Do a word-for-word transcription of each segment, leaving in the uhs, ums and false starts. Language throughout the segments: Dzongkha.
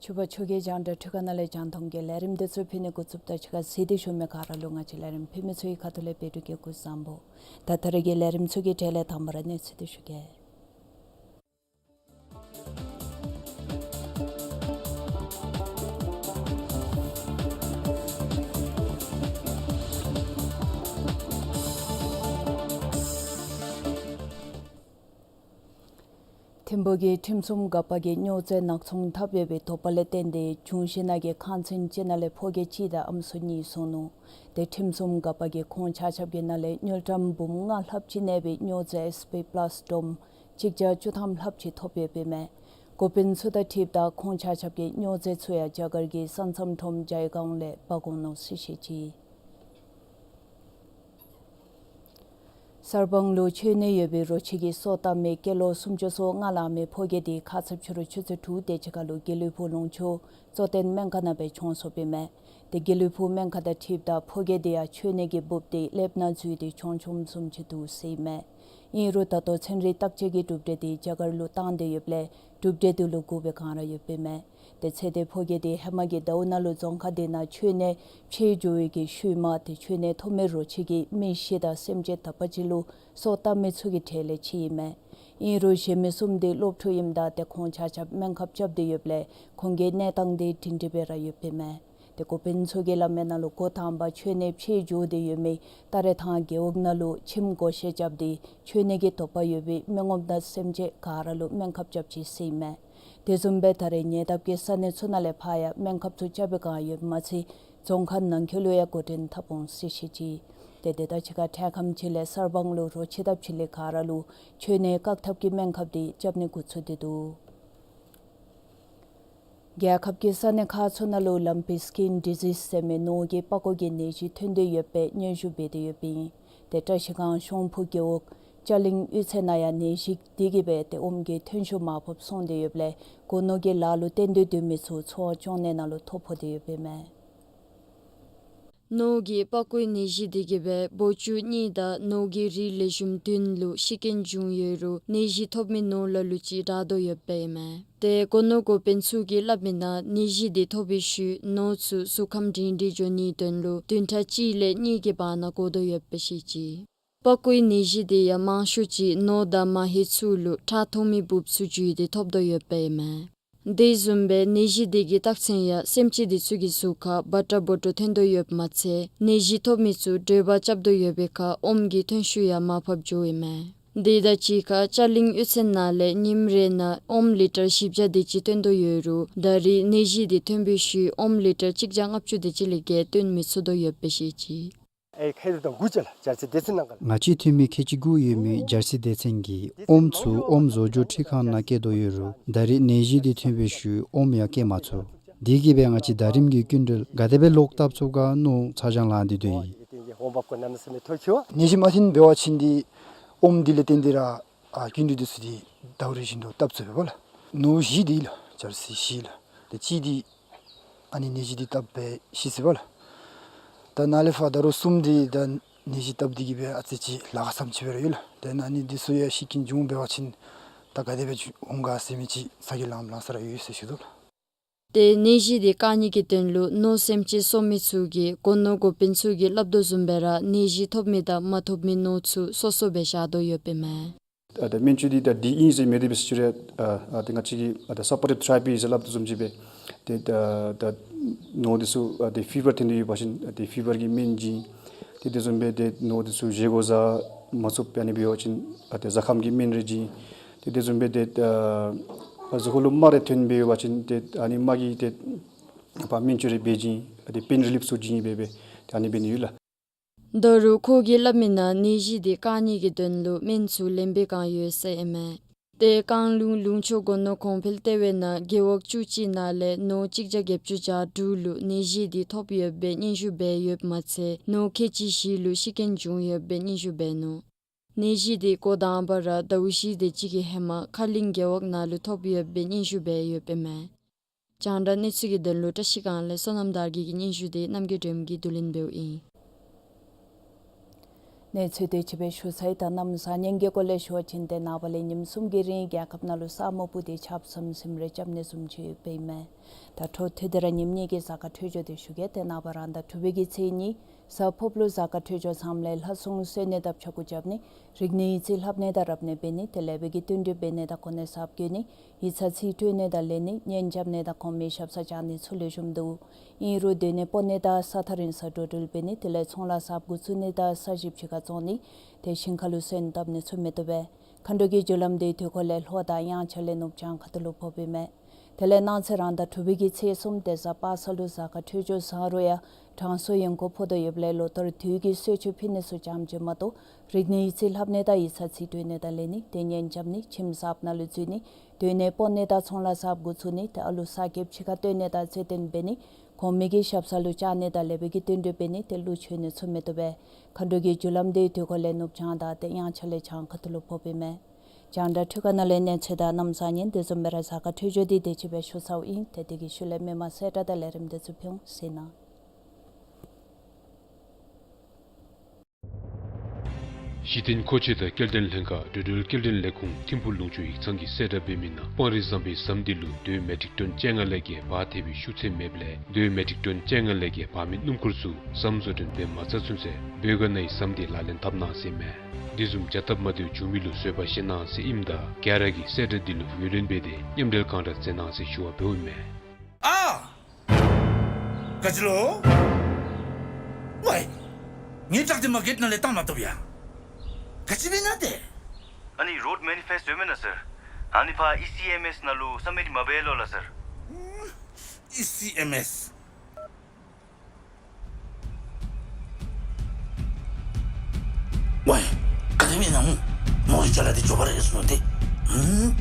ཆུ་བ་ཆོས་རྒྱལ་རྒྱང་བསྒྲགས་འཕྲུལ་ཁང་ནང་ལས་རྒྱང་མཐོང་གི་ལས་རིམ་འདི་ཚུ་ཕུལ་ནི་འགོ་བཙུགསཔ་ད་ཕྱི་ཁར་གཟིགས་ཏེ་བཞུགས་མི་ག་ར་ལུ་ང་བཅས་ལས་རིམ་ཕུལ་མི་ཚུ་གི་ཁ་ཐུག་ལས་འབད་འབྲུག་གི་སྐུ་གཟུགས་བཟང་པོ། ད་ད་རེས་ཀྱི་ལས་རིམ་ཚུ་གི་གྲས་ལས་དང་པ་ར་གནས་ཚུལ་འདི་ཞུ་གེ། ཐིམ་ཕུག་གི་ཁྲིམས་སྲུང་འགག་པ་གིས་སྨྱོ་རྫས་ནག་ཚོང་འཐབ་ཡོད་པའི་དོགས་པ་ལས་བརྟེན་ཏེ་འབྱུང་བཞི་ནང་གི་ཁང་ཚན་ཅིག་ནང་ལས་ཕོ་སྐྱེས་གཅིག་དང་ཨམ་སྲུ་གཉིས་སོང་ནུག། དེ་ཁྲིམས་སྲུང་འགག་པ་གིས་ཁོང་ཆ་ཁྱབ་ཀྱི་ནང་ལས་དངུལ་ཀྲམ་འབུམ་ལྔ་ལྷགཔ་ཅིག་གནས་པའི་སྨྱོ་རྫས་ཨེས་པི་པ་ལཱསི་སྒྲོམ་གཅིག་བརྒྱ་བཅུ་ཐམ་ལྷགཔ་ཅིག་ཐོབ་ཡོདཔ་ཨིན་མས། འགོ་དཔོན་ཚུ་དང་འཁྲིལཝ་ད་ཁོང་ཆ་ཁྱབ་ཀྱིས་སྨྱོ་རྫས་ཚུ་ཡང་རྒྱ་གར་གྱི་ས་མཚམས་ཁྲོམ་ཇའི་གཱའོན་ལས་འབག་འོང་ནུག་ཟེར་བཤད་ཅི། གསར་སྤང་ལུ་མཆོད་གནས་ཡོད་པའི་རོ་ཁྱི་གི་སོ་བཏབ་མི་སྐྱེས་ལོ་སུམ་ཅུ་སོ་ལྔ་ལང་མི་ཕོ་སྐྱེས་དེ་ཁ་ཚིབ་ཕྱི་རུ་ཆུ་ཚོད་དྲུག་དེ་ཅིག་ཁར་ལུ་དགེ་ལེགས་ཕུག་ལུང་ཕྱོགས་གཙོ་བསྟེན་སྨན་ཁང་ནང་སྦེ་གྱོངས་སོཔ་ཨིན་མས། དེ་དགེ་ལེགས་ཕུག་སྨན་ཁང་དང་འཁྲིལཝ་ད་ཕོ་སྐྱེས་དེ་ཡང་མཆོད་གནས་ཀྱི་འབུཔ་དེ་ཀླདཔ་ནང་འཛུལ་ཏེ་གྱོངས་གྱོངམ་བཟུམ་ཅིག་འདུག་ཟེར་ཨིན་མས། ཨིན་རུང་ད་ལྟོ་ཚན་རིག་བརྟག་དཔྱད་ཀྱི་གྲུབ་འབྲས་དེ་རྒྱ་གར་ལུ་བཏང་སྟེ་ཡོདཔ་ལས་གྲུབ་འབྲས་དེ་ལུ་མགུ་བའི་གང་ར་ཡོདཔ་ཨིན་མས། དེ་ཚེ་འདས་ཕོ་སྐྱེས་དེ་ཧེ་མ་གི་ཟླཝ་ནང་ལུ་རྫོང་ཁག་དེ་ནང་མཆོད་གནས་ཕྱེ་འགྱོ་བའི་གི་ཤུལ་མ་དེ་མཆོད་གནས་ཐོབ་མི་རོ་ཁྱི་གིས་མི་བཞི་དང་སེམས་ཅན་དག་པ་ཅིག་ལུ་སོ་བཏབ་མི་ཚུ་གི་གྲས་ལས་གཅིག་ཨིན་མས། ཨིན་རུང་གཞན་མི་གསུམ་དེ་སློབ་ཕྲུག་ཨིནམ་ད་དེ་ཁོང་ཆ་ཁྱབ་སྨན་ཁབ་རྐྱབ་སྟེ་ཡོདཔ་ལས་ཁོང་གི་གནས་སྟངས་དེ་སྒྲིང་སྒྲི་སྦེ་ར་ཡོདཔ་ཨིན་མས། དེ་འགོ་དཔོན་ཚུ་གིས་སླབ་མི་ནང་ལུ་འགོ་དང་པ་མཆོད་གནས་ཕྱེ་འགྱོ་སྟེ་ཡོད་མི་སྟ་རེ་ཐང་རྒེད་འོག་ནང་ལུ་ཁྱིམ་བགོ་བཤའ་རྐྱབ་སྟེ་མཆོད་གནས་ཀྱི་དོགས་པ་ཡོད་པའི་མི་ངོམ་དང་སེམས་ཅན་ག་ར་ལུ་སྨན་ཁབ་རྐྱབ་ཅི་ཟེར་ཨིན་མས། དེ་བཟུམ་སྦེ་ད་རེས་ཉེ་འདབས་ཀྱི་ས་གནས་ཚུ་ནང་ལས་ཕར་ཡང་སྨན་ཁབ་ཚུ་རྐྱབ་པའི་བསྒང་ཡོདཔ་མ་ཚད་རྫོང་ཁག་ནང་འཁོད་ལུ་ཡང་འགོ་འདྲེན་འཐབ་འོང་ཟེར་བཤད་ཅི། དེ་དེ་དང་གཅིག་ཁར་འཕྲལ་ཁམས་ཅིག་ལས་གསར་སྤང་ལུ་རོ་ཁྱི་དང་བྱི་ལི་ག་ར་ལུ་མཆོད་གནས་བཀག་ཐབས་ཀྱི་སྨན་ཁབ་དེ་རྐྱབ་ནི་འགོ་བཙུགས་ཏེ་འདུག། རྒྱལ་ཁབ་ཀྱི་ས་གནས་ཁག་ཚུ་ནང་ལུ་ལམ་པི་སི་ཀིན་ཌི་ཟིསི་ཟེར་མི་ནོར་གྱི་པགས་ཀོ་གི་ནད་གཞི་ཐོན་ཏེ་ཡོད་པའི་སྙན་ཞུ་འབད་དེ་ཡོདཔ་ཨིན། དེ་བཀྲ་ཤིས་སྒང་གཤོང་ཕུ་རྒེད་འོག་ཅ་གླིང་གཡུས་ཚན་ནང་ཡང་ནད་གཞི་དེ་གིས་སྦེ་དེ་ཨོམ་གྱི་ཐོན་ཤུགས་མར་ཕབ་སོང་སྟེ་ཡོདཔ་ལས་སྒོ་ནོར་གྱི་ལཱ་ལུ་བརྟེན་ཏེ་སྡོད་མི་ཚུ་འཚོ་བ་སྐྱོང་ནི་ནང་ལུ་ཐོ་ཕོག་སྟེ་ཡོདཔ་ཨིན་མས། ནོར་གྱི་པགས་ཀོའི་ནད་གཞི་དེ་གིས་སྦེ་འབོ་ཅུང་གཉིས་དང་ནོར་གྱི་རིགས་ལེགས་ཤོམ་བདུན་ལུ་ཤི་རྐྱེན་བྱུང་ཡོད་རུང་ནད་གཞི་ཐོབ་མི་ནོར་ལ་ལུ་ཅིག་དྲག་དོ་ཡོདཔ་ཨིན་མས། དེ་སྒོ་ནོར་འགོ་དཔོན་ཚུ་གིས་སླབ་མི་ནང་ནད་གཞི་དེ་ཐོབ་པའི་ཤུལ་ནོར་ཚུ་གཟུགས་ཁམས་སྒྲིང་སྒྲིང་འགྱོ་ནིའི་དོན་ལུ་བདུན་ཕྲག་གཅིག་ལས་གཉིས་ཀྱི་བར་ན་འགོར་དོ་ཡོདཔ་སྦེ་བཤད་ཅི། པགས་ཀོའི་ནད་གཞི་དེ་ཡང་མང་ཤོས་ཅིག་ནོར་དང་མ་ཧེ་ཚུ་ལུ་ཁྲག་འཐུང་མི་འབུཔ་ཚུ་འཇུས་ཏེ་ཐོབ་དོ་ཡོདཔ་ཨིན་མས། དེ་བཟུམ་སྦེ་ནད་གཞི་དེ་གི་རྟགས་མཚན་ཡང་སེམས་ཅན་དེ་ཚུ་གི་གཟུགས་ཁར་འབར་འདྲ་སྦོ་འདྲ་ཐོན་དོ་ཡོདཔ་མ་ཚད་ནད་གཞི་ཐོབ་མི་ཚུ་དྲོད་འབར་རྐྱབ་དོ་ཡོད་པའི་ཁར་ཨོམ་གྱི་ཐོན་ཤུགས་ཡང་མར་ཕབ་འགྱོཝ་ཨིན་མས། དེ་དང་གཅིག་ཁར་ཅ་གླིང་གཡུས་ཚན་ནང་ལས་ཉིནམ་རེ་ནང་ཨོམ་ལི་ཊར་བཞི་བརྒྱ་དེ་ཅིག་བཏོན་དོ་ཡོད་རུང་ད་རེས་ནད་གཞི་དེ་ཐོན་པའི་ཤུལ་ཨོམ་ལི་ཊར་གཅིག་བརྒྱ་ལྔ་བཅུ་དེ་ཅིག་ལས་བརྒལ་བཏོན་མི་ཚུགས་དོ་ཡོདཔ་སྦེ་བཤད་ཅི། ཨེ་ཁེ་རུ་དང་དགུ་བཅས་ལ་སྦྱར་སའི་སྡེ་ཚན་ནང་ག་ལ། ང་བཅས་འཐུས་མི་ཁལ་གཅིག་དགུ་ཡོད་མི་སྦྱར་སའི་སྡེ་ཚན་གྱིས་ཨོམ་ཚུ་ཨོམ་བཟོ་བཅོས་འཕྲུལ་ཁང་ནང་བསྐྱལ་དོ་ཡོད་རུང་ད་རེས་ནད་གཞི་དེ་ཐོན་པའི་ཤུལ་ཨོམ་ཡང་བསྐྱལ་མ་ཚུགས། དེ་གིས་སྦེ་ང་བཅས་ད་རིས་ཀྱི་སྐྱིན་འགྲུལ་ག་དེ་སྦེ་ལོག་བཏབ་ཚུགས་ག་མནོ་ཚ་གྱང་ལང་སྟེ་སྡོད་ཡི། ནད་གཞི་མ་ཐོན་འབད་བ་ཅིན་འདི་ཨོམ་འདི་ལས་བརྟེན་ཏེ་ར་ ཨ་སྐྱིན་འགྲུལ་འདི་ཚུ་འདི་ཟླཝ་རེ་བཞིན་དུ་བཏབ་ཚུགས་པས་ལགས། ནོར་བཞི་འདི་ལགས་ཆར་སི་བཞི་ལགས། ཏེ་གཅིག་འདི་ཨ་ནི་ནད་གཞི་འདི་བཏབ་སྦེ་ཤི་སོ་པས་ལགས། ད་ནཱ་ལས་ཕར་ད་རུང་གསུམ་འདི་ད་ནད་གཞི་བཏབ་འདི་གིས་སྦེ་ཨ་ཙི་ཅིག་ལཱ་ཁག་ཙམ་ཅིག་སྦེ་ར་ཡོད་ལགས། ཏེ་ཨ་ནི་འདི་ཚུ་ཡང་ཤི་རྐྱེན་བྱུང་འབད་བ་ཅིན་ད་ག་དེ་སྦེ་འོང་ག་ཟེར་མི་ཅིག་ཚ་གྱང་ལངམ་ལངམ་ས་ར་ཡོད་ཟེར་ཞུ་དོ་ལགས། ཏེ་ནད་གཞི་འདི་བཀག་ནི་གི་དོན་ལུ་ནོར་སེམས་ཅན་གསོ་མི་ཚུ་གིས་སྒོ་ནོར་འགོ་དཔོན་ཚུ་གིས་སླབ་དོ་བཟུམ་སྦེ་ར་ནད་གཞི་ཐོབ་མི་དང་མ་ཐོབ་མི་ནོར་ཚུ་སོ་སོ་སྦེ་བཞག་དོ་ཡོདཔ་ཨིན་མས། ཨ་ད་སྨན་བཅོས་འདི་ད་འདི་ཨིན་ཟེར་མེད་དེ་འབད་ཟེར་ཞུ་རུང་ཨ་ཨ་ད་ང་བཅས་ཀྱིས་ཨ་ད་སབ་པོར་ཊིབ་ཐེ་ར་པི་ཟེར་སླབ་དོ་བཟུམ་ཅིག་སྦེ་ཏེ་ད་ད་ནོར་འདི་ཚུ་ཨ་ཏེ་ཕི་བར་ཐོན་ཏེ་ཡོད་པ་ཅིན་ཨ་ཏེ་ཕི་བར་གྱི་སྨན་བྱིན། ཏེ་དེ་བཟུམ་སྦེ་ཏེ་ནོར་འདི་ཚུ་བཞེས་སྒོ་བཟའ་མ་ཚུགསཔ་ཨ་ནི་འབད་བ་ཅིན་ཨ་ཏེ་བཟའ་ཁམས་ཀྱི་སྨན་རེ་བྱིན། ཏེ་དེ་བཟུམ་སྦེ་ཏེ་ཨ་གཟུགས་པོ་ལུ་རྨ་རེ་ཐོན་སྦེ་ཡོད་པ་ཅིན་ཏེ་ཨ་ནི་རྨ་གི་ཏེ་ཕར་སྨན་བཅོས་རེ་འབད་བྱིན། ཨ་ཏེ་པེན་རི་ལིབ་ཚུ་བྱིན་སྦེ་སྦེ་ཏེ་ཨ་ནི་འབད་ནི་ཡོད་ལགས། ད་རུང་ཁོ་གིས་སླབ་མི་ནང་ནད་གཞི་འདི་བཀག་ནི་གི་དོན་ལུ་སྨན་ཚུ་ལེན་པའི་བསྒང་ཡོད་ཟེར་ཨིན་མས། ཏེ་བཀང་ལུང་ལུང་ཕྱོགས་སྒོ་ནོར་གོང་འཕེལ་ལྟེ་བའི་ནང་རྒེད་འོག་བཅུ་གཅིག་ནང་ལས་ནོར་གཅིག་བརྒྱ་བརྒྱད་ཅུ་གྱ་དྲུག་ལུ་ནད་གཞི་འདི་ཐོབ་ཡོདཔ་སྦེ་སྙན་ཞུ་འབད་ཡོདཔ་མ་ཚད་ནོར་ཁལ་གཅིག་བཞི་ལུ་ཤི་རྐྱེན་བྱུང་ཡོདཔ་སྦེ་སྙན་ཞུ་འབད་ནུག། ནད་གཞི་འདི་འགོ་དང་པ་ར་ཟླཝ་བཞི་དེ་ཅིག་གི་ཧེ་མ་ཁ་གླིང་རྒེད་འོག་ནང་ལུ་ཐོབ་ཡོདཔ་སྦེ་སྙན་ཞུ་འབད་ཡོདཔ་ཨིན་མས། རྒྱང་བསྒྲགས་གནས་ཚུལ་གྱི་དོན་ལུ་བཀྲ་ཤིས་སྒང་ལས་བསོད་ནམས་དར་རྒྱས་ཀྱི་སྙན་ཞུ་འདི་རྣམ་རྒྱལ་སྒྲོལམ་གྱིས་བསྡུ་ལེན་འབདཝ་ཨིན། གནས་ཚུལ་དེ་ཅིག་སྦེ་ཞུ་ཚར་ཡི། ད་གནམ་བཟང་ཉིན་གྱི་སྐོར་ལས་ཞུ་བ་ཅིན་ཏེ་ནངས་པ་ལས་ཉིནམ་གསུམ་གྱི་རིང་རྒྱལ་ཁབ་ནང་ལུ་ས་སྨུག་སྤུབས་ཏེ་ཆརཔ་ཟིམ་ཟིམ་རེ་རྐྱབ་ནི་བཟུམ་ཅིག་ཡོདཔ་ཨིན་མས། ད་འཕྲོ་མཐུད་དེ་ར་ཉིནམ་གཉིས་ཀྱི་གཟའ་སྐར་འཕྲོད་སྦྱོར་དེ་ཞུ་གེ། ཏེ་ནངས་པ་རང་ཟླ་དྲུག་པའི་གི་ཚེས་གཉིས་གཟའ་ཕུརཔ་ལུ་གཟའ་སྐར་འཕྲོད་སྦྱོར་ཚངམ་ལས་ལྷ་སྲུང་གསོལ་ནི་དང་ཕྱག་གུ་རྐྱབ་ནི། རིག་གནས་ཡིག་རྩིས་ལྷབ་ནི་དང་རབ་གནས་འབད་ནི། དེ་ལས་འབད་གི་བསྟུན་གྲོས་འབད་ནི་དང་གོ་གནས་གསརཔ་བསྐོ་ནི། ཡིག་ཚང་རྩིས་སྤྲོད་ནི་དང་ལེན་ནི། གཉེན་རྐྱབ་ནི་དང་གོང་མའི་ཞབས་སར་བཅར་ནི་ཚུ་ལེགས་ཤོམ་འདུག། ཨིན་རུང་སྡོད་གནས་སྤོ་ནི་དང་ས་ཐག་རིང་སར་འགྲོ་འགྲུལ་འབད་ནི། དེ་ལས་ཚོང་ལཱ་གསརཔ་འགོ་བཙུགས་ནི་དང་ས་ཞིབ་ཕྱི་ཁར་བཙོང་ནི། ཏེ་ཞིང་ཁ་ལུ་སོན་བཏབ་ནི་ཚུ་མི་བཏུབ་པས། མཁའ་འགྲོ་གི་རྒྱུ་ལམ་དེའི་དུས་འཁོར་ལས་ལྷོ་དང་དབྱངས་འཆར་ལས་ནུབ་བྱང་ཁ་ཐུག་ལུ་ཕོགཔ་ཨིན་མས། དེ་ལས་གནངས་ཚེ་རང་ཟླ་དྲུག་པའི་གི་ཚེས་གསུམ་ཏེ་གཟའ་པ་སངས་ལུ་གཟའ་སྐར་འཕྲོད་སྦྱོར་བཟང་རུང་ཡང་དྲང་སྲོང་ཡོན་སྐོར་ཕོག་དོ་ཡོདཔ་ལས་ལོ་ལྟར་དུས་ཀྱི་གསོལ་མཆོད་ཕུལ་ནི་ཚུ་ཙམ་ཅིག་མ་གཏོགས་རིག་གནས་ཡིག་རྩིས་ལྷབ་ནི་དང་ཡིག་ཚང་རྩིས་སྤྲོད་ནི་དང་ལེན་ནི། ཏེ་གཉེན་རྐྱབ་ནི། ཁྱིམ་གསརཔ་ནང་ལུ་འཛུལ་ནི། སྡོད་གནས་སྤོ་ནི་དང་ཚོང་ལཱ་གསརཔ་འགོ་བཙུགས་ནི། ཏེ་ཨ་ལུ་གསར་སྐྱེས་ཕྱི་ཁར་བཏོན་ནི་དང་རྩེད་འགྲན་འབད་ནི། གོང་མའི་གི་ཞབས་ས་ལུ་བཅར་ནི་དང་ལས་འབད་གི་བསྟུན་གྲོས་འབད་ནི། ཏེ་གླུ་མཆོད་ནི་ཚུ་མི་བཏུབ་པས། མཁའ་འགྲོ་གི་རྒྱུ་ལམ་དེའི་དུས་འཁོར་ལས་ནུབ་བྱང་དང་ཏེ་དབྱངས་འཆར་ལས་བྱང་ཁ་ཐུག་ལུ་ཕོགཔ་ཨིན་མས། རྒྱང་བསྒྲགས་འཕྲུལ་ཁང་ནང་ལས་གནས་ཚུལ་དང་གནམ་བཟང་ཉིན་དེ་བཟུམ་སྦེ་ར་གཟའ་སྐར་འཕྲོད་སྦྱོར་འདི་དེ་ཅིག་སྦེ་ཞུ་ཚརཝ་ཨིན། ཏེ་དེ་གི་ཤུལ་ལས་མི་མང་གསལ་བསྒྲགས་དང་ལས་རིམ་དེ་ཚུ་ཕུལ་འོང་ཟེར་ནི། གཞི་རྟེན་མཁོ་ཆས་དང་སྐྱེལ་འདྲེན་ལྷན་ཁག་འགྲོ་འགྲུལ་སྐྱེལ་འདྲེན་ལས་ཁུངས་ཐིམ་ཕུག་ལུང་ཕྱོགས་ཡིག་ཚང་གིས་གསལ་བསྒྲགས་འབད་མི་ནང་སྤང་རི་ཟམ་པའི་ཟམ་འདི་ལུ་རྡོ་མེ་ཊིག་ཊོན་བཅོ་ལྔ་ལས་བརྒལ་འབག་ཐེབས་པའི་ཤུགས་ཚད་མེདཔ་ལས་རྡོ་མེ་ཊིག་ཊོན་བཅོ་ལྔ་ལས་བརྒལ་འབག་མི་སྣུམ་འཁོར་ཚུ་ཟམ་བཟོ་སྐྲུན་འབད་མ་ཚར་ཚུན་ཚོད་བོད་ག་ནང་གི་ཟམ་འདི་ལག་ལེན་འཐབ་གནང་ཟེར་མས། དེ་བཟུམ་བྱ་སྟབས་མ་བདེཝ་བྱུང་མི་ལུ་བཟོད་པ་བཞེས་གནང་ཟེར་ཨིནམ་ད་ག་ར་གིས་གསལ་བསྒྲགས་འདི་ལུ་ངོས་ལེན་འབད་དེ་མཉམ་འབྲེལ་གང་དྲག་མཛད་གནང་ཟེར་ཞུ་བ་འབདཝ་ཨིན་མས། ཨ་ག་ཅི་ལོ། ཝའི། ངེའི་ཊཱག་འདི་མར་གེཊ་ནང་ལས་བཏང་མ་བཏུབ་ཡ། ག་ཅི་འབད་ནི་དེ། ཨ་ནི་རོཌ་མེ་ནི་ཕེསཊ་ཡོད་མེན་ན་སར། ཨ་ནི་ཕར་ཨི་སི་ཨེམ་ཨེསི་ནང་ལུ་སབ་མིཊ་མ་འབད་ལོ་ལགས་སར། ཨི་སི་ཨེམ་ཨེསི། ཝའི། ག་དེ་སྦེ་ཨིན་ན་སྨོ། མོ་གི་ཅ་ལ་འདི་མགྱོགས་པ་ར་ཡར་སོང་ནུག་ཏེ། ཧུམ།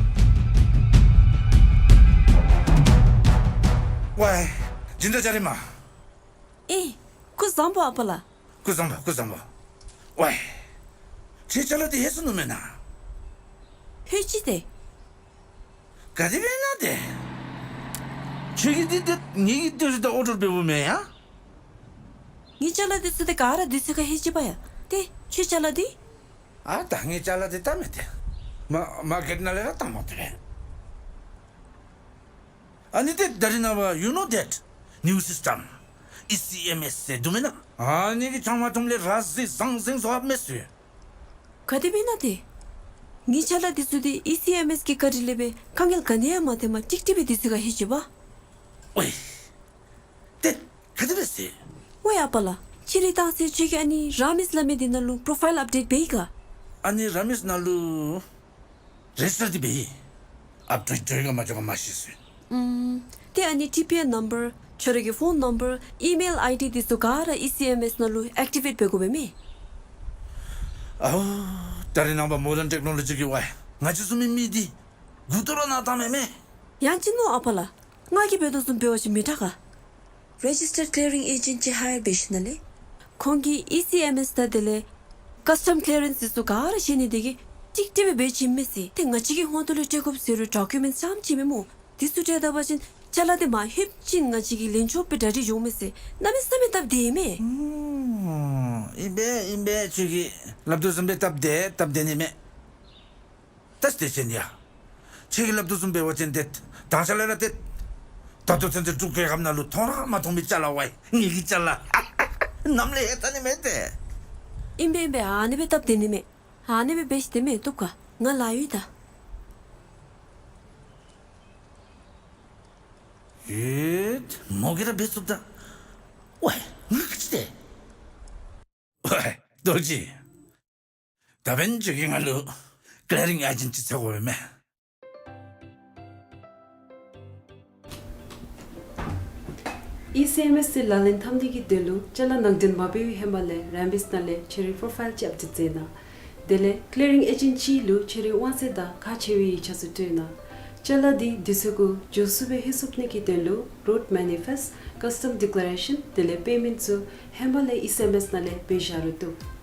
ཝའི། སྦྱིན་བདག་ཅ་རེ་མ། ཨེ། སྐུ་གཟུགས་བཟང་པོ་ཨ་པ་ལགས། སྐུ་གཟུགས་བཟང་པོ། སྐུ་གཟུགས་བཟང་པོ། ཝའི། ཁྱོད་ཅ་ལ་འདི་ལྷོད་སོང་ནུག་མེན་ན། ལྷོད་ཅི་སྟེ། ག་དེ་སྦེ་ཨིན་ན་དེ། ཁྱོད་ཀྱིས་འདི་འདི་ངེ་གི་འདི་ཚུ་ད་ཨོར་ཌར་འབདཝ་མེན་ཡ། ངེའི་ཅ་ལ་འདི་ཚུ་ཏེ་ག་ར་དུས་ཚོད་ཁར་ལྷོད་ཅི་པ་ཡ། ཏེ་ཁྱོད་ཅ་ལ་འདི། ཨ་ད་ངེའི་ཅ་ལ་འདི་ད་མེན་ཏེ། མ་མར་གེཊ་ནང་ལས་ར་བཏང་མ་བཏུབ་པས། ཨ་ནི་ཏེ་ད་རིས་ནངས་པ་you know that new system ཨི་སི་ཨེམ་ཨེསི་ཟེར་འདུག་མེན་ན། ཨ་ནི་གིས་ཚང་མ་ཚུམ་ལས་ར་བཟི་ཟང་ཟིང་བཟོ་འབད་མས་ཟེར། ག་དེ་སྦེ་ཨིན་ན་དེ། ངེའི་ཅ་ལ་འདི་ཚུ་འདི་ཨི་སི་ཨེམ་ཨེསི་གི་བཀའ་དྲིན་ལས་སྦེ་དཀའ་ངལ་ག་ནི་ཡང་མ་ཐོནམ་ཀྲིག་ཀྲི་སྦེ་དུས་ཚོད་ཁར་ལྷོད་ཅི་པ། ཝའི། ཏེ་ག་དེ་སྦེ་ཟེར། ཝའི་ཨ་པ་ལགས། ཕྱི་རིལ་བཏང་ཚེ་ཁྱོད་ཀྱིས་ཨ་ནི་ར་མེསི་སླབ་མི་འདི་ནང་ལུ་པོརོ་ཕའིལ་ཨཔ་ཌེཊ་འབད་ཡི་ག། ཨ་ནི་ར་མེསི་ནང་ལུ་རེ་ཇིསི་ཊར་འདི་འབད་ཡི། ཨཔ་ཌེཊ་འགྱོ་ཡི་ག་མ་འགྱོ་ག་མ་ཤེས་ཟེར། ཨུམ། ཏེ་ཨ་ནི་ཊི་པི་ཨེན་ནམ་བར་ཁྱོད་ར་གི་ཕོན་ནམ་བར་ཨི་མེལ་ཨའི་ཌི་འདི་ཚུ་ག་ར་ཨི་སི་ཨེམ་ཨེསི་ནང་ལུ་ཨེཀ་ཊི་ཝེཊ་འབད་དགོ་པས་མས། ཨའོ། ད་རིས་ནངས་པ་མོ་ཌརན་ཊེཀ་ནོ་ལོ་ཇི་གིས་ཝའི་ང་བཅས་བཟུམ་མའི་མི་འདི་མགུ་ཏོ་ར་ནག་བཏངམ་མས་མས། ཡང་ཅིན་ནོ་ཨ་པ་ལགས། ང་གིས་འབད་དོ་བཟུམ་འབད་བ་ཅིན་མི་དྲག་ག། རེ་ཇིསི་ཊར་ཀི་ལི་ཡ་རིང་ཨེ་ཇེནཊ་ཅིག་ཧ་ཡར་འབད་ཞིནམ་ལས། ཁོང་གིས་ཨི་སི་ཨེམ་ཨེསི་དང་དེ་ལས་ཀསི་ཊམ་ཀི་ལི་ཡ་རེནསི་འདི་ཚུ་ག་ར་བཞེས་ནི་དེ་གིས་ ཅིག་སྤྲོད་སྦེ་འབད་བྱིནམ་མས་ཟེར། ཏེ་ང་བཅས་ཀྱི་ཧོངས་ཏོ་ལུ་སྤྲོད་དགོཔ་ཟེར་རུང་ཌོ་ཀུ་མེནཊསི་ཙམ་ཅིག་མེན་སྨོ། དེ་ཚུ་སྤྲོད་ད་པ་ཅིན་ཅ་ལ་དེ་མར་ལྷོདཔ་ཅིག་ང་བཅས་ཀྱིས་ལེན་ཆོགཔ་སྦེ་གྲ་སྒྲིག་འགྱོཝ་མས་ཟེར། གནམ་མེད་ས་མེད་སྟབས་བདེ་མས། ཨུམ། ཨིན་པས་ཨིན་པས། ཁྱོད་ཀྱིས་སླབ་དོ་བཟུམ་སྦེ་སྟབས་བདེ་སྟབས་བདེ་ནི་མས། ད་དེ་ཅིན་ཡ། ཁྱོད་ཀྱིས་སླབ་དོ་བཟུམ་འབད་བ་ཅིན་ཏེ་ད་ང་བཅས་ལས་ར་ཏེ་ད་ལྟོ་ཚུན་ཚོད་འབྲུག་རྒྱལ་ཁབ་ནང་ལུ་མཐོང་ར་མ་མཐོང་མི་ཅ་ལ་བ་ཡི། ངེ་གི་ཅ་ལ་ནམ་ལས་ལྷོད་ད་ནི་མས་ཏེ། ཨིན་པས་ཨིན་པས། ཨ་ནི་སྦེ་སྟབས་བདེ་ནི་མས། ཨ་ནི་སྦེ་འབད་ཞིནམ་ཏེ་མས་བཏུབ་ག། ང་ལཱ་ཡོད་ད། ཡོད། མོ་གིས་ར་འབད་ཚུགས་ད། ཝའི་ང་གིས་ཏེ། ཝའི་རྡོ་རྗེ། ད་འབདན་ཁྱོད་ཀྱིས་ང་ལུ་ཀི་ལི་ཡ་རིང་ཨེ་ཇེནཊ་ཅིག་འཚོལ་དགོ་པས་མས། ཨི་སི་ཨེམ་ཨེསི་འདི་ལག་ལེན་འཐབ་ནི་གི་དོན་ལུ་ཅ་ལ་ནང་འདྲེན་མ་འབད་བའི་ཧེ་མ་ལས་རེམ་བིསི་ནང་ལས་ཁྱོད་རའི་པོརོ་ཕའིལ་ཅིག་ཨཔ་ཌེཊ་མཛད་གནང་། དེ་ལས་ཀི་ལི་ཡ་རིང་ཨེ་ཇེནཊ་ཅིག་ལུ་ཁྱོད་རའི་དབང་ཚད་དང་ཁག་ཆེ་བའི་ཡིག་ཆ་ཚུ་སྤྲོད་གནང་། ཅ་ལ་འདི་དུས་ཚོད་གུ་མགྱོགས་སུ་སྦེ་ལྷོད་ཚུགས་ནི་གི་དོན་ལུ་རོཌ་མེ་ནི་ཕེསཊ་ཀསི་ཊམ་ཌི་ཀི་ལེ་རེ་ཤཱན་དེ་ལས་པེ་མེནཊ་ཚུ་ཧེ་མ་ལས་ཨི་སི་ཨེམ་ཨེསི་ནང་ལས་འབད་བཞག་རུང་བཏུབ།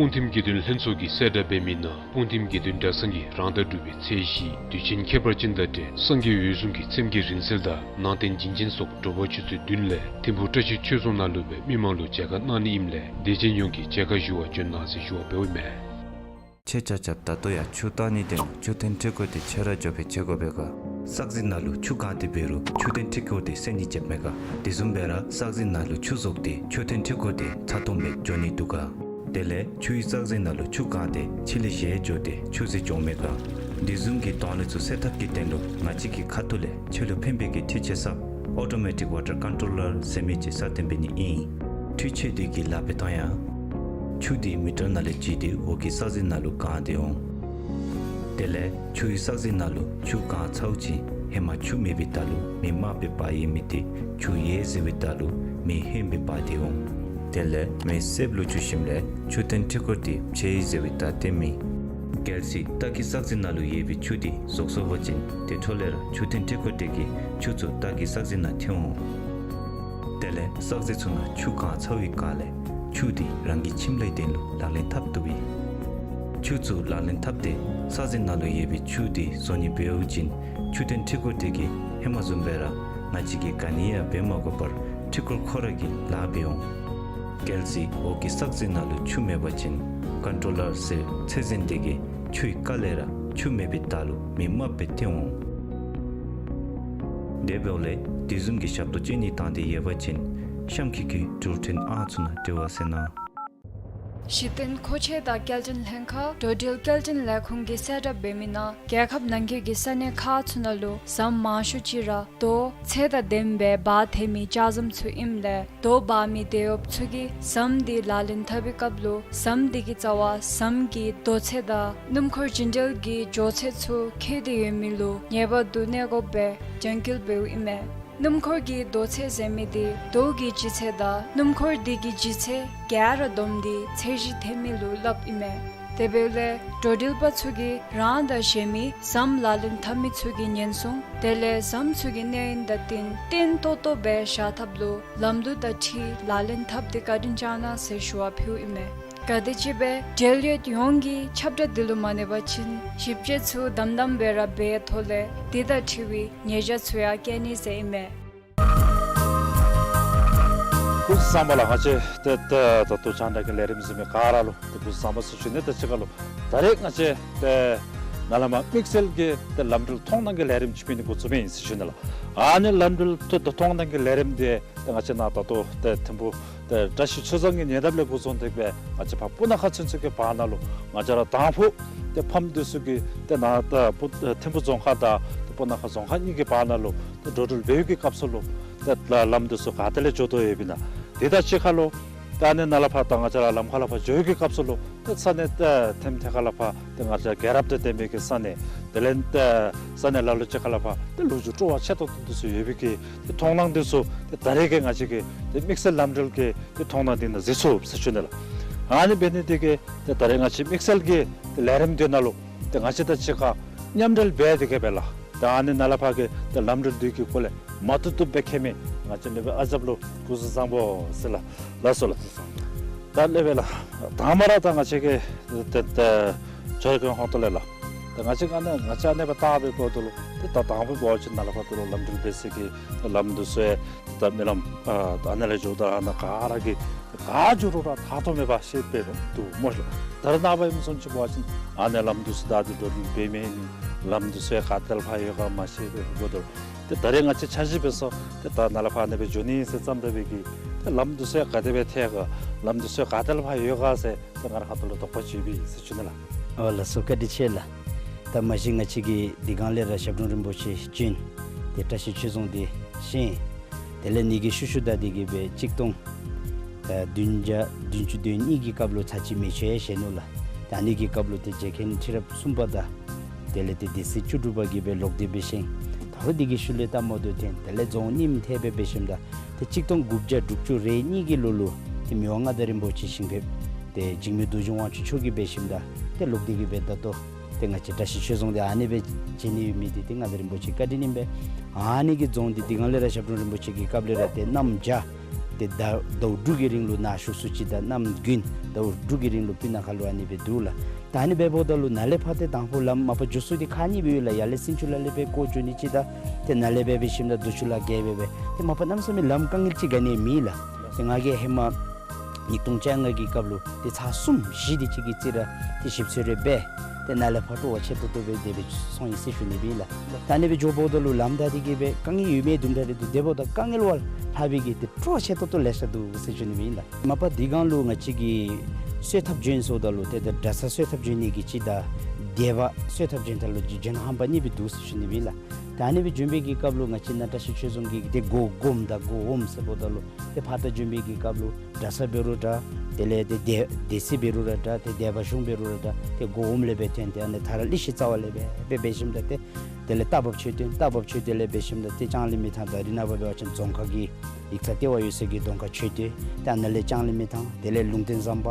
སྤུངས་ཐིམ་དགེ་འདུན་ལྷན་ཚོགས་ཀྱི་གསལ་བསྒྲགས་འབད་མི་ནང་སྤུངས་ཐིམ་དགེ་འདུན་གྲྭ་ཚང་གིས་རང་ཟླ་དྲུག་པའི་ཚེས་བཞི་དུས་ཆེན་ཁྱད་པར་ཅན་དང་འབྲེལ་སངས་རྒྱས་འོད་སྲུང་གི་མཚན་བརྒྱད་རིང་བསྲེལ་དང་ནང་རྟེན་བྱིན་ཅན་སོགས་དྲོ་པ་ཆུ་ཚོད་བདུན་ལས་ཐིམ་ཕུག་བཀྲ་ཤིས་ཆོས་རྫོང་ནང་ལུ་སྦེ་མི་མང་ལུ་མཇལ་ཁ་གནང་ནི་ཨིནམ་ལས་དད་ཅན་ཡོངས་ཀྱིས་མཇལ་ཁ་ཞུ་བར་བྱོན་གནང་ཟེར་ཞུ་བ་འབདཝ་ཨིན་མས། ཁྱེད་ཆ་ཁྱབ་ད་ལྟོ་ཡང་ཆུ་བཏང་ནི་དེ་ལུ་ཆུ་ཐོན་འཕྲུལ་འཁོར་དེ་ཁྱོད་ར་འགྱོ་སྦེ་འབྱོན་དགོ་པས་ག། སག་རྫི་ནང་ལུ་ཆུ་གང་སྟེ་འབད་རུང་ཆུ་ཐོན་འཕྲུལ་འཁོར་དེ་སེལ་ནི་ཅིག་མེད་ག། དེ་བཟུམ་སྦེ་ར་སག་རྫི་ནང་ལུ་ཆུ་བཟོ་སྟེ་ཆུ་ཐོན་འཕྲུལ་འཁོར་དེ་ཚ་ཏོམ་སྦེ་འགྱོ་ནི་འདུག་ག། དེ་ལས་ཆུའི་སག་རྫི་ནང་ལུ་ཆུ་གང་སྟེ་ཕྱི་ལས་བཞེས་འགྱོ་སྟེ་ཆུ་ཟོ་འགྱོ་མེད་ག། དེ་བཟུམ་གྱི་དོན་ལས་ཚུ་སེལ་ཐབས་ཀྱི་དོན་ལུ་ང་བཅས་ཀྱི་ཁ་ཐུག་ལས་ཁྱོད་ལུ་ཕན་པའི་གི་འཕྲུལ་ཆས་གསརཔ་ཨོ་ཊོ་མེ་ཊིཀ་ཝ་ཊར་ཀོན་ཊོ་ལར་ཟེར་མི་ཅིག་གསར་བཏོན་འབད་ནི་ཨིན། འཕྲུལ་ཆས་དེ་གི་ལཱ་འབད་ཐངས་ཡང་ཆུ་དེ་མི་ཊར་ནང་ལས་བརྒྱུད་དེ་འོག་གི་སག་རྫི་ནང་ལུ་གང་སྟེ་འོང་། དེ་ལས་ཆུའི་སག་རྫི་ནང་ལུ་ཆུ་གང་ཚཝ་ཅིག་ཧེ་མ་ཆུ་མེད་པའི་བརྡ་ལུ་མེ་དམརཔོ་སྦེ་འབར་ཡོད་མི་དེ་ཆུ་ཡོད་ཟེར་བའི་བརྡ་ལུ་མེ་ཧོནམོ་སྦེ་འབར་ཏེ་འོང་། དེ་ལས་མེ་སེརཔོ་ལུ་འགྱུར་ཞིནམ་ལས་ཆུ་ཐོན་འཕྲུལ་འཁོར་དེ་བྱེལ་ཡི་ཟེར་བའི་བརྡ་སྟོནམ་ཨིན། གལ་སྲིད་སྟག་གི་སག་རྫི་ནང་ལུ་ཡོད་པའི་ཆུ་དེ་བཟོ་སོང་པ་ཅིན་དེ་འཕྲོ་ལས་ར་ཆུ་ཐོན་འཕྲུལ་འཁོར་དེ་གིས་ཆུ་ཚུ་སྟག་གི་སག་རྫི་ནང་འཐོན་འོང་། དེ་ལས་སག་རྫི་ཚུ་ནང་ཆུ་གང་ཚཝ་པའི་སྒང་ལས་ཆུ་དེ་རང་གི་ཁྱིམ་ལཱའི་དོན་ལུ་ལག་ལེན་འཐབ་བཏུབ་ཨིན། ཆུ་ཚུ་ལག་ལེན་འཐབ་སྟེ་སག་རྫི་ནང་ལུ་ཡོད་པའི་ཆུ་དེ་བཟོ་ནི་འབདཝ་ཅིན་ཆུ་ཐོན་འཕྲུལ་འཁོར་དེ་གིས་ཧེ་མ་བཟུམ་སྦེ་ར་ང་བཅས་ཀྱིས་ག་ནི་ཡང་འབད་མ་དགོ་པར་འཕྲུལ་འཁོར་ཁོ་ར་གིས་ལཱ་འབད་འོང་། གལ་སྲིད་འོག་གི་སག་རྫི་ནང་ལུ་ཆུ་མེད་པ་ཅིན་ཀོན་ཊོ་ལར་ཟེར་ཚད་འཛིན་དེ་གིས་ཆུའི་ཀ་ལས་ར་ཆུ་མེད་པའི་བརྡ་ལུ་མེ་དམརཔོ་སྦེ་སྟོན་འོང་། དེ་འབདཝ་ལས་དེ་བཟུམ་གྱི་ཞབས་ཏོག་ཅིག་ནི་བཏང་སྟེ་ཡོད་པ་ཅིན་གཤམ་འཁོད་ཀྱི་འགྲུལ་འཕྲིན་ཨང་ཚུ་ནང་འབྲེལ་བ་མཛད་གནང་། གཞི་རྟེན་མཁོ་ཆས་དང་སྐྱེལ་འདྲེན་ལྷན་ཁག་འགྲོ་འགྲུལ་སྐྱེལ་འདྲེན་ལས་ཁུངས་ཀྱིས་གསལ་བསྒྲགས་འབད་མི་ནང་རྒྱལ་ཁབ་ནང་འཁོད་ཀྱི་ས་གནས་ཁག་ཚུ་ནང་ལུ་ཟམ་མང་ཤོས་ཅིག་ར་རྡོ་ཚད་དང་ལྡནམ་སྦེ་འབག་འཐེན་མི་ལྕགས་ཟམ་ཚུ་ཨིནམ་ལས་རྡོ་འབག་མི་དེད་གཡོགཔ་ཚུ་གིས་ཟམ་དེ་ལག་ལེན་འཐབ་པའི་སྐབས་ལུ་ཟམ་དེ་གི་རྩ་བར་ཟམ་གྱི་རྡོ་ཚད་དང་སྣུམ་འཁོར་རྒྱུན་འགྲུལ་གྱི་འགྱོ་ཚད་ཚུ་འཁེལ་ཏེ་ཡོད་མི་ལུ་ངེས་པར་དུ་གནས་དགོཔ་སྦེ་རྒྱང་བཀོད་འབདཝ་ཨིན་མས། སྣུམ་འཁོར་གྱི་རྡོ་ཚད་ཟེར་མི་དེ་རྡོ་གི་ལྗིད་ཚད་དང་སྣུམ་འཁོར་དེ་གི་ལྗིད་ཚད་ག་ར་བསྡོམས་ཏེ་ཚད་གཞི་འཐེན་མི་ལུ་སླབ་ཨིན་མས། དེ་འབདཝ་ལས་འགྲོ་འགྲུལ་པ་ཚུ་གིས་རང་དང་གཞན་མི་ཟམ་ལག་ལེན་འཐབ་མི་ཚུ་གི་ཉེན་སྲུང་དེ་ལས་ཟམ་ཚུ་གི་གནས་ཡུན་དང་བསྟུན་བརྟན་ཏོག་ཏོ་སྦེ་བཞག་ཐབས་ལུ་ལམ་ལུགས་དང་འཁྲིལ་ལག་ལེན་འཐབ་སྟེ་བཀའ་དྲིན་བསྐྱང་གནང་ཟེར་ཞུ་བ་ཕུལཝ་ཨིན་མས། ག་དེམ་ཅིག་སྦེ་འབྲེལ་ཡོད་ཡོངས་ཀྱིས་ཁྱབ་བསྒྲགས་འདི་ལུ་མ་གནས་པ་ཅིན་ཞིབ་དཔྱད་ཚུ་དམ་དམ་སྦེ་ར་འབད་ཐོག་ལས་དེ་དང་འཁྲིལ་བའི་ཉེས་བྱ་ཚུ་ཡང་བཀལ་ནི་ཟེར་ཨིན་མས། སྐུ་གཟུགས་བཟང་པོ་ལགས། ང་བཅས་ཏེ་ད་ད་ལྟོ་རྒྱང་བསྒྲགས་ཀྱི་ལས་རིམ་གཟིགས་མི་ག་ར་ལུ་ཏེ་སྐུ་གཟུགས་བཟང་པོ་ཟེར་ཞུ་ནི། ད་ཅི་ཁ་ལུ་ད་རེས་ང་བཅས་ཏེ་ནཱ་ལས་མར་དམིགས་བསལ་གྱི་ཏེ་ལམ་འགྲུལ་མཐོང་སྣང་གི་ལས་རིམ་ཅིག་འབད་ནི་འགོ་བཙུགས་མི་ཨིན་ཟེར་ཞུ་ནི་ལགས། ཨ་ནི་ལམ་འགྲུལ་ཏེ་མཐོང་སྣང་གི་ལས་རིམ་འདི་ཏེ་ང་བཅས་ནཱ་ད་ལྟོ་ཏེ་ཐིམ་ཕུག་ཏེ་བཀྲ་ཤིས་ཆོས་རྫོང་གི་ཉེ་འདབས་ལས་འགོ་བཟུང་སྟེ་སྦེ་ང་བཅས་ཕར་སྤུ་ན་ཁ་ཚུན་ཚོད་ཀྱི་བར་ན་ལུ་ང་བཅས་ར་དང་ཕུ་ཏེ་ཕམ་འདི་ཚུ་གིས་ཏེ་ནཱ་ད་སྤུ་ཐིམ་ཕུག་རྫོང་ཁག་དང་ཏེ་སྤུ་ན་ཁ་རྫོང་ཁག་གཉིས་ཀྱི་བར་ན་ལུ་ཏེ་འགྲོ་འགྲུལ་འབད་བའི་གི་སྐབས་སུ་ལུ་ཏེ་ལམ་འདི་ཚུ་ག་ཏེ་ལས་འགྱོ་དོ་ཡོདཔ་ཨིན་ན། དེ་དང་གཅིག་ཁར་ལུ་ད་ཨ་ནི་ནཱ་ལས་ཕར་ད་ང་བཅས་ར་ལམ་ཁ་ལས་ཕར་འགྱོ་བའི་གི་སྐབས་སུ་ལུ་ཏེ་ས་གནས་ཏེ་ཐིམ་ཐེ་ཁ་ལས་ཕར་ཏེ་ང་བཅས་རྒྱལ་རབས་དང་ལྡན་པའི་གི་ས་གནས་དེ་ལས་ཏེ་ས་གནས་ལ་ལུ་ཅིག་ཁ་ལས་ཕར་ཏེ་ལོ་རྒྱུས་སྤྲོ་བ་ཆེ་ཏོག་ཏོ་འདི་ཚུ་ཡོད་པའི་གི་ཏེ་མཐོང་སྣང་འདི་ཚུ་ཏེ་ད་རེས་ཀྱི་ང་བཅས་ཀྱི་ཏེ་དམིགས་བསལ་ལམ་འགྲུལ་གྱི་ཏེ་མཐོང་སྣང་འདི་ནང་གཟིགས་ཚུགས་ཟེར་ཞུ་ནི་ལགས། ཨ་ནི་འབད་ནི་འདི་གིས་ཏེ་ད་རེས་ང་བཅས་དམིགས་བསལ་གྱི་ཏེ་ལས་རིམ་འདི་ནང་ལུ་ཏེ་ང་བཅས་དང་གཅིག་ཁར་མཉམ་འབྲེལ་འབད་དེ་གི་སྦེ་ལགས། ཏེ་ཨ་ནི་ནཱ་ལས་ཕར་གྱི་ཏེ་ལམ་འགྲུལ་འདི་གི་སྐོར་ལས་མ་བཏུབ་བཏུབ་སྦེ་མཁྱེན་མི་ ང་བཅས་སློབ་དཔོན་ཨ་ཞབས་ལུ་སྐུ་གཟུགས་བཟང་པོ་ཟེར་ལགས། ལགས་སོ་ལགས། ད་སློབ་དཔོན་ལགས། དང་པ་ར་ད་ང་བཅས་ཀྱི་ཏེ་ཏེ་ཇོ་རི་ཁོང་ཧོངས་ཏོ་ལས་ལགས། ད་ང་བཅས་ཨ་ནཱ་ང་བཅས་ཨ་ནི་སྦེ་བལྟ་བའི་སྐབས་དེ་ལུ་ཏེ་ད་དང་པ་འབད་བ་ཅིན་ནཱ་ལས་ཕར་ད་ལུ་ལམ་འགྲུལ་འབད་སའི་གི་ལམ་འདི་ཚུ་ཡང་ད་སྨོན་ལམ་ཨ་ད་ཨ་ནཱ་ལས་འགྱོཝ་ད་ཨ་ནཱ་ག་ར་གིས་ག་འགྱོ་རུང་ར་ཐག་ཐོག་མེད་པར་ཤེས་པས་འདུག་སྨོ་ལགས། ད་རེས་ནངས་པ་ཨིནམ་བཟུམ་ཅིག་འབད་བ་ཅིན་ཨ་ནི་ལམ་འདི་ཚུ་ད་འདི་འགྲོ་འགྲུལ་འབད་མི་ལམ་འདི་ཚུ་ཡང་ག་ཏེ་ལས་ཕར་ཡོད་ག་མ་ཤེས་པའི་སྐབས་དེ་ལུ་ཏེ་ད་རེས་ང་བཅས་འཆར་གཞི་འབད་སོང་། ཏེ་ད་ནཱ་ལས་ཕར་ཨ་ནི་སྦེ་འགྱོ་ནི་ཟེར་བརྩམ་ད་འབད་གི་ཏེ་ལམ་འདི་ཚུ་ཡང་ག་དེ་སྦེ་ཐལ་ག་ལམ་འདི་ཚུ་ཡང་ག་ཏེ་ལས་ཕར་ཡོད་ག་ཟེར་ཏེ་ང་ར་ཁ་ཐུག་ལུ་དོགས་པ་ཅིག་ཡོད་པས་ཟེར་ཞུ་ནི་ལགས། ཨོ་ལགས་སོ། བཀའ་དྲིན་ཆེ་ལགས། ད་མ་གཞི་ང་བཅས་ཀྱིས་འདི་སྒང་ལས་ར་ཞབས་དྲུང་རིན་པོ་ཆེ་བྱོན་ཏེ་བཀྲ་ཤིས་ཆོས་རྫོང་འདི་བཞེངས། དེ་ལས་ཨ་ནི་གི་ཤུལ་ཤུལ་ད་འདི་གིས་སྦེ་གཅིག་སྟོང་ད་བདུན་བརྒྱ་བདུན་ཅུ་དོན་གཉིས་ཀྱི་སྐབས་ལུ་ཚར་གཅིག་མེ་མཆོད་ཡང་བཞེས་ནུག་ལགས། ད་ཨ་ནི་གི་སྐབས་ལུ་ཏེ་རྗེ་མཁན་ཁྲི་རབས་གསུམ་པ་དང་དེ་ལས་ཏེ་སྡེ་སྲིད་བཅུ་དྲུག་པ་གིས་སྦེ་ལོག་སྟེ་འབད་ཞིནམ་ད་རུང་འདི་གི་ཤུལ་ལས་ད་མོ་དོ་ཐེན་དེ་ལས་རྫོང་རྙིངམ་ཐལ་སྦེ་འབད་ཞིནམ་ད་ཏེ་གཅིག་སྟོང་དགུ་བརྒྱ་དྲུག་ཅུ་རེ་གཉིས་ཀྱི་ལོ་ལུ་ཏེ་མི་དབང་མངའ་བདག་རིན་པོ་ཆེ་ཞིང་ཕེབས་ཏེ་འཇིགས་མེད་རྡོ་རྗེ་དབང་ཕྱུག་མཆོག་གིས་འབད་ཞིནམ་ད་ཏེ་ལོག་སྟེ་གིས་སྦེ་ད་ལྟོ་ཏེ་ང་བཅས་བཀྲ་ཤིས་ཆོས་རྫོང་འདི་ཨ་ནི་སྦེ་བྱིན་ནི་ཡོད་མི་འདི་ཏེ་མངའ་བདག་རིན་པོ་ཆེའི་བཀའ་དྲིན་ཨིན་པས། ཨ་ནི་གི་རྫོང་འདི་འདི་སྒང་ལས་ར་ཞབས་དྲུང་རིན་པོ་ཆེ་གི་སྐབས་ལས་ར་ཏེ་གནམ་བྱཱར་ཏེ་ཟླཝ་དྲུག་གི་རིང་ལུ་ནཱ་བཞུགས་ས་ཅིག་དང་གནམ་དགུན་ཟླཝ་དྲུག་གི་རིང་ལུ་སྤུ་ན་ཁ་ལུ་ཨ་ནི་སྦེ་འདུག་ལགས། ད་ཨ་ནི་སྦེ་འབདཝ་ད་ལུ་ནཱ་ལས་ཕར་ཏེ་དང་ཕུ་ལམ་མ་པ་འགྱོ་ས་འདི་ཁག་གཉིས་སྦེ་ཡོད་ལགས། ཡར་ལས་སིན་ཆུ་ལ་ལས་སྦེ་བསྐོར་འགྱོ་ནི་ཅིག་དང་ཏེ་ནཱ་ལས་སྦེ་འབད་ཞིནམ་ད་རྡོ་ཆུ་ལ་བརྒལ་སྦེ་སྦེ་ཏེ་མ་པ་གནམ་མེད་ས་མེད་ལམ་དཀའ་ངལ་ཅིག་ག་ནི་ཡང་མེད་ལགས། ཏེ་ང་གིས་ཧེ་མ་ཉིས་སྟོང་བཅོ་ལྔ་གི་སྐབས་ལུ་ཏེ་ཚར་གསུམ་བཞི་དེ་ཅིག་གི་རྩིས་ར་ཏེ་ཞིབ་འཚོལ་རེ་འབད་ཏེ་ནཱ་ལས་ཕར་སྤྲོ་བ་ཆེ་ཏོག་ཏོ་སྦེ་དེ་སྦེ་སོང་ཡི་ཟེར་ཞུ་ནི་སྦེ་ཨིན་ལགས། ད་ཨ་ནི་སྦེ་འགྱོ་འབདཝ་ད་ལུ་ལམ་ད་འདི་གིས་སྦེ་དཀའ་ངལ་ཡོད་མི་དུམ་གྲ་རེ་འདུག། དེ་འབདཝ་ད་དཀའ་ངལ་བ་ལྷག་པའི་གི་ཏེ་སྤྲོ་བ་ཆེ་ཏོག་ཏོ་ལེ་ཤ་འདུག་ཟེར་ཞུ་ནི་སྦེ་ཨིན་ལགས། མ་པ་འདི་སྒང་ལུ་ང་བཅས་ཀྱི་གསོལ་ཐབ་བྱོན་སོངམ་ད་ལུ་ཏེ་ད་གྲྭ་ཚང་གསོལ་ཐབ་བྱོན་ནི་གི་ཅིག་དང་སྡེ་པ་གསོལ་ཐབ་བྱོནམ་ད་ལུ་ཅིག་བྱོན་ཧམ་པ་གཉིས་སྦེ་འདུག་ཟེར་ཞུ་ནི་སྦེ་ཨིན་ལགས། ད་ཨ་ནི་སྦེ་བྱོན་པའི་གི་སྐབས་ལུ་ང་བཅས་ནཱ་བཀྲ་ཤིས་ཆོས་རྫོང་གི་ཏེ་སྒོ་སྒོམ་དང་སྒོ་འོགམ་ཟེརཝ་ད་ལུ་ཏེ་ཕར་ད་བྱོན་པའི་གི་སྐབས་ལུ་གྲྭ་ཚང་འབད་རུང་འདྲ་དེ་ལས་ཏེ་སྡེ་སྡེ་སྲིད་འབད་རུང་ར་འདྲ་ཏེ་སྡེ་པ་གཞུང་འབད་རུང་ར་འདྲ་ཏེ་སྒོ་འོགམ་ལས་སྦེ་ཐོན་ཏེ་ཨ་ནི་ད་ར་ལི་ཤི་རྩ་བ་ལས་སྦེ་སྦེ་འབད་ཞིནམ་ད་ཏེ་དེ་ལས་རྟ་བབས་མཆོད་རྟེན་རྟ་བབས་མཆོད་རྟེན་ལས་འབད་ཞིནམ་ད་ཏེ་ལྕང་གླིང་མི་ཐང་ད་རེས་ནངས་པ་འབད་བ་ཅིན་རྫོང་ཁག་གི་ཡིག་ཚང་ལྟེ་བ་ཡོད་སའི་གི་རྫོང་ཁག་མཆོད་རྟེན་ཏེ་ཨ་ནཱ་ལས་ལྕང་གླིང་མི་ཐང་དེ་ལས་ལུང་བསྟན་ཟམ་པ་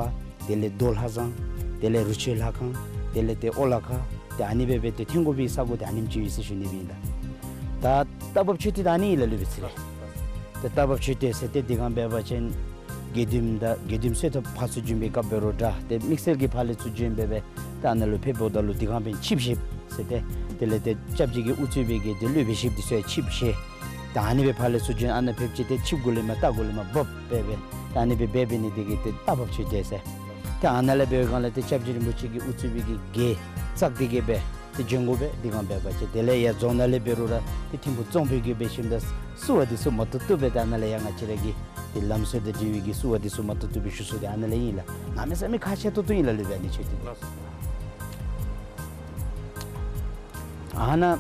དེ་ལས་རྡོ་ལྷ་བཟང་དེ་ལས་རུ་ཆེན་ལྷ་ཁང་དེ་ལས་ཏེ་ཨོ་ལ་ཁ་ཏེ་ཨ་ནི་སྦེ་སྦེ་ཏེ་ཐོན་དགོ་པའི་ས་གོ་ཏེ་ཨ་ནེམ་ཅིག་ཡོད་ཟེར་ཞུ་ནི་སྦེ་ཨིན་ལགས། ད་རྟ་བབས་མཆོད་རྟེན་ད་ཨ་ནི་ཨིན་ལགས་ལུས་པའི་ཚེ་ལས། ཏེ་རྟ་བབས་མཆོད་རྟེན་ཟེར་ཏེ་འདི་སྒང་འབད་བ་ཅིན་དགེ་འདུནམ་དང་དགེ་འདུནམ་གསོལ་ཐབ་ཕར་ཚུར་བྱོན་པའི་སྐབས་འབད་རུང་འདྲ་ཏེ་དམིགས་བསལ་གྱི་ཕར་ལས་ཚུར་བྱོན་སྦེ་སྦེ་ཏེ་ཨ་ནཱ་ལུ་ཕེབས་འབདཝ་ད་ལུ་འདི་སྒང་འབདན་ཆིབས་ཞིབ་ཟེར་ཏེ་དེ་ལས་ཏེ་སྐྱབས་རྗེ་གིས་དབུ་གཙོས་པའི་གི་ཏེ་སློབ་དཔོན་ཞིབ་འདི་ཚུ་ཡང་ཆིབས་ཞིབ་ཏེ་ཨ་ནི་སྦེ་ཕར་ལས་ཚུར་བྱོན་ཨ་ནཱ་ཕེབས་ཅི་ཏེ་ཆིབས་གུ་ལས་མར་རྟ་གུ་ལས་མར་བབས་སྦེ་སྦེ་ཏེ་ཨ་ནི་སྦེ་འབད་འབད་ནི་འདི་གིས་ཏེ་རྟ་བབས་མཆོད་རྟེན་ཟེར། ཏེ་ཨ་ནཱ་ལས་འབད་བའི་སྒང་ལས་ཏེ་སྐྱབས་རྗེ་རིན་པོ་ཆེ་གིས་དབུ་གཙོས་པའི་གི་རྒྱལ་བཙག་འདི་གིས་སྦེ་ཏེ་བྱོན་དགོ་པས། འདི་སྒང་འབད་བ་ཅིན་དེ་ལས་ཡར་རྫོང་ནང་ལས་འབད་རུང་ར་ཏེ་ཐིམ་ཕུག་རྫོང་དཔོན་གྱིས་འབད་ཞིནམ་ད་བསུ་བ་འདི་ཚུ་མ་བཏུབ་བཏུབ་སྦེ་ཏེ་ཨ་ནཱ་ལས་ཡར་ང་བཅས་ར་གི་ཏེ་ལམ་སྲོལ་དང་འབྲེལ་བའི་གི་བསུ་བ་འདི་ཚུ་མ་བཏུབ་བཏུབ་སྦེ་ཞུ་ས་འདི་ཨ་ནཱ་ལས་ཨིན་ལགས། གནམ་མེད་ས་མེད་ཁག་ཆེ་ཏོག་ཏོ་ཨིན་ལགས་ལུས་པའི་ཨ་ནི་མཆོད་རྟེན་འདི། ཨ་ནཱ་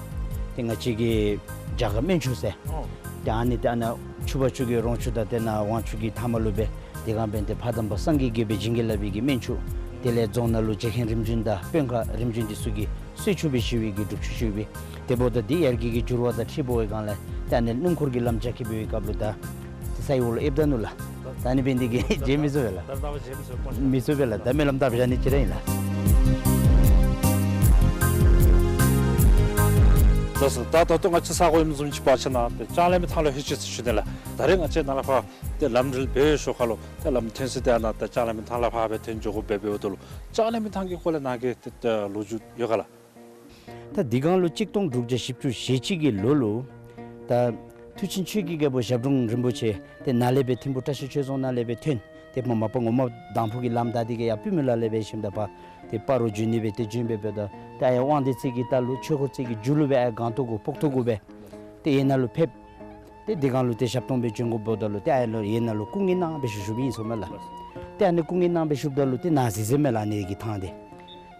ཏེ་ང་བཅས་ཀྱི་རྒྱ་གར་སྨན་ཆུ་ཟེར། ཨོ། ཏེ་ཨ་ནི་ཏེ་ཨ་ནཱ་ཆུ་བ་ཆུ་གི་རོང་ཆུ་དང་ཏེ་ནཱ་ཝང་ཆུ་གི་མཐའ་མ་ལུ་སྦེ་འདི་སྒང་འབདན་ཏེ་ཕ་དམ་པ་སངས་རྒྱས་ཀྱིས་སྦེ་བྱིན་གྱིས་བརླབས་པའི་གི་སྨན་ཆུ། དེ་ལས་རྫོང་ནང་ལུ་རྗེ་མཁན་རིམ་བྱོན་དང་དཔོན་ཁག་རིམ་བྱོན་འདི་ཚུ་གིས་གསོལ་ཆུ་སྦེ་ཞུ་བའི་གི་སྒྲུབ་ཆུ་ཞུ་བའི། དེ་འབདཝ་ད་འདི་ཡར་རྒྱས་ཀྱི་འགྱུར་བ་དང་འཁྲིལ་འབད་བའི་སྒང་ལས་ཏེ་ཨ་ནི་སྣུམ་འཁོར་གྱི་ལམ་རྒྱགས་ཀྱི་འབད་བའི་སྐབས་ལུ་ད་ཏེ་ས་ཡི་འོག་ལུ་ཨེབ་ད་ནུག་ལགས། ད་ཨ་ནི་འབད་ནི་འདི་གིས་མཇལ་མི་ཚུགས་པས་ལགས། མི་ཚུགས་པས་ལགས། ད་སྨོན་ལམ་བཏབ་བཞག་ནི་ཅིག་ར་ཨིན་ལགས། ལགས་སོ། ད་ད་ལྟོ་ང་བཅས་ས་གོ་ཨིནམ་བཟུམ་ཅིག་འབད་བ་ཅིན་ནཱ་ཏེ་ལྕང་གླིང་མི་ཐང་ལུ་ལྷོད་ཅི་ཟེར་ཞུ་ནི་ལགས། ད་རེས་ང་བཅས་ནཱ་ལས་ཕར་ཏེ་ལམ་འགྲུལ་འབད་ཞོར་ཁ་ལུ་ཏེ་ལམ་ཐོན་ས་འདི་ཨ་ནཱ་ཏེ་ལྕང་གླིང་མི་ཐང་ལས་ཕར་སྦེ་ཐོན་འགྱོ་དགོཔ་འབད་འབདཝ་ད་ལུ་ལྕང་གླིང་མི་ཐང་གི་སྐོར་ལས་ནཱ་གི་ཏེ་ཏེ་ལོ་རྒྱུས་ཡོད་ག་ལགས། ད་འདི་སྒང་ལུ་གཅིག་སྟོང་དྲུག་བརྒྱ་བཞི་བཅུ་ཞེ་གཅིག་གི་ལོ་ལུ་ད་མཐུ་ཆེན་ཆོས་ཀྱི་རྒྱལ་པོ་ཞབས་དྲུང་རིན་པོ་ཆེ་ཏེ་ནཱ་ལས་སྦེ་ཐིམ་ཕུག་བཀྲ་ཤིས་ཆོས་རྫོང་ནང་ལས་སྦེ་ཐོན། ཏེ་མ་མ་པ་ངོ་མ་དང་ཕུ་གི་ལམ་ད་འདི་གིས་ཡར་པུས་མོ་ལ་ལས་འབད་ཞིནམ་ད་ཕར་ཏེ་སྤ་རོ་འགྱོ་ནི་སྦེ་ཏེ་འགྱོ་སྦེ་འབདཝ་ད་ཏེ་ཡར་དབང་འདུས་རྩེ་གི་ལྟག་ལུ་ཆོས་འཁོར་རྩེ་གི་མཇུག་ལུ་སྦེ་ཨ་སྒང་ཏོག་གུ་སྤོག་ཐོག་གུ་སྦེ་ཏེ་ཡར་ནཱ་ལུ་ཕེབས། ཏེ་འདི་སྒང་ལུ་ཏེ་ཞབས་སྟོང་སྦེ་བྱོན་དགོཔ་འབདཝ་ད་ལུ་ཏེ་ཨ་ལུ་ཡར་ནཱ་ལུ་སྐུ་ངལ་གནང་སྦེ་བཞུགས་བཞུགསཔ་ཨིན་ཟེར་མས་ལགས། ཏེ་ཨ་ནི་སྐུ་ངལ་གནང་སྦེ་བཞུགསཔ་ད་ལུ་ཏེ་ནཱ་གཟིགས་གཟིགསཔ་མས་ལགས་ཨ་ནི་གི་ཐང་འདི།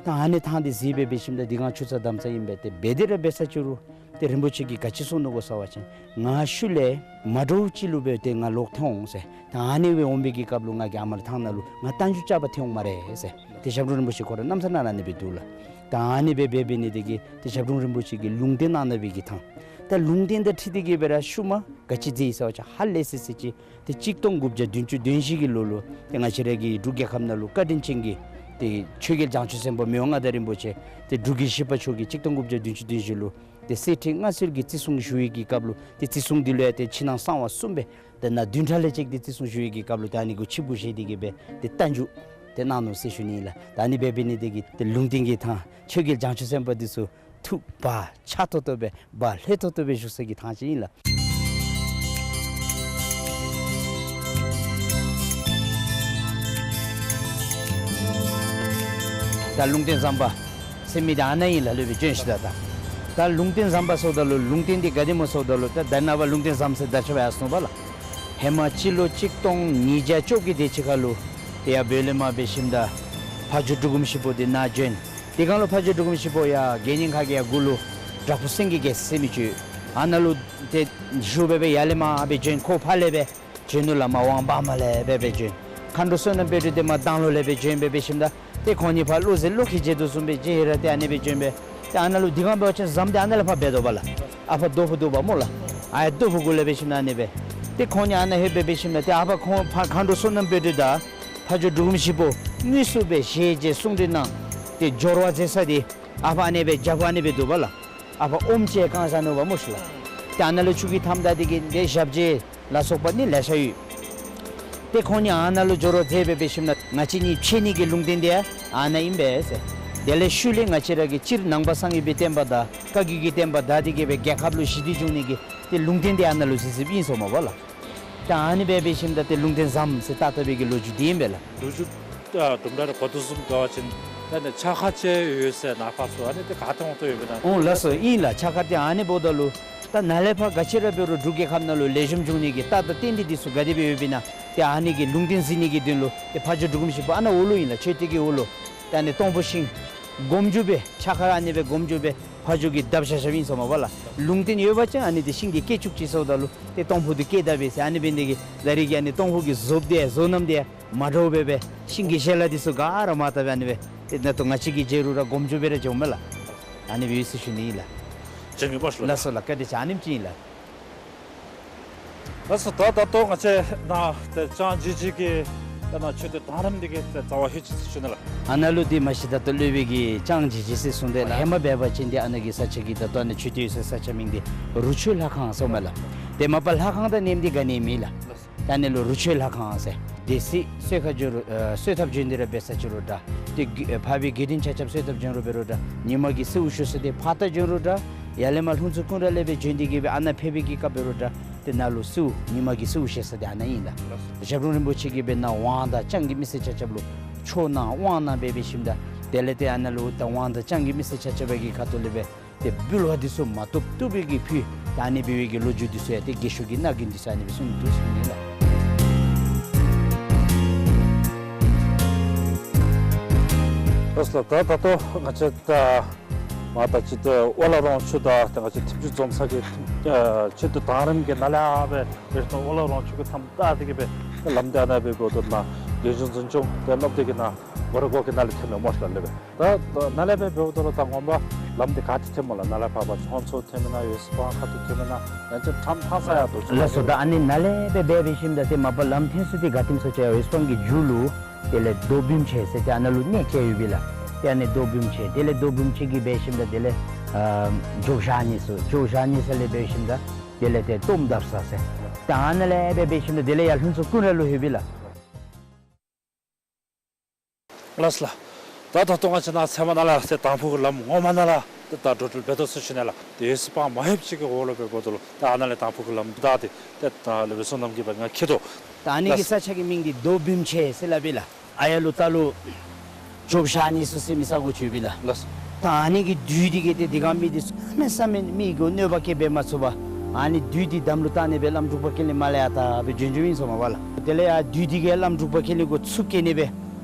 ད་ཨ་ནི་ཐང་འདི་གཟིགས་སྦེ་འབད་ཞིནམ་ད་འདི་སྒང་ཆུ་རྩྭ་དམ་རྩྭ་ཨིན་པས། ཏེ་འབད་དེ་ར་འབད་ས་ཅི་རུང་ཏེ་རིན་པོ་ཆེ་གིས་ག་ཅི་གསུངས་ནུག་གོ་ཟེར་བ་ཅིན་ང་ཤུལ་ལས་མ་འདྲཝ་ཅིག་ལུ་སྦེ་ཏེ་ང་ལོག་ཐོན་འོང་ཟེར། ད་ཨ་ནི་སྦེ་འོང་བའི་གི་སྐབས་ལུ་ང་གིས་ཨ་མར་ཐང་ནང་ལུ་ང་རྟ་རྒྱུག་རྐྱབ་པར་ཐོན་འོང་སྨ་རེ་ཟེར། ཏེ་ཞབས་དྲུང་རིན་པོ་ཆེ་ཁོ་ར་རྣམ་ཐར་ནང་ལུ་ཨ་ནི་སྦེ་འདུག་ལགས། ད་ཨ་ནི་སྦེ་འབད་འབད་ནི་འདི་གིས་ཏེ་ཞབས་དྲུང་རིན་པོ་ཆེ་གིས་ལུང་བསྟན་གནང་གནང་བའི་གི་ཐང་། ད་ལུང་བསྟན་དང་འཁྲིལ་ཏེ་གིས་སྦེ་ར་ཤུལ་མ་ག་ཅི་མཛད་ཡི་ཟེར་བ་ཅིན་ཧ་ལས་སི་སི་ཅིག་ཏེ་གཅིག་སྟོང་དགུ་བརྒྱ་བདུན་ཅུ་དོན་བཞི་གི་ལོ་ལུ་ཏེ་ང་བཅས་ར་གི་འབྲུག་རྒྱལ་ཁབ་ནང་ལུ་བཀའ་དྲིན་ཅན་གྱི་ཏེ་ཆོས་རྒྱལ་བྱང་ཆུབ་སེམས་དཔའ་མི་དབང་མངའ་བདག་རིན་པོ་ཆེ་ཏེ་འབྲུག་གི་བཞི་པ་མཆོག་གིས་གཅིག་སྟོང་དགུ་བརྒྱ་བདུན་ཅུ་དོན་བཞི་ལུ་ ཏེ་གསེར་ཁྲི་མངའ་གསོལ་གྱི་བརྩི་སྲུང་ཞུ་བའི་གི་སྐབས་ལུ་ཏེ་བརྩི་སྲུང་འདི་ལུ་ཡང་ཏེ་ཕྱི་ནང་གསང་བ་གསུམ་སྦེ་ཏེ་ནཱ་བདུན་ཕྲག་ལས་བཅད་དེ་བརྩི་སྲུང་ཞུ་བའི་གི་སྐབས་ལུ་ཏེ་ཨ་ནི་གུ་ཆིབས་བསྒྱུར་བཞེས་ཏེ་གི་སྦེ་ཏེ་རྟ་རྒྱུག་ཏེ་གནང་ནུག་ཟེར་ཞུ་ནི་ཨིན་ལགས། ད་ཨ་ནི་འབད་འབད་ནི་དེ་གིས་ཏེ་ལུང་བསྟན་གྱི་ཐང་ཆོས་རྒྱལ་བྱང་ཆུབ་སེམས་དཔའ་འདི་ཚུ་ཐུགས་བག་ཆགས་ཏོག་ཏོ་སྦེ་བག་ལྷོད་ཏོག་ཏོ་སྦེ་བཞུགས་ས་གི་ཐང་ཅིག་ཨིན་ལགས། ད་ལུང་བསྟན་ཟམ་པ་ཟེར་མི་འདི་ཨ་ནཱ་ཨིན་ལགས། ལོག་སྦེ་བྱོན་ཤིག་ད། ད་ད་ལུང་བསྟན་ཟམ་པ་ཟེརཝ་ད་ལུ་ལུང་བསྟན་འདི་ག་དེ་སྨོ་ཟེརཝ་ད་ལུ་ད་ད་ནངས་པ་ལུང་བསྟན་ཟམ་ཟེར་བརྡ་ཆད་སྦེ་ཡར་སོང་པ་ལགས། ཧེ་མ་སྤྱི་ལོ་གཅིག་སྟོང་ཉིས་བརྒྱ་བཅོ་བརྒྱད་དེ་ཅིག་ཁར་ལུ་ཏེ་ཡར་བོད་ལས་མར་འབད་ཞིནམ་ད་ཕ་ཇོ་འབྲུག་སྒོམ་ཞིག་པོ་འདི་ནཱ་བྱོན། དེ་སྒང་ལུ་ཕ་ཇོ་འབྲུག་སྒོམ་ཞིག་པོ་ཡར་དགེ་བསྙེན་ཁ་གི་ཡར་མགུ་ལུ་དྲག་པོ་སེང་གེ་གེ་ཟེར་མི་ཅིག་ཡོད། ཨ་ནཱ་ལུ་ཏེ་བཞུགས་སྦེ་སྦེ་ཡར་ལས་མར་སྦེ་བྱོན། ཁོ་ཕར་ལས་སྦེ་བྱོན་ནུག་ལགས། མར་ཝང་བར་མ་ལས་སྦེ་སྦེ་བྱོན། མཁའ་འགྲོ་བསོད་ནམས་དཔལ་སྒྲོན་འདི་མར་དང་ལོ་ལས་སྦེ་བྱོན་སྦེ་འབད་ཞིནམ་ད་ཏེ་ཁོང་གཉིས་ཕར་བློ་གཟེར་བློ་ཁེལ་བྱེལ་དོ་བཟུམ་སྦེ་བྱོན་ཧེ་ར་ཏེ་ཨ་ནི་སྦེ་བྱོན་སྦེ་ཏེ་ཨ་ནཱ་ལུ་དེ་སྒང་འབད་བ་ཅིན་ཟམ་འདི་ཨ་ནཱ་ལས་ཕར་འབད་དོ་པ་ལགས། ཨ་ཕར་རྡོ་ཕུག་འདུག་པ་སྨོ་ལགས། ཨ་ཡར་རྡོ་ཕུག་གུ་ལས་འབད་ཞིནམ་ཨ་ནི་སྦེ་ཏེ་ཁོང་གཉིས་ཨ་ནཱ་ལྷོད་སྦེ་འབད་ཞིནམ་ད་ཏེ་ཨ་ཕར་ཁོང་ཕར་མཁའ་འགྲོ་བསོད་ནམས་དཔལ་སྒྲོན་དང་ཕ་ཇོ་འབྲུག་སྒོམ་ཞིག་པོ་དངོས་སུ་སྦེ་ཞལ་མཇལ་གསུང་གྲོས་གནང་། ཏེ་སྦྱོར་བ་མཛད་ས་འདི་ཨ་ཕར་ཨ་ནི་སྦེ་རྒྱབ་ཁར་ཨ་ནི་སྦེ་འདུག་པ་ལགས། ཨ་ཕར་ཨོམ་ཅིག་བཀང་བཞག་ནུག་པ་སྨོ་ཤིག་ལགས། ཏེ་ཨ་ནཱ་ལུ་ཆུ་གི་མཐའམ་བདའ་སྟེ་གི་ཏེ་ཞབས་རྗེས་ལ་སོགས་པ་ནི་ལེ་ཤ་ཡོད། ཏེ་ཁོང་གཉིས་ཨ་ནཱ་ལུ་སྦྱོར་བ་མཛད་སྦེ་འབད་ཞིནམ་ན་ང་བཅས་གཉིས་ཕྱད་ནི་གི་ལུང་བསྟན་འདི་ཡང་ཨ་ནཱ་ཨིན་པས་ཟེར། དེ་ལས་ཤུལ་ལས་ང་བཅས་ར་གི་སྤྱིར་ནང་པ་སངས་རྒྱས་པའི་བསྟན་པ་དང་བཀའ་བརྒྱུད་ཀྱི་བསྟན་པ་དར་ཏེ་གི་སྦེ་རྒྱལ་ཁབ་ལུ་ཞི་བདེ་འབྱུང་ནི་གི་ཏེ་ལུང་བསྟན་འདི་ཨ་ནཱ་ལུ་གཟིགས་གཟིགསཔ་ཨིན་སོང་མས་པ་ལགས། ད་ཨ་ནི་སྦེ་འབད་ཞིནམ་ད་ཏེ་ལུང་བསྟན་ཟམ་ཟེར་བཏགས་བཏགས་པའི་གི་ལོ་རྒྱུས་འདི་ཨིན་པས་ལགས། ལོ་རྒྱུས་ཨ་དུམ་གྲ་རེ་གོ་དོ་བཟུམ་འབད་བ་ཅིན་ད་ནི་ཕྱག་མཁར་ཅིག་ཡོད་ཟེར་ནཱ་ཕར་ཚུར་ཨ་ནི་ཏེ་ག་ཏེ་འོང་དོ་ཡོདཔ་ཨིན་ན། འོང་ལགས་སོ། ཨིན་ལགས། ཕྱག་མཁར་འདི་ཨ་ནི་འབདཝ་ད་ལུ་ད་ནཱ་ལས་ཕར་ག་ཅི་ར་འབད་རུང་འབྲུག་རྒྱལ་ཁབ་ནང་ལུ་ལེགས་ཤོམ་འབྱུང་ནི་གི་རྟགས་དང་རྟེན་འབྲེལ་འདི་ཚུ་ག་དེ་སྦེ་ཡོདཔ་ཨིན་ན། ཏེ་ཨ་ནི་གི་ལུང་བསྟན་གཟིགས་ནི་གི་དོན་ལུ་ཏེ་ཕ་ཇོ་འབྲུག་སྒོམ་ཞིག་པོ་ཨ་ནཱ་འོག་ལུ་ཨིན་ལགས། མཆོད་རྟེན་གྱི་འོག་ལུ་ད་ནི་སྟོང་ཕུ་ཤིང་སྒོམ་རྒྱུ་སྦེ་ཕྱག་མཁར་ཨ་ནི་སྦེ་སྒོམ་རྒྱུ་སྦེ་ཕ་ཇོ་གིས་བརྡབ་བཞག་བཞགཔ་ཨིན་སོང་མས་པ་ལགས། ལུང་བསྟན་ཡོད་པ་ཅིན་ཨ་ནི་འདི་ཤིང་འདི་སྐྱེ་བཅུག་ཅིག་ཟེརཝ་ད་ལུ་ཏེ་སྟོང་ཕུ་འདི་སྐྱེ་ད་པས་ཟེར། ཨ་ནི་འབད་ནི་དེ་གིས་ད་རེས་ཀྱི་ཨ་ནི་སྟོང་ཕུ་གི་བཟོ་འདི་བཟོ་རྣམ་འདི་མ་འདྲཝ་སྦེ་སྦེ་ཤིང་གི་ཞལ་ལག་འདི་ཚུ་ག་ར་མར་བཏབ་སྦེ་ཨ་ནི་སྦེ་ཏེ་ནཱ་ད་ང་བཅས་ཀྱིས་མཇལ་རུང་ར་སྒོམ་རྒྱུ་སྦེ་ར་མཇལཝ་མས་ལགས། ཨ་ནི་སྦེ་ཡོད་ཟེར་ཞུ་ནི་ཨིན་ལགས། བྱིན་གྱིས་བརླབ་ཞུ་ལགས། ལགས་སོ་ལགས། བཀའ་དྲིན་ཆེ། ཨ་ནེམ་ཅིག་ཨིན་ལགས། ལགས་སོ། ད་ད་ལྟོ་ང་བཅས་ནཱ་ཏེ་ལྕང་ཇི་ཇི་གི་ད་ནཱ་མཆོད་རྟེན་དང་རིམ་འདི་གི་ཏེ་རྩ་བ་ཧེ་ཅིག་ཞུ་ནི་ལགས། ཨ་ནཱ་ལུ་འདི་མ་གཞི་ད་ལྟོ་སློབ་དཔོན་གྱི་ལྕང་ཇི་ཇི་ཟེར་གསུངས་ཏེ་ལགས། ཧེ་མ་འབད་བ་ཅིན་འདི་ཨ་ནཱ་གི་ས་ཆ་གི་ད་ལྟོ་ཨ་ནཱ་མཆོད་རྟེན་ཡོད་སའི་ས་ཆ་མིང་འདི་རུ་ཆོས་ལྷ་ཁང་ཟེརཝ་མས་ལགས། ཏེ་མ་པ་ལྷ་ཁང་དང་གནསམ་འདི་ག་ནི་མེད་ལགས། ད་ཨ་ནི་ལུ་རུ་ཆོས་ལྷ་ཁང་ཟེར། སྡེ་སྲིད་གསོལ་ཁ་བྱོན་རུང་ཨ་གསོལ་ཐབ་བྱོན་ཏེ་ར་འབད་ས་ཅིག་རུང་འདྲ། ཏེ་དགེ་ཨེ་འཕགས་པའི་དགེ་འདུན་ཆ་ཁྱབ་གསོལ་ཐབ་བྱོན་རུང་འབད་རུང་འདྲ། ཉི་མ་གི་གསོལཝ་བཞེས་ས་འདི་ཕར་ལྟ་བྱོན་རུང་འདྲ། ཡར་ལས་མར་ལྷུན་རྩེ་ཀུན་ར་ལས་སྦེ་བྱོན་ཏེ་གི་སྦེ་ཨ་ནཱ་ཕེབས་པའི་གི་སྐབས་འབད་རུང་འདྲ། ཏེ་ནཱ་ལུ་གསོལཝ་ཉི་མ་གི་གསོལཝ་བཞེས་ས་འདི་ཨ་ནཱ་ཨིན་ལགས། ཞབས་དྲུང་རིན་པོ་ཆེ་གིས་སྦེ་ནཱ་ཝང་དང་ལྕང་གི་མི་སེར་ཆ་ཁྱབ་ལུ་ཆོས་གནང་དབང་གནང་སྦེ་འབད་ཞིནམ་ད་དེ་ལས་ཏེ་ཨ་ནཱ་ལུ་ད་ཝང་དང་ལྕང་གི་མི་སེར་ཆ་ཁྱབ་ཀྱི་ཁ་ཐུག་ལས་སྦེ་ཏེ་འབུལ་བ་འདི་ཚུ་མ་བཏུབ་བཏུབ་པའི་གི་ཕུལ། ད་ཨ་ནི་འབད་བའི་གི་ལོ་རྒྱུས་འདི་ཚུ་ཡང་ཏེ་རྒས་ཤོས་ཀྱི་རྣ་རྒྱན་འདི་ཚུ་ཨ་ནི་སྦེ་གསུངས་འདུག་ཟེར་ཞུ་ནི་ལགས། ལགས་སོ། ད་ད་ལྟོ་ང་བཅས་ད་མ་ད་ཅི་ཏེ་ཨོ་ལ་རོང་ཆུ་དང་ད་ང་བཅས་ཐིམ་ཆུ་འཛོམས་ས་གི་ཨེ་མཆོད་རྟེན་དང་རིམ་གྱི་ནཱ་ལས་སྦེ་ཨེ་ད་ཨོ་ལ་རོང་ཆུ་གི་མཐའམ་བདའ་སྟེ་གི་སྦེ་ལམ་འདི་ཨ་ནཱ་སྦེ་འབདཝ་ད་ནཱ་རྒྱལ་གཞུང་འཛིན་སྐྱོང་ཏེ་སློབ་སྡེ་གི་ནཱ་སྒོ་ར་སྒོ་གི་ནང་ལས་ཐོནམ་མས་སྨོ་ཤིག་ལགས། ལེགས་པས། ད་ད་ནཱ་ལས་སྦེ་འབདཝ་ད་ལུ་ད་ངོ་མ་ལམ་འདི་ག་ཏེ་ཐོནམ་སྨོ་ལགས། ནཱ་ལས་ཕར་ཕར་ཚོང་མཚོ་ཐོནམ་ཨིན་ན་ཡོད་སི་སྤང་ཁ་ཐུག་ཐོནམ་ཨིན་ན་ཡང་ཅིན་ཁྲམ་ཕང་ས་ཡར་འདུག་ལགས་སོ། ད་ཨ་ནི་ནཱ་ལས་སྦེ་འབད་འབད་ཞིནམ་ད་ཏེ་མ་པ་ལམ་ཐོན་ས་འདི་ག་ཏེ་སྨོ་ཟེར་བ་ཅིན་ཡོད་སི་སྤང་གི་མཇུག་ལུ་དེ་ལས་རྡོ་བིམ་ཆེ་ཟེར་ཏེ་ཨ་ནཱ་ལུ་གནས་བཅས་ཡོད་པས་ལགས། ཏེ་ཨ་ནི་རྡོ་བིམ་ཆེ་དེ་ལས་རྡོ་བིམ་ཆེ་གི་འབད་ཞིནམ་ད་དེ་ལས་ཨ་ཇོ་བཞག་ནི་ས་ཇོ་བཞག་ནི་ས་ལས་འབད་ཞིནམ་ད་དེ་ལས་ཏེ་གཏོརམ་བརྡབ་ས་ཟེར། ཏེ་ཨ་ནཱ་ལས་སྦེ་འབད་ཞིནམ་ད་དེ་ལས་ཡར་ལྷུན་རྩེ་ཀུན་ར་ལུ་ལྷོད་པས་ལགས། ལགས་སོ་ལགས། ད་ད་ལྟོ་ང་བཅས་ནཱ་ཚལ་མ་ནང་ལས་ཏེ་དང་ཕུ་གི་ལམ་ངོ་མ་ནང་ལས་ཏེ་ད་འགྲོ་འགྲུལ་འབད་དོ་ཟེར་ཞུ་ནི་ལགས། ཏེ་ཡོད་སི་སྤང་མ་ལྷོདཔ་ཅིག་གི་འོག་ལུ་སྦེ་འབདཝ་ད་ལུ་ད་ཨ་ནཱ་ལས་དང་ཕུ་གི་ལམ་བདའ་སྟེ་ཏེ་ད་ལེགས་པའི་བསོད་ནམས་ཀྱིས་སྦེ་ང་འཁྱིད་དོ། ད་ཨ་ནི་གི་ལགས་སོ། ས་ཆ་གི་མིང་འདི་རྡོ་བིམ་ཆེ་ཟེར་སླབ་པས་ལགས། ཨ་ཡར་ལུ་ད་ལུ་ཇོ་བཞག་ནི་ས་ཟེར་མི་ས་གོ་ཅིག་ཡོད་པས་ལགས། ལགས་སོ། ད་ཨ་ནི་གི་བདུད་འདི་གིས་ཏེ་དེ་སྒང་མི་འདི་ཚུ་གནམ་མེད་ས་མེད་མི་གུ་གནོད་པ་བཀལ་སྦེ་མ་ཚུགས་པར་ཨ་ནི་བདུད་འདི་དམ་ལུ་བཏགས་ནི་སྦེ་བླམ་འབྲུག་པ་ཀུན་ལེགས་མར་ལས་ཡར་ད་སྦེ་བྱོན་བྱོནམ་ཨིན་སོང་མས་པ་ལགས། དེ་ལས་ཡར་བདུད་འདི་གིས་བླམ་འབྲུག་པ་ཀུན་ལེགས་གུ་ཚུར་བཀལ་ནི་སྦེ་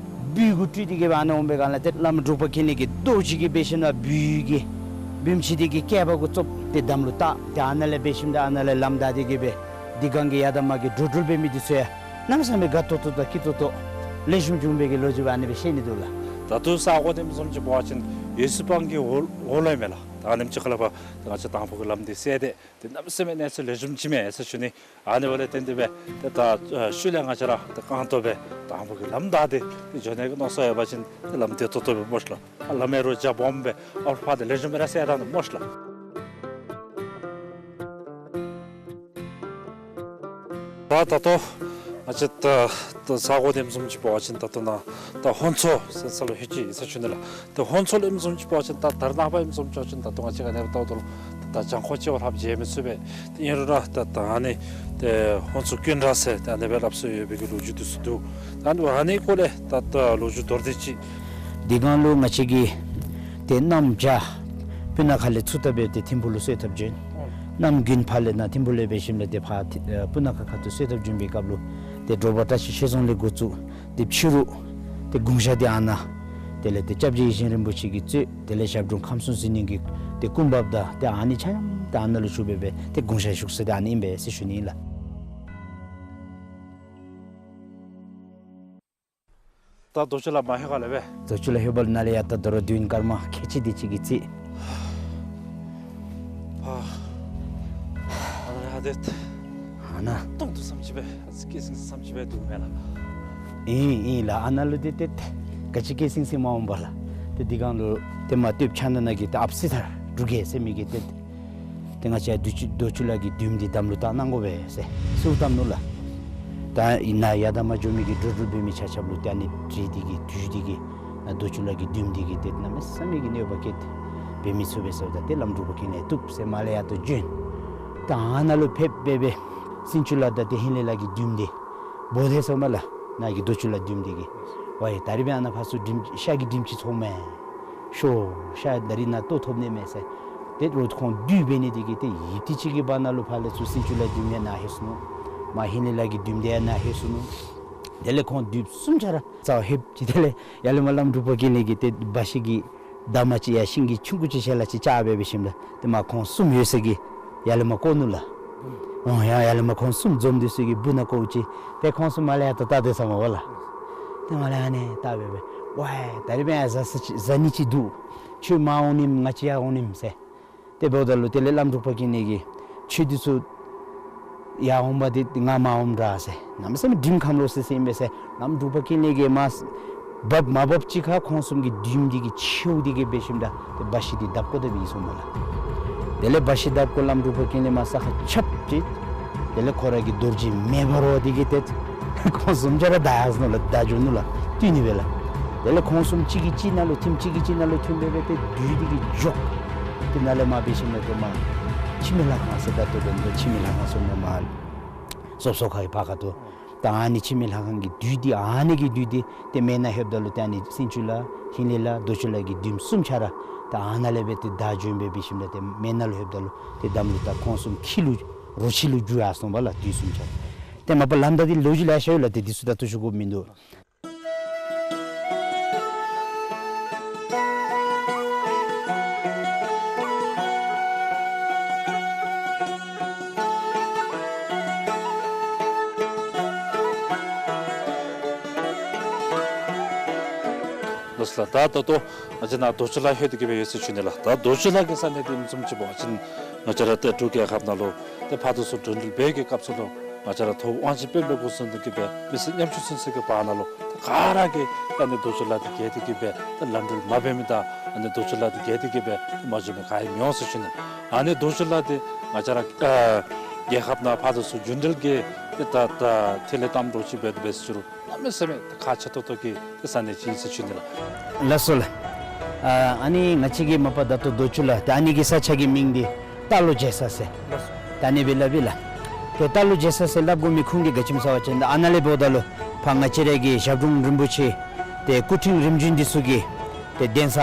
སྦུལ་གུ་སྤྲུལ་ཏེ་གི་སྦེ་ཨ་ནཱ་འོང་པའི་སྒང་ལས་ཏེ་བླམ་འབྲུག་པ་ཀུན་ལེགས་ཀྱིས་རྡོ་ཅིག་གིས་འབད་ཞིནམ་ལས་སྦུལ་གྱི་བིམ་ཆེ་འདི་གི་སྐེད་པ་གུ་བཙུགས་ཏེ་དམ་ལུ་བཏགས། ཏེ་ཨ་ནཱ་ལས་འབད་ཞིནམ་ད་ཨ་ནཱ་ལས་ལམ་བདའ་སྟེ་གི་སྦེ་དེ་སྒང་གི་ཡར་དང་མར་གྱི་འགྲོ་འགྲུལ་འབད་མི་འདི་ཚུ་ཡང་གནམ་མེད་ས་མེད་དགའ་ཏོག་ཏོ་དང་སྐྱིད་ཏོག་ཏོ་ལེགས་ཤོམ་བྱུང་བའི་གི་ལོ་རྒྱུས་ཨ་ནི་སྦེ་བཤད་ནི་འདུག་ལགས། ད་ལྟོ་ས་གོ་དེམ་བཟུམ་ཅིག་འབད་བ་ཅིན་ཡོད་སི་སྤང་གི་འོག་འོག་ལུ་ཨིན་མས་ལགས། ད་ཨ་ནེམ་ཅིག་ཁར་ལས་ཕར་ད་ང་བཅས་དང་ཕུ་གི་ལམ་འདི་སེལ་ཏེ་ཏེ་གནམ་མེད་ས་མེད་གནས་ཚུལ་ལེགས་ཤོམ་ཅིག་མས་ཟེར་ཞུ་ནི། ཨ་ནི་འབདཝ་ལས་བརྟེན་ཏེ་སྦེ་ཏེ་ད་ཨ་ཤུལ་ལས་ང་བཅས་ར་ཏེ་རྐང་སྟོང་སྦེ་དང་ཕུ་གི་ལམ་བདའ་སྟེ་ཏེ་འགྱོ་ནི་གི་མནོ་བསམ་ཡོད་པ་ཅིན་ཏེ་ལམ་བདེ་ཏོག་ཏོ་སྦེ་སྨོ་ཤིག་ལགས། ཨ་ལམ་ཡང་རོགས་རྐྱབ་སྦོམ་སྦེ་ཨ་ཕར་ཏེ་ལེགས་ཤོམ་སྦེ་ར་སེལ་ད་ནུག་སྨོ་ཤིག་ལགས། ད་ད་ལྟོ་ང་བཅས་ད་ད་ས་གོ་འདི་ཨིནམ་བཟུམ་ཅིག་འབད་བ་ཅིན་ད་ལྟོ་ནཱ་ད་ཧོན་མཚོ་ཟེར་ས་ལུ་ལྷོད་ཅི་ཟེར་ཞུ་ནི་ལགས། ད་ཧོན་མཚོ་ལུ་ཨིནམ་བཟུམ་ཅིག་འབད་བ་ཅིན་ད་དར་ནག་པ་ཨིནམ་བཟུམ་ཅིག་འབད་བ་ཅིན་ད་ལྟོ་ང་བཅས་ག་ནི་འབདཝ་ད་ལུ་ད་གྱང་ཁོག་ཅིག་བ་ལྷགཔ་མཇལ་མི་ཚུགས་པས། ད་ཨིན་རུང་ར་ད་ད་ཨ་ནི་ཏེ་ཧོན་མཚོ་ཀུན་ར་ཟེར་ད་ཨ་ནི་སྦེ་སླབ་སྲོལ་ཡོད་པའི་གི་ལོ་རྒྱུས་འདི་ཚུ་འདུག། ད་ཨ་ནི་སྐོར་ལས་ད་ད་ལོ་རྒྱུས་མདོར་བསྡུས་ཅིག། དེ་སྒང་ལུ་ང་བཅས་ཀྱིས་ཏེ་གནམ་བྱཱར་སྤུ་ན་ཁ་ལས་ཚུར་ལྟ་སྦེ་ཏེ་ཐིམ་ཕུག་ལུ་གསོལ་ཐབ་བྱོན། གནམ་དགུན་ཕར་ལས་ནཱ་ཐིམ་ཕུག་ལས་འབད་ཞིནམ་ལས་ཏེ་ཕར་ཨེ་སྤུ་ན་ཁ་ཁ་ཐུག་གསོལ་ཐབ་བྱོན་པའི་སྐབས་ལུ་ཏེ་དྲོ་པ་བཀྲ་ཤིས་ཆོས་རྫོང་ལས་འགོ་བཙུགས་ཏེ་ཕྱི་རུ་ཏེ་དགུང་ཞག་འདི་ཨ་ནཱ་དེ་ལས་ཏེ་སྐྱབས་རྗེ་ཡིད་བཞིན་རིན་པོ་ཆེ་གིས་གཙོས་དེ་ལས་ཞབས་དྲུང་ཁམས་གསུམ་གཟིགས་གནང་གི་ཏེ་སྐུ་འབགཔ་དང་ཏེ་ཨ་ནི་ཆ་མཉམ་ཏེ་ཨ་ནཱ་ལུ་བཞུགས་སྦེ་སྦེ་ཏེ་དགུང་ཞག་བཞུགས་ས་འདི་ཨ་ནི་ཨིན་པས་ཟེར་ཞུ་ནི་ཨིན་ལགས། ད་རྡོ་གཅུང་ལ་མ་ལྷོད་ག་ལས་སྦེ། རྡོ་གཅུང་ལ་ལྷོདཔ་ད་ནཱ་ལས་ཡར་ད་དོ་རུང་དུས་ཡུན་སྐར་མ་ཁལ་གཅིག་དེ་ཅིག་གི་རྩིས། ཨ་ཨ་ནཱ་ལས་ཡར་ཏེ་ཨ་ནཱ་སྟོང་དུ་བསམ་ཅིག་སྦེ་ཨ་ཙི་སྐད་སིང་སིང་བསམ་ཅིག་སྦེ་འདུག་མས་ལགས། ཨིན་ཨིན་ལགས། ཨ་ནཱ་ལུ་ཏེ་ཏེ་ག་ཅི་སྐད་སིང་སིང་མ་འོང་པ་ལགས། ཏེ་དེ་སྒང་ལུ་ཏེ་མར་སྟོདཔ་ཕྱག་ན་ན་གི་ཏེ་ཨཔ་སི་ཐར་འབྲུག་རྒྱལ་ཟེར་མི་གིས་ཏེ་ཏེ་ང་བཅས་རྡོ་གཅུང་རྡོ་གཅུང་ལ་གི་བདུདམོ་འདི་འདམ་ལུ་བཏགས་གནང་དགོ་པས་ཟེར་གསོལཝ་བཏབ་ནུག་ལགས། ད་ཨིན་ན་ཡར་དང་མར་འགྱོ་མི་གི་འགྲོ་འགྲུལ་འབད་མི་ཆ་ཁྱབ་ལུ་ཏེ་ཨ་ནི་དྲི་འདི་གིས་དུས་འདི་གིས་ཨ་རྡོ་གཅུང་ལ་གི་བདུདམོ་འདི་གིས་ཏེ་གནམ་མེད་ས་མེད་ཀྱི་གནོད་པ་བཀལ་ཏེ་འབད་མི་ཚུགས་པས་ཟེརཝ་ད་ཏེ་བླམ་འབྲུག་པ་ཀུན་ལེགས་བཏུབ་ཟེར་མར་ལས་ཡར་ད་བྱོན། ད་ཨ་ནཱ་ལུ་ཕེབས་སྦེ་སྦེ་སེང་ཆུ་ལ་དང་ཏེ་ཧིང་ལས་ལ་གི་བདུདམོ་འདི་འབོ་སྟེ་སོངམ་ལགས། ནཱ་གི་རྡོ་གཅུང་ལ་བདུདམོ་འདི་གིས་ཝའི་ད་རིས་འབདན་ཨ་ནཱ་ཕར་ཚུར་དྲིམ་ཤ་གི་དྲིམ་ཅིག་ཚོརཝ་མས། ཤོག་ཤ་ད་རིས་ནཱ་ལྟོ་ཐོབ་ནི་མས་ཟེར། ཏེ་རོགས་ཁོང་བདུད་འབད་ནི་འདི་གིས་ཏེ་ཡུདཔ་ཐེངས་ཅིག་གི་བར་ན་ལུ་ཕར་ལས་ཚུར་སེང་ཆུ་ལ་བདུདམོ་ཡང་ནཱ་ལྷོད་སོ་ནུག། མར་ཧིང་ལས་ལ་གི་བདུདམོ་འདི་ཡང་ནཱ་ལྷོད་སོ་ནུག། དེ་ལས་ཁོང་བདུདམོ་གསུམ་ཆ་ར་རྩ་བ་ལྷོདཔ་ཅིག་དེ་ལས་ཡར་ལས་མར་བླམ་འབྲུག་པ་ཀུན་ལེགས་ཀྱིས་ཏེ་འབའ་ཞིག་གི་འདབ་མ་ཅིག་ཡར་ཤིང་གི་ཆུང་ཀུ་ཅིག་ཞལ་ལག་ཅིག་བཅག་སྦེ་འབད་ཞིནམ་ལས་ཏེ་མར་ཁོང་གསུམ་ཡོད་ས་གི་ཡར་ལས་མར་བཀོ་ནུག་ལགས། ཨོ་ཡར་ཡར་ལས་མར་ཁོང་གསུམ་འཛོམས་ཏེ་ས་གི་སྦུག་ནང་བཀོཝ་ཅིག་ཏེ་ཁོང་གསུམ་མར་ལས་ཡར་ད་བལྟ་སྡོད་ས་མས་པ་ལགས། ཏེ་མར་ལས་ཨ་ནི་བལྟ་སྦེ་སྦེ་ཝའི་ད་རིས་འབདན་ཡར་བཟའ་ས་ཅིག་བཟའ་ནི་ཅིག་འདུག། ཁྱོད་མར་འོང་ནི་ང་བཅས་ཡར་འོང་ནི་ཟེར། ཏེ་འབདཝ་ད་ལུ་དེ་ལས་བླམ་འབྲུག་པ་ཀུན་ལེགས་ཀྱིས་ཁྱོད་འདི་ཚུ་ཡར་འོང་པ་འདི་ང་མར་འོངམ་འདྲ་ཟེར། གནམ་མེད་ས་མེད་དྲིམ་ཁམས་ལོག་སི་སི་ཨིན་པས་ཟེར། བླམ་འབྲུག་པ་ཀུན་ལེགས་ཀྱིས་མར་འབབ་མ་འབབ་ཅིག་ཁར་ཁོང་གསུམ་གྱིས་བདུདམོ་འདི་གི་མཆེཝ་འདི་གིས་འབད་ཞིནམ་ད་ཏེ་འབའ་ཞིག་འདི་བརྡབ་བཀོ་བཏང་ཡི་སོངམ་ལགས། དེ་ལས་འབའ་ཞིག་བརྡབ་བཀོ་བླམ་འབྲུག་པ་ཀུན་ལེགས་མར་ས་ཁར་ཆབ་ཅིག། དེ་ལས་ཁོ་ར་གི་རྡོ་རྗེ་མེ་འབར་བ་འདི་གིས་ཏེ་ཁོང་གསུམ་ཆ་ར་བདའ་ཡར་སོ་ནུག་ལགས། བདའ་འགྱོ་ནུག་ལགས། བཏུལ་ནི་སྦེ་ལགས། དེ་ལས་ཁོང་གསུམ་གཅིག་གིས་གཅིག་ནང་ལུ་ཐིམ་གཅིག་གིས་གཅིག་ནང་ལུ་ཐིམ་སྦེ་སྦེ་ཏེ་བདུད་འདི་གིས་འཇོག། ཏེ་ནཱ་ལས་མར་འབད་ཞིནམ་ལས་ཏེ་མར་འཆི་མེད་ལྷ་ཁང་ཟེར་ད་ལྟོ་འབདན་འཆི་མེད་ལྷ་ཁང་ཟེར་མི་མར་སོབ་སོབ་ཁ་གི་ཕར་ཁ་ཐུག། ད་ཨ་ནི་འཆི་མེད་ལྷ་ཁང་གི་བདུད་འདི་ཨ་ནི་གི་བདུད་འདི་ཏེ་མེ་ནང་ལྷོདཔ་ད་ལུ་ཏེ་ཨ་ནི་སེང་ཆུ་ལ་ཧིང་ལས་ལ་རྡོ་གཅུང་ལ་གི་བདུདམོ་གསུམ་ཆ་ར་ད་ཨ་ནཱ་ལས་སྦེ་ཏེ་བདའ་འགྱོ་སྦེ་འབད་ཞིནམ་ལས་ཏེ་མེ་ནང་ལུ་ལྷོདཔ་ད་ལུ་ཏེ་འདམ་ལུ་ད་ཁོང་གསུམ་ཁྱི་ལུ་རོ་ཁྱི་ལུ་འགྱུར་ཡར་སོང་པ་ལགས། བདུད་གསུམ་ཆ་ར། ཏེ་མ་པ་ལམ་བདའ་འདི་ལོ་རྒྱུས་ལེ་ཤ་ཡོད་ལགས། ཏེ་འདི་ཚུ་ད་ལྟོ་ཞུ་དགོཔ་མིན་འདུག། ལགས་སོ་ལགས། ད་ད་ལྟོ་ང་བཅས་ནཱ་རྡོ་གཅུང་ལ་ལྷོད་དེ་གི་སྦེ་ཡོད་ཟེར་ཞུ་ནི་ལགས། ད་རྡོ་གཅུང་ལ་གི་ས་གནས་འདི་ཨིནམ་བཟུམ་ཅིག་འབད་བ་ཅིན་ང་བཅས་ར་ཏེ་འབྲུག་རྒྱལ་ཁབ་ནང་ལུ་ཏེ་ཕར་དང་ཚུར་འགྲོ་འགྲུལ་འབད་བའི་གི་སྐབས་སུ་ལུ་ང་བཅས་ར་ཐོག་དབང་ཆེ་དཔོན་སློབ་འགོ་བཟུང་སྟེ་གི་སྦེ་མི་སེར་ཉམ་ཆུང་ཚུན་ཚོད་ཀྱི་བར་ན་ལུ་ཏེ་ག་ར་གིས་ཏེ་ཨ་ནི་རྡོ་གཅུང་ལ་འདི་བརྒལ་ཏེ་གི་སྦེ་ཏེ་ལམ་འགྲུལ་མ་འབད་མི་དང་ཨ་ནི་རྡོ་གཅུང་ལ་འདི་བརྒལ་ཏེ་གི་སྦེ་མ་འགྱོ་མི་ག་ཡང་མི་འོང་ཟེར་ཞུ་ནི། ཨ་ནི་རྡོ་གཅུང་ལ་འདི་ང་བཅས་ར་ཨ་རྒྱལ་ཁབ་ནང་ཕར་དང་ཚུར་རྒྱུན་འགྲུལ་གྱི་ཏེ་ད་ད་ཐད་ལས་བཏངམ་འདྲཝ་ཅིག་འབད་དེ་འབད་ཟེར་ཞུ་རུང་གནམ་མེད་ས་མེད་ཁག་ཆེ་ཏོག་ཏོ་གི་ཏེ་ས་གནས་ཅིག་ཨིན་ཟེར་ཞུ་ནི་ལགས། ལགས་སོ་ལགས། ཨ་ཨ་ནི་ང་བཅས་ཀྱིས་མ་པ་ད་ལྟོ་རྡོ་གཅུང་ལ་ཏེ་ཨ་ནི་གི་ས་ཆ་གི་མིང་འདི་རྟ་ལོག་མཇལ་ས་ཟེར། ལགས་སོ། ད་ཨ་ནི་སྦེ་སླབ་ཨིན་ལགས། ཏེ་རྟ་ལོག་མཇལ་ས་ཟེར་སླབ་དགོ་མི་ཁུངས་འདི་ག་ཅི་སྨོ་ཟེར་བ་ཅིན་ཨ་ནཱ་ལས་འབདཝ་ད་ལུ་ཕར་ང་བཅས་ར་གི་ཞབས་དྲུང་རིན་པོ་ཆེ་ཏེ་སྐུ་ཕྲེང་རིམ་བྱོན་འདི་ཚུ་གི་ཏེ་གདན་ས་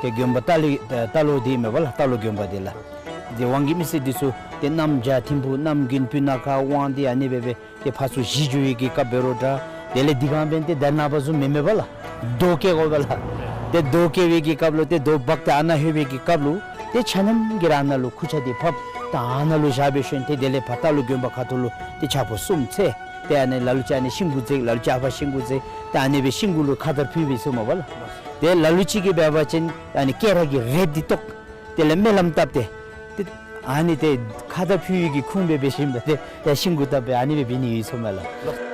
ཏེ་དགོན་པ་རྟ་ལོག་རྟ་ལོག་འདི་མས་པ་ལགས། རྟ་ལོག་དགོན་པ་འདི་ལགས། ཏེ་དབང་གི་མི་སེར་འདི་ཚུ་ཏེ་གནམ་བྱཱར་ཐིམ་ཕུག་གནམ་དགུན་སྤུ་ན་ཁ་དབང་འདི་ཨ་ནི་སྦེ་སྦེ་ཏེ་ཕར་ཚུར་བཞེས་འགྱོ་བའི་གི་སྐབས་འབད་རུང་འདྲ། དེ་ལས་འདི་སྒང་འབདན་ཏེ་དར་ནག་པ་བཟུམ་མེན་མས་པ་ལགས། རྡོ་བཀལ་དགོ་པས་ལགས། ཏེ་རྡོ་བཀལ་བའི་གི་སྐབས་ལུ་ཏེ་རྡོ་འབག་སྟེ་ཨ་ནཱ་ལྷོད་པའི་གི་སྐབས་ལུ་ཏེ་ཆ་མཉམ་གྱིས་ར་ཨ་ནཱ་ལུ་ཁུར་ཆ་འདི་ཕབ་ད་ཨ་ནཱ་ལུ་བཞག་སྦེ་ཞིནམ་ཏེ་དེ་ལས་ཕར་རྟ་ལོག་དགོན་པ་ཁ་ཐུག་ལུ་ཏེ་ཕྱག་ཕུད་གསུམ་འཚལ། ཏེ་ཨ་ནི་ལ་ལུ་ཅིག་ཨ་ནི་ཤིང་གུ་འཛེགས། ལ་ལུ་ཅིག་ཨ་ཕར་ཤིང་གུ་འཛེགས། ཏེ་ཨ་ནི་སྦེ་ཤིང་གུ་ལུ་ཁ་དར་ཕུལ་བའི་ཟེར་མས་པ་ལགས། ཏེ་ལ་ལུ་ཅིག་གིས་འབད་བ་ཅིན་ཨ་ནི་སྐེ་རགས་ཀྱི་རས་འདི་བཏོག། དེ་ལས་སྨོན་ལམ་བཏབ་སྟེ་ཏེ་ཨ་ནི་ཏེ་ཁ་དར་ཕུལ་བའི་གི་ཁུངས་སྦེ་འབད་ཞིནམ་ད་ཏེ་ཡར་ཤིང་གུ་བཏབ་སྦེ་ཨ་ནི་སྦེ་འབད་ནི་ཡོད་ཟེར་མས་ལགས།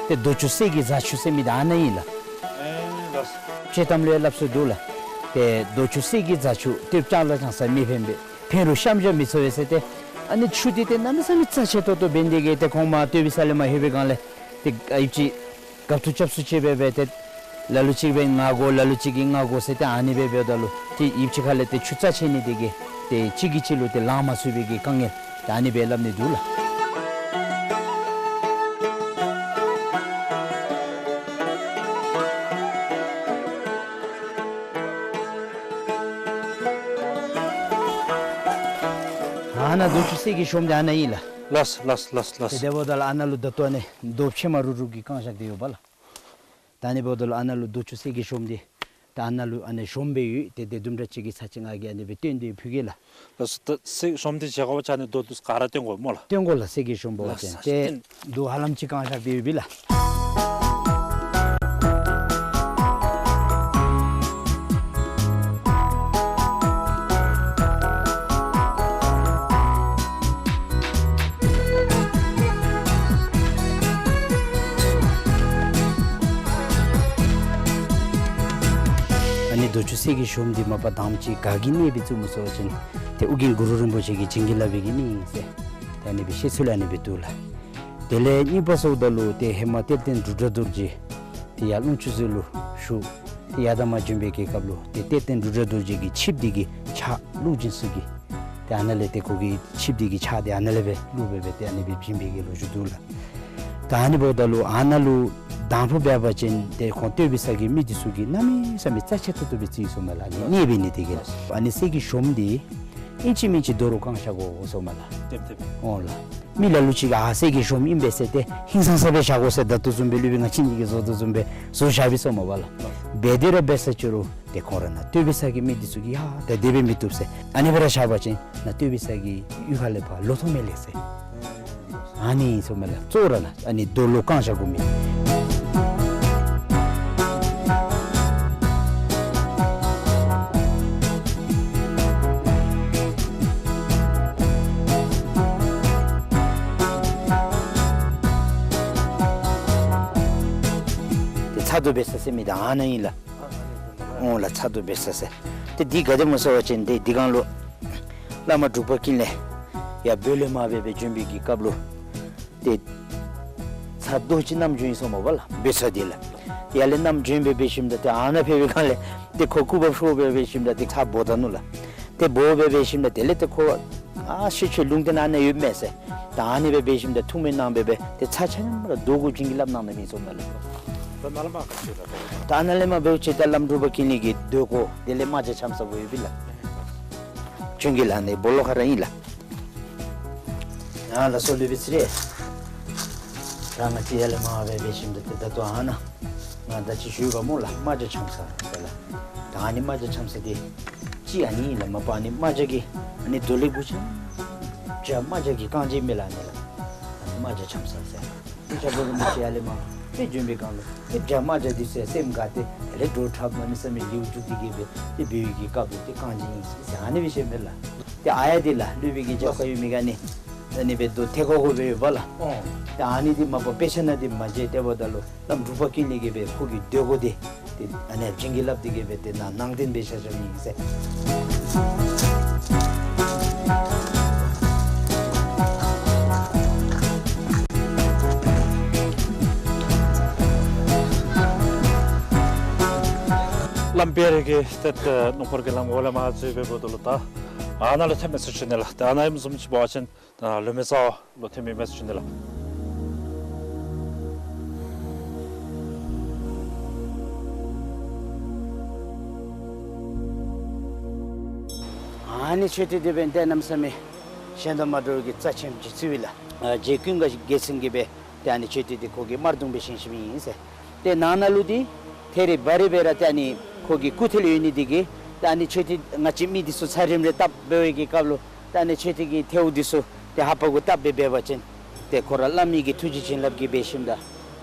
ཏེ་རྡོ་གཅུང་གསེར་གྱི་རྫ་ཆུ་ཟེར་མི་འདི་ཨ་ནཱ་ཨིན་ལགས། ཅེ་གཏམ་ལུ་ཡང་སླབ་སྲོལ་འདུག་ལགས། ཏེ་རྡོ་ཆུ་གསེར་གྱི་རྫ་ཆུ། བཏོན་ལྕང་ལ་ལྕང་ས་མི་ཕན་པས། ཕན་རུང་བཤམ་བྱ་མི་འཚོ་བས་ཟེར། ཏེ་ཨ་ནི་ཆུ་འདི་ཏེ་གནམ་མེད་ས་མེད་རྩ་ཆེ་ཏོག་ཏོ་འབད་ནི་དེ་གིས་ཏེ་ཁོང་མར་བཏོན་པའི་ས་ལས་མར་ལྷོད་པའི་སྒང་ལས་ཏེ་ཨ་ཡིབ་ཅིག་གབ་ཏུ་རྐྱབ་སུ་ཅིག་འབད་འབད་ཏེ་ལ་ལུ་ཅིག་འབད་ང་དགོ་ལ་ལུ་ཅིག་གིས་ང་དགོ་ཟེར་ཏེ་ཨ་ནི་སྦེ་འབདཝ་ད་ལུ་ཏེ་ཡིབ་ཅིག་ཁ་ལས་ཏེ་ཆུ་རྩ་ཆེ་ནི་དེ་གིས་ཏེ་གཅིག་གིས་གཅིག་ལུ་ཏེ་ལང་མ་ཚུགས་པའི་གི་དཀའ་ངལ་ཏེ་ཨ་ནི་སྦེ་སླབ་ནི་འདུག་ལགས། ཨ་ནཱ་རྡོ་ཆུ་གསེར་གྱི་གཤོངམ་འདི་ཨ་ནཱ་ཨིན་ལགས། ལགས་ལགས་ལགས་ལགས། ཏེ་དེ་འབདཝ་ད་ལུ་ཨ་ནཱ་ལུ་ད་ལྟོ་ཨ་ནི་རྡོ་ཕྱེ་མ་རུབ་རུབ་ཀྱིས་བཀང་བཞག་སྟེ་ཡོད་པ་ལགས། ད་ཨ་ནི་འབདཝ་ད་ལུ་ཨ་ནཱ་ལུ་རྡོ་ཆུ་གསེར་གྱི་གཤོངམ་འདི་ད་ཨ་ནཱ་ལུ་ཨ་ནི་གཤོངམ་སྦེ་ཡོད། ཏེ་དེ་དུམ་གྲ་ཅིག་གི་ཚར་ཅིག་ང་གིས་ཨ་ནི་སྦེ་བཏོན་ཏེ་ཕུལ་གེ་ལགས། ལགས་སོ། ད་གསེར་གྱི་གཤོངམ་འདི་བཞེས་དགོ་པ་ཅིན་ཨ་ནི་རྡོ་འདི་ཚུ་ག་ར་བཏོན་དགོ་སྨོ་ལགས། བཏོན་དགོ་ལགས། གསེར་གྱི་གཤོངམ་འབད་བ་ཅིན། ལགས་སོ། ཏེ་རྡོ་ཧ་ལམ་ཅིག་བཀང་བཞག་སྟེ་ཡོད་པས་ལགས། ཨ་ནི་རྡོ་ཆུ་གསེར་གྱི་གཤོངམ་འདི་མ་པ་དང་པ་ཅིག་ག་གིས་གནས་སྦེ་བཙུགས་སྨོ་ཟེར་བ་ཅིན་ཏེ་ཨོ་རྒྱན་གུ་རུ་རིན་པོ་ཆེ་གིས་བྱིན་གྱིས་བརླབས་པའི་གི་གནས་ཨིན་ཟེར་ཏེ་ཨ་ནི་སྦེ་བཤད་ཚུལ་ཨ་ནི་སྦེ་འདུག་ལགས། དེ་ལས་གཉིས་པ་ཟེརཝ་ད་ལུ་ཏེ་ཧེ་མ་གཏེར་སྟོན་འབྲུག་སྒྲ་རྡོ་རྗེ་ཏེ་ཡར་ཀློང་ཆུ་ཟེར་ལུ་བཞུགས། ཏེ་ཡར་དང་མར་བྱོན་པའི་གི་སྐབས་ལུ་ཏེ་གཏེར་སྟོན་འབྲུག་སྒྲ་རྡོ་རྗེ་གི་ཆིབས་འདི་གི་ཕྱག་བླུགས་བྱིན་ས་གི་ཏེ་ཨ་ནཱ་ལས་ཏེ་ཁོ་གི་ཆིབས་འདི་གི་ཕྱག་འདི་ཨ་ནཱ་ལས་སྦེ་བླུགས་སྦེ་སྦེ་ཏེ་ཨ་ནི་སྦེ་བྱིན་པའི་གི་ལོ་རྒྱུས་འདུག་ལགས། ད་ཨ་ནི་འབདཝ་ད་ལུ་ཨ་ནཱ་ལུ་དང་ཕུ་འབད་བ་ཅིན་ཏེ་ཁོང་བཏོན་པའི་ས་གི་མི་འདི་ཚུ་གིས་གནམ་མེད་ས་མེད་རྩ་ཆེ་ཏོག་ཏོ་སྦེ་བརྩི་ཡི་ཟེརཝ་མས་ལགས། ཨ་ནི་གནས་འབད་ནི་དེ་གིས་ལགས། ཨ་ནི་གསེར་གྱི་གཤོངམ་འདི་ཨིན་ཅི་མིན་ཅི་རྡོ་རུ་བཀང་བཞག་དགོ་ཟེརཝ་མས་ལགས། ཏེ་ཏེ། འོང་ལགས། མི་ལ་ལུ་ཅིག་གིས་ཨ་གསེར་གྱི་གཤོངམ་ཨིན་པས་ཟེར་ཏེ་ཧིང་སངས་ས་སྦེ་བཞག་དགོ་ཟེར་ད་ལྟོ་བཟུམ་སྦེ་སློབ་དཔོན་ང་བཅས་གཉིས་ཀྱིས་བཟོ་དོ་བཟུམ་སྦེ་བཟོ་བཞག་པས་ཟེརཝ་མས་པ་ལགས། འབད་དེ་ར་འབད་ས་ཅི་རུང་ཏེ་ཁོང་ར་ནཱ་བཏོན་པའི་ས་གི་མི་འདི་ཚུ་གིས་ཡ་ད་དེ་སྦེ་མི་བཏུབ་ཟེར་ཨ་ནི་སྦེ་ར་བཞག་པ་ཅིན་ནཱ་བཏོན་པའི་ས་གི་གཡུས་ཁ་ལས་ཕར་ལོག་ཐོབ་མས་ལགས་ཟེར། ཨ་ནི་ཟེརཝ་མས་ལགས། གཙོ་བོ་ར་ནཱ་ཨ་ནི་རྡོ་ལུ་བཀང་བཞག་དགོ་མི། ཏེ་ཚ་རྡོ་འབད་ས་ཟེར་མི་འདི་ཨ་ནཱ་ཨིན་ལགས། འོང་ལགས། ཚ་རྡོ་འབད་ས་ཟེར། ཏེ་འདི་ག་དེ་སྨོ་ཟེར་བ་ཅིན་ཏེ་འདི་སྒང་ལུ་བླ་མ་འབྲུག་པ་ཀུན་ལེགས་ཡར་བོད་ལས་མར་སྦེ་སྦེ་བྱོན་པའི་གི་སྐབས་ལུ་ཏེ་ཚ་རྡོ་ཅིག་བསྣམས་བྱོན་ཡི་ཟེརཝ་མས་པ་ལགས། འབད་ས་འདི་ལགས། ཡར་ལས་བསྣམས་བྱོན་སྦེ་འབད་ཞིནམ་ད་ཏེ་ཨ་ནཱ་ཕེབས་པའི་སྒང་ལས་ཏེ་ཁོ་སྐུ་འབག་ཤོར་སྦེ་འབད་ཞིནམ་ད་ཏེ་ཚ་འབོ་ད་ནུག་ལགས། ཏེ་འབོ་སྦེ་འབད་ཞིནམ་ད་དེ་ལས་ཏེ་ཁོ་ཨ་ཤི་ཆོས་ལུང་བསྟན་ཨ་ནཱ་ཡོདཔ་མས་ཟེར། ད་ཨ་ནི་སྦེ་འབད་ཞིནམ་ད་ཐུགས་སྨོན་གནང་སྦེ་སྦེ་ཏེ་ཚ་ཆ་མཉམ་ར་རྡོ་གུ་བྱིན་གྱིས་བརླབས་གནང་ནི་མས་ཟེརཝ་མས་ལགས། ད་ནཱ་ལས་མར་འབདཝ་ཅིག་ད་ད་ནཱ་ལས་མར་འབདཝ་ཅིག་ད་བླམ་འབྲུག་པ་ཀུན་ལེགས་ཀྱི་སྡོད་སྒོ་དེ་ལས་རྨ་བྱ་ཕྱམ་ས་སྦེ་ཡོད་པས་ལགས། བྱོན་གྱི་ལགས། ནི་སྦོ་ལོགས་ཁར་ཨིན་ལགས། ཡ་ལགས་སོ་སློབ་དཔོན་ཚེ་རིང་། ད་ང་བཅས་ཡར་ལས་མར་སྦེ་འབད་ཞིནམ་ད་ཏེ་ད་ལྟོ་ཨ་ནཱ་ང་ད་ཅི་ཞུ་བ་སྨོ་ལགས། རྨ་བྱ་ཕྱམ་ས་ཟེར་ལགས། ད་ཨ་ནི་རྨ་བྱ་ཕྱམ་ས་འདི་ཅིག་ཨ་ནི་ཨིན་ལགས། མ་པ་ཨ་ནི་རྨ་བྱ་གི་ཨ་ནི་རྡོ་ལེབ་གུ་ཅིག་བྱ་རྨ་བྱ་གི་རྐང་རྗེས་མས་ལགས། ཨ་ནི་ལགས། ཨ་ནི་རྨ་བྱ་ཕྱམ་ས་ཟེར། ཏེ་སྐྱབས་མགོན་རིན་པོ་ཆེ་ཡར་ལས་མར་ཏེ་བྱོན་པའི་སྒང་ལུ་ཏེ་བྱ་རྨ་བྱ་འདི་ཚུ་ཡང་སེམས་དགའ་སྟེ་དེ་ལས་བྲོ་འཁྲབ་གནམ་མེད་ས་མེད་ལེའུ་རྒྱུག་སྟེ་གི་སྦེ་ཏེ་འབད་བའི་གི་སྐབས་ལུ་ཏེ་རྐང་རྗེས་ཨིན་ཟེར་ཨ་ནི་སྦེ་བཤདཔ་མས་ལགས། ཏེ་ཨ་ཡ་འདི་ལགས་སློབ་དཔོན་གྱི་རྒྱབ་ཁར་ཡོད་མི་ག་ནི་ཨ་ནི་སྦེ་རྡོ་ཐེ་ཁོག་ཁོག་སྦེ་ཡོད་པ་ལགས། ཨོ། ཏེ་ཨ་ནི་འདི་མ་པ་དཔེ་ཆ་ནང་འདི་མ་མཇལ། དེ་འབདཝ་ད་ལུ་བླམ་འབྲུག་པ་ཀུན་ལེགས་ཀྱིས་སྦེ་ཁོ་གི་སྡོད་སྒོ་འདི་ཏེ་ཨ་ནི་བྱིན་གྱིས་བརླབས་ཏེ་གི་སྦེ་ཏེ་ནཱ་ནང་རྟེན་སྦེ་བཞག་བཞགཔ་ཨིན་ཟེར། བླམ་དཔལ་རི་གི་ཏེ་ཏེ་སྣུམ་འཁོར་གྱི་ལམ་འོག་ལས་མར་འཛུལ་སྦེ་འབདཝ་ད་ལུ་ད་ཨ་ནཱ་ལུ་ཐོནམ་མས་ཟེར་ཞུ་ནི་ལགས། ཏེ་ཨ་ནཱ་ཨིནམ་བཟུམ་ཅིག་འབད་བ་ཅིན་ད་ལུ་མེ་ས་ལུ་ཐོནམ་མས་ཟེར་ཞུ་ནི་ལགས། ཨ་ནི་མཆོད་རྟེན་འདི་འབདན་ཏེ་གནམ་མེད་ས་མེད་གཞན་དང་མ་འདྲཝ་གི་རྩ་ཆེན་ཅིག་བརྩི་བས་ལགས། ཨ་རྗེ་ཀུན་དགའ་རྒྱལ་མཚན་གྱིས་སྦེ་ཏེ་ཨ་ནི་མཆོད་རྟེན་འདི་ཁོ་གིས་དམར་གདུང་སྦེ་བཞེངས་བཞེངསམ་ཨིན་ཟེར། ཏེ་ནང་ན་ལུ་འདི་ཐད་རི་འབའ་རི་སྦེ་ར་ཏེ་ཨ་ནི་ཁོ་གི་སྐུ་ཐད་ལུ་ཡོད་ནི་འདི་གིས་ཏེ་ཨ་ནི་མཆོད་རྟེན་ང་བཅས་མི་འདི་ཚུ་ཚད་རིམས་རེ་བཏབ་འབད་བའི་གི་སྐབས་ལུ་ཏེ་ཨ་ནི་མཆོད་རྟེན་གྱི་ཐལཝ་འདི་ཚུ་ཏེ་ལྷ་པ་གུ་བཏབ་སྦེ་འབད་བ་ཅིན་ཏེ་ཁོ་ར་བླ་མའི་གི་ཐུགས་རྗེ་བྱིན་རླབས་ཀྱིས་འབད་ཞིནམ་ད་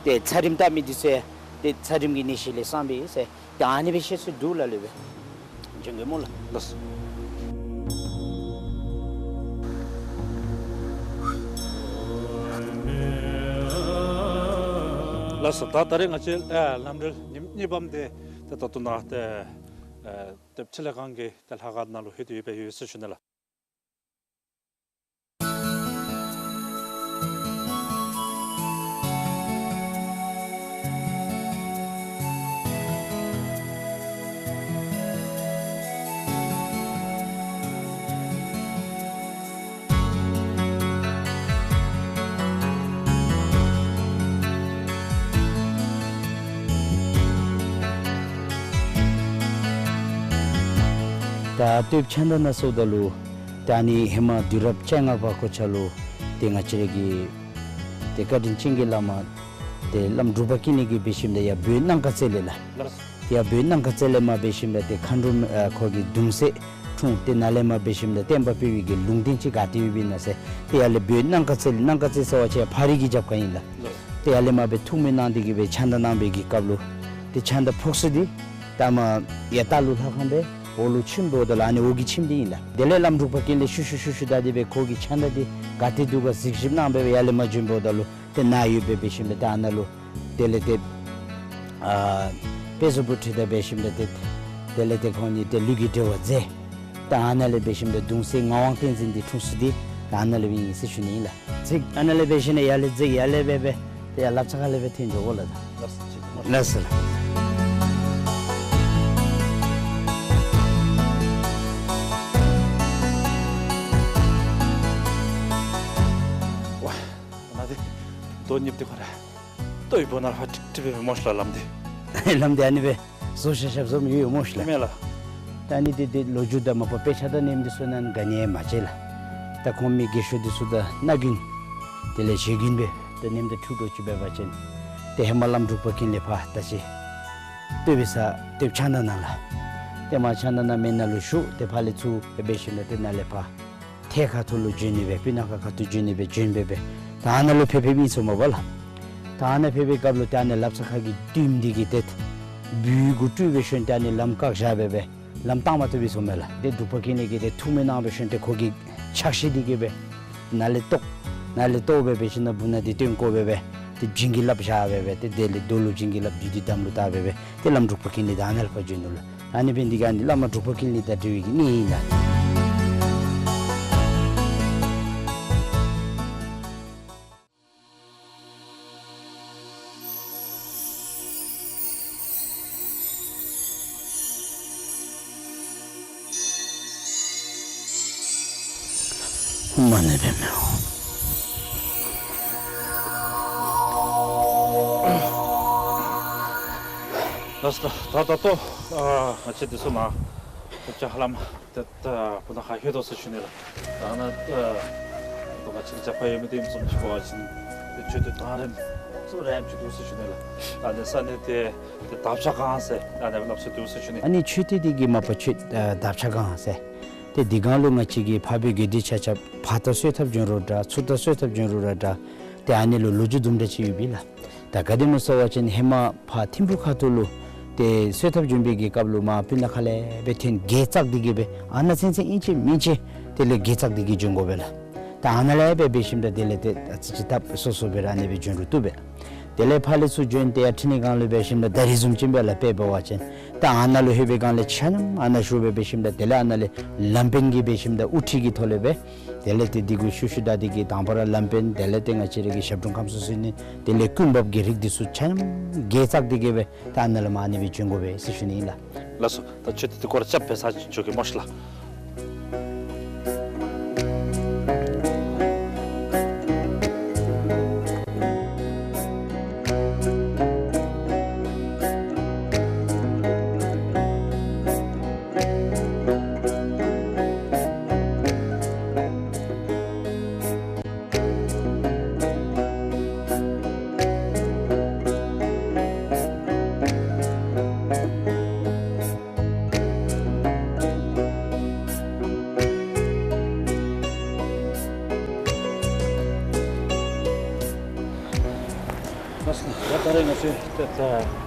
ཏེ་ཚད་རིམས་བཏབ་མི་འདི་ཚུ་ཡང་ཏེ་ཚད་རིམས་ཀྱི་ནད་གཞི་ལས་སངས་པས་ཟེར། ཏེ་ཨ་ནི་སྦེ་བཤད་སྲོལ་འདུག་ལགས་སློབ་དཔོན། བྱོན་གེ་སྨོ་ལགས། ལགས་སོ། ལགས་སོ། ད་ད་རེས་ང་བཅས་ཨ་ལམ་འགྲུལ་ཉིནམ་གཉིས་པམ་འདི་ ཏེ་ད་ལྟོ་ནཱ་ཏེ་ཨེ་ཏེ་ཕྱི་ལས་ཁང་གི་ཏེ་ལྷ་ཁང་ནང་ལུ་ལྷོད་དེ་ཡོདཔ་ཡོད་ཟེར་ཞུ་ནི་ལགས། ད་སྟོདཔ་ཕྱག་མདའ་ནང་སོངམ་ད་ལུ་ད་ཨ་ནི་ཧེ་མ་དུས་རབས་བཅོ་ལྔ་པ་གོ་ཆ་ལུ་ཏེ་ང་བཅས་ར་གི་ཏེ་བཀའ་དྲིན་ཅན་གྱི་བླ་མ་ཏེ་བླམ་འབྲུག་པ་ཀུན་ལེགས་ཀྱིས་འབད་ཞིནམ་ད་ཡར་བོད་སྣང་ག་རྩེ་ལས་ལགས། ལགས། ཏེ་ཡར་བོད་སྣང་ག་རྩེ་ལས་མར་འབད་ཞིནམ་ད་ཏེ་མཁའ་འགྲོ་ཨ་ཁོ་གི་གདུང་སྲས་འཁྲུངས། ཏེ་ནཱ་ལས་མར་འབད་ཞིནམ་ད་བསྟན་པ་སྤེལ་བའི་གི་ལུང་བསྟན་ཅིག་ག་ཏེ་ཡོདཔ་ཨིན་ན་ཟེར། ཏེ་ཡར་ལས་བོད་སྣང་ག་རྩེ་ལས། སྣང་ག་རྩེ་ཟེར་བ་ཅིན་ཕག་རི་གི་རྒྱབ་ཁར་ཨིན་ལགས། ལགས། ཏེ་ཡར་ལས་མར་སྦེ་ཐུགས་སྨོན་གནང་སྟེ་གི་སྦེ་ཕྱག་མདའ་གནང་བའི་གི་སྐབས་ལུ་ཏེ་ཕྱག་མདའ་ཕོག་ས་འདི་ད་མར་ཡར་ལྟག་ལུ་ལྷ་ཁང་སྦེ་འོག་ལུ་ཁྱིམ་འབདཝ་ད་ལུ་ཨ་ནི་འོག་གི་ཁྱིམ་འདི་ཨིན་ལགས། དེ་ལས་བླམ་འབྲུག་པ་ཀུན་ལེགས་ཤུལ་ཤུལ་ཤུལ་ཤུལ་བདའ་སྟེ་སྦེ་ཁོ་གི་ཕྱག་མདའ་འདི་ག་ཏེ་འདུག་ག་གཟིགས་ཞིབ་གནང་སྦེ་སྦེ་ཡར་ལས་མར་བྱོན་འབདཝ་ད་ལུ་ཏེ་ནཱ་ཡོདཔ་སྦེ་འབད་ཞིནམ་ད་ཏེ་ཨ་ནཱ་ལུ་དེ་ལས་ཏེ་ཨ་དཔལ་བཟང་པོ་ཁྲི་དང་འབད་ཞིནམ་ད་ཏེ་དེ་ལས་ཏེ་ཁོང་གཉིས་ཏེ་ལུས་ཀྱི་འབྲེལ་བ་མཛད། ད་ཨ་ནཱ་ལས་འབད་ཞིནམ་ད་གདུང་སྲས་ངག་དབང་བསྟན་འཛིན་འདི་འཁྲུངས་ས་འདི་ད་ཨ་ནཱ་ལས་སྦེ་ཨིན་ཟེར་ཞུ་ནི་ཨིན་ལགས། ཅིག་ཨ་ནཱ་ལས་འབད་ཞིནམ་ད་ཡར་ལས་ཅིག་ཡར་ལས་སྦེ་སྦེ་ཏེ་ཡར་ལགཔ་ཚ་ཁ་ལས་སྦེ་ཐོན་འགྱོ་དགོ་ལགས། ལགས་སོ། ལགས་སོ་ལགས། ཝ་ནཱ་འདི་དོ་ཉིབ་འདི་ཁོ་ར་ལྟོ་ཡི་བོ་ནར་ཧ་ཀྲིག་ཀྲི་སྦེ་མོ་ཤ་ལགས་ལམ་འདི། ལམ་འདི་ཨ་ནི་སྦེ་བཟོ་ཤ་ཤབ་བཟོ་མི་ཡོད་མོ་ཤ་ལགས། མེན་ལགས། ད་ཨ་ནི་འདི་འདི་ལོ་རྒྱུས་དང་མ་པ་དཔེ་ཆ་དང་ནེམ་འདི་ཚུ་ནང་ག་ནི་ཡང་མ་མཇལ་ལགས། ད་ཁོང་མི་རྒས་ཤོས་འདི་ཚུ་དང་སྣ་རྒྱུན་དེ་ལས་བཞེས་རྒྱུན་སྦེ་ད་ནེམ་དང་འཁྲུལ་འགྱོ་ཅི་འབད་བ་ཅིན་ཏེ་ཧེ་མ་བླམ་འབྲུག་པ་ཀུན་ལེགས་ཕར་ད་ཅི་སྟོད་པའི་ས་སྟོདཔ་ཕྱག་མདའ་ནང་ལགས། ཏེ་མར་ཕྱག་མདའ་ནང་མེན་ནང་ལུ་བཞུགས། ཏེ་ཕར་ལས་ཚུར་འབད་ཞིནམ་ད་ཏེ་ནཱ་ལས་ཕར་ཐེད་ཁ་ཐུག་ལུ་བྱོན་ནི་སྦེ་སྤུ་ན་ཁ་ཁ་ཐུག་བྱོན་ནི་སྦེ་བྱོན་སྦེ་སྦེ་ད་ཨ་ནཱ་ལུ་ཕེབས་ཕེབསཔ་ཨིན་སོང་མས་པ་ལགས། ད་ཨ་ནཱ་ཕེབས་པའི་སྐབས་ལུ་ཏེ་ཨ་ནི་ལགཔ་ཚ་ཁ་གི་དུམ་འདི་གིས་ཏེ་སྦུལ་གུ་སྤྲུལ་སྦེ་ཞོན་ཏེ་ཨ་ནི་ལམ་བཀག་བཞག་སྦེ་སྦེ་ལམ་བཏང་མ་བཏུབ་པའི་སོང་མས་ལགས། ཏེ་འབྲུག་པ་ཀུན་ལེགས་ཀྱིས་ཏེ་ཐུགས་སྨོན་གནང་སྦེ་ཞོན་ཏེ་ཁོ་གི་ཕྱག་ཤེལ་འདི་གིས་སྦེ་ནཱ་ལས་བཏོག་ནཱ་ལས་བཏོག་སྦེ་འབད་ཞིནམ་ད་སྦུག་ན་འདི་སྟོན་བཀོ་སྦེ་སྦེ་ཏེ་བྱིན་གྱིས་བརླབས་བཞག་སྦེ་སྦེ་ཏེ་དེ་ལས་རྡོ་ལུ་བྱིན་གྱིས་བརླབས་བདུད་འདི་དམ་ལུ་བཏགས་སྦེ་སྦེ་ཏེ་བླམ་འབྲུག་པ་ཀུན་ལེགས་ད་ཨ་ནཱ་ལས་ཕར་བྱོན་ནུག་ལགས། ཨ་ནི་འབད་ནི་འདི་གིས་ཨ་ནི་བླ་མ་འབྲུག་པ་ཀུན་ལེགས་དང་འབྲེལ་བའི་གི་གནས་ཨིན་ལགས། མ་ཎི་འབད་མི་འོང་། ལགས་སོ། ད་ད་ལྟོ་ཨ་ང་བཅས་འདི་ཚུ་ནཱ་ད་ཅི་ཧ་ལམ་ཏེ་ད་སྤུ་ན་ཁ་ལྷོད་དོ་ཟེར་ཞུ་ནི་ལགས། ད་ནཱ་ཨ་ད་ང་བཅས་ཀྱི་རྒྱབ་ཁར་ཡོད་མི་འདི་ཨིནམ་བཟུམ་ཅིག་འབད་བ་ཅིན་ཏེ་མཆོད་རྟེན་གདང་རིངམ་ཚུ་ར་ཡང་ཅིག་འདུག་ཟེར་ཞུ་ནི་ལགས། ཨ་ནི་ས་གནས་འདི་ཏེ་དབ་ཆ་སྒང་ཟེར་ཨ་ནི་སྦེ་སླབ་ས་འདུག་ཟེར་ཞུ་ནི། ཨ་ནི་མཆོད་རྟེན་འདི་གི་མ་པ་མཆོད་ཨ་དབ་ཆ་སྒང་ཟེར། ཏེ་འདི་སྒང་ལུ་ང་བཅས་ཀྱི་འཕགས་པའི་དགེ་འདུན་ཆ་ཁྱབ་ཕར་ད་གསོལ་ཐབ་བྱོན་རུང་འདྲ་ཚུར་ད་གསོལ་ཐབ་བྱོན་རུང་ར་འདྲ་ཏེ་ཨ་ནི་ལུ་ལོ་རྒྱུས་དུམ་གྲ་ཅིག་ཡོད་པས་ལགས། ད་ག་དེ་སྨོ་ཟེར་བ་ཅིན་ཧེ་མ་ཕར་ཐིམ་ཕུག་ཁ་ཐུག་ལུ་ཏེ་གསོལ་ཐབ་བྱོན་པའི་གི་སྐབས་ལུ་མར་སྤུ་ན་ཁ་ལས་སྦེ་ཐོན་གེ་བཙག་སྟེ་གི་སྦེ་ཨ་ནཱ་ཚུན་ཚོད་ཨིན་ཅི་མིན་ཅི་དེ་ལས་གེ་བཙག་སྟེ་གི་བྱོན་དགོ་པས་ལགས། ད་ཨ་ནཱ་ལས་སྦེ་འབད་ཞིནམ་ད་དེ་ལས་ཏེ་ཨ་ཙི་ཅིག་ཐབས་སོ་སོ་སྦེ་ར་ཨ་ནི་སྦེ་བྱོན་རུང་བཏུབ་པས། དེ་ལས་ཕར་ལས་ཚུར་བྱོན་ཏེ་ཡར་ཁྲི་ནི་སྒང་ལུ་འབད་ཞིནམ་ད་ད་རིས་བཟུམ་ཅིག་སྦེ་ལགས་དཔེ་འབད་བ་ཅིན་ད་ཨ་ནཱ་ལུ་ལྷོད་པའི་སྒང་ལས་ཆ་མཉམ་ཨ་ནཱ་བཞུགས་སྦེ་འབད་ཞིནམ་ད་དེ་ལས་ཨ་ནཱ་ལས་ལམ་དཔོན་གྱིས་འབད་ཞིནམ་ད་དབུ་ཁྲིད་ཀྱི་ཐོག་ལས་སྦེ་དེ་ལས་ཏེ་འདི་གུ་ཤུལ་ཤུལ་བདའ་སྟེ་གི་དང་པ་ར་ལམ་དཔོན་དེ་ལས་ཏེ་ང་བཅས་ར་གི་ཞབས་དྲུང་ཁམས་གསུམ་ཟེར་ནི་དེ་ལས་ཀུན་འབབ་ཀྱི་རིགས་འདི་ཚུ་ཆ་མཉམ་གེ་བཙག་སྟེ་གི་སྦེ་ད་ཨ་ནཱ་ལས་མར་ཨ་ནི་སྦེ་བྱོན་དགོ་པས་ཟེར་ཞུ་ནི་ཨིན་ལགས། ལགས་སོ། ད་མཆོད་རྟེན་འདི་སྐོར་ར་རྐྱབ་འབད་ས་ཅིག་འགྱོ་གེ་སྨོ་ཤ་ལགས། ལགས་སོ། ད་ད་རེས་ང་བཅས་ཏེ་ད་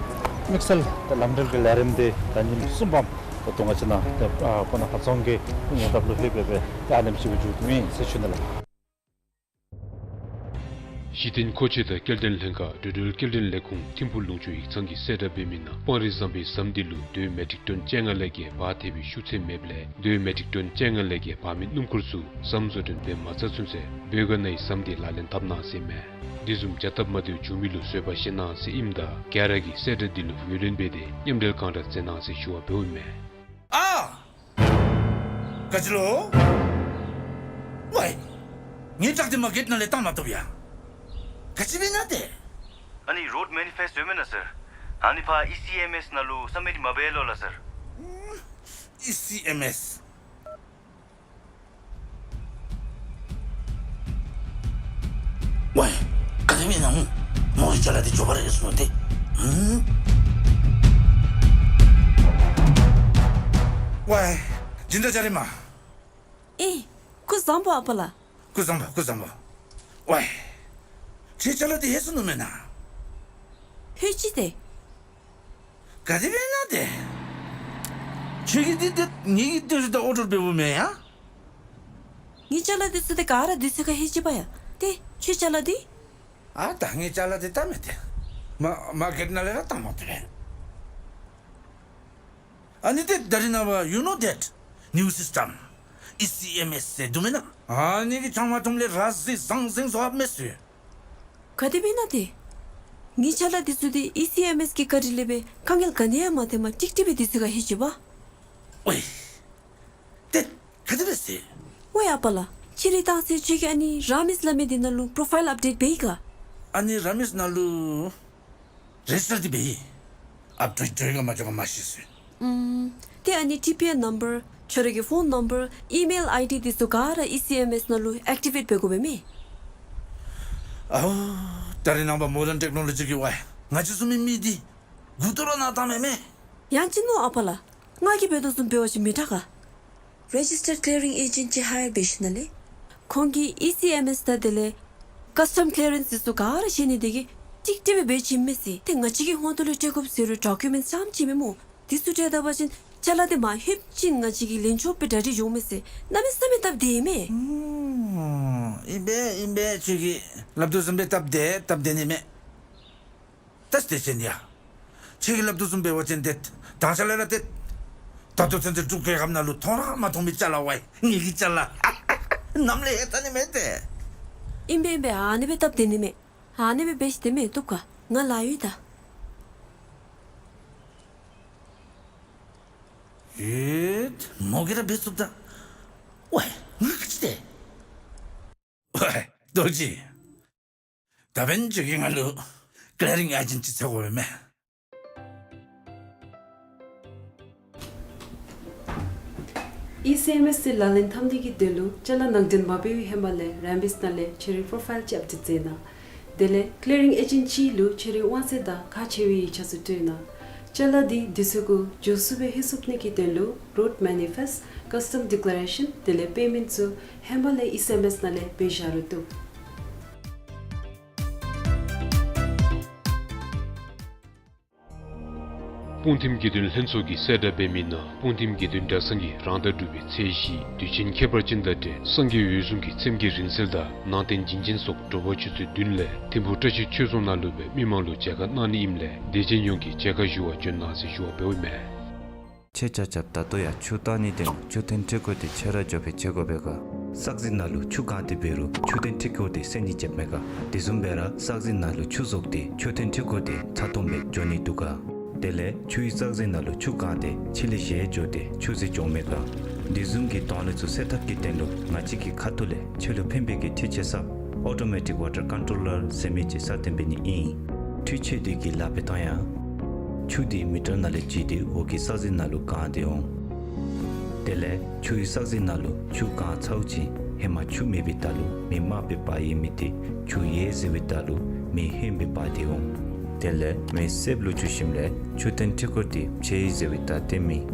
དམིགས་བསལ་ཏེ་ལམ་འགྲུལ་གྱི་ལས་རིམ་འདི་ད་ཉིནམ་གསུམ་པམ་ད་ལྟོ་ང་བཅས་ནཱ་ཏེ་ཨ་སྤུ་ན་ཁ་རྫོང་གི་ཉེ་འདབས་ལུ་ལྷོད་སྦེ་སྦེ་ཏེ་ཨ་ནེམ་ཅིག་སྦེ་མཇུག་བསྡུཝ་ཨིན་ཟེར་ཞུ་ནི་ལགས། གཞི་རྟེན་མཁོ་ཆས་དང་སྐྱེལ་འདྲེན་ལྷན་ཁག་འགྲོ་འགྲུལ་སྐྱེལ་འདྲེན་ལས་ཁུངས་ཐིམ་ཕུག་ལུང་ཕྱོགས་ཡིག་ཚང་གིས་གསལ་བསྒྲགས་འབད་མི་ནང་སྤང་རི་ཟམ་པའི་ཟམ་འདི་ལུ་རྡོའི་མེ་ཊིག་ཊོན་བཅོ་ལྔ་ལས་བརྒལ་འབག་ཐེབས་པའི་ཤུགས་ཚད་མེདཔ་ལས་རྡོའི་མེ་ཊིག་ཊོན་བཅོ་ལྔ་ལས་བརྒལ་འབག་མི་སྣུམ་འཁོར་ཚུ་ཟམ་བཟོ་སྐྲུན་འབད་མ་ཚར་ཚུན་ཚོད་བོད་ག་ན་ཡི་ཟམ་འདི་ལག་ལེན་འཐབ་གནང་ཟེར་མས། འདི་བཟུམ་བྱ་སྟབས་མ་བདེཝ་བྱུང་མི་ལུ་བཟོད་པ་བཞེས་གནང་ཟེར་ཨིནམ་ད་ག་ར་གིས་གསལ་བསྒྲགས་འདི་ལུ་ངོས་ལེན་འབད་དེ་མཉམ་འབྲེལ་གང་དྲག་མཛད་གནང་ཟེར་ཞུ་བ་འབདཝ་ཨིན་མས། ཨ། ག་ཅི་ལོ། ཝའི། ངེའི་ཊག་འདི་མ་གེཊ་ནང་ལས་བཏང་མ་བཏུབ་ཡ། ག་ཅི་འབད་ན་ཏེ། ཨ་ནི་རོཌ་མེ་ནི་ཕེསཊ་ཡོད་མེན་ན་སར། ཨ་ནི་ཕར་ཨི་སི་ཨེམ་ཨེསི་ནང་ལུ་སབ་མིཊ་མ་འབད་ལོ་ལགས་སར། ཨི་སི་ཨེམ་ཨེསི། ཝའི། ག་དེ་སྦེ་ཨིན་ན་སྨོ། མོ་གི་ཅ་ལ་འདི་མགྱོགས་པ་ར་ལྷོད་སོང་ནུག་ཏེ། ཨུམ། ཝའི། སྦྱིན་བདག་ཅ་རི་མ། ཨེ། སྐུ་གཟུགས་བཟང་པོ་ཨ་པ་ལགས། སྐུ་གཟུགས་བཟང་པོ། སྐུ་གཟུགས་བཟང་པོ། ཝའི། ཁྱོད་ཅ་ལ་འདི་ལྷོད་སོང་ནུག་མེན་ན། ལྷོད་ཅི་ཏེ། ག་དེ་སྦེ་ཨིན་ན་ཏེ། ཁྱོད་ཀྱིས་འདི་ཏེ་ངེ་གི་ཏེ་རུ་ད་ཨོར་ཌར་འབདཝ་མེན་ཡ། ངེའི་ཅ་ལ་འདི་ཚུ་ཏེ་ག་ར་དུས་ཚོད་ཁར་ལྷོད་ཅི་པ་ཡ། ཏེ་ཁྱོད་ཅ་ལ་འདི། ཨ་ད་ངེའི་ཅ་ལ་འདི་བལྟ་མས་ཏེ། མ་མ་གེཊ་ནང་ལས་ར་བཏང་མ་བཏུབ་པས། ཨ་ནི་ཏེ་ད་རིས་ནངས་པ་you know that new system ཨི་སི་ཨེམ་ཨེསི་ཟེར་འདུག་མེན་ན། ཨ་ནི་གིས་ཆང་མ་འཐུངམ་ལས་ར་བཟི་ཟང་ཟིང་བཟོ་འབད་མས་ཟེར། ག་དེ་སྦེ་ཨིན་ན་ཏེ། ངེའི་ཅ་ལ་འདི་ཚུ་འདི་ཨི་སི་ཨེམ་ཨེསི་གི་བཀའ་དྲིན་ལས་སྦེ་དཀའ་ངལ་ག་ནི་ཡང་མ་ཐོནམ་ཏིག་ཏིག་སྦེ་དུས་ཚོད་ཁར་ལྷོད་ཅི་པ། ཝའི། ཏེ་ག་དེ་སྦེ་ཟེར། ཝའི་ཨ་པ་ལགས། ཕྱི་རུ་བཏང་སྟེ་ཁྱོད་ཀྱིས་ཨ་ནི་ར་མིས་སླབ་མི་འདི་ནང་ལུ་པྲོ་ཕའིལ་ཨཔ་ཌེཊ་འབད་ཡི་ག། ཨ་ནི་ར་མིས་ནང་ལུ་རེ་ཇིས་ཊར་འདི་འབད་ཡི། ཨཔ་ཌེཊ་འགྱོ་ཡི་ག་མ་འགྱོ་ག་མ་ཤེས་ཟེར། ཨུམ། ཏེ་ཨ་ནི་ཊི་པི་ཨེན་ནམ་བར་ཁྱོད་ར་གི་ཕོན་ནམ་བར་ཨི་མེལ་ཨའི་ཌི་འདི་ཚུ་ག་ར་ཨི་སི་ཨེམ་ཨེསི་ནང་ལུ་ཨེཀ་ཊི་ཝེཊ་འབད་དགོ་པས་མས། ཨའོ། ད་རིས་ནངས་པ་མོ་ཌརན་ཊེཀ་ནོ་ལོ་ཇི་གིས་ཝའི་ང་བཅས་བཟུམ་མའི་མི་འདི་མགུ་ཏོ་ར་ན་བཏངམ་མས། ཡང་ཅིན་སྨོ་ཨ་པ་ལགས། ང་གིས་འབད་དོ་བཟུམ་འབད་བ་ཅིན་མི་དྲག་ག། རེ་ཇིས་ཊར་ཌི་ཀི་ལི་ཡར་རིང་ཨེ་ཇེནཊ་ཅིག་ཧ་ཡར་འབད་ཞིནམ་ལས་ཁོང་གིས་ཨི་སི་ཨེམ་ཨེསི་དང་དེ་ལས་ཀསི་ཊམ་ཀི་ལི་ཡར་རེནསི་འདི་ཚུ་ག་ར་བཞེས་ནི་དེ་གིས་ཏིག་ཏིག་སྦེ་འབད་བྱིནམ་མས་ཟེར། ཏེ་ང་བཅས་ཀྱི་ཧོངས་ཏོ་ལས་སྤྲོད་དགོཔ་ཟེར་རུང་ཌོ་ཀུ་མེནཊསི་ཙམ་ཅིག་མས་སྨོ། འདི་ཚུ་སྤྲོད་ད་པ་ཅིན་ཅ་ལ་འདི་མར་ལྷོདཔ་ཅིག་ང་བཅས་ཀྱིས་ལེན་ཆོག་པའི་གྲ་སྒྲིག་འགྱོཝ་མས་ཟེར་གནམ་མེད་ས་མེད་སྟབས་བདེ་མས། ཨུམ། ཨིན་པས་ཨིན་པས། ཁྱོད་ཀྱིས་སླབ་དོ་བཟུམ་སྦེ་སྟབས་བདེ་སྟབས་བདེ་ནི་མས། ད་དེ་ཅིན་ཡ། ཁྱོད་ཀྱིས་སླབ་དོ་བཟུམ་འབད་བ་ཅིན་ཏེ་ད་ཅ་ལ་ར་ཏེ། ད་ལྟོ་ཚུན་ཚོད་འབྲུག་རྒྱལ་ཁབ་ནང་ལུ་མཐོང་ར་མ་མཐོང་མི་ཅ་ལ་ཝའི་ངེ་གི་ཅ་ལ། གནམ་ལས་ལྷོད་ད་ནི་མས་ཏེ། ཨིན་པས་ཨིན་པས། ཨ་ནི་སྦེ་སྟབས་བདེ་ནི་མས། ཨ་ནི་སྦེ་འབད་ཤིག་ཏེ་མས། བཏུབ་ག། ང་ལཱ་ཡོད་ད། ཡོད། མོ་གིས་ར་འབད་ཚུགས་ད། ཝའི་ང་གིས་ཅི་ཏེ། ཝའི་རྡོ་རྗེ། ད་འབདན་ཁྱོད་ཀྱིས་ང་ལུ་ཀི་ལི་ཡར་རིང་ཨེ་ཇེནཊ་ཅིག་འཚོལ་དགོ་པས་མས། ཨི་སི་ཨེམ་ཨེསི་འདི་ལག་ལེན་འཐབ་ནི་གི་དོན་ལུ་ཅ་ལ་ནང་འདྲེན་མ་འབད་བའི་ཧེ་མ་ལས་ར་མིས་ནང་ལས་ཁྱོད་རའི་པྲོ་ཕའིལ་ཅིག་ཨཔ་ཌེཊ་མཛད་གནང་། དེ་ལས་ཀི་ལི་ཡར་རིང་ཨེ་ཇེནཊ་ཅིག་ལུ་ཁྱོད་རའི་དབང་ཚད་དང་ཁག་ཆེ་བའི་ཡིག་ཆ་ཚུ་སྤྲོད་གནང་། ཅ་ལ་འདི་དུས་ཚོད་གུ་མགྱོགས་སུ་སྦེ་ལྷོད་ཚུགས་ནི་གི་དོན་ལུ་རོཌ་མེ་ནི་ཕེསཊ་ཀསི་ཊམ་ཌི་ཀི་ལི་ཡར་རེ་ཤཱན་དེ་ལས་པེ་མེནཊ་ཚུ་ཧེ་མ་ལས་ཨི་སི་ཨེམ་ཨེསི་ནང་ལས་འབད་བཞག་རུང་བཏུབ། སྤུངས་ཐིམ་དགེ་འདུན་ལྷན་ཚོགས་ཀྱིས་གསལ་བསྒྲགས་འབད་མི་ནང་སྤུངས་ཐིམ་དགེ་འདུན་གྲྭ་ཚང་གིས་རང་ཟླ་དྲུག་པའི་ཚེས་བཞི་དུས་ཆེན་ཁྱད་པར་ཅན་དང་འབྲེལ་སངས་རྒྱས་འོད་སྲུང་གི་ཚེམས་ཀྱི་རིང་བསྲེལ་དང་ནང་རྟེན་བྱིན་ཅན་སོགས་དྲོ་པ་ཆུ་ཚོད་བདུན་ལས་ཐིམ་ཕུག་བཀྲ་ཤིས་ཆོས་རྫོང་ནང་ལུ་སྦེ་མི་མང་ལུ་མཇལ་ཁ་གནང་ནི་ཨིནམ་ལས་དད་ཅན་ཡོངས་ཀྱིས་མཇལ་ཁ་ཞུ་བར་བྱོན་གནང་ཟེར་ཞུ་བ་འབདཝ་ཨིན་མས། ཁྱེད་ཆ་ཁྱབ་ད་ལྟོ་ཡང་ཆུ་བཏང་ནི་དོན་ལུ་མཆོད་རྟེན་ཁྲི་སྐོར་འདི་ཁྱེད་ར་འགྱོ་སྦེ་མཇལ་དགོ་པས་ག། བསགས་རྫས་ནང་ལུ་ཆུ་གང་སྟེ་འབད་རུང་མཆོད་རྟེན་ཁྲི་སྐོར་འདི་བསད་ནི་འཇབ་མས་ག། དེ་བཟུམ་སྦེ་ར་བསགས་རྫས་ནང་ལུ་ཆུ་བཟུགས་ཏེ་མཆོད་རྟེན་ཁྲི་སྐོར་འདི་ཚ་ཏོམ་སྦེ་འགྱོ་ནི་འདུག་ག། དེ་ལས་ཆུའི་བསགས་རྫས་ནང་ལུ་ཆུ་གང་སྟེ་ཕྱི་ལས་བཞེས་འགྱོ་སྟེ་ཆུ་ཟོས་འགྱོཝ་མས་ག། དེ་བཟུམ་གྱི་དོན་ལུ་ཚུ་སེལ་ཐབས་ཀྱི་དོན་ལུ་ང་བཅས་ཀྱི་ཁ་ཐུག་ལས་ཁྱོད་ལུ་ཕན་པའི་གི་འཕྲུལ་ཆས་གསརཔ་ཨོ་ཊོ་མེ་ཊིཀ་ཝ་ཊར་ཀོན་ཊོ་ལར་ཟེར་མི་ཅིག་སར་བཏོན་འབད་ནི་ཨིན། འཕྲུལ་ཆས་འདི་གི་ལཱ་འབད་ཐངས་ཡང་། ཆུ་འདི་མི་ཊར་ནང་ལས་བརྗེས་ཏེ་འོག་གི་བསགས་རྫས་ནང་ལུ་གང་སྟེ་འོང་། དེ་ལས་ཆུའི་བསགས་རྫས་ནང་ལུ་ཆུ་གང་ཚཝ་ཅིག་ཧེ་མ་ཆུ་མེད་པའི་ད་ལུ་མེ་དམརཔོ་སྦེ་འབར་ཡོད་མི་འདི་ཆུ་ཡལ་ཟེར་བའི་ད་ལུ་མེ་ཧོནམོ་སྦེ་འབར་ཏེ་འོང་། དེ་ལས་མེ་སེརཔོ་ལུ་འགྱུར་ཞིནམ་ལས་མཆོད་རྟེན་ཁྲི་སྐོར་འདི་ཕྱེ་ཡི་ཟེར་བའི་ད་སྟོནམ་ཨིན།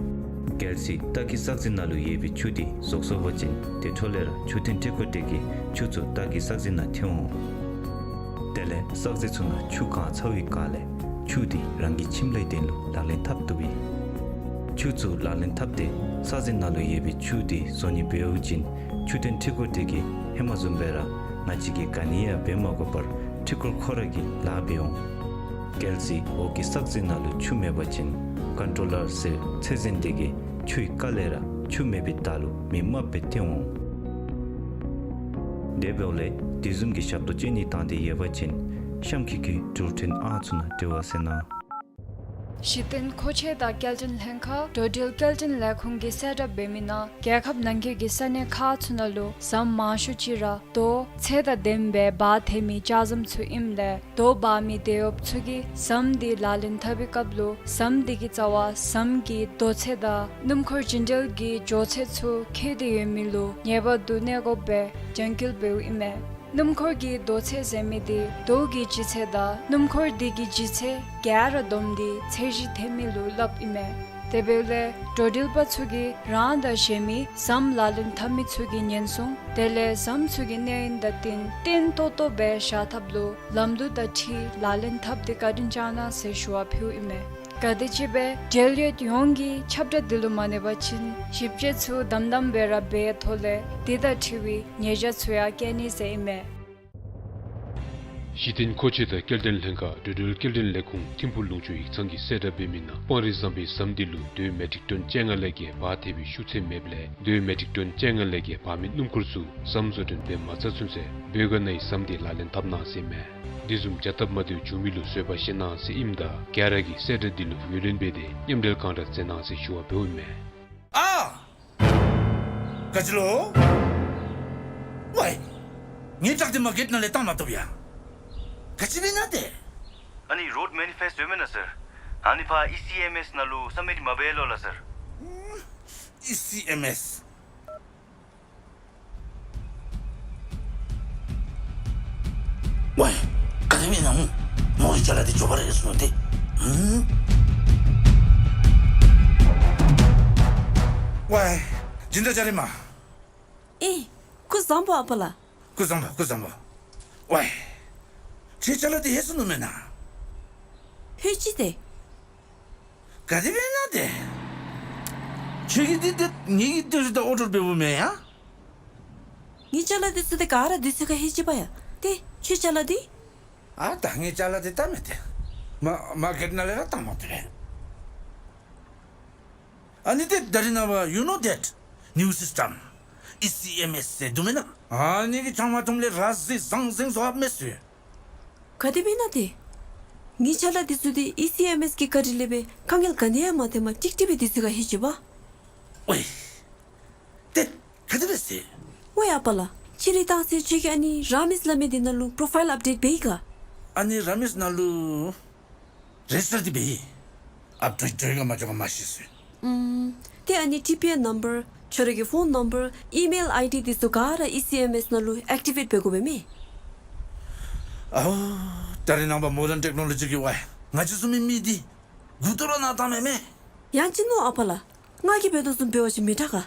གལ་སྲིད་ལྟག་གི་བསགས་རྫས་ནང་ལུ་ཡོད་པའི་ཆུ་འདི་བཟུགས་སོང་པ་ཅིན་དེ་འཕྲོ་ལས་ར་མཆོད་རྟེན་ཁྲི་སྐོར་འདི་གི་ཆུ་ཚུ་ལྟག་གི་བསགས་རྫས་ནང་ཐོན་འོང་། དེ་ལས་བསགས་རྫས་ཚུ་ནང་ཆུ་གང་ཚཝ་བའི་སྒང་ལས་ཆུ་འདི་རང་གི་ཁྱིམ་ལའི་དོན་ལུ་ལག་ལེན་འཐབ་བཏུབ་ཨིན། ཆུ་ཚུ་ལག་ལེན་འཐབ་སྟེ་བསགས་རྫས་ནང་ལུ་ཡོད་པའི་ཆུ་འདི་བཟོ་ནི་འབདཝ་ཅིན་མཆོད་རྟེན་ཁྲི་སྐོར་འདི་གིས་ཧེ་མ་བཟུམ་སྦེ་ར་ང་བཅས་ཀྱིས་ག་ནི་ཡང་འབད་མ་དགོ་པར་ འཕྲུལ་འཁོར་ཁོ་ར་གིས་ལཱ་འབད་འོང་། གལ་སྲིད་འོག་གི་ས་གཞི་ནང་ལུ་ཆུ་མེད་པ་ཅིན་ཀོན་ཊོ་ལར་ཟེར་ཚད་འཛིན་སྡེ་གིས་ཆུའི་རྐ་ལས་ར་ཆུ་མེད་པའི་རྟགས་ལུ་མེ་དམརཔོ་སྦེ་འཐོན་འོང་། དེ་འབདཝ་ལས་དེ་བཟུམ་གྱི་ཞབས་ཏོག་ཅིག་ནི་བཏང་སྟེ་ཡོད་པ་ཅིན་གཤམ་འཁོད་ཀྱི་འགྲུལ་འཕྲིན་ཨང་ཚུ་ནང་འབྲེལ་བ་མཛད་གནང་། གཞི་རྟེན་མཁོ་ཆས་དང་སྐྱེལ་འདྲེན་ལྷན་ཁག་འགྲོ་འགྲུལ་སྐྱེལ་འདྲེན་ལས་ཁུངས་ཀྱིས་གསལ་བསྒྲགས་འབད་མི་ནང་རྒྱལ་ཁབ་ནང་འཁོད་ཀྱི་ས་གནས་ཁག་ཚུ་ནང་ལུ་ཟམ་མང་ཤོས་ཅིག་ར་རྡོ་ཚད་དང་ལྡནམ་སྦེ་འབག་འཐེན་མི་ལྕགས་ཟམ་ཚུ་ཨིནམ་ལས་རྡོ་འབག་མི་དེད་གཡོགཔ་ཚུ་གིས་ཟམ་དེ་ལག་ལེན་འཐབ་པའི་སྐབས་ལུ་ཟམ་དེ་གི་རྩ་བར་ཟམ་གྱི་རྡོ་ཚད་དང་སྣུམ་འཁོར་རྒྱུན་འགྲུལ་གྱི་འགྱོ་ཚད་ཚུ་བཀལ་ཏེ་ཡོད་མི་ལུ་ངེས་པར་དུ་གནས་དགོཔ་སྦེ་རྒྱང་བཀོད་འབདཝ་ཨིན་མས། སྣུམ་འཁོར་གྱི་རྡོ་ཚད་ཟེར་མི་དེ་རྡོ་གི་ལྗིད་ཚད་དང་སྣུམ་འཁོར་དེ་གི་ལྗིད་ཚད་ག་ར་བསྡོམས་ཏེ་ཚད་གཞི་འཐེན་མི་ལུ་སླབ་ཨིན་མས། དེ་འབདཝ་ལས་འགྲོ་འགྲུལ་པ་ཚུ་གིས་རང་དང་གཞན་མི་ཟམ་ལག་ལེན་འཐབ་མི་ཚུ་གི་ཉེན་སྲུང་དེ་ལས་ཟམ་ཚུ་གི་གནས་ཡུན་དང་བསྟུན་བརྟན་ཏོག་ཏོ་སྦེ་བཞག་ཐབས་ལུ་ལམ་ལུགས་དང་འཁྲིལ་ལག་ལེན་འཐབ་སྟེ་བཀའ་དྲིན་བསྐྱང་གནང་ཟེར་ཞུ་བ་ཕུལཝ་ཨིན་མས། ག་དེམ་ཅིག་སྦེ་འབྲེལ་ཡོད་ཡོངས་ཀྱིས་ཁྱབ་བསྒྲགས་འདི་ལུ་མ་གནས་པ་ཅིན་ཞིབ་དཔྱད་ཚུ་དམ་དམ་སྦེ་ར་འབད་ཐོག་ལས་དེ་དང་འཁྲིལ་བའི་ཉེས་བྱ་ཚུ་ཡང་བཀལ་ནི་ཟེར་ཨིན་མས། གཞི་རྟེན་མཁོ་ཆས་དང་སྐྱེལ་འདྲེན་ལྷན་ཁག་འགྲོ་འགྲུལ་སྐྱེལ་འདྲེན་ལས་ཁུངས་ཐིམ་ཕུག་ལུང་ཕྱོགས་ཡིག་ཚང་གིས་གསལ་བསྒྲགས་འབད་མི་ནང་སྤང་རི་ཟམ་པའི་ཟམ་དེ་ལུ་རྡོ་མེ་ཊིག་ཊོན་བཅོ་ལྔ་ལས་བརྒལ་འབག་འཐེན་པའི་ཤུགས་ཚད་མེདཔ་ལས་རྡོ་མེ་ཊིག་ཊོན་བཅོ་ལྔ་ལས་བརྒལ་འབག་མི་སྣུམ་འཁོར་ཚུ་ཟམ་བཟོ་སྐྲུན་འབད་མ་ཚར་ཚུན་ཚོད་བོད་སྒར་ནང་ཡང་ཟམ་དེ་ལག་ལེན་འཐབ་གནང་ཟེར་ཨིན་མས། དེ་བཟུམ་བྱ་སྟབས་མ་བདེཝ་བྱུང་མི་ལུ་བཟོད་པ་བཞེས་གནང་ཟེར་ཨིནམ་ད་ག་ར་གིས་གསལ་བསྒྲགས་འདི་ལུ་ངོས་ལེན་འབད་དེ་མཉམ་འབྲེལ་གང་དྲག་མཛད་གནང་ཟེར་ཞུ་བ་འབདཝ་ཨིན་མས། ཨ། ག་ཅི་ལོ། ཝའི། ངེའི་ཊཱག་དེ་མར་གེཊ་ནང་ལས་བཏང་མ་བཏུབ་ཡ། ག་ཅི་འབད་ནི་ཏེ། ཨ་ནི་རོཌ་མེ་ནི་ཕེསཊ་ཡོད་མེན་ན་སར། ཨ་ནི་ཕར་ཨི་སི་ཨེམ་ཨེསི་ནང་ལུ་སབ་མིཊ་མ་འབད་ལོ་ལགས་སར། ཨི་སི་ཨེམ་ཨེསི། ཝའི། ག་དེ་སྦེ་ཨིན་ན་སྨོ། མོ་གི་ཅ་ལ་དེ་འགྱོ་བ་ར་ཨེ་སོང་ནུག་ཏེ། ཧུམ། ཝའི། སྦྱིན་བདག་ཅ་རི་མ། ཨེ། སྐུ་གཟུགས་བཟང་པོ་ཨ་པ་ལགས། སྐུ་གཟུགས་བཟང་པོ། སྐུ་གཟུགས་བཟང་པོ། ཝའི། ཁྱོད་ཅ་ལ་དེ་ལྷོད་སོང་ནུག་མེན་ན། ལྷོད་ཅི་ཏེ། ག་དེ་སྦེ་ཨིན་ན་ཏེ། ཁྱོད་ཀྱིས་འདི་ཏེ་ངེ་གི་ཏེ་རི་ད་ཨོར་ཌར་འབདཝ་མེན་ཡ། ངེའི་ཅ་ལ་དེ་ཚུ་ཏེ་ག་ར་དུས་ཚོད་ཁར་ལྷོད་ཅི་པ་ཡ། ཏེ་ཁྱོད་ཅ་ལ་དེ། ཨ་ད་ངེའི་ཅ་ལ་དེ་བཏང་མི་ཏེ། མ་མར་གེཊ་ནང་ལས་ར་བཏང་མ་བཏུབ་པས། ཨ་ནི་ཏེ་ད་རིས་ནངས་པ་you know that new system ཨི་སི་ཨེམ་ཨེསི་ཟེར་འདུག་མེན་ན། ཨ་ནི་གིས་ཆང་མ་འཐུངམ་ལས་ར་བཟི་ཟང་ཟིང་བཟོ་འབད་མས་ཟེར། ག་དེ་སྦེ་ཨིན་ན་ཏེ། ངེའི་ཅ་ལ་དེ་ཚུ་ཏེ་ཨི་སི་ཨེམ་ཨེསི་གི་བཀའ་དྲིན་ལས་སྦེ་དཀའ་ངལ་ག་ནི་ཡང་མ་ཐོནམ་ཏིག་ཏིག་སྦེ་དུས་ཚོད་ཁར་ལྷོད་ཅི་པ། ཝའི། ཏེ་ག་དེ་སྦེ་ཟེར། ཝའི་ཨ་པ་ལགས། ཁྱོད་ར་བཏང་ཟེར་ཁྱོད་ཀྱིས་ཨ་ནི་ར་མེསི་སླབ་མི་དེ་ནང་ལུ་པོརོ་ཕའིལ་ཨཔ་ཌེཊ་འབད་ཡི་ག། ཨ་ནི་ར་མེསི་ནང་ལུ་རེ་ཇིསི་ཊར་དེ་འབད་ཡི། ཨཔ་ཌེཊ་འགྱོ་ཡི་ག་མ་འགྱོ་ག་མ་ཤེས་ཟེར། ཨུམ། ཏེ་ཨ་ནི་ཊི་པི་ཨེན་ནམ་བར་ཁྱོད་ར་གི་ཕོན་ནམ་བར་ཨི་མེལ་ཨའི་ཌི་དེ་ཚུ་ག་ར་ཨི་སི་ཨེམ་ཨེསི་ནང་ལུ་ཨེཀ་ཊི་ཝེཊ་འབད་དགོ་པས་མས། ཨའོ། ད་རིས་ནངས་པ་མོ་ཌརན་ཊེཀ་ནོ་ལོ་ཇི་གིས་ཝའི་ང་བཅས་བཟུམ་མའི་མི་འདི་མགུ་ཏོ་ར་ན་བཏང་མས་མས། ཡང་ཅིན་སྨོ་ཨ་པ་ལགས། ང་གིས་འབད་དོ་བཟུམ་འབད་བ་ཅིན་མི་དྲག་ག།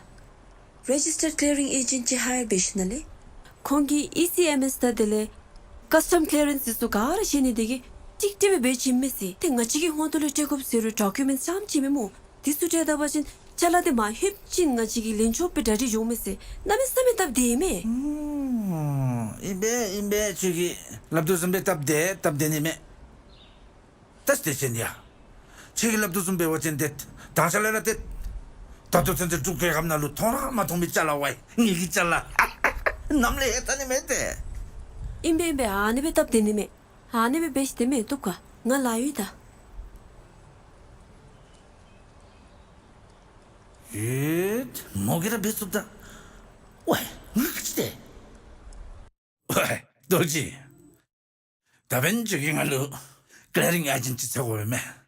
རེ་ཇིསི་ཊར་ཁི་ལི་ཡ་རིང་ཨེ་ཇེནཊ་ཅིག་ཧ་ཡར་འབད་ཞིནམ་ལས་ཁོང་གིས་ཨི་སི་ཨེམ་ཨེསི་དང་དེ་ལས་ཀཱསི་ཊམ་ཁི་ལི་ཡ་རེནསི་དེ་ཚུ་ག་ར་བཞེས་ནི་དེ་གིས་ཏིག་ཏིག་སྦེ་འབད་བྱིནམ་མས་ཟེར། ཏེ་ང་བཅས་ཀྱི་ཧོངས་ཏོ་ལུ་སྤྲོད་དགོཔ་ཟེར་རུང་ཌོ་ཀུ་མེནཊསི་རྐྱངམ་ཅིག་མས་སྨོ། དེ་ཚུ་སྤྲོད་ད་པ་ཅིན་ཅ་ལ་དེ་མར་ལྷོདཔ་ཅིག་ང་བཅས་ཀྱི་ལེན་ཆོགཔ་སྦེ་གྲ་སྒྲིག་འགྱོཝ་མས་ཟེར་གནམ་མེད་ས་མེད་སྟབས་བདེ་མས། ཨུམ། ཨིན་པས་ཨིན་པས། ཁྱོད་ཀྱིས་སླབ་དོ་བཟུམ་སྦེ་སྟབས་བདེ་སྟབས་བདེ་ནི་མས། ད་དེ་ཅིན་ཡ། ཁྱོད་ཀྱིས་སླབ་དོ་བཟུམ་འབད་བ་ཅིན་ཏེ་ད་ཅ་ལ་ར་ཏེ་ད་ལྟོ་ཚུན་ཚོད་འབྲུག་རྒྱལ་ཁབ་ནང་ལུ་མཐོང་ར་མ་མཐོང་མི་ཅ་ལ་ཝའི་ངེ་གི་ཅ་ལ་ནམ་ལས་ལྷོད་ད་ནི་མས་ཏེ། ཨིན་པས་ཨིན་པས། ཨ་ནི་སྦེ་སྟབས་བདེ་ནི་མས། ཨ་ནི་སྦེ་འབད་ཞིནམ་ལས་མི་བཏུབ་ག། ང་ལཱ་ཡོད་ད། ཡོད། མོ་གིས་ར་འབད་ཚུགས་ད། ཝའི་ང་ག་ཅི་ཏེ། ཝའི་རྡོ་རྗེ། ད་འབདན་ཁྱོད་ཀྱིས་ང་ལུ་ཀི་ལི་ཡ་རིང་ཨེ་ཇེནཊ་ཅིག་འཚོལ་དགོ་པས་མས།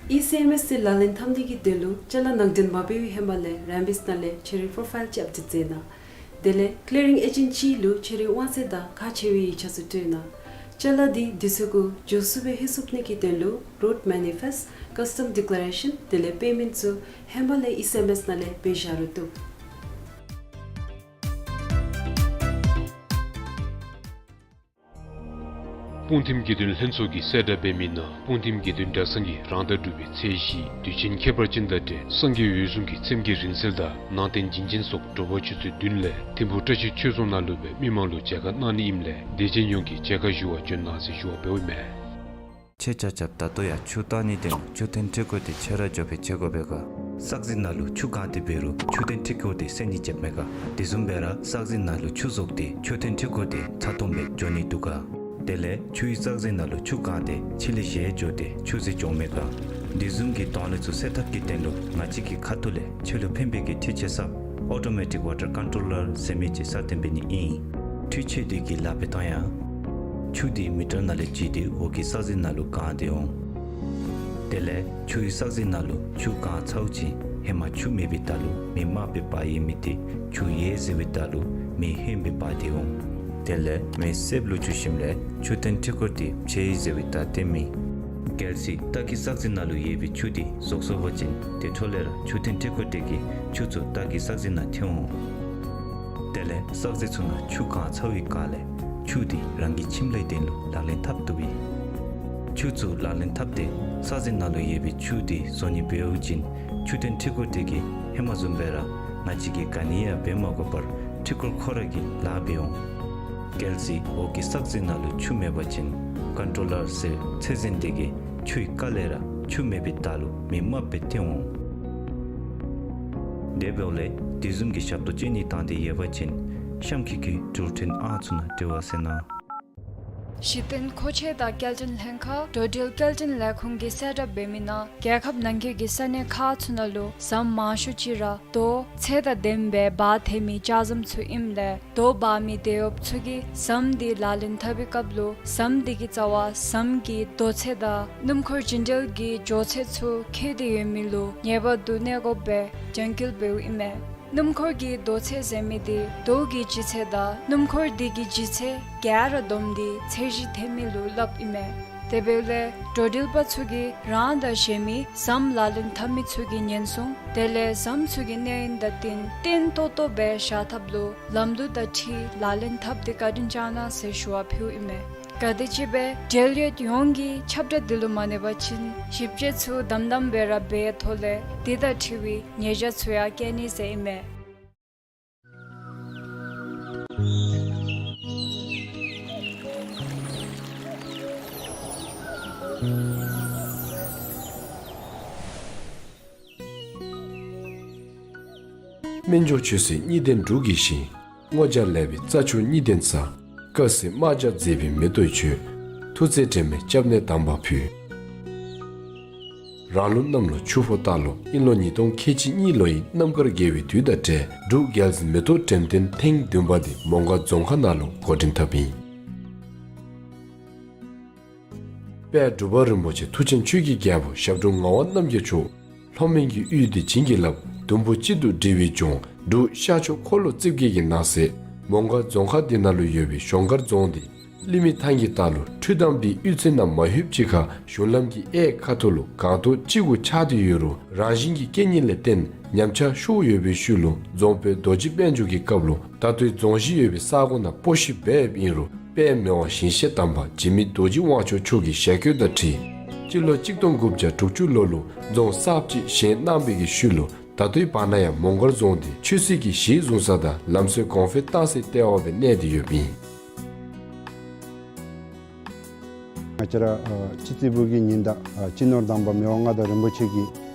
ཨི་སི་ཨེམ་ཨེསི་དེ་ལག་ལེན་འཐབ་ནི་གི་དོན་ལུ་ཅ་ལ་ནང་འདྲེན་མ་འབད་བའི་ཧེ་མ་ལས་ར་མེསི་ནང་ལས་ཁྱོད་རའི་པོརོ་ཕའིལ་ཅིག་ཨཔ་ཌེཊ་མཛད་གནང་། དེ་ལས་ཀི་ལི་ཡ་རིང་ཨེ་ཇེནཊ་ཅིག་ལུ་ཁྱོད་རའི་དབང་ཚད་དང་ཁག་ཆེ་བའི་ཡིག་ཆ་ཚུ་སྤྲོད་གནང་། ཅ་ལ་དེ་དུས་ཚོད་གུ་མགྱོགས་སུ་སྦེ་ལྷོད་ཚུགས་ནི་གི་དོན་ལུ་རོཌ་མེ་ནི་ཕེསཊ་ཀཱསི་ཊམ་ཌི་ཀི་ལེ་རེ་ཤཱན་དེ་ལས་པེ་མེནཊ་ཚུ་ཧེ་མ་ལས་ཨི་སི་ཨེམ་ཨེསི་ནང་ལས་འབད་བཞག་རུང་བཏུབ། སྤུངས་ཐིམ་དགེ་འདུན་ལྷན་ཚོགས་ཀྱིས་གསལ་བསྒྲགས་འབད་མི་ནང་སྤུངས་ཐིམ་དགེ་འདུན་གྲྭ་ཚང་གིས་རང་ཟླ་དྲུག་པའི་ཚེས་བཞི་དུས་ཆེན་ཁྱད་པར་ཅན་དང་འབྲེལ་སངས་རྒྱས་འོད་སྲུང་གི་ཚེམས་ཀྱི་རིང་བསྲེལ་དང་ནང་རྟེན་བྱིན་ཅན་སོགས་དྲོ་པ་ཆུ་ཚོད་བདུན་ལས་ཐིམ་ཕུག་བཀྲ་ཤིས་ཆོས་རྫོང་ནང་ལུ་སྦེ་མི་མང་ལུ་མཇལ་ཁ་གནང་ནི་ཨིནམ་ལས་དད་ཅན་ཡོངས་ཀྱིས་མཇལ་ཁ་ཞུ་བར་འབྱོན་གནང་ཟེར་ཞུ་བ་འབདཝ་ཨིན་མས། ཁྱེད་ཆ་ཁྱབ་ད་ལྟོ་ཡང་ཆུ་བཏང་ནི་དེ་ལུ་ཆུ་ཐོན་འཕྲུལ་འཁོར་དེ་ཆ་ར་འགྱོ་སྦེ་ཆ་དགོ་པས་ག། བསགས་གཟིགས་ནང་ལུ་ཆུ་གང་སྟེ་འབད་རུང་ཆུ་ཐོན་འཕྲུལ་འཁོར་དེ་སེལ་ནི་ཅིག་མས་ག། དེ་བཟུམ་སྦེ་ར་བསགས་གཟིགས་ནང་ལུ་ཆུ་བཟོ་སྟེ་ཆུ་ཐོན་འཕྲུལ་འཁོར་དེ་ཚ་ཏོམ་སྦེ་འགྱོ་ནི་འདུག་ག། དེ་ལས་ཆུའི་བསགས་གཟིགས་ནང་ལུ་ཆུ་གང་སྟེ་ཕྱི་ལས་བཞེས་འགྱོ་སྟེ་ཆུ་ཟད་འགྱོཝ་མས་ག། དེ་བཟུམ་གྱི་དོན་ལས་ཚུ་སེལ་ཐབས་ཀྱི་དོན་ལུ་ང་བཅས་ཀྱི་ཁ་ཐུག་ལས་ཆུ་ལུ་ཕན་པའི་གི་འཕྲུལ་ཆས་གསརཔ་ཨོ་ཊོ་མེ་ཊིཀ་ཝ་ཊར་ཀོན་ཊོ་ལར་ཟེར་མི་ཅིག་གསར་བཏོན་འབད་ནི་ཨིན། འཕྲུལ་ཆས་དེ་གིས་ལཱ་འབད་ཐངས་ཡང་ཆུ་དེ་མི་ཊར་ནང་ལས་བརྒྱུད་དེ་འོག་གི་བསགས་གཟིགས་ནང་ལུ་གང་སྟེ་འོང་། དེ་ལས་ཆུའི་བསགས་གཟིགས་ནང་ལུ་ཆུ་གང་ཚརཝ་ཅིག་ཧེ་མ་ཆུ་མེད་པའི་ད་ལུ་མེ་དམརཔོ་སྦེ་འབར་ཡོད་མི་དེ་ཆུ་ཡལ་ཟེར་བའི་ད་ལུ་མེ་ཧོནམོ་སྦེ་འབར་ཏེ་འོང་། དེ་ལས་མེ་སེརཔོ་ལུ་འགྱུར་ཞིནམ་ལས་ཆུ་ཐོན་འཕྲུལ་འཁོར་དེ་ཕྱེ་ཡི་ཟེར་བའི་ད་ཏེ་མེན། གལ་སྲིད་སྟག་གི་བསགས་གཟིགས་ནང་ལུ་ཡོད་པའི་ཆུ་དེ་བཟོ་ཚུགས་པ་ཅིན་དེ་འཕྲོ་ལས་ར་ཆུ་ཐོན་འཕྲུལ་འཁོར་དེ་གིས་ཆུ་ཚུ་སྟག་གི་བསགས་གཟིགས་ནང་ཐོན་འོང་། དེ་ལས་བསགས་གཟིགས་ཚུ་ནང་ཆུ་གང་ཚར་བའི་སྐབས་ལས་ཆུ་དེ་རང་གི་ཁྱིམ་ལས་དོན་ལུ་ལག་ལེན་འཐབ་བཏུབ་ཨིན། ཆུ་ཚུ་ལག་ལེན་འཐབ་སྟེ་བསགས་གཟིགས་ནང་ལུ་ཡོད་པའི་ཆུ་དེ་བཟོ་ནི་འབདཝ་ཅིན་ཆུ་ཐོན་འཕྲུལ་འཁོར་དེ་གིས་ཧེ་མ་བཟུམ་སྦེ་ར་ང་བཅས་ཀྱིས་ག་ནི་ཡང་འབད་མ་དགོ་པར་འཕྲུལ་འཁོར་ཁོ་ར་གིས་ལཱ་འབད་འོང་། གལ་སྲིད་འོག་གི་བསགས་གཟིགས་ནང་ལུ་ཆུ་མེད་པ་ཅིན་ཀོན་ཊོ་ལར་ཟེར་ཚད་འཛིན་དེ་གིས་ཆུའི་ཁ་ལས་ར་ཆུ་མེད་པའི་ད་ལུ་མེ་དམརཔོ་སྦེ་ཐོན་འོང་། དེ་འབདཝ་ལས་དེ་བཟུམ་གྱི་ཞབས་ཏོག་སྤྱོད་ནི་བཏང་སྟེ་ཡོད་པ་ཅིན་གཤམ་འཁོད་ཀྱི་འགྲུལ་འཕྲིན་ཨང་ཚུ་ནང་འབྲེལ་བ་མཛད་གནང་། གཞི་རྟེན་མཁོ་ཆས་དང་སྐྱེལ་འདྲེན་ལྷན་ཁག་འགྲོ་འགྲུལ་སྐྱེལ་འདྲེན་ལས་ཁུངས་ཀྱིས་གསལ་བསྒྲགས་འབད་མི་ནང་རྒྱལ་ཁབ་ནང་འཁོད་ཀྱི་ས་གནས་ཁག་ཚུ་ནང་ལུ་ཟམ་མང་ཤོས་ཅིག་ར་རྡོ་ཚད་དང་ལྡནམ་སྦེ་འབག་ཐེབས་མི་ལྕགས་ཟམ་ཚུ་ཨིནམ་ལས་རྡོ་འབག་མི་དེད་གཡོགཔ་ཚུ་གིས་ཟམ་དེ་ལག་ལེན་འཐབ་པའི་སྐབས་ལུ་ཟམ་དེ་གི་རྩ་བར་ཟམ་གྱི་རྡོ་ཚད་དང་སྣུམ་འཁོར་བྱིན་འགྲུལ་གྱི་འགྱོ་ཚད་ཚུ་འཁེལ་ཏེ་ཡོད་མི་ལུ་ངེས་པར་དུ་གནས་དགོཔ་སྦེ་རྒྱང་བཀོད་འབདཝ་ཨིན་མས། སྣུམ་འཁོར་གྱི་རྡོ་ཚད་ཟེར་མི་དེ་རྡོ་གི་ལྗིད་ཚད་དང་སྣུམ་འཁོར་དེ་གི་ལྗིད་ཚད་ག་ར་བསྡོམས་ཏེ་ཚད་གཞི་འཐེན་མི་ལུ་སླབ་ཨིན་མས། དེ་འབདཝ་ལས་འགྲོ་འགྲུལ་པ་ཚུ་གིས་རང་དང་གཞན་མི་ཟམ་ལག་ལེན་འཐབ་མི་ཚུ་གི་ཉེན་སྲུང་དེ་ལས་ཟམ་ཚུ་གི་གནས་ཡུན་དང་བསྟུན་བརྟན་ཏོག་ཏོ་སྦེ་བཞག་ཐབས་ལུ་ལམ་ལུགས་དང་འཁྲིལ་ལག་ལེན་འཐབ་སྟེ་བཀའ་དྲིན་བསྐྱང་གནང་ཟེར་ཞུ་བ་ཕུལཝ་ཨིན་མས། ག་དེམ་ཅིག་སྦེ་འབྲེལ་ཡོད་ཡོངས་ཀྱིས་ཁྱབ་བསྒྲགས་དེ་ལུ་མ་གནས་པ་ཅིན་ཞིབ་དཔྱད་ཚུ་དམ་དམ་སྦེ་ར་འབད་ཐོག་ལས་དེ་དང་འཁྲིལ་བའི་ཉེས་བྱ་ཚུ་ཡང་བཀལ་ནི་ཟེར་ཨིན་མས། སྨན་མཆོག་ཆོས་སྲིད་གཉིས་ལྡན་འབྲུག་གི་ཞིང་། སྔོ་སྦྱར་ལེགས་པའི་རྩྭ་མཆོག་གཉིས་ལྡན་ས། དཀར་སེར་དམར་སྦྱར་མཛེས་པའི་མེ་ཏོག་ཆོས། ཐུགས་བརྩེ་དྲན་མེད་སྐྱབས་གནས་དམ་པ་ཕུལ། རང་ལུགས་གནམ་ལོ་ཆུ་ཕོ་སྟག་ལོ་དབྱིན་ལོ་ཉིས་སྟོང་ཁལ་གཅིག་གཉིས་ལོ་ཡི་རྣམ་དཀར་དགེ་བའི་དུས་དང་འབྲེལ་འབྲུག་རྒྱལ་འཛིན་མེ་ཏོག་འགྲེམས་སྟོན་ཐེངས་བདུན་པ་འདི་མོང་སྒར་རྫོང་ཁག་ནང་ལུ་འགོ་འདྲེན་འཐབ་ཨིན། དཔལ་འབྲུག་པ་རིན་པོ་ཆེ་མཐུ་ཆེན་ཆོས་ཀྱི་རྒྱལ་པོ་ཞབས་དྲུང་ངག་དབང་རྣམ་རྒྱལ་མཆོག་ལྷོ་མོན་གྱི་ཡུལ་འདི་བྱིན་གྱིས་བརླབས་དུམ་བུ་གཅིག་ཏུ་སྒྲིལ་བའི་ལྗོངས་འབྲུག་ཤར་ཕྱོགས་འཁོར་ལོ་རྩིབས་བརྒྱད་ཀྱི་ནང་གསེས་མོང་སྒར་རྫོང་ཁག་འདི་ནང་ལུ་ཡོད་པའི་གཞོང་སྒར་རྫོང་འདི་གླིང་མི་ཐང་གི་ལྟག་ལུ་ཁྲུས་དམ་པའི་གཡུས་ཚན་ནང་མ་ལྷོདཔ་ཅིག་ཁར་གཞུང་ལམ་གྱི་གཡས་ཁ་ཐུག་ལུ་སྒང་ཏོག་གཅིག་གུ་ཆགས་ཏེ་ཡོད་རུང་རང་བཞིན་གྱི་རྐྱེན་ངན་ལས་བརྟེན་ཉམས་ཆག་ཤོར་ཡོད་པའི་ཤུལ་ལུ་རྫོང་དཔོན་རྡོ་རྗེ་དཔལ་འབྱོར་གྱི་སྐབས་ལུ་ད་ལྟོའི་རྫོང་གཞི་ཡོད་པའི་ས་གོ་ནང་སྤོ་བཤིག་འབདཝ་ཨིན་རུང་དཔལ་མི་དབང་ཞིང་གཤེགས་དམ་པ་འཇིགས་མེད་རྡོ་རྗེ་དབང་ཕྱུག་མཆོག་གི་ཞལ་བཀོད་དང་འཁྲིལ་སྤྱི་ལོ་གཅིག་སྟོང་དགུ་བརྒྱ་དྲུག་ཅུ་ལོ་ལུ་རྫོང་གསརཔ་ཅིག་བཞེངས་གནང་བའི་གི་ཤུལ་ལུ་ད་ལྟོའི་བར་ན་ཡང་མོང་སྒར་རྫོང་འདི་ཆོས་སྲིད་ཀྱི་གཞི་བཟུང་ས་དང་ལམ་སྲོལ་གོང་འཕེལ་བཏང་སའི་ལྟེ་བ་སྦེ་གནས་ཏེ་ཡོདཔ་ཨིན། ང་བཅས་ར་ཨ་སྤྱི་རྩིས་པོ་གི་ཉིན་ཟླ་ཨ་སྤྱི་ནོར་དམ་པ་མི་དབང་མངའ་བདག་རིན་པོ་ཆེ་གི་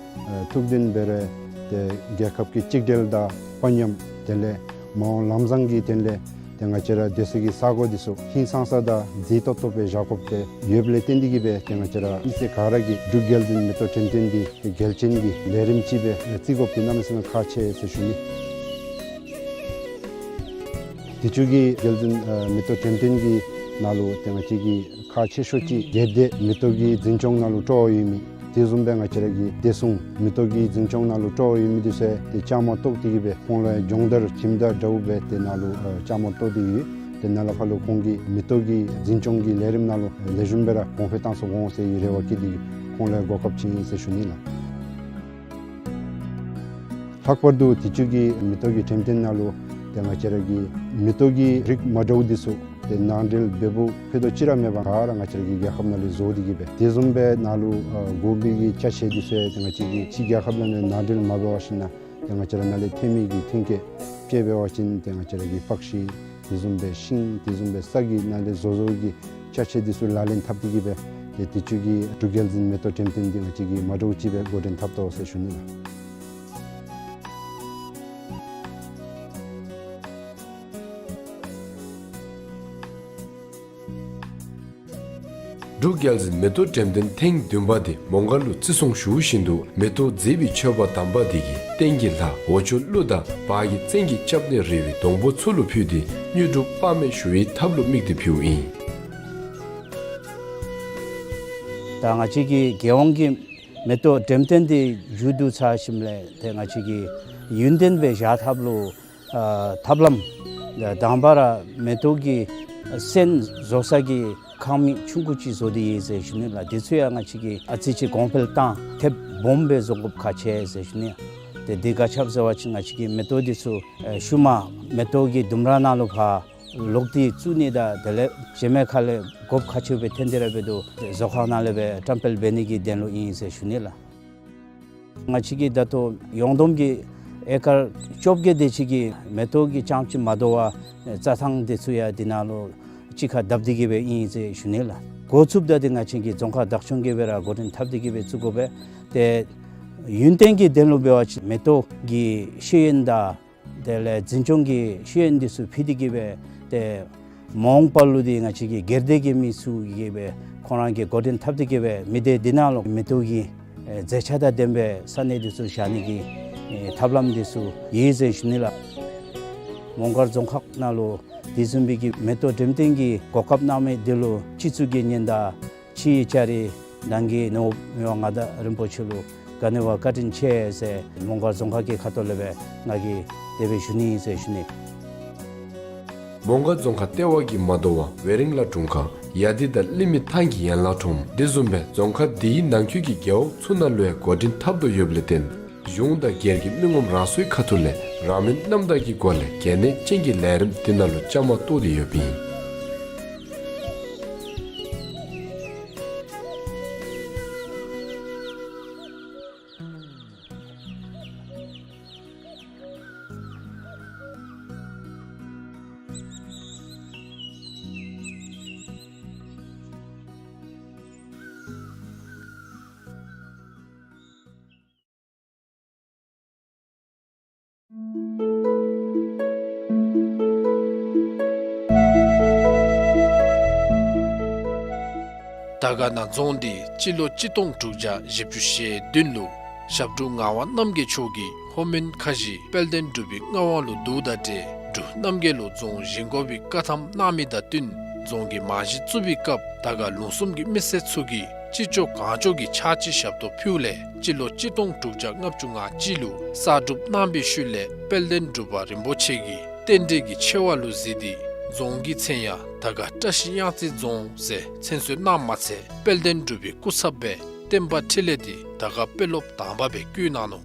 ཨ་ཐུགས་འདུན་འབད་རུང་ཏེ་རྒྱལ་ཁབ་ཀྱི་གཅིག་སྒྲིལ་དང་དཔའ་ཉམས་དེ་ལས་མ་འོངས་ལམ་བཟང་གི་དོན་ལས་ཏེ་ང་བཅས་ར་སྡོད་སའི་གི་ས་གོ་འདི་ཚུ་ཧིང་སངས་ས་དང་མཛེས་ཏོག་ཏོ་སྦེ་བཞག་དགོཔ་དེ་ཡོདཔ་ལས་བརྟེན་ཏེ་གིས་སྦེ་ཏེ་ང་བཅས་ར་མི་སེར་ག་ར་གིས་འབྲུག་རྒྱལ་འཛིན་མེ་ཏོག་འགྲེམས་སྟོན་འདི་ཏེ་གལ་ཆེན་གྱི་ལས་རིམ་ཅིག་སྦེ་བརྩི་དགོཔ་འདི་གནམ་མེད་ས་མེད་ཁག་ཆེ་ཟེར་ཞུ་ནི། དུས་ཅི་གི་རྒྱལ་འཛིན་ཨ་མེ་ཏོག་འགྲེམས་སྟོན་གྱི་ནང་ལུ་ཏེ་ང་བཅས་ཀྱི་ཁག་ཆེ་ཤོས་ཅིག་གལ་ཏེ་མེ་ཏོག་གི་འཛིན་སྐྱོང་ནང་ལུ་སྤྲོ་བ་ཡོད་མི་དེ་བཟུམ་སྦེ་ང་བཅས་ར་གི་བདེ་སྲུང་མེ་ཏོག་གི་འཛིན་སྐྱོང་ནང་ལུ་སྤྲོ་བ་ཡོད་མི་དེ་ཚུ་ཏེ་བཅའ་མར་གཏོགས་ཏེ་གིས་སྦེ་ཁོང་ལུ་སྦྱོང་བརྡར་ཁྱིམ་བདག་འདྲཝ་སྦེ་དེ་ནང་ལུ་ཨ་བཅའ་མར་གཏོགས་ཏེ་ཡོད། དེ་ནང་ལས་ཕར་ལུ་ཁོང་གིས་མེ་ཏོག་གི་འཛིན་སྐྱོང་གི་ལས་རིམ་ནང་ལུ་ལེགས་ཤོམ་སྦེ་ར་གོང་འཕེལ་བཏང་ཚུགས་འོང་ཟེར་བའི་རེ་བ་བསྐྱེད་དེ་ཁོང་ལུ་གོ་སྐབས་བྱིན་ཡི་ཟེར་ཞུ་ནི་ལགས། ལྷག་པར་དུ་དུས་ཅི་གི་མེ་ཏོག་གི་འགྲེམས་སྟོན་ནང་ལུ་ཏེ་ང་བཅས་ར་གི་མེ་ཏོག་གི་རིགས་མ་འདྲཝ་དེ་ཚུ་ ཏེ་ནང་འདྲེན་འབད་འབདཝ་ཕུད་རྡོག་ཅིག་ར་མེད་པར་ག་ར་ང་བཅས་ར་གི་རྒྱལ་ཁབ་ནང་ལས་བཟོ་སྟེ་གི་སྦེ་དེ་བཟུམ་སྦེ་ནཱ་ལུ་ཨ་དགོ་པའི་གི་ཅ་ཆས་འདི་ཚུ་ཡང་ཏེ་ང་བཅས་ཀྱིས་ཕྱི་རྒྱལ་ཁབ་ནང་ལས་ནང་འདྲེན་མ་འབད་བར་ཞིན་ན་ཏེ་ང་བཅས་ར་ནཱ་ལས་ཐོན་མི་གི་ཐོན་སྐྱེད་དཔྱེ་འབད་བ་ཅིན་ཏེ་ང་བཅས་ར་གི་པགས་ཤིང་དེ་བཟུམ་སྦེ་ཤིང་དེ་བཟུམ་སྦེ་ས་གི་ནང་ལས་བཟོ་བཟོཝ་གི་ཅ་ཆས་འདི་ཚུ་ལག་ལེན་འཐབ་སྟེ་གི་སྦེ་ཏེ་དུས་ཅི་གི་འབྲུག་རྒྱལ་འཛིན་མེ་ཏོག་འགྲེམས་སྟོན་འདི་ང་བཅས་ཀྱིས་མ་འདྲཝ་ཅིག་སྦེ་འགོ་འདྲེན་འཐབ་དོ་ཟེར་ཞུ་ནི་ལགས། འབྲུག་རྒྱལ་འཛིན་མེ་ཏོག་འགྲེམས་སྟོན་ཐེངས་བདུན་པ་འདི་མོང་སྒར་ལུ་བརྩི་སྲུང་ཞུ་བཞིན་དུ་མེ་ཏོག་མཛེས་པའི་མཆོད་པ་དམ་པ་འདི་གིས་རྟེན་གྱི་ལྷ་འོག་ཆུ་ཀླུ་དང་བར་གྱི་བཙན་གྱི་སྐྱབས་གནས་རི་བོའི་སྡོང་པོ་ཚུ་ལུ་ཕུལ་ཏེ་དངོས་གྲུབ་དཔག་མེད་ཞུ་བའི་ཐབས་ལུ་དམིགས་ཏེ་ཕུལཝ་ཨིན། ད་ང་བཅས་ཀྱི་རྒྱལ་ཡོངས་ཀྱི་མེ་ཏོག་འགྲེམས་སྟོན་འདི་མཇུག་བསྡུ་ཚར་ཞིནམ་ལས་ཏེ་ང་བཅས་ཀྱིས་ཡུན་བརྟན་སྦེ་བཞག་ཐབས་ལུ་ཨ་ཐབས་ལམ་དང་པ་ར་མེ་ཏོག་གི་སོན་བཟོ་ས་གི་ཁང་མིག་ཆུང་ཀུ་ཅིག་བཟོ་སྟེ་ཡོད་ཟེར་ཞུ་ནི་ལགས། དེ་ཚུ་ཡང་ང་བཅས་ཀྱིས་ཨ་ཙི་ཅིག་གོང་འཕེལ་བཏང་ཐེབས་སྦོམ་སྦེ་བཟོ་དགོཔ་ཁག་ཆེ་ཟེར་ཞུ་ནི། ཏེ་དེ་ག་ཅི་སྦེ་ཟེར་བ་ཅིན་ང་བཅས་ཀྱིས་མེ་ཏོག་འདི་ཚུ་ཨེ་ཤུལ་མ་མེ་ཏོག་གི་ལྡུམ་ར་ནང་ལུ་ཕར་ལོག་སྟེ་བཙུགས་ནི་དང་དེ་ལས་བྱེ་མའི་ཁ་ལས་སྒོ་ཁ་ཕྱེ་སྦེ་འཐོན་ཏེ་ར་འབད་དོ། བཟོ་ཁང་ནང་ལས་སྦེ་བཀྲམ་སྤེལ་འབད་ནི་གི་དོན་ལུ་ཨིན་ཟེར་ཞུ་ནི་ལགས། ང་བཅས་ཀྱིས་ད་ལྟོ་ཡོངས་བསྡོམས་ཀྱི་ཨེ་ཀར་བཅོ་བརྒྱད་དེ་ཅིག་གི་མེ་ཏོག་གི་རྐྱངམ་ཅིག་མ་དོ་བར་རྩྭ་ཐང་དེ་ཚུ་ཡང་དེ་ནང་ལུ་གཅིག་ཁར་བརྡབ་སྟེ་གི་སྦེ་ཨིན་ཟེར་ཞུ་ནི་ལགས། འགོ་བཙུགསཔ་ད་ཏེ་ང་བཅས་ཀྱིས་རྫོང་ཁག་བདག་སྐྱོང་གིས་སྦེ་ར་འགོ་འདྲེན་འཐབ་སྟེ་གི་སྦེ་བཙུགས་དགོ་པས། ཏེ་ཡུན་བརྟན་གྱི་དོན་ལུ་འབད་བ་ཅིན་མེ་ཏོག་གི་ཤེས་ཡོན་དང་དེ་ལས་འཛིན་སྐྱོང་གི་ཤེས་ཡོན་འདི་ཚུ་ཕུལ་ཏེ་གི་སྦེ་ཏེ་མ་འོངས་པ་ལུ་འདི་ང་བཅས་ཀྱི་སྒེར་སྡེ་གི་མི་ཚུ་གིས་སྦེ་ཁོང་ར་གིས་འགོ་འདྲེན་འཐབ་སྟེ་གི་སྦེ་མི་སྡེ་འདི་ནང་ལུ་མེ་ཏོག་གི་ཨེ་མཛེས་ཆ་དང་ལྡན་པའི་ས་གནས་འདི་ཚུ་བཞག་ནི་གི་ཨེ་ཐབས་ལམ་འདི་ཚུ་ཡོད་ཟེར་ཞུ་ནི་ལགས། མོང་སྒར་རྫོང་ཁག་ནང་ལུ་དེ་བཟུམ་སྦེ་གི་མེ་ཏོག་འགྲེམས་སྟོན་གྱི་གོ་སྐབས་གནང་མི་འདི་ལུ་སྤྱི་གཙུག་གི་ཉི་ཟླ་ཕྱིའི་ལྕགས་རི་ནང་གི་ནོར་བུ་མི་དབང་མངའ་བདག་རིན་པོ་ཆེ་ལུ་ག་ནི་བ་བཀའ་དྲིན་ཆེ་ཟེར་མོང་སྒར་རྫོང་ཁག་གི་ཁ་ཐུག་ལས་སྦེ་ང་གིས་དེ་སྦེ་ཞུ་ནི་ཨིན་ཟེར་ཞུ་ནི། མོང་སྒར་རྫོང་ཁག་ལྟེ་བ་གི་མ་དོ་བར་ཝེ་རིང་ལ་དྲུང་ཁག་ཡ་དི་དང་གླིང་མི་ཐང་གི་ཡན་ལག་ཁྲོམ་དེ་བཟུམ་སྦེ་རྫོང་ཁག་འདིའི་ནང་འཁོད་ཀྱི་རྒེད་འོག་ཚུ་ནང་ལུ་ཡང་འགོ་འདྲེན་འཐབ་དོ་ཡོདཔ་ལས་བརྟེན་གཞུང་དང་སྒེར་གྱི་མི་ངོམ་རང་སོའི་ཁ་ཐུག་ལས་རང་མོས་རྣམ་དག་གི་སྒོ་ལས་གལ་གནད་ཅན་གྱི་ལས་རིམ་འདི་ནང་ལུ་བཅའ་མར་གཏོགས་ཏེ་ཡོདཔ་ཨིན། དར་དཀར་ན་རྫོང་འདི་སྤྱི་ལོ་གཅིག་སྟོང་དྲུག་བརྒྱ་བཞི་བཅུ་ཞེ་བདུན་ལུ་ཞབས་དྲུང་ངག་དབང་རྣམ་རྒྱལ་མཆོག་གིས་ལྷོ་མོན་ཁ་བཞི་དཔལ་ལྡན་འབྲུག་པའི་མངའ་དབང་ལུ་བསྡུཝ་ད་ཏེ་འབྲུག་རྣམ་རྒྱལ་ལུ་རྫོང་བཞེངས་དགོ་པའི་བཀའ་ཐམ་གནང་མི་དང་བསྟུན་རྫོང་གི་རྨང་གཞི་བཙུགས་པའི་སྐབས་དར་དཀར་ལུང་གསུམ་གྱི་མི་སེར་ཚུ་གིས་ཅི་ལྕོགས་གང་ལྕོགས་ཀྱི་ཕྱག་ཕྱི་ཞབས་ཏོག་ཕུལཝ་ལས་སྤྱི་ལོ་གཅིག་སྟོང་དྲུག་བརྒྱ་ལྔ་བཅུ་ང་གཅིག་ལུ་གསར་སྒྲུབ་གནང་བའི་ཤུལ་ལས་དཔལ་ལྡན་འབྲུག་པ་རིན་པོ་ཆེ་གིས་རྟེན་འབྲེལ་གྱི་ཆེ་བ་ལུ་གཟིགས་ཏེ་རྫོང་གི་མཚན་ཡང་དར་དཀར་བཀྲ་ཤིས་གཡང་རྩེ་རྫོང་ཟེར་མཚན་གསོལ་གནངམ་མ་ཚད་དཔལ་ལྡན་འབྲུག་པའི་སྐུ་ཚབ་སྦེ་བསྟན་པ་འཕྲིན་ལས་འདི་དར་དཀར་དཔོན་སློབ་དང་པ་སྦེ་བསྐོ་གནང་ནུག།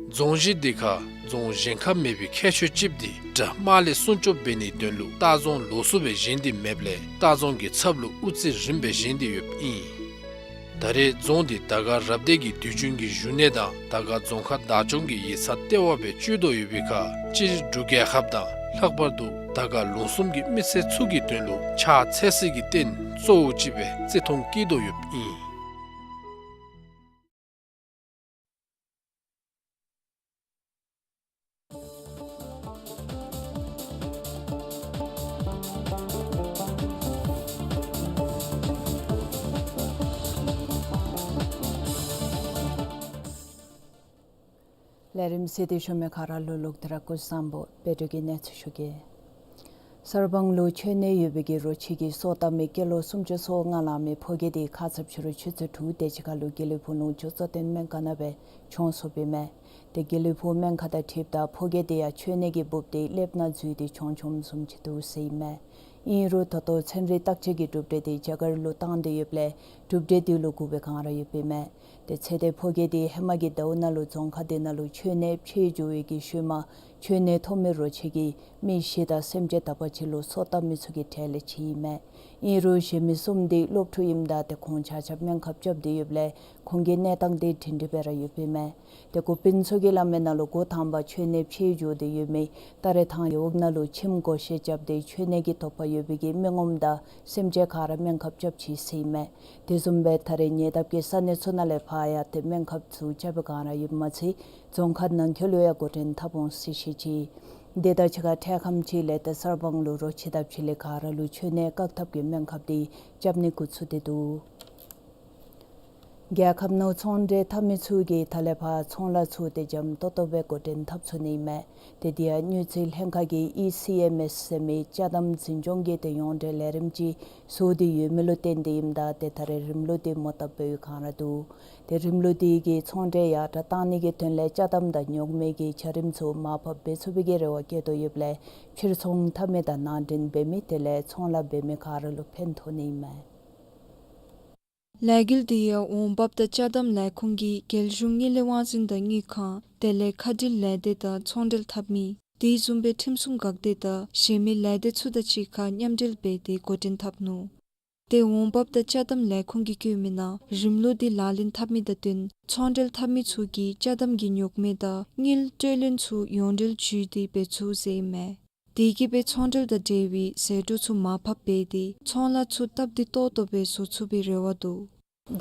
རྫོང་གཞི་འདི་ཁར་རྫོང་གཞན་ཁར་མེད་པའི་ཁྱད་ཆོས་ཅིག་འདི་དགྲ་དམག་ལས་སྲུང་སྐྱོབ་འབད་ནིའི་དོན་ལུ་ལྟ་རྫོང་ལོགས་སུ་སྦེ་བཞེངས་ཏེ་མེདཔ་ལས་ལྟ་རྫོང་གི་ཚབ་ལུ་དབུ་རྩེ་རིམ་པས་བཞེངས་ཏེ་ཡོདཔ་ཨིན། ད་རེས་རྫོང་འདི་དར་དཀར་རབ་སྡེ་གི་དུས་རྒྱུན་གྱི་བཞུགས་གནས་དང་དར་དཀར་རྫོང་ཁག་བདག་སྐྱོང་གི་ཡིག་ཚང་ལྟེ་བ་སྦེ་སྤྱོད་དོ་ཡོད་པའི་ཁར་སྤྱིར་འབྲུག་རྒྱལ་ཁབ་དང་ལྷག་པར་དུ་དར་དཀར་ལུང་གསུམ་གྱི་མི་སེར་ཚུ་གི་དོན་ལུ་ཕྱག་འཚལ་སའི་གི་རྟེན་གཙོ་བོ་ཅིག་སྦེ་བརྩི་མཐོང་བསྐྱེད་དོ་ཡོདཔ་ཨིན། ལས་རིམ་གཟིགས་ཏེ་བཞུགས་མི་ག་ར་ལུ་ལོག་སྟེ་ར་སྐུ་གཟུགས་བཟང་པོ། དཔལ་འབྱོར་གྱི་གནས་ཚུལ་ཞུ་གེ། གསར་སྤང་ལུ་མཆོད་གནས་ཡོད་པའི་གི་རོ་ཁྱི་གི་སོ་བཏབ་མི་སྐྱེས་ལོ་སུམ་ཅུ་སོ་ལྔ་ལང་མི་ཕོ་རྒྱས་དེ་ཁ་ཙ་ཕྱི་རུ་ཆུ་ཚོད་དྲུག་དེ་ཅིག་ཁར་ལུ་དགེ་ལེགས་ཕུག་ལུང་ཕྱོགས་གཙོ་བསྟེན་སྨན་ཁང་ནང་སྦེ་གྱོངས་སོཔ་ཨིན་མས། ཏེ་དགེ་ལེགས་ཕུག་སྨན་ཁང་དང་འཁྲིལཝ་ད་ཕོ་རྒྱས་དེ་ཡང་མཆོད་གནས་ཀྱི་སྦུག་དེ་ལེབ་ནང་འཛུལ་ཏེ་གྱོངས་གྱོངམ་བཟུམ་ཅིག་འདུག་ཟེར་ཨིན་མས། ཨིན་རུང་ད་ལྟོ་ཚན་རིག་བརྟག་དཔྱད་ཀྱི་གྲུབ་འབྲས་དེ་རྒྱ་གར་ལུ་བཏང་སྟེ་ཡོདཔ་ལས་གྲུབ་འབྲས་དེ་ལུ་གུ་བའི་སྒང་ར་ཡོདཔ་ཨིན་མས། ཏེ་ཚེ་འདས་ཕོ་སྐྱེས་དེ་ཧེ་མ་གི་ཟླཝ་ནང་ལུ་རྫོང་ཁག་དེ་ནང་ལུ་མཆོད་གནས་ཕྱེ་འགྱོ་བའི་གི་ཤུལ་མ་མཆོད་གནས་ཐོབ་མི་རོ་ཁྱི་གིས་མི་བཞི་དང་སེམས་ཅན་དག་པ་ཅིག་ལུ་སོ་བཏབ་མི་ཚུ་གི་གྲས་ལས་ཅིག་ཨིན་མས། ཨིན་རུང་གཞན་མི་གསུམ་དེ་སློབ་ཕྲུག་ཨིནམ་ད་ཏེ་ཁོང་ཆ་ཁྱབ་སྨན་ཁབ་རྐྱབ་སྟེ་ཡོདཔ་ལས་ཁོང་གི་གནས་སྟངས་དེ་སྒྲིང་སྒྲི་སྦེ་ར་ཡོདཔ་ཨིན་མས། ཏེ་འགོ་དཔོན་ཚུ་གིས་སླབ་མིའི་ནང་ལུ་འགོ་དང་པ་མཆོད་གནས་ཕྱེ་འགྱོ་སྟེ་ཡོད་མི་ད་རེས་ཐང་རྒེད་འོག་ནང་ལུ་ཁྱིམ་སྒོ་བཤལ་རྐྱབ་སྟེ་མཆོད་གནས་ཀྱི་དོགས་པ་ཡོད་པའི་གི་མི་ངོམ་དང་སེམས་ཅན་ག་ར་སྨན་ཁབ་རྐྱབ་ཅི་ཟེར་ཨིན་མས། དེ་བཟུམ་སྦེ་ད་རེས་ཉེ་འདབས་ཀྱི་ས་གནས་ཚུ་ནང་ལས་ཕར་ཡང་ཏེ་སྨན་ཁབ་ཚུ་རྐྱབ་པའི་སྒང་ར་ཡོདཔ་མ་ཚད་རྫོང་ཁག་ནང་འཁོད་ལུ་ཡང་འགོ་འདྲེན་འཐབ་འོང་ཟེར་བཤད་ཅི། དེ་དང་གཅིག་ཁར་འཕྲལ་ཁམས་ཅིག་ལས་ཏེ་གསར་སྤང་ལུ་རོ་ཁྱི་དང་བྱི་ལི་ག་ར་ལུ་མཆོད་གནས་བཀག་ཐབས་ཀྱི་སྨན་ཁབ་དེ་རྐྱབ་ནི་འགོ་བཙུགས་ཏེ་འདུག། རྒྱལ་ཁབ་ནང་ཚོང་འབྲེལ་འཐབ་མི་ཚུ་གིས་ད་ལས་ཕར་ཚོང་ལཱ་ཚུ་ཏེ་འཇམ་ཏོང་ཏོ་སྦེ་འགོ་འདྲེན་འཐབ་ཚུགས་ནི་ཨིན་མས། ཏེ་དེ་ཡང་དངུལ་རྩིས་ལྷན་ཁག་གིས་ཨི་སི་ཨེམ་ཨེསི་ཟེར་མི་ཅ་དམ་འཛིན་སྐྱོང་གི་ཏེ་ཡོངས་འབྲེལ་ལས་རིམ་ཅིག་བཟོ་སྟེ་ཡོད་མི་ལུ་བརྟེན་ཏེ་ཨིནམ་ད་ཏེ་ད་རེས་རིམ་ལུགས་དེ་མོ་བཏབ་པའི་སྒང་ར་འདུག། ཏེ་རིམ་ལུགས་དེ་གིས་ཚོང་འབྲེལ་ཡར་དྲག་བཏང་ནི་གི་དོན་ལས་ཅ་དམ་དང་ཉོག་མེད་ཀྱི་བྱ་རིམ་ཚུ་མར་ཕབ་འབད་ཚུགས་པའི་གི་རེ་བ་བསྐྱེད་དོ་ཡོདཔ་ལས་ཕྱིར་ཚོང་འཐབ་མི་དང་ནང་འདྲེན་འབད་མི་དེ་ལས་ཚོང་ལཱ་འབད་མི་ག་ར་ལུ་ཕན་ཐོགས་ནི་ཨིན་མས། ལས་འགུལ་འདི་ཡང་འོང་འབབ་དང་ཅ་དམ་ལས་ཁུངས་ཀྱིས་རྒྱལ་གཞུང་དངུལ་ལས་དབང་འཛིན་དང་དངུལ་ཁང་དེ་ལས་ཁ་བྲལ་ལས་སྡེ་དང་ཚོང་འབྲེལ་འཐབ་མི་དེ་བཟུམ་སྦེ་ཁྲིམས་སྲུང་འགག་སྡེ་དང་གཞན་མི་ལས་སྡེ་ཚུ་དང་གཅིག་ཁར་མཉམ་འབྲེལ་འབད་དེ་འགོ་འདྲེན་འཐབ་ནུག། ཏེ་འོང་འབབ་དང་ཅ་དམ་ལས་ཁུངས་ཀྱིས་བཀོད་མིའི་ནང་རིམ་ལུགས་འདི་ལག་ལེན་འཐབ་མི་དང་བསྟུན་ཚོང་འབྲེལ་འཐབ་མི་ཚུ་གིས་ཅ་དམ་གྱི་ཉོག་མེད་དང་དངུལ་སྤྲོད་ལེན་ཚུ་ཡོངས་འབྲེལ་བརྒྱུད་དེ་འབད་ཚུགས་ཟེར་ཨིན་མས། དེ་གིས་སྦེ་ཚོང་འབྲེལ་དང་འབྲེལ་བའི་ཟད་འགྲོ་ཚུ་མར་ཕབ་འབད་དེ་ཚོང་ལཱ་ཚུ་སྟབས་བདེ་ཏོག་ཏོ་སྦེ་བཟོ་ཚུགས་པའི་རེ་བ་འདུག།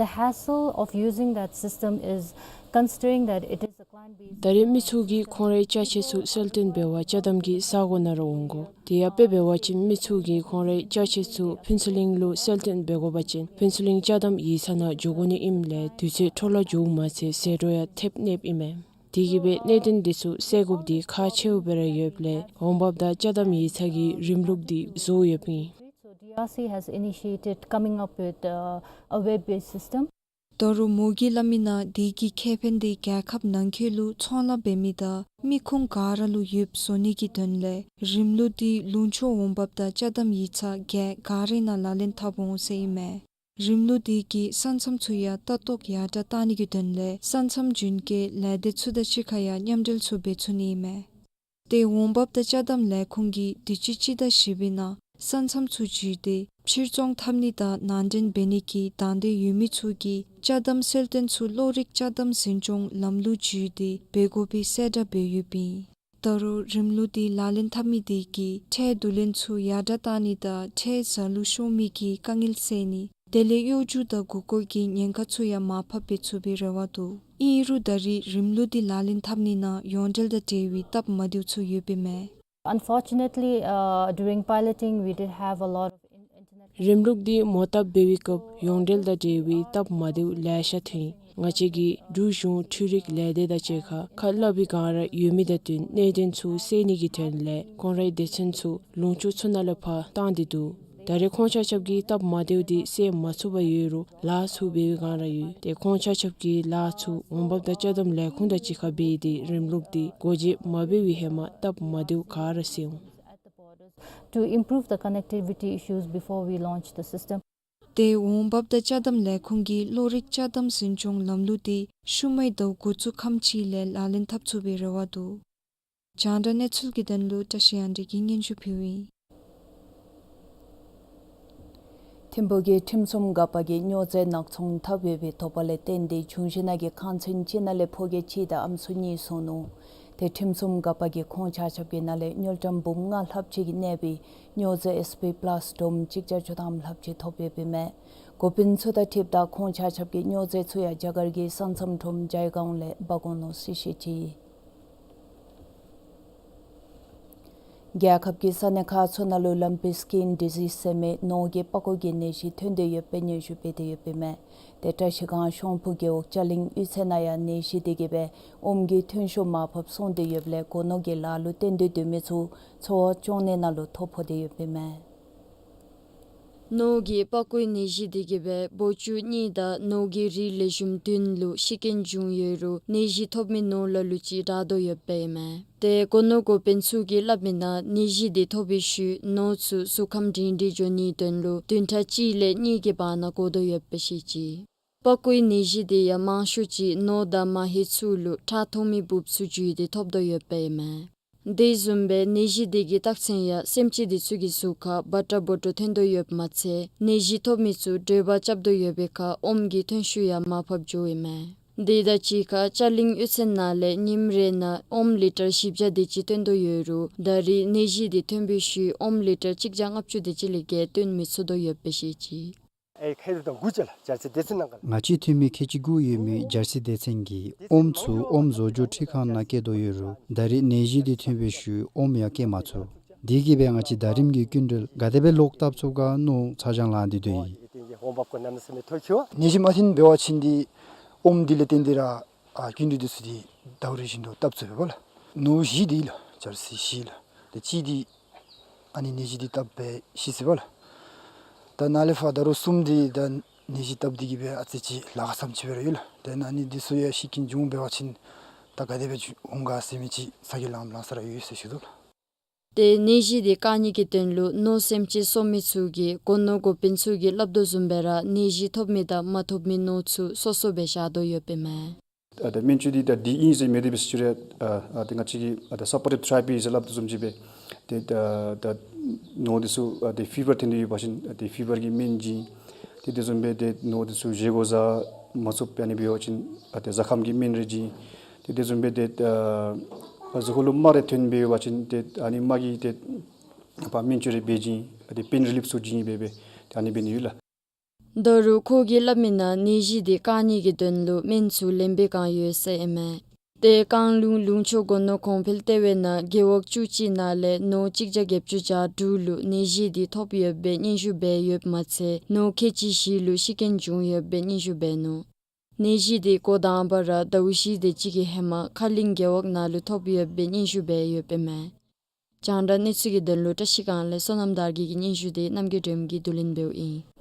The hassle of using that system is considering that it is a client based. ད་རེས་མི་ཚུ་གིས་ཁོང་རའི་ཅ་ཆས་ཚུ་གསལ་སྟོན་འབད་བར་ཅ་དམ་གྱི་ས་གོ་ནང་ར་འོང་དགོ། དེ་ཡང་དཔེ་འབད་བ་ཅིན་མི་ཚུ་གིས་ཁོང་རའི་ཅ་ཆས་ཚུ་ཕུན་ཚོགས་གླིང་ལུ་གསལ་སྟོན་འབད་དགོ་པ་ཅིན་ཕུན་ཚོགས་གླིང་ཅ་དམ་ཡིག་ཚང་ནང་འགྱོ་དགོ་ནི་ཨིནམ་ལས་དུས་ཚོད་འཕྲོ་བརླག་འགྱོཝ་མ་ཚད་ཟད་འགྲོ་ཡང་ཐེབས་ནི་ཨིན་མས། དེ་གིས་སྦེ་གནད་དོན་འདི་ཚུ་སེལ་དགོཔ་འདི་ཁག་ཆེཝ་སྦེ་ར་ཡོདཔ་ལས་འོང་འབབ་དང་ཅ་དམ་ཡིག་ཚང་གིས་རིམ་ལུགས་འདི་བཟོ་ཡོདཔ་ཨིན། So D R C has initiated coming up with, uh, a web-based system. ད་རུང་མོ་གིས་སླབ་མིའི་ནང་དེ་གི་ཁེ་ཕན་འདི་རྒྱལ་ཁབ་ནང་འཁོད་ལུ་ཚོང་ལཱ་འབད་མི་དང་མི་ཁུངས་ག་ར་ལུ་ཡོདཔ་བཟོ་ནི་གི་དོན་ལས་རིམ་ལུགས་འདི་ལུང་ཕྱོགས་འོང་འབབ་དང་ཅ་དམ་ཡིག་ཚང་ག་ག་རའི་ནང་ལག་ལེན་འཐབ་འོང་ཟེར་ཨིན་མས། རིམ་ལུགས་དེ་གིས་ས་མཚམས་ཚུ་ཡང་ལྟ་རྟོག་ཡར་དྲག་བཏང་ནི་གི་དོན་ལས་ས་མཚམས་རྒྱུན་སྐྱེལ་ལས་སྡེ་ཚུ་དང་གཅིག་ཁར་ཡང་མཉམ་འབྲེལ་ཚུ་འབད་ཚུགས་ནི་ཨིན་མས། ཏེ་འོང་འབབ་དང་ཅ་དམ་ལས་ཁུངས་ཀྱིས་དུས་ཅི་སྤྱི་ཟླ་བཞི་པའི་ནང་ས་མཚམས་ཚུ་བརྒྱུད་དེ་ཕྱིར་ཚོང་འཐབ་ནི་དང་ནང་འདྲེན་འབད་ནི་གི་དང་འདོད་ཡོད་མི་ཚུ་གིས་ཅ་དམ་གསལ་སྟོན་ཚུ་གློག་རིག་ཅ་དམ་འཛིན་སྐྱོང་ལམ་ལུགས་བརྒྱུད་དེ་འབད་དགོ་པའི་གསལ་བསྒྲགས་འབད་ཡོདཔ་ཨིན། ད་རུང་རིམ་ལུགས་འདི་ལག་ལེན་འཐབ་མི་དེ་གིས་ཁྲལ་བསྡུ་ལེན་ཚུ་ཡར་དྲག་བཏང་ནི་དང་ཁྲལ་ཟད་ལུས་ཤོར་མི་གི་དཀའ་ངལ་སེལ་ནི་དེ་ལས་གཡོ་སྒྱུ་དང་མགུ་སྐོར་གྱི་ཉེན་ཁ་ཚུ་ཡང་མར་ཕབ་འབད་ཚུགས་པའི་རེ་བ་འདུག། ཨིན་རུང་ད་རེས་རིམ་ལུགས་འདི་ལག་ལེན་འཐབ་ནི་ནང་ཡོངས་འབྲེལ་དང་འབྲེལ་བའི་སྟབས་མ་བདེཝ་ཚུ་ཡོདཔ་ཨིན་མས། Unfortunately, uh, during piloting, we did have a lot of in-, internet རིམ་ལུགས་འདི་མོ་བཏབ་འབད་བའི་སྐབས་ཡོངས་འབྲེལ་དང་འབྲེལ་བའི་སྟབས་མ་བདེཝ་ལེ་ཤ་ཐོན་ཡི། ང་བཅས་ཀྱིས་འབྲུག་གཞུང་འཕྲུལ་རིག་ལས་སྡེ་དང་གཅིག་ཁར་ཁ་སླབ་པའི་སྒང་ར་ཡོད་མི་དང་བསྟུན་གནད་དོན་ཚུ་སེལ་ནི་གི་དོན་ལས་ཁོང་རའི་སྡེ་ཚན་ཚུ་ལུང་ཕྱོགས་ཚུ་ནང་ལས་ཕར་བཏང་སྟེ་འདུག། ད་རེས་ཁོང་ཆ་ཁྱབ་ཀྱིས་སྟབས་མ་བདེཝ་འདི་སེལ་མ་ཚུགས་པར་ཡོད་རུང་ལཱ་ཚུ་འབད་བའི་སྒང་ར་ཡོད། ཏེ་ཁོང་ཆ་ཁྱབ་ཀྱིས་ལཱ་ཚུ་འོང་འབབ་དང་ཅ་དམ་ལས་ཁུངས་དང་གཅིག་ཁར་འབད་དེ་རིམ་ལུགས་འདི་སྒོ་འབྱེད་མ་འབད་བའི་ཧེ་མ་སྟབས་མ་བདེཝ་ག་ར་སེལ་འོང་། To improve the connectivity issues before we launch the system. ཏེ་འོང་འབབ་དང་ཅ་དམ་ལས་ཁུངས་ཀྱིས་གློག་རིག་ཅ་དམ་འཛིན་སྐྱོང་ལམ་ལུགས་འདི་ཤུལ་མའི་ཟླཝ་འགོ་བཙུགས་ཁམས་ཅིག་ལས་ལག་ལེན་འཐབ་ཚུགས་པའི་རེ་བ་འདུག། རྒྱང་བསྒྲགས་གནས་ཚུལ་གྱི་དོན་ལུ་བཀྲ་ཤིས་དབྱངས་སྒྲོན་གྱིས་སྙན་ཞུ་ཕུལཝ་ཨིན། ཐིམ་ཕུག་གི་ཁྲིམས་སྲུང་འགག་པ་གིས་སྨྱོ་རྫས་ནག་ཚོང་འཐབ་ཡོད་པའི་དོགས་པ་ལས་བརྟེན་ཏེ་འབྱུང་བཞི་ནང་གི་ཁང་ཚན་གཅིག་ནང་ལས་ཕོ་སྐྱེས་གཅིག་དང་ཨམ་སྲུ་གཉིས་བཟུང་ནུག། ཏེ་ཁྲིམས་སྲུང་འགག་པ་གིས་ཁོང་ཆ་ཁྱབ་ཀྱི་ནང་ལས་དངུལ་ཀྲམ་འབུམ་ལྔ་ལྷགཔ་ཅིག་གནས་པའི་སྨྱོ་རྫས་ཨེས་པི་པ་ལཱསི་སྒྲོམ་གཅིག་བརྒྱ་བཅུ་ཐམ་ལྷགཔ་ཅིག་ཐོབ་ཡོདཔ་ཨིན་མས། འགོ་དཔོན་ཚུ་དང་འཁྲིལཝ་ད་ཁོང་ཆ་ཁྱབ་ཀྱིས་སྨྱོ་རྫས་ཚུ་ཡང་རྒྱ་གར་གྱི་ས་མཚམས་ཁྲོམ་ཇའི་གཱའོན་ལས་འབག་འོང་ནུག་ཟེར་བཤད་ཅི། རྒྱལ་ཁབ་ཀྱི་ས་གནས་ཁག་ཚུ་ནང་ལུ་ལམ་པི་སི་ཀིན་ཌི་ཟིསི་ཟེར་མི་ནོར་གྱི་པགས་ཀོ་གི་ནད་གཞི་ཐོན་ཏེ་ཡོདཔ་སྦེ་སྙན་ཞུ་འབད་དེ་ཡོདཔ་ཨིན་མས། ཏེ་བཀྲ་ཤིས་སྒང་ཤོང་ཕུ་རྒེད་འོག་ཅ་ལིང་གཡུས་ཚན་ནང་ཡང་ནད་གཞི་དེ་གིས་སྦེ་ཨོམ་གྱི་ཐོན་ཤུགས་མར་ཕབ་སོང་སྟེ་ཡོདཔ་ལས་སྒོ་ནོར་གྱི་ལཱ་ལུ་བརྟེན་ཏེ་སྡོད་མི་ཚུ་འཚོ་བ་སྐྱོང་ནི་ནང་ལུ་ཐོ་ཕོག་སྟེ་ཡོདཔ་ཨིན་མས། ནོར་གྱི་པགས་ཀོའི་ནད་གཞི་དེ་གིས་སྦེ་འབོ་ཅུང་གཉིས་དང་ནོར་གྱི་རིགས་ལེགས་ཤོམ་བདུན་ལུ་ཤི་རྐྱེན་བྱུང་ཡོད་རུང་ནད་གཞི་ཐོབ་མི་ནོར་ལ་ལུ་ཅིག་དྲག་དོ་ཡོདཔ་ཨིན་མས། ཏེ་སྒོ་ནོར་འགོ་དཔོན་ཚུ་གིས་སླབ་མི་ནང་ནད་གཞི་དེ་ཐོབ་པའི་ཤུལ་ནོར་ཚུ་གཟུགས་ཁམས་སྒྲིང་སྒྲིང་འགྱོ་ནིའི་དོན་ལུ་བདུན་ཕྲག་གཅིག་ལས་གཉིས་ཀྱི་བར་ན་འགོར་དོ་ཡོདཔ་སྦེ་བཤད་ཅི། པགས་ཀོའི་ནད་གཞི་དེ་ཡང་མང་ཤོས་ཅིག་ནོར་དང་མ་ཧེ་ཚུ་ལུ་ཁྲག་འཐུང་མི་འབུཔ་ཚུ་འཇུས་ཏེ་ཐོབ་དོ་ཡོདཔ་ཨིན་མས། དེ་བཟུམ་སྦེ་ནད་གཞི་དེ་གི་རྟགས་མཚན་ཡང་སེམས་ཅན་དེ་ཚུ་གི་གཟུགས་ཁར་འབར་འདྲ་སྦོ་འདྲ་ཐོན་དོ་ཡོདཔ་མ་ཚད་ནད་གཞི་ཐོབ་མི་ཚུ་དྲོད་འབར་རྐྱབ་དོ་ཡོད་པའི་ཁར་ཨོམ་གྱི་ཐོན་ཤུགས་ཡང་མར་ཕབ་འགྱོཝ་ཨིན་མས། དེ་དང་གཅིག་ཁར་ཅ་ལིང་གཡུས་ཚན་ནང་ལས་ཉིནམ་རེ་ནང་ཨོམ་ལི་ཊར་བཞི་བརྒྱ་དེ་ཅིག་བཏོན་དོ་ཡོད་རུང་ད་རེས་ནད་གཞི་དེ་ཐོན་པའི་ཤུལ་ཨོམ་ལི་ཊར་གཅིག་བརྒྱ་ལྔ་བཅུ་དེ་ཅིག་ལས་བརྒལ་བཏོན་མི་ཚུགས་དོ་ཡོདཔ་སྦེ་བཤད་ཅི། ཨེ་ཁེ་དང་དགུ་ཅ་ལག་འབྱར་རྩི་སྡེ་ཚན་ནང་ག་ལགས། ང་བཅས་ཐོན་མི་ཁལ་གཅིག་དགུ་ཡོད་མི་འབྱར་རྩི་སྡེ་ཚན་གྱིས་ཨོམ་ཚུ་ཨོམ་བཟོ་བཅོས་འཕྲུལ་ཁང་ནང་བསྐྱལ་དོ་ཡོད་རུང་ད་རེས་ནད་གཞི་དེ་ཐོན་པའི་ཤུལ་ཨོམ་ཡང་བསྐྱལ་མ་ཚུགས། དེ་གིས་སྦེ་ང་བཅས་ཟླ་རིམ་གྱི་སྐྱིན་འགྲུལ་ག་དེ་སྦེ་ལོག་བཏབ་ཚུགས་ག་མནོ་ཚ་གྱང་ལང་སྟེ་སྡོད་ཡི། ནད་གཞི་མ་ཐོན་འབད་བ་ཅིན་འདི་ཨོམ་འདི་ལས་བརྟེན་ཏེ་ར་ཨ་སྐྱིན་འགྲུལ་འདི་ཚུ་འདི་ཟླཝ་རེ་བཞིན་དུ་བཏབ་ཚུགས་པས་ལགས། ནོར་བཞི་འདི་ལགས་འབྱར་རྩི་བཞི་ལགས། ཏེ་གཅིག་འདི་ཨ་ནི་ནད་གཞི་འདི་བཏབ་སྦེ་ཤི་སོ་པས་ལགས། ད་ནཱ་ལས་ཕར་ད་རུང་གསུམ་འདི་ད་ནད་གཞི་བཏབ་འདི་གིས་སྦེ་ཨ་ཙི་ཅིག་ལཱ་ཁག་ཙམ་ཅིག་སྦེ་ར་ཡོད་ལགས། ཏེ་ཨ་ནི་འདི་ཚུ་ཡང་ཤི་རྐྱེན་བྱུང་འབད་བ་ཅིན་ད་ག་དེ་སྦེ་འོང་ག་ཟེར་མི་ཅིག་ཚ་གྱང་ལང་ལང་ས་ར་ཡོད་ཟེར་ཞུ་དོ་ལགས། ཏེ་ནད་གཞི་དེ་བཀག་ནི་གི་དོན་ལུ་ནོར་སེམས་ཅན་གསོ་མི་ཚུ་གིས་སྒོ་ནོར་འགོ་དཔོན་ཚུ་གིས་སླབ་དོ་བཟུམ་སྦེ་ར་ནད་གཞི་ཐོབ་མི་དང་མ་ཐོབ་མི་ནོར་ཚུ་སོ་སོ་སྦེ་བཞག་དོ་ཡོདཔ་ཨིན་མས། ཨ་ད་སྨན་བཅོས་འདི་ད་འདི་ཨིན་ཟེར་མེད་དེ་སྦེ་ཟེར་ཞུ་རུང་ཨ་ཨ་ད་ང་བཅས་ཀྱིས་ཨ་ད་སབ་པོར་ཊིབ་ཐེ་ར་པི་ཟེར་སླབ་དོ་བཟུམ་ཅིག་སྦེ་ཏེ་ད་ད་ནོར་འདི་ཚུ་ཨ་ཏེ་ཕི་བར་ཐོན་ཏེ་ཡོད་པ་ཅིན་ཨ་ཏེ་ཕི་བར་གྱི་སྨན་བྱིན། ཏེ་དེ་བཟུམ་སྦེ་ཏེ་ནོར་འདི་ཚུ་བཞེས་སྒོ་བཟའ་མ་ཚུགས་པར་ཨ་ནི་འབད་བ་ཅིན་ཨ་ཏེ་གཟའ་ཁམས་ཀྱི་སྨན་རེ་བྱིན། ཏེ་དེ་བཟུམ་སྦེ་ཏེ་ཨ་གཟུགས་ཁ་ལུ་རྨ་རེ་ཐོན་སྦེ་ཡོད་པ་ཅིན་ཏེ་ཨ་ནི་རྨ་གི་ཏེ་ཕར་སྨན་བཅོས་རེ་འབད་བྱིན། ཨ་ཏེ་པེན་རི་ལིཕ་ཚུ་བྱིན་སྦེ་སྦེ་ཏེ་ཨ་ནི་འབད་ནི་ཡོད་ལགས། ད་རུང་ཁོ་གིས་སླབ་མི་ནང་ནད་གཞི་དེ་བཀག་ནི་གི་དོན་ལུ་སྨན་ཚུ་ལེན་པའི་བསྒང་ཡོད་ཟེར་ཨིན་མས། ཏེ་བཀང་ལུང་ལུང་ཕྱོགས་སྒོ་ནོར་གོང་འཕེལ་ལྟེ་བའི་ནང་རྒེད་འོག་བཅུ་གཅིག་ནང་ལས་ནོར་གཅིག་བརྒྱ་བརྒྱད་ཅུ་གྱ་དྲུག་ལུ་ནད་གཞི་དེ་ཐོབ་ཡོདཔ་སྦེ་སྙན་ཞུ་འབད་ཡོདཔ་མ་ཚད་ནོར་ཁལ་གཅིག་བཞི་ལུ་ཤི་རྐྱེན་བྱུང་ཡོདཔ་སྦེ་སྙན་ཞུ་འབད་ནུག། ནད་གཞི་དེ་འགོ་དང་པ་ར་ཟླཝ་བཞི་དེ་ཅིག་གི་ཧེ་མ་ཁ་གླིང་རྒེད་འོག་ནང་ལུ་ཐོབ་ཡོདཔ་སྦེ་སྙན་ཞུ་འབད་ཡོདཔ་ཨིན་མས། རྒྱང་བསྒྲགས་གནས་ཚུལ་གྱི་དོན་ལུ་བཀྲ་ཤིས་སྒང་ལས་བསོད་ནམས་དར་རྒྱས་ཀྱི་སྙན་ཞུ་དེ་རྣམ་རྒྱལ་སྒྲོལམ་གྱིས་བསྡུ་ལེན་འབདཝ་ཨིན།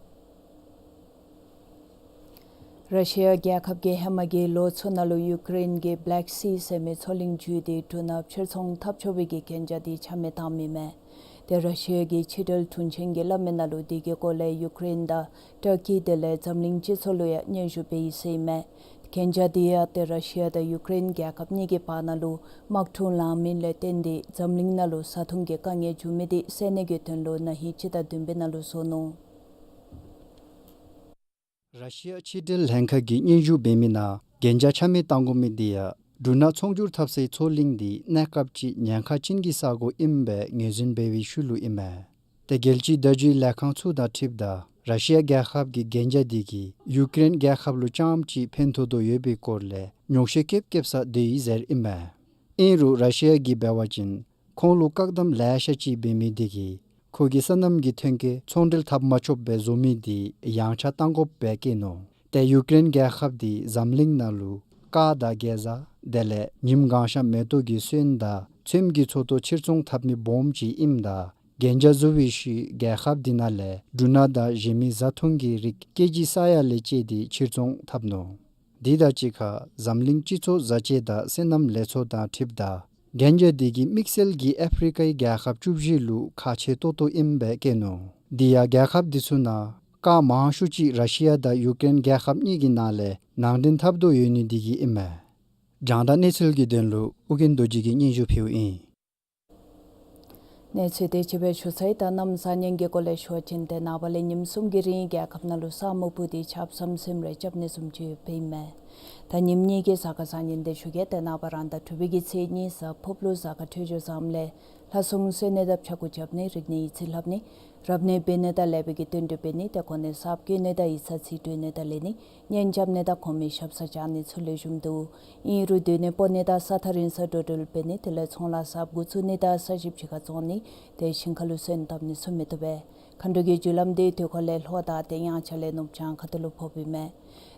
ར་ཤི་ཡ་རྒྱལ་ཁབ་ཀྱིས་ཧེ་མ་གི་ལོ་ཚུ་ནང་ལུ་ཡུ་ཀེ་རེན་གྱི་བེ་ལེཀ་སི་ཟེར་མི་མཚོ་གླིང་བརྒྱུད་དེ་འབྲུ་སྣབས་ཕྱིར་ཚོང་འཐབ་ཆོག་པའི་གི་གན་རྒྱ་དེ་ཆ་མེད་བཏང་མི་མས། ཏེ་ར་ཤི་ཡ་གི་ཕྱི་འབྲེལ་དྲུང་ཆེན་གྱིས་སླབ་མི་ནང་ལུ་དེ་གི་སྐོར་ལས་ཡུ་ཀེ་རེན་དང་ཊར་ཀི་དེ་ལས་འཛམ་གླིང་སྤྱི་ཚོགས་ལུ་ཡང་སྙན་ཞུ་འབད་ཡི་ཟེར་ཨིན་མས། གན་རྒྱ་དེ་ཡང་ཏེ་ར་ཤི་ཡ་དང་ཡུ་ཀེ་རེན་རྒྱལ་ཁབ་གཉིས་ཀྱི་བར་ན་ལུ་དམག་འཁྲུག་ལང་མི་ལས་བརྟེན་ཏེ་འཛམ་གླིང་ནང་ལུ་བཟའ་འཐུང་གི་དཀའ་ངལ་འབྱུང་མི་དེ་སེལ་ནི་གི་དོན་ལུ་ན་ཧིང་སྤྱི་ཟླ་བདུན་པའི་ནང་ལུ་བཟོ་ནུག། ར་ཤི་ཡ་ཕྱི་འབྲེལ་ལྷན་ཁག་གིས་སྙན་ཞུ་འབད་མི་ནང་གན་རྒྱ་ཆ་མེད་བཏང་དགོ་མི་དེ་ཡང་འབྲུ་སྣབས་ཚོང་སྒྱུར་འཐབ་སའི་མཚོ་གླིང་དེ་གནས་སྐབས་ཅིག་ཉེན་ཁ་ཅན་གྱི་ས་སྒོ་ཨིནམ་སྦེ་ངོས་འཛིན་འབད་བའི་ཤུལ་ལུ་ཨིན་མས། ཏེ་རྒྱལ་སྤྱིའི་བརྡ་བརྒྱུད་ལས་ཁང་ཚུ་དང་འཁྲིལཝ་ད་ར་ཤི་ཡ་རྒྱལ་ཁབ་ཀྱི་གན་རྒྱ་དེ་གིས་ཡུ་ཀེ་རེན་རྒྱལ་ཁབ་ལུ་རྐྱངམ་ཅིག་ཕན་ཐོགས་དོ་ཡོད་པའི་སྐོར་ལས་ཉོགས་བཤད་རྐྱབ་རྐྱབ་ས་དེ་ཨིན་ཟེར་ཨིན་མས། ཨིན་རུང་ར་ཤི་ཡ་གིས་འབད་བ་ཅིན་ཁོང་ལུ་བཀག་དམ་ལེ་ཤ་ཅིག་འབད་མི་དེ་གིས་ཁོ་གི་སོ་ནམ་གྱི་ཐོན་སྐྱེད་ཚོང་འབྲེལ་འཐབ་མ་ཆོགཔ་སྦེ་བཟོ་མི་དེ་ཡངས་ཆག་བཏང་དགོཔ་སྦེ་བཀོད་ནུག། ཏེ་ཡུ་ཀེ་རེན་རྒྱལ་ཁབ་དེ་འཛམ་གླིང་ནང་ལུ་ཀར་དང་གེ་ཟ་དེ་ལས་ཉིམ་གང་ཤ་མེ་ཏོག་གི་སོན་དང་ཚོདམ་གྱི་ཚོགས་གཏོགས་ཕྱིར་ཚོང་འཐབ་མི་སྦོམ་ཅིག་ཨིནམ་ད་གན་རྒྱ་བཟོ་བའི་ཤུལ་རྒྱལ་ཁབ་དེ་ནང་ལས་འབྲུ་སྣབས་དང་གཞན་མི་བཟའ་འཐུང་གི་རིགས་ཀེ་ཇི་ས་ཡ་ལས་བཅད་དེ་ཕྱིར་ཚོང་འཐབ་ནུག། དེ་དང་གཅིག་ཁར་འཛམ་གླིང་སྤྱི་ཚོགས་བཟའ་བཅའ་དང་སོ་ནམ་ལས་ཚོགས་དང་འཁྲིལཝ་ད་གན་རྒྱ་དེ་གིས་དམིགས་བསལ་གྱིས་ཨཕ་རི་ཀའི་རྒྱལ་ཁབ་བཅུ་བཞི་ལུ་ཁག་ཆེ་ཏོག་ཏོ་ཨིནམ་སྦེ་བཀོད་ནུག། དེ་ཡང་རྒྱལ་ཁབ་དེ་ཚུ་ནང་ཀར་མང་ཤོས་ཅིག་ར་ཤི་ཡ་དང་ཡུ་ཀེ་རེན་རྒྱལ་ཁབ་གཉིས་ཀྱི་ནང་ལས་ནང་འདྲེན་འཐབ་དོ་ཡོད་ནི་དེ་གིས་ཨིན་མས། རྒྱང་བསྒྲགས་གནས་ཚུལ་གྱི་དོན་ལུ་ཨོ་རྒྱན་རྡོ་རྗེ་གིས་སྙན་ཞུ་ཕུལཝ་ཨིན། གནས་ཚུལ་དེ་ཅིག་སྦེ་ཞུ་ཚར་ཡི། ད་གནམ་གཤིས་ཉེན་ཁའི་སྐོར་ལས་ཞུ་བ་ཅིན་ཏེ་ནངས་པ་ལས་ཉིནམ་གསུམ་གྱི་རིང་རྒྱལ་ཁབ་ནང་ལུ་ས་སྨུག་སྤུབས་ཏེ་ཆརཔ་ཟམ་ཟིམ་རེ་རྐྱབ་ནི་བཟུམ་ཅིག་ཡོདཔ་ཨིན་མས། ད་ཉིནམ་གཉིས་ཀྱི་གཟའ་སྐར་བཟང་ངན་དེ་ཞུ་གེ། ཏེ་ནངས་པ་རང་ཟླ་དྲུག་པའི་གི་ཚེས་གཉིས་གཟའ་ཕུརཔ་ལུ་གཟའ་སྐར་འཕྲོད་སྦྱོར་བཟངམ་ལས་ལྷ་སྲུང་གསོལ་ནི་དང་ཕྱྭ་འགུགས་རྐྱབ་ནི་རིག་གནས་ཡིག་རྩིས་ལྷབ་ནི་རབ་གནས་འབད་ནི་དང་ལེགས་པའི་གི་དོན་འགྲུབ་འབད་ནི་དེ་གོ་གནས་གསརཔ་བཀོད་ནི་དང་ཡིག་ཚང་རྩིས་སྤྲོད་ནི་དང་ལེན་ནི་གཉེན་རྐྱབ་ནི་དང་གོང་མའི་ཞབས་སར་བཅར་ནི་ཚུ་ལེགས་ཤོམ་འདུག། ཨིན་རུང་སྡོད་གནས་སྤོ་ནི་དང་ས་ཐག་རིང་སར་འགྲོ་འགྲུལ་འབད་ནི་དེ་ལས་ཚོང་ལཱ་གསརཔ་འགོ་བཙུགས་ནི་དང་ས་ཞིབ་ཕྱི་ཁར་བཙོང་ནི་དེ་ཞིང་ཁ་ལུ་སོན་བཏབ་ནི་ཚུ་མི་བཏུབ་པས། མཁའ་འགྲོ་གི་རྒྱུ་ལམ་དེ་དུས་འཁོར་ལས་ལྷོ་དང་དེ་ཡང་ཆ་ལས་ནུབ་བྱང་ཁ་ཐུག་ལུ་ཕོགཔ་ཨིན་མས།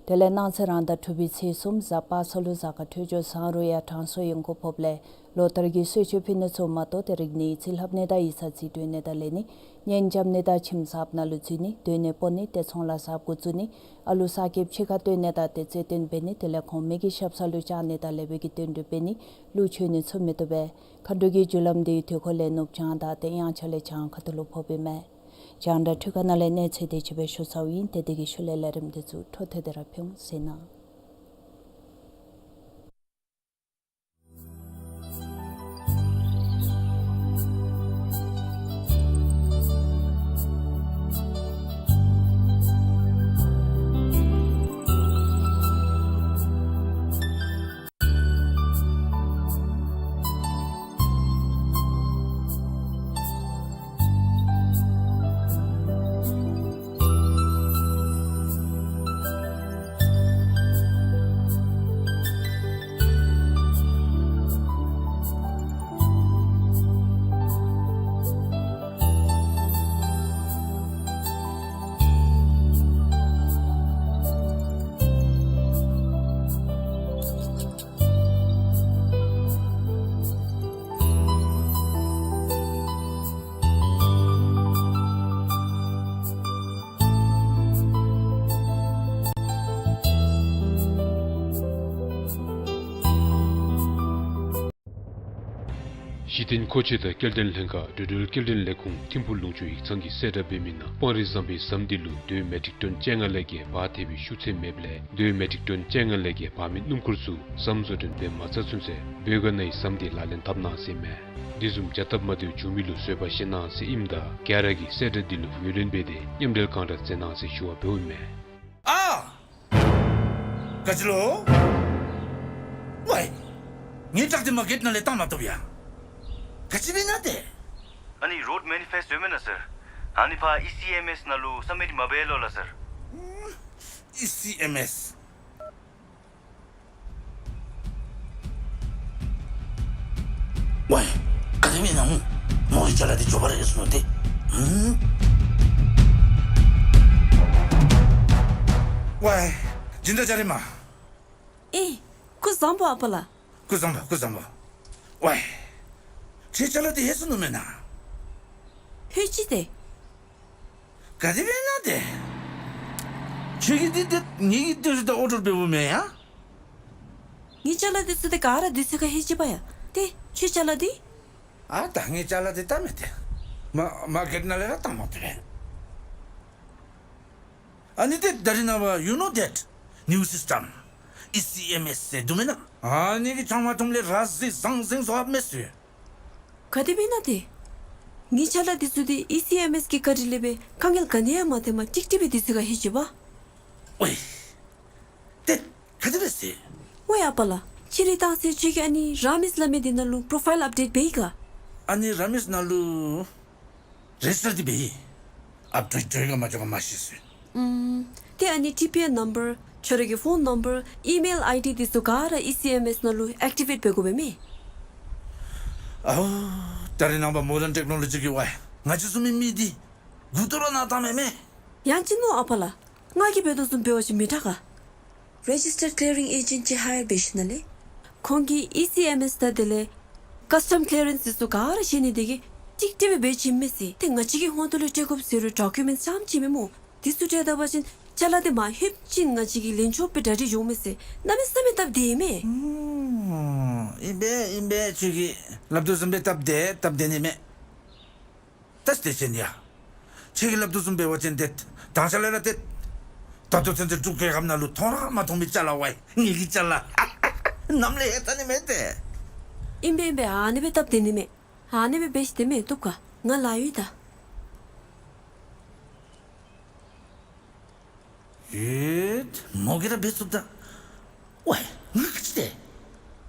དེ་ལས་གནངས་ཚེ་རང་ཟླ་དྲུག་པའི་ཚེས་གསུམ་གཟའ་པ་སངས་ལུ་གཟའ་སྐར་འཕྲོད་སྦྱོར་བཟང་རུང་ཡང་གྲང་སོགས་ཡོང་དགོ་ཕོགཔ་ལས་ལོ་ལྟར་གྱི་གསོལ་མཆོད་ཕུལ་ནི་ཚུ་མ་གཏོགས་ཏེ་རིག་གནས་ཡིག་ཚད་ལྷབ་ནི་དང་ཡིག་ཚང་རྩིས་སྤྲོད་ནི་དང་ལེན་ནི་གཉེན་རྐྱབ་ནི་དང་ཁྱིམ་གསརཔ་ནང་ལུ་འཛུལ་ནི་སྡོད་གནས་སྤོ་ནི་ཏེ་ཚོང་ལཱ་གསརཔ་འགོ་བཙུགས་ནི་ཨ་ལུ་གསར་སྐྱེས་ཕྱི་ཁར་བཏོན་ནི་དང་ཏེ་རྩེད་འགྲན་འབད་ནི་དེ་ལས་གོང་མའི་གི་ཞབས་ས་ལུ་བཅར་ནི་དང་ལེགས་པའི་གི་དོན་འགྲུབ་འབད་ནི་ལུ་འཆོལ་ནི་ཚུ་མི་བཏུབ་པས། མཁའ་འགྲོ་གི་རྒྱུ་ལམ་དེའི་དུས་འཁོར་ལས་ནུབ་བྱང་དང་ཏེ་དབྱངས་འཆར་ལས་བྱང་ཁ་ཐུག་ལུ་ཕོགཔ་ཨིན་མས། རྒྱང་བསྒྲགས་འཕྲུལ་ཁང་ནང་ལས་གནས་ཚུལ་དེ་ཅིག་སྦེ་ཞུ་ཚརཝ་ཨིན། ཏེ་དེ་གི་ཤུལ་ལས་ལས་རིམ་དེ་ཚུ་འཕྲོ་མཐུད་དེ་ར་ཕུལ་འོང་ཟེར་ཨིན། གཞི་རྟེན་མཁོ་ཆས་དང་སྐྱེལ་འདྲེན་ལྷན་ཁག་འགྲོ་འགྲུལ་སྐྱེལ་འདྲེན་ལས་ཁུངས་ཐིམ་ཕུག་ལུང་ཕྱོགས་ཡིག་ཚང་གིས་གསལ་བསྒྲགས་འབད་མི་ནང་སྤང་རི་ཟམ་པའི་ཟམ་དེ་ལུ་རྡོའི་མེ་ཊིག་ཊོན་བཅོ་ལྔ་ལས་བརྒལ་འབག་ཐེབས་པའི་ཤུགས་ཚད་མེདཔ་ལས་རྡོའི་མེ་ཊིག་ཊོན་བཅོ་ལྔ་ལས་བརྒལ་འབག་མི་སྣུམ་འཁོར་ཚུ་ཟམ་བཟོ་སྐྲུན་འབད་མ་ཚར་ཚུན་ཚོད་བོད་ག་ནང་ཡང་ཟམ་དེ་ལག་ལེན་འཐབ་གནང་ཟེར་ཨིན་མས། དེ་བཟུམ་བྱ་སྟབས་མ་བདེཝ་བྱུང་མི་ལུ་བཟོད་པ་བཞེས་གནང་ཟེར་ཨིནམ་ད་ག་ར་གིས་གསལ་བསྒྲགས་དེ་ལུ་ངོས་ལེན་འབད་དེ་མཉམ་འབྲེལ་གང་དྲག་མཛད་གནང་ཟེར་ཞུ་བ་འབདཝ་ཨིན་མས། ཨ། ག་ཅི་ལོ། ཝའི། ངེའི་ཊག་དེ་མ་གེཊ་ནང་ལས་བཏང་མ་བཏུབ་ཡ། ག་ཅི་འབད་ནི་དེ། ཨ་ནི་རོཌ་མེ་ནི་ཕེསཊ་ཡོད་མེན་ན་སར། ཨ་ནི་ཕར་ཨི་སི་ཨེམ་ཨེསི་ནང་ལུ་སབ་མིཊ་མ་འབད་ལོ་ལགས་སར། ཨི་སི་ཨེམ་ཨེསི། ཝའི། ག་དེ་སྦེ་ཨིན་ན་སྨོ། མོ་གི་ཅ་ལ་དེ་འབྱོར་བ་ར་ཨེ་སོང་ནུག་ཏེ། ཧུམ། ཝའི། སྦྱིན་བདག་ཇ་རི་མ། ཨེ། སྐུ་བཟང་པོ་ཨ་པ་ལགས། སྐུ་བཟང་པོ་སྐུ་བཟང་པོ། ཝའི། ཁྱོད་ཅ་ལ་དེ་ལྷོད་སོང་ནུག་མེན་ན། ལྷོད་ཅི་ཏེ། ག་དེ་སྦེ་ཨིན་ན་ཏེ། ཁྱོད་ཀྱིས་འདི་ཏེ་ངེ་གི་ཏེ་རི་ད་ཨོར་ཌར་འབདཝ་མེན་ཡ། ངེའི་ཅ་ལ་དེ་ཚུ་ཏེ་ག་ར་དུས་ཚོད་ཁར་ལྷོད་ཅི་པ་ཡ། ཏེ་ཁྱོད་ཅ་ལ་དེ། ཨ་ད་ངེའི་ཅ་ལ་དེ་བཏང་མི་དེ། མ་མ་གེཊ་ནང་ལས་ར་བཏང་མ་བཏུབ་པས། ཨ་ནི་ཏེ་ད་རིས་ནངས་པ་you know that new system ཨི་སི་ཨེམ་ཨེསི་ཟེར་འདུག་མེན་ན། ཨ་ནི་གི་ཚང་མ་འཐུམ་ལས་ར་བཟི་ཟང་ཟིང་བཟོ་འབད་མི་ཚུ། ག་དེ་སྦེ་ཨིན་ན་ཏེ། ངེའི་ཅ་ལ་དེ་ཚུ་དེ་ཨི་སི་ཨེམ་ཨེསི་གི་བཀའ་དྲིན་ལས་སྦེ་དཀའ་ངལ་ག་ནི་ཡང་མ་ཐོནམ་ཏིག་ཏིག་སྦེ་དུས་ཚོད་ཁར་ལྷོད་ཅི་པ། ཝའི། ཏེ་ག་དེ་སྦེ་ཟེར། ཝའི་ཨ་པ་ལགས། ཕྱི་རུ་བཏང་ཚེ་ཁྱོད་ཀྱིས་ཨ་ནི་ར་མེསི་ལ་མི་དེ་ནང་ལུ་པོརོ་ཕའིལ་ཨཔ་ཌེཊ་འབད་ཡི་ག། ཨ་ནི་ར་མེསི་ནང་ལུ་རེ་ཇིསི་ཊར་དེ་འབད་ཡི། ཨཔ་ཌེཊ་འགྱོ་ཡི་ག་མ་འགྱོ་ག་མ་ཤེས་ཟེར། ཨུམ། ཏེ་ཨ་ནི་ཊི་པི་ཨེན་ནམ་བར་ཁྱོད་རའི་གི་ཕོན་ནམ་བར་ཨི་མེལ་ཨའི་ཌི་དེ་ཚུ་ག་ར་ཨི་སི་ཨེམ་ཨེསི་ནང་ལུ་ཨེཀ་ཊི་ཝེཊ་འབད་དགོ་པས་མེན། ཨའོ། ད་རིས་ནངས་པ་མོ་ཌརན་ཊེཀ་ནོ་ལོ་ཇི་གིས་ཝའི་ང་བཅས་བཟུམ་མའི་མི་དེ་མགུ་ཏོ་ར་ན་བཏངམ་མས། ཡང་ཅིན་སྨོ་ཨ་པ་ལགས། ང་གིས་འབད་དོ་བཟུམ་འབད་བ་ཅིན་མི་དྲག་ག། རེ་ཇིསི་ཊར་ཀི་ལི་ཡ་རིང་ཨེ་ཇེནཊ་ཅིག་ཧ་ཡར་འབད་ཞིནམ་ལས། ཁོང་གིས་ཨི་སི་ཨེམ་ཨེསི་དང་དེ་ལས་ཀསི་ཊམ་ཀི་ལི་ཡ་རེནསི་དེ་ཚུ་ག་ར་བཞེས་ནི་དེ་གིས་ཏིག་ཏིག་སྦེ་འབད་བྱིནམ་མས་ཟེར། ཏེ་ང་བཅས་ཀྱི་ཧོངས་ཐོག་ལུ་སྤྲོད་དགོཔ་ཟེར་རུང་ཌོ་ཀུ་མེནཊསི་ཙམ་ཅིག་མས་སྨོ། དེ་ཚུ་སྤྲོད་ད་པ་ཅིན་ཅ་ལ་དེ་མར་ལྷོདཔ་ཅིན་ང་བཅས་ཀྱིས་ལེན་ཆོག་པའི་གྲ་སྒྲིག་འབྱུངམ་མས་ཟེར། གནམ་མེད་ས་མེད་སྟབས་བདེ་མས། ཨུམ། ཨིན་པས་ཨིན་པས། ཁྱོད་ཀྱིས་སླབ་དོ་བཟུམ་སྦེ་སྟབས་བདེ་སྟབས་བདེ་ནི་མས། ད་དེ་ཅིན་ཡ། ཁྱོད་ཀྱིས་སླབ་དོ་བཟུམ་འབད་བ་ཅིན་ཏེ་དང་ཤ་ལས་ར་ཏེ་ད་ལྟོ་ཚུན་ཚོད་འབྲུག་རྒྱལ་ཁབ་ནང་ལུ་མཐོང་ར་མ་མཐོང་མི་ཅ་ལ་ཝའི་ངེ་གི་ཅ་ལ་ནམ་ལས་ལྷོད་ད་ནི་མས་ཏེ། ཨིན་པས་ཨིན་པས། ཨ་ནི་སྦེ་སྟབས་བདེ་ནི་མས། ཨ་ནི་སྦེ་འབད་ཞིནམ་ལས་མི་བཏུབ་ག། ང་ལཱ་ཡོད་ད། ཡོད། མོ་གིས་ར་འབད་ཚུགས་ད། ཝའི་ང་ག་ཅི་ཏེ།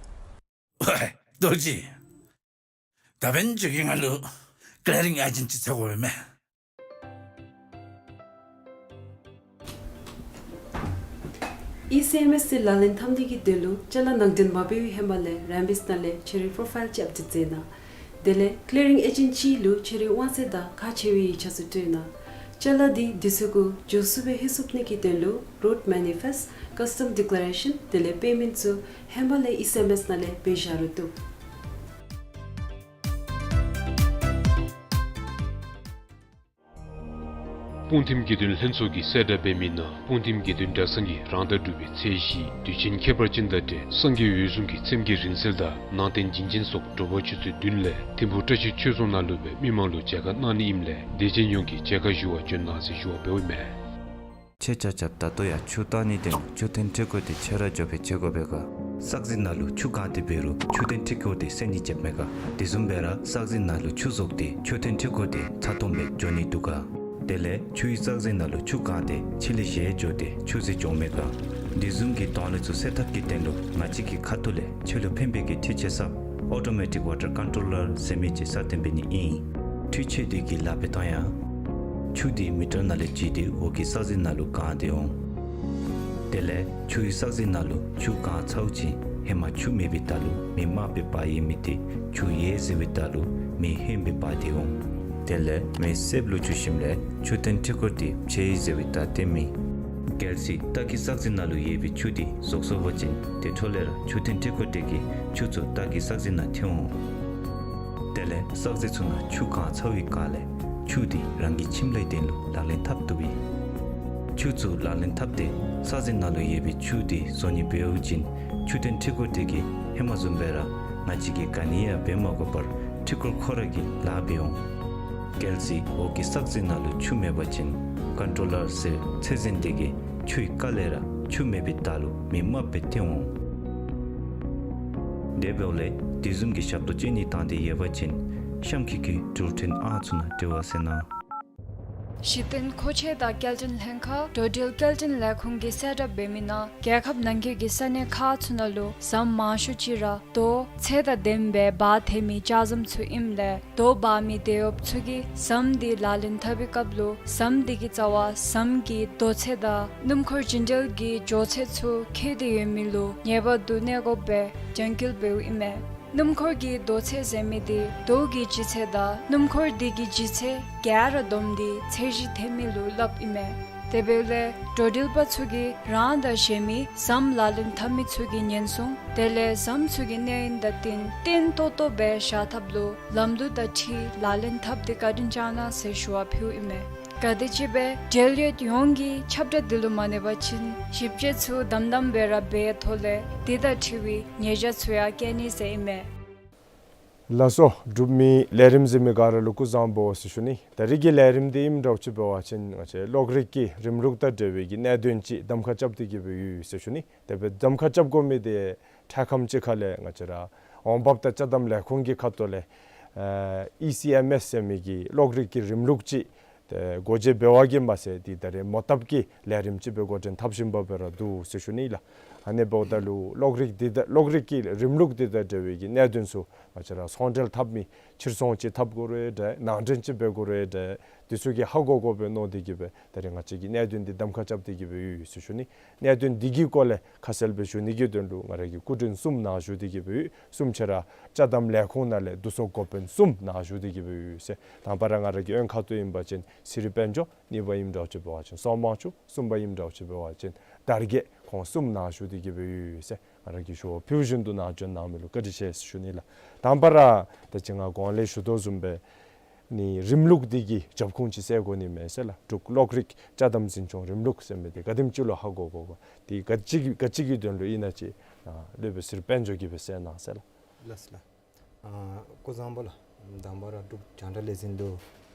ཝའི་རྡོ་རྗེ། ད་འབདན་ཁྱོད་ཀྱིས་ང་ལུ་ཀི་ལི་ཡ་རིང་ཨེ་ཇེནཊ་ཅིག་འཚོལ་དགོ་པས་མས། ཨི་སི་ཨེམ་ཨེསི་དེ་ལག་ལེན་འཐབ་ནི་གི་དོན་ལུ་ཅ་ལ་ནང་འདྲེན་མ་འབད་བའི་ཧེ་མ་ལས་ར་མེསི་ནང་ལས་ཁྱོད་རའི་པོརོ་ཕའིལ་ཅིག་ཨཔ་ཌེཊ་མཛད་གནང་། དེ་ལས་ཀི་ལི་ཡ་རིང་ཨེ་ཇེནཊ་ཅིག་ལུ་ཁྱོད་རའི་དབང་ཚད་དང་ཁག་ཆེ་བའི་ཡིག་ཆ་ཚུ་སྤྲོད་གནང་། ཅ་ལ་འདི་དུས་ཚོད་གུ་མཇུག་བསྡུ་སྦེ་ལྷོད་ཚུགས་ནི་གི་དོན་ལུ་རུཊ་མེ་ནི་ཕེསཊ་ཀཱསི་ཊམ་ཌི་ཀི་ལེ་རེ་ཤཱན་དེ་ལས་པེ་མེནཊ་ཚུ་ཧེ་མ་ལས་ཨེསི་ཨེམ་ཨེསི་ནང་ལས་འབད་བཞག་རུང་བཏུབ། སྤུངས་ཐིམ་དགེ་འདུན་ལྷན་ཚོགས་ཀྱིས་གསལ་བསྒྲགས་འབད་མི་ནང་སྤུངས་ཐིམ་དགེ་འདུན་གྲྭ་ཚང་གིས་རང་ཟླ་དྲུག་པའི་ཚེས་བཞི་དུས་ཆེན་ཁྱད་པར་ཅན་དང་འབྲེལ་སངས་རྒྱས་འོད་སྲུང་གི་ཚེམས་བརྒྱད་རིང་བསྲེལ་དང་ནང་རྟེན་བྱིན་ཅན་སོགས་དྲོ་པ་ཆུ་ཚོད་བདུན་ལས་ཐིམ་ཕུག་བཀྲ་ཤིས་ཆོས་རྫོང་ནང་ལུ་སྦེ་མི་མང་ལུ་མཇལ་ཁ་གནང་ནི་ཨིནམ་ལས་དད་ཅན་ཡོངས་ཀྱིས་མཇལ་ཁ་ཞུ་བར་བྱོན་གནང་ཟེར་ཞུ་བ་འབདཝ་ཨིན་མས། ཁྱེད་ཆ་ཁྱབ་ད་ལྟོ་ཡང་ཆུ་བཏང་ནི་དེ་ལུ་མཆོད་རྟེན་ཁྲི་སྐོར་དེ་ཁྱེད་ར་འགྱོ་སྦེ་མཇལ་དགོ་པས་ག། བསགས་རྫས་ནང་ལུ་ཆུ་གང་སྟེ་འབད་རུང་མཆོད་རྟེན་ཁྲི་སྐོར་དེ་བསལ་ནི་རྐྱབ་མས་ག། དེ་བཟུམ་སྦེ་ར་བསགས་རྫས་ནང་ལུ་ཆུ་བཟོ་སྟེ་མཆོད་རྟེན་ཁྲི་སྐོར་དེ་ཚ་ཏོམ་སྦེ་འགྱོ་ནི་འདུག་ག། དེ་ལས་ཆུའི་བསགས་རྫས་ནང་ལུ་ཆུ་གང་སྟེ་ཕྱི་ལས་བཞེས་འགྱོ་སྟེ་ཆུ་ཟོ་འགྱོཝ་མས་ག། དེ་བཟུམ་གྱི་དོན་ལུ་ཚུ་སེལ་ཐབས་ཀྱི་དོན་ལུ་ང་བཅས་ཀྱི་ཁ་ཐུག་ལས་ཁྱེད་ལུ་ཕན་པའི་གི་འཕྲུལ་ཆས་གསརཔ་ཨོ་ཊོ་མེ་ཊིཀ་ཝ་ཊར་ཀོན་ཊོ་ལར་ཟེར་མི་ཅིག་གསར་བཏོན་འབད་ནི་ཨིན། འཕྲུལ་ཆས་དེ་གི་ལཱ་འབད་ཐངས་ཡང་ཆུ་དེ་མི་ཊར་ནང་ལས་བརྒྱུད་དེ་འོག་གི་བསགས་རྫས་ནང་ལུ་གང་སྟེ་འོང་། དེ་ལས་ཆུའི་བསགས་རྫས་ནང་ལུ་ཆུ་གང་ཚཝ་ཅིག་ཧེ་མ་ཆུ་མེད་པའི་ད་ལུ་མེ་དམརཔོ་སྦེ་འབར་ཡོད་མི་དེ་ཆུ་ཡལ་ཟེར་བའི་ད་ལུ་མེ་ཧོནམོ་སྦེ་འབར་ཏེ་འོང་། དེ་ལས་མེ་སེརཔོ་ལུ་འགྱུར་ཞིནམ་ལས་མཆོད་རྟེན་ཁྲི་སྐོར་དེ་ཕྱེ་ཡི་ཟེར་བའི་ད་སྟོནམ་ཨིན། གལ་སྲིད་ལྟག་གི་བསགས་རྫས་ནང་ལུ་ཡོད་པའི་ཆུ་དེ་ཟོག་ཟོ་བ་ཅིན་དེ་འཕྲོ་ལས་ར་མཆོད་རྟེན་ཁྲི་སྐོར་དེ་གི་ཆུ་ཚུ་ལྟག་གི་བསགས་རྫས་ནང་ཐོན་འོང་། དེ་ལས་བསགས་རྫས་ཚུ་ནང་ཆུ་གང་ཚཝ་པའི་སྐབས་ལས་ཆུ་དེ་རང་གི་ཁྱིམ་ལས་དོན་ལུ་ལག་ལེན་འཐབ་བཏུབ་ཨིན། ཆུ་ཚུ་ལག་ལེན་འཐབ་སྟེ་བསགས་རྫས་ནང་ལུ་ཡོད་པའི་ཆུ་དེ་བཟོ་ནི་འབད་བ་ཅིན་མཆོད་རྟེན་ཁྲི་སྐོར་དེ་གིས་ཧེ་མ་བཟུམ་སྦེ་ར་ང་བཅས་ཀྱིས་ག་ནི་ཡང་འབད་མ་དགོ་པར་ཁྲི་སྐོར་ཁོ་ར་གིས་ལཱ་འབད་འོང་། གལ་སྲིད་འོག་གི་བསགས་རྫས་ནང་ལུ་ཆུ་མེད་པ་ཅིན་ཀོན་ཊོ་ལར་ཟེར་ཚད་འཛིན་དེ་གིས་ཆུའི་རྐ་ལས་ར་ཆུ་མེད་པའི་ད་ལུ་མེ་དམརཔོ་སྦེ་ཐོན་འོང་། དེ་འབདཝ་ལས་དེ་བཟུམ་གྱི་ཞབས་ཏོག་ཅིག་ནི་བཏང་སྟེ་ཡོད་པ་ཅིན་གཤམ་འཁོད་ཀྱི་འགྲུལ་འཕྲིན་ཨང་ཚུ་ནང་འབྲེལ་བ་མཛད་གནང་། གཞི་རྟེན་མཁོ་ཆས་དང་སྐྱེལ་འདྲེན་ལྷན་ཁག་འགྲོ་འགྲུལ་སྐྱེལ་འདྲེན་ལས་ཁུངས་ཀྱིས་གསལ་བསྒྲགས་འབད་མི་ནང་རྒྱལ་ཁབ་ནང་འཁོད་ཀྱི་ས་གནས་ཁག་ཚུ་ནང་ལུ་ཟམ་མང་ཤོས་ཅིག་ར་རྡོ་ཚད་དང་ལྡནམ་སྦེ་འབག་སྡོད་མི་ལྕགས་ཟམ་ཚུ་ཨིནམ་ལས་རྡོ་འབག་མི་དེད་གཡོགཔ་ཚུ་གིས་ཟམ་དེ་ལག་ལེན་འཐབ་པའི་སྐབས་ལུ་ཟམ་དེ་གི་རྩ་བར་ཟམ་གྱི་རྡོ་ཚད་དང་སྣུམ་འཁོར་རྒྱུན་འགྲུལ་གྱི་འགྱོ་ཚད་ཚུ་ཁེལ་ཏེ་ཡོད་མི་ལུ་ངེས་པར་དུ་གནས་དགོཔ་སྦེ་རྒྱང་བཀོད་འབདཝ་ཨིན་མས། སྣུམ་འཁོར་གྱི་རྡོ་ཚད་ཟེར་མི་དེ་རྡོ་གི་ལྗིད་ཚད་དང་སྣུམ་འཁོར་དེ་གི་ལྗིད་ཚད་ག་ར་བསྡོམས་ཏེ་ཚད་གཞི་འཐེན་མི་ལུ་སླབ་ཨིན་མས། དེ་འབདཝ་ལས་འགྲོ་འགྲུལ་པ་ཚུ་གིས་རང་དང་གཞན་མི་ཟམ་ལག་ལེན་འཐབ་མི་ཚུ་གི་ཉེན་སྲུང་དེ་ལས་ཟམ་ཚུ་གི་གནས་ཡུན་དང་བསྟུན་བརྟན་ཏོག་ཏོ་སྦེ་བཞག་ཐབས་ལུ་ལམ་ལུགས་དང་འཁྲིལ་ལག་ལེན་འཐབ་སྟེ་བཀའ་དྲིན་བསྐྱང་གནང་ཟེར་ཞུ་བ་ཕུལཝ་ཨིན་མས། ག་དེམ་ཅིག་སྦེ་འབྲེལ་ཡོད་ཡོངས་ཀྱིས་ཁྱབ་བསྒྲགས་འདི་ལུ་མ་གནས་པ་ཅིན་ཞིབ་དཔྱད་ཚུ་དམ་དམ་སྦེ་ར་འབད་ཐོག་ལས་དེ་དང་འཁྲིལ་བའི་ཉེས་བྱ་ཚུ་ཡང་བཀལ་ནི་ཟེར་ཨིན་མས། ལགས་སོ། འབྲུག་མི་ལས་རིམ་གཟིགས་མི་ག་ར་ལུ་སྐུ་གཟུགས་བཟང་པོ་ཟེར་ཞུ་ནི། ད་རིས་ཀྱི་ལས་རིམ་འདི་ཨིནམ་འདྲཝ་ཅིག་འབད་བ་ཅིན་ང་བཅས་གློག་རིག་གི་རིམ་ལུགས་དང་འབྲེལ་བའི་གི་གནད་དོན་ཅིག་གདམ་ཁ་རྐྱབ་སྟེ་གི་སྦེ་ཡོད་ཟེར་ཞུ་ནི། དེ་སྦེ་གདམ་ཁ་རྐྱབ་དགོ་མི་དེ་འཕྲལ་ཁམས་ཅིག་ཁ་ལས་ང་བཅས་ར་འོང་འབབ་དང་ཅ་དམ་ལས་ཁུངས་ཀྱི་ཁ་ཐུག་ལས་ཨེ་ཨི་སི་ཨེམ་ཨེསི་ཟེར་མི་གི་གློག་རིག་གི་རིམ་ལུགས་ཅིག་ཏེ་སྒོ་འབྱེད་འབད་བ་གིས་མ་ཚད་འདི་ད་རེས་མོ་བཏབ་ཀྱི་ལས་རིམ་ཅིག་སྦེ་འགོ་འདྲེན་འཐབ་བཞིན་པ་སྦེ་ར་འདུག་ཟེར་ཞུ་ནི་ལགས། ཨ་ནི་འབདཝ་ད་ལུ་གློག་རིག་འདི་དང་གློག་རིག་གི་རིམ་ལུགས་འདི་དང་འབྲེལ་བའི་གི་གནད་དོན་ཚུ་ང་བཅས་ར་ཚོང་འབྲེལ་འཐབ་མི་ཕྱིར་ཚོང་ཅིག་འཐབ་དགོ་རུང་འདྲ་ནང་འདྲེན་ཅིག་འབད་དགོ་རུང་འདྲ་འདི་ཚུ་གིས་ཧ་གོ་དགོ་པས་མནོ་སྟེ་གི་སྦེ་ད་རེས་ང་བཅས་ཀྱིས་གནད་དོན་འདི་གདམ་ཁ་རྐྱབ་སྟེ་གི་སྦེ་ཡོད་ཟེར་ཞུ་ནི། གནད་དོན་འདི་གི་སྐོར་ལས་ཁ་གསལ་སྦེ་ཞུ་ནི་གི་དོན་ལུ་ང་ར་གིས་སྐུ་མགྲོན་གསུམ་ནང་ཞུ་སྟེ་གི་སྦེ་ཡོད། གསུམ་ཆ་ར་ཅ་དམ་ལས་ཁུངས་ནང་ལས་བསྡུ་གསོག་འགོ་དཔོན་གསུམ་ནང་ཞུ་སྟེ་གི་སྦེ་ཡོད་ཟེར། དང་པ་ར་ང་ར་གི་གཡོན་ཁ་ཐུག་ཨིན་པ་ཅིན་སི་རི་དཔལ་འབྱོར། གཉིས་པ་ཨིནམ་འདྲཝ་ཅིག་འབད་བ་ཅིན་སོག་དམར་མཆོག། གསུམ་པ་ཨིནམ་འདྲཝ་ཅིག་འབད་བ་ཅིན་དར་རྒྱས། ཁོང་གསུམ་ནང་ཞུ་སྟེ་གི་སྦེ་ཡོད་ཟེར། ང་ར་གིས་ཞུ་བ་ཕུལ་བཞིན་དུ་ནང་བྱོན་གནང་མི་ལུ་བཀའ་དྲིན་ཆེ་ཟེར་ཞུ་ནི་ལགས། དང་པ་ར་ད་ཅི་ང་གོང་ལས་ཞུ་དོ་བཟུམ་སྦེ་ནི་རིམ་ལུགས་འདི་གི་རྒྱབ་ཁུངས་ཅིག་གསལ་དགོ་ནི་མས་ཟེར་ལགས། འབྲུག་གློག་རིག་ཅ་དམ་འཛིན་སྐྱོང་རིམ་ལུགས་ཟེར་མི་འདི་ག་དེམ་ཅིག་ལུ་ཧ་གོ་དགོ་ག། འདི་ག་ཅི་ག་ཅི་གི་དོན་ལུ་ཨིན་ན་ཅིག་ཨ་སློབ་དཔོན་སི་རི་དཔལ་འབྱོར་གྱིས་སྦེ་གསལ་གནང་ཟེར་ལགས། ལགས་ལགས། ཨ་སྐུ་གཟུགས་བཟང་པོ་ལགས། དང་པ་ར་འབྲུག་རྒྱང་བསྒྲགས་ལས་འཛིན་ལུ་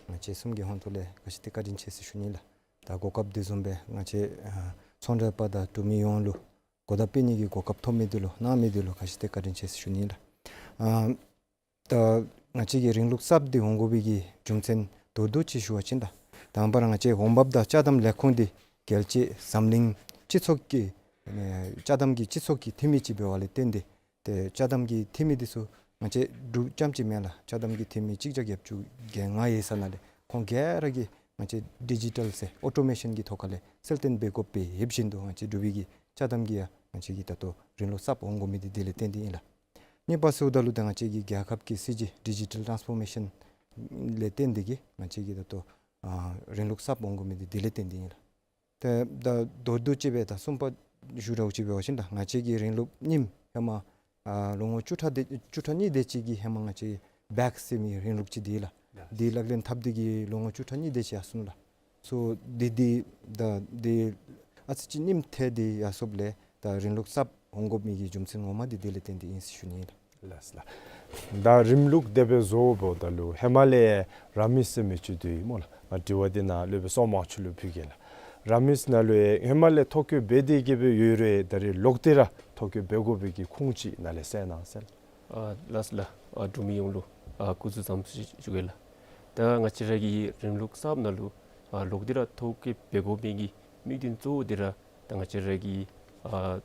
ང་བཅས་གསུམ་གྱི་ཧོངས་ཐོག་ལས་ག་ཅི་ཏེ་བཀའ་དྲིན་ཆེ་ཟེར་ཞུ་ནི་ལགས། ད་གོ་སྐབས་འདི་བཟུམ་སྦེ་ང་བཅས་ཨ་ཚོང་འབྲེལ་པ་དང་འབྲུག་མི་ཡོངས་ལུ་གོ་བརྡ་སྤེལ་ནི་གི་གོ་སྐབས་ཐོབ་མི་འདི་ལུ་གནང་མི་འདི་ལུ་ག་ཅི་ཏེ་བཀའ་དྲིན་ཆེ་ཟེར་ཞུ་ནི་ལགས། ཨ་ད་ང་བཅས་ཀྱི་རིམ་ལུགས་གསརཔ་འདི་འོང་དགོ་པའི་གི་རྒྱུ་མཚན་མདོར་བསྡུས་ཅིག་ཞུ་བ་ཅིན་ད་དང་པ་ར་ང་བཅས་འོང་འབབ་དང་ཅ་དམ་ལས་ཁུངས་འདི་རྒྱལ་སྤྱི་འཛམ་གླིང་སྤྱི་ཚོགས་ཀྱི་ཨེ་ཅ་དམ་གྱི་སྤྱི་ཚོགས་ཀྱི་འཐུས་མི་ཅིག་འབད་བ་ལས་བརྟེན་ཏེ་ཏེ་ཅ་དམ་གྱི་འཐུས་མི་འདི་ཚུ་ང་བཅས་འབྲུག་རྐྱངམ་ཅིག་མེན་ལགས། ཅ་དམ་གྱི་འཐུས་མི་གཅིག་བརྒྱ་བརྒྱད་ཅུ་གྱ་ལྔ་ཡོད་ས་ནང་ལས་ཁོང་ག་ར་གིས་ང་བཅས་ཌི་ཇི་ཊལ་ཟེར་ཨོ་ཊོ་མེ་ཤཱན་གྱི་ཐོག་ཁ་ལས་གསལ་སྟོན་འབད་དགོཔ་སྦེ་ཡོད་བཞིན་དུ་ང་བཅས་འབྲུག་པའི་གི་ཅ་དམ་གྱི་ཡང་ང་བཅས་ཀྱི་ད་ལྟོ་རིམ་ལུགས་གསརཔ་འོང་དགོ་མི་འདི་དེ་ལས་བརྟེན་ཏེ་ཨིན་ལགས། གཉིས་པ་ཟེརཝ་ད་ལུ་ད་ང་བཅས་ཀྱི་རྒྱལ་ཁབ་ཀྱི་སྲིད་བྱུས་ཌི་ཇི་ཊལ་ཊཱནསི་ཕོར་མེ་ཤཱན་ལས་བརྟེན་ཏེ་གིས་ང་བཅས་ཀྱི་ད་ལྟོ་ ཨ་རིམ་ལུགས་གསརཔ་འོང་དགོ་མི་འདི་དེ་ལས་བརྟེན་ཏེ་ཨིན་ལགས། ཏེ་ད་མདོར་བསྡུས་ཅིག་སྦེ་ད་གསུམ་པ་ཞུ་དགོཔ་ཅིག་འབད་བ་ཅིན་ད་ང་བཅས་ཀྱི་རིམ་ལུགས་རྙིངམ་ཧེ་མ་ཨ་ལོ་ངོ་བཅུ་ཕྲག་དེ་བཅུ་ཕྲག་གཉིས་དེ་ཅིག་གི་ཧེ་མ་ང་བཅས་བེཀ་ཟེར་མི་རིམ་ལུགས་ཅིག་འདི་ལགས། ཡ། འདི་ལག་ལེན་འཐབ་སྟེ་གི་ལོ་ངོ་བཅུ་ཕྲག་གཉིས་དེ་ཅིག་ཡར་སོང་ལགས། སོ་འདི་འདི་ད་འདི་ཨ་ཙི་ཅིག་རྙིངམ་ཐལ་ཏེ་ཡར་སོངམ་ལས་ད་རིམ་ལུགས་གསརཔ་འོང་དགོ་མི་གི་རྒྱུ་མཚན་ངོ་མ་འདི་དེ་ལས་བརྟེན་ཏེ་ཨིན་ཟེར་ཞུ་ནི་ལགས། ལགས་ལགས། ད་རིམ་ལུགས་དེ་སྦེ་བཟོཝ་ད་ལུ་ཧེ་མ་ལས་ར་མིས་ཟེར་མི་ཅིག་འདུག་སྨོ་ལགས། ང་དྲི་བ་འདི་ནཱ་སློབ་དཔོན་སོག་མང་ཆུ་ལུ་ཕུལ་གེ་ལགས། ར་མིས་ནང་ལུ་ཧེ་མ་ལས་ཐོ་བཀོད་འབད་དེ་གི་སྦེ་ཡོད་རུང་ད་རིས་ལོག་སྟེ་ར་ཐོ་བཀོད་འབད་དགོ་པའི་གི་ཁུངས་ཅིག་ནཱ་ལས་གསལ་གནང་ཟེར། ཨ་ལགས་ལགས། ཨ་འབྲུག་མི་ཡོངས་ལུ་ཨ་སྐུ་གཟུགས་བཟང་པོ་ཞུ་གེ་ལགས། ད་ང་བཅས་ར་གི་རིམ་ལུགས་གསརཔ་ནང་ལུ་ཨ་ལོག་སྟེ་ར་ཐོ་བཀོད་འབད་དགོ་མི་གི་དམིགས་དོན་གཙོ་བོ་འདི་ར་ད་ང་བཅས་ར་གི་ཨ་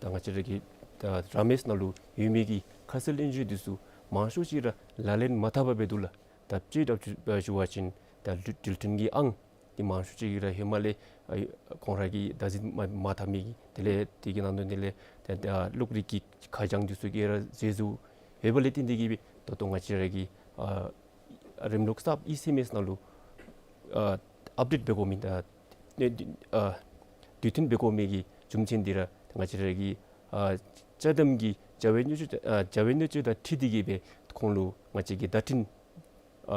ད་ང་བཅས་ར་གི་ད་ར་མིས་ནང་ལུ་ཡོད་མི་གི་ཁ་གསལ་གླེང་བརྗོད་འདི་ཚུ་མང་ཤོས་ཅིག་ར་ལག་ལེན་མ་འཐབ་པར་སྦེ་འདུག་ལགས། ད་དཔྱེ་འདྲཝ་ཅིག་ཞུ་བ་ཅིན་ད་འགྲུལ་འགྲུལ་འཕྲིན་གྱི་ཨང་འདི་མང་ཤོས་ཅིག་ར་ཧེ་མ་ལས་ཨ་ཁོང་ར་གིས་བདག་འཛིན་མ་མ་འཐབ་མི་གི་དེ་ལས་དེ་གི་ནང་དོན་དེ་ལས་ད་ད་གློག་རིག་གི་ཁ་བྱང་འདི་ཚུ་ག་ར་མཛེས་སུ་ཡོདཔ་ལས་བརྟེན་ཏེ་གི་སྦེ་ད་ལྟོ་ང་བཅས་ར་གི་ཨ་རིམ་ལུགས་གསརཔ་ཨི་སི་ཨེམ་ཨེས་ནང་ལུ་ཨ་ཨཔ་ཌེཊ་འབད་དགོ་མི་ད་ཨ་དུས་མཐུན་འབད་དགོ་མི་གི་རྒྱུ་མཚན་འདི་ར་ང་བཅས་ར་གི་ཨ་ཅ་དམ་གྱི་བྱ་བའི་གནད་སྤྱོད་ཨ་བྱ་བའི་གནད་སྤྱོད་དང་འཁྲིལ་ཏེ་གི་སྦེ་ཁོང་ལུ་ང་བཅས་ཀྱིས་བརྡ་འཕྲིན་ཨ་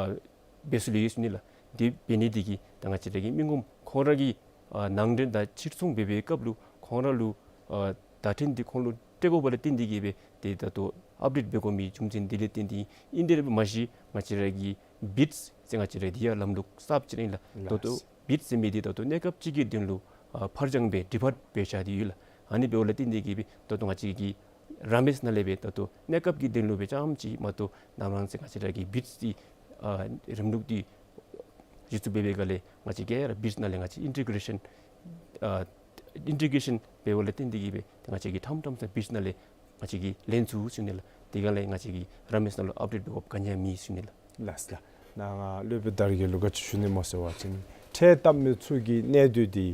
འབད་སྲོལ་ཡོད་ཟེར་ཞུ་ནི་ལགས། དེ་འབད་ནི་འདི་གིས་ད་ང་བཅས་ར་གི་མི་ངོམ་ཁོང་ར་གི་ཨ་ནང་འདྲེན་དང་ཕྱིར་ཚོང་འབད་བའི་སྐབས་ལུ་ཁོང་ར་ལུ་ཨ་བརྡ་འཕྲིན་འདི་ཁོང་ལུ་སྤྲོད་དགོཔ་ལས་བརྟེན་ཏེ་གི་སྦེ་ཏེ་ད་ལྟོ་ཨཔ་ཌེཊ་འབད་དགོ་མི་རྒྱུ་མཚན་འདི་ལས་བརྟེན་ཏེ་ཨིན། དེ་ར་མ་གཞི་ང་བཅས་ར་གི་བིཊསི་ཟེར་ང་བཅས་ར་འདི་ཡང་ལམ་ལུགས་གསརཔ་ཅིག་ཨིན་ལགས། ད་ལྟོ་ལགས། བིཊསི་ཟེར་མི་འདི་ད་ལྟོ་གནས་སྐབས་ཅིག་གི་དོན་ལུ་ཨ་ཕར་འགྱངས་སྦེ་ཌི་ཕརཌ་འབད་བཞག་སྟེ་ཡོད་ལགས། ཨ་ནི་འབདཝ་ལས་བརྟེན་ཏེ་གི་སྦེ་ད་ལྟོ་ང་བཅས་ཀྱི་ར་མིས་ནང་ལས་སྦེ་ད་ལྟོ་གནས་སྐབས་ཀྱི་དོན་ལུ་སྦེ་རྐྱངམ་ཅིག་མ་གཏོགས་ནམ་ར་ཟེར་ང་བཅས་ར་གི་བིཊསི་འདི་ཨ་རིམ་ལུགས་འདི་གཞི་བཙུགས་འབད་བའི་སྒང་ལས་ང་བཅས་ཀྱིས་ར་བིཊསི་ནང་ལས་ང་བཅས་ཨིན་ཊི་གེ་རེ་ཤཱན་ཨ་ཨིན་ཊི་གེ་རེ་ཤཱན་འབདཝ་ལས་བརྟེན་ཏེ་གི་སྦེ་ང་བཅས་ཀྱིས་ཕྲངམ་ཕྲངམ་ས་བིཊསི་ནང་ལས་ང་བཅས་ཀྱིས་ལེན་ཚུགས་ཟེར་ཞུ་ནི་ལགས། དེ་སྒང་ལས་ང་བཅས་ཀྱིས་ར་མིས་ནང་ལུ་ཨཔ་ཌེཊ་འབད་དགོཔ་ག་ནི་ཡང་མེད་ཟེར་ཞུ་ནི་ལགས། ལགས་ལགས། ནཱ་ང་སློབ་དཔོན་དར་རྒྱས་ལུ་ག་ཅི་ཞུ་ནི་སྨོ་ཟེར་བ་ཅིན་ཁྲལ་བཏབ་མི་ཚུ་གི་གནད་དོན་འདི་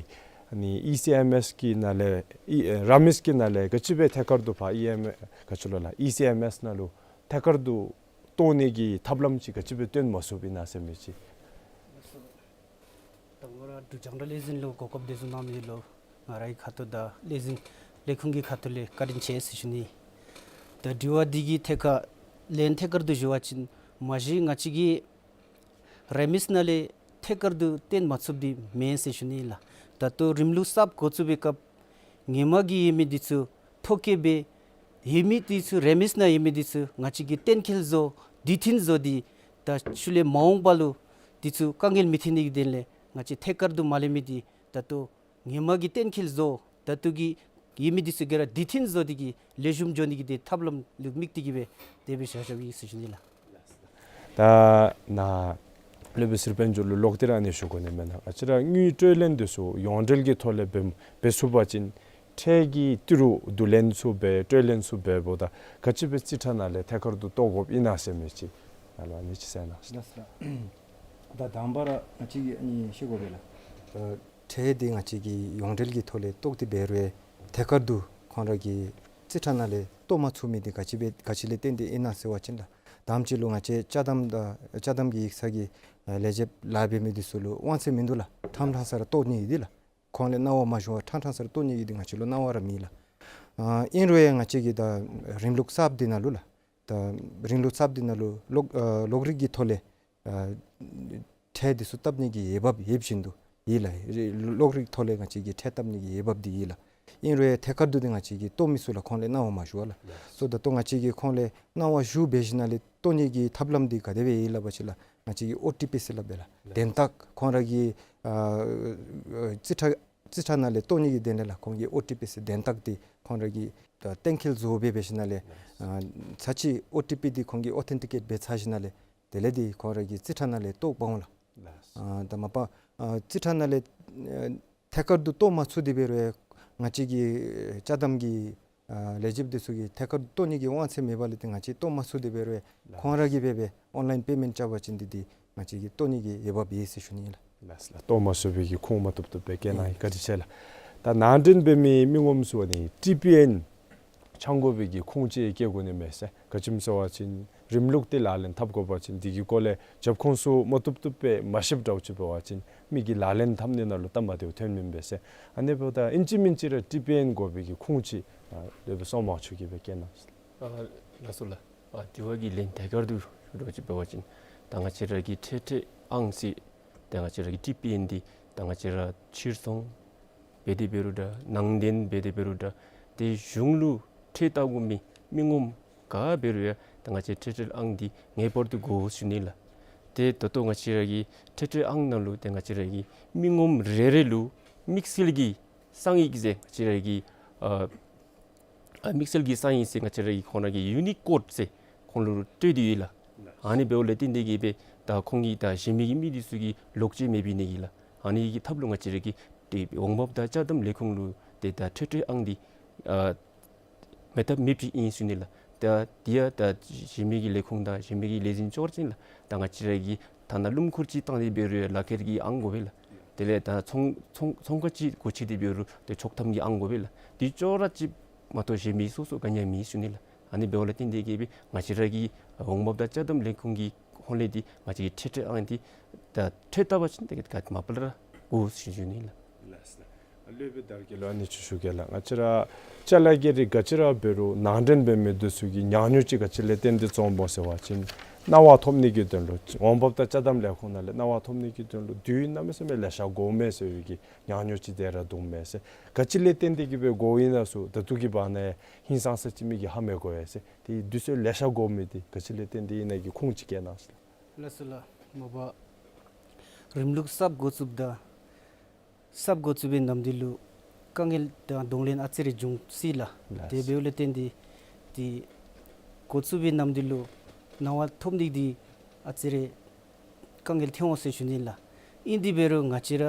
ཨ་ནི་ཨི་སི་ཨེམ་ཨེས་ཀྱི་ནང་ལས་ཨི་ཨེ་ར་མིས་ཀྱི་ནང་ལས་ག་ཅི་སྦེ་ཐད་ཀར་དུ་ཕར་ཨི་ཨེམ་ཨེ་ག་ཅི་ལོ་ལགས་ཨི་སི་ཨེམ་ཨེས་ནང་ལུ་ཐད་ཀར་དུ་གཏོགས་ནི་གི་ཐབས་ལམ་ཅིག་ག་ཅི་སྦེ་སྟོན་མ་ཚུགསཔ་ཨིན་ན་ཟེར་མི་ཅིག། དང་པ་ར་འབྲུག་རྒྱང་བསྒྲགས་ལས་འཛིན་ལུ་གོ་སྐབས་དེ་བཟུམ་གནང་མི་ལུ་ང་རའི་ཁ་ཐུག་དང་ལས་འཛིན་ལས་ཁུངས་ཀྱི་ཁ་ཐུག་ལས་བཀའ་དྲིན་ཆེ་ཟེར་ཞུ་ནི། ད་དྲི་བ་འདི་གི་ཐད་ཁར་ལན་ཐད་ཀར་དུ་ཞུ་བ་ཅིན་མ་གཞི་ང་བཅས་ཀྱི་ར་མིས་ནང་ལས་ཐད་ཀར་དུ་བཏོན་མ་ཚུགསཔ་འདི་མེན་ཟེར་ཞུ་ནི་ལགས། ད་ལྟོ་རིམ་ལུགས་གསརཔ་འགོ་བཙུགས་པའི་སྐབས་ཧེ་མ་གི་ཡོད་མི་འདི་ཚུ་ཐོ་བཀོད་འབད་ཡོད་མི་འདི་ཚུ་ར་མིས་ནང་ཡོད་མི་འདི་ཚུ་ང་བཅས་ཀྱིས་གཏན་འཁེལ་བཟོ་དུས་མཐུན་བཟོ་སྟེ་ད་ཤུལ་ལས་མ་འོངས་པ་ལུ་འདི་ཚུ་དཀའ་ངལ་མི་འཐོན་ནི་གི་དོན་ལས་ང་བཅས་ཐད་ཀར་དུ་མ་ལེན་མི་འདི་ད་ལྟོ་ཧེ་མ་གི་གཏན་འཁེལ་བཟོ་ད་ལྟོ་གི་ཡོད་མི་འདི་ཚུ་ག་ར་དུས་མཐུན་བཟོ་སྟེ་གི་ལེགས་ཤོམ་འགྱོ་ནི་གི་དེ་ཐབས་ལམ་ལུ་དམིགས་ཏེ་གི་སྦེ་དེ་སྦེ་བཞག་བཞགཔ་ཨིན་ཟེར་ཞུ་ནི་ལགས། ད་ནཱ་སློབ་དཔོན་ཟུར་དཔོན་མཆོག་ལུ་ལོག་སྟེ་ར་ཨ་ནི་ཞུ་དགོ་ནི་མེན་ན། ང་བཅས་ར་དངུལ་སྤྲོད་ལེན་འདི་ཚུ་ཡོངས་འབྲེལ་གྱི་ཐོག་ལས་འབད་འབད་ཚུགས་པ་ཅིན་ཁྲལ་གྱི་ཏི་རུ་བསྡུ་ལེན་ཚུ་འབད་སྤྲོད་ལེན་ཚུ་འབདཝ་ད་ག་ཅི་སྦེ་རྩིས་ཁྲ་ནང་ལས་ཐད་ཀར་དུ་གཏོགས་དགོཔ་ཨིན་ན་ཟེར་མི་ཅིག་ནཱ་ལུ་ཨ་ནི་ཅིག་གསལ་གནང་། ལགས་སོ་ལགས། ད་དང་པ་ར་ང་བཅས་ཀྱིས་ཨ་ནི་ཤེས་དགོ་པས་ལགས། ཨ་ཁྲལ་འདི་ང་བཅས་ཀྱིས་ཡོངས་འབྲེལ་གྱི་ཐོག་ལས་གཏོགས་ཏེ་འབད་རུང་ཐད་ཀར་དུ་ཁོང་ར་གི་རྩིས་ཁྲ་ནང་ལས་གཏོགས་མ་ཚུགས་མི་འདི་ག་ཅི་སྦེ་ག་ཅི་ལས་བརྟེན་ཏེ་ཨིན་ན་ཟེར་བ་ཅིན་ལགས། དང་པ་ཅིག་ལུ་ང་བཅས་ཅ་དམ་དང་ཅ་དམ་གྱི་ཡིག་ཚང་གི་ཨ་ལས་བྱེདཔ་ལཱ་འབད་མི་འདི་ཚུ་ལུ་དབང་ཚད་མིན་འདུག་ལགས། ཕྲང་ཕྲང་ས་ར་གཏོགས་ནི་ཡོད་འདི་ལགས། ཁོང་ལས་གནང་བ་མ་ཞུ་བར་ཕྲང་ཕྲང་ས་ར་གཏོགས་ནི་ཡོད་འདི་ང་བཅས་ལུ་གནང་བ་ར་མེད་ལགས། ཨ་ཨིན་རུང་ཡང་ང་བཅས་ཀྱི་ད་རིམ་ལུགས་གསརཔ་འདི་ནང་ལུ་ལགས། ད་རིམ་ལུགས་གསརཔ་འདི་ནང་ལུ་གློག་ཨ་གློག་རིག་གི་ཐོག་ལས་ཨ་ཁྲལ་འདི་ཚུ་བཏབ་ནི་གི་འོས་འབབ་ཡོད་བཞིན་དུ་ཡོད་ལགས། རི་གློག་རིག་ཐོག་ལས་ང་བཅས་ཀྱིས་ཁྲལ་བཏབ་ནི་གི་འོས་འབབ་འདི་ཡོད་ལགས། ཨིན་རུང་ཡང་ཐད་ཀར་དུ་འདི་ང་བཅས་ཀྱིས་གཏོགས་མི་ཚུགས་ལགས། ཁོང་ལས་གནང་བ་མ་ཞུ་བར་ལགས། སོ་ད་ལྟོ་ང་བཅས་ཀྱིས་ཁོང་ལས་གནང་བ་ཞུ་འབད་ཞིནམ་ལས་གཏོགས་ནི་གི་ཐབས་ལམ་འདི་ག་དེ་སྦེ་ཡོད་ལགས་པ་ཅིན་ལགས། ང་བཅས་ཀྱིས་ཨོ་ཊི་པི་ཟེར་སླབ་པས་ལགས། དོན་དག་ཁོང་ར་གི་ཨ་རྩིས་ཁྲ་རྩིས་ཁྲ་ནང་ལས་གཏོགས་ནི་གི་དོན་ལས་ལགས། ཁོང་གིས་ཨོ་ཊི་པི་ཟེར་དོན་དག་འདི་ཁོང་ར་གིས་ད་གཏན་འཁེལ་བཟོ་འབད་འབད་ཞིནམ་ལས་ཨ་ཚར་གཅིག་ཨོ་ཊི་པི་འདི་ཁོང་གིས་ཨོ་ཐེན་ཊི་ཀེཊ་འབད་ཚར་ཞིནམ་ལས་དེ་ལས་འདི་ཁོང་ར་གི་རྩིས་ཁྲ་ནང་ལས་གཏོགས་འབག་འོང་ལགས། ལགས། ཨ་ད་མ་པ་ཨ་རྩིས་ཁྲ་ནང་ལས་ཨ་ཐད་ཀར་དུ་གཏོགས་མ་ཚུགས་ཏེ་འབད་རུང་ང་བཅས་ཀྱི་ཅ་དམ་གྱི་ཨ་ལས་བྱེདཔ་འདི་ཚུ་གིས་ཐད་ཀར་དུ་གཏོགས་ནི་གི་དབང་ཚད་མེད་པ་ལས་ཏེ་ང་བཅས་གཏོགས་མ་ཚུགས་ཏེ་འབད་རུང་ལགས། ཁོང་ར་གིས་འབད་འབད་ཨོན་ལཱའིན་པེ་མེནཊ་རྐྱབ་པ་ཅིན་འདི་འདི་ང་བཅས་ཀྱིས་གཏོགས་ནི་གི་འོས་འབབ་ཡོད་ཟེར་ཞུ་ནི་ལགས། ལགས་ལགས། གཏོགས་མ་ཚུགས་པའི་གི་ཁུངས་མ་ཐོབ་ཐོབ་སྦེ་བཀོད་གནང་ཡི། བཀའ་དྲིན་ཆེ་ལགས། ད་ནང་འདྲེན་འབད་མི་མི་ངོམ་ཚུ་ཨ་ནི་ཊི་པི་ཨེན་ ཆང་དགོ་པའི་གི་ཁུངས་ཅིག་སྐྱེ་དགོ་ནི་མས་ཟེར། ག་ཅི་སྨོ་ཟེར་བ་ཅིན་རིམ་ལུགས་འདི་ལག་ལེན་འཐབ་དགོ་པ་ཅིན་འདི་གི་སྐོར་ལས་རྒྱབ་ཁུངས་ཚུ་མ་བཏུབ་བཏུབ་སྦེ་མ་ཤེསཔ་འདྲཝ་ཅིག་འབད་བ་ཅིན་མི་གིས་ལག་ལེན་འཐབ་ནི་ནང་ལུ་སྟབས་མ་བདེཝ་ཐོན་མི་འབད་ཟེར། ཨ་ནི་འབདཝ་ད་ཨིན་ཅི་མིན་ཅི་ར་ཊི་པི་ཨེན་དགོ་པའི་གི་ཁུངས་ཅིག་ཨ་སློབ་དཔོན་སོ་མང་ཆོས་ཀྱིས་སྦེ་བཀོད་གནང་ཟེར། ཨ་ལགས་སོ་ལགས། ཨ་དེ་བ་གི་ལན་ཐད་ཀར་དུ་ཞུ་འདྲཝ་ཅིག་འབད་བ་ཅིན་ད་ང་བཅས་ར་གི་འཕྲལ་འཕྲལ་ཨང་ཟེར་ད་ང་བཅས་ར་གི་ཊི་པི་ཨེན་འདི་ད་ང་བཅས་ར་ཕྱིར་ཚོང་འབད་དེ་འབད་རུང་འདྲ་ནང་འདྲེན་འབད་དེ་འབད་རུང་འདྲ་དེ་གཞུང་ལུ་འཕྲལ་བལྟ་དགོ་མི་མི་ངོམ་ག་འབད་རུང་ཡང་ད་ང་བཅས་འཕྲལ་འཕྲལ་ཨང་འདི་ངེས་པར་དུ་དགོ་ཟེར་ཞུ་ནི་ལགས། དེ་ད་ལྟོ་ང་བཅས་ར་གི་འཕྲལ་འཕྲལ་ཨང་ནང་ལུ་དེ་ང་བཅས་ར་གི་མི་ངོམ་རེ་རེ་ལུ་དམིགས་བསལ་གྱི་གསང་ཡིག་ཟེར་ང་བཅས་ར་གི་ཨ་ཨ་དམིགས་བསལ་གྱི་གསང་ཡིག་ཟེར་ང་བཅས་ར་གི་ཁོང་ར་གི་ཡུ་ནི་ཀོཌ་ཟེར་ཁོང་ལུ་སྤྲོད་དེ་ཡོད་ལགས། ཨ་ནི་འབདཝ་ལས་བརྟེན་ཏེ་གིས་སྦེ་ད་ཁོང་གིས་ད་གཞན་མི་གི་མི་འདི་ཚུ་གིས་ལོག་སྤྱོད་མེད་པའི་ནི་གི་ལགས། ཨ་ནི་གི་ཐབས་ལུ་ང་བཅས་ར་གི་ཏེ་འོང་འབབ་དང་ཅ་དམ་ལས་ཁུངས་ལུ་ཏེ་ད་འཕྲལ་འཕྲལ་ཨང་འདི་ཨ་མེད་ཐབས་མེདཔ་ཅིག་ཨིན་ཟེར་ཞུ་ནི་ལགས། ད་དེ་ཡང་ད་གཞན་མི་གི་ལས་ཁུངས་དང་གཞན་མི་གི་ལས་འཛིན་ཅོག་ཅིག་ལགས། ད་ང་བཅས་ར་གི་ཐ་ན་སྣུམ་འཁོར་ཅིག་བཏང་སྟེ་འབད་རུང་ལག་ཁྱེར་གྱི་ཨང་དགོ་པས་ལགས། དེ་ལས་ད་ཚོང་ཚོང་ཚོང་ཁང་ཅིག་སྒོ་ཕྱེ་སྟེ་འབད་རུང་ཏེ་ཆོག་ཐམ་གྱི་ཨང་དགོ་པས་ལགས། དེ་ཅོག་ར་ཅིག་མ་གཏོགས་གཞན་མི་སོ་སོ་ག་ནི་ཡང་མེད་ཟེར་ཞུ་ནི་ལགས། ཨ་ནི་འབདཝ་ལས་བརྟེན་ཏེ་གིས་སྦེ་ང་བཅས་ར་གི་འོང་འབབ་དང་ཅ་དམ་ལས་ཁུངས་ཀྱི་ཧོངས་ལས་འདི་ང་བཅས་ཀྱི་འཕྲལ་འཕྲལ་ཨང་འདི་ད་འཕྲལ་བལྟ་བ་ཅིན་ད་ག་མ་པ་ལས་ར་དགོ་ཟེར་ཞུ་ནི་ལགས། ལགས་སོ། སློབ་དཔོན་དར་རྒྱས་ལུ་ཨ་ནི་ཅིག་ཞུ་གེ་ལགས། ང་བཅས་ར་ཅ་ལ་གི་རིགས་ག་ཅི་ར་འབད་རུང་ནང་འདྲེན་འབད་མི་འདི་ཚུ་གིས་ཉག་ཉོག་ཅིག་ག་ཅི་ལས་བརྟེན་ཏེ་བྱུངམ་སྨོ་ཟེར་བ་ཅིན་གནང་བ་ཐོབ་ནི་གི་དོན་ལུ་འོང་འབབ་དང་ཅ་དམ་ལས་ཁུངས་ནང་ལས་གནང་བ་ཐོབ་ནི་གི་དོན་ལུ་དུས་ཡུན་གནམ་མེད་ས་མེད་ལེ་ཤ་འགོརཝ་མས་ཟེར་བའི་གི་ཉག་ཉོག་ཅིག་དེ་ར་འདུག་མས་ཟེར། ག་ཅི་ལས་བརྟེན་ཏེ་གིས་སྦེ་འགོརཝ་ཨིན་ན་ཟེར་ད་ལྟོ་གི་བར་ན་ཧིང་སངས་ས་ཅིག་མི་གིས་ཧ་མི་གོ་བས་ཟེར། དེ་དུས་ཚོད་ལེ་ཤ་འགོར་མི་འདི་ག་ཅི་ལས་བརྟེན་ཏེ་ཨིན་ན་གི་ཁུངས་ཅིག་བཀོད་གནང་ཟེར། ལགས་སོ་ལགས། མ་པ་རིམ་ལུགས་གསརཔ་འགོ་བཙུགསཔ་ད་གསརཔ་འགོ་བཙུགས་པའི་ནམ་དུས་ལུ་དཀའ་ངལ་དང་གདོང་ལེན་ཨ་ཙི་རེ་འབྱུང་སྲིད་ལགས། ལགས། དེ་འབདཝ་ལས་བརྟེན་ཏེ་དེ་འགོ་བཙུགས་པའི་ནམ་དུས་ལུ་གནང་བ་ཐོབ་ནི་འདི་ཨ་ཙི་རེ་དཀའ་ངལ་ཐོན་འོང་ཟེར་ཞུ་ནི་ལགས། ཨིན་དེ་འབད་རུང་ང་བཅས་ར་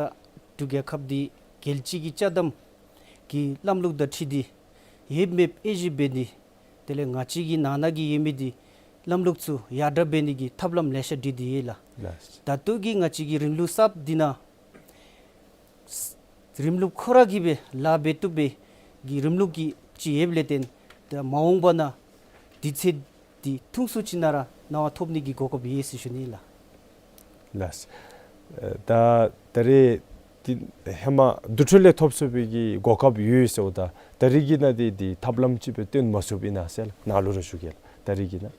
འབྲུག་རྒྱལ་ཁབ་འདི་རྒྱལ་སྤྱི་གི་ཅ་དམ་གྱི་ལམ་ལུགས་དང་འཁྲིལ་ཏེ་ཡོད་མེད་དབྱེ་ཞིབ་འབད་ནི་དེ་ལས་ང་བཅས་ཀྱི་ནང་ན་གི་ཡོད་མི་འདི་ལམ་ལུགས་ཚུ་ཡར་དྲག་འབད་ནི་གི་ཐབས་ལམ་ལེ་ཤ་བསྒྲིགས་ཏེ་ཡོད་ལགས། ལགས། ད་ལྟོ་གི་ང་བཅས་ཀྱི་རིམ་ལུགས་གསརཔ་འདི་ནང་རིམ་ལུགས་ཁོ་ར་གིས་སྦེ་ལཱ་འབད་བཏུབ་པའི་གི་རིམ་ལུགས་ཀྱི་ཅིག་ཡོདཔ་ལས་བརྟེན་ད་མ་འོངས་པ་ན་དུས་ཚོད་འདི་ཐུང་སུ་ཅིག་ནང་ར་གནང་བ་ཐོབ་ནི་གི་གོ་སྐབས་ཡོད་ཟེར་ཞུ་ནི་ལགས། ལགས། ཨེ་ད་ད་རེས་འདི་ཧེ་མ་དེ་འཕྲོ་ལས་ཐོབ་ཚུགས་པའི་གི་གོ་སྐབས་ཡོད་ཟེརཝ་ད་ད་རེས་ཀྱི་ནང་འདི་འདི་ཐབས་ལམ་ཅིག་སྦེ་སྟོན་མ་ཚུགསཔ་ཨིན་ན་ཟེར་ནཱ་ལུ་ར་ཞུ་གེ་ལགས། ད་རེས་ཀྱི་ནང་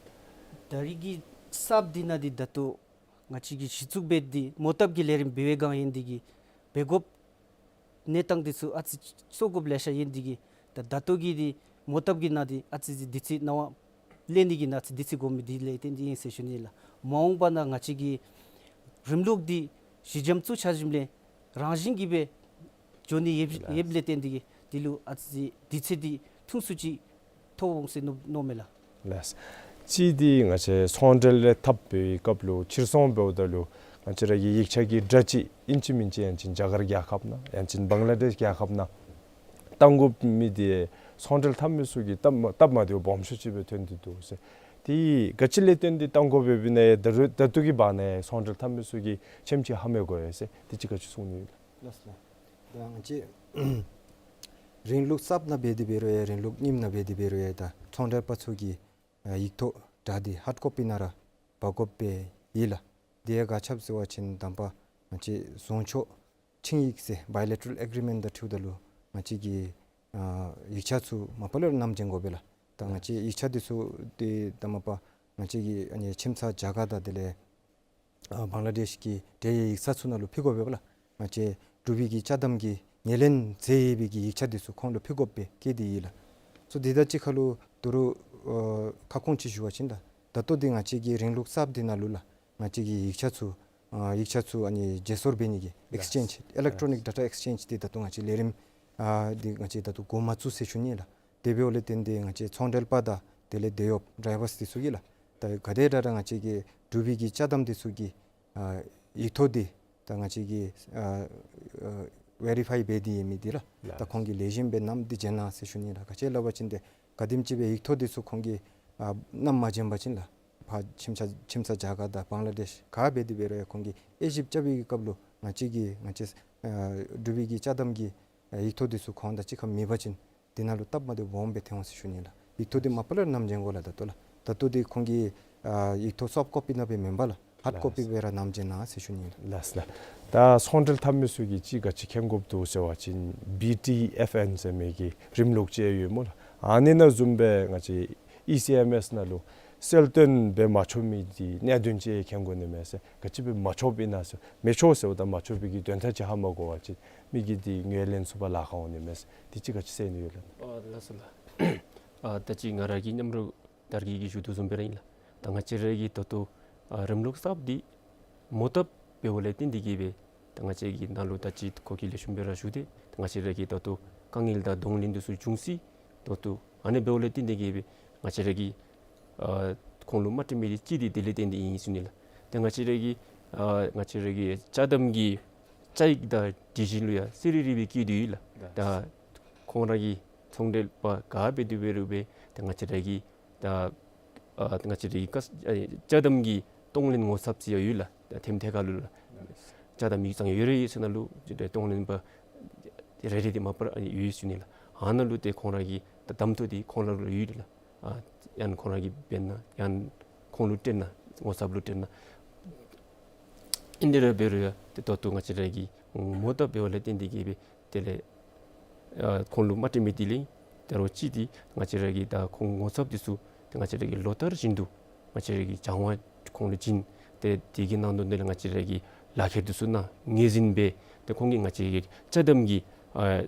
ད་རེས་ཀྱི་གསརཔ་འདི་ནང་འདི་ད་ལྟོ་ང་བཅས་ཀྱི་གཞི་བཙུགས་འབད་དེ་མོ་བཏབ་ཀྱི་ལས་རིམ་འབད་བའི་སྒང་ཨིན་དེ་གིས་འབད་དགོཔ་གནས་སྟངས་འདི་ཚུ་ཨ་ཙི་ཚོར་དགོཔ་ལེ་ཤ་ཨིན་དེ་གིས་ད་ད་ལྟོ་གི་འདི་མོ་བཏབ་ཀྱི་ནང་འདི་ཨ་ཙི་ཅིག་དུས་ཚོད་གནང་བ་ལེན་ནི་གི་ནང་ཨ་ཙི་དུས་ཚོད་འགོར་མི་འདི་ལས་བརྟེན་ཏེ་ཨིན་ཟེར་ཞུ་ནི་ལགས། མ་འོངས་པ་ན་ང་བཅས་ཀྱི་རིམ་ལུགས་འདི་གཞི་འགྱམ་བཙུགས་ཚར་ཞིནམ་ལས་རང་བཞིན་གྱིས་སྦེ་འགྱོ་ནི་ཡོདཔ་ལགས། ཡོདཔ་ལས་བརྟེན་ཏེ་གིས་དེ་ལུ་ཨ་ཙི་དུས་ཚོད་འདི་ཐུང་སུ་ཅིག་ཐོབ་འོང་ཟེར་མནོ་མནོཝ་མས་ལགས། ལགས། གཅིག་འདི་ང་བཅས་ཚོང་འབྲེལ་ལས་འཐབ་པའི་སྐབས་ལུ་ཕྱིར་ཚོང་འབདཝ་ད་ལུ་ང་བཅས་ར་གི་ཡིག་ཆ་གི་འདྲ་ཅིག་ཨིན་ཅི་མིན་ཅི་ཡང་ཅིན་རྒྱ་གར་རྒྱལ་ཁབ་ནང་ཡང་ཅིན་བང་ལ་དེཤ་རྒྱལ་ཁབ་ནང་བཏང་དགོ་མི་འདི་ཚོང་འབྲེལ་འཐབ་མི་ཚུ་གིས་སྟབས་སྟབས་མ་བདེཝ་སྦོམ་ཤོས་ཅིག་སྦེ་ཐོན་ཏེ་འདུག་ཟེར། དེ་ག་ཅི་ལས་བརྟེན་ཏེ་བཏང་དགོཔ་འབད་ནི་ཡང་ད་རུང་ད་ལྟོ་གི་བར་ན་ཡང་ཚོང་འབྲེལ་འཐབ་མི་ཚུ་གིས་ཆེམ་ཅིག་ཧ་མི་གོ་ཡོད་ཟེར། དེ་ཅིག་ག་ཅི་གསུང་ནི་ཡོད་ལགས། ལགས་སོ་ལགས། ད་ང་བཅས་རིམ་ལུགས་གསརཔ་ནང་འབད་དེ་འབད་རུང་ཡང་རིམ་ལུགས་རྙིངམ་ནང་འབད་དེ་འབད་རུང་ཡང་ད་ཚོང་འབྲེལ་པ་ཚུ་གིས་ཨ་ཡིག་ཐོག་འདྲ་འདི་ཧཱཌ་ཀོ་པི་ནང་ར་འབག་དགོཔ་སྦེ་ཡོད་ལགས། དེ་ཡང་ག་ཅི་སྦེ་ཟེར་བ་ཅིན་དང་པ་ང་བཅས་ཟུང་ཕྱོགས་ཆིངས་ཡིག་ཟེར་བའི་ལེ་ཊ་རཱལ་ཨེག་རི་མེནཊ་དང་འཁྲིལཝ་ད་ལུ་ང་བཅས་ཀྱི་ཨ་ཡིག་ཆ་ཚུ་མ་པ་ལས་ར་བསྣམས་བྱོན་དགོ་པས་ལགས། ད་ང་བཅས་ཡིག་ཆ་འདི་ཚུ་འདི་ད་མ་པ་ང་བཅས་ཀྱི་ཨ་ནི་ཁྱིམ་ཚང་རྒྱ་གར་དང་དེ་ལས་ཨ་བང་ལ་དེཤ་གི་འབྲེལ་ཡོད་ཡིག་ཚང་ཚུ་ནང་ལུ་ཕུལ་དགོ་པས་ལགས། ང་བཅས་འབྲུག་པའི་གི་ཅ་དམ་གྱི་ངོས་ལེན་མཛད་ཡོད་པའི་གི་ཡིག་ཆ་འདི་ཚུ་ཁོང་ལུ་ཕུལ་དགོཔ་སྦེ་བཀོད་དེ་ཡོད་ལགས། སོ་དེ་དང་གཅིག་ཁར་ལུ་ད་རུང་ཨ་ཁ་སྐོང་ཅིག་ཞུ་བ་ཅིན་ད་ད་ལྟོ་འདི་ང་བཅས་ཀྱི་རིམ་ལུགས་གསརཔ་འདི་ནང་ལུ་ལགས་ང་བཅས་ཀྱི་ཡིག་ཆ་ཚུ་ཨ་ཡིག་ཆ་ཚུ་ཨ་ནི་བརྗེ་སོར་འབད་ནི་གི་ཨེགསི་ཅེནཇ་ཨི་ལེག་ཊོ་ནིག་ཌེ་ཊ་ཨེགསི་ཅེནཇ་འདི་ད་ལྟོ་ང་བཅས་ལས་རིམ་ཨ་འདི་ང་བཅས་ད་ལྟོ་འགོ་མ་བཙུགས་ཟེར་ཞུ་ནི་ལགས། དེ་འབདཝ་ལས་བརྟེན་ཏེ་ང་བཅས་ཚོང་འབྲེལ་པ་དང་དེ་ལས་དེད་གཡོགཔ་ཌ་རའི་ཝརསི་འདི་ཚུ་གིས་ལགས་ད་ག་དེ་དྲག་དྲག་ང་བཅས་ཀྱི་འབྲུག་པའི་གི་ཅ་དམ་འདི་ཚུ་གི་ཨ་ཡིག་ཐོག་འདི་ད་ང་བཅས་ཀྱིས་ཨ་ཨ་ཝེ་རི་ཕའི་འབད་དེ་ཡོད་མི་འདི་ལགས་ད་ལགས། ཁོང་གིས་ལེགས་ཤོམ་སྦེ་བསྣམས་ཏེ་བྱོན་གནང་ཟེར་ཞུ་ནི་ལགས། ག་ཅི་སླབ་པ་ཅིན་ཏེ་ག་དེམ་ཅིག་སྦེ་ཡིག་ཐོག་འདི་ཚུ་ཁོང་གིས་ཨ་བསྣམས་མ་བྱོན་པ་ཅིན་ལགས་ཕར་ཁྱིམ་ཚང་ཁྱིམ་ཚང་རྒྱ་གར་དང་བང་ལ་དེཤ་ག་འབད་དེ་འབད་རུང་ཡང་ཁོང་གིས་དབྱེ་ཞིབ་རྐྱབ་པའི་གི་སྐབས་ལུ་ང་བཅས་ཀྱི་ང་བཅས་ཨ་འབྲུག་པའི་གི་ཅ་དམ་གྱི་ཨ་ཡིག་ཐོག་འདི་ཚུ་ཁོང་དང་གཅིག་ཁར་མེད་པ་ཅིན་དེ་ནང་ལུ་སྟབས་མ་བདེཝ་སྦོམ་སྦེ་ཐོན་འོང་ཟེར་ཞུ་ནི་ལགས། ཡིག་ཐོག་འདི་མ་པ་ལས་ར་བསྣམས་བྱིན་དགོ་ལགས། ད་ལྟོ་ལགས། ད་ལྟོ་འདི་ཁོང་གིས་ཨ་ཡིག་ཐོག་སོཕཊ་ཀོ་པི་ནང་སྦེ་མེན་པར་ལགས། ཧཱརཌ་ཀོ་པི་ལགས། སྦེ་ར་བསྣམས་བྱིན་གནང་ཟེར་ཞུ་ནི་ལགས། ལགས་ལགས། ད་ཚོང་འབྲེལ་འཐབ་མི་ཚུ་གིས་ཅིག་ག་ཅི་མཁྱེན་དགོཔ་འདུག་ཟེར་བ་ཅིན་བི་ཊི་ཨེཕ་ཨེན་ཟེར་མི་གི་རིམ་ལུགས་ཅིག་ཡོད་སྨོ་ལགས། ཨ་ནི་ནང་བཟུམ་སྦེ་ང་བཅས་ཨི་སི་ཨེམ་ཨེསི་ནང་ལུ་གསལ་སྟོན་འབད་མ་ཆོག་མི་འདི་གནད་དོན་ཅིག་མཁྱེན་དགོ་ནི་མས་ཟེར། ག་ཅི་སྦེ་མ་ཆོགཔ་ཨིན་ན་ཟེར། མི་ཆོག་ཟེརཝ་ད་མ་ཆོག་པའི་གི་དོན་དག་ཅིག་ཧ་མ་གོ་བ་ཅིན་མི་གིས་འདི་ངོས་ལེན་ཚུགས་པར་ལཱ་ཁག་འོང་ནི་མས་ཟེར། འདི་ཅིག་ག་ཅི་ཟེར་ནི་ཡོད་ལགས། ཨ་ལགས་སོ་ལགས། ཨ་ད་ཅི་ང་ར་གིས་མཉམ་རོགས་དར་རྒྱས་ཀྱིས་ཞུ་དོ་བཟུམ་སྦེ་ར་ཨིན་ལགས། ད་ང་བཅས་ར་གི་ད་ལྟོ་ཨ་རིམ་ལུགས་གསརཔ་འདི་མོ་བཏབ་འབདཝ་ལས་བརྟེན་ཏེ་གིས་སྦེ་ད་ང་བཅས་ཀྱི་ནང་ལུ་ད་ཅི་ཁོ་གིས་ལེགས་ཤོམ་སྦེ་ར་ཞུ་སྟེ་ད་ང་བཅས་ར་གི་ད་ལྟོ་དཀའ་ངལ་དང་གདོང་ལེན་འདི་ཚུ་འབྱུང་སྲིད། ད་ལྟོ་ཨ་ནི་འབདཝ་ལས་བརྟེན་ཏེ་གིས་སྦེ་ང་བཅས་ར་གིས་ཨ་ཁོང་ལུ་མ་སྤྲོད་མི་འདི་གཅིག་འདི་དེ་ལས་བརྟེན་ཏེ་ཨིན་ཟེར་ཞུ་ནི་ལགས། ཏེ་ང་བཅས་ར་གི་ཨ་ང་བཅས་ར་གི་ཅ་དམ་གྱི་བཅའ་ཡིག་དང་སྒྲིག་གཞི་ལུ་ཡང་གསལ་རི་རི་སྦེ་བཀོད་དེ་ཡོད་ལགས། ད་ཁོང་ར་གི་ཚོང་འབྲེལ་པ་ག་འབད་དེ་འབད་རུང་སྦེ་ཏེ་ང་བཅས་ར་གི་ད་ཨ་ང་བཅས་ར་གི་ཀ་ཨ་ཅ་དམ་གྱི་གཏོང་ལེན་ངོ་ཚབ་ཟེར་ཡང་ཡོད་ལགས། ད་ཐེམ་ཐད་ཁར་ལུ་ལགས། ཅ་དམ་ཡིག་ཚང་ཡོད་རེ་ཡོད་ཟེར་ནང་ལུ་ཏེ་གཏོང་ལེན་པ་རེ་རེ་འདི་མ་པ་ར་ཡོད་ཟེར་ཞུ་ནི་ལགས། ཨ་ནཱ་ལུ་ཏེ་ཁོང་ར་གི་ད་གདམ་ཐོ་འདི་ཁོང་ར་ལུ་ཡོད་ལགས། ཨ་ཡང་ཁོང་ར་གིས་འབད་ན་ཡང་ཁོང་ལུ་སྤྲོད་ན་ངོ་ཚབ་ལུ་སྤྲོད་ན། ཨིན་དེ་ར་འབད་རུང་ཡང་ཏེ་ད་ལྟོ་ང་བཅས་ར་གིས་མོ་བཏབ་འབདཝ་ལས་བརྟེན་ཏེ་གིས་སྦེ་དེ་ལས་ཨ་ཁོང་ལུ་མ་སྤྲོད་མི་དེ་ལས་ད་རུང་གཅིག་འདི་ང་བཅས་ར་གི་ད་ཁོང་ངོ་ཚབ་འདི་ཚུ་ཏེ་ང་བཅས་ར་གིས་ལོ་ལྟར་བཞིན་དུ་ང་བཅས་ར་གིས་སྦྱང་བ་ཁོང་ལུ་བྱིན། ཏེ་དེ་གི་ནང་དོན་དེ་ལས་ང་བཅས་ར་གི་ལག་ཁྱེར་འདི་ཚུ་ནང་ངོས་འཛིན་འབད། ཏེ་ཁོང་གིས་ང་བཅས་ཀྱི་ཅ་དམ་གྱི་ཨ་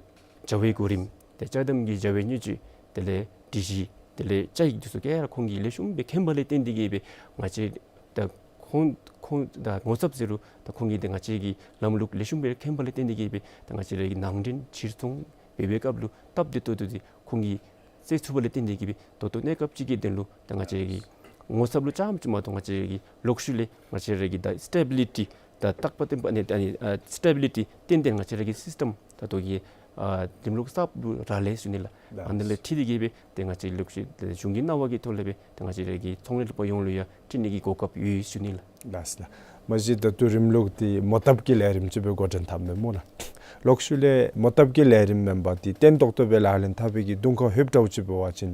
བྱ་བའི་གོ་རིམ་ཏེ་ཅ་དམ་གྱི་བྱ་བའི་སྙན་ཞུ་དེ་ལས་སྒྲིག་གཞི་དེ་ལས་བཅའ་ཡིག་འདི་ཚུ་ག་ར་ཁོང་གིས་ལེགས་ཤོམ་སྦེ་མཁྱེན་པ་ལས་བརྟེན་ཏེ་གིས་སྦེ་ང་བཅས་ད་ཁོང་ཁོང་ད་ངོ་ཚབ་ཟེར་རུང་ད་ཁོང་གིས་ཏེ་ང་བཅས་ཀྱི་ལམ་ལུགས་ལེགས་ཤོམ་སྦེ་མཁྱེན་པ་ལས་བརྟེན་ཏེ་གིས་སྦེ་ད་ང་བཅས་ར་གི་ནང་འདྲེན་ཕྱིར་ཚོང་འབད་བའི་སྐབས་ལུ་སྟབས་བདེ་ཏོག་ཏོ་འདི་ཁོང་གིས་སེལ་ཚུགས་པ་ལས་བརྟེན་ཏེ་གིས་སྦེ་ད་ལྟོ་གནས་སྐབས་ཅིག་གི་དོན་ལུ་ད་ང་བཅས་ཀྱི་ངོ་ཚབ་ལུ་རྐྱངམ་ཅིག་མ་གཏོགས་ང་བཅས་ཀྱི་ལོག་ཤུལ་ལས་ང་བཅས་ར་གི་ད་སི་ཊེ་བི་ལི་ཊི་ད་རྟག་པ་བརྟན་པ་ནི་ཨ་ནི་ཨ་སི་ཊེ་བི་ལི་ཊི་ཏན་ཏན་ང་བཅས་ར་གི་སིསི་ཊེམ་ད་ལྟོ་གི་ཨ་རིམ་ལུགས་གསརཔ་ལུ་རག་ལས་ཟེར་ཞུ་ནི་ལགས། ལགས། ཨ་ནི་ལས་འཁྲིལ་ཏེ་གིས་སྦེ་ཏེ་ང་བཅས་ལོག་ཤུལ་ཏེ་གཞུང་གི་གནང་བ་གི་ཐོག་ལས་སྦེ་ཏེ་ང་བཅས་ར་གི་ཚོང་ལས་པ་ཡོངས་ལུ་ཡང་སྤྲོད་ནི་གི་གོ་སྐབས་ཡོད་ཟེར་ཞུ་ནི་ལགས། ལགས་ལགས། མ་གཞི་ད་ལྟོ་རིམ་ལུགས་འདི་མོ་བཏབ་ཀྱི་ལས་རིམ་ཅིག་སྦེ་འགོ་འདྲེན་འཐབ་མས་སྨོ་ལགས། ལོག་ཤུལ་ལས་མོ་བཏབ་ཀྱི་ལས་རིམ་མེན་པར་འདི་བརྟན་ཏོག་ཏོ་སྦེ་ལག་ལེན་འཐབ་པའི་གི་གདོང་ཁར་ལྷོདཔ་འདྲཝ་ཅིག་འབད་བ་ཅིན་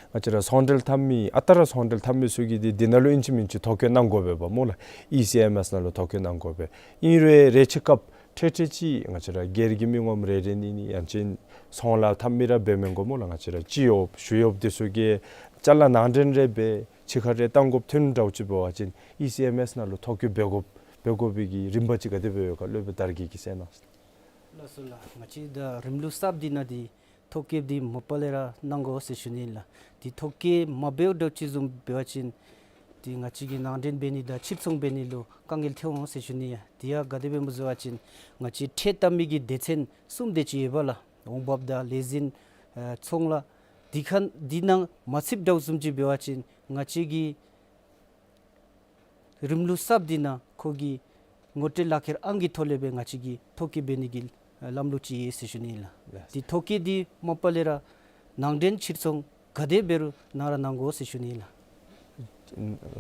ང་བཅས་ར་ཚོང་འབྲེལ་འཐབ་མི་ཨ་རྟག་ར་ཚོང་འབྲེལ་འཐབ་མི་ཚུ་གིས་འདི་འདི་ནང་ལུ་ཨིན་ཅི་མིན་ཅི་ཐོ་བཀོད་གནང་དགོ་པས་པ་སྨོ་ལགས། ཨི་སི་ཨེམ་ཨེསི་ནང་ལུ་ཐོ་བཀོད་གནང་དགོ་པས། ཨིན་རུང་རེ་ཅིག་སྐབས་ཁྲེ་ཁྲེ་ཅིག་ང་བཅས་ར་སྒེར་གྱི་མི་ངོམ་རེ་རེ་གཉིས་གཉིས་ཡང་ཅིན་ཚོང་ལཱ་འཐབ་མི་ར་འབད་མི་དགོ་སྨོ་ལགས། ང་བཅས་ར་སྤྱི་གཡོགཔ་ཞུ་གཡོགཔ་འདི་ཚུ་གིས་ཅ་ལ་ནང་འདྲེན་རེ་འབད་ཕྱི་ཁར་རེ་བཏང་དགོཔ་ཐོན་འདྲཝ་ཅིག་འབད་བ་ཅིན་ཨི་སི་ཨེམ་ཨེསི་ནང་ལུ་ཐོ་བཀོད་འབད་དགོཔ་འབད་དགོ་པའི་གི་རིམ་པ་ཅིག་ག་དེ་སྦེ་ཡོད་ག་སློབ་དཔོན་དར་རྒྱས་ཀྱིས་གསལ་གནང་། ལགས་སོ་ལགས། ང་བཅས་ད་རིམ་ལུགས་གསརཔ་འདི་ནང་འདི་ཐོ་བཀོད་འདི་མ་པ་ལས་ར་གནང་དགོ་ཟེར་ཞུ་ནི་ལགས། འདི་ཐོ་བཀོད་མ་འབདཝ་འདྲཝ་ཅིག་བཟུམ་འབད་བ་ཅིན་འདི་ང་བཅས་ཀྱི་ནང་འདྲེན་འབད་ནི་དང་ཕྱིར་ཚོང་འབད་ནི་ལུ་དཀའ་ངལ་ཐོན་འོང་ཟེར་ཞུ་ནི་ཡ། འདི་ཡང་ག་དེ་སྦེ་སྨོ་ཟེར་བ་ཅིན་ང་བཅས་ཁྲལ་བཏབ་མི་གི་སྡེ་ཚན་གསུམ་དེ་ཅིག་ཡོད་པ་ལགས། འོང་འབབ་དང་ལས་འཛིན་ཨ་ཚོང་ལཱ་འདི་ཁར་འདི་ནང་མ་ཚུདཔ་འདྲཝ་བཟུམ་ཅིག་འབད་བ་ཅིན་ང་བཅས་ཀྱི་རིམ་ལུགས་གསརཔ་འདི་ནང་ཁོ་གི་ངོ་སྤྲོད་ལག་ཁྱེར་ཨང་གི་ཐོག་ལས་སྦེ་ང་བཅས་ཀྱིས་ཐོ་བཀོད་འབད་ནི་གི་ལམ་ལུགས་ཅིག་ཡོད་ཟེར་ཞུ་ནི་ལགས། ལགས། འདི་ཐོ་བཀོད་འདི་མ་པ་ལས་ར་ནང་འདྲེན་ཕྱིར་ཚོང་ག་དེ་འབད་རུང་གནང་ར་གནང་དགོ་ཟེར་ཞུ་ནི་ལགས།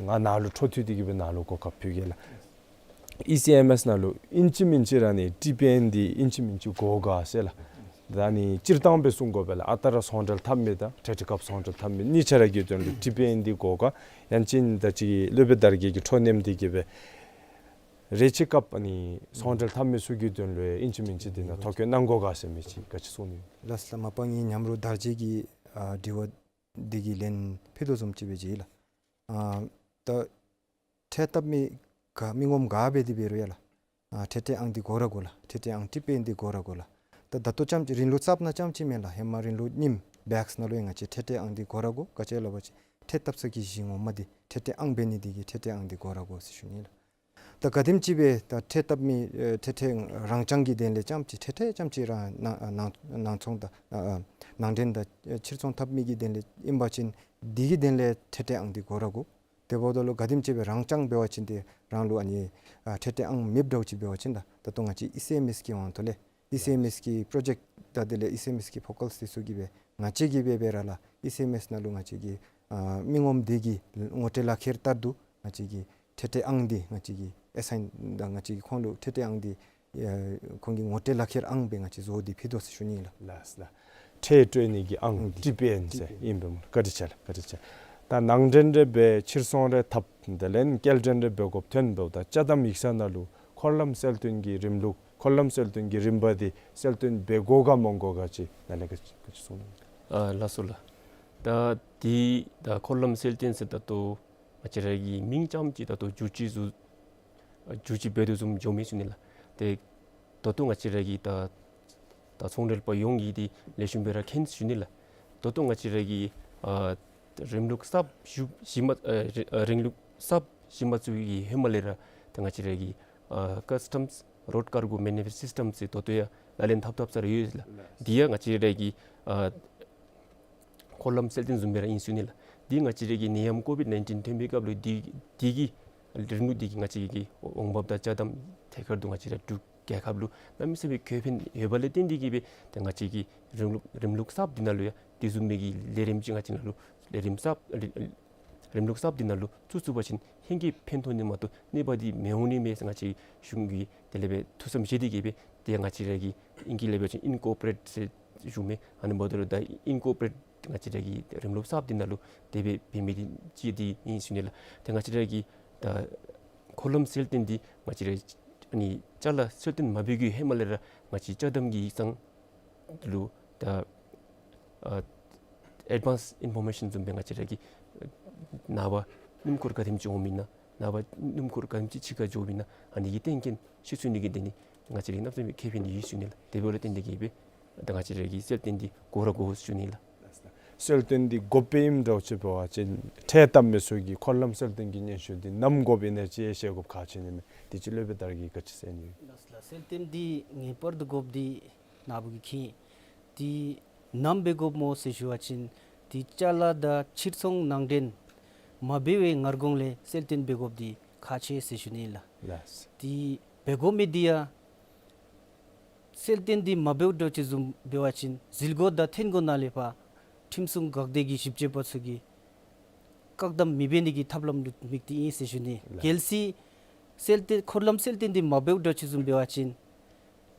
ང་ནཱ་ལུ་འཕྲོ་མཐུད་དེ་གིས་སྦེ་ནཱ་ལུ་གོ་སྐབས་ཕུལ་གེ་ལགས། ཨི་སི་ཨེམ་ཨེསི་ནང་ལུ་ཨིན་ཅི་མིན་ཅི་ར་ཨ་ནི་ཊི་པི་ཨེན་འདི་ཨིན་ཅི་མིན་ཅི་དགོ་ག་ཟེར་ལགས། ད་ཨ་ནི་སྤྱིར་བཏང་སྦེ་གསུང་དགོ་པས་ལགས། ཨ་རྟག་ར་ཚོང་འབྲེལ་འཐབ་མི་དང་ཁྲལ་ཁྲིད་སྐབས་ཚོང་འབྲེལ་འཐབ་མི་གཉིས་ཆ་ར་གི་དོན་ལུ་ཊི་པི་ཨེན་འདི་དགོ་ག། ཡང་ཅིན་ད་ཅི་སློབ་དཔོན་དར་རྒྱས་ཀྱིས་འཕྲོ་མཉམ་འདི་གིས་སྦེ་རེ་ཅིག་སྐབས་ཨ་ནི་ཚོང་འབྲེལ་འཐབ་མི་ཚུ་གི་དོན་ལུ་ཨིན་ཅི་མིན་ཅི་འདི་ནང་ཐོ་བཀོད་གནང་དགོ་ག་ཟེར་མི་ཅིག་ག་ཅི་གསུང་ནི། ལགས་ལགས། མ་པ་ངེའི་མཉམ་རོགས་དར་རྒྱས་ཀྱི་ཨ་དྲི་བ་འདི་གི་ལན་ཕུལ་དོ་བཟུམ་ཅིག་སྦེ་ཅིག་ལགས། ཨ་ད་ཁྲལ་བཏབ་མི་ག་མི་ངོམ་ག་འབད་དེ་འབད་རུང་ཡ་ལགས། ཨ་ཁྲལ་ཁྲལ་ཨང་འདི་དགོ་ར་དགོ་ལགས། ཁྲལ་ཁྲལ་ཨང་ཊི་པི་ཨེན་འདི་དགོ་ར་དགོ་ལགས། ད་ད་ལྟོ་རྐྱངམ་ཅིག་རིང་ལུགས་གསརཔ་ནང་རྐྱངམ་ཅིག་མེན་ལགས། ཧེ་མ་རིང་ལུགས་རྙིངམ་བེཀསི་ནང་ལུ་ཡང་ང་བཅས་ཁྲལ་ཁྲལ་ཨང་འདི་དགོ་ར་དགོ། ག་ཅི་སླབ་པ་ཅིན་ཁྲལ་བཏབ་ས་གི་གཞི་ངོ་མ་འདི་ཁྲལ་ཁྲལ་ཨང་འབད་ནི་འདི་གིས་ཁྲལ་ཁྲལ་ཨང་འདི་དགོ་ར་དགོ་ཟེར་ཞུ་ནི་ལགས། ད་ག་དེམ་ཅིག་སྦེ་ད་ཁྲལ་བཏབ་མི་ཨེ་ཁྲལ་ཁྲལ་རང་རྐྱང་གི་དོན་ལས་རྐྱངམ་ཅིག་ཁྲལ་ཁྲལ་རྐྱངམ་ཅིག་ར་ནང་ནང་ནང་ཚོང་དང་ཨ་ཨ་ནང་འདྲེན་དང་ཨེ་ཕྱིར་ཚོང་འཐབ་མི་གི་དོན་ལས་ཨིན་པ་ཅིན་འདི་གི་དོན་ལས་ཁྲལ་ཁྲལ་ཨང་འདི་དགོ་ར་དགོ། དེ་འབདཝ་ད་ལུ་ག་དེམ་ཅིག་སྦེ་རང་རྐྱང་འབད་བ་ཅིན་ཏེ་རང་ལུ་ཨ་ནི་ཨ་ཁྲལ་ཁྲལ་ཨང་མེདཔ་འདྲཝ་ཅིག་འབད་བ་ཅིན་ད་ད་ལྟོ་ང་བཅས་ཨི་སི་ཨེམ་ཨེསི་གི་དབང་ཐོག་ལས་ཨི་སི་ཨེམ་ཨེསི་གི་པྲོ་ཇེཀཊ་དང་དེ་ལས་ཨི་སི་ཨེམ་ཨེསི་གི་ཕོ་ཀཱལ་འདི་ཚུ་གིས་སྦེ་ང་བཅས་ཀྱིས་སྦེ་འབད་ར་ལགས། ཨི་སི་ཨེམ་ཨེསི་ནང་ལུ་ང་བཅས་ཀྱི་ཨ་མི་ངོམ་འདི་གི་ངོ་སྤྲོད་ལག་ཁྱེར་ལྟར་དུ་ང་བཅས་ཀྱིས་ཁྲལ་ཁྲལ་ཨང་འདི་ང་བཅས་ཀྱིས་ཨེ་སའིན་དང་ང་བཅས་ཀྱིས་ཁོང་ལུ་ཁྲལ་ཁྲལ་ཨང་འདི་ཨེ་ཁོང་གི་ངོ་སྤྲོད་ལག་ཁྱེར་ཨང་སྦེ་ང་བཅས་བཟོ་སྟེ་ཕུལ་དོ་ཟེར་ཞུ་ནི་ལགས། ལགས་ལགས། ཁྲལ་སྤྲོད་ནི་གི་ཨང་ཨང་ཀི་ཀྲི་པེཌ་ཟེར་ཨིན་པས་སྨོ། བཀའ་དྲིན་ཆེ་ལགས། བཀའ་དྲིན་ཆེ། ད་ནང་འདྲེན་རེ་འབད་ཕྱིར་ཚོང་རེ་འཐབ་དེ་ལས་སྐྱེལ་འདྲེན་རེ་འབད་དགོཔ་ཐོན་འབདཝ་ད་ཅ་དམ་ཡིག་ཚང་ནང་ལུ་འཁོར་ལམ་གསལ་སྟོན་གྱི་རིམ་ལུགས་འཁོར་ལམ་གསལ་སྟོན་གྱི་རིམ་པ་འདི་གསལ་སྟོན་འབད་དགོ་ག་མི་དགོ་ག་ཅིག་ནཱ་ལས་ག་ཅི་ག་ཅི་གསུང་གནང་། ཨ་ལགས་སོ་ལགས། ད་འདི་ད་འཁོར་ལམ་གསལ་སྟོན་ཟེར་ད་ལྟོ་ང་བཅས་ར་གི་མིང་ཙམ་ཅིག་ད་ལྟོ་བསྒྱུར་བཅོས་བཟོ་བསྒྱུར་བཅོས་འབད་དོ་བཟུམ་འགྱོ་མི་ཚུགས་ནི་ལགས། ཏེ་ད་ལྟོ་ང་བཅས་ར་གི་ད་ད་ཚོང་འབྲེལ་པ་ཡོངས་ཀྱིས་འདི་ལེགས་ཤོམ་སྦེ་ར་མཁྱེན་ཟེར་ཞུ་ནི་ལགས། ད་ལྟོ་ང་བཅས་ར་གི་ཨ་རིམ་ལུགས་གསརཔ་ཞུ་ཞུ་མ་ཨ་རི་ཨ་རིམ་ལུགས་གསརཔ་ཞུ་མ་ཚུགས་ཀྱི་ཧེ་མ་ལས་ར་ད་ང་བཅས་ར་གི་ཨ་ཀཱས་ཊམས་རོཌ་ཀར་གོ་མེ་ནི་ཕེསཊ་སིསི་ཊམ་ཟེར་ད་ལྟོ་ཡང་ལག་ལེན་འཐབ་འཐབ་ས་ར་ཡོད་ལགས། འདི་ཡང་ང་བཅས་ར་གི་ཨ་འཁོར་ལམ་གསལ་སྟོན་བཟུམ་སྦེ་ར་ཨིན་ཟེར་ཞུ་ནི་ལགས། འདི་ང་བཅས་ར་གི་ནད་ཡམས་ཀོ་བིཌ་ནའིན་ཊིན་ཐོན་པའི་སྐབས་ལུ་འདི་འདི་གི་རིམ་ལུགས་འདི་གིས་ང་བཅས་ཀྱི་འོང་འབབ་དང་ཅ་དམ་ཐད་ཀར་དུ་ང་བཅས་ར་འབྲུག་རྒྱལ་ཁབ་ལུ་གནམ་མེད་ས་མེད་ཁེ་ཕན་ཡོདཔ་ལས་བརྟེན་ཏེ་གིས་སྦེ་ད་ང་བཅས་ཀྱི་རིམ་ལུགས་རིམ་ལུགས་གསརཔ་འདི་ནང་ལུ་ཡང་དེ་བཟུམ་མའི་གི་ལས་རིམ་ཅིག་ང་བཅས་ནང་ལུ་ལས་རིམ་གསརཔ་རིམ་ལུགས་གསརཔ་འདི་ནང་ལུ་བཙུགས་ཚུགས་པ་ཅིན་ཧེང་སྐལ་ཕན་ཐོགས་ནི་མ་གཏོགས་གནོད་པ་འདི་མི་འོང་ནི་མས་ཟེར་ང་བཅས་གཞུང་གིས་དེ་ལས་སྦེ་ཐུགས་བསམ་བཞེས་ཏེ་གིས་སྦེ་ཏེ་ང་བཅས་ར་གི་ཨིང་སྐད་ལས་འབད་བ་ཅིན་ཨིན་ཀོར་པོ་རེཊ་ཟེར་ཞུཝ་མས། ཨ་ནི་འབདཝ་ད་ལུ་ད་ཨིན་ཀོར་པོ་རེཊ་ང་བཅས་ར་གི་རིམ་ལུགས་གསརཔ་འདི་ནང་ལུ་དེ་སྦེ་འབད་མི་འདི་གཅིག་འདི་ཨིན་ཟེར་ཞུ་ནི་ལགས། ཏེ་ང་བཅས་ར་གི་ད་འཁོར་ལམ་གསལ་སྟོན་འདི་ང་བཅས་ར་ཨ་ནི་ཅ་ལ་གསལ་སྟོན་མ་འབད་བའི་ཧེ་མ་ལས་ར་ང་བཅས་ཅ་དམ་གྱི་ཡིག་ཚང་ལུ་ད་ཨ་ཨེཌ་ཝཱནསི་ཨིན་ཕོར་མེ་ཤཱན་བཟུམ་སྦེ་ང་བཅས་ར་གི་ནངས་པ་སྣུམ་འཁོར་ག་དེམ་ཅིག་འོངམ་ཨིན་ན་ནངས་པ་སྣུམ་འཁོར་ག་དེམ་ཅིག་ཕྱི་ཁར་འགྱོཝ་ཨིན་ན་ཨ་ནི་གི་གཏན་འཁེལ་ཤེས་ཚུགས་ནི་གི་དོན་ལས་ང་བཅས་ར་གནམ་མེད་ས་མེད་ཁེ་ཕན་ཡོད་ཟེར་ཞུ་ནི་ལགས། དེ་འབདཝ་ལས་བརྟེན་ཏེ་གིས་སྦེ་ད་ང་བཅས་ར་གི་གསལ་སྟོན་འདི་དགོ་ར་དགོ་ཟེར་ཞུ་ནི་ལགས། གསལ་སྟོན་འདི་དགོཔ་སྦེ་ཨིནམ་འདྲཝ་ཅིག་འབད་བ་ཅིན་ཁྲལ་བཏབ་མི་ཚུ་གིས་འཁོར་ལམ་གསལ་སྟོན་གྱི་སྙན་ཞུ་འདི་ནམ་དགོཔ་ཨིན་ན་ཅིག་ཤེས་དགོཔ་ཁག་ཆེ་ནི་མས། དེ་ཅིག་སློབ་དཔོན་དར་གྱིས་ག་ཅི་ཟེར་ནི་ཡོད། ལགས་སོ་ལགས། གསལ་སྟོན་འདི་ངེས་པར་དུ་དགོཔ་འདི་ནཱ་བུ་གིས་མཁྱེན། འདི་ནམ་འབད་དགོཔ་སྨོ་ཟེར་ཞུ་བ་ཅིན་འདི་ཅ་ལ་དང་ཕྱིར་ཚོང་ནང་འདྲེན་མ་འབད་བའི་སྔར་གོང་ལས་གསལ་སྟོན་འབད་དགོཔ་འདི་ཁག་ཆེ་ཟེར་ཞུ་ནི་ལགས། ལགས། འདི་འབད་དགོ་མི་འདི་ཡང་གསལ་སྟོན་འདི་མ་འབདཝ་འདྲཝ་ཅིག་བཟུམ་འབད་བ་ཅིན་ཟིལ་མགོ་དང་ཐོན་མགོ་ནང་ལས་ཕར་ཁྲིམས་སྲུང་འགག་སྡེ་གི་ཞིབ་དཔྱད་པ་ཚུ་གིས་བཀག་དམ་མི་འབད་ནི་གི་ཐབས་ལམ་ལུ་དམིགས་ཏེ་ཨིན་ཟེར་ཞུ་ནི། ལགས། གལ་སྲིད་གསལ་སྟོན་འཁོར་ལམ་གསལ་སྟོན་འདི་མ་འབདཝ་འདྲཝ་ཅིག་བཟུམ་འབད་བ་ཅིན་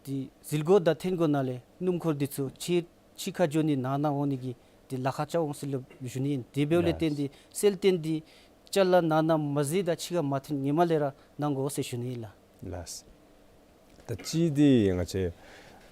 འདི་ཟིལ་མགོ་དང་ཐོན་མགོ་ནང་ལས་སྣུམ་འཁོར་འདི་ཚུ་ཕྱི་ཕྱི་ཁར་འགྱོ་ནི་ནང་ན་འོང་ནི་གི་འདི་ལཱ་ཁག་རྐྱབ་འོང་ཟེར་ལུ་ཞུ་ནི་ཨིན། དེ་འབདཝ་ལས་བརྟེན་ལགས། ཏེ་གསལ་སྟོན་འདི་ཅ་ལ་ནང་ན་མ་གཟིགས་དང་ཕྱི་ཁར་མ་ཐོན་ཧེ་མ་ལས་ར་གནང་དགོ་ཟེར་ཞུ་ནི་ལགས། ལགས། ད་ཅི་འདི་ང་བཅས་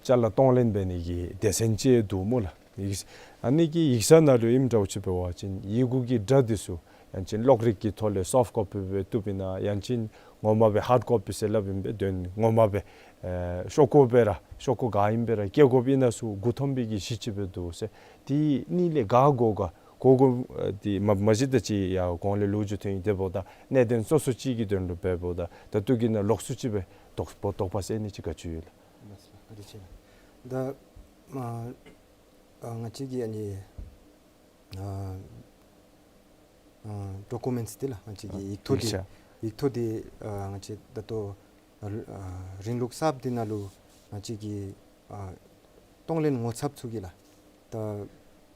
ཅ་ལ་གཏོང་ལེན་འབད་ནི་གི་སྡེ་ཚན་ཅིག་འདུག་སྨོ་ལགས། ཡིག་ཨ་ནི་གི་ཡིག་ཚང་ནང་ལུ་ཨིནམ་འདྲཝ་ཅིག་འབད་བ་ཅིན་ཡི་གུ་གི་སྒྲ་འདི་ཚུ་ཡང་ཅིན་གློག་རིག་གི་ཐོག་ལས་སོཕཊ་ཀོ་པི་སྦེ་བཏུབ་ཨིན་ན་ཡང་ཅིན་ངོ་མ་སྦེ་ཧཱརཌ་ཀོ་པི་ཟེར་སླབ་ཨིན་པས། དོན་ངོ་མ་སྦེ་ཨེ་ཤོག་ཀོ་སྦེ་ར་ཤོག་ཀོ་ག་ཨིནམ་སྦེ་ར་བཀལ་དགོཔ་ཨིན་ན་ཚུ་མགུ་འཐོམ་པའི་གི་གཞི་ཅིག་སྦེ་འདུག་ཟེར། འདི་གཉིས་ལས་ག་དགོ་ག་གོ་དགོ་ཨ་འདི་མ་མ་གཞི་ད་ཅི་ཡར་གོང་ལས་ལོ་རྒྱུས་ཐོན་ཡི། དེ་འབདཝ་ད་གནད་དོན་སོ་སོ་ཅིག་གི་དོན་ལུ་འབདཝ་ད་ད་ལྟོ་གི་ནང་ལོགས་སུ་ཅིག་སྦེ་དོགས་པ་དོགས་པ་སེལ་ནི་ཅིག་ག་ཅི་ཡོད་ལགས། ལགས་སོ་ལགས། བཀའ་དྲིན་ཆེ་ལགས། ད་ཨ་ཨ་ང་བཅས་ཀྱི་ཨ་ནི་ཨ་ཨ་ཌོ་ཀུ་མེནཊསི་འདི་ལགས། ང་བཅས་ཀྱི་ཨ་ཡིག་ཐོག་འདི་ཡིག་ཆ་ཡིག་ཐོག་འདི་ཨ་ང་བཅས་ད་ལྟོ་ཨ་རིམ་ལུགས་གསརཔ་འདི་ནང་ལུ་ང་བཅས་ཀྱི་ཨ་གཏོང་ལེན་ངོ་ཚབ་ཚུ་གིས་ལགས། ད་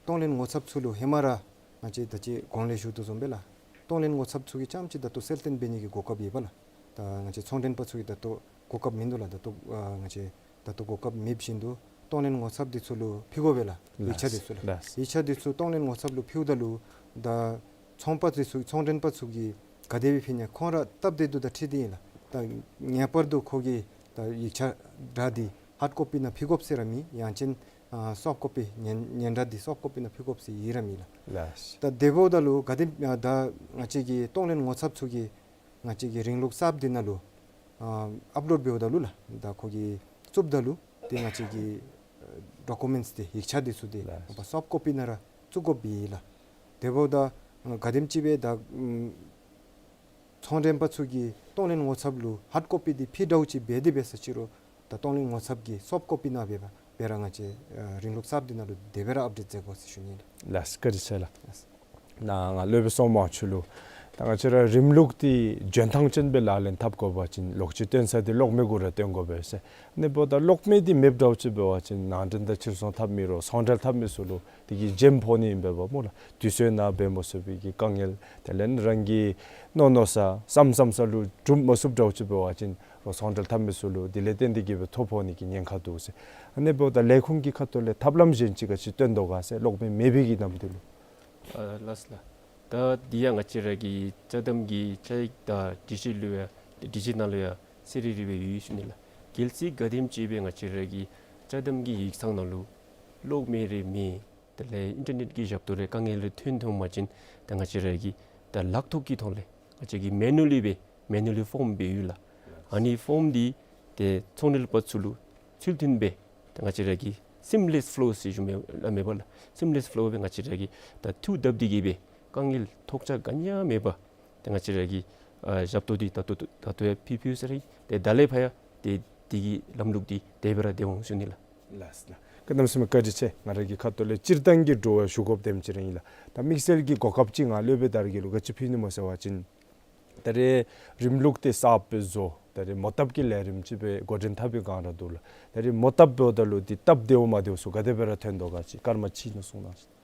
གཏོང་ལེན་ངོ་ཚབ་ཚུ་ལུ་ཧེ་མ་ར་ང་བཅས་ད་ཅི་གོང་ལས་ཞུ་དོ་བཟུམ་སྦེ་ལགས། གཏོང་ལེན་ངོ་ཚབ་ཚུ་གིས་རྐྱངམ་ཅིག་ད་ལྟོ་གསལ་སྟོན་འབད་ནི་གི་གོ་སྐབས་ཡོད་པས་ལགས། ད་ང་བཅས་ཚོང་འདྲེན་པ་ཚུ་གིས་ད་ལྟོ་གོ་སྐབས་མིན་འདུག་ལགས། ད་ལྟོ་ཨ་ང་བཅས་ད་ལྟོ་གོ་སྐབས་མེདཔ་བཞིན་དུ་གཏོང་ལེན་ངོ་ཚབ་འདི་ཚུ་ལུ་ཕུལ་དགོ་པས་ལགས། ཡིག་ཆ་འདི་ཚུ་ལགས། ལགས། ཡིག་ཆ་འདི་ཚུ་གཏོང་ལེན་ངོ་ཚབ་ལུ་ཕུལཝ་ད་ལུ་ད་ཚོང་པ་འདི་ཚུ་ཚོང་འདྲེན་པ་ཚུ་གིས་ག་དེ་སྦེ་ཕུལ་ནི་ཁོང་ར་སྟབས་བདེ་འདུག་ད་འཁྲིལ་ཏེ་ཨིན་ལགས། ད་ངེས་པར་དུ་ཁོ་གིས་ད་ཡིག་ཆ་སྒྲ་འདི་ཧཱརཌ་ཀོ་པི་ནང་ཕུལ་དགོཔ་ཟེར་ར་མེད། ཡང་ཅིན་ཨ་སོཕཊ་ཀོ་པི་སྙན་སྙན་སྒྲ་འདི་སོཕཊ་ཀོ་པི་ནང་ཕུལ་དགོཔ་ཟེར་ཡོད་ར་མེད་ལགས། ལགས། ད་དེ་འབདཝ་ད་ལུ་ག་དེ་ཨ་ད་ང་བཅས་ཀྱི་གཏོང་ལེན་ངོ་ཚབ་ཚུ་གིས་ང་བཅས་ཀྱི་རིམ་ལུགས་གསརཔ་འདི་ནང་ལུ་ཨ་ཨཔ་ལོཌ་འབདཝ་ད་ལུ་ལགས། ད་ཁོ་གིས་བཙུགསཔ་ད་ལུ་ཏེ་ང་བཅས་ཀྱི་ཨ་ཌོ་ཀུ་མེནཊསི་འདི་ཡིག་ཆ་འདི་ཚུ་འདི་ལགས། ཨ་སོཕཊ་ཀོ་པི་ནང་ར་བཙུགས་དགོཔ་ཨིན་ལགས། དེ་འབདཝ་ད་ཨ་ག་དེམ་ཅིག་སྦེ་ད་ཨམ་ཚོང་འདྲེན་པ་ཚུ་གིས་གཏོང་ལེན་ངོ་ཚབ་ལུ་ཧཱརཌ་ཀོ་པི་འདི་ཕུལ་འདྲཝ་ཅིག་འབད་དེ་འབད་ས་ཅི་རུང་ད་གཏོང་ལེན་ངོ་ཚབ་ཀྱིས་སོཕཊ་ཀོ་པི་ནང་འབད་བ་འབད་ར་ང་བཅས་ཨ་རིམ་ལུགས་གསརཔ་འདི་ནང་ལུ་དེ་སྦེ་ར་ཨཔ་ཌེཊ་མཛད་དགོ་ཟེར་ཞུ་ནི་ལགས། ལགས། བཀའ་དྲིན་ཆེ་ལགས། ལགས། ནཱ་ང་སློབ་དཔོན་སོག་མ་ཚུ་ལུ་ད་ ང་བཅས་ར་རིམ་ལུགས་འདི་འཇོན་ཐངས་ཅན་སྦེ་ལག་ལེན་འཐབ་དགོ་པ་ཅིན་ལོག་སྤྱོད་བཏོན་ས་འདི་གློག་མེ་གུ་ར་བཏོན་དགོ་པས་ཟེར། ཨ་ནི་འབདཝ་ད་གློག་མེ་འདི་མེདཔ་འདྲཝ་ཅིག་འབད་བ་ཅིན་ནང་འདྲེན་དང་ཕྱིར་ཚོང་འཐབ་མི་རོགས་ཚོང་འབྲེལ་འཐབ་མི་ཚུ་ལུ་དེ་གིས་འཇམ་ཕོག་ནི་ཨིན་པས་པ་སྨོ་ལགས། དུས་ཚོད་ནང་འབད་མ་ཚུགས་པའི་གི་དཀའ་ངལ་དེ་ལས་རང་གི་མནོ་མནོ་ས་བསམ་བསམ་ས་ལུ་སྒྲུབ་མ་ཚུགསཔ་འདྲཝ་ཅིག་འབད་བ་ཅིན་རོགས་ཚོང་འབྲེལ་འཐབ་མི་ཚུ་ལུ་དེ་ལས་བརྟེན་ཏེ་གིས་སྦེ་ཐོ་ཕོག་ནི་གི་ཉེན་ཁ་འདུག་ཟེར། ཨ་ནི་འབདཝ་ད་ལས་ཁུངས་ཀྱི་ཁ་ཐུག་ལས་ཐབས་ལམ་གཞན་ཅིག་ག་ཅི་སྟོན་དོ་ག་ཟེར། གློག་མེ་མེད་པའི་གི་གནམ་དུས་ལུ། ཨ་ལགས་སོ་ལགས། ད་འདི་ཡང་ང་བཅས་ར་གི་ཅ་དམ་གྱི་བཅའ་ཡིག་དང་སྒྲིག་གཞི་ལུ་ཡང་སྒྲིག་གཞི་ནང་ལུ་ཡང་གསལ་རི་རི་སྦེ་ཡོད་ཟེར་ཞུ་ནི་ལགས། གལ་སྲིད་ག་དེམ་ཅིག་སྦེ་ང་བཅས་ར་གི་ཅ་དམ་གྱི་ཡིག་ཚང་ནང་ལུ་གློག་མེ་རེ་མེད། དེ་ལས་ཨིན་ཊར་ནེཊ་ཀྱི་ཞབས་ཏོག་རེ་དཀའ་ངལ་རེ་ཐོན་ཐོན་པ་ཅིན་ད་ང་བཅས་ར་གིས་ད་ལག་ཐོག་གི་ཐོག་ལས་ང་བཅས་ཀྱིས་མེ་ནུ་ལི་སྦེ་མེ་ནུ་ལི་ཕོརམ་སྦེ་ཡོད་ལགས། ཨ་ནི་ཕོརམ་འདི་ཏེ་ཚོང་འབྲེལ་པ་ཚུ་ལུ་ཚུལ་མཐུན་སྦེ་ད་ང་བཅས་ར་གིས་སིམ་ལེས་ཕོ་ལོ་ཟེར་ཞུ་མི་ལགས། མེན་པ་ལགས། སིམ་ལེས་ཕོ་ལོ་སྦེ་ང་བཅས་ར་གིས་ད་འཐུ་བཏབ་སྟེ་གིས་སྦེ་དཀའ་ངལ་ཐོགས་ཆགས་ག་ནི་ཡང་མེད་པར་ཏེ་ང་བཅས་ར་གིས་ཨ་ཞབས་ཏོག་འདི་ད་ལྟོ་ད་ལྟོ་ཡང་ཕུལ་ཕུལ་ས་ར་ཨིན། ཏེ་ད་ལས་ཕར་ཡང་ཏེ་འདི་གི་ལམ་ལུགས་འདི་དེ་སྦེ་ར་སྡོད་འོང་ཟེར་ཞུ་ནི་ལགས། ལགས་སོ་ལགས། གནམ་མེད་ས་མེད་བཀའ་དྲིན་ཆེ། ང་ར་གི་ཁ་ཐུག་ལས་སྤྱིར་བཏང་གི་དྲི་བ་ཞུ་དགོཔ་དེམ་ཅིག་ར་ཨིན་ལགས། ད་དམིགས་བསལ་གྱི་གོ་སྐབས་ཅིག་ང་སློབ་དཔོན་དར་རྒྱས་ལུ་ག་ཅི་ཕུལ་ནི་སྨོ་ཟེར་བ་ཅིན་ད་རེས་རིམ་ལུགས་འདི་གསརཔ་སྦེ་བཟོ། ད་རེས་མོ་བཏབ་ཀྱི་ལས་རིམ་ཅིག་སྦེ་འགོ་འདྲེན་འཐབ་པའི་སྒང་ར་འདུག་ལགས། ད་རེས་མོ་བཏབ་འབདཝ་ད་ལུ་འདི་སྟབས་བདེཝ་མ་བདེཝ་ཚུ་ག་དེ་སྦེ་ར་ཐོན་དོ་ག་ཅིག་སྐར་མ་གཅིག་ནང་གསུང་གནང་།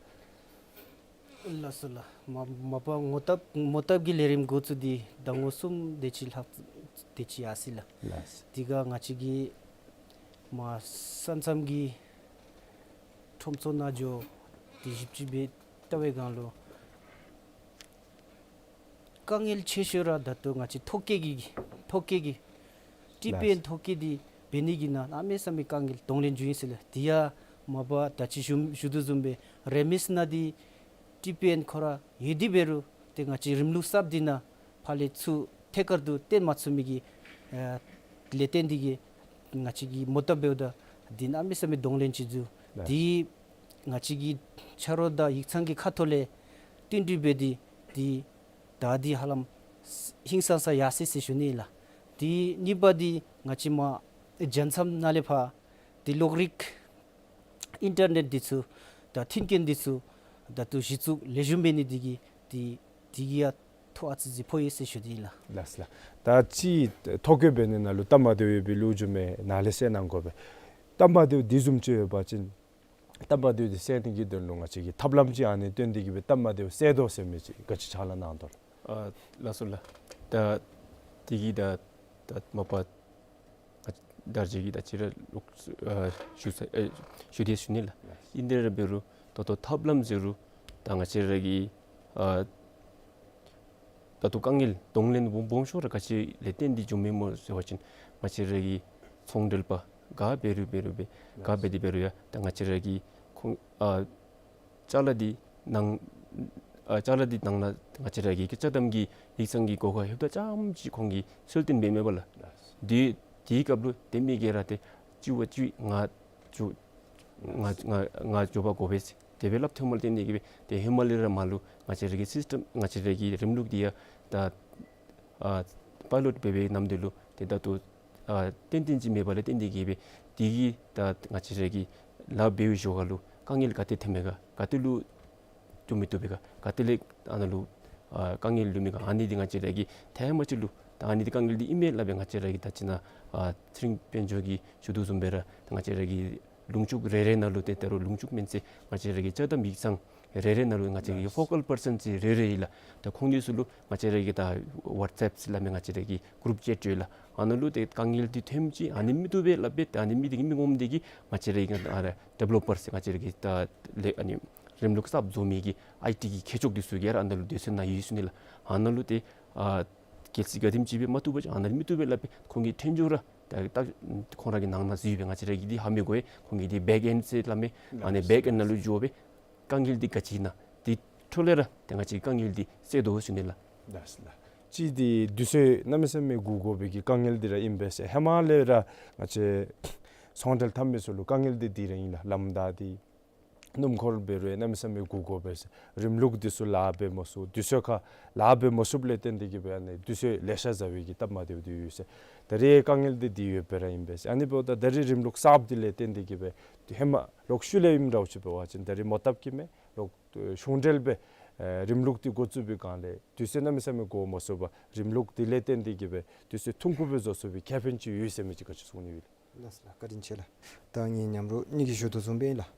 ལགས་སོ་ལགས། མ་མ་པ་མོ་བཏབ་མོ་བཏབ་ཀྱི་ལས་རིམ་འགོ་བཙུགས་འདི་ཟླ་ངོ་གསུམ་དེ་ཅིག་ལྷག་དེ་ཅིག་ཡར་སོ་ཡི་ལགས། ལགས། དེ་ཁར་ང་བཅས་ཀྱིས་མ་ས་མཚམས་ཀྱི་ཁྲོམ་ཚུ་ནང་འགྱོ་སྟེ་ཞིབ་དཔྱད་འབད་བལྟ་བའི་སྒང་ལུ་དཀའ་ངལ་ཆེ་ཤོས་ར་ད་ལྟོ་ང་བཅས་ཐོ་བཀོད་ཀྱི་ཐོ་བཀོད་ཀྱི་ཊི་པི་ཨེན་ཐོ་བཀོད་འདི་འབད་ནི་གི་ནང་གནམ་མེད་ས་མེད་དཀའ་ངལ་གདོང་ལེན་འགྱོ་ཡི་ཟེར་ལགས། དེ་ཡང་མ་པ་ད་ཅི་ཞུ་ཞུ་དོ་བཟུམ་སྦེ་རིམས་ནད་འདི་ཊི་པི་ཨེན་ཁོ་ར་ཡོད་དེ་འབད་རུང་ཏེ་ང་བཅས་རིམ་ལུགས་གསརཔ་འདི་ནང་ཕར་ལས་ཚུར་ཐད་ཀར་དུ་བཏོན་མ་ཚུགས་མི་གི་ཨ་ལས་བརྟེན་ཏེ་གིས་ང་བཅས་ཀྱིས་མོ་བཏབ་འབདཝ་ད་འདི་གནམ་མེད་ས་མེད་གདོང་ལེན་ཅིག་འགྱོ། ལགས། འདི་ང་བཅས་ཀྱི་ཆ་རོགས་དང་ཡིག་ཚང་གི་ཁ་ཐུག་ལས་བསྟུན་གྲོས་འབད་དེ་འདི་ད་འདི་ཧ་ལམ་ཧིང་སངས་ས་ཡར་སོ་ཡི་ཟེར་ཞུ་ནི་ལགས། འདི་གཉིས་པ་འདི་ང་བཅས་མ་རྒྱལ་མཚམས་ནང་ལས་ཕར་འདི་གློག་རིག་ཨིན་ཊར་ནེཊ་འདི་ཚུ་དང་མཐུན་རྐྱེན་འདི་ཚུ་ད་ལྟོ་གཞི་བཙུགས་ལེགས་ཤོམ་འབད་ནི་འདི་གིས་འདི་འདི་གིས་ཡང་ཐོ་ཨ་ཙི་ཅིག་ཕོག་ཡི་ཟེར་ཞུ་ནི་ལགས། ལགས་ལགས། ད་ཅི་ཐོ་བཀོད་འབད་ནི་ནང་ལུ་སྟབས་མ་བདེཝ་ཡོད་པའི་ལུགས་བཟུམ་སྦེ་ནཱ་ལས་གསལ་གནང་དགོ་པས། སྟབས་མ་བདེཝ་འདི་བཟུམ་ཅིག་ཡོད་པ་ཅིན་སྟབས་མ་བདེཝ་འདི་སེལ་ནི་གི་དོན་ལུ་ང་བཅས་ཀྱིས་ཐབས་ལམ་ཅིག་ཨ་ནི་སྟོན་ཏེ་གིས་སྦེ་སྟབས་མ་བདེཝ་སེལ་དོ་ཟེར་མི་ཅིག་ག་ཅི་ཕྱག་ལཱ་གནང་དོ་ལགས། ཨ་ལགས་སོ་ལགས། ད་འདི་གིས་ད་ད་མ་པ་ད་ཅི་གི་ད་ཅི་ར་ལོག་ཨ་ཞུ་ས་ཨེ་ཞུ་དེས་ཞུ་ནི་ལགས། ཨིན་དེ་ར་འབད་རུང་ད་ལྟོ་ཐབས་ལམ་ཟེར་རུང་ད་ང་བཅས་ར་གི་ཨ་ད་ལྟོ་དཀའ་ངལ་གདོང་ལེན་སྦོམ་སྦོམ་ཤོས་ར་ག་ཅི་ལས་བརྟེན་ཏེ་འབྱུངམ་མས་སྨོ་ཟེར་བ་ཅིན་ང་བཅས་ར་གི་ཚོང་འབྲེལ་པ་ག་འབད་རུང་འབད་རུང་འབད་ག་འབད་དེ་འབད་རུང་ཡང་ད་ང་བཅས་ར་གི་ཁོང་ཨ་ཅ་ལ་འདི་ནང་ཨ་ཅ་ལ་འདི་ནང་ན་ང་བཅས་ར་གི་ཅ་དམ་གྱི་ཡིག་ཚང་གི་སྒོ་ཁར་ལྷོདཔ་ད་རྐྱངམ་ཅིག་ཁོང་གིས་སོར་བཏོན་འབད་མེན་པ་ལགས། འདི་དེའི་སྐབས་ལུ་དེ་མི་གིས་ར་ཏེ་ཅིག་བ་ཅིག་ང་ཅིག་ང་ང་ང་འགྱོ་བ་དགོ་པས་ཟེར་དེ་སྦེ་སླབ་ཐོནམ་ལས་བརྟེན་ཏེ་གིས་སྦེ་ཏེ་ཧེ་མ་ལས་ར་མར་ལུ་ང་བཅས་ར་གི་སིསི་ཊམ་ང་བཅས་ར་གི་རིམ་ལུགས་འདི་ཡང་ད་ཨ་པའི་ལོཊ་འབད་བའི་ནམ་དུས་ལུ་ཏེ་ད་ལྟོ་ཨ་ཏན་ཏན་ཅིག་མེད་པ་ལས་བརྟེན་ཏེ་གིས་སྦེ་འདི་གིས་ད་ང་བཅས་ར་གི་ལཱ་འབད་བའི་ཞོར་ཁ་ལུ་དཀའ་ངལ་ག་ཏེ་ཐོན་མས་ག་ག་ཏེ་ལུ་འགྱོ་མི་བཏུབ་པས་ག་ག་ཏེ་ལས་ཨ་ནཱ་ལུ་ཨ་དཀའ་ངལ་ལུས་མས་ག་ཨ་ནི་འདི་ང་བཅས་ར་གིས་ཐེངས་མ་ཅིག་ལུ་ད་ཨ་ནི་འདི་དཀའ་ངལ་འདི་ཨིན་མས་སླབ་སྦེ་ང་བཅས་ར་གིས་ད་ཅི་ནཱ་ཨ་ཚེ་རིང་དཔལ་འབྱོར་གྱིས་ཞུ་དོ་བཟུམ་སྦེ་ར་ད་ང་བཅས་ར་གི་ལུང་ཕྱོགས་རེ་རེ་ནང་ལུ་ཏེ་ད་རུང་ལུང་ཕྱོགས་མེན་ཟེར་ང་བཅས་ར་གི་ཅ་དམ་ཡིག་ཚང་རེ་རེ་ནང་ལུ་ང་བཅས་ཀྱི་ཕོ་ཀཱལ་པར་སཱན་ཟེར་རེ་རེ་ཡོད་ལགས། ད་ཁོང་འདི་ཚུ་ལུ་ང་བཅས་ར་གི་ད་ཝཊས་ཨེཔ་ཟེར་སླབ་མི་ང་བཅས་ར་གི་གུ་རུབ་ཅེཊ་ཡོད་ལགས། ཨ་ནཱ་ལུ་ཏེ་དཀའ་ངལ་འདི་ཐོནམ་ཅིག་ཨ་ནི་མི་བཏུབ་པས་སླབ་སྦེ་ཏེ་ཨ་ནི་མི་འདི་གི་མི་ངོམ་འདི་གིས་ང་བཅས་ར་གི་ཨ་ར་ཌི་ཝེ་ལོ་པར་ཟེར་ང་བཅས་ར་གི་ད་ལས་ཨ་ནི་རིམ་ལུགས་གསརཔ་བཟོ་མི་གི་ཨའི་ཊི་གི་མཁས་མཆོག་འདི་ཚུ་གིས་ར་ཨ་ནཱ་ལུ་སྡོད་ས་ནང་ཡོད་ཟེར་ཞུ་ནི་ལགས། ཨ་ནཱ་ལུ་ཏེ་ཨ་གལ་སྲིད་ག་དེམ་ཅིག་སྦེ་མ་བཏུབ་པ་ཅིན་ཨ་ནཱ་མི་བཏུབ་པས་སླབ་སྦེ་ཁོང་གིས་ཐོན་ཆོག་ར་ད་ད་ཁོང་ར་གི་ནང་ན་ཟེར་སྦེ་ང་བཅས་ར་གིས་འདི་ཧ་མི་གོ་བས། ཁོང་གིས་འདི་བེཀ་ཨེནཌ་ཟེར་སླབ་མས། ཨ་ནི་བེཀ་ཨེནཌ་ནང་ལུ་འགྱོ་སྦེ་དཀའ་ངལ་འདི་ག་ཅི་ཨིན་ན་འདི་འཕྲོ་ལས་ར་ཏེ་ང་བཅས་དཀའ་ངལ་འདི་སེལ་དོ་ཟེར་ཞུ་ནི་ལགས། ལགས་ལགས། གཅིག་འདི་དུས་ཚོད་གནམ་མེད་ས་མེད་འགོར་དགོ་པའི་གི་དཀའ་ངལ་འདི་ར་ཨིན་པས་ཟེར། ཧེ་མ་ལས་ར་ང་བཅས་ཚོང་འབྲེལ་འཐབ་མི་ཚུ་ལུ་དཀའ་ངལ་འདི་འདི་ར་ཨིན་ལགས། ལམ་བདའ་སྟེ་སྣུམ་འཁོར་འབད་རུང་གནམ་མེད་ས་མེད་འགོར་དགོ་པས་ཟེར། རིམ་ལུགས་འདི་ཚུ་ལཱ་འབད་མ་ཚུགས། དུས་ཚོད་ཁར་ལཱ་འབད་མ་ཚུགསཔ་ལས་བརྟེན་ཏེ་གིས་སྦེ་ཨ་ནི་དུས་ཚོད་ལེ་ཤ་ཟ་བའི་གི་སྟབས་མ་བདེཝ་འདི་ཡོད་ཟེར། ད་རེས་དཀའ་ངལ་འདི་འདི་ཡོདཔ་སྦེ་ར་ཨིན་པས་ཟེར། ཨ་ནི་འབདཝ་ད་ད་རེས་རིམ་ལུགས་གསརཔ་འདི་ལས་བརྟེན་ཏེ་གིས་སྦེ་ཧེ་མ་ལོག་ཤུལ་ལས་ཨིནམ་འདྲཝ་ཅིག་འབད་བ་ཅིན་ད་རེས་མོ་བཏབ་ཀྱི་མས། ལོག་གཞུང་འབྲེལ་སྦེ་ ཨེ་རིམ་ལུགས་འདི་འགོ་བཙུགས་པའི་སྒང་ལས་དུས་ཚོད་གནམ་མེད་ས་མེད་འགོར་མ་སོང་པར་རིམ་ལུགས་འདི་ལས་བརྟེན་ཏེ་གི་སྦེ་དུས་ཚོད་ཐུང་ཀུ་སྦེ་བཟོ་ཚུགས་པའི་ཁེ་ཕན་ཅིག་ཡོད་ཟེར་མི་ཅིག་ག་ཅི་གསུང་ནི་ཡོད་ལགས། ལགས་སོ་ལགས། བཀའ་དྲིན་ཆེ་ལགས། ད་ངེའི་མཉམ་རོགས་གཉིས་ཀྱིས་ཞུ་དོ་བཟུམ་སྦེ་ཨིན་ལགས།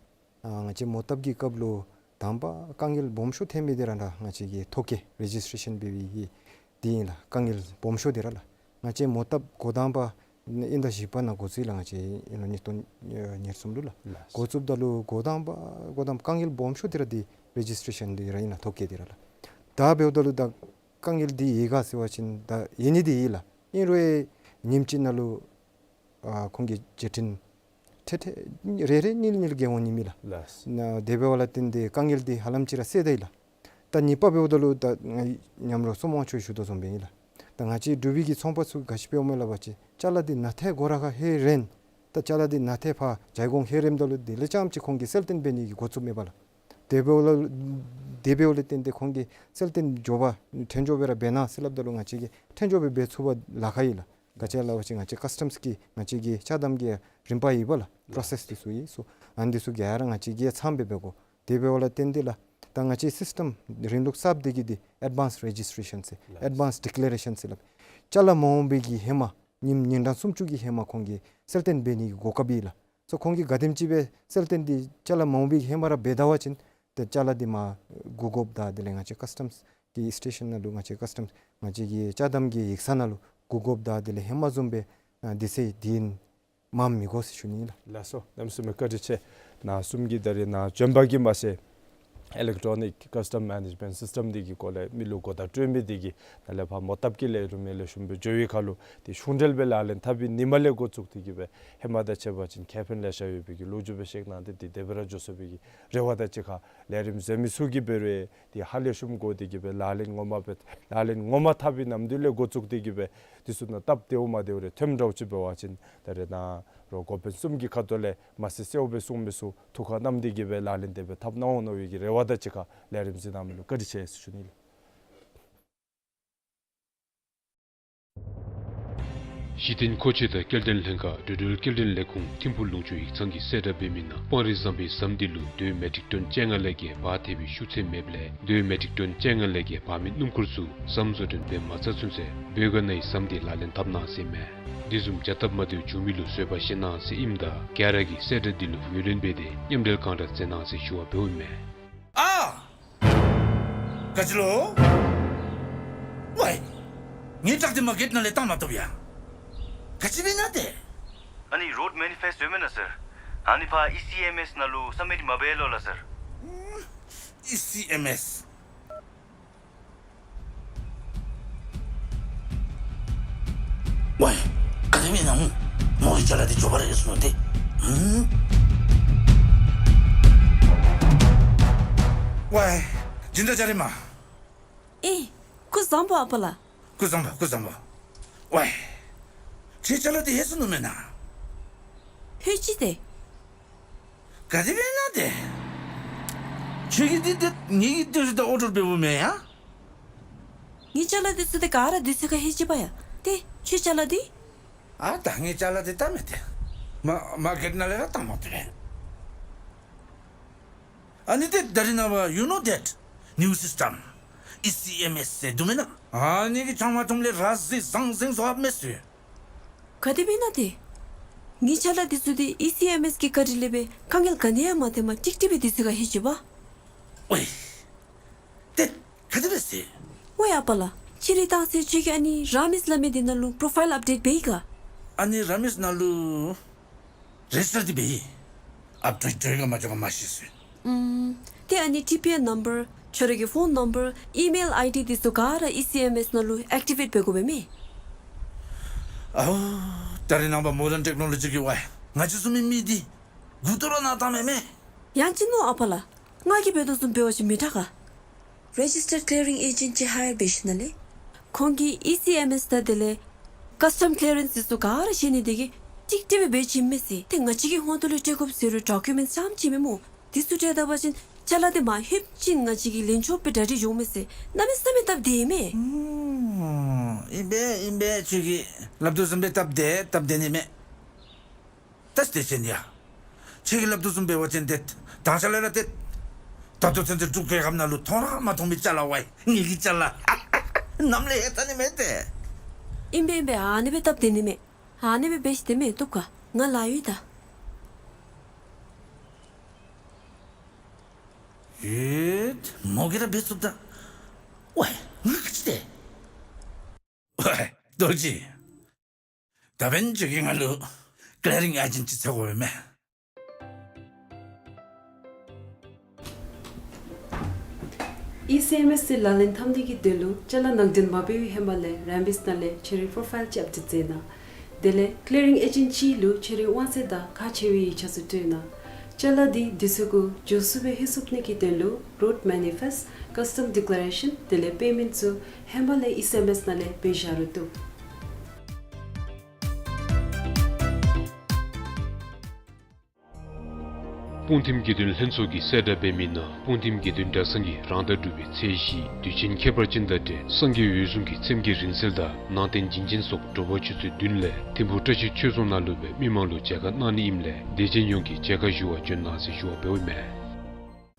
ཨ་ང་བཅས་མོ་བཏབ་ཀྱི་སྐབས་ལུ་དང་པ་དཀའ་ངལ་སྦོམ་ཤོས་ཐོན་མི་འདི་ར་ད་ང་བཅས་ཀྱི་ཐོ་བཀོད་རེ་ཇིས་ཊེ་རེ་ཤཱན་འབད་བའི་གི་འདི་ཨིན་ལགས། དཀའ་ངལ་སྦོམ་ཤོས་འདི་ར་ལགས། ང་བཅས་མོ་བཏབ་འགོ་དང་པ་དབྱིན་ཟླ་བཞི་པ་ནང་འགོ་བཙུགས་ལགས། ང་བཅས་ཨིན་ལོ་ཉིས་སྟོང་ཉེར་གསུམ་ལུ་ལགས། ལགས། འགོ་བཙུགསཔ་ད་ལུ་འགོ་དང་པ་འགོ་དང་པ་དཀའ་ངལ་སྦོམ་ཤོས་འདི་ར་འདི་རེ་ཇིས་ཊེ་རེ་ཤཱན་འདི་ར་ཨིན་ལགས། ཐོ་བཀོད་འདི་ར་ལགས། ད་འབདཝ་ད་ལུ་ད་དཀའ་ངལ་འདི་ཡོད་ག་ཟེར་བ་ཅིན་ད་ཡོད་ནི་འདི་ཡོད་ལགས། ཨིན་རུང་ཉིནམ་གཅིག་ནང་ལུ་ཨ་ཁོང་གི་བརྒྱུད་འཕྲིན་ཏེ་ཏེ་རེ་རེ་གཉིས་གཉིས་བརྒལ་འོང་ནི་མེད་ལགས། ལགས། ན་དེ་འབདཝ་ལས་བརྟེན་ཏེ་དཀའ་ངལ་འདི་ཧ་ལམ་ཅིག་ར་སེལ་ད་ཡི་ལགས། ད་གཉིས་པ་འབདཝ་ད་ལུ་ད་ང་མཉམ་རོགས་བསོད་ནམས་དབང་ཕྱུག་ཞུ་དོ་བཟུམ་སྦེ་ཨིན་ལགས། ད་ང་བཅས་འབྲུག་པའི་གི་ཚོང་པ་ཚུ་ག་ཅི་འབདཝ་མས་ལབ་པ་ཅིན་ཅ་ལ་འདི་ནཱ་ཏེ་སྒོ་ར་ཁར་ལྷོད་རན། ད་ཅ་ལ་འདི་ནཱ་ཏེ་ཕར་བྱཱ་གོང་ལྷོད་རནམ་ད་ལུ་དེ་ལས་རྐྱངམ་ཅིག་ཁོང་གིས་གསལ་སྟོན་འབད་ནི་གི་འགོ་བཙུགསཔ་མས་པ་ལགས། དེ་འབདཝ་ལས་དེ་འབདཝ་ལས་བརྟེན་ཏེ་ཁོང་གིས་གསལ་སྟོན་མགྱོགས་པ་ཕྲན་བུ་སྦེ་ར་འབད་གནང་ཟེར་སླབ་ད་ལུ་ང་བཅས་ཀྱིས་ཕྲན་བུ་སྦེ་འབད་ཚུགས་པར་ལཱ་ཁག་ཡོད་ལགས། ག་ཅི་ལབ་པ་ཅིན་ང་བཅས་ཀ་སི་ཊམས་ཀྱི་ང་བཅས་ཀྱི་ཅ་དམ་གྱི་རིམ་པ་ཡོད་པ་ལགས། པྲོ་སེསི་འདི་ཚུ་ཡོད་སོ། ཨ་ནི་འདི་ཚུ་ག་ར་ང་བཅས་ཀྱིས་ཚངམ་སྦེ་འབད་དགོ། དེ་འབདཝ་ལས་བརྟེན་ཏེ་ལགས། ད་ང་བཅས་སིསི་ཊམ་རིམ་ལུགས་གསརཔ་འདི་གིས་འདི་ཨེཌ་བཱནསི་རེ་ཇིས་ཊེ་རེ་ཤཱན་ཟེར་ལགས། ཨེཌ་བཱནསི་ཌི་ཀི་ལེ་རེ་ཤཱན་ཟེར་ལགས། ཅ་ལ་མ་འོང་པའི་གི་ཧེ་མ་ཉིནམ་ཉིན་གྲངས་སུམ་ཅུ་གི་ཧེ་མ་ཁོང་གིས་གསལ་སྟོན་འབད་ནི་གི་གོ་སྐབས་ཡོད་ལགས། སོ་ཁོང་གིས་ག་དེམ་ཅིག་སྦེ་གསལ་སྟོན་འདི་ཅ་ལ་མ་འོང་པའི་ཧེ་མ་ར་འབད་ད་པ་ཅིན་ཏེ་ཅ་ལ་འདི་མར་བསྒུག་དགོཔ་དང་དེ་ལས་ང་བཅས་ཀ་སི་ཊམས་ཀྱི་སི་ཊེ་ཤཱན་ནང་ལུ་ང་བཅས་ཀ་སི་ཊམས་ང་བཅས་ཀྱི་ཅ་དམ་གྱི་ཡིག་ཚང་ནང་ལུ་བསྒུག་དགོཔ་དང་དེ་ལས་ཧེ་མ་བཟུམ་སྦེ་ཨ་དུས་ཚོད་འདི་མངམ་མི་དགོ་ཟེར་ཞུ་ནི་ལགས། ལགས་སོ། གནམ་མེད་ས་མེད་བཀའ་དྲིན་ཆེ། ནཱ་གསུམ་གྱིས་ད་རེས་ནཱ་བྱོན་པ་གིས་མ་ཚད་ཨི་ལེག་ཊོ་ནིཀ་ཀ་སི་ཊམ་མེ་ནེཇ་མེནཊ་སིསི་ཊམ་འདི་གི་སྐོར་ལས་མི་ལུ་གོ་བརྡ་སྤྲོད་མི་འདི་གིས་ནཱ་ལས་ཕར་མོ་བཏབ་ཀྱི་ལས་རིམ་ལེགས་ཤོམ་སྦེ་འགྱོ་བའི་ཁར་ལུ་ཏེ་ཤུགས་འབྲེལ་སྦེ་ལག་ལེན་འཐབ་པའི་ཉིནམ་ལས་འགོ་བཙུགས་ཏེ་གི་སྦེ་ཧེ་མ་དང་ཕྱད་པ་ཅིན་ཁེ་ཕན་ལེ་ཤ་ཡོད་པའི་གི་ལོ་རྒྱུས་སྦེ་བཤད་གནང་སྟེ་ཏེ་དེ་སྦེ་ར་འགྱོ་ཚུགས་པའི་གི་རེ་བ་དང་གཅིག་ཁར་ལས་རིམ་གཟིགས་མི་ཚུ་གིས་འབད་རུང་ཏེ་ཧ་ལས་ཤོམ་གོ་སྟེ་གི་སྦེ་ལག་ལེན་ངོ་མ་སྦེ་ལག་ལེན་ངོ་མ་འཐབ་པའི་ནམ་དུས་ལས་འགོ་བཙུགས་ཏེ་གི་སྦེ་འདི་ཚུ་ནང་སྟབས་བདེཝ་མ་བདེཝ་རེ་ཐོནམ་འདྲཝ་ཅིག་འབད་བ་ཅིན་ད་རེས་ནཱ་རོགས་འགོ་དཔོན་གསུམ་གྱི་ཁ་ཐུག་ལས་མ་གསལ་གསལཝ་སྦེ་གསུང་མི་ཚུ་ཐུགས་ཁར་བསྣམས་ཏེ་གི་སྦེ་ལག་ལེན་དེ་སྦེ་འཐབ་གནང་འོང་མནོ་བའི་གི་རེ་བ་དང་གཅིག་ཁར་ལས་རིམ་གཟིགས་གནང་མི་ལུ་བཀའ་དྲིན་ཆེ་ཟེར་ཞུ་ནི་ལགས། གཞི་རྟེན་མཁོ་ཆས་དང་སྐྱེལ་འདྲེན་ལྷན་ཁག་འགྲོ་འགྲུལ་སྐྱེལ་འདྲེན་ལས་ཁུངས་ཐིམ་ཕུག་ལུང་ཕྱོགས་ཡིག་ཚང་གིས་གསལ་བསྒྲགས་འབད་མི་ནང་སྤང་རི་ཟམ་པའི་ཟམ་འདི་ལུ་རྡོའི་མེ་ཊིག་ཊོན་བཅོ་ལྔ་ལས་བརྒལ་འབག་ཐེབས་པའི་ཤུགས་ཚད་མེདཔ་ལས་རྡོའི་མེ་ཊིག་ཊོན་བཅོ་ལྔ་ལས་བརྒལ་འབག་མི་སྣུམ་འཁོར་ཚུ་ཟམ་བཟོ་སྐྲུན་འབད་མ་ཚར་ཚུན་ཚོད་བོད་ག་ན་ཡི་ཟམ་འདི་ལག་ལེན་འཐབ་གནང་ཟེར་མས། འདི་བཟུམ་བྱ་སྟབས་མ་བདེཝ་བྱུང་མི་ལུ་བཟོད་པ་བཞེས་གནང་ཟེར་ཨིནམ་ད་ག་ར་གིས་གསལ་བསྒྲགས་འདི་ལུ་ངོས་ལེན་འབད་དེ་མཉམ་འབྲེལ་གང་དྲག་མཛད་གནང་ཟེར་ཞུ་བ་འབདཝ་ཨིན་མས། ཨ་ག་ཅི་ལོ། ཝའི། ངེའི་ཊཱག་འདི་མར་གེཊ་ནང་ལས་བཏང་མ་བཏུབ་ཡ། ག་ཅི་འབད་ནི་ཏེ། ཨ་ནི་རོཌ་མེ་ནི་ཕེསཊ་ཡོད་མེན་ན་སར། ཨ་ནི་ཕར་ཨི་སི་ཨེམ་ཨེསི་ནང་ལུ་སབ་མིཊ་མ་འབད་ལོ་ལགས་སར། ཨི་སི་ཨེམ་ཨེསི། ཝའི། ག་དེ་སྦེ་ཨིན་ན་སྨོ། མོ་གི་ཅ་ལ་འདི་མགྱོགས་པ་ར་ཡར་སོང་ནུག་ཏེ། ཧུམ། ཝའི། སྦྱིན་བདག་ལྕགས་རི་མ། ཨེ། སྐུ་གཟུགས་བཟང་པོ་ཨ་པ་ལགས། སྐུ་གཟུགས་བཟང་པོ་སྐུ་གཟུགས་བཟང་པོ། ཝའི། ཁྱོད་ཅ་ལ་འདི་ལྷོད་སོང་ནུག་མེན་ན། ལྷོད་ཅི་ཏེ། ག་དེ་སྦེ་ཨིན་ན་ཏེ། ཁྱོད་ཀྱིས་འདི་ཏེ་ངེ་གི་ཏེ་རི་ད་ཨོར་ཌར་འབདཝ་མེན་ཡ། ངེའི་ཅ་ལ་འདི་ཚུ་ཏེ་ག་ར་དུས་ཚོད་ཁར་ལྷོད་ཅི་པ་ཡ། ཏེ་ཁྱོད་ཅ་ལ་འདི། ཨ་ད་ངེའི་ཅ་ལ་འདི་བཏང་མི་ཏེ། མར་མར་གེཊ་ནང་ལས་ར་བཏང་མ་བཏུབ་པས། ཨ་ནི་ཏེ་ད་རིས་ནངས་པ་you know that new system ཨི་སི་ཨེམ་ཨེསི་ཟེར་འདུག་མེན་ན། ཨ་ནི་གིས་ཆང་མ་འཐུངམ་ལས་ར་བཟི་ཟང་ཟིང་བཟོ་འབད་མས་ཟེར། ག་དེ་སྦེ་ཨིན་ན་ཏེ། ངེའི་ཅ་ལ་འདི་ཚུ་འདི་ཨི་སི་ཨེམ་ཨེསི་གི་བཀའ་དྲིན་ལས་སྦེ་དཀའ་ངལ་ག་ནི་ཡང་མ་ཐོནམ་ཏིག་ཏི་སྦེ་དུས་ཚོད་ཁར་ལྷོད་ཅི་པ། ཝའི། ཏེ་ག་དེ་སྦེ་ཟེར། ཝའི་ཨ་པ་ལགས། ཕྱི་རིལ་བཏང་ཚེ་ཁྱོད་ཀྱིས་ཨ་ནི་ར་མིས་སླབ་མི་འདི་ནང་ལུ་པོརོ་ཕའིལ་ཨཔ་ཌེཊ་འབད་ཡི་ག། ཨ་ནི་ར་མིས་ནང་ལུ་རེ་ཇི་སི་ཊར་འདི་འབད་ཡི། ཨཔ་ཌེཊ་འགྱོ་ཡི་ག་མ་འགྱོ་ག་མ་ཤེས་ཟེར། ཨུམ། ཏེ་ཨ་ནི་ཊི་པི་ཨེན་ནམ་བར་ཁྱོད་ར་གི་ཕོན་ནམ་བར་ཨི་མེལ་ཨའི་ཌི་འདི་ཚུ་ག་ར་ཨི་སི་ཨེམ་ཨེསི་ནང་ལུ་ཨེཀ་ཊི་བེཊ་འབད་དགོ་པས་མས། ཨའོ། ད་རིས་ནངས་པ་མོ་ཌརན་ཊེཀ་ནོ་ལོ་ཇི་གི་ཝའི་ང་བཅས་བཟུམ་མའི་མི་འདི་མགུ་ཏོ་ར་ན་བཏངམ་མས་མས། ཡང་ཅིན་ནོ་ཨ་པ་ལགས། ང་གིས་འབད་དོ་བཟུམ་འབད་བ་ཅིན་མི་དྲག་ག། རེ་ཇི་སི་ཊར་ཀི་ལི་ཡ་རིང་ཨེ་ཇེནཊ་ཅིག་ཧ་ཡར་འབད་ཞིནམ་ལས་ཁོང་གིས་ཨི་སི་ཨེམ་ཨེསི་དང་དེ་ལས་ཀ་སི་ཊམ་ཀི་ལི་ཡ་རེནསི་འདི་ཚུ་ག་ར་ཤེས་ནི་དེ་གིས་ཏིག་ཏི་སྦེ་འབད་བྱིནམ་མས་ཟེར། ཏེ་ང་བཅས་ཀྱི་ཧོངས་ཏོ་ལས་སྤྲོད་དགོཔ་ཟེར་རུང་ཌོ་ཀུ་མེནཊསི་རྐྱངམ་ཅིག་མས་སྨོ། འདི་ཚུ་སྤྲོད་ད་པ་ཅིན་ཅ་ལ་འདི་མར་ལྷོདཔ་ཅིག་ང་བཅས་ཀྱིས་ལེན་ཆོགཔ་སྦེ་གྲ་སྒྲིག་འོང་མས་ཟེར། གནམ་མེད་ས་མེད་སྟབས་བདེ་མས། ཨུམ། ཨིན་པས་ཨིན་པས། ཁྱོད་ཀྱིས་སླབ་དོ་བཟུམ་སྦེ་སྟབས་བདེ་སྟབས་བདེ་ནི་མས། ད་སྟེ་ཅན་ཡ། ཁྱོད་ཀྱིས་སླབ་དོ་བཟུམ་འབད་བ་ཅིན་ཏེ་ད་ཅ་ལ་ར་ཏེ་ ད་ལྟོ་ཚུན་ཚོད་འབྲུག་རྒྱལ་ཁབ་ནང་ལུ་མཐོང་ར་མ་མཐོང་མི་ཅ་ལ་ཝའི་ངེ་གི་ཅ་ལ། ནམ་ལས་ཧེ་ཐ་ནི་མེད་དེ། ཨིན་པས་ཨིན་པས། ཨ་ནི་སྦེ་སྟབས་བདེ་ནི་མས། ཨ་ནི་སྦེ་འབད་ཤིག། དེ་མེན་བཏུབ་ག། ང་ལཱ་ཡོད་ད། ཡོད། མོ་གིས་ར་འབད་ཚུགས་ད། ཝའི་ང་ག་ཅི་དེ། ཝའི་རྡོ་རྗེ། ད་འབདན་ཁྱོད་ཀྱིས་ང་ལུ་ཀི་ལི་ཡར་རིང་ཨེ་ཇེནཊ་ཅིག་འཚོལ་དགོ་པས་མས། ཨི་སི་ཨེམ་ཨེསི་འདི་ལག་ལེན་འཐབ་ནི་གི་དོན་ལུ་ཅ་ལ་ནང་འདྲེན་མ་འབད་བའི་ཧེ་མ་ལས་རེམ་བིསི་ནང་ལས་ཁྱོད་རའི་པྲོ་ཕའིལ་ཅིག་ཨཔ་ཌེཊ་མཛད་གནང་། དེ་ལས་ཀི་ལི་ཡར་རིང་ཨེ་ཇེནཊ་ཅིག་ལུ་ཁྱོད་རའི་དབང་ཚད་དང་ཁག་ཆེ་བའི་ཡིག་ཆ་ཚུ་སྤྲོད་གནང་། ཅ་ལ་འདི་དུས་ཚོད་གུ་མགྱོགས་སུ་སྦེ་ལྷོད་ཚུགས་ནི་གི་དོན་ལུ་རོཌ་མེ་ནི་ཕེསཊ་ཀསི་ཊམ་ཌི་ཀི་ལེ་རེ་ཤཱན་དེ་ལས་པེ་མེནཊ་ཚུ་ཧེ་མ་ལས་ཨི་སི་ཨེམ་ཨེསི་ནང་ལས་འབད་བཞག་རུང་བཏུབ། སྤུངས་ཐིམ་དགེ་འདུན་ལྷན་ཚོགས་ཀྱིས་གསལ་བསྒྲགས་འབད་མི་ནང་སྤུངས་ཐིམ་དགེ་འདུན་གྲྭ་ཚང་གིས་རང་ཟླ་དྲུག་པའི་ཚེས་བཞི་དུས་ཆེན་ཁྱད་པར་ཅན་དང་འབྲེལ་སངས་རྒྱས་འོད་སྲུང་གི་ཚེམས་བརྒྱད་རིང་བསྲེལ་དང་ནང་རྟེན་བྱིན་ཅན་སོགས་དྲོ་པ་ཆུ་ཚོད་བདུན་ལས་ཐིམ་ཕུག་བཀྲ་ཤིས་ཆོས་རྫོང་ནང་ལུ་སྦེ་མི་མང་ལུ་མཇལ་ཁ་གནང་ནི་ཨིནམ་ལས་དད་ཅན་ཡོངས་ཀྱིས་མཇལ་ཁ་ཞུ་བར་བྱོན་གནང་ཟེར་ཞུ་བ་འབདཝ་ཨིན་མས།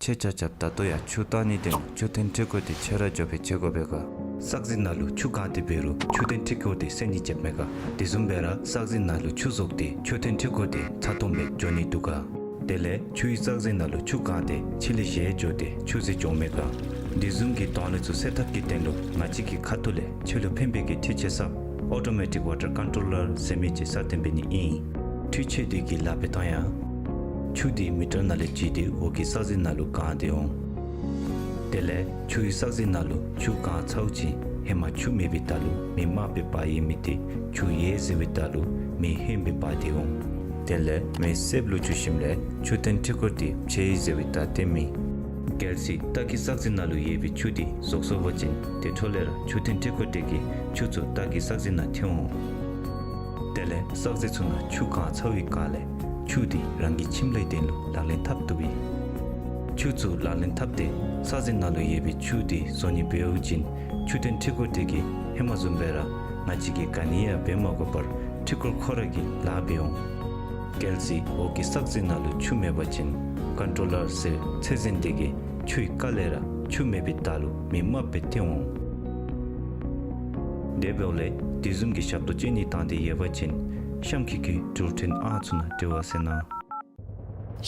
ཁྱེད་ཆ་ཁྱབ་ད་ལྟོ་ཡང་ཆུ་བཏང་ནི་དེ་ལུ་མཆོད་རྟེན་འཕྲུལ་འཁོར་དེ་ཁྱེར་ར་འགྱོ་སྦེ་བྱེད་དགོ་པས་ག། བསགས་རྫས་ནང་ལུ་ཆུ་གང་སྟེ་འབད་རུང་མཆོད་རྟེན་འཕྲུལ་འཁོར་དེ་སེལ་ནི་ཅིག་མས་ག། དེ་བཟུམ་སྦེ་ར་བསགས་རྫས་ནང་ལུ་ཆུ་བཟོ་སྟེ་མཆོད་རྟེན་འཕྲུལ་འཁོར་དེ་ཚ་ཏོམ་སྦེ་འགྱོ་ནི་འདུག་ག། དེ་ལས་ཆུ་ཡི་བསགས་རྫས་ནང་ལུ་ཆུ་གང་སྟེ་ཕྱི་ལས་བཞེས་འགྱོ་སྟེ་ཆུ་ཟད་འགྱོཝ་མས་ག། དེ་བཟུམ་གྱི་དོན་ལས་ཚུ་སེལ་ཐབས་ཀྱི་དོན་ལུ་ང་བཅས་ཀྱི་ཁ་ཐུག་ལས་ཆུ་ལུ་ཕན་པའི་གི་འཕྲུལ་ཆས་གསརཔ་ཨོ་ཊོ་མེ་ཊིཀ་ཝ་ཊར་ཀོན་ཊོ་ལར་ཟེར་མི་ཅིག་གསར་བཏོན་འབད་ནི་ཨིན། འཕྲུལ་ཆས་དེ་གིས་ལཱ་འབད་ཐངས་ཡང་ཆུ་དེ་མི་ཊར་ནང་ལས་བརྒྱུད་དེ་འོག་གི་བསགས་རྫས་ནང་ལུ་གང་སྟེ་འོང་། དེ་ལས་ཆུ་ཡི་བསགས་རྫས་ནང་ལུ་ཆུ་གང་ཚཝ་ཅིག་ཧེ་མ་ཆུ་མེད་པའི་བརྡ་ལུ་མེ་དམརཔོ་སྦེ་འབར་ཡོད་མི་དེ་ཆུ་ཡོད་ཟེར་བའི་བརྡ་ལུ་མེ་ཧོནམོ་སྦེ་འབར་ཏེ་འོང་། དེ་ལས་མེ་སེརཔོ་ལུ་འགྱུར་ཞིནམ་ལས་མཆོད་རྟེན་འཕྲུལ་འཁོར་དེ་ཕྱེ་ཡི་ཟེར་བའི་བརྡ་སྟོནམ་ཨིན། གལ་སྲིད་སྟག་གི་བསགས་རྫས་ནང་ལུ་ཡོད་པའི་ཆུ་དེ་བཟོ་སོང་པ་ཅིན་དེ་འཕྲོ་ལས་ར་མཆོད་རྟེན་འཕྲུལ་འཁོར་དེ་གིས་ཆུ་ཚུ་སྟག་གི་བསགས་རྫས་ནང་འཐོན་འོང་། དེ་ལས་བསགས་རྫས་ཚུ་ནང་ཆུ་གང་ཚཝ་པའི་སྒང་ལས་ཆུ་དེ་རང་གི་ཁྱིམ་ལས་དོན་ལུ་ལག་ལེན་འཐབ་བཏུབ་ཨིན། ཆུ་ཚུ་ལག་ལེན་འཐབ་སྟེ་བསགས་རྫས་ནང་ལུ་ཡོད་པའི་ཆུ་དེ་བཟོ་ནི་འབད་བ་ཅིན་མཆོད་རྟེན་འཕྲུལ་འཁོར་དེ་གིས་ཧེ་མ་བཟུམ་སྦེ་ར་ང་བཅས་ཀྱིས་ག་ནི་ཡང་འབད་མ་དགོ་པར་འཕྲུལ་འཁོར་ཁོ་ར་གིས་ལཱ་འབད་འོང་། གལ་སྲིད་འོག་གི་བསགས་རྫས་ནང་ལུ་ཆུ་མེད་པ་ཅིན་ཀོན་ཊོ་ལར་ཟེར་ཚད་འཛིན་དེ་གིས་ཆུ་ཡི་ཀ་ལས་ར་ཆུ་མེད་པའི་བརྡ་ལུ་མེ་དམརཔོ་སྦེ་སྟོན་འོང་། དེ་འབདཝ་ལས་དེ་བཟུམ་གྱི་ཞབས་ཏོག་ཅིག་ནི་བཏང་སྟེ་ཡོད་པ་ཅིན་གཤམ་འཁོད་ཀྱི་འགྲུལ་འཕྲིན་ཨང་ཚུ་ནང་འབྲེལ་བ་མཛད་གནང་།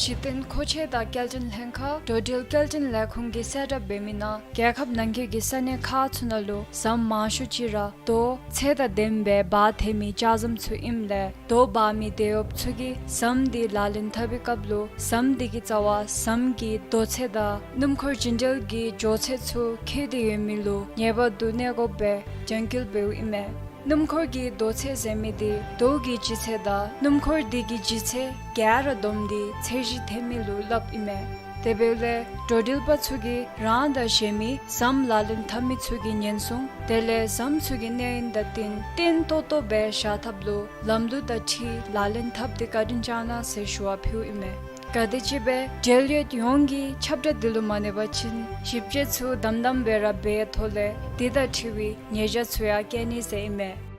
གཞི་རྟེན་མཁོ་ཆས་དང་སྐྱེལ་འདྲེན་ལྷན་ཁག་འགྲོ་འགྲུལ་སྐྱེལ་འདྲེན་ལས་ཁུངས་ཀྱིས་གསལ་བསྒྲགས་འབད་མི་ནང་རྒྱལ་ཁབ་ནང་འཁོད་ཀྱི་ས་གནས་ཁག་ཚུ་ནང་ལུ་ཟམ་མང་ཤོས་ཅིག་ར་རྡོ་ཚད་དང་ལྡནམ་སྦེ་འབག་འཐོན་མི་ལྕགས་ཟམ་ཚུ་ཨིནམ་ལས་རྡོ་འབག་མི་དེད་གཡོགཔ་ཚུ་གིས་ཟམ་དེ་ལག་ལེན་འཐབ་པའི་སྐབས་ལུ་ཟམ་དེ་གི་རྩ་བར་ཟམ་གྱི་རྡོ་ཚད་དང་སྣུམ་འཁོར་རྒྱུན་འགྲུལ་གྱི་འགྱོ་ཚད་ཚུ་ཁེལ་ཏེ་ཡོད་མི་ལུ་ངེས་པར་དུ་གནས་སྐོརཔ་སྦེ་རྒྱང་འཁྱོལ་འབདཝ་ཨིན་མས། སྣུམ་འཁོར་གྱི་རྡོ་ཚད་ཟེར་མི་དེ་རྡོ་གི་ལྗིད་ཚད་དང་སྣུམ་འཁོར་དེ་གི་ལྗིད་ཚད་ག་ར་བསྡོམས་ཏེ་ཚད་གཞི་འཐེན་མི་ལུ་སླབ་ཨིན་མས། དེ་འབདཝ་ལས་འགྲོ་འགྲུལ་པ་ཚུ་གིས་རང་དང་གཞན་མི་ཟམ་ལག་ལེན་འཐབ་མི་ཚུ་གི་ཉེན་སྲུང་དེ་ལས་ཟམ་ཚུ་གི་གནས་ཡུན་དང་བསྟུན་བརྟན་ཏོག་ཏོ་སྦེ་བཞག་ཐབས་ལུ་ལམ་ལུགས་དང་འཁྲིལ་ལག་ལེན་འཐབ་སྟེ་བཀའ་དྲིན་བསྐྱང་གནང་ཟེར་ཞུ་བ་ཕུལཝ་ཨིན་མས། ག་དེམ་ཅིག་སྦེ་འབྲེལ་ཡོད་ཡོངས་ཀྱིས་ཁྱབ་བསྒྲགས་འདི་ལུ་མ་གནས་པ་ཅིན་ཞིབ་དཔྱད་ཚུ་དམ་དམ་སྦེ་ར་འབད་ཐོག་ལས་དེ་དང་འཁྲིལ་བའི་ཉེས་བྱ་ཚུ་ཡང་བཀལ་ནི་ཟེར་ཨིན་མས།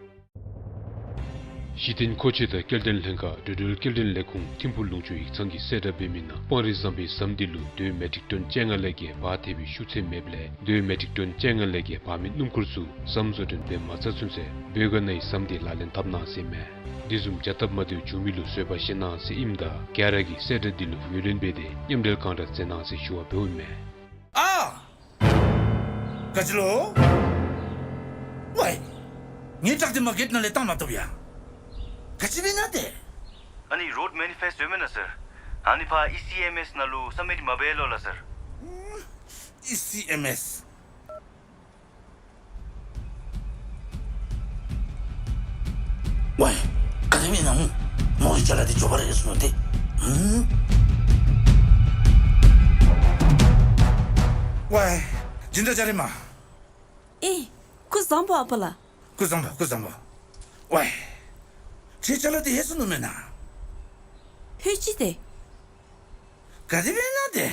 གཞི་རྟེན་མཁོ་ཆས་དང་སྐྱེལ་འདྲེན་ལྷན་ཁག་འགྲོ་འགྲུལ་སྐྱེལ་འདྲེན་ལས་ཁུངས་ཐིམ་ཕུག་ལུང་ཕྱོགས་ཡིག་ཚང་གིས་གསལ་བསྒྲགས་འབད་མི་ནང་སྤང་རི་ཟམ་པའི་ཟམ་དེ་ལུ་རྡོའི་མེ་ཊིག་ཊོན་བཅོ་ལྔ་ལས་བརྒལ་འབག་ཐེབས་པའི་ཤུགས་ཚད་མེདཔ་ལས་རྡོའི་མེ་ཊིག་ཊོན་བཅོ་ལྔ་ལས་བརྒལ་འབག་མི་སྣུམ་འཁོར་ཚུ་ཟམ་བཟོ་སྐྲུན་འབད་མ་ཚར་ཚུན་ཚོད་བོད་ག་ནི་ཡི་ཟམ་དེ་ལག་ལེན་འཐབ་གནང་ཟེར་ཨིན་མས། དེ་བཟུམ་བྱ་སྟབས་མ་བདེཝ་བྱུང་མི་ལུ་བཟོད་པ་བཞེས་གནང་ཟེར་ཨིནམ་ད་ག་ར་གིས་གསལ་བསྒྲགས་འདི་ལུ་ངོས་ལེན་འབད་དེ་མཉམ་འབྲེལ་གང་དྲག་མཛད་གནང་ཟེར་ཞུ་བ་འབདཝ་ཨིན་མས། ཨ། ག་ཅི་ལོ། ཝའི། ངེའི་ཊག་དེ་མར་གེཊ་ནང་ལས་བཏང་མ་བཏུབ་ཡ། ག་ཅི་འབད་ནི་དེ། ཨ་ནི་རོཌ་མེ་ནི་ཕེསཊ་ཡོད་མེན་ན་སར། ཨ་ནི་ཕར་ཨི་སི་ཨེམ་ཨེསི་ནང་ལུ་སབ་མིཊ་མ་འབད་ལོ་ལགས་སར། ཨི་སི་ཨེམ་ཨེསི། ཝའི། ག་དེ་མེན་ན་ཧུ། མོ་གི་ཅ་ལ་དེ་མགྱོགས་པ་ར་ལྷོད་སོང་ནུག་ཏེ། ཧུམ། ཝའི། སྦྱིན་བདག་ཅ་རི་མ། ཨེ། སྐུ་གཟུགས་བཟང་པོ་ཨ་པ་ལགས། སྐུ་གཟུགས་བཟང་པོ། སྐུ་གཟུགས་བཟང་པོ། ཝའི། ཁྱོད་ཅ་ལ་དེ་ལྷོད་སོང་ནུག་མེན་ན། ལྷོད་ཅི་ཏེ། ག་དེ་འབད་ནི་དེ།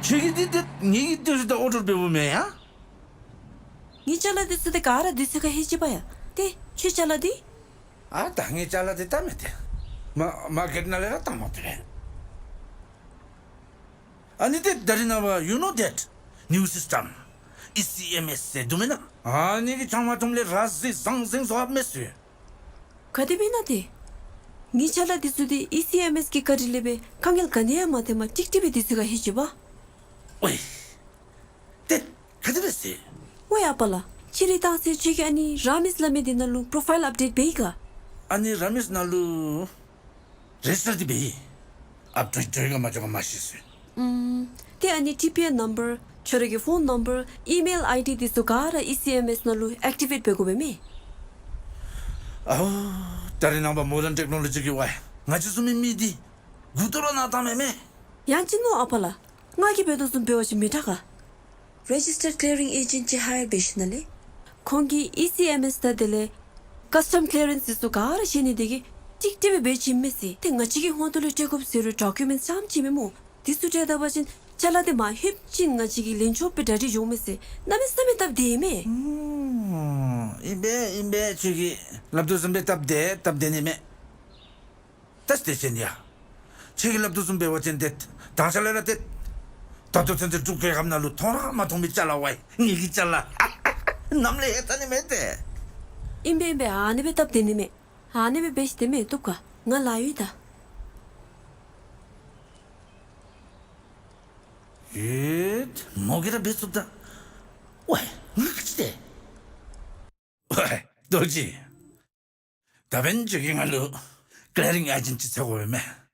ཁྱོད་ཀྱིས་འདི་འདི་ངེ་གི་འདི་ཚུ་ད་ཨོར་ཌར་འབདཝ་མེན་ཡ། ངེའི་ཅ་ལ་འདི་ཚུ་ཏེ་ག་ར་འདི་ཚུ་ཁར་ལྷོད་ཅི་པ་ཡ། ཏེ་ཁྱོད་ཅ་ལ་འདི། ཨ་ད་ངེའི་ཅ་ལ་འདི་ད་མེད་དེ། མ་མར་གེཊ་ནང་ལས་ར་བཏང་མ་བཏུབ་པས། ཨ་ནི་ཏེ་ད་རིས་ནངས་པ་you know that new system ཨི་སི་ཨེམ་ཨེསི་ཟེར་འདུག་མེན་ན། ཨ་ནི་གིས་ཆང་མ་འཐུངམ་ལས་ར་བཟི་ཟང་ཟིང་བཟོ་ཡོདཔ་མས་ཟེར། ག་དེ་སྦེ་ཨིན་ན་ཏེ། ངེའི་ཅ་ལ་འདི་ཚུ་ཏེ་ཨི་སི་ཨེམ་ཨེསི་གི་བཀའ་དྲིན་ལས་སྦེ་དཀའ་ངལ་ག་ནི་ཡང་མ་ཐོནམ་ཏིག་ཏིག་སྦེ་འདི་ཚུ་ག་ལྷོད་ཅི་པ། ཝའི། ཏེ་ག་དེ་སྦེ་ཟེར། ཝའི་ཨ་པ་ལགས། ཁྱོད་རའི་ད་ཚེ་ཁྱོད་ཀྱིས་ཨ་ནི་ར་མིས་སླབ་མི་འདི་ནང་ལུ་པོརོ་ཕའིལ་ཨཔ་ཌེཊ་འབད་ཡི་ག། ཨ་ནི་ར་མིས་ནང་ལུ་རེ་ཇི་སི་ཊར་འདི་འབད་ཡི། ཨཔ་ཌེཊ་འགྱོ་ཡི་ག་མ་འགྱོ་ག་མ་ཤེས་ཟེར། ཨམ། ཏེ་ཨ་ནི་ཊི་པི་ཨེན་ནམ་བར་ཁྱོད་ར་གི་ཕོན་ནམ་བར་ཨི་མེལ་ཨའི་ཌི་འདི་ཚུ་ག་ར་ཨི་སི་ཨེམ་ཨེསི་ནང་ལུ་ཨེཀ་ཊི་བེཊ་འབད་དགོ་པས་མས། ཨའོ། ད་རིས་ནངས་པ་མོ་ཌརན་ཊེཀ་ནོ་ལོ་ཇི་གིས་ཝའི་ང་བཅས་བཟུམ་མའི་མི་འདི་མགུ་ཏོ་ར་ན་བཏངམ་མས་མས། ཡང་ཅིན་ནོ་ཨ་པ་ལགས། ང་གིས་འབད་དོ་བཟུམ་འབད་བ་ཅིན་མི་དྲག་ག། རེ་ཇི་སི་ཊར་ཌི་ཀི་ལི་ཡ་རིང་ཨེ་ཇེནཊ་ཅིག་ཧ་ཡར་འབད་ཞིནམ་ལས་ཁོང་གིས་ཨི་སི་ཨེམ་ཨེསི་དང་དེ་ལས་ཀཱས་ཊམ་ཀི་ལི་ཡ་རེནསི་འདི་ཚུ་ག་ར་བཞེས་ནི་དེ་གིས་ཏིག་ཏིག་སྦེ་འབད་བྱིནམ་མས་ཟེར། ཏེ་ང་བཅས་ཀྱི་ཧོངས་ཏོ་ལུ་སྤྲོད་དགོཔ་ཟེར་རུང་ཌོ་ཀུ་མེནཊསི་རྐྱངམ་ཅིག་མས་སྨོ། འདི་ཚུ་སྤྲོད་ད་པ་ཅིན་ཅ་ལ་འདི་མར་ལྷོདཔ་ཅིག་ང་བཅས་ཀྱིས་ལེན་ཆོགཔ་སྦེ་གྲ་སྒྲིག་འགྱོཝ་མས་ཟེར། གནམ་མེད་ས་མེད་སྟབས་བདེ་མས། ཨུམ། ཨིན་པས་ཨིན་པས། ཁྱོད་ཀྱིས་སླབ་དོ་བཟུམ་སྦེ་སྟབས་བདེ་སྟབས་བདེ་ནི་མས། ད་དེ་ཅིན་ཡ། ཁྱོད་ཀྱིས་སླབ་དོ་བཟུམ་འབད་བ་ཅིན་ཏེ་དང་ཤ་ལས་ར་ཏེ་ད་ལྟོ་ཚུན་ཚོད་འབྲུག་རྒྱལ་ཁབ་ནང་ལུ་མཐོང་ར་མ་མཐོང་མི་ཅ་ལ་ཝའི་ངེ་གི་ཅ་ལ་གནམ་ལས་ཧེ་ཚ་ནི་མས་ཏེ། ཨིན་པས་ཨིན་པས། ཨ་ནི་སྦེ་སྟབས་བདེ་ནི་མས། ཨ་ནི་སྦེ་འབད་ཞིནམ་ལས་མི་བཏུབ་ག། ང་ལཱ་ཡོད་ད། ཡོད། མོ་གིས་ར་འབད་ཚུགས་ད། ཝའི་ངུ་ཅི་ཏེ། ཝའི་རྡོ་རྗེ། ད་འབདན་ཁྱོད་ཀྱིས་ང་ལུ་ཀི་ལི་ཡ་རིང་ཨེ་ཇེནཊ་ཅིག་འཚོལ་དགོ་པས་མས།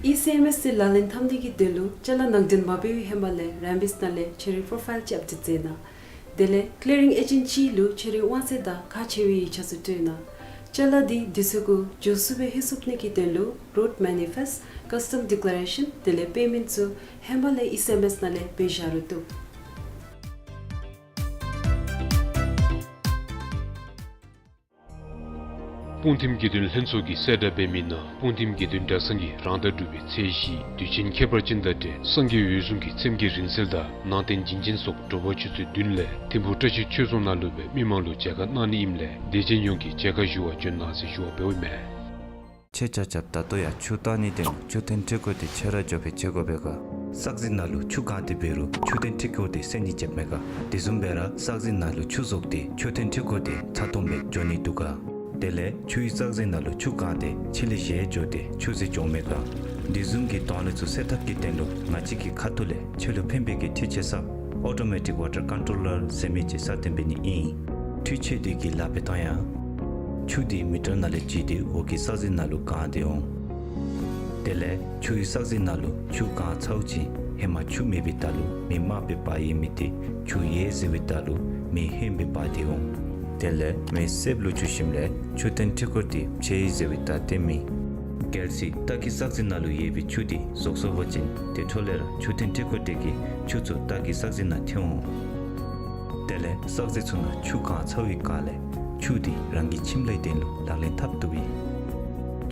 ཨི་སི་ཨེམ་ཨེསི་འདི་ལག་ལེན་འཐབ་ནི་གི་དོན་ལུ་ཅ་ལ་ནང་འདྲེན་མ་འབད་བའི་ཧེ་མ་ལས་ར་མིས་ནང་ལས་ཁྱོད་རའི་པོརོ་ཕའིལ་ཅིག་ཨཔ་ཌེཊ་མཛད་གནང་། དེ་ལས་ཀི་ལི་ཡ་རིང་ཨེ་ཇེནཊ་ཅིག་ལུ་ཁྱོད་རའི་དབང་ཚད་དང་ཁག་ཆེ་བའི་ཡིག་ཆ་ཚུ་སྤྲོད་གནང་། ཅ་ལ་འདི་དུས་ཚོད་གུ་མགྱོགས་སུ་སྦེ་ལྷོད་ཚུགས་ནི་གི་དོན་ལུ་རོཌ་མེ་ནི་ཕེསཊ་ཀཱས་ཊམ་ཌི་ཀི་ལི་ཡ་རེ་ཤཱན་དེ་ལས་པེ་མེནཊ་ཚུ་ཧེ་མ་ལས་ཨི་སི་ཨེམ་ཨེསི་ནང་ལས་འབད་བཞག་རུང་བཏུབ། སྤུངས་ཐིམ་དགེ་འདུན་ལྷན་ཚོགས་ཀྱིས་གསལ་བསྒྲགས་འབད་མི་ནང་སྤུངས་ཐིམ་དགེ་འདུན་གྲྭ་ཚང་གིས་རང་ཟླ་དྲུག་པའི་ཚེས་བཞི་དུས་ཆེན་ཁྱད་པར་ཅན་དང་འབྲེལ་སངས་རྒྱས་འོད་སྲུང་གི་མཚན་བརྒྱད་རིང་བསྲེལ་དང་ནང་རྟེན་བྱིན་ཅན་སོགས་དྲོ་པ་ཆུ་ཚོད་བདུན་ལས་ཐིམ་ཕུག་བཀྲ་ཤིས་ཆོས་རྫོང་ནང་ལུ་སྦེ་མི་མང་ལུ་མཇལ་ཁ་གནང་ནི་ཨིནམ་ལས་དད་ཅན་ཡོངས་ཀྱིས་མཇལ་ཁ་ཞུ་བར་བྱོན་གནང་ཟེར་ཞུ་བ་འབདཝ་ཨིན་མས། ཁྱེད་ཆ་ཁྱབ་ད་ལྟོ་ཡང་ཆུ་བཏང་ནི་དེ་ལུ་མཆོད་རྟེན་ཁྲི་སྐོར་དེ་ཆེ་ར་མགྱོགས་སྦེ་འབད་དགོ་པས་ག། བསགས་སྲིན་ནང་ལུ་ཆུ་གང་སྟེ་འབད་རུང་མཆོད་རྟེན་ཁྲི་སྐོར་དེ་སེལ་ནི་ཆེ་མས་ག། དེ་བཟུམ་སྦེ་ར་བསགས་སྲིན་ནང་ལུ་ཆུ་ཟོག་དེ་མཆོད་རྟེན་ཁྲི་སྐོར་དེ་ཚ་ཏོམ་སྦེ་འགྱོ་ནི་འདུག་ག། དེ་ལས་ཆུའི་བསགས་སྲིན་ནང་ལུ་ཆུ་གང་སྟེ་ཆེ་ལས་ཞན་འགྱོ་སྟེ་ཆུ་ཟད་འགྱོཝ་མས་ག། དེ་བཟུམ་གྱི་གདོང་ལེན་ཚུ་སེལ་ཐབས་ཀྱི་དོན་ལུ་ང་བཅས་ཀྱི་ཁ་ཐུག་ལས་ཆེ་ལུ་ཕན་པའི་གི་འཕྲུལ་ཆས་གསརཔ་ཨོ་ཊོ་མེ་ཊིཀ་ཝ་ཊར་ཀོན་ཊོ་ལར་ཟེར་མི་ཅིག་སར་བཏོན་འབད་ནི་ཨིན། འཕྲུལ་ཆས་དེ་གི་ལཱ་འབད་ཐངས་ཡང་ཆུ་དེ་མི་ཊར་ནང་ལས་བརྗེ་སྟེ་འོག་གི་བསགས་སྲིན་ནང་ལུ་གང་སྟེ་འོང་། དེ་ལས་ཆུའི་བསགས་སྲིན་ནང་ལུ་ཆུ་གང་ཚཝ་ཅིག་ཧེ་མ་ཆུ་མེད་པའི་ད་ལུ་མེ་དམརཔོ་སྦེ་འབར་ཡོད་མི་དེ་ཆུ་ཡལ་ཟེར་བའི་ད་ལུ་མེ་ཧོནམོ་སྦེ་འབར་ཏེ་འོང་། དེ་ལས་མེ་སེརཔོ་ལུ་གྱུར་ཞིནམ་ལས་མཆོད་རྟེན་ཁྲི་སྐོར་དེ་ཕྱེ་ཡི་ཟེར་བའི་ད་ལྟོ་མེན། གལ་སྲིད་ལྟག་གི་བསགས་སྲིན་ནང་ལུ་ཡོད་པའི་ཆུ་དེ་ཟོག་སོང་པ་ཅིན་དེ་འཕྲོ་ལས་ར་མཆོད་རྟེན་ཁྲི་སྐོར་དེ་གི་ཆུ་ཚུ་ལྟག་གི་བསགས་སྲིན་ནང་ཐོན་འོང་། དེ་ལས་བསགས་སྲིན་ཚུ་ནང་ཆུ་གང་ཚཝ་པའི་སྒང་ལས་ཆུ་དེ་རང་གི་ཁྱིམ་ལའི་དོན་ལུ་ལག་ལེན་འཐབ་བཏུབ་ཨིན།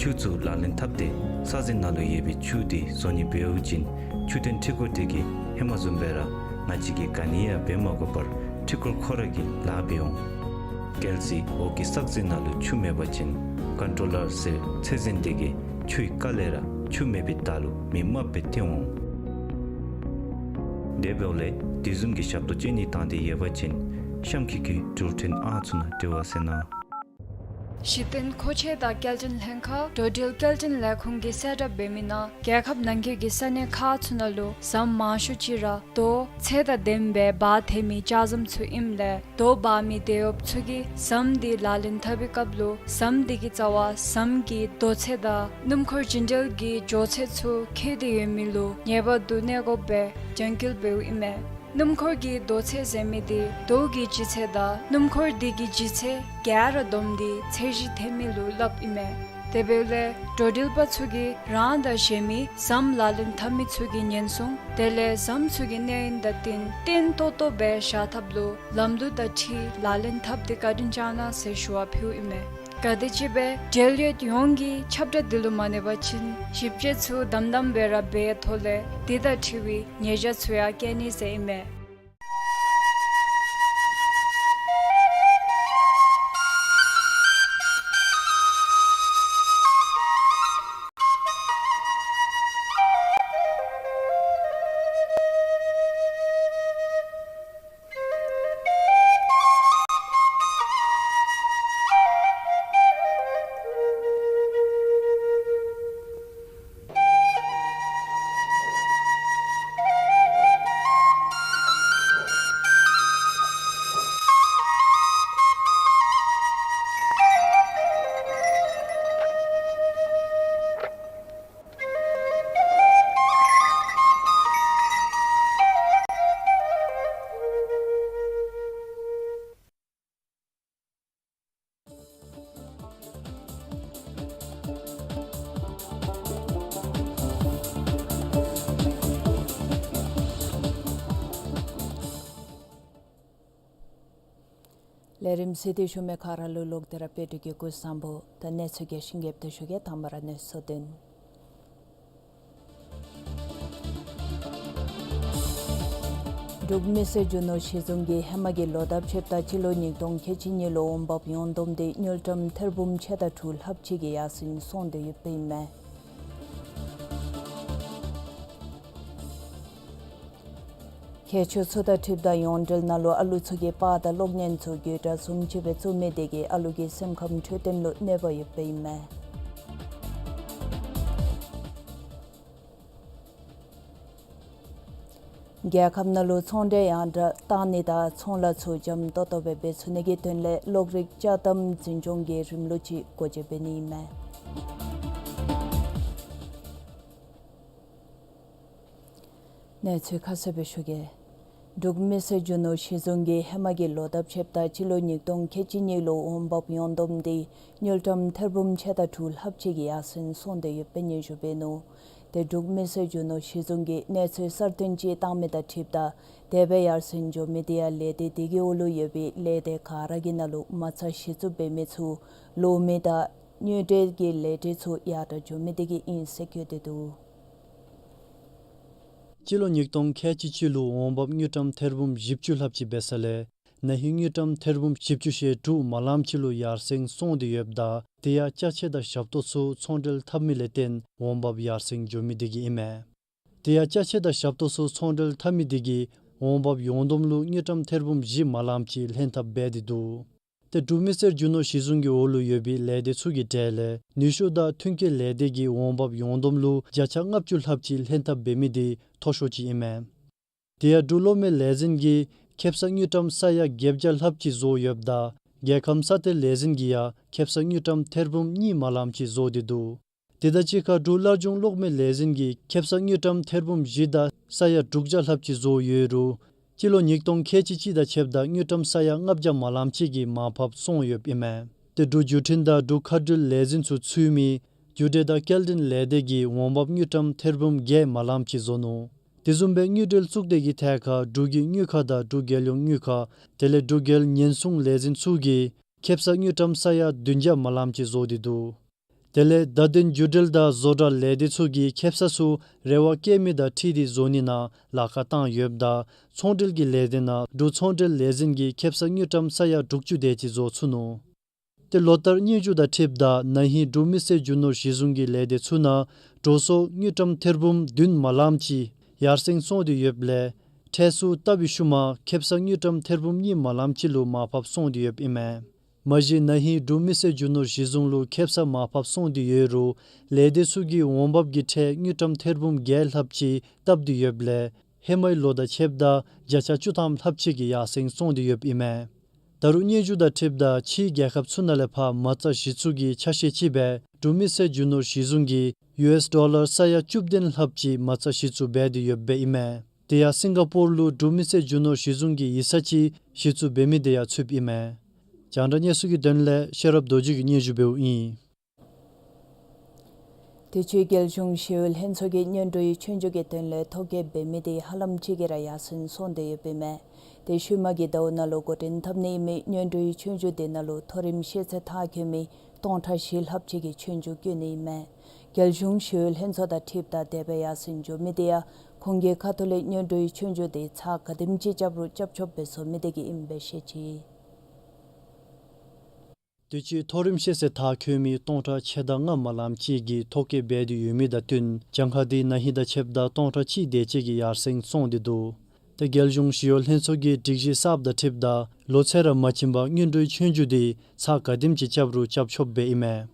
ཆུ་ཚུ་ལག་ལེན་འཐབ་སྟེ་བསགས་སྲིན་ནང་ལུ་ཡོད་པའི་ཆུ་དེ་བཟོ་ནི་འབད་བ་ཅིན་མཆོད་རྟེན་ཁྲི་སྐོར་དེ་གིས་ཧེ་མ་བཟུམ་སྦེ་ར་ང་བཅས་ཀྱིས་ག་ནི་ཡང་འབད་མ་དགོ་པར་ཁྲི་སྐོར་ཁོ་ར་གིས་ལཱ་འབད་འོང་། གལ་སྲིད་འོག་གི་བསགས་སྲིན་ནང་ལུ་ཆུ་མེད་པ་ཅིན་ཀོན་ཊོ་ལར་ཟེར་ཚད་འཛིན་དེ་གིས་ཆུའི་ཀ་ལས་ར་ཆུ་མེད་པའི་ད་ལུ་མེ་དམརཔོ་སྦེ་སྟོན་འོང་། དེ་འབདཝ་ལས་དེ་བཟུམ་གྱི་ཞབས་ཏོག་ཅིག་ནི་བཏང་སྟེ་ཡོད་པ་ཅིན་གཤམ་འཁོད་ཀྱི་འགྲུལ་འཕྲིན་ཨང་ཚུ་ནང་འབྲེལ་བ་མཛད་གནང་། གཞི་རྟེན་མཁོ་ཆས་དང་སྐྱེལ་འདྲེན་ལྷན་ཁག་འགྲོ་འགྲུལ་སྐྱེལ་འདྲེན་ལས་ཁུངས་ཀྱིས་གསལ་བསྒྲགས་འབད་མི་ནང་རྒྱལ་ཁབ་ནང་འཁོད་ཀྱི་ས་གནས་ཁག་ཚུ་ནང་ལུ་ཟམ་མང་ཤོས་ཅིག་ར་རྡོ་ཚད་དང་ལྡནམ་སྦེ་འབག་ཐལ་མི་ལྕགས་ཟམ་ཚུ་ཨིནམ་ལས་རྡོ་འབག་མི་དེད་གཡོགཔ་ཚུ་གིས་ཟམ་དེ་ལག་ལེན་འཐབ་པའི་སྐབས་ལུ་ཟམ་དེ་གི་རྩ་བར་ཟམ་གྱི་རྡོ་ཚད་དང་སྣུམ་འཁོར་རྒྱུན་འགྲུལ་གྱི་འགྱོ་ཚད་ཚུ་འཁེལ་ཏེ་ཡོད་མི་ལུ་ངེས་པར་དུ་གནས་སྒོ་སྦེ་རྒྱང་འཁྱོལ་འབདཝ་ཨིན་མས། སྣུམ་འཁོར་གྱི་རྡོ་ཚད་ཟེར་མི་དེ་རྡོ་གི་ལྗིད་ཚད་དང་སྣུམ་འཁོར་དེ་གི་ལྗིད་ཚད་ག་ར་བསྡོམས་ཏེ་ཚད་གཞི་འཐེན་མི་ལུ་སླབ་ཨིན་མས། དེ་འབདཝ་ལས་འགྲོ་འགྲུལ་པ་ཚུ་གིས་རང་དང་གཞན་མི་ཟམ་ལག་ལེན་འཐབ་མི་ཚུ་གི་ཉེན་སྲུང་དེ་ལས་ཟམ་ཚུ་གི་གནས་ཡུན་དང་བསྟུན་བརྟན་ཏོག་ཏོ་སྦེ་བཞག་ཐབས་ལུ་ལམ་ལུགས་དང་འཁྲིལ་ལག་ལེན་འཐབ་སྟེ་བཀའ་དྲིན་བསྐྱང་གནང་ཟེར་ཞུ་བ་ཕུལཝ་ཨིན་མས། ག་དེམ་ཅིག་སྦེ་འབྲེལ་ཡོད་ཡོངས་ཀྱིས་ཁྱབ་བསྒྲགས་འདི་ལུ་མ་གནས་པ་ཅིན་ཞིབ་དཔྱད་ཚུ་དམ་དམ་སྦེ་ར་འབད་ཐོག་ལས་དེ་དང་འཁྲིལ་བའི་ཉེས་བྱ་ཚུ་ཡང་བཀལ་ནི་ཟེར་ཨིན་མས། ལས་རིམ་གཟིགས་ཏེ་བཞུགས་མི་ག་ར་ལུ་ལོག་སྟེ་ར་དཔལ་སྒྲོན་གྱིས་སྐུ་གཟུགས་བཟང་པོ་དང་གནས་ཚུལ་རྒྱས་ཤིང་རྒྱསཔ་སྦེ་ཞུ་གེ། དང་པ་ར་གནས་ཚུལ་དོན། འབྲུག་མི་སེར་རྒྱུ་ནོར་གཞི་བཟུང་གིས་ཧེ་མ་གི་ལོ་འདབ་ཆས་དང་སྤྱི་ལོ་ཉིས་སྟོང་ཁལ་གཅིག་གཉིས་ལུ་འོང་འབབ་ཡོངས་བསྡོམས་ཏེ་དངུལ་ཀྲམ་ཐེར་འབུམ་ཕྱེད་དང་དྲུག་ལྷགཔ་ཅིག་གི་ཡར་སེང་སོང་སྟེ་ཡོདཔ་ཨིན་མས། ཁྱད་ཆོས་ཚུ་དང་འཁྲིལཝ་ད་ཡོངས་འབྲེལ་ནང་ལུ་ཨ་ལུ་ཚུ་གི་པར་དང་གློག་བརྙན་ཚུ་བརྒྱུད་དྲ་བཟུམ་ཅིག་སྦེ་བཙུགས་མི་དེ་གིས་ཨ་ལུ་གི་སེམས་ཁམས་འཕྲོད་བསྟེན་ལུ་གནོད་པ་ཡོདཔ་ཨིན་མས། རྒྱལ་ཁབ་ནང་ལུ་ཚོང་འབྲེལ་ཡང་དག་བཏང་ནི་དང་ཚོང་ལཱ་ཚུ་འཇམ་ཏོག་ཏོ་སྦེ་འབད་ཚུགས་ནི་གི་དོན་ལས་གློག་རིག་ཅ་དམ་འཛིན་སྐྱོང་གི་རིམ་ལུགས་ཅིག་སྒོ་འབྱེད་འབད་ནི་ཨིན་མས། གནས་ཚུལ་ཁ་གསལ་སྦེ་ཞུ་གེ། འབྲུག་མི་སེར་རྒྱུ་ནོར་གཞི་བཟུང་གིས་ཧེ་མ་གི་ལོ་འདབ་ཆས་དང་སྤྱི་ལོ་ཉིས་སྟོང་ཁལ་གཅིག་གཉིས་ལུ་འོང་འབབ་ཡོངས་བསྡོམས་ཏེ་དངུལ་ཀྲམ་ཐེར་འབུམ་ཕྱེད་དང་དྲུག་ལྷགཔ་ཅིག་གི་ཡར་སེང་སོང་སྟེ་ཡོདཔ་སྦེ་སྙན་ཞུ་འབད་ནུག། ཏེ་འབྲུག་མི་སེར་རྒྱུ་ནོར་གཞི་བཟུང་གིས་གནས་ཚུལ་གསར་བཏོན་ཅིག་བཏང་མི་དང་འཁྲིལཝ་ད་དེ་སྦེ་ཡར་སེང་འགྱོ་མི་དེ་ཡང་ལས་སྡེ་དེ་གི་འོག་ལུ་ཡོད་པའི་ལས་སྡེ་ག་ར་གི་ནང་ལུ་མ་རྩ་གཞི་བཙུགས་འབད་མི་ཚུ་ལོག་མི་དང་དངུལ་འབྲེལ་གྱི་ལས་སྡེ་ཚུ་ཡར་དྲག་འགྱོ་མི་དེ་གིས་ཨིན་ཟེར་བཀོད་དེ་འདུག། སྤྱི་ལོ་ཉིས་སྟོང་ཁལ་གཅིག་གཅིག་ལུ་འོང་འབབ་དངུལ་ཀྲམ་ཐེར་འབུམ་བཞི་བཅུ་ལྷགཔ་ཅིག་འབད་ས་ལས་ན་ཧིང་དངུལ་ཀྲམ་ཐེར་འབུམ་བཞི་བཅུ་ཞེ་དྲུག་མ་ལངམ་ཅིག་ལུ་ཡར་སེང་སོང་སྟེ་ཡོདཔ་ད་དེ་ཡང་ཅ་ཆས་དང་ཞབས་ཏོག་ཚུ་ཚོང་འབྲེལ་འཐབ་མི་ལས་བརྟེན་འོང་འབབ་ཡར་སེང་འགྱོ་མི་དེ་གིས་ཨིན་མས། དེ་ཡང་ཅ་ཆས་དང་ཞབས་ཏོག་ཚུ་ཚོང་འབྲེལ་འཐབ་མི་དེ་གིས་འོང་འབབ་ཡོངས་བསྡོམས་ལུ་དངུལ་ཀྲམ་ཐེར་འབུམ་བཞི་མ་ལངམ་ཅིག་ལྷན་ཐབས་འབད་དེ་འདུག། ཏེ་འབྲུག་མི་སེར་རྒྱུ་ནོར་གཞི་བཟུང་གི་འོག་ལུ་ཡོད་པའི་ལས་སྡེ་ཚུ་གི་གྲས་ལས་ནུས་ཤུགས་དང་ཐོན་སྐྱེད་ལས་སྡེ་གིས་འོང་འབབ་ཡོངས་བསྡོམས་ལུ་བརྒྱ་ཆ་ལྔ་བཅུ་ལྷགཔ་ཅིག་ལྷན་ཐབས་འབད་མི་དེ་མཐོ་ཤོས་ཅིག་ཨིན་མས། དེ་ཡང་འབྲུག་གློག་མེ་ལས་འཛིན་གྱིས་ཁེ་སང་དངུལ་ཀྲམ་ས་ཡ་བརྒྱད་བརྒྱ་ལྷགཔ་ཅིག་བཟོ་ཡོདཔ་ད་རྒྱལ་ཁམས་ས་གཏེར་ལས་འཛིན་གྱིས་ཡང་ཁེ་སང་དངུལ་ཀྲམ་ཐེར་འབུམ་གཉིས་མ་ལངམ་ཅིག་བཟོ་སྟེ་འདུག། དེ་དང་གཅིག་ཁར་འབྲུག་སླར་འབྱུང་གློག་མེ་ལས་འཛིན་གྱིས་ཁེ་སང་དངུལ་ཀྲམ་ཐེར་འབུམ་བཞི་དང་ས་ཡ་དྲུག་བརྒྱ་ལྷགཔ་ཅིག་བཟོ་ཡོད་རུང་སྤྱི་ལོ་ཉིས་སྟོང་ཁལ་གཅིག་གཅིག་དང་ཕྱདཔ་ད་དངུལ་ཀྲམ་ས་ཡ་ལྔ་བརྒྱ་མ་ལངམ་ཅིག་གིས་མར་ཕབ་སོང་ཡོདཔ་ཨིན་མས། ཏེ་འབྲུག་བརྒྱུད་འཕྲིན་དང་འབྲུག་མཁའ་འགྲུལ་ལས་འཛིན་ཚུ་ཚུད་མི་རྒྱུ་འབྲས་དང་སྐྱེལ་འདྲེན་ལས་སྡེ་གིས་འོང་འབབ་དངུལ་ཀྲམ་ཐེར་འབུམ་བརྒྱད་མ་ལངམ་ཅིག་བཟོ་ནུག། དེ་བཟུམ་སྦེ་དངུལ་འབྲེལ་གཙུག་སྡེ་གི་ཐད་ཁར་འབྲུག་གི་དངུལ་ཁང་དང་འབྲུག་རྒྱལ་ཡོངས་དངུལ་ཁང་དེ་ལས་འབྲུག་རྒྱལ་ཉེན་སྲུང་ལས་འཛིན་ཚུ་གིས་ཁེ་སང་དངུལ་ཀྲམ་ས་ཡ་བདུན་བརྒྱ་མ་ལངམ་ཅིག་བཟོ་སྟེ་འདུག། དེ་ལས་བརྡ་དོན་བརྒྱུད་འབྲེལ་དང་བཟོ་གྲྭ་ལས་སྡེ་ཚུ་གིས་ཁེ་སང་ཚུ་རེ་བ་བསྐྱེད་མི་དང་འཁྲིལ་ཏེ་བཟོ་ནི་ནང་ལཱ་ཁག་བཏང་ཡོདཔ་ད་ཚོང་འབྲེལ་གྱི་ལས་སྡེ་ནང་འབྲུག་ཚོང་འབྲེལ་ལས་འཛིན་གྱིས་ཁེ་སང་དངུལ་ཀྲམ་ས་ཡ་དྲུག་ཅུ་དེ་ཅིག་བཟོ་ཚུགས་ནུག། ཏེ་ལོ་ལྟར་སྙན་ཞུ་དང་འཁྲིལཝ་ད་ན་ཧིང་འབྲུག་མི་སེར་རྒྱུ་ནོར་གཞི་བཟུང་གི་ལས་སྡེ་ཚུ་ནང་འགྲོ་སོང་དངུལ་ཀྲམ་ཐེར་འབུམ་བདུན་མ་ལངམ་ཅིག་ཡར་སེང་སོང་སྟེ་ཡོདཔ་ལས་ཁྲལ་ཚུ་བཏབ་པའི་ཤུལ་མ་ཁེ་སང་དངུལ་ཀྲམ་ཐེར་འབུམ་གཉིས་མ་ལངམ་ཅིག་ལུ་མར་ཕབ་སོང་སྟེ་ཡོདཔ་ཨིན་མས། མ་གཞི་ན་ཧིང་འབྲུག་མི་སེར་རྒྱུ་ནོར་གཞི་བཟུང་ལུ་ཁེ་སང་མར་ཕབ་སོང་སྟེ་ཡོད་རུང་ལས་སྡེ་ཚུ་གིས་འོང་འབབ་ཀྱི་ཁྲལ་དངུལ་ཀྲམ་ཐེར་འབུམ་བརྒྱད་ལྷགཔ་ཅིག་བཏབ་སྟེ་ཡོདཔ་ལས་ཧེ་མའི་ལོ་དང་ཕྱདཔ་ད་བརྒྱ་ཆ་བཅུ་ཐམ་ལྷགཔ་ཅིག་གི་ཡར་སེང་སོང་སྟེ་ཡོདཔ་ཨིན་མས། ད་རུང་སྙན་ཞུ་དང་འཁྲིལཝ་ད་ཕྱིའི་རྒྱལ་ཁབ་ཚུ་ནང་ལས་ཕར་མ་རྩ་གཞི་བཙུགས་ཀྱི་ཆ་ཤས་ཅིག་སྦེ་འབྲུག་མི་སེར་རྒྱུ་ནོར་གཞི་བཟུང་གིས་ཡུ་ཨེས་ཌོ་ལར་ས་ཡ་བཅུ་བདུན་ལྷགཔ་ཅིག་མ་རྩ་གཞི་བཙུགས་འབད་དེ་ཡོདཔ་ཨིན་མས། དེ་ཡང་སིང་ག་པོར་ལུ་འབྲུག་མི་སེར་རྒྱུ་ནོར་གཞི་བཟུང་གི་ཡིག་ཚང་ཅིག་གཞི་བཙུགས་འབད་མི་དེ་ཡང་ཚུདཔ་ཨིན་མས། རྒྱང་བསྒྲགས་གནས་ཚུལ་གྱི་དོན་ལས་ཤེས་རབ་རྡོ་རྗེ་གིས་སྙན་ཞུ་འབདཝ་ཨིན། དུས་ཅི་རྒྱལ་གཞུང་ཞི་གཡོག་ལྷན་ཚོགས་ཀྱིས་སྔོན་འགྲོའི་ཆོས་རྒྱུགས་ཀྱི་དོན་ལས་ཐོ་བཀོད་འབད་མི་དེ་ཧ་ལམ་ཅིག་གིས་ར་ཡར་སེང་སོང་སྟེ་ཡོདཔ་ཨིན་མས། ཏེ་ཤུལ་མ་གི་ཟླཝ་ནང་ལུ་འགོ་འདྲེན་འཐབ་ནི་ཨིན་མི་སྔོན་འགྲོའི་ཆོས་རྒྱུགས་དེ་ནང་ལུ་མཐོ་རིམ་ཤེས་ཚད་མཐར་འཁྱོལ་མི་སྟོང་ཕྲག་བཞི་ལྷགཔ་ཅིག་གིས་ཆོས་རྒྱུགས་བསྐྱོན་ནི་ཨིན་མས། རྒྱལ་གཞུང་ཞི་གཡོག་ལྷན་ཚོགས་དང་འཁྲིལཝ་ད་དེ་སྦེ་ཡར་སེང་འགྱོ་མི་དེ་ཡང་ཁོང་གི་ཁ་ཐུག་ལས་སྔོན་འགྲོའི་ཆོས་རྒྱུགས་དེ་ཚར་ག་དེམ་ཅིག་རྐྱབ་རུང་རྐྱབ་ཆོགཔ་སྦེ་བཟོ་མི་དེ་གིས་ཨིནམ་སྦེ་བཤད་ཅི། དུས་ཅི་མཐོ་རིམ་ཤེས་ཚད་མཐར་འཁྱོལ་མི་སྟོང་ཕྲག་ཕྱེད་དང་ལྔ་མ་ལངམ་ཅིག་གིས་ཐོ་བཀོད་འབད་དེ་ཡོད་མི་དང་བསྟུན་གྱངས་ཁ་དེ་ན་ཧིང་དང་ཕྱདཔ་ད་སྟོང་ཕྲག་གཅིག་དེ་ཅིག་གིས་ཡར་སེང་སོང་སྟེ་འདུག། ཏེ་རྒྱལ་གཞུང་ཞི་གཡོག་ལྷན་ཚོགས་ཀྱི་སྒྲིག་གཞི་གསརཔ་དང་འཁྲིལཝ་ད་ལོ་ཚད་ར་མ་ཕྱིན་པར་སྔོན་འགྲོའི་ཆོས་རྒྱུགས་དེ་ཚར་ག་དེམ་ཅིག་རྐྱབ་རུང་རྐྱབ་ཆོགཔ་སྦེ་ཨིན་མས།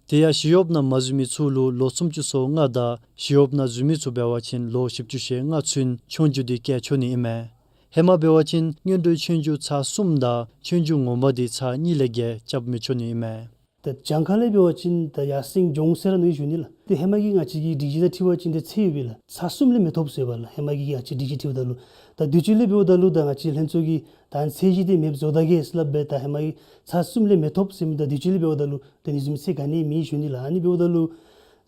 དེ་ཡང་ཞི་གཡོགཔ་ནང་མ་འཛུལ་མི་ཚུ་ལུ་ལོ་སུམ་ཅུ་སོ་ལྔ་དང་ཞི་གཡོགཔ་ནང་འཛུལ་མི་ཚུ་འབད་བ་ཅིན་ལོ་བཞི་བཅུ་ཞེ་ལྔ་ཚུན་ཆོས་རྒྱུགས་དེ་བཀལ་ཆོག་ནི་ཨིན་མས། ཧེ་མ་འབད་བ་ཅིན་སྔོན་འགྲོའི་ཆོས་རྒྱུགས་ཚར་གསུམ་དང་ཆོས་རྒྱུགས་ངོ་མ་དེ་ཚར་གཉིས་ལས་བརྒལ་རྐྱབ་མི་ཆོག་ནི་ཨིན་མས། ད་གྱངས་ཁ་ལས་འབད་བ་ཅིན་ད་ཡར་སེང་འགྱོ་འོང་ཟེར་ར་མནོ་ཞུ་ནི་ལགས། ཏེ་ཧེ་མ་གི་ང་བཅས་ཀྱི་སྒྲིག་གཞི་དང་འཁྲིལ་བ་ཅིན་ཏེ་ཚད་ཡོད་པས་ལགས། ཚར་གསུམ་ལས་མི་ཐོབ་ཟེར་བ་ལགས། ཧེ་མ་གི་ང་བཅས་སྒྲིག་གཞི་འཁྲིལཝ་ད་ལུ། ད་དུས་ཅི་ལས་འབདཝ་ད་ལུ་ད་ང་བཅས་ལྷན་ཚོགས་ཀྱིས་ད་ཚད་གཞི་དེ་མེདཔ་བཟོ་ད་གེ་ཟེར་སླབ་སྦེ་ད་ཧེ་མ་གི་ཚར་གསུམ་ལས་མི་ཐོབ་ཟེར་མི་ད་དུས་ཅི་ལས་འབདཝ་ད་ལུ་ཏེ་ནི་བཟུམ་ཚད་ག་ནི་མེད་ཞུ་ནི་ལགས། ཨ་ནི་འབདཝ་ད་ལུ་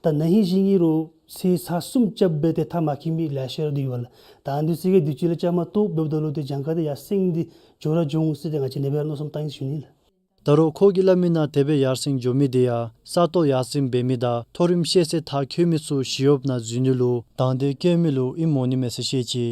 ད་ན་ཧིང་བཞེས་ནི་རུང་ ཚེས་ཚར་གསུམ་རྐྱབ་སྦེ་ཏེ་མཐའ་མ་འཁྱོལ་མི་ལེ་ཤ་ར་འདུག་ཡོད་པ་ལགས། ད་འདི་ཚུ་གིས་དུས་ཅི་ལས་བཅའ་མར་གཏོགས་འབདཝ་ད་ལུ་ཏེ་གྱངས་ཁ་འདི་ཡར་སེང་སྟེ་འགྱོ་ར་འགྱོ་འོང་ཟེར་ཏེ་ང་བཅས་ནེ་སྦེ་ར་མནོ་བསམ་བཏང་ཡི་ཟེར་ཞུ་ནི་ལགས། ད་རུང་ཁོ་གིས་སླབ་མི་ནང་དེ་སྦེ་ཡར་སེང་འགྱོ་མི་དེ་ཡང་ས་སྟོང་ཡར་སེང་འབད་མི་དང་མཐོ་རིམ་ཤེས་ཚད་མཐར་འཁྱོལ་མི་ཚུ་ཞི་གཡོགཔ་ནང་འཛུལ་ནི་ལུ་དང་འདོད་བསྐྱེད་མི་ལུ་ཨིནམ་འོང་ནི་མས་ཟེར་བཤད་ཅི།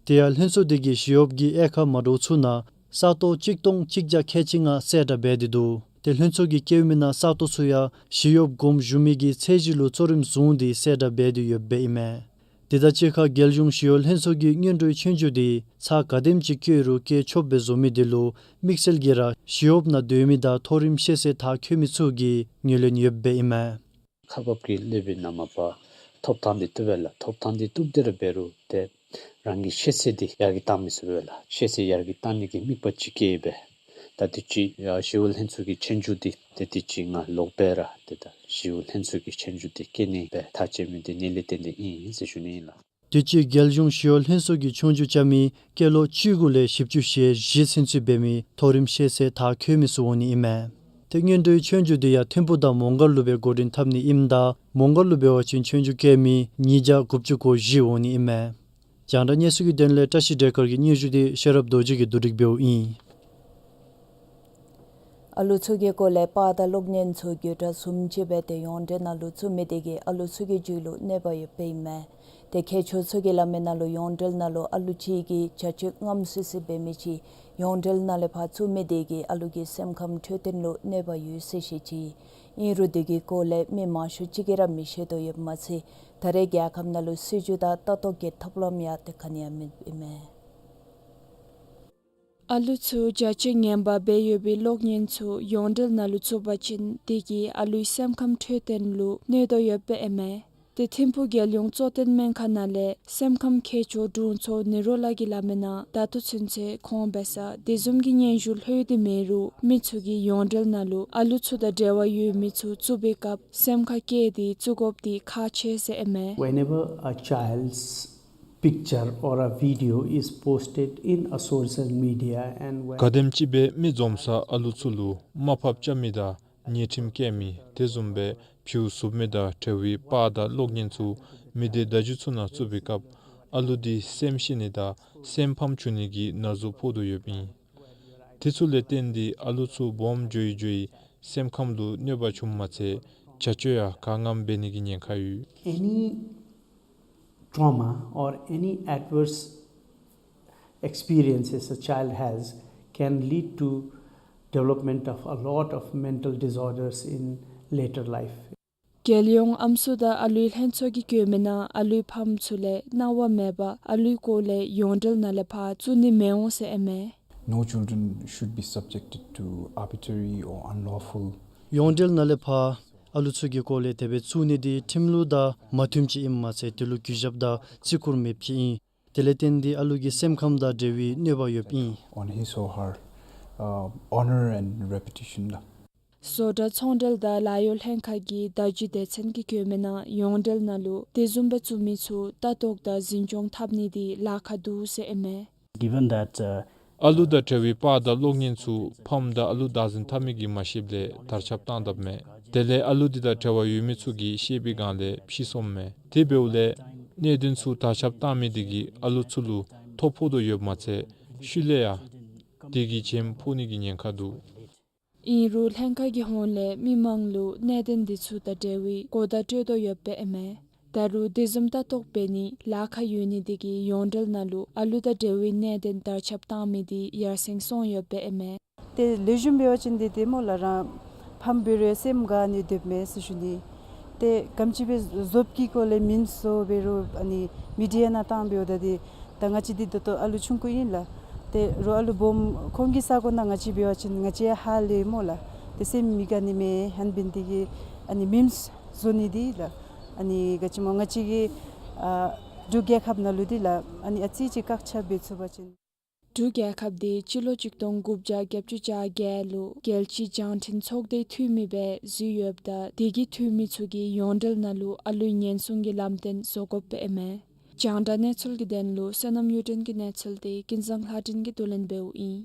དེ་ཡང་ལྷན་ཚོགས་དེ་གིས་ཞི་གཡོགཔ་གི་དབྱེ་ཁག་མ་འདྲཝ་ཚུ་ནང་ས་སྟོང་གཅིག་སྟོང་གཅིག་བརྒྱ་ཁལ་གཅིག་ལྔ་གསལ་བསྒྲགས་འབད་དེ་འདུག། ཏེ་ལྷན་ཚོགས་ཀྱིས་བཀོད་མི་ནང་ས་སྟོང་ཚུ་ཡང་ཞི་གཡོགཔ་དགོངསམ་ཞུ་མི་གི་ཚད་གཞི་ལུ་གཙོ་རིམ་བཟུང་སྟེ་གསལ་བསྒྲགས་འབད་དེ་ཡོདཔ་ཨིན་མས། དེ་དང་གཅིག་ཁར་རྒྱལ་གཞུང་ཞི་གཡོག་ལྷན་ཚོགས་ཀྱི་སྔོན་འགྲོའི་ཆོས་རྒྱུགས་དེ་ཚར་ག་དེམ་ཅིག་བཀོད་རུང་བཀོད་ཆོགཔ་སྦེ་བཟོ་མི་དེ་ལུ་དམིགས་བསལ་གྱིས་ར་ཞི་གཡོགཔ་ནང་སྡོད་མི་དང་མཐོ་རིམ་ཤེས་ཚད་མཐར་འཁྱོལ་མི་ཚུ་གིས་ངོས་ལེན་ཡོདཔ་ཨིན་མས། ཁག་འབགཔ་གི་སློབ་དཔོན་ནང་མ་པ་ཐོབ་ཐང་འདི་བཏུབ་པས་ལགས། ཐོབ་ཐང་འདི་བཏུབ་སྟེ་ར་འབད་རུང་ཏེ་རང་གི་ཤེས་ཚད་འདི་ཡར་གི་བཏང་མི་ཚུགས་པས་ལགས། ཤེས་ཚད་ཡར་གི་བཏང་ནི་གི་དམིགས་པ་ཅིག་བསྐྱེད་སྦེ་ད་དུས་ཅི་ཡ་ཞི་གཡོག་ལྷན་ཚོགས་ཀྱི་ཆོས་རྒྱུགས་འདི་ཏེ་དུས་ཅི་ང་ལོག་སྦེ་ར་ཏེ་ད་ཞི་གཡོག་ལྷན་ཚོགས་ཀྱི་ཆོས་རྒྱུགས་འདི་བཀལ་ནི་སྦེ་ཐག་བཅད་མི་འདི་ཨ་ནི་ལས་བརྟེན་ཏེ་ཨིན་ཟེར་ཞུ་ནི་ཨིན་ལགས། དུས་ཅི་རྒྱལ་གཞུང་ཞི་གཡོག་ལྷན་ཚོགས་ཀྱི་ཆོས་རྒྱུགས་རྐྱབ་མི་སྐྱེས་ལོ་བཅུ་དགུ་ལས་བཞི་བཅུ་ཞེ་བཞི་ཚུན་ཚོད་འབད་མི་མཐོ་རིམ་ཤེས་ཚད་མཐར་འཁྱོལ་མི་ཚུ་འོང་ནི་ཨིན་མས། ཏེ་སྔོན་འགྲོའི་ཆོས་རྒྱུགས་དེ་ཡང་ཐིམ་ཕུག་དང་མོང་སྒར་ལུ་སྦེ་འགོ་འདྲེན་འཐབ་ནི་ཨིནམ་ད་མོང་སྒར་ལུ་འབད་བ་ཅིན་ཆོས་རྒྱུགས་བཀལ་མི་ཉིས་བརྒྱ་དགུ་བཅུ་གོ་བཞི་འོང་ནི་ཨིན་མས། རྒྱང་བསྒྲགས་གནས་ཚུལ་གྱི་དོན་ལས་བཀྲ་ཤིས་བདེ་དཀར་གྱིས་སྙན་ཞུ་དེ་ཤེས་རབ་རྡོ་རྗེ་གིས་བསྡུ་སྒྲིག་འབདཝ་ཨིན། ཨ་ལུ་ཚུ་གི་སྐོར་ལས་པར་དང་གློག་བརྙན་ཚུ་བརྒྱུད་བསྒྲགས་བཟུམ་ཅིག་འབད་དེ་ཡོངས་འབྲེལ་ནང་ལུ་བཙུགས་མི་དེ་གིས་ཨ་ལུ་ཚུ་གི་རྒྱུད་ལུ་གནོད་པ་ཡོདཔ་ཨིན་མས། ཏེ་མཁས་མཆོག་ཚུ་གིས་སླབ་མི་ནང་ལུ་ཡོངས་འབྲེལ་ནང་ལུ་ཨ་ལུ་ཅིག་གིས་བྱ་སྤྱོད་རྔམ་སི་སི་འབད་མི་ཅིག་ཡོངས་འབྲེལ་ནང་ལས་ཕར་བཙུགས་མི་དེ་གིས་ཨ་ལུ་གི་སེམས་ཁམས་འཕྲོད་བསྟེན་ལུ་གནོད་པ་ཡོད་ཟེར་བཤད་ཅི། ཨིན་རུང་དེ་གི་སྐོར་ལས་མི་མང་ཤོས་ཅིག་གིས་ར་མི་ཤེས་དོ་ཡོདཔ་མ་ཚད་ད་རེས་རྒྱལ་ཁབ་ནང་ལུ་སྲིད་བྱུས་དང་ལྟ་རྟོག་གི་ཐབས་ལམ་ཡང་ཏེ་ག་ནི་ཡང་མེདཔ་ཨིན་མས། ཨ་ལུ་ཚུ་བྱ་སྤྱོད་ངན་པ་འབད་ཡོད་པའི་གློག་བརྙན་ཚུ་ཡོངས་འབྲེལ་ནང་ལུ་བཙུགས་པ་ཅིན་དེ་གིས་ཨ་ལུའི་སེམས་ཁམས་འཕྲོད་བསྟེན་ལུ་གནོད་དོ་ཡོདཔ་ཨིན་མས། ཏེ་ཐིམ་ཕུག་རྒྱལ་ཡོངས་གཙོ་བསྟེན་སྨན་ཁང་ནང་ལས་སེམས་ཁམས་མཁས་མཆོག་དྲུང་འཚོ་ནི་རོ་ལགས་ཀྱིས་སླབ་མི་ནང་ད་ལྟོ་ཚུན་ཚོད་ཁོང་འབད་སར་དེ་བཟུམ་གྱི་སྙན་ཞུ་ལྷོད་དེ་མེད་རུང་མི་ཚུ་གིས་ཡོངས་འབྲེལ་ནང་ལུ་ཨ་ལུ་ཚུ་དང་འབྲེལ་བ་ཡོད་མི་ཚུ་བཙུགས་པའི་སྐབས་སེམས་ཁར་བཀལ་ཏེ་བཙུགས་དགོཔ་དེ་ཁག་ཆེ་ཟེར་ཨིན་མས། Whenever a child's picture or a video is posted in a social media and when ག་དེམ་ཅིག་སྦེ་མི་འཛོམས་སར་ཨ་ལུ་ཚུ་ལུ་དམའ་ཕབ་རྐྱབ་མི་དང་ཉེས་ཁྲིམས་བཀལ་མི་དེ་བཟུམ་སྦེ་བྱུས་བཙུགས་མི་དང་འབྲེལ་བའི་པར་དང་གློག་བརྙན་ཚུ་མི་སྡེ་བརྡ་བརྒྱུད་ཚུ་ནང་བཙུགས་པའི་སྐབས་ཨ་ལུ་དེ་སེམས་ཤི་ནི་དང་སེམས་ཕམ་འགྱོ་ནི་གི་ན་ཟུག་ཕོག་དོ་ཡོདཔ་ཨིན། དེ་ཚུ་ལས་བརྟེན་ཏེ་ཨ་ལུ་ཚུ་སྦོམ་འགྱོ་ཡི་འགྱོ་ཡི་སེམས་ཁམས་ལུ་གནོད་པ་བྱུངམ་མ་ཚད་བྱ་སྤྱོད་ཡང་ག་ངནམ་འབད་ནི་གི་ཉེན་ཁ་ཡོད། Any trauma or any adverse experiences a child has can lead to development of a lot of mental disorders in later life. རྒྱལ་ཡོངས་ཨམ་སྲུ་དང་ཨ་ལུའི་ལྷན་ཚོགས་ཀྱིས་བཀོད་མི་ནང་ཨ་ལུའི་ཕམ་ཚུ་ལས་གནང་བ་མེད་པར་ཨ་ལུའི་སྐོར་ལས་ཡོངས་འབྲེལ་ནང་ལས་ཕར་བཙུགས་ནི་མི་འོང་ཟེར་ཨིན་མས། No children should be subjected to arbitrary or unlawful ཡོངས་འབྲེལ་ནང་ལས་ཕར་ཨ་ལུ་ཚུ་གི་སྐོར་ལས་དེ་སྦེ་བཙུགས་ནི་དེ་ཁྲིམས་ལུགས་དང་མ་མཐུནམ་ཅིག་ཨིནམ་མ་ཚད་དེ་ལུ་གུས་ཞབས་དང་བརྩི་བཀུར་མེདཔ་ཅིག་ཨིན། དེ་ལས་བརྟེན་ཏེ་ཨ་ལུ་གི་སེམས་ཁམས་དང་འབྲེལ་བའི་གནོད་པ་ཡོདཔ་ཨིན། On his or her, uh, honor and reputation ལགས། བཟོ་གྲྭ་ཚོང་འབྲེལ་དང་ལཱ་གཡོག་ལྷན་ཁག་གི་བརྡ་བརྒྱུད་སྡེ་ཚན་གྱིས་བཀོད་མི་ནང་ཡོངས་འབྲེལ་ནང་ལུ་དེ་བཟུམ་སྦེ་བཙུགས་མི་ཚུ་ལྟ་རྟོག་དང་འཛིན་སྐྱོང་འཐབ་ནི་དེ་ལཱ་ཁག་འདུག་ཟེར་ཨིན་མས། Given that, uh, ཨ་ལུ་དང་འབྲེལ་བའི་པར་དང་གློག་བརྙན་ཚུ་ཕམ་དང་ཨ་ལུ་བདག་འཛིན་འཐབ་མི་གིས་མ་ཤེསཔ་ལས་དར་ཁྱབ་བཏང་དཔ་མས། དེ་ལས་ཨ་ལུ་དེ་དང་འབྲེལ་བ་ཡོད་མི་ཚུ་གིས་ཤེས་པའི་སྒང་ལས་ཕྱིས་སོངམ་མས། དེ་འབདཝ་ལས་གནད་དོན་ཚུ་དར་ཁྱབ་བཏང་མི་དེ་གིས་ཨ་ལུ་ཚུ་ལུ་ཐོ་ཕོག་དོ་ཡོདཔ་མ་ཚད་ཤུལ་ལས་ཡང་དེ་གིས་བྱེམ་ཕོག་ནི་གི་ཉེན་ཁ་འདུག། ཨིན་རུང་ལྷན་ཁག་གི་ཧོངས་ལས་མི་མང་ལུ་གནད་དོན་འདི་ཚུ་དང་འབྲེལ་བའི་གོ་བརྡ་སྤྲོད་དོ་ཡོདཔ་ཨིན་མས། ད་རུང་དེ་བཟུམ་ལྟ་རྟོག་འབད་ནི་ལཱ་ཁག་ཡོད་ནི་དེ་གིས་ཡོངས་འབྲེལ་ནང་ལུ་ཨ་ལུ་དང་འབྲེལ་བའི་གནད་དོན་དར་ཁྱབ་བཏང་མི་དེ་ཡར་སེང་སོང་ཡོདཔ་ཨིན་མས། ཏེ་ལེགས་ཤོམ་འབད་བ་ཅིན་འདི་ཏེ་སྨོ་ལགས་རང་ཕམ་འབད་རུང་སེམས་དགའ་ནི་སྡོདཔ་མས་ཟེར་ཞུ་ནི། ཏེ་ག་དེམ་ཅིག་སྦེ་བཟོཔ་གི་སྐོར་ལས་མིམསི་བཟོ་འབད་རུང་ཨ་ནི་མི་ཌི་ཡ་ནང་བཏང་འབདཝ་ད་འདི་ད་ང་བཅས་འདི་ད་ལྟོ་ཨ་ལུ་ཆུང་ཀུ་ཨིན་ལགས། ཏེ་རོགས་ཨ་ལུ་སྦོམ་ཁོང་གི་ས་གོ་ནང་ང་བཅས་འབད་བ་ཅིན་ང་བཅས་ཧ་ལས་སྨོ་ལགས། ཏེ་སེམས་མི་དགའ་ནི་མས། ཧན་འབད་ནི་དེ་གིས་ཨ་ནི་མིམསི་བཟོ་ནི་འདི་ལགས། ཨ་ནི་ག་ཅི་སྨོ་ང་བཅས་ཀྱི་ཨ་འབྲུག་རྒྱལ་ཁབ་ནང་ལུ་འདི་ལགས་ཨ་ནི་ཨ་ཙི་ཅིག་བཀག་ཆ་འབད་ཚུགས་པ་ཅིན། འབྲུག་རྒྱལ་ཁབ་འདི་སྤྱི་ལོ་གཅིག་སྟོང་དགུ་བརྒྱ་བརྒྱད་ཅུ་གྱ་བརྒྱད་ལུ་རྒྱལ་སྤྱིའི་རྒྱང་འཕྲིན་ཚོགས་སྡེའི་འཐུས་མི་སྦེ་འཛུལ་ཡོདཔ་ད་དེ་གི་འཐུས་མི་ཚུ་གིས་ཡོངས་འབྲེལ་ནང་ལུ་ཨ་ལུའི་ཉེན་སྲུང་གི་ལམ་སྟོན་བཟོ་དགོཔ་ཨིན་མས། རྒྱང་བསྒྲགས་གནས་ཚུལ་གྱི་དོན་ལུ་བསོད་ནམས་གཡུ་སྒྲོན་གྱི་གནས་ཚུལ་དེ་ཀུན་བཟང་ལྷ་སྒྲོན་གྱིས་བསྡུ་ལེན་འབདཝ་ཨིན།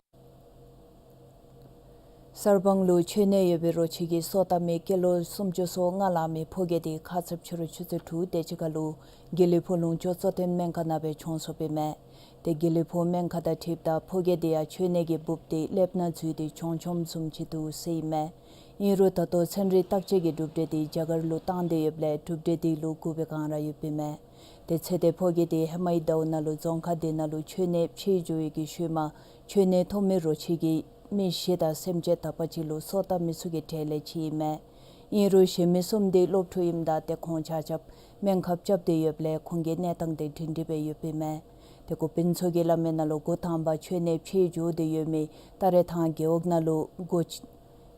གསར་སྤང་ལུ་མཆོད་གནས་ཡོད་པའི་རོ་ཁྱི་གི་སོ་བཏབ་མི་སྐྱེས་ལོ་སུམ་ཅུ་སོ་ལྔ་ལང་མི་ཕོ་སྐྱེས་དེ་ཁ་ཙ་ཕྱི་རུ་ཆུ་ཚོད་དྲུག་དེ་ཅིག་ཁར་ལུ་དགེ་ལེགས་ཕུག་ལུང་ཕྱོགས་གཙོ་བསྟེན་སྨན་ཁང་ནང་སྦེ་བྱོན་སོཔ་ཨིན་མས། ཏེ་དགེ་ལེགས་ཕུག་སྨན་ཁང་དང་འཁྲིལཝ་ད་ཕོ་སྐྱེས་དེ་ཡང་མཆོད་གནས་ཀྱི་འབུཔ་དེ་ཀླདཔ་ནང་འཛུལ་ཏེ་བྱོང་བྱོནམ་བཟུམ་ཅིག་འདུག་ཟེར་ཨིན་མས། ཨིན་རུང་ད་ལྟོ་ཚན་རིག་བརྟག་དཔྱད་ཀྱི་གྲུབ་འབྲས་དེ་རྒྱ་གར་ལུ་བཏང་སྟེ་ཡོདཔ་ལས་གྲུབ་འབྲས་དེ་ལུ་གུས་པའི་སྒང་ར་ཡོདཔ་ཨིན་མས། ཏེ་ཚེ་འདས་ཕོ་སྐྱེས་དེ་ཧེ་མའི་ཟླཝ་ནང་ལུ་རྫོང་ཁག་དེ་ནང་ལུ་མཆོད་གནས་ཕྱིར་འགྱོ་བའི་གི་ཤུལ་མ་མཆོད་གནས་ཐོབ་མི་རོ་ཁྱི་གིས་མི་བཞི་དང་སེམས་ཅན་དག་པ་ཅིག་ལུ་སོ་བཏབ་མི་ཚུ་གི་གྲས་ལས་གཅིག་ཨིན་མས། ཨིན་རུང་གཞན་མི་གསུམ་དེ་སློབ་ཕྲུག་ཨིནམ་ད་ཏེ་ཁོང་ཆ་ཁྱབ་སྨན་ཁབ་རྐྱབ་སྟེ་ཡོདཔ་ལས་ཁོང་གི་གནས་སྟངས་དེ་སྒྲིང་སྒྲིང་སྦེ་ཡོདཔ་ཨིན་མས། ཏེ་འགོ་དཔོན་ཚུ་གིས་སླབ་མི་ནང་ལུ་འགོ་དང་པ་མཆོད་གནས་ཕྱིར་འགྱོ་སྟེ་ཡོད་མི་ཏ་རེ་ཐང་རྒེད་འོག་ནང་ལུ་སྒོ་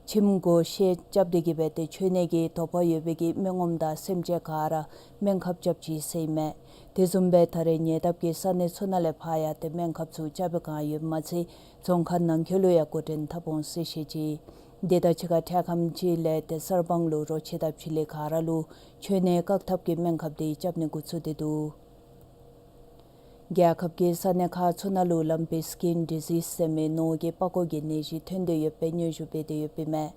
ཁྱིམ་སྒོ་བཤལ་རྐྱབ་སྟེ་གི་སྦེ་ཏེ་མཆོད་གནས་ཀྱི་དོགས་པ་ཡོད་པའི་གི་མི་ངོམ་དང་སེམས་ཅན་ག་ར་སྨན་ཁབ་རྐྱབ་ཅི་ཟེར་ཨིན་མས། དེ་བཟུམ་སྦེ་ད་རེས་ཉེ་འདབས་ཀྱི་ས་གནས་ཚུ་ནང་ལས་ཕར་ཡང་ཏེ་སྨན་ཁབ་ཚུ་རྐྱབ་པའི་སྒང་ཡོདཔ་མ་ཚད་རྫོང་ཁག་ནང་འཁོད་ལུ་ཡང་འགོ་འདྲེན་འཐབ་འོང་ཟེར་བཤད་ཅི། དེ་དང་གཅིག་ཁར་འཕྲལ་ཁམས་ཅིག་ལས་ཏེ་གསར་སྤང་ལུ་རོ་ཁྱི་དང་བྱི་ལི་ག་ར་ལུ་མཆོད་གནས་བཀག་ཐབས་ཀྱི་སྨན་ཁབ་དེ་རྐྱབ་ནི་འགོ་བཙུགས་ཏེ་འདུག། རྒྱལ་ཁབ་ཀྱི་ས་གནས་ཁག་ཚུ་ནང་ལུ་ལམ་པའི་སི་ཀིན་ཌི་ཟིསི་ཟེར་མི་ནོར་གྱི་པགས་ཀོ་གི་ནད་གཞི་ཐོན་ཏེ་ཡོད་པའི་སྙན་ཞུ་འབད་དེ་ཡོདཔ་ཨིན་མས།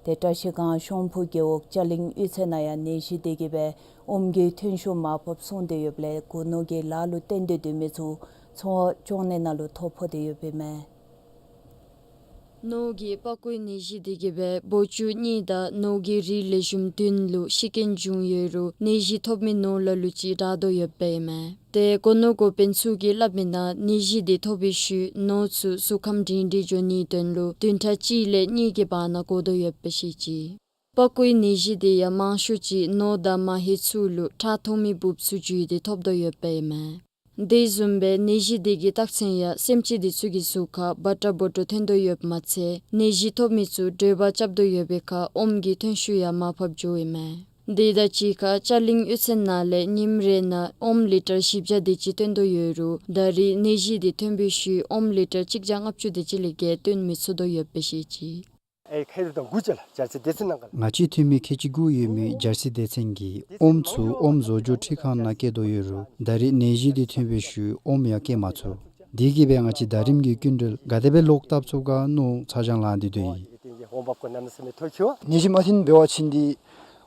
ཏེ་བཀྲ་ཤིས་སྒང་ཤོང་ཕུ་རྒེད་འོག་ཅ་ལིང་གཡུས་ཚན་ནང་ཡང་ནད་གཞི་དེ་གིས་སྦེ་ཨོམ་གྱི་ཐོན་ཤུགས་མར་ཕབ་སོང་སྟེ་ཡོདཔ་ལས་སྒོ་ནོར་གྱི་ལཱ་ལུ་བརྟེན་ཏེ་སྡོད་མི་ཚུ་འཚོ་བ་སྐྱོང་ནི་ནང་ལུ་ཐོ་ཕོག་སྟེ་ཡོདཔ་ཨིན་མས། ནོར་གྱི་པགས་ཀོའི་ནད་གཞི་དེ་གིས་སྦེ་འབོ་ཅུང་གཉིས་དང་ནོར་གྱི་རིགས་ལེགས་ཤོམ་བདུན་ལུ་ཤི་རྐྱེན་བྱུང་ཡོད་རུང་ནད་གཞི་ཐོབ་མི་ནོར་ལ་ལུ་ཅིག་དྲག་དོ་ཡོདཔ་ཨིན་མས། ཏེ་སྒོ་ནོར་འགོ་དཔོན་ཚུ་གིས་སླབ་མི་ནང་ནད་གཞི་དེ་ཐོབ་པའི་ཤུལ་ནོར་ཚུ་གཟུགས་ཁམས་སྒྲིང་སྒྲིང་འགྱོ་ནིའི་དོན་ལུ་བདུན་ཕྲག་གཅིག་ལས་གཉིས་ཀྱི་བར་ན་འགོར་དོ་ཡོདཔ་སྦེ་བཤད་ཅི། པགས་ཀོའི་ནད་གཞི་དེ་ཡང་མང་ཤོས་ཅིག་ནོར་དང་མ་ཧེ་ཚུ་ལུ་ཁྲག་འཐུང་མི་འབུཔ་ཚུ་འཇུས་ཏེ་ཐོབ་དོ་ཡོདཔ་ཨིན་མས། དེ་བཟུམ་སྦེ་ནད་གཞི་དེ་གི་རྟགས་མཚན་ཡང་སེམས་ཅན་དེ་ཚུ་གི་གཟུགས་ཁར་བ་ཏྲ་བོ་ཏྲོ་ཐོན་དོ་ཡོདཔ་མ་ཚད་ནད་གཞི་ཐོབ་མི་ཚུ་དྲོད་འབར་རྐྱབ་དོ་ཡོད་པའི་ཁར་ཨོམ་གྱི་ཐོན་ཤུགས་ཡང་མར་ཕབ་འགྱོཝ་ཨིན་མས། དེ་དང་གཅིག་ཁར་ཅ་ལིང་གཡུས་ཚན་ནང་ལས་ཉིནམ་རེ་ནང་ཨོམ་ལི་ཊར་བཞི་བརྒྱ་དེ་ཅིག་བཏོན་དོ་ཡོད་རུང་ད་རེས་ནད་གཞི་དེ་ཐོན་པའི་ཤུལ་ཨོམ་ལི་ཊར་གཅིག་བརྒྱ་ལྔ་བཅུ་དེ་ཅིག་ལས་བརྒལ་བཏོན་མི་ཚུགས་དོ་ཡོདཔ་སྦེ་བཤད་ཅི། ཨེ་ཁེ་དང་གུ་ཅ་ལ་ཇར་སི་སྡེ་ཚན་ནང་ག་ལ། ང་བཅས་འཐུས་མི་ཁལ་གཅིག་དགུ་ཡོད་མི་ཇར་སི་སྡེ་ཚན་གྱིས་ཨོམ་ཚུ་ཨོམ་བཟོ་བཅོས་འཕྲུལ་ཁང་ནང་བསྐྱལ་དོ་ཡོད་རུང་ད་རེས་ནད་གཞི་དེ་ཐོན་པའི་ཤུལ་ཨོམ་ཡང་བསྐྱལ་མ་ཚུགས། དེ་གིས་སྦེ་ང་བཅས་ཟླ་རིམ་གྱི་སྐྱིན་འགྲུལ་ག་དེ་སྦེ་ལོག་བཏབ་ཚུགས་ག་མནོ་ཚ་གྱང་ལངས་ཏེ་སྡོད་ཡི། ནད་གཞི་མ་ཐོན་འབད་བ་ཅིན་འདི་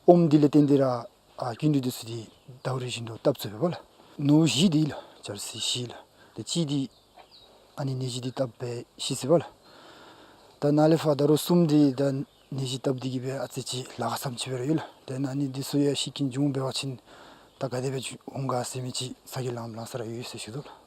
ཨོམ་འདི་ལས་བརྟེན་ཏེ་ར་ཨ་སྐྱིན་འགྲུལ་དེ་ཚུ་འདི་ཟླཝ་རེ་བཞིན་དུ་བཏབ་ཚུགས་པས་ལགས། ནོར་བཞི་འདི་ལགས་ཇར་སི་བཞི་ལགས། ཏེ་གཅིག་འདི་ཨ་ནི་ནད་གཞི་འདི་བཏབ་སྦེ་ཤི་སོ་པས་ལགས། ད་ནཱ་ལས་ཕར་ད་རུང་གསུམ་འདི་ད་ནད་གཞི་བཏབ་སྟེ་གི་སྦེ་ཨ་ཙི་ཅིག་ལཱ་ཁག་ཙམ་ཅིག་སྦེ་ར་ཡོད་ལགས། ཏེ་ཨ་ནི་འདི་ཚུ་ཡང་ཤི་རྐྱེན་བྱུང་འབད་བ་ཅིན་ད་ག་དེ་སྦེ་འོང་ག་ཟེར་མི་ཅིག་ཚ་གྱང་ལངས་ལངས་ས་ར་ཡོད་ཟེར་ཞུ་དོ་ལགས།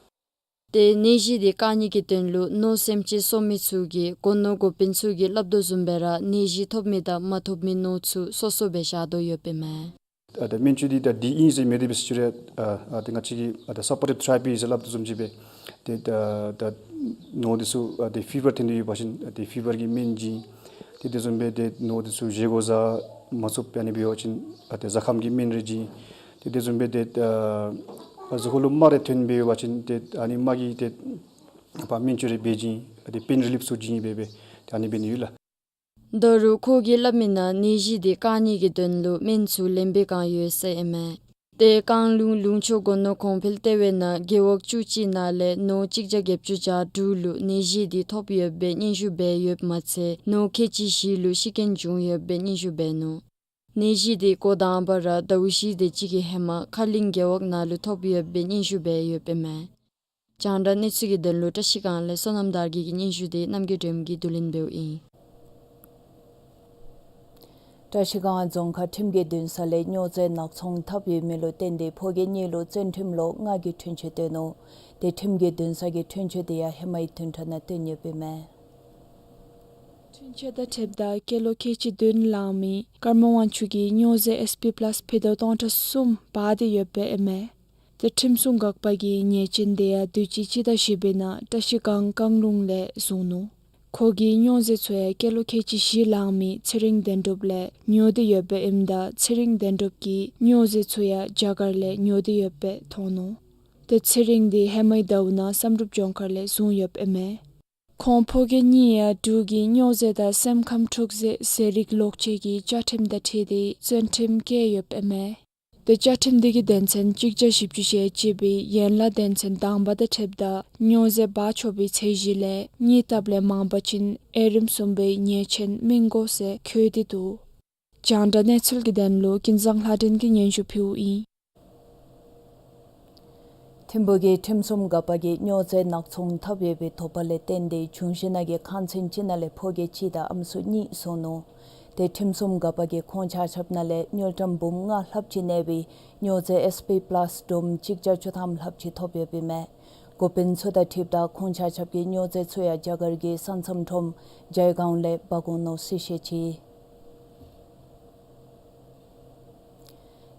ཏེ་ནད་གཞི་དེ་བཀག་ནི་གི་དོན་ལུ་ནོར་སེམས་ཅན་གསོ་མི་ཚུ་གིས་སྒོ་ནོར་འགོ་དཔོན་ཚུ་གིས་སླབ་དོ་བཟུམ་སྦེ་ར་ནད་གཞི་ཐོབ་མི་དང་མ་ཐོབ་མི་ནོར་ཚུ་སོ་སོ་སྦེ་བཞག་དོ་ཡོདཔ་ཨིན་མས། ཨ་ད་སྨན་བཅོས་འདི་ད་འདི་ཨིན་ཟེར་མེད་དེ་སྦེ་ཟེར་ཞུ་རུང་ཨ་ཨ་ད་ང་བཅས་ཀྱིས་ཨ་ད་སཔོར་ཊིབ་ཐེ་ར་པི་ཟེར་སླབ་དོ་བཟུམ་ཅིག་སྦེ་ཏེ་ད་ད་ནོར་འདི་ཚུ་ཨ་ཏེ་ཕི་བར་ཐོན་ཏེ་ཡོད་པ་ཅིན་ཨ་ཏེ་ཕི་བར་གྱི་སྨན་བྱིན། ཏེ་དེ་བཟུམ་སྦེ་ཏེ་ནོར་འདི་ཚུ་བཞེས་སྒོ་བཟའ་མ་ཚུགས་པའི་ཨ་ནི་འབད་བ་ཅིན་ཨ་ཏེ་གཟའ་སྐམ་གྱི་སྨན་རེ་བྱིན། ཏེ་དེ་བཟུམ་སྦེ་ཏེ་ཨ་གཟུགས་ཁ་ལུ་རྨ་རེ་ཐོན་སྦེ་ཡོད་པ་ཅིན་ཏེ་ཨ་ནི་རྨ་གི་ཏེ་ཕར་སྨན་བཅོས་རེ་འབད་བྱིན། ཨ་ཏེ་པེན་རི་ལིབ་ཚུ་བྱིན་སྦེ་སྦེ་ཏེ་ཨ་ནི་འབད་ནི་ཡོད་ལགས། ད་རུང་ཁོ་གིས་སླབ་མི་ནང་ནད་གཞི་དེ་བཀག་ནི་གི་དོན་ལུ་སྨན་ཚུ་ལེན་པའི་བསྒང་ཡོད་ཟེར་ཨིན་མས། ཏེ་བཀང་ལུང་ལུང་ཕྱོགས་སྒོ་ནོར་གོང་འཕེལ་ལྟེ་བའི་ནང་རྒེད་འོག་བཅུ་གཅིག་ནང་ལས་ནོར་གཅིག་བརྒྱ་བརྒྱད་ཅུ་གྱ་དྲུག་ལུ་ནད་གཞི་དེ་ཐོབ་ཡོད་པའི་སྙན་ཞུ་འབད་ཡོདཔ་མ་ཚད་ནོར་ཁལ་གཅིག་བཞི་ལུ་ཤི་རྐྱེན་བྱུང་ཡོད་པའི་སྙན་ཞུ་འབད་ནུག། ནད་གཞི་དེ་འགོ་དང་པ་ར་ཟླཝ་བཞི་དེ་ཅིག་གི་ཧེ་མ་ཁ་གླིང་རྒེད་འོག་ནང་ལུ་ཐོབ་ཡོད་པའི་སྙན་ཞུ་འབད་ཡོདཔ་ཨིན་མས། རྒྱང་བསྒྲགས་གནས་ཚུལ་གྱི་དོན་ལུ་བཀྲ་ཤིས་སྒང་ལས་བསོད་ནམས་དར་རྒྱས་ཀྱི་སྙན་ཞུ་དེ་རྣམ་རྒྱལ་སྒྲོལམ་གྱིས་བསྡུ་ལེན་འབདཝ་ཨིན། བཀྲ་ཤིས་སྒང་རྫོང་ཁག་ཁྲིམས་ཀྱི་འདུན་ས་ལས་སྨྱོ་རྫས་ནག་ཚོང་འཐབ་ཡོད་མི་ལུ་བརྟེན་ཏེ་ཕོ་སྐྱེས་གཉིས་ལུ་བཙོན་ཁྲིམས་ལོ་ལྔ་གི་འཁྲུན་ཆོད་བཏོན་ནུག། ཏེ་ཁྲིམས་ཀྱི་འདུན་ས་གི་འཁྲུན་ཆོད་དེ་ཡང་ཧེ་མའི་བདུན་ཕྲག་ནང་བཏོན་ཡོདཔ་ཨིན་མས། འཁྲུན་ཆོད་དང་འཁྲིལཝ་ད་སྐྱེས་ལོ་ཁལ་གཅིག་བདུན་ལང་མི་ཀརྨ་དབང་ཕྱུག་གིས་སྨྱོ་རྫས་ཨེས་པི་པ་ལཱས་ཕྱེད་དོ་སྟོང་ཕྲག་གསུམ་འབག་སྟེ་ཡོདཔ་ཨིན་མས། ཏེ་ཁྲིམས་སྲུང་འགག་པ་གིས་ཉེས་ཅན་དེ་ཡང་དུས་ཅི་སྤྱི་ཟླ་བཞི་པའི་ནང་བཀྲ་ཤིས་སྒང་བཀང་ལུང་ལས་བཟུང་ནུག། ཁོ་གིས་སྨྱོ་རྫས་ཚུ་ཡང་སྐྱེས་ལོ་ཁལ་གཅིག་བཞི་ལང་མི་ཚེ་རིང་དོན་གྲུབ་ལས་ཉོ་སྟེ་ཡོདཔ་ཨིནམ་ད་ཚེ་རིང་དོན་གྲུབ་ཀྱིས་སྨྱོ་རྫས་ཚུ་ཡང་རྒྱ་གར་ལས་ཉོ་སྟེ་ཡོདཔ་མཐོང་ནུག། ཏེ་ཚེ་རིང་དེ་ཧེ་མའི་ཟླཝ་ནང་བསམ་གྲུབ་ལྗོངས་མཁར་ལས་བཟུང་ཡོདཔ་ཨིན་མས། ཁོང་ཕོ་སྐྱེས་གཉིས་ཡང་འབྲུག་གི་སྨྱོ་རྫས་དང་སེམས་ཁམས་འཁྲུག་རྫས་ཟས་རིགས་ལོག་སྤྱོད་ཀྱི་བཅའ་ཁྲིམས་དང་འཁྲིལ་ཏེ་བཙོན་ཁྲིམས་བཀལ་ཡོདཔ་ཨིན་མས། དེ་བཅའ་ཁྲིམས་དེ་གི་དོན་ཚན་གཅིག་བརྒྱ་བཞི་བཅུ་ཞེ་གཅིག་པའི་ཡན་ལག་དོན་ཚན་དང་པ་དང་འཁྲིལཝ་ད་སྨྱོ་རྫས་འབག་ཆོག་པའི་ཚད་གཞི་ལས་གཉིས་ལྟབ་ལས་མང་པ་ཅིན་དབྱེ་རིམ་གསུམ་པའི་ཉེས་ཆད་སྨིན་དགོ་ཟེར་འཁོད་དེ་འདུག། རྒྱང་བསྒྲགས་གནས་ཚུལ་གྱི་དོན་ལུ་ཀུན་བཟང་ལྷ་སྒྲོན་གྱིས་སྙན་ཞུ་ཕུལཝ་ཨིན། ཐིམ་ཕུག་གི་ཁྲིམས་སྲུང་འགག་པ་གིས་སྨྱོ་རྫས་ནག་ཚོང་འཐབ་ཡོད་པའི་དོགས་པ་ལས་བརྟེན་ཏེ་འབྱུང་བཞི་ནང་གི་ཁང་ཚན་གཅིག་ནང་ལས་ཕོ་སྐྱེས་གཅིག་དང་ཨམ་སྲུ་གཉིས་བཟུང་ནུག། དེ་ཁྲིམས་སྲུང་འགག་པ་གིས་ཁོང་ཆ་ཁྱབ་ནང་ལས་དངུལ་ཀྲམ་འབུམ་ལྔ་ལྷགཔ་ཅིག་གནས་པའི་སྨྱོ་རྫས་ཨེས་པི་པ་ལཱས་སྒྲོམ་གཅིག་བརྒྱ་བཅུ་ཐམ་ལྷགཔ་ཅིག་ཐོབ་ཡོདཔ་ཨིན་མས། འགོ་དཔོན་ཚུ་དང་འཁྲིལཝ་ད་ཁོང་ཆ་ཁྱབ་ཀྱིས་སྨྱོ་རྫས་ཚུ་ཡང་རྒྱ་གར་གྱི་ས་མཚམས་ཁྲོམ་ཇའི་གཱའོན་ལས་འབག་འོང་ནུག་ཟེར་བཤད་ཅི།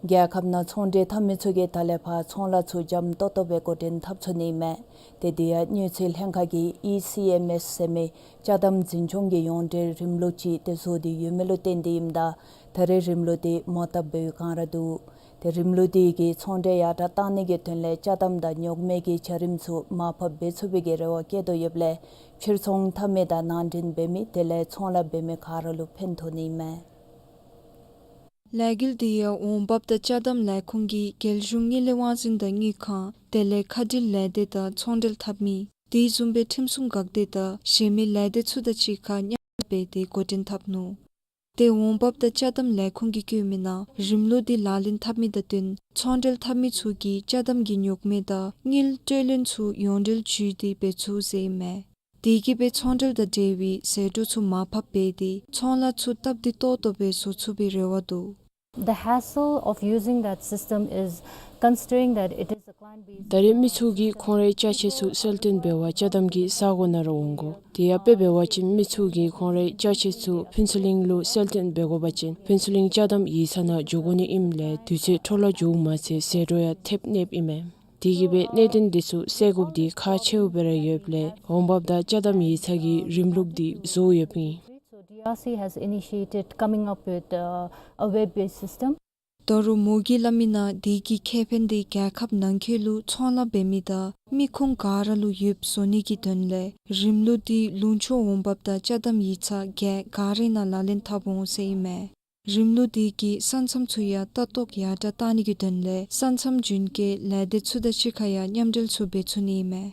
རྒྱལ་ཁབ་ནང་ཚོང་འབྲེལ་འཐབ་མི་ཚུ་གིས་ད་ལས་ཕར་ཚོང་ལཱ་ཚུ་འཇམ་ཏོག་ཏོ་སྦེ་འགོ་འདྲེན་འཐབ་ཚུགས་ནི་མས། དེ་དེ་ཡང་དངུལ་རྩིས་ལྷན་ཁག་གིས་ཨི་སི་ཨེམ་ཨེསི་ཟེར་མི་ཅ་དམ་འཛིན་སྐྱོང་གི་ཡོངས་འབྲེལ་རིམ་ལུགས་ཅིག་དེ་བཟོ་སྟེ་ཡོད་མི་ལུ་བརྟེན་ཏེ་ཨིནམ་ད་ད་རེས་རིམ་ལུགས་དེ་མོ་བཏབ་འབད་བའི་བསྒང་ར་འདུག། དེ་རིམ་ལུགས་དེ་གིས་ཚོང་འབྲེལ་ཡར་དྲགས་གཏང་ནི་གི་དོན་ལས་ཅ་དམ་དང་ཉོག་མེད་ཀྱི་བྱ་རིམ་ཚུ་མར་ཕབ་འབད་ཚུགས་པའི་གི་རེ་བ་བསྐྱེད་དོ་ཡོདཔ་ལས་ཕྱིར་ཚོང་འཐབ་མི་དང་ནང་འདྲེན་འབད་མི་དེ་ལས་ཚོང་ལཱ་འབད་མི་ག་ར་ལུ་ཕན་ཐོགས་ནི་མས། ལས་འགུལ་དེ་ཡང་འོང་འབབ་དང་ཅ་དམ་ལས་ཁུངས་ཀྱིས་རྒྱལ་གཞུང་དངུལ་ལས་དབང་འཛིན་དང་དངུལ་ཁང་དེ་ལས་ཁ་འདྲིལ་ལས་སྡེ་དང་ཚོང་འབྲེལ་འཐབ་མི་དེ་བཟུམ་སྦེ་ཁྲིམས་སྲུང་འགག་སྡེ་དང་གཞན་མི་ལས་སྡེ་ཚུ་དང་གཅིག་ཁར་མཉམ་འབྲེལ་འབད་དེ་འགོ་འདྲེན་འཐབ་ནུག། དེ་འོང་འབབ་དང་ཅ་དམ་ལས་ཁུངས་ཀྱིས་བཀོད་མི་ནང་རིམ་ལུགས་དེ་ལག་ལེན་འཐབ་མི་དང་བསྟུན་ཚོང་འབྲེལ་འཐབ་མི་ཚུ་གིས་ཅ་དམ་གྱི་ཉོག་མེད་དང་དངུལ་སྤྲོད་ལེན་ཚུ་ཡོངས་འབྲེལ་བརྒྱུད་དེ་འབད་ཚུགས་ཟེར་ཨིན་མས། དེ་གིས་སྦེ་ཚོང་འབྲེལ་དང་འབྲེལ་བའི་ཟད་འགྲོ་ཚུ་མར་ཕབ་འབད་དེ་ཚོང་ལཱ་ཚུ་སྟབས་བདེ་ཏོག་ཏོ་སྦེ་བཟོ་ཚུགས་པའི་རེ་བ་འདུག། The hassle of using that system is considering that it is a client-based. ད་རེས་མི་ཚུ་གིས་ཁོང་རའི་ཅ་ཆས་ཚུ་གསལ་སྟོན་འབད་བར་ཅ་དམ་གྱི་ས་གོ་ནང་ར་འོང་དགོ། དེ་ཡང་དཔེ་འབད་བ་ཅིན་མི་ཚུ་གིས་ཁོང་རའི་ཅ་ཆས་ཚུ་ཕུན་ཚོགས་གླིང་ལུ་གསལ་སྟོན་འབད་དགོ་པ་ཅིན་ཕུན་ཚོགས་གླིང་ཅ་དམ་ཡིག་ཚང་ནང་འགྱོ་དགོ་ནི་ཨིནམ་ལས་དུས་ཚོད་འཕྲོ་བརླག་འགྱོཝ་མ་ཚད་ཟད་འགྲོ་ཡང་ཐེབས་ནི་ཨིན་མས། དེ་གིས་སྦེ་གནད་དོན་འདི་ཚུ་སེལ་དགོཔ་འདི་ཁག་ཆེཝ་སྦེ་ར་ཡོདཔ་ལས་འོང་འབབ་དང་ཅ་དམ་ཡིག་ཚང་གིས་རིམ་ལུགས་འདི་བཟོ་ཡོདཔ་ཨིན། So D R C has initiated coming up with, uh, a web-based system. ད་རུང་མོ་གིས་སླབ་མི་ནང་དེ་གི་ཁེ་ཕན་འདི་རྒྱལ་ཁབ་ནང་འཁོད་ལུ་ཚོང་ལཱ་འབད་མི་དང་མི་ཁུངས་ག་ར་ལུ་ཡོདཔ་བཟོ་ནི་གི་དོན་ལས་རིམ་ལུགས་འདི་ལུང་ཕྱོགས་འོང་འབབ་དང་ཅ་དམ་ཡིག་ཚང་བརྒྱད་ག་རའི་ནང་ལག་ལེན་འཐབ་འོང་ཟེར་ཨིན་མས། རིམ་ལུགས་དེ་གིས་ས་མཚམས་ཚུ་ཡང་ལྟ་རྟོག་ཡར་དྲགས་གཏང་ནི་གི་དོན་ལས་ས་མཚམས་རྒྱུན་སྐྱེལ་ལས་སྡེ་ཚུ་དང་གཅིག་ཁར་ཡང་མཉམ་འབྲེལ་ཚུ་འབད་ཚུགས་ནི་ཨིན་མས།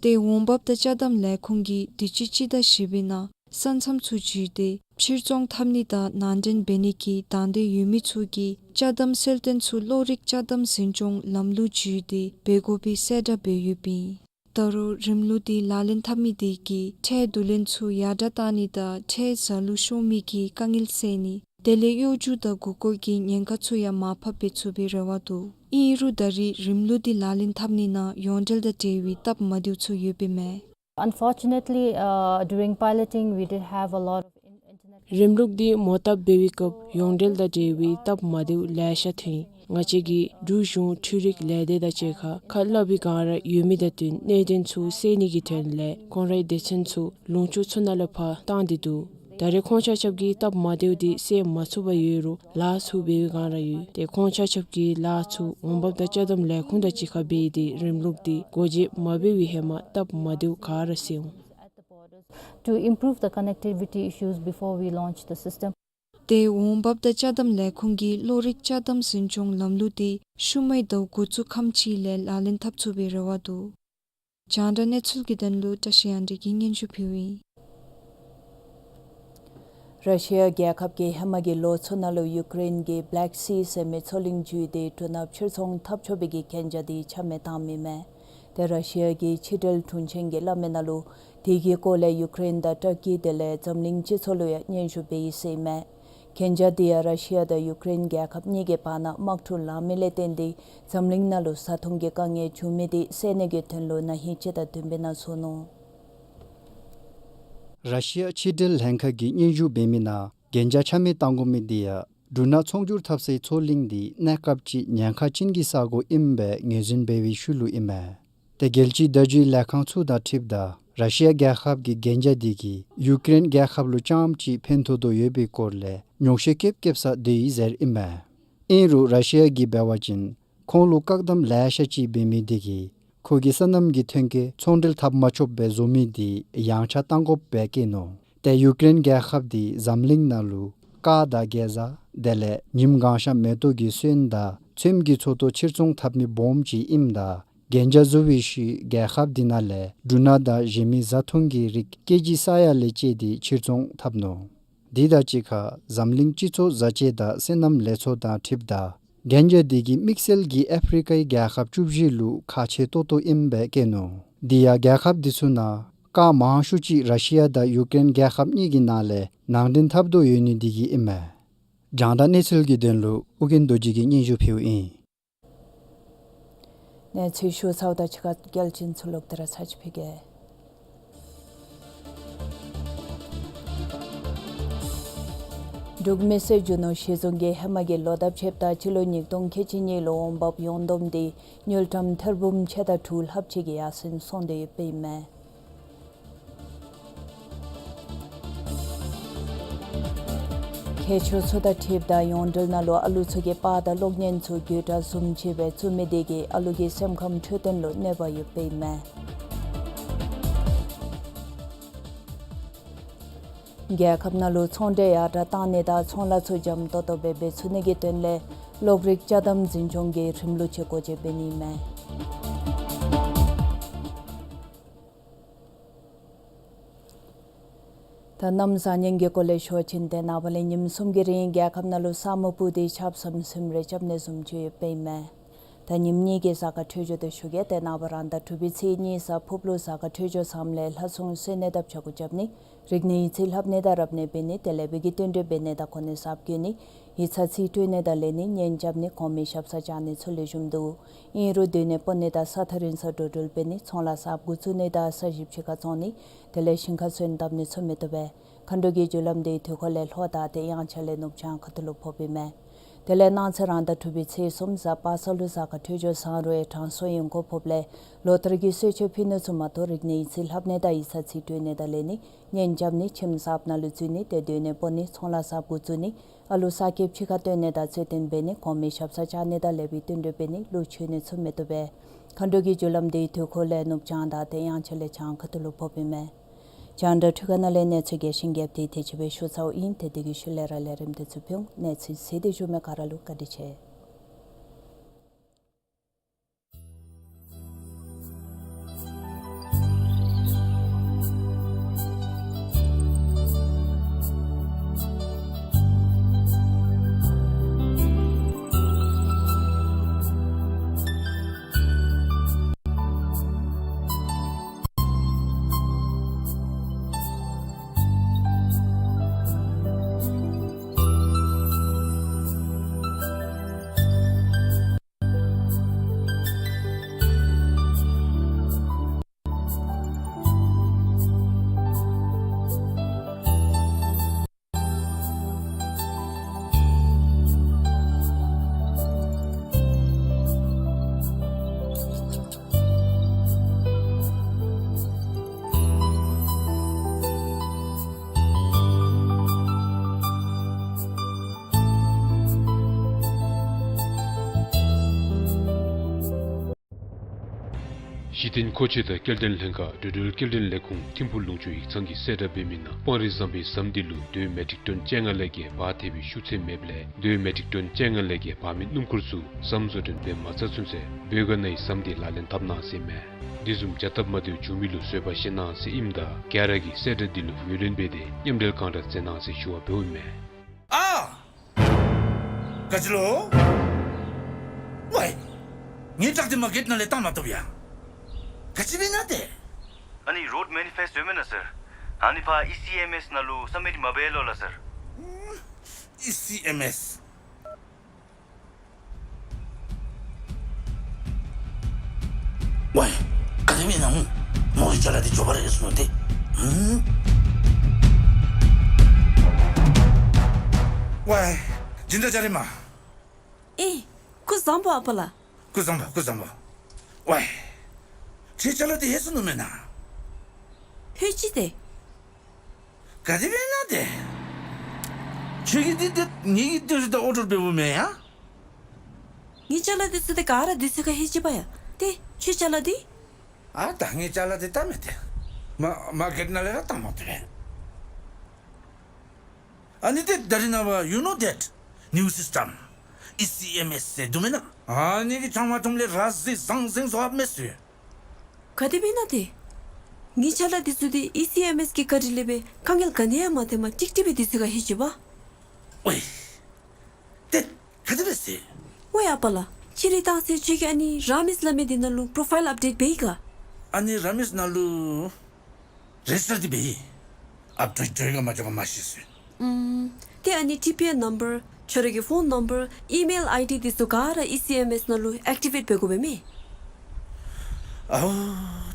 དེ་འོང་འབབ་དང་ཅ་དམ་ལས་ཁུངས་ཀྱིས་དུས་ཅི་སྤྱི་ཟླ་བཞི་པའི་ནང་ས་མཚམས་ཚུ་བརྒྱུད་དེ་ཕྱིར་ཚོང་འཐབ་ནི་དང་ནང་འདྲེན་འབད་ནི་གི་དང་འདོད་ཡོད་མི་ཚུ་གིས་ཅ་དམ་གསལ་སྟོན་ཚུ་གློག་རིག་ཅ་དམ་འཛིན་སྐྱོང་ལམ་ལུགས་བརྒྱུད་དེ་འབད་དགོ་པའི་གསལ་བསྒྲགས་འབད་ཡོདཔ་ཨིན། ད་རུང་རིམ་ལུགས་དེ་ལག་ལེན་འཐབ་མི་དེ་གིས་ཁྲལ་བསྡུ་ལེན་ཚུ་ཡར་དྲགས་གཏང་ནི་དང་ཁྲལ་ཟད་ལུགས་ཤོར་མི་གི་དཀའ་ངལ་སེལ་ནི་དེ་ལས་གཡོ་སྒྱུ་དང་མགུ་སྐོར་གྱི་ཉེན་ཁ་ཚུ་ཡང་མར་ཕབ་འབད་ཚུགས་པའི་རེ་བ་འདུག། ཨིན་རུང་ད་རེས་རིམ་ལུགས་འདི་ལག་ལེན་འཐབ་ནི་ནང་ཡོངས་འབྲེལ་དང་འབྲེལ་བའི་སྟབས་མ་བདེཝ་ཚུ་ཡོདཔ་ཨིན་མས། Unfortunately, uh, during piloting, we did have a lot of in-, internet. རིམ་ལུགས་འདི་མོ་བཏབ་འབད་བའི་སྐབས་ཡོངས་འབྲེལ་དང་འབྲེལ་བའི་སྟབས་མ་བདེཝ་ལེ་ཤ་ཐོན། ང་བཅས་ཀྱིས་འབྲུག་གཞུང་འཕྲུལ་རིག་ལས་སྡེ་དང་གཅིག་ཁར་ཁ་སླབ་པའི་བསྒང་ར་ཡོད་མི་དང་བསྟུན་གནད་དོན་ཚུ་སེལ་ནི་གི་དོན་ལས་ཁོང་རའི་སྡེ་ཚན་ཚུ་ལུང་ཕྱོགས་ཚུ་ནང་ལས་ཕར་བཏང་སྟེ་འདུག། ད་རེས་ཁོང་ཆ་ཁྱབ་ཀྱི་སྟབས་མ་བདེཝ་འདི་སེལ་མ་ཚུགས་པར་ཡོད་རུང་ལཱ་ཚུ་འབད་བའི་བསྒང་ར་ཡོད། ཏེ་ཁོང་ཆ་ཁྱབ་ཀྱིས་ལཱ་ཚུ་འོང་འབབ་དང་ཅ་དམ་ལས་ཁུངས་དང་གཅིག་ཁར་འབད་དེ་རིམ་ལུགས་འདི་སྒོ་འབྱེད་མ་འབད་བའི་ཧེ་མ་སྟབས་མ་བདེཝ་ག་ར་སེལ་འོང་། To improve the connectivity issues before we launch the system. ཏེ་འོང་འབབ་དང་ཅ་དམ་ལས་ཁུངས་ཀྱིས་གློག་རིག་ཅ་དམ་འཛིན་སྐྱོང་ལམ་ལུགས་འདི་ཤུལ་མའི་ཟླཝ་འགོ་བཙུགས་ཁམས་ཅིག་ལས་ལག་ལེན་འཐབ་ཚུགས་པའི་རེ་བ་འདུག། རྒྱང་བསྒྲགས་གནས་ཚུལ་གྱི་དོན་ལུ་བཀྲ་ཤིས་དབྱངས་སྒྲོན་གྱིས་སྙན་ཞུ་ཕུལཝ་ཨིན། ར་ཤི་ཡ་རྒྱལ་ཁབ་ཀྱིས་ཧེ་མ་གི་ལོ་ཚུ་ནང་ལུ་ཡུཀ་རེན་གྱི་བེ་ལེག་སི་ཟེར་མི་མཚོ་གླིང་བརྒྱུད་དེ་འབྲུ་ནག་ཕྱིར་ཚོང་འཐབ་ཆོག་པའི་གི་གན་རྒྱ་དེ་ཆ་མེད་བཏངམ་ཨིན་མས། ཏེ་ར་ཤི་ཡ་གི་ཕྱི་འབྲེལ་དྲུང་ཆེན་གྱིས་སླབ་མི་ནང་ལུ་དེ་གི་སྐོར་ལས་ཡུཀ་རེན་དང་ཏུར་ཀི་དེ་ལས་འཛམ་གླིང་སྤྱི་ཚོགས་ལུ་ཡང་སྙན་ཞུ་འབད་ཡི་ཟེར་ཨིན་མས། གན་རྒྱ་དེ་ཡང་ར་ཤི་ཡ་དང་ཡུཀ་རེན་རྒྱལ་ཁབ་གཉིས་ཀྱི་བར་ན་དམག་འཁྲུག་ལང་མི་ལས་བརྟེན་ཏེ་འཛམ་གླིང་ནང་ལུ་བཟའ་འཐུང་གི་དཀའ་ངལ་བྱུང་མི་དེ་སེལ་ནི་གི་དོན་ལུ་ན་ཧིང་སྤྱི་ཟླ་བདུན་པའི་ནང་ཚུད་ནུག། ར་ཤི་ཡ་ཕྱི་འབྲེལ་ལྷན་ཁག་གིས་སྙན་ཞུ་འབད་མི་ནང་གན་རྒྱ་ཆ་མེད་བཏང་དགོ་མི་དེ་ཡང་འབྲུ་ནག་ཚོང་སྒྱུར་འཐབ་སའི་མཚོ་གླིང་དེ་གནས་སྐབས་ཅིག་ཉེན་ཁ་ཅན་གྱི་ས་གོ་ཨིནམ་སྦེ་ངོས་འཛིན་འབད་བའི་ཤུལ་ལུ་ཨིན་མས། ཏེ་རྒྱལ་སྤྱིའི་བརྡ་བརྒྱུད་ལས་ཁང་ཚུ་དང་འཁྲིལཝ་ད་ར་ཤི་ཡ་རྒྱལ་ཁབ་ཀྱི་གན་རྒྱ་དེ་གིས་ཡུཀ་རེན་རྒྱལ་ཁབ་ལུ་རྐྱངམ་ཅིག་ཕན་ཐོགས་དོ་ཡོད་པའི་སྐོར་ལས་ཉོགས་བཤད་རྐྱབ་རྐྱབ་ས་དེ་ཨིན་ཟེར་ཨིན་མས། ཨིན་རུང་ར་ཤི་ཡ་གིས་འབད་བ་ཅིན་ཁོང་ལུ་བཀག་དམ་ལེ་ཤ་ཅིག་འབད་མི་དེ་གིས་ཁོ་གི་སོ་ནམ་གྱི་ཐོན་སྐྱེད་ཚོང་འབྲེལ་འཐབ་མ་ཆོགཔ་སྦེ་བཟོ་མི་དེ་ཡངས་ཆག་བཏང་དགོཔ་སྦེ་བཀོད་ནུག། ཏེ་ཡུཀ་རེན་རྒྱལ་ཁབ་དེ་འཛམ་གླིང་ནང་ལུ་ཀར་དང་གེ་ཟ་དེ་ལས་ཉིམ་གང་ཤ་མེ་ཏོག་གི་སོན་དང་ ཚོདམ་གྱི་ཚོགས་གཏོགས་ཕྱིར་ཚོང་འཐབ་མི་སྦོམ་ཅིག་ཨིནམ་ད་གན་རྒྱ་བཟོ་བའི་ཤུལ་རྒྱལ་ཁབ་འདི་ནང་ལས་འབྲུ་སྣ་དང་གཞན་མི་བཟའ་འཐུང་གི་རིགས་ཀེ་ཇི་ས་ཡ་ལས་བཅད་དེ་ཕྱིར་ཚོང་འཐབ་ནུག། དེ་དང་གཅིག་ཁར་འཛམ་གླིང་སྤྱི་ཚོགས་བཟའ་བཅའ་དང་སོ་ནམ་ལས་ཚོགས་དང་འཁྲིལཝ་ད་གན་རྒྱ་དེ་གིས་དམིགས་བསལ་གྱིས་ཨ་ཕི་རི་ཀའི་རྒྱལ་ཁབ་བཅུ་བཞི་ལུ་ཁག་ཆེ་ཏོག་ཏོ་ཨིནམ་སྦེ་བཀོད་ནུག། དེ་ཡང་རྒྱལ་ཁབ་དེ་ཚུ་ནང་ཁག་མང་ཤོས་ཅིག་ར་ཤི་ཡ་དང་ཡུ་ཀེ་རེན་རྒྱལ་ཁབ་གཉིས་ཀྱི་ནང་ལས་ནང་འདྲེན་འཐབ་དོ་ཡོད་ནི་དེ་གིས་ཨིན་མས། རྒྱང་བསྒྲགས་གནས་ཚུལ་གྱི་དོན་ལུ་ཨོ་རྒྱན་རྡོ་རྗེ་གིས་སྙན་ཞུ་ཕུལཝ་ཨིན། གནས་ཚུལ་ཞུ་ཚརཝ་ད་ཕྱི་ཁ་གལ་ཅན་ཚུ་ལོག་སྟེ་ར་ཚར་ཅིག་ཕུལ་གེ། འབྲུག་མི་སེར་རྒྱུ་ནོར་གཞི་བཟུང་གིས་ཧེ་མ་གི་ལོ་འདབ་ཆད་པ་དང་སྤྱི་ལོ་ཉིས་སྟོང་ཁལ་གཅིག་གཉིས་ལུ་འོང་འབབ་ཡོངས་བསྡོམས་ཏེ་དངུལ་ཀྲམ་ཐེར་འབུམ་ཕྱེད་དང་དྲུག་ལྷགཔ་ཅིག་གི་ཡར་སེང་སོང་སྟེ་ཡོདཔ་ཨིན་མས། མཁས་མཆོག་ཚུ་དང་འཁྲིལཝ་ད་ཡོངས་འབྲེལ་ནང་ལུ་ཨ་ལུ་ཚུ་གི་པར་དང་གློག་བརྙན་ཚུ་བརྒྱུད་དྲགས་བཟུམ་ཅིག་སྦེ་བཙུགས་མི་དེ་གིས་ཨ་ལུ་གི་སེམས་ཁམས་འཕྲོད་བསྟེན་ལུ་གནོད་པ་ཡོདཔ་ཨིན་མས། རྒྱལ་ཁབ་ནང་ལུ་ཚོང་འབྲེལ་ཡར་དྲགས་བཏང་ནི་དང་ཚོང་ལཱ་ཚུ་འཇམ་ཏོག་ཏོ་སྦེ་འབད་ཚུགས་ནི་གི་དོན་ལས་གློག་རིག་ཅ་དམ་འཛིན་སྐྱོང་གི་རིམ་ལུགས་ཅིག་སྒོ་འབྱེད་འབད་ནི་ཨིན་མས། ད་གནམ་བཟང་ངན་གྱི་སྐོར་ལས་ཞུ་བ་ཅིན་ཏེ་ནངས་པ་ལས་ཉིནམ་གསུམ་གྱི་རིང་རྒྱལ་ཁབ་ནང་ལུ་ས་སྨུག་སྤུབས་ཏེ་ཆརཔ་ཟུམ་ཟིམ་རེ་རྐྱབ་ནི་བཟུམ་ཅིག་ཡོདཔ་ཨིན་མས། ད་ཉིནམ་གཉིས་ཀྱི་གཟའ་སྐར་འཕྲོད་སྦྱོར་དེ་ཞུ་གེ། ཏེ་ནངས་པ་རང་ཟླ་དྲུག་པའི་ཚེས་གཉིས་གཟའ་ཕུརཔ་ལུ་གཟའ་སྐར་འཕྲོད་སྦྱོར་བཟངམ་ལས་ལྷ་སྲུང་གསོལ་ནི་དང་ཕྱག་གུ་རྐྱབ་ནི། རིག་གནས་ཡིག་རྩིས་ལྷབ་ནི་དང་རབ་གནས་འབད་ནི། དེ་ལས་བོད་ཀྱི་བསྟུན་གྲོས་འབད་ནི་དང་གོ་གནས་གསརཔ་བསྐོ་ནི། ཡིག་ཚང་རྩིས་སྤྲོད་ནི་དང་ལེན་ནི། གཉེན་རྐྱབ་ནི། གོང་མའི་ཞབས་སར་བཅར་ནི་ཚུ་ལེགས་ཤོམ་འདུག། ཨིན་རུང་སྡོད་གནས་སྤོ་ནི་དང་ས་ཐག་རིང་སར་འགྲོ་འགྲུལ་འབད་ནི། ཚོང་ལཱ་གསརཔ་འགོ་བཙུགས་ནི་དང་ས་གཞི་ཕྱི་ཁར་བཙོང་ནི། དེ་ལས་ཞིང་ཁར་སོན་བཏབ་ནི་ཚུ་མི་བཏུབ་པས། མཁའ་འགྲོ་གི་རྒྱུ་ལམ་དེའི་དུས་འཁོར་ལས་ལྷོ་དང་ཏེ་དབྱངས་འཆར་ལས་ནུབ་བྱང་ཁ་ཐུག་ལུ་ཕོགཔ་ཨིན་མས། དེ་ལས་གནངས་ཚེ་རང་ཟླ་དྲུག་པའི་ཚེས་གསུམ་གཟའ་པ་སངས་ལུ་གཟའ་སྐར་འཕྲོད་སྦྱོར་བཟང་རུང་ཡང་གྲང་སོ་ཡང་གོ་ཕོགཔ་ལས་ལོ་ལྟར་གྱི་གསོལ་མཆོད་ཕུལ་ནི་ཚུ་མ་གཏོགས་རིག་གནས་ཡིག་རྩིས་ལྷབ་ནི་དང་ཡིག་ཚང་རྩིས་སྤྲོད་ནི་དང་ལེན་ནི། གཉེན་རྐྱབ་ནི། ཁྱིམ་གསརཔ་ནང་ལུ་འཛུལ་ནི། ཏེ་སྡོད་གནས་སྤོ་ནི། ཚོང་ལཱ་གསརཔ་འགོ་བཙུགས་ནི། ཨ་ལུ་ས་སྐྱེས་ཕྱི་ཁར་བཏོན་ནི་དང་རྩོད་ལྡན་འབད་ནི། གོང་མའི་ཞབས་སར་བཅར་ནི་དང་ལེགས་པའི་བསྟུན་གྲོས་འབད་ནི། ལུག་མཆོད་ནི་ཚུ་མི་བཏུབ་པས། མཁའ་འགྲོ་གི་རྒྱུ་ལམ་དེའི་དུས་འཁོར་ལས་ནུབ་བྱང་དང་ཏེ་དབྱངས་འཆར་ལས་བྱང་ཁ་ཐུག་ལུ་ཕོགཔ་ཨིན་མས། རྒྱང་བསྒྲགས་འཕྲུལ་ཁང་ནང་ལས་གནས་ཚུལ་རྒྱས་ཤིང་རྒྱསཔ་དེ་དེ་ཅིག་སྦེ་ཞུ་ཚརཝ་ཨིན། ཏེ་དེ་གི་ཤུལ་ལས་ར་ལས་རིམ་དེ་ཚུ་ཕུལ་འོང་། གནས་ཚུལ་གཟིགས་ཏེ་བཞུགས་མི་ག་ར་ལུ་བཀའ་དྲིན་ཆེ། གཞི་རྟེན་མཁོ་ཆས་དང་སྐྱེལ་འདྲེན་ལྷན་ཁག་འགྲོ་འགྲུལ་སྐྱེལ་འདྲེན་ལས་ཁུངས་ཐིམ་ཕུག་ལུང་ཕྱོགས་ཡིག་ཚང་གིས་གསལ་བསྒྲགས་འབད་མི་ནང་སྤང་རི་ཟམ་པའི་ཟམ་དེ་ལུ་རྡོའི་མེ་ཊིག་ཊོན་བཅོ་ལྔ་ལས་བརྒལ་འབག་ཐེབས་པའི་ཤུགས་ཚད་མེདཔ་ལས་རྡོའི་མེ་ཊིག་ཊོན་བཅོ་ལྔ་ལས་བརྒལ་འབག་མི་སྣུམ་འཁོར་ཚུ་ཟམ་བཟོ་སྐྲུན་འབད་མ་ཚར་ཚུན་ཚོད་བོད་ག་ནའི་ཟམ་དེ་ལག་ལེན་འཐབ་གནང་ཟེར་མས། དེ་བཟུམ་བྱ་སྟབས་མ་བདེཝ་བྱུང་མི་ལུ་བཟོད་པ་བཞེས་གནང་ཟེར་ཨིནམ་ད་ག་ར་གིས་གསལ་བསྒྲགས་འདི་ལུ་ངོས་ལེན་འབད་དེ་མཉམ་འབྲེལ་གང་དྲག་མཛད་གནང་ཟེར་ཞུ་བ་འབདཝ་ཨིན་མས། ཨ། ག་ཅི་ལོ། ཝའི། ངེའི་ཊཱག་དེ་མར་གེཊ་ནང་ལས་བཏང་མ་བཏུབ་ཡ། ག་ཅི་འབད་ནི་ཏེ། ཨ་ནི་རོཌ་མེ་ནི་ཕེསཊ་ཡོད་མེན་ན་སར། ཨ་ནི་ཕར་ཨི་སི་ཨེམ་ཨེསི་ནང་ལུ་སབ་མིཊ་མ་འབད་ལོ་ལགས་སར། ཨི་སི་ཨེམ་ཨེསི། ཝའི། ག་དེ་སྦེ་ཨིན་ན་འོང་། མོ་གི་ཅ་ལ་འདི་མགྱོགས་པ་རེ་སོང་སྟེ། ཧུམ། ཝའི། སྦྱིན་བདག་ཇ་རི་མ། ཨེ། སྐུ་བཟང་པོ་ཨ་པ་ལགས། སྐུ་བཟང་པོ་སྐུ་བཟང་པོ། ཝའི། ཁྱོད་ཅ་ལ་འདི་ལྷོད་སོ་ནུག་མེན་ན། ལྷོད་ཅི་ཏེ། ག་དེ་སྦེ་ཨིན་ན་ཏེ། ཁྱོད་ཀྱིས་འདི་ཏེ་ངེ་གི་ཏེ་རི་དང་ཨོ་ཊོ་འབདཝ་མེན་ཡ། ངེའི་ཅ་ལ་འདི་ཚུ་ཏེ་ག་ར་འདི་ཚུ་ཁར་ལྷོད་ཅི་པ་ཡ། ཏེ་ཁྱོད་ཅ་ལ་འདི། ཨ་ད་ངེའི་ཅ་ལ་འདི་བཏང་མི་ཏེ། མ་མར་གེཊ་ནང་ལས་ར་བཏང་མ་བཏུབ་པས། ཨ་ནི་ཏེ་ད་རིས་ནངས་པ་you know that new system། ཨི་སི་ཨེམ་ཨེསི་ཟེར་འདུག་མེན་ན། ཨ་ནི་གིས་ཆང་མ་འཐུངམ་ལས་ར་བཟི་ཟང་ཟིང་བཟོ་ཨ་མས་ཟེར། ག་དེ་སྦེ་ཨིན་ན་ཏེ། ངེའི་ཅ་ལ་འདི་ཚུ་འདི་ཨི་སི་ཨེམ་ཨེསི་གི་བཀའ་དྲིན་ལས་སྦེ་དཀའ་ངལ་ག་ནི་ཡང་མ་ཐོནམ་ཀྲིག་ཀྲི་སྦེ་འདི་ཚུ་ག་ལྷོད་ཅི་བ། ཝའི། ཏེ་ག་དེ་སྦེ་ཟེར། ཝའི་ཨ་པ་ལགས། ཕྱི་རུ་བཏང་ཚར་ཁྱོད་ཀྱིས་ཨ་ནི་ར་མེསི་སླབ་མི་འདི་ནང་ལུ་པྲོ་ཕའིལ་ཨཔ་ཌེཊ་འབད་ཡི་ག། ཨ་ནི་ར་མེསི་ནང་ལུ་རེ་ཇིསི་ཊར་འདི་འབད་ཡི། ཨཔ་ཌེཊ་འགྱོ་ཡི་ག་མ་འགྱོ་ག་མ་ཤེས་ཟེར། ཨུམ། ཏེ་ཨ་ནི་ཊི་པི་ཨེན་ནམ་བར་ཁྱོད་ར་གི་ཕོན་ནམ་བར་ཨི་མེལ་ཨའི་ཌི་འདི་ཚུ་ག་ར་ཨི་སི་ཨེམ་ཨེསི་ནང་ལུ་ཨེཀ་ཊི་ཝེཊ་འབད་དགོ་པས་མས། ཨའོ།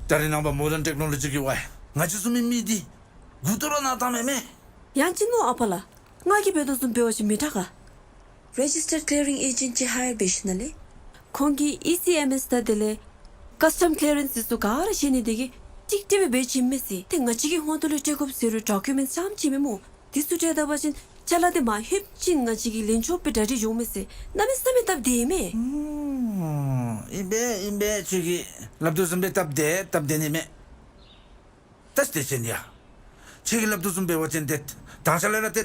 ད་རེས་ནངས་པ་མོ་ཌརན་ཊེཀ་ནོ་ལོ་ཇི་གིས་ཝའི་ང་བཅས་བཟུམ་མའི་མི་འདི་མགུ་ཏོ་ར་ན་བཏངམ་མས་མས། ཡང་ཅིན་མོ་ཨ་པ་ལགས། ང་གིས་འབད་དོ་བཟུམ་འབད་བ་ཅིན་མི་དྲག་ག། རེ་ཇིསི་ཊར་ཌི་ཀི་ལི་ཡར་ཨིང་ཨེ་ཇེནཊ་ཅིག་ཧ་ཡར་འབད་ཞིནམ་ལས་ཁོང་གིས་ཨི་སི་ཨེམ་ཨེསི་དང་དེ་ལས་ཀཱསི་ཊམ་ཀི་ལི་ཡར་ཨེནསི་འདི་ཚུ་ག་ར་བཞེས་ནི་དེ་གིས་ཀྲིག་ཀྲི་སྦེ་འབད་བྱིནམ་མས་ཟེར། ཏེ་ང་བཅས་ཀྱི་ཧོངས་ཏོ་ལས་སྤྲོད་དགོཔ་ཟེར་རུང་ཌོ་ཀུ་མེནཊསི་ཙམ་ཅིག་མེན་མས། འདི་ཚུ་སྤྲོད་ད་པ་ཅིན་ཅ་ལ་འདི་མར་ལྷོདཔ་ཅིག་ང་བཅས་ཀྱི་ལན་ཆོགཔ་སྦེ་གྲ་སྒྲིག་འགྱོཝ་མས་ཟེར། གནམ་མེད་ས་མེད་སྟབས་བདེ་མས། ཨུམ། ཨིན་པས་ཨིན་པས། ཁྱོད་ཀྱིས་སླབ་དོ་བཟུམ་སྦེ་སྟབས་བདེ་སྟབས་བདེ་ནི་མས། ད་དེ་ཅིན་ཡ། ཁྱོད་ཀྱིས་སླབ་དོ་བཟུམ་འབད་བ་ཅིན་ཏེ་ད་ཅ་ལ་ར་ཏེ་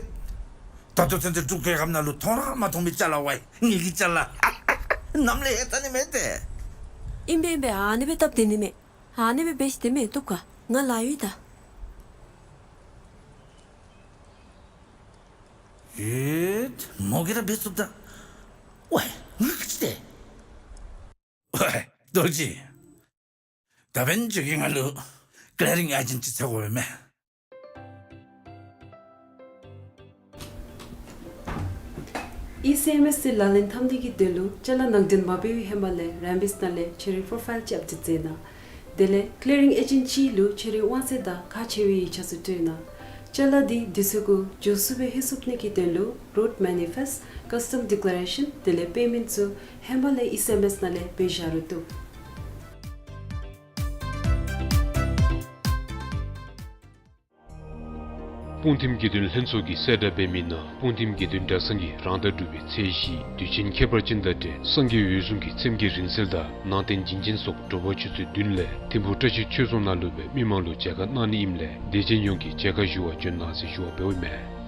ད་ལྟོ་ཚུན་ཚོད་འབྲུག་རྒྱལ་ཁབ་ནང་ལུ་མཐོང་ར་མ་མཐོང་མི་ཅ་ལ་ཝའི་ངེ་གི་ཅ་ལ་ནམ་ལས་ཧེ་ད་ནི་མས་ཏེ། ཨིན་པས་ཨིན་པས། ཨ་ནི་སྦེ་སྟབས་བདེ་ནི་མས། ཨ་ནི་སྦེ་འབད་ཞིནམ་ཏེ་མི་བཏུབ་ག། ང་ལཱ་ཡོད་ད། ཡོད། མོ་གིས་ར་འབད་ཚུགས་ད། ཝའི་ང་གིས་ཏེ། ཝའི་རྡོ་རྗེ། ད་འབདན་ཁྱོད་ཀྱིས་ང་ལུ་ཀི་ལི་ཡར་ཨིང་ཨེ་ཇེནཊ་ཅིག་འཚོལ་དགོ་པས་མས། ཨི་སི་ཨེམ་ཨེསི་འདི་ལག་ལེན་འཐབ་ནི་གི་དོན་ལུ་ཅ་ལ་ནང་འདྲེན་མ་འབད་བའི་ཧེ་མ་ལས་ར་མེསི་ནང་ལས་ཁྱོད་རའི་པྲོ་ཕའིལ་ཅིག་ཨཔ་ཌེཊ་མཛད་གནང་། དེ་ལས་ཀི་ལི་ཡར་ཨིང་ཨེ་ཇེནཊ་ཅིག་ལུ་ཁྱོད་རའི་དབང་ཚད་དང་ཁག་ཆེ་བའི་ཡིག་ཆ་ཚུ་སྤྲོད་གནང་། ཅ་ལ་འདི་དུས་ཚོད་གུ་མགྱོགས་སུ་སྦེ་ལྷོད་ཚུགས་ནི་གི་དོན་ལུ་རུཊ་མེ་ནི་ཕེསཊ་ཀཱསི་ཊམ་ཌི་ཀི་ལེ་རེ་ཤཱན་དེ་ལས་པེ་མེནཊ་ཚུ་ཧེ་མ་ལས་ཨི་སི་ཨེམ་ཨེསི་ནང་ལས་འབད་བཞག་རུང་བཏུབ། སྤུངས་ཐིམ་དགེ་འདུན་ལྷན་ཚོགས་ཀྱིས་གསལ་བསྒྲགས་འབད་མི་ནང་སྤུངས་ཐིམ་དགེ་འདུན་གྲྭ་ཚང་གིས་རང་ཟླ་དྲུག་པའི་ཚེས་བཞི་དུས་ཆེན་ཁྱད་པར་ཅན་དང་འབྲེལ་སངས་རྒྱས་འོད་སྲུང་གི་ཚེམས་ཀྱི་རིང་བསྲེལ་དང་ནང་རྟེན་བྱིན་ཅན་སོགས་གྲོགས་པོ་ཆུ་ཚོད་བདུན་ལས་ཐིམ་ཕུག་བཀྲ་ཤིས་ཆོས་རྫོང་ནང་ལུ་སྦེ་མི་མང་ལུ་མཇལ་ཁ་གནང་ནི་ཨིནམ་ལས་དད་ཅན་ཡོངས་ཀྱིས་མཇལ་ཁ་ཞུ་བར་འབྱོན་གནང་ཟེར་ཞུ་བ་འབདཝ་ཨིན་མས།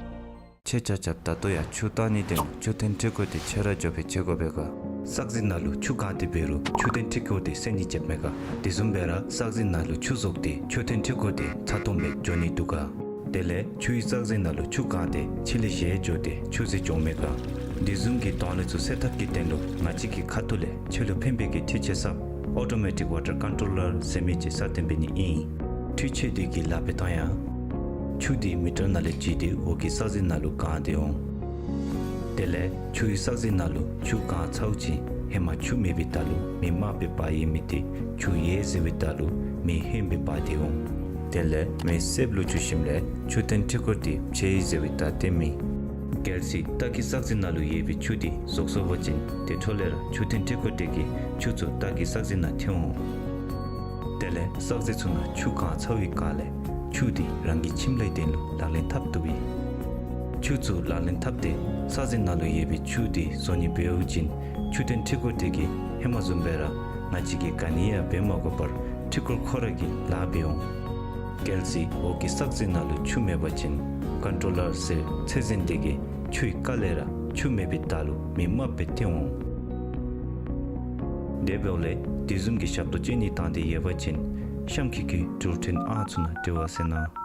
ཁྱེད་ཆ་ཁྱབ་ད་ལྟོ་ཡང་ཆུ་བཏང་ནི་དོན་ལུ་ཆུ་ཐོན་འཕྲུལ་འཁོར་དེ་ཁྱོད་ར་འགྱོ་སྦེ་འཚོལ་དགོ་པས་ག། བསགས་རྫས་ནང་ལུ་ཆུ་བཀང་སྟེ་འབད་རུང་ཆུ་ཐོན་འཕྲུལ་འཁོར་དེ་སེལ་ནི་ཅིག་མེད་ག། དེ་བཟུམ་སྦེ་ར་བསགས་རྫས་ནང་ལུ་ཆུ་བཙོག་སྟེ་ཆུ་ཐོན་འཕྲུལ་འཁོར་དེ་ཚ་ཏོམ་སྦེ་འགྱོ་ནི་འདུག་ག། དེ་ལས་ཆུའི་བསགས་རྫས་ནང་ལུ་ཆུ་བཀང་སྟེ་ཕྱི་ལས་བཞེས་འགྱོ་སྟེ་ཆུ་ཟད་འགྱོཝ་མེད་ག། དེ་བཟུམ་གྱི་དོན་ལས་ཚུ་སེལ་ཐབས་ཀྱི་དོན་ལུ་ང་བཅས་ཀྱི་ཁ་ཐུག་ལས་ཁྱོད་ལུ་ཕན་པའི་གི་འཕྲུལ་ཆས་གསརཔ་ཨོ་ཊོ་མེ་ཊིཀ་ཝ་ཊར་ཀོན་ཊོ་ལར་ཟེར་མི་ཅིག་གསར་བཏོན་འབད་ནི་ཨིན། འཕྲུལ་ཆས་དེ་གིས་ལཱ་འབད་ཐངས་ཡང་ཆུ་དེ་མི་ཊར་ནང་ལས་བརྒྱུད་དེ་འོག་གི་བསགས་རྫས་ནང་ལུ་བཀང་སྟེ་འོང་། དེ་ལས་ཆུའི་བསགས་རྫས་ནང་ལུ་ཆུ་བཀང་ཚརཝ་ཅིག་ཧེ་མ་ཆུ་མེད་པའི་བརྡ་ལུ་མེ་དམརཔོ་སྦེ་འབར་ཡོད་མི་དེ་ཆུ་ཡོད་ཟེར་བའི་བརྡ་ལུ་མེ་ཧོནམོ་སྦེ་འབར་ཏེ་འོང་། དེ་ལས་མེ་སེརཔོ་ལུ་འགྱུར་ཞིནམ་ལས་ཆུ་ཐོན་འཕྲུལ་འཁོར་དེ་ཕྱེ་ཡི་ཟེར་བའི་བརྡ་སྟོནམ་ཨིན། གལ་སྲིད་སྟག་གི་བསགས་རྫས་ནང་ལུ་ཡོད་པའི་ཆུ་དེ་བཙོག་སོང་པ་ཅིན་དེ་འཕྲོ་ལས་ར་ཆུ་ཐོན་འཕྲུལ་འཁོར་དེ་གིས་ཆུ་ཚུ་སྟག་གི་བསགས་རྫས་ནང་ཐོན་འོང་། དེ་ལས་བསགས་རྫས་ཚུ་ནང་ཆུ་བཀང་ཚར་བའི་བསྒང་ལས་ཆུ་དེ་རང་གི་ཁྱིམ་ལས་དོན་ལུ་ལག་ལེན་འཐབ་བཏུབ་ཨིན། ཆུ་ཚུ་ལག་ལེན་འཐབ་སྟེ་བསགས་རྫས་ནང་ལུ་ཡོད་པའི་ཆུ་དེ་བཟོ་ནི་འབདཝ་ཅིན་ཆུ་ཐོན་འཕྲུལ་འཁོར་དེ་གིས་ཧེ་མ་བཟུམ་སྦེ་ར་ང་བཅས་ཀྱིས་ག་ནི་ཡང་འབད་མ་དགོ་པར་འཕྲུལ་འཁོར་ཁོ་ར་གིས་ལཱ་འབད་འོང་། གལ་སྲིད་འོག་གི་བསགས་རྫས་ནང་ལུ་ཆུ་མེད་པ་ཅིན་ཀོན་ཊོ་ལར་ཟེར་ཚེ་བཙོན་དེ་གིས་ཆུའི་ཀ་ལས་ར་ཆུ་མེད་པའི་བརྡ་ལུ་མེ་དམརཔོ་སྦེ་སྟོན་འོང་། དེ་འབདཝ་ལས་དེ་བཟུམ་གྱི་ཞབས་ཏོག་སྤྱོད་ནི་བཏང་སྟེ་ཡོད་པ་ཅིན་གཤམ་འཁོད་ཀྱི་འགྲུལ་འཕྲིན་ཨང་ཚུ་ནང་འབྲེལ་བ་མཛད་གནང་།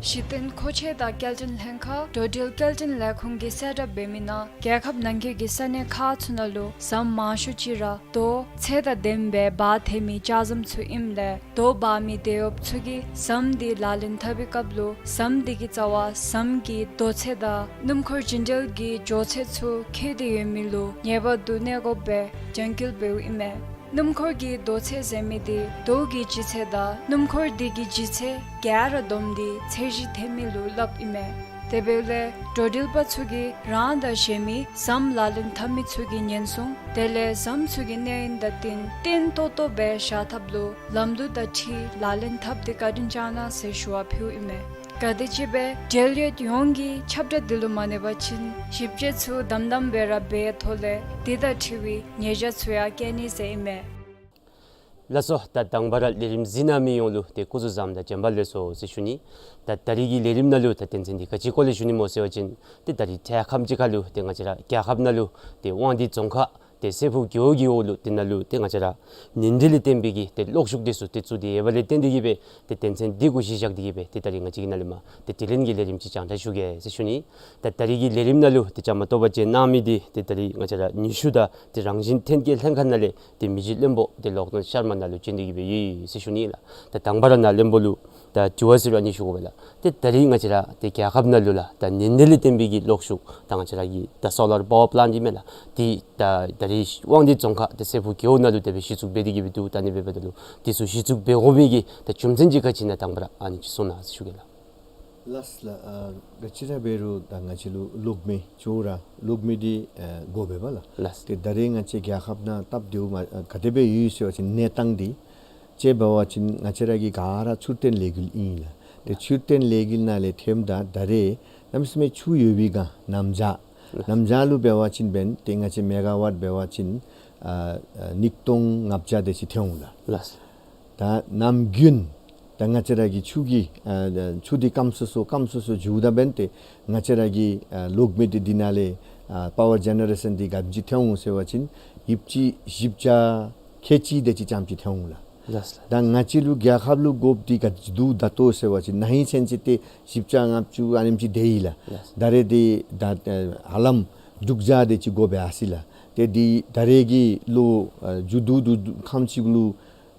གཞི་རྟེན་མཁོ་ཆས་དང་སྐྱེལ་འདྲེན་ལྷན་ཁག་འགྲོ་འགྲུལ་སྐྱེལ་འདྲེན་ལས་ཁུངས་ཀྱིས་གསལ་བསྒྲགས་འབད་མི་ནང་རྒྱལ་ཁབ་ནང་འཁོད་ཀྱི་ས་གནས་ཁག་ཚུ་ནང་ལུ་ཟམ་མང་ཤོས་ཅིག་ར་རྡོ་ཚད་དང་ལྡནམ་སྦེ་འབག་སྡོད་མི་ལྕགས་ཟམ་ཚུ་ཨིནམ་ལས་རྡོ་འབག་མི་དེད་གཡོགཔ་ཚུ་གིས་ཟམ་དེ་ལག་ལེན་འཐབ་པའི་སྐབས་ལུ་ཟམ་དེ་གི་རྩ་བར་ཟམ་གྱི་རྡོ་ཚད་དང་སྣུམ་འཁོར་བྱིན་འགྲུལ་གྱི་འགྱོ་ཚད་ཚུ་འཁེལ་ཏེ་ཡོད་མི་ལུ་ངེས་པར་དུ་གནས་དགོཔ་སྦེ་རྒྱང་བཀོད་འབདཝ་ཨིན་མས། སྣུམ་འཁོར་གྱི་རྡོ་ཚད་ཟེར་མི་དེ་རྡོ་གི་ལྗིད་ཚད་དང་སྣུམ་འཁོར་དེ་གི་ལྗིད་ཚད་ག་ར་བསྡོམས་ཏེ་ཚད་གཞི་འཐེན་མི་ལུ་སླབ་ཨིན་མས། དེ་འབདཝ་ལས་འགྲོ་འགྲུལ་པ་ཚུ་གིས་རང་དང་གཞན་མི་ཟམ་ལག་ལེན་འཐབ་མི་ཚུ་གི་ཉེན་སྲུང་དེ་ལས་ཟམ་ཚུ་གི་གནས་ཡུན་དང་བསྟུན་བརྟན་ཏོག་ཏོ་སྦེ་བཞག་ཐབས་ལུ་ལམ་ལུགས་དང་འཁྲིལ་ལག་ལེན་འཐབ་སྟེ་བཀའ་དྲིན་བསྐྱང་གནང་ཟེར་ཞུ་བ་ཕུལཝ་ཨིན་མས། ག་དེམ་ཅིག་སྦེ་འབྲེལ་ཡོད་ཡོངས་ཀྱིས་ཁྱབ་བསྒྲགས་འདི་ལུ་མ་གནས་པ་ཅིན་ཞིབ་དཔྱད་ཚུ་དམ་དམ་སྦེ་ར་འབད་ཐོག་ལས་དེ་དང་འཁྲིལ་བའི་ཉེས་བྱ་ཚུ་ཡང་བཀལ་ནི་ཟེར་ཨིན་མས། ལགས་སོ། ད་དང་པ་ར་ལས་རིམ་གཟིགས་གནང་མི་ཡོངས་ལུ་ཏེ་སྐུ་གཟུགས་བཟང་དང་བྱོན་པ་ལེགས་སོ་ཟེར་ཞུ་ནི། ད་ད་རིས་ཀྱི་ལས་རིམ་ནང་ལུ་ད་དོན་ཚན་འདི་ག་ཅི་སྐོར་ལས་ཞུ་ནི་སྨོ་ཟེར་བ་ཅིན་ཏེ་ད་རིས་འཕྲལ་ཁམས་ཅིག་ཁར་ལུ་ཏེ་ང་བཅས་ར་རྒྱལ་ཁབ་ནང་ལུ་ཏེ་དབང་འདུས་རྫོང་ཁག་ཏེ་སྲད་ཕུག་རྒེད་འོག་གི་འོག་ལུ་དེ་ནང་ལུ་ཏེ་ང་བཅས་ར་ཉིན་དྲོད་ལས་བརྟེན་པའི་གི་ཏེ་གློག་ཤུགས་དེ་ཚུ་ཏེ་བཙུགས་ཏེ་ཡོད་པ་ལས་བརྟེན་ཏེ་གིས་སྦེ་ཏེ་དོན་ཚན་འདི་གུ་གཞི་བཞག་སྟེ་གིས་སྦེ་ཏེ་ད་རིས་ང་བཅས་ཀྱིས་ནཱ་ལས་མར་ཏེ་དྲི་ལན་གྱི་ལས་རིམ་ཅིག་སྤྱན་འདྲེན་ཞུ་གེ་ཟེར་ཞུ་ནི། ད་ད་རིས་ཀྱི་ལས་རིམ་ནང་ལུ་ཏེ་བཅའ་མར་གཏོགས་པ་བྱོན་གནང་མི་འདི་ཏེ་ད་རིས་ང་བཅས་ར་ནུས་ཤུགས་དང་ཏེ་རང་བཞིན་ཐོན་སྐྱེད་ལྷན་ཁག་ནང་ལས་ཏེ་མི་རྗེ་བློན་པོ་ཏེ་ལོག་གདོང་ཤར་མ་ནང་ལུ་བྱོན་ཏེ་གིས་སྦེ་ཡོད་ཟེར་ཞུ་ནི་ལགས། ད་དང་པ་ར་ནཱ་བློན་པོ་ལུ་ད་དྲི་བ་ཟེར་བ་ཅིན་ཞུ་དགོ་པས་ལགས། ཏེ་ད་རིས་ང་བཅས་ར་ཏེ་རྒྱལ་ཁབ་ནང་ལུ་ལགས་ད་ཉིན་དྲོད་ལས་བརྟེན་པའི་གི་གློག་ཤུགས་ད་ང་བཅས་ར་གི་ད་སོ་ལར་པ་ཝར་པ་ལཱནཊ་ཨིན་མས་ལགས། ཏེ་ད་ད་རིས་དབང་འདུས་རྫོང་ཁག་ཏེ་སྲད་ཕུག་རྒེད་འོག་ནང་ལུ་དེ་སྦེ་གཞི་བཙུགས་འབད་དེ་གིས་སྦེ་འདུག། ད་ཨ་ནི་འབདཝ་ད་ལུ་དེ་ཚུ་གཞི་བཙུགས་འབད་དགོ་མི་གི་ད་རྒྱུ་མཚན་ཅིག་ག་ཅི་ཨིན་ན་དང་པ་ར་ཨ་ནི་ཅིག་གསུང་གནང་ཟེར་ཞུ་གེ་ལགས། ལགས་ལགས། ཨ་ག་ཅི་ར་འབད་རུང་ད་ང་བཅས་ལུ་གློག་མེ་ཅོག་ར་གློག་མེ་འདི་ཨ་དགོ་པས་ལགས། ལགས། ཏེ་ད་རིས་ང་བཅས་རྒྱལ་ཁབ་ནང་སྟབས་བདེཝ་མ་ཨ་ག་དེ་སྦེ་ཡོད་ཟེར་བ་ཅིན་གནས་སྟངས་འདི་ཅིག་འབད་བ་ཅིན་ང་བཅས་ར་གི་ག་ར་ཆུ་ཐོན་ལས་འགུལ་ཨིན་ལགས། ཏེ་ཆུ་ཐོན་ལས་འགུལ་ནང་ལས་ཐོནམ་ད་ད་རིས་གནམ་མེད་ས་མེད་ཆུ་ཡོད་པའི་སྒང་གནམ་བྱཱར་གནམ་བྱཱར་ལུ་འབད་བ་ཅིན་འབདན་ཏེ་ང་བཅས་མེ་ག་ཝཊ་འབད་བ་ཅིན་ཨ་ཨ་ཉིས་སྟོང་ལྔ་བརྒྱ་དེ་ཅིག་ཐོན་འོང་ལགས། ལགས། ད་ནམ་དགུན་ད་ང་བཅས་ར་གི་ཆུ་གི་ཨ་ཨ་ཆུ་འདི་སྐམ་སོ་སོ་སྐམ་སོ་སོ་འགྱོཝ་ད་འབདན་ཏེ་ང་བཅས་ར་གི་ཨ་གློག་མེ་འདི་འདི་ནང་ལས་ཨ་པ་ཝར་ཇེ་ནེ་རེ་ཤཱན་འདི་ག་དེམ་ཅིག་ཐོན་འོང་ཟེར་བ་ཅིན་ཡོདཔ་ཅིག་བཞི་བརྒྱ་ཁལ་གཅིག་དེ་ཅིག་ཙམ་ཅིག་ཐོན་འོང་ལགས། ལགས་ལགས། ད་ང་བཅས་ལུ་རྒྱལ་ཁབ་ལུ་དགོཔ་འདི་ག་དེ་ཅིག་འདུག་ད་ལྟོ་ཟེར་བ་ཅིན་ན་ཧིང་ཚུན་ཚོད་ཏེ་བཞི་བརྒྱ་ལྔ་བཅུ་ཨ་ནེམ་ཅིག་དེ་ཨིན་ལགས། ལགས། ད་རིས་འདི་ད་ཨ་ཧ་ལམ་དྲུག་བརྒྱ་དེ་ཅིག་དགོ་པས་ཨ་ཙི་ལགས། ཏེ་འདི་ད་རིས་ཀྱི་ལོ་ཨ་མཇུག་བསྡུ་བསྡུ་བསྡུ་ཁམས་ཅིག་ལུ་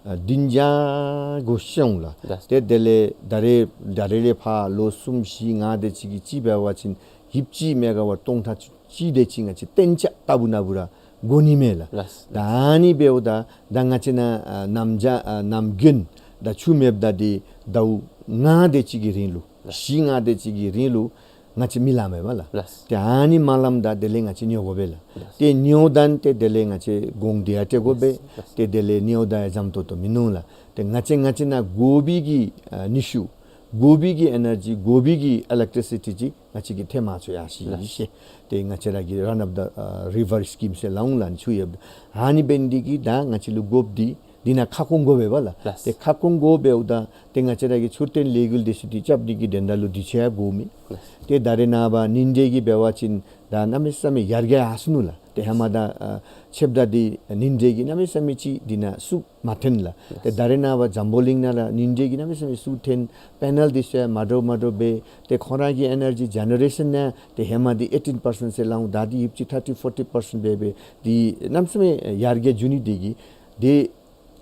ཨ་བདུན་བརྒྱ་དགོ་ཤོང་ལགས། ལགས། ཏེ་དེ་ལས་ད་རིས་ད་རིས་ལས་ཕར་ལོ་གསུམ་བཞི་ལྔ་དེ་ཅིག་གི་ཅིག་འབད་བ་ཅིན་ཡོདཔ་ཅིག་མེ་ག་ཝཊ་སྟོང་ཕྲག་གཅིག་དེ་ཅིག་ང་བཅས་གཏན་འཇགས་ལྟ་བུ་ན་བུ་ར་དགོ་ནི་མས་ལགས། ལགས། ད་ཨ་ནི་འབདཝ་ད་ད་ང་བཅས་ནཱ་ཨ་གནམ་བྱཱར་ཨ་ནམ་དགུན་ད་ཆུ་མེདཔ་ད་འདི་ཟླཝ་ལྔ་དེ་ཅིག་གི་རིང་ལུ་ལགས། བཞི་ལྔ་དེ་ཅིག་གི་རིང་ལུ་ང་བཅས་མི་ལང་མས་པ་ལགས། ལགས། ཏེ་ཨ་ནི་མ་ལངམ་ད་དེ་ལས་ང་བཅས་ཉོ་དགོ་པས་ལགས། ལགས། ཏེ་ཉོཝ་ད་ཏེ་དེ་ལས་ང་བཅས་གོང་འདི་ཡང་སྤྲོད་དགོ་པས། ལགས། ཏེ་དེ་ལས་ཉོཝ་ད་ཡང་འཇམ་ཏོང་ཏོ་མིན་ནུག་ལགས། ཏེ་ང་བཅས་ང་བཅས་ནཱ་དགོ་པའི་གི་ཨ་ནུས་ཤུགས་དགོ་པའི་གི་ཨེ་ནར་ཇི་དགོ་པའི་གི་ཨི་ལེག་ཊི་སི་ཊི་ཅིག་ང་བཅས་ཀྱིས་ཐོན་མ་ཚུགས་ཡར་སོ་ཡི་ཤེས། ཏེ་ང་བཅས་ར་གི་རན་ཨོཕ་ཌི་ཨ་རི་ཝར་སི་ཀིམ་ཟེར་སླབ་འོང་ལགས། ཨ་ནི་ཚུ་ཡོདཔ་ད་ཨ་ནི་འབད་ནི་འདི་གིས་ད་ང་བཅས་ལུ་དགོཔ་འདི་འདི་ནཱ་ཁ་སྐོང་དགོ་པས་པ་ལགས། ལགས། ཏེ་ཁ་སྐོང་དགོཔ་འབདཝ་ད་ཏེ་ང་བཅས་ར་གི་ཆུ་ཐོན་ལས་འགུལ་དེ་ཚུ་འདི་རྐྱབ་ནི་གི་དོན་དག་ལུ་དུས་ཚོད་ཡང་དགོ་མས། ལགས། ཏེ་ད་རེས་ནངས་པ་ཉིན་དྲོད་ཀྱི་འབད་བ་ཅིན་ད་གནམ་མེད་ས་མེད་ཡར་རྒྱས་ཡར་སོ་ནུག་ལགས། ཏེ་ཧེ་མ་དང་ཨ་ཕྱདཔ་ད་འདི་ཉིན་དྲོད་ཀྱི་གནམ་མེད་ས་མེད་ཅིག་འདི་ནང་ཚུ་མ་ཐོན་ལགས། ཏེ་ད་རེས་ནངས་པ་འཛམ་བུ་གླིང་ནང་ར་ཉིན་དྲོད་ཀྱི་གནམ་མེད་ས་མེད་ཚུ་ཐོན། པེ་ནལ་དེ་ཚུ་ཡང་མ་འདྲཝ་མ་འདྲཝ་འབད། ཏེ་ཁོང་ར་གི་ཨེ་ནར་ཇི་ཇེ་ནེ་རེ་ཤཱན་ཡང་ཏེ་ཧེ་མ་འདི་ཨེ་ཊིན་པར་སེནཊ་ཟེར་སླབ་འོང་། ད་འདི་ཡོདཔ་ཅིག་ཐར་ཊི་ཕོར་ཊི་པར་སེནཊ་འབད་འབད་འདི་གནམ་མེད་ས་མེད་ཡར་རྒྱས་འགྱོ་ནི་འདི་གིས་ཏེ་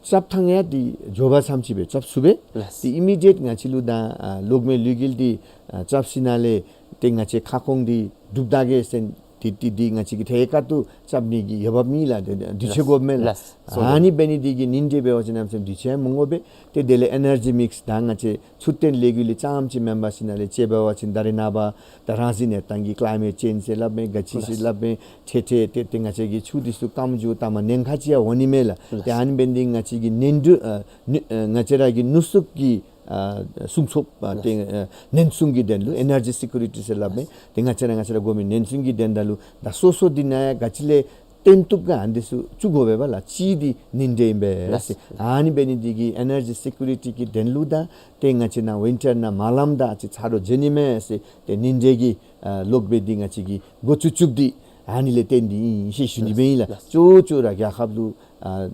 རྐྱབ་ཐངས་ཡང་འདི་མགྱོགས་པ་ཙམ་ཅིག་སྦེ་རྐྱབ་ཚུགས་པས། ལགས། ཏེ་ཨི་མི་ཌི་ཡེཊ་ང་བཅས་ལུ་ད་ཨ་གློག་མེ་ལུས་རྒྱུ་འདི་ཨ་རྐྱབ་ཞིནམ་ལས་ཏེ་ང་བཅས་ཁ་སྐོང་འདི་གྲུབ་ད་གེ་ཟེར་ཏེ་ཏེ་འདི་ང་བཅས་ཀྱིས་ཐད་ཀར་དུ་རྐྱབ་ནི་གི་འོས་འབབ་མེད་ལགས། ཏེ་དུས་ཚོད་དགོ་མས་ལགས། ལགས། ཨ་ནི་འབད་ནི་འདི་གིས་ཉིན་དྲོད་འབད་བ་ཅིན་གནམ་མེད་ས་མེད་དུས་ཚོད་མི་དགོ་པས། ཏེ་དེ་ལས་ཨེ་ནར་ཇི་མིགསི་ད་ང་བཅས་ཆུ་ཐོན་ལས་འགུལ་ལས་རྐྱངམ་ཅིག་མེན་པར་ཞིནམ་ལས་ཅིག་འབད་བ་ཅིན་ད་རེས་ནངས་པ་ད་རང་བཞིན་གནས་སྟངས་ཀྱི་ཀི་ལའི་མེཊ་ཅེནཇ་ཟེར་སླབ་མས། ག་ཅི་ཟེར་སླབ་མས། ཏེ་ཏེ་ཏེ་ཏེ་ང་བཅས་ཀྱི་ཆུ་འདི་ཚུ་སྐམ་འགྱོ་ད་མ་ཉེན་ཁ་ཅིག་ཡང་འོང་ནི་མས་ལགས། ཏེ་ཨ་ནི་འབད་ནི་འདི་ང་བཅས་ཀྱི་ཉིན་དྲོད་ཨ་ནུ་ཨ་ང་བཅས་ར་གི་ནུས་ཤུགས་ཀྱི་ཨ་སྲུང་སྐྱོབ་ཨ་ཏེ་ཨ་ཉེན་སྲུང་གི་དོན་ལུ་ཨེ་ནར་ཇི་སི་ཀུ་རི་ཊི་ཟེར་སླབ་མས། ཏེ་ང་བཅས་ར་ང་བཅས་ར་དགོ་མི་ཉེན་སྲུང་གི་དོན་དག་ལུ་ད་སོ་སོ་འདི་ནང་ཡང་ག་ཅི་ལས་བཏོན་བཏུབ་ག་ཨ་ནི་འདི་ཚུ་བཙུགས་དགོ་པས་པ་ལགས། གཅིག་འདི་ཉིན་དྲོད་ཨིན་པས་ལགས། ལགས། ཨ་ནི་འབད་ནི་འདི་གིས་ཨེ་ནར་ཇི་སི་ཀུ་རི་ཊི་གི་དོན་ལུ་ད་ཏེ་ང་བཅས་ནཱ་ཝིན་ཊར་ནང་མ་ལངམ་ད་ཅིག་ཚ་དྲོད་བྱིན་ནི་མས་ཟེར་ཏེ་ཉིན་དྲོད་ཀྱི་ཨ་གློག་མེ་འདི་ང་བཅས་ཀྱིས་འགོ་བཙུགས་བཙུགསཔ་འདི་ཨ་ནི་ལས་བརྟེན་ཏེ་ཨིན་ཟེར་ཞུ་ནི་སྦེ་ཨིན་ལགས། ལགས། ལྕོགས་ལྕོགས་ར་རྒྱལ་ཁབ་ལུ་ཨ་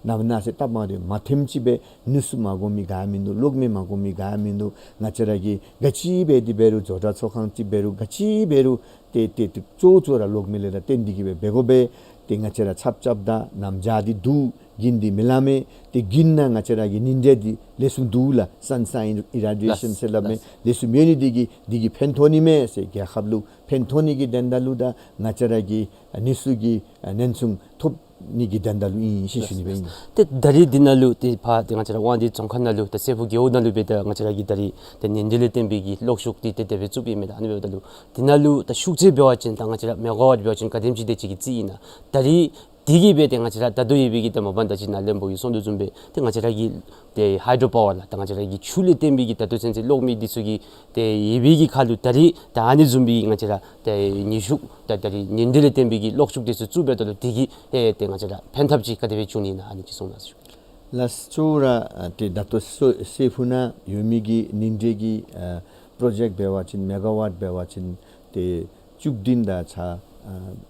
ནམ་ནང་ཟེར་སྟབས་མ་བདེཝ་མ་ཐོནམ་ཅིག་སྦེ་ནུས་ཤུགས་མ་དགོ་མི་ག་ཡང་མིན་འདུག། གློག་མེ་མ་དགོ་མི་ག་ཡང་མིན་འདུག། ང་བཅས་ར་གིས་ག་ཅི་འབད་དེ་འབད་རུང་ཇོ་བྲག་ཚོགས་ཁང་ཅིག་འབད་རུང་ག་ཅི་འབད་རུང་ཏེ་ཏེ་ཏེ་ལྕོགས་ལྕོགས་ར་གློག་མེ་ལས་ར་བརྟེན་ཏེ་གིས་སྦེ་འབད་དགོ་པས། ཏེ་ང་བཅས་ར་ཆརཔ་རྐྱབ་ད་གནམ་བྱཱར་འདི་འདུག། དགུན་འདི་མི་ལང་མས། ཏེ་དགུན་ནང་ང་བཅས་ར་གི་ཉིན་དྲོད་འདི་ལེགས་ཤོམ་འདུག་ལགས། སན་ཤའིན་ཨི་ར་ཌི་ཡེ་ཤཱན་ཟེར་སླབ་མས། ལེགས་ཤོམ་ཡོད་ནི་འདི་གིས་འདི་གིས་ཕན་ཐོགས་ནི་མས་ཟེར་རྒྱལ་ཁབ་ལུ་ཕན་ཐོགས་ནི་གི་དོན་དག་ལུ་ད་ང་བཅས་ར་གི་ཨ་ནུས་ཤུགས་ཀྱི་ཨ་ཉེན་སྲུང་ཐོབ་ནི་གི་དོན་དག་ལུ་ཨིན་ཟེར་ཞུ་ནི་སྦེ་ཨིན། ཏེ་ད་རིས་འདི་ནང་ལུ་ཏེ་ཕར་ཏེ་ང་བཅས་ར་དབང་འདུས་རྫོང་ཁག་ནང་ལུ་ད་སྲད་ཕུག་རྒེད་འོག་ནང་ལུ་སྦེ་ད་ང་བཅས་ར་གིས་ད་རིས་ཏེ་ཉིན་དྲོད་ལས་བརྟེན་པའི་གི་གློག་ཤུགས་འདི་ཏེ་དེ་སྦེ་བཙུགས་པའི་མས། ད་ཨ་ནི་འབདཝ་ད་ལུ་འདི་ནང་ལུ་ད་ཤུགས་ཚད་འབད་བ་ཅིན་ད་ང་བཅས་ར་མེ་ག་ཝཊ་འབད་བ་ཅིན་ག་དེམ་ཅིག་གི་རྩིས་ཨིན་ན། ད་རིས་འདི་གིས་སྦེ་ཏེ་ང་བཅས་ར་ད་ལྟོ་ཡོད་པའི་གི་ཏེ་མ་པ་ད་ཅི་ནཱ་བློན་པོ་གིས་གསུངས་དོ་བཟུམ་སྦེ་ཏེ་ང་བཅས་ར་གི་ཏེ་ཧའི་ཌྲོ་པ་ཝར་ལགས། ད་ང་བཅས་ར་གི་ཆུ་ལས་བརྟེན་པའི་གི་ད་ལྟོ་ཚུན་ཚོད་གློག་མེ་འདི་ཚུ་གི་ཏེ་ཡོད་པའི་གི་ཁར་ལུ་ད་རིས་ད་ཨ་ནི་བཟུམ་སྦེ་ང་བཅས་ར་ཏེ་ནུས་ཤུགས་ད་ད་རིས་ཉིན་དྲོད་ལས་བརྟེན་པའི་གི་གློག་ཤུགས་འདི་ཚུ་བཙུགས་འབདཝ་ད་ལུ་འདི་གིས་ཏེ་ཏེ་ང་བཅས་ར་ཕན་ཐབས་ཅིག་ག་དེ་སྦེ་བྱུང་ནི་ཨིན་ན་ཨ་ནི་ཅིག་གསུང་གནང་ཟེར་ཞུ་གེ། ལགས་སོ། ཨ་ཏེ་ད་ལྟོ་སོ་སྲད་ཕུག་ནང་ཡོད་མི་གི་ནིང་འདྲེ་གི་ཨ་པྲོ་ཇེཀཊ་འབད་བ་ཅིན་མེ་ག་ཝཊ་འབད་བ་ཅིན་ཏེ་བཅུ་བདུན་དང་ཚག་ཨ་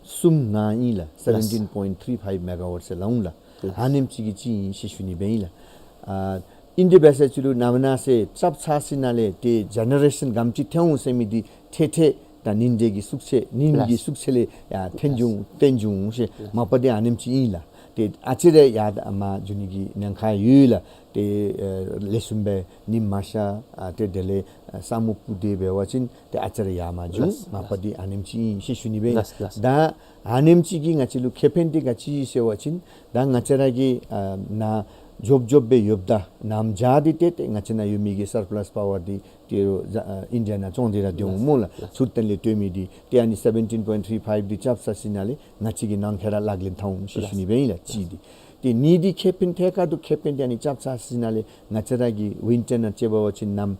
གསུམ་ལྔ་ཨིན་ལགས། ལགས་སོ། seventeen point three five megawatt ཟེར་སླབ་འོང་ལགས། ལགས་སོ། ཨ་ནེམ་ཅིག་གི་ཅིག་ཨིན་ཟེར་ཞུ་ནི་སྦེ་ཨིན་ལགས། ཨ་ཨིན་ཏེ་འབད་ས་ཅིག་རུང་ནངས་པ་གནངས་ཚེ་རྐྱབ་ཚར་ཞིནམ་ལས་ཏེ་ཇེ་ནེ་རེ་ཤཱན་ག་དེམ་ཅིག་ཐོན་འོང་ཟེར་མི་འདི་ཏེ་ཏེ་ད་ནིང་འདྲེ་གི་ཤུགས་ཚད་ནིང་གི་ལགས་སོ། ཤུགས་ཚད་ལས་ཡར་ཐོན་འགྱོ་ཐོན་འགྱོ་འོང་ཟེར། ལགས་སོ། མ་པ་འདི་ཨ་ནེམ་ཅིག་ཨིན་ལགས། ཏེ་ཨ་ཙི་རེ་ཡར་མར་འགྱོ་ནི་གི་ཉེན་ཁ་ཡོད་ལགས། ཏེ་ཨ་ལེགས་ཤོམ་སྦེ་ཉིམ་མ་ཤར་ཨ་ཏེ་དེ་ལས་ཨ་ས་སྨུག་སྤུབས་ཏེ་འབད་བ་ཅིན་ཏེ་ཨ་ཙི་རེ་ཡར་མར་འགྱོ། ལགས་སོ། མ་པ་འདི་ཨ་ནེམ་ཅིག་ཨིན་ཟེར་ཞུ་ནི་སྦེ་ཨིན། ལགས་སོ། ལགས་སོ། ད་ཨ་ནེམ་ཅིག་གིས་ང་བཅས་ལུ་ཁེ་ཕན་འདི་ག་ཅི་ཟེར་བ་ཅིན་ད་ང་བཅས་ར་གི་ཨ་ནཱ་འབྱོར་འབྱོརཝ་སྦེ་ཡོདཔ་ད་གནམ་བྱཱར་འདི་ཏེ་ཏེ་ང་བཅས་ནཱ་ཡོད་མི་གི་སར་པ་ལཱསི་པ་ཝར་འདི་ཏེ་རོགས་ཨ་ཨིན་ཌི་ཡ་ནང་བཙོང་སྟེ་ར་སྡོད་འོང་སྨོ་ལགས། ལགས་སོ། མཚུར་རྟེན་ལས་བཏོན་མི་འདི་ཏེ་ཨ་ནི་seventeen point three five འདི་རྐྱབ་ཚར་ཞིནམ་ལས་ང་བཅས་ཀྱི་ནང་འཁོད་ར་ལག་ལེན་འཐབ་འོང་ཟེར་ཞུ་ནི་སྦེ་ཨིན་ལགས། ལགས་སོ། གཅིག་འདི། ཏེ་གཉིས་འདི་ཁེ་ཕན་ཐད་ཀར་དུ་ཁེ་ཕན་འདི་ཨ་ནི་རྐྱབ་ཚར་ཞིནམ་ལས་ང་བཅས་ར་གི་ཝིན་ཊར་ནང་ཅིག་འབད་བ་ཅིན་གནམ་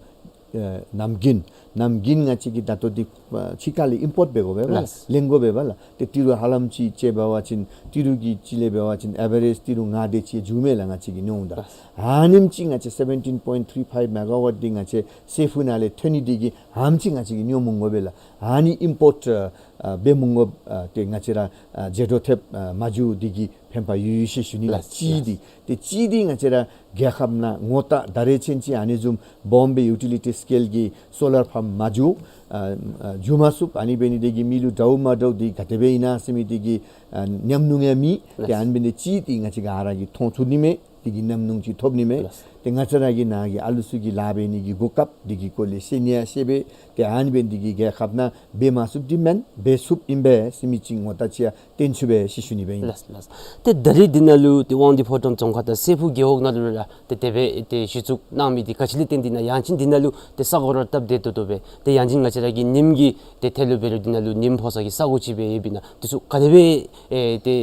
ཨེ་གནམ་དགུན་གནམ་དགུན་ང་བཅས་ཀྱིས་ད་ལྟོ་འདི་ཨ་ཕྱི་ཁ་ལས་ཨིམ་པོརཊ་འབད་དགོ་པས་པ་ལགས། ལགས་སོ། ལེན་དགོ་པས་པ་ལགས། ཏེ་ཏི་རུ་ཧ་ལམ་ཅིག་ཅིག་འབད་བ་ཅིན་ཏི་རུ་གི་ཅིག་ལས་འབད་བ་ཅིན་ཨེ་བ་རེཇ་ཏི་རུ་ལྔ་དེ་ཅིག་འགྱོཝ་མས་ལགས། ང་བཅས་ཀྱིས་ཉོཝ་ད། ལགས་སོ། ཨ་ནེམ་ཅིག་ང་བཅས་seventeen point three five megawatt འདི་ང་བཅས་སྲད་ཕུག་ནང་ལས་ཐོན་ནི་འདི་གིས་ཨ་ནེམ་ཅིག་ང་བཅས་ཀྱིས་ཉོ་མི་དགོ་པས་ལགས། ཨ་ནི་ཨིམ་པོརཊ་ཨ་འབད་མི་དགོཔ་ཨ་ཏེ་ང་བཅས་ར་ཨ་ཟད་འགྲོ་ཐེབས་ཨ་མ་འགྱོཝ་འདི་གིས་ཕན་པ་ཡོད་ཡོད་ཟེར་ཞུ་ནི་ལགས། ལགས་སོ། གཅིག་འདི། ལགས་སོ། ཏེ་གཅིག་འདི་ང་བཅས་ར་རྒྱལ་ཁབ་ནང་ངོ་རྟགས་ད་རེས་ཚུན་ཚོད་ཨ་ནི་བཟུམ་སྦོམ་སྦེ་ཡུ་ཊི་ལི་ཊི་སི་ཀེལ་གྱི་སོ་ལར་ཕཱམ་མ་འགྱོ་ཨ་ཨ་འགྱོ་མ་ཚུགས། ཨ་ནི་འབད་ནི་འདི་གིས་མི་ལུ་དྲག་མ་དྲག་འདི་ག་དེ་སྦེ་ཨིན་ན་ཟེར་མི་འདི་གི་ཨ་ཉམས་མྱོང་ཡང་མེད། ཏེ་ཨ་ནི་འབད་ནི་འདི་གཅིག་འདི་ང་བཅས་ག་ར་གིས་མཐོང་ཚུགས་ནི་མས། འདི་གི་ཉམས་མྱོང་ཅིག་ཐོབ་ནི་མས། ལགས་སོ། ཏེ་ང་བཅས་ར་གི་ནཱ་གི་ཨ་ལུ་ཚུ་གིས་ལཱ་འབད་ནི་གི་གོ་སྐབས་འདི་གི་སྐོར་ལས་ཤེས་ནི་ཡང་ཤེས་པས། ཏེ་ཨ་ནི་འབད་ནི་འདི་གིས་རྒྱལ་ཁབ་ནང་འབད་མ་ཚུགསཔ་འདི་མེན། འབད་ཚུགསཔ་ཨིན་པས་ཟེར་མི་ཅིག་ངོ་རྟགས་ཅིག་ཡང་སྟོན་ཚུགས་པས་ཟེར་ཞུ་ནི་སྦེ་ཨིན། ལགས་སོ། ལགས་སོ། ཏེ་ད་རེས་འདི་ནང་ལུ་ཏེ་དབང་འདུས་ཕོ་བྲང་རྫོང་ཁག་དང་སྲད་ཕུག་རྒེད་འོག་ནང་ལུ་ར་ཏེ་དེ་སྦེ་ཏེ་གཞི་བཙུགས་གནང་མི་འདི་ག་ཅི་ལས་བརྟེན་ཏེ་ཨིན་ན། ཡང་ཅིན་འདི་ནང་ལུ་ཏེ་ས་གོ་ར་སྟབས་བདེ་ཏོག་ཏོ་སྦེ་ཏེ་ཡང་ཅིན་ང་བཅས་ར་གི་ཉིམ་གྱི་ཏེ་ཐད་ལུ་འབད་རུང་འདི་ནང་ལུ་ཉིམ་ཕོག་ས་གི་ས་གོ་ཅིག་སྦེ་ཡོདཔ་ཨིན་ན། འདི་ཚུ་ག་དེ་སྦེ་ཨེ་ཏེ་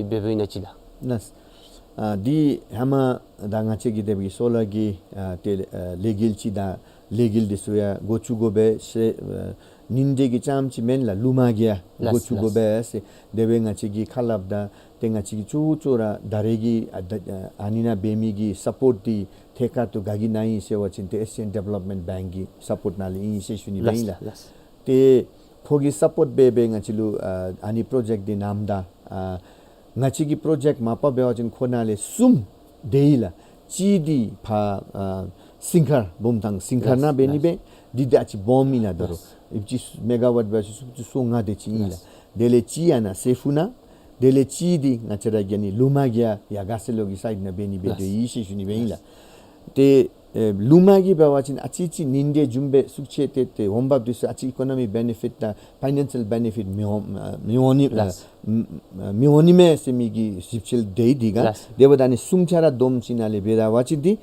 འབདཝ་ཨིན་ན་ཅིག་ལགས། ལགས། ཨ་འདི་ཧེ་མ་ད་ང་བཅས་ཀྱི་དེ་སྦེ་གི་སོ་ལར་གྱི་ཨ་ཏེ་ཨ་ལས་འགུལ་ཅིག་དང་ལས་འགུལ་འདི་ཚུ་ཡང་འགོ་བཙུགས་དགོ་པས་ཟེར། ཨ་ཉིང་འདྲེ་གི་རྐྱངམ་ཅིག་མེན་ལགས། ལུ་མ་གི་ཡང་ལགས། འགོ་བཙུགས་དགོ་པས་ཟེར། ལགས། དེ་སྦེ་ང་བཅས་ཀྱིས་ཁ་སླབ་ད་ཏེ་ང་བཅས་ཀྱིས་གཙོ་བོ་གཙོ་བོ་ར་ད་རེས་ཀྱི་ཨ་ད་ཨ་ཨ་ནི་ནང་འབད་མི་གི་སཔོརཊ་འདི་ཐད་ཀར་དུ་ག་གིས་གནང་ཡི་ཟེར་བ་ཅིན་ཏེ་ཨེ་ཤི་ཡཱན་ཌི་ཝེ་ལོབ་མེནཊ་བེངཀ་གི་སཔོརཊ་ནང་ལས་ཨིན་ཟེར་ཞུ་ནི་སྦེ་ཨིན་ལགས། ལགས། ལགས། ཏེ་ཁོ་གིས་སཔོརཊ་འབད་འབད་ང་བཅས་ལུ་ཨ་ཨ་ནི་པྲོ་ཇེཀཊ་འདི་གནངམ་ད་ཨ་ང་བཅས་ཀྱི་པྲོ་ཇེཀཊ་མ་པ་འབད་བ་ཅིན་ཁོ་ནང་ལས་གསུམ་དེ་ཡི་ལགས། གཅིག་འདི་ཕར་ཨ་སིང་ཁར་བུམ་ཐང་སིང་ཁར་ནང་འབད་ནི་སྦེ། ལགས། འདི་ད་ཨ་ཙི་སྦོམ་ཨིན་ལགས། ད་རུང་ལགས། ཨིན་ཅི་མེ་ག་ཝཊ་འབད་བ་ཅིན་སུམ་ཅུ་སོ་ལྔ་དེ་ཅིག་ཨིན་ལགས། ལགས། དེ་ལས་གཅིག་ཡང་ནཱ་སྲད་ཕུག་ནང་། དེ་ལས་གཅིག་འདི་ང་བཅས་ར་གི་ཨ་ནི་ལུ་མ་གི་ཡང་ཡར་དགའ་ཚལ་ལོགས་ཀྱི་སའིཌ་ནང་འབད་ནི་སྦེ་ལགས། དེ་ཡི་ཟེར་ཞུ་ནི་སྦེ་ཨིན་ལགས། ལགས། ཏེ་ཨེ་ལུ་མ་གི་འབད་བ་ཅིན་ཨ་ཙི་ཅིག་ཉིང་འདྲེ་འབྱུང་སྦེ་ཤུགས་ཆེ་སྟེ་ཏེ་འོང་འབབ་འདི་ཚུ་ཨ་ཙི་ཨི་ཀོ་ནོ་མིག་བེ་ནེ་ཕིཊ་དང་ཕའི་ནན་ཤལ་བེ་ནེ་ཕིཊ་མི་འོང་ཨ་མི་འོང་ནི་ལགས། ཨ་མི་འོང་ནི་མས་ཟེར་མི་གི་ཞིབ་འཚོལ་འདི་འདི་ག། ལགས། དེ་འབདཝ་ད་ཨ་ནི་གསུམ་ཆ་ར་བསྡོམས་ཞིནམ་ལས་འབད་ར་བ་ཅིན་འདི་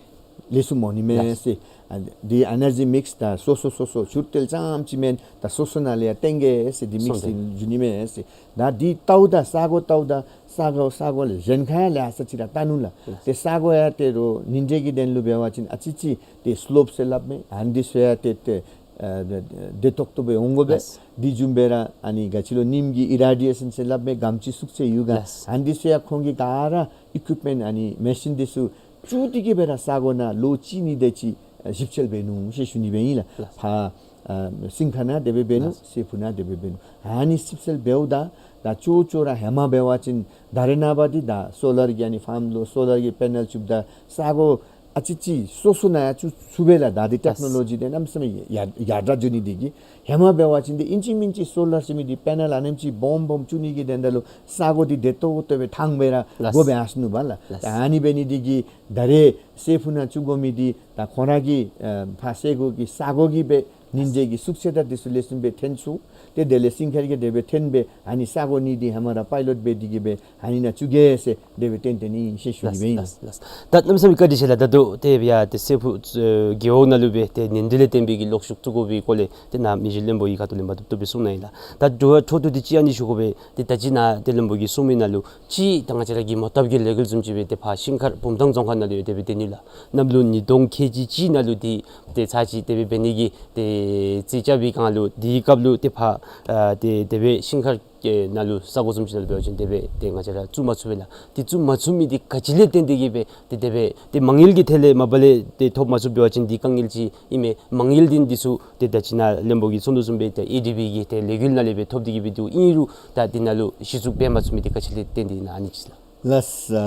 ལེགས་ཤོམ་འོང་ནི་མས་ཟེར། ལགས། ཨ་འདི་ཨེ་ནར་ཇི་མིགསི་དང་སོ་སོ་སོ་སོ་མཚུར་རྟེན་ཙམ་ཅིག་མེན། ད་སོ་སོ་ནང་ལས་ཡང་བཏོན་གེ་ཟེར་འདི་མིགསི་འདི་འགྱོ་ནི་མས་ཟེར། ད་འདི་བལྟཝ་ད་ས་གོ་བལྟཝ་ད་ས་གོ་ས་གོ་ལས་གཞན་ཁར་ཡང་ལེ་ཤ་ཅིག་ར་བལྟ་ནུག་ལགས། ལགས། ཏེ་ས་གོ་ཡང་ཏེ་རོགས་ཉིང་འདྲེ་གི་དོན་ལུ་འབད་བ་ཅིན་ཨ་ཙི་ཅིག་ཏེ་སི་ལོབ་ཟེར་སླབ་མས། ཨ་འདི་ཚུ་ཡང་ཏེ་ཏེ་ཨ་བདེ་ཏོག་ཏོ་སྦེ་འོང་དགོ་པས། ལགས། འདི་བཟུམ་སྦེ་ར་ཨ་ནི་ག་ཅི་ལོ་ཉིམ་གྱི་ཨི་རེ་ཌི་ཡེ་ཤཱན་ཟེར་སླབ་མས། ག་དེམ་ཅིག་ཤུགས་ཚད་ཡོད་ག། ལགས། ཨ་འདི་ཚུ་ཡང་ཁོང་གིས་ག་ར་ཨི་ཀུཡིཔ་མེནཊ་ཨ་ནི་མེ་ཤིན་འདི་ཚུ་བཙུགས་ཏེ་གིས་སྦེ་ར་ས་གོ་ནང་ལོ་གཅིག་གཉིས་དེ་ཅིག་ཞིབ་འཚོལ་འབད་ནུག་ཟེར་ཞུ་ནི་སྦེ་ཨིན་ལགས། ལགས། ཕར་ཨ་སིང་ཁར་ནང་དེ་སྦེ་འབད་ནུག། ལགས། སྲད་ཕུག་ནང་དེ་སྦེ་འབད་ནུག། ཨ་ནི་ཞིབ་འཚོལ་འབདཝ་ད་ད་གཙོ་བོ་གཙོ་བོ་ར་ཧེ་མ་འབད་བ་ཅིན་ད་རེས་ནངས་པ་འདི་ད་སོ་ལར་གྱི་ཨ་ནི་ཕཱམ་ལུ་སོ་ལར་གྱི་པེ་ནལ་བཙུགསཔ་ད་ས་གོ་ཨ་ཙི་ཅིག་སོ་སོ་ནང་ཡང་བཙུགས་ཚུགས་པས་ལགས། ད་འདི་ལགས། ཊེཀ་ནོ་ལོ་ཇི་འདི་གནམ་མེད་ས་མེད་ཡར་ཡར་དྲགས་འགྱོ་ནི་འདི་གིས། ཧེ་མ་འབད་བ་ཅིན་འདི་ཨིན་ཅི་མིན་ཅི་སོ་ལར་ཟེར་མི་འདི་པེ་ནལ་ཨ་ནེམ་ཅིག་སྦོམ་སྦོམ་བཙུགས་ནི་གི་དོན་དག་ལུ་ས་གོ་འདི་བདེ་ཏོག་ཏོ་སྦེ་ཐང་སྦེ་ར་ལགས། དགོ་པས་ཟེར་ནུག་པ་ལགས། ལགས། ད་ཨ་ནི་འབད་ནི་འདི་གིས་ད་རེས་སྲད་ཕུག་ནང་བཙུགས་དགོ་མི་འདི་ད་ཁོང་ར་གི་ཨ་ཕར་སྲད་ཕུག་གི་ས་གོ་གིས་སྦེ་ཉིང་འདྲེ་གི་ཤུགས་ཚད་དང་འདི་ཚུ་ལེགས་ཤོམ་སྦེ་ཐོན་ཚུགས། ཏེ་དེ་ལས་སིང་ཁར་གྱིས་དེ་སྦེ་ཐོན་སྦེ་ཨ་ནི་ས་གོ་གཉིས་འདི་ཧེ་མ་ར་པའི་ལོཊ་འབད་དེ་གིས་སྦེ་ཨ་ནི་ནང་བཙུགས་གེ་ཟེར་དེ་སྦེ་ཏན་ཏན་ཨིན་ཟེར་ཞུ་ནི་སྦེ་ཨིན། ལགས་ལགས། ད་གནམ་མེད་ས་མེད་བཀའ་དྲིན་ཆེ་ལགས། ད་ལྟོ་ཏེ་ཡ་ཏེ་སྲད་ཕུག་ཨེ་རྒེད་འོག་ནང་ལུ་སྦེ་ཏེ་ཉིང་འདྲེ་ལས་བརྟེན་པའི་གི་ལོག་ཤུགས་བཙུགས་དགོ་པའི་སྐོར་ལས་ཏེ་ནཱ་མི་རྗེ་བློན་པོ་གི་ཁ་ཐུག་ལས་མ་བཏུབ་བཏུབ་སྦེ་གསུངས་གནང་ཡི་ལགས། ད་དྲི་བ་འཕྲོ་མཐུད་དེ་ཅིག་ཨ་ནི་ཞུ་དགོ་པས། ཏེ་ད་ཅི་ནཱ་ཏེ་བློན་པོ་གིས་གསུངས་མི་ནང་ལུ་ཅིག་ད་ང་བཅས་ར་གི་མོ་བཏབ་ཀྱི་ལས་འགུལ་བཟུམ་ཅིག་སྦེ་ཏེ་ཕར་ཤིང་མཁར་བུམ་ཐང་རྫོང་ཁག་ནང་ལུ་ཡང་དེ་སྦེ་སྡོད་ནི་ལགས། གནམ་ལོ་ཉིས་སྟོང་ཁལ་གཅིག་གཅིག་ནང་ལུ་འདི་ཏེ་ཚར་ཅིག་དེ་སྦེ་འབད་ནི་གི་ཏེ་ ཨེ་རྩིས་རྐྱབ་པའི་སྒང་ལུ་དེའི་སྐབས་ལུ་ཏེ་ཕར་ཨ་ཏེ་དེ་སྦེ་ཤིང་མཁར་གྱི་ནང་ལུ་ས་གོ་བཟུམ་ཅིག་ནང་ལུ་འབད་བ་ཅིན་དེ་སྦེ་ཏེ་ང་བཅས་ར་བཙུགས་མ་ཚུགས་པས་ལགས། ཏེ་བཙུགས་མ་ཚུགས་མི་འདི་ག་ཅི་ལས་བརྟེན་ཏེ་གིས་སྦེ་ཏེ་དེ་སྦེ་ཏེ་མ་དངུལ་གྱི་ཐད་ལས་མ་པ་ལས་ཏེ་ཐོབ་མ་ཚུགས་པ་ཅིན་འདི་དཀའ་ངལ་ཅིག་ཨིན་མས། མ་དངུལ་འདི་འདི་ཚུ་ཏེ་ད་ཅི་ནཱ་བློན་པོ་གིས་གསུང་དོ་བཟུམ་སྦེ་ཏེ་ཨེ་ཌི་བི་གི་ཏེ་ལས་འགུལ་ནང་ལས་སྦེ་ཐོབ་སྟེ་གིས་སྦེ་འདུག། ཨིན་རུང་ད་འདི་ནང་ལུ་གཞི་བཙུགས་འབད་མ་ཚུགས་མི་འདི་ག་ཅི་ལས་བརྟེན་ཏེ་ཨིན་ན་ཨ་ནི་ཅིག་ལགས།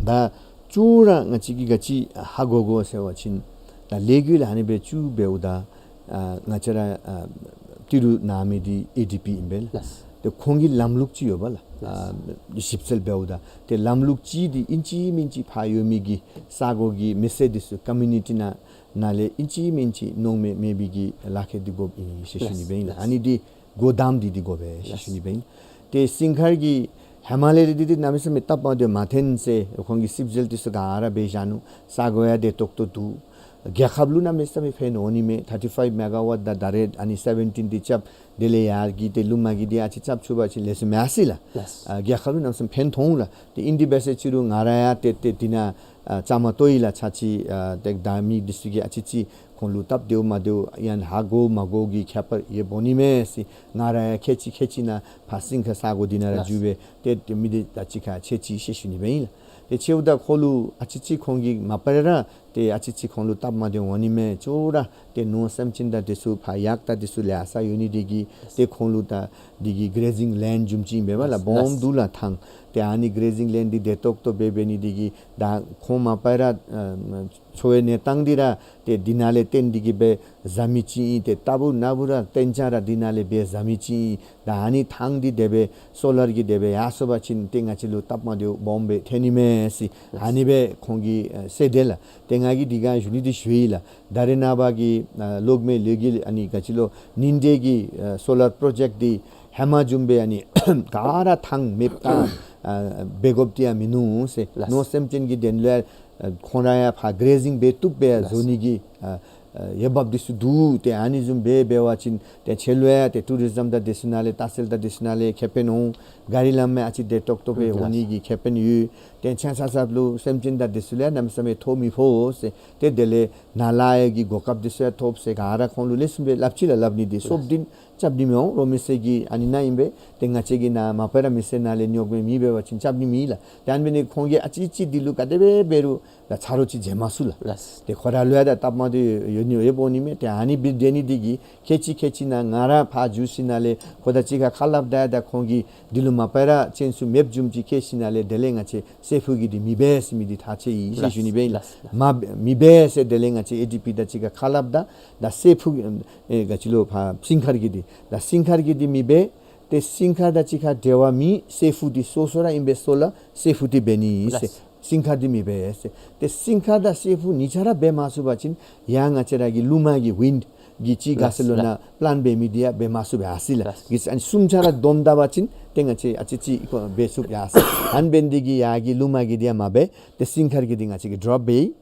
ལགས། ཨ་ད་ཅོག་ར་ང་བཅས་ཀྱིས་ག་ཅི་ཧ་གོ་དགོ་ཟེར་བ་ཅིན་ད་ལས་འགུལ་ཨ་ནི་སྦེ་བཙུགས་འབདཝ་ད་ཨ་ང་བཅས་ར་ཨ་ཏི་རུ་ནང་མི་འདི་ཨེ་ཌི་བི་ཨིན་པས་ལགས། ལགས། ཏེ་ཁོང་གི་ལམ་ལུགས་ཅིག་ཡོད་པས་ལགས། ལགས། ཨ་ཞིབ་འཚོལ་འབདཝ་ད་ཏེ་ལམ་ལུགས་ཅིག་འདི་ཨིན་ཅི་མིན་ཅི་ཕར་ཡོད་མི་གི་ས་གོ་གི་མི་སེར་འདི་ཚུ་ཀོ་མིའུ་ནི་ཊི་ནང་ནང་ལས་ཨིན་ཅི་མིན་ཅི་མནོ་མེད་མེད་པའི་གི་ལཱ་ཁག་འདི་དགོཔ་ཨིན་ཟེར་ཞུ་ནི་སྦེ་ཨིན་ལགས། ལགས། ཨ་ནི་འདི་སྒོ་བསྡམས་ཏེ་འདི་དགོ་པས་ཟེར་ཞུ་ནི་སྦེ་ཨིན། ཏེ་ཤིང་མཁར་གྱི་ཧེ་མ་ལས་འདི་འདི་གནམ་མེད་ས་མེད་སྟབས་མ་བདེཝ་མ་ཐོན་ཟེར་ཁོང་གིས་ཞིབ་འཚོལ་འདི་ཚུ་ག་ར་འབད་བཞག་ནུག། ས་གོ་ཡང་བདེ་ཏོག་ཏོ་འདུག། རྒྱལ་ཁབ་ལུ་གནམ་མེད་ས་མེད་ཕན་འོང་ནི་མས། ཐར་ཊི་ཕའིབ་མེ་ག་ཝཊ་དང་ད་རེས་ཨ་ནི་སེ་བེན་ཊིན་འདི་རྐྱབ། དེ་ལས་ཡར་གྱི་ཏེ་ལུ་མ་གི་འདི་ཨ་ཙི་རྐྱབ་ཚུགས་པ་ཅིན་ལེགས་ཤོམ་མས་ཟེར་ལགས། ལགས། ཨ་རྒྱལ་ཁབ་ལུ་གནམ་མེད་ས་མེད་ཕན་ཐོགས་འོང་ལགས། ཏེ་ཨིན་དེ་འབད་ཟེར་ཅི་རུང་ང་ར་ཡང་ཏེ་ཏེ་འདི་ནང་ཨ་བཅའ་མར་གཏོགས་ཡི་ལགས། ཚར་ཅིག་ཨ་ཏེ་ད་མི་འདི་ཚུ་གིས་ཨ་ཙི་ཅིག་ཁོང་ལུ་སྟབས་བདེཝ་མ་བདེཝ་ཡང་ཧ་གོ་མ་གོ་གི་ཁྱད་པར་ཡོདཔ་འོང་ནི་མས་ཟེར། ང་ར་ཡང་ཁལ་གཅིག་ཁལ་གཅིག་ནང་ཕར་ཤིང་མཁར་ས་གོ་འདི་ནང་ར་ལགས། འགྱོ་སྦེ་ཏེ་ཏེ་མི་འདི་ད་ཅི་ཁར་ཁལ་གཅིག་ཟེར་ཞུ་ནི་སྦེ་ཨིན་ལགས། ཏེ་ཆེཝ་ད་ཁོ་ལུ་ཨ་ཙི་ཅིག་ཁོང་གིས་མ་པ་ར་ཏེ་ཨ་ཙི་ཅིག་ཁོང་ལུ་སྟབས་མ་བདེཝ་འོང་ནི་མས། ཅོག་ར་ཏེ་ནོར་སེམས་ཅན་དང་འདི་ཚུ་ཕར་གཡག་དང་འདི་ཚུ་ལེ་ཤ་ཡོད་ནི་འདི་གིས་ཏེ་ཁོང་ལུ་ད་འདི་གི་གརེ་ཛིང་ལེནཌ་བཟུམ་ཅིག་ཨིན་པས་ལགས། ལགས། སྦོམ་འདུག་ལགས་ཐང་། ཏེ་ཨ་ནི་གརེ་ཛིང་ལེནཌ་འདི་བདེ་ཏོག་ཏོ་སྦེ་འབད་ནི་འདི་གིས་ད་ཁོང་མ་པ་ར་ཨ་འཚོ་བའི་གནས་སྟངས་འདི་ར་ཏེ་འདི་ནང་ལས་བརྟེན་ཏེ་གིས་སྦེ་བཟའ་མི་ཅིག་ཨིན། ཏེ་རྟག་བུ་ན་བུ་ར་གཏན་འཇགས་ར་འདི་ནང་ལས་སྦེ་བཟའ་མི་ཅིག་ཨིན། ད་ཨ་ནི་ཐང་འདི་དེ་སྦེ་སོ་ལར་གྱིས་དེ་སྦེ་ཡར་སོང་པ་ཅིན་ཏེ་ང་བཅས་ལུ་སྟབས་མ་བདེཝ་སྦོམ་སྦེ་ཐོན་ནི་མས་ཟེར་ཨ་ནི་སྦེ་ཁོང་གིས་ཨ་ཟེར་དེས་ལགས། ཏེ་ང་གིས་འདི་ག་ཞུ་ནི་འདི་ཞུ་ཡི་ལགས། ད་རེས་ནངས་པ་གི་ཨ་གློག་མེ་ལས་འགུལ་ཨ་ནི་ག་ཅི་ལོ་ནིང་འདྲེ་གི་ཨ་སོ་ལར་པྲོ་ཇེཀཊ་འདི་ཧེ་མ་བཟུམ་སྦེ་ཨ་ནི་ག་ར་ཐང་མེདཔ་བཏང་ཨ་འབད་དགོཔ་འདི་ཡང་མིན་ནུག་ཟེར། ལགས། ནོར་སེམས་ཅན་གྱི་དོན་ལུ་ཨ་ཁོང་ར་ཡང་ཕར་གརེ་ཛིང་འབད་བཏུབ་སྦེ་ལགས། བཟོ་ནི་གི་ཨ་ཨ་འོས་འབབ་འདི་ཚུ་འདུག། ཏེ་ཨ་ནི་བཟུམ་སྦེ་འབད་བ་ཅིན་ཏེ་ཁྱོད་ལུ་ཡང་ཏེ་ཊུ་རི་ཛིམ་དང་འདི་ཚུ་ནང་ལས་ལྟ་བཤལ་དང་འདི་ཚུ་ནང་ལས་ཁེ་ཕན་འོང་། ག་རི་ལམ་ཡང་ཨ་ཙི་བདེ་ཏོག་ཏོ་སྦེ་ལགས། འོང་ནི་གི་ཁེ་ཕན་ཡོད། ཏེ་ཆ་ས་ས་ལུ་སེམས་ཅན་དང་འདི་ཚུ་ལུ་ཡང་གནམ་མེད་ས་མེད་ཐོ་མི་ཕོག་ཟེར། ཏེ་དེ་ལས་ནཱ་ལས་ཡར་གྱི་གོ་སྐབས་འདི་ཚུ་ཡང་ཐོབ་ཟེར་ག་ར་ཁོང་ལུ་ལེགས་ཤོམ་སྦེ་སླབ་ཅི་ལགས། སླབ་ནི་འདི་ལགས། སོབ་འདི་རྐྱབ་ནི་མི་འོང་། རོ་མི་སེར་གྱི་ཨ་ནི་ནང་ཨིན་པས། ཏེ་ང་བཅས་ཀྱི་ནཱ་མ་པ་ར་མི་སེར་ནང་ལས་རྙོག་མེད་མེད་འབད་བ་ཅིན་རྐྱབ་ནི་མེད་ལགས། ཏེ་ཨ་ནི་འབད་ནི་ཁོང་གིས་ཨ་ཙི་ཅིག་འདི་ལུ་ག་དེ་སྦེ་འབད་རུང་ད་ཚ་རོགས་ཅིག་མཇལ་མ་ཚུགས་ལགས། ལགས། ཏེ་ཁོ་ར་ལུ་ཡང་ད་སྟབས་མ་བདེཝ་ཡོད་ནི་ཡོདཔ་འོང་ནི་མས། ཏེ་ཨ་ནི་འབད་དེ་ནི་འདི་གིས་ཁལ་གཅིག་ཁལ་གཅིག་ནང་ང་ར་ཕར་འགྱོ་ཞིནམ་ལས་ཁོ་དང་གཅིག་ཁར་ཁ་སླབ་ད་ཡང་ད་ཁོང་གིས་འདི་ལུ་མ་པ་ར་ཅན་སུ་མེདཔ་བཟུམ་ཅིག་བཀལ་ཞིནམ་ལས་དེ་ལས་ང་བཅས་སྲད་ཕུག་གི་འདི་མི་འབད་ཟེར་མི་འདི་ཐག་བཅད་ཡི་ཟེར་ཞུ་ནི་སྦེ་ཨིན་ལགས། ལགས། མ་མི་འབད་ཟེར་དེ་ལས་ང་བཅས་ཨེ་ཌི་པི་དང་གཅིག་ཁར་ཁ་སླབ་ད་ད་སྲད་ཕུག་ཨེ་ག་ཅི་ལོ་ཕར་ཤིང་མཁར་གྱི་འདི་ད་ཤིང་མཁར་གྱི་འདི་མི་འབད། ཏེ་ཤིང་མཁར་དང་གཅིག་ཁར་འབྲེལ་བ་མེད་སྲད་ཕུག་འདི་སོ་སོ་ར་ཨིན་པས། སོ་ལར་སྲད་ཕུག་འདི་འབད་ནི་ཟེར། ལགས། ཤིང་མཁར་འདི་མི་འབད་ཟེར། ཏེ་ཤིང་མཁར་དང་སྲད་ཕུག་གཉིས་ཆ་ར་འབད་མ་ཚུགས་པ་ཅིན་ཡང་ང་བཅས་ར་གི་ལུ་མ་གི་ཝིནཌ་གི་ཅིག་ག་ཟེར་ལོ་ལགས། ནཱ་པི་ལཱནཊ་འབད་མི་འདི་ཡང་འབད་མ་ཚུགས་པས་ཟེར་ལགས། ལགས། གི་ཨ་ནི་གསུམ་ཆ་ར་བསྡོམས་ད་པ་ཅིན་ཏེ་ང་བཅས་ཨ་ཙི་ཅིག་ཁོ་འབད་ཚུགས་ཡ་ཟེར། ཨ་ནི་འབད་ནི་འདི་གིས་ཡར་གྱི་ལུ་མ་གི་འདི་ཡང་མ་འབད། ཏེ་ཤིང་མཁར་གྱི་འདི་ང་བཅས་ཀྱིས་ཌོརོཔ་འབད་ཡི།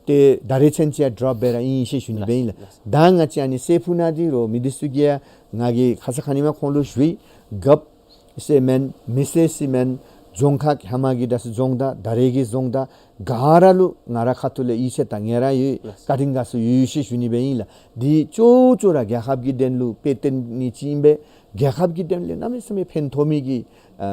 ཏེ་ད་རེས་ཚུན་ཚོད་ཌོརོཔ་འབད་ར་ཨིན་ཟེར་ཞུ་ནི་སྦེ་ཨིན་ལགས། ལགས། ད་ང་བཅས་ཨ་ནི་སྲད་ཕུག་ནང་འདི་རོ་མི་འདི་ཚུ་གིས་ཡང་ང་གིས་ཁ་ཙ་ཁ་ཉིནམ་ཁོང་ལུ་ཞུ་ཡི། རྒཔོ་ཟེར་མེན་མི་སེར་ཟེར་མེན་རྫོང་ཁག་ཧེ་མ་གི་ད་ཚུ་རྫོང་བདག་ད་རེས་ཀྱི་རྫོང་བདག་ག་ར་ལུ་ང་ར་ཁ་ཐུག་ལས་ཡིད་ཆེས་དང་ངལ་རངས་ཡོད། ལགས། བཀའ་དྲིན་དགའ་ཚོར་ཡོད་ཟེར་ཞུ་ནི་སྦེ་ཨིན་ལགས། འདི་ཅོག་ཅོག་ར་རྒྱལ་ཁབ་ཀྱི་དོན་ལུ་དཔེ་སྟོན་ནི་ཅིག་ཨིན་པས། རྒྱལ་ཁབ་ཀྱི་དོན་ལས་གནམ་མེད་ས་མེད་ཕན་ཐོགས་མི་གི་ཨ་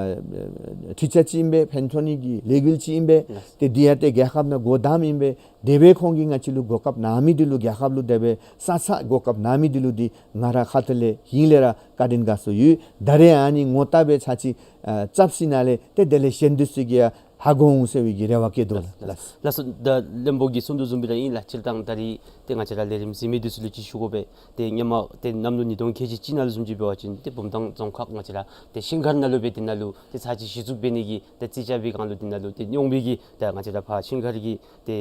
ཁྲིག་ཆ་ཅིག་ཨིན་པས། ཕན་ཐོགས་ནི་གི་ལས་འགུལ་ཅིག་ཨིན་པས། ལགས། ཏེ་འདི་ཡང་ཏེ་རྒྱལ་ཁབ་ནང་སྒོ་བསྡམས་ཨིན་པས། དེ་སྦེ་ཁོང་གིས་ང་བཅས་ལུ་གོ་སྐབས་གནང་མི་འདི་ལུ་རྒྱལ་ཁབ་ལུ་དེ་སྦེ་ས་ས་གོ་སྐབས་གནང་མི་འདི་ལུ་འདི་ང་ར་ཁ་ཐུག་ལས་ཧིང་ལས་ར་བཀའ་དྲིན་དགའ་ཚོར་ཡོད། ད་རེས་ཨ་ནི་ངོ་རྟགས་སྦེ་ཚར་ཅིག་ཨ་རྐྱབ་ཞིནམ་ལས་ཏེ་དེ་ལས་གཞན་འདི་ཚུ་གིས་ཡང་ཧ་གོ་འོང་ཟེར་བའི་གི་རེ་བ་བསྐྱེད་དོ་ལགས། ལགས། ལགས་སོ། ད་བློན་པོ་གིས་གསུང་དོ་བཟུམ་སྦེ་ར་ཨིན་ལགས། སྤྱིར་བཏང་ད་རེས་ཏེ་ང་བཅས་ར་ལས་རིམ་གཟིགས་མི་འདི་ཚུ་ལུ་ཅིག་ཞུ་དགོ་པས། ཏེ་སྔོན་མ་ཏེ་གནམ་ལོ་ཉིས་སྟོང་ཁལ་གཅིག་གཅིག་ནང་ལུ་བཟུམ་ཅིག་འབད་བ་ཅིན་ཏེ་བུམ་ཐང་རྫོང་ཁག་ང་བཅས་ར་ཏེ་ཤིང་མཁར་ནང་ལུ་སྦེ་འདི་ནང་ལུ་ཏེ་ཚར་ཅིག་གཞི་བཙུགས་འབད་ནི་གི་ཏེ་རྩིས་རྐྱབ་པའི་སྒང་ལུ་འདི་ནང་ལུ་ཏེ་རྙོག་མི་གི་ད་ང་བཅས་ར་ཕར་ཤིང་མཁར་གྱི་ཏེ་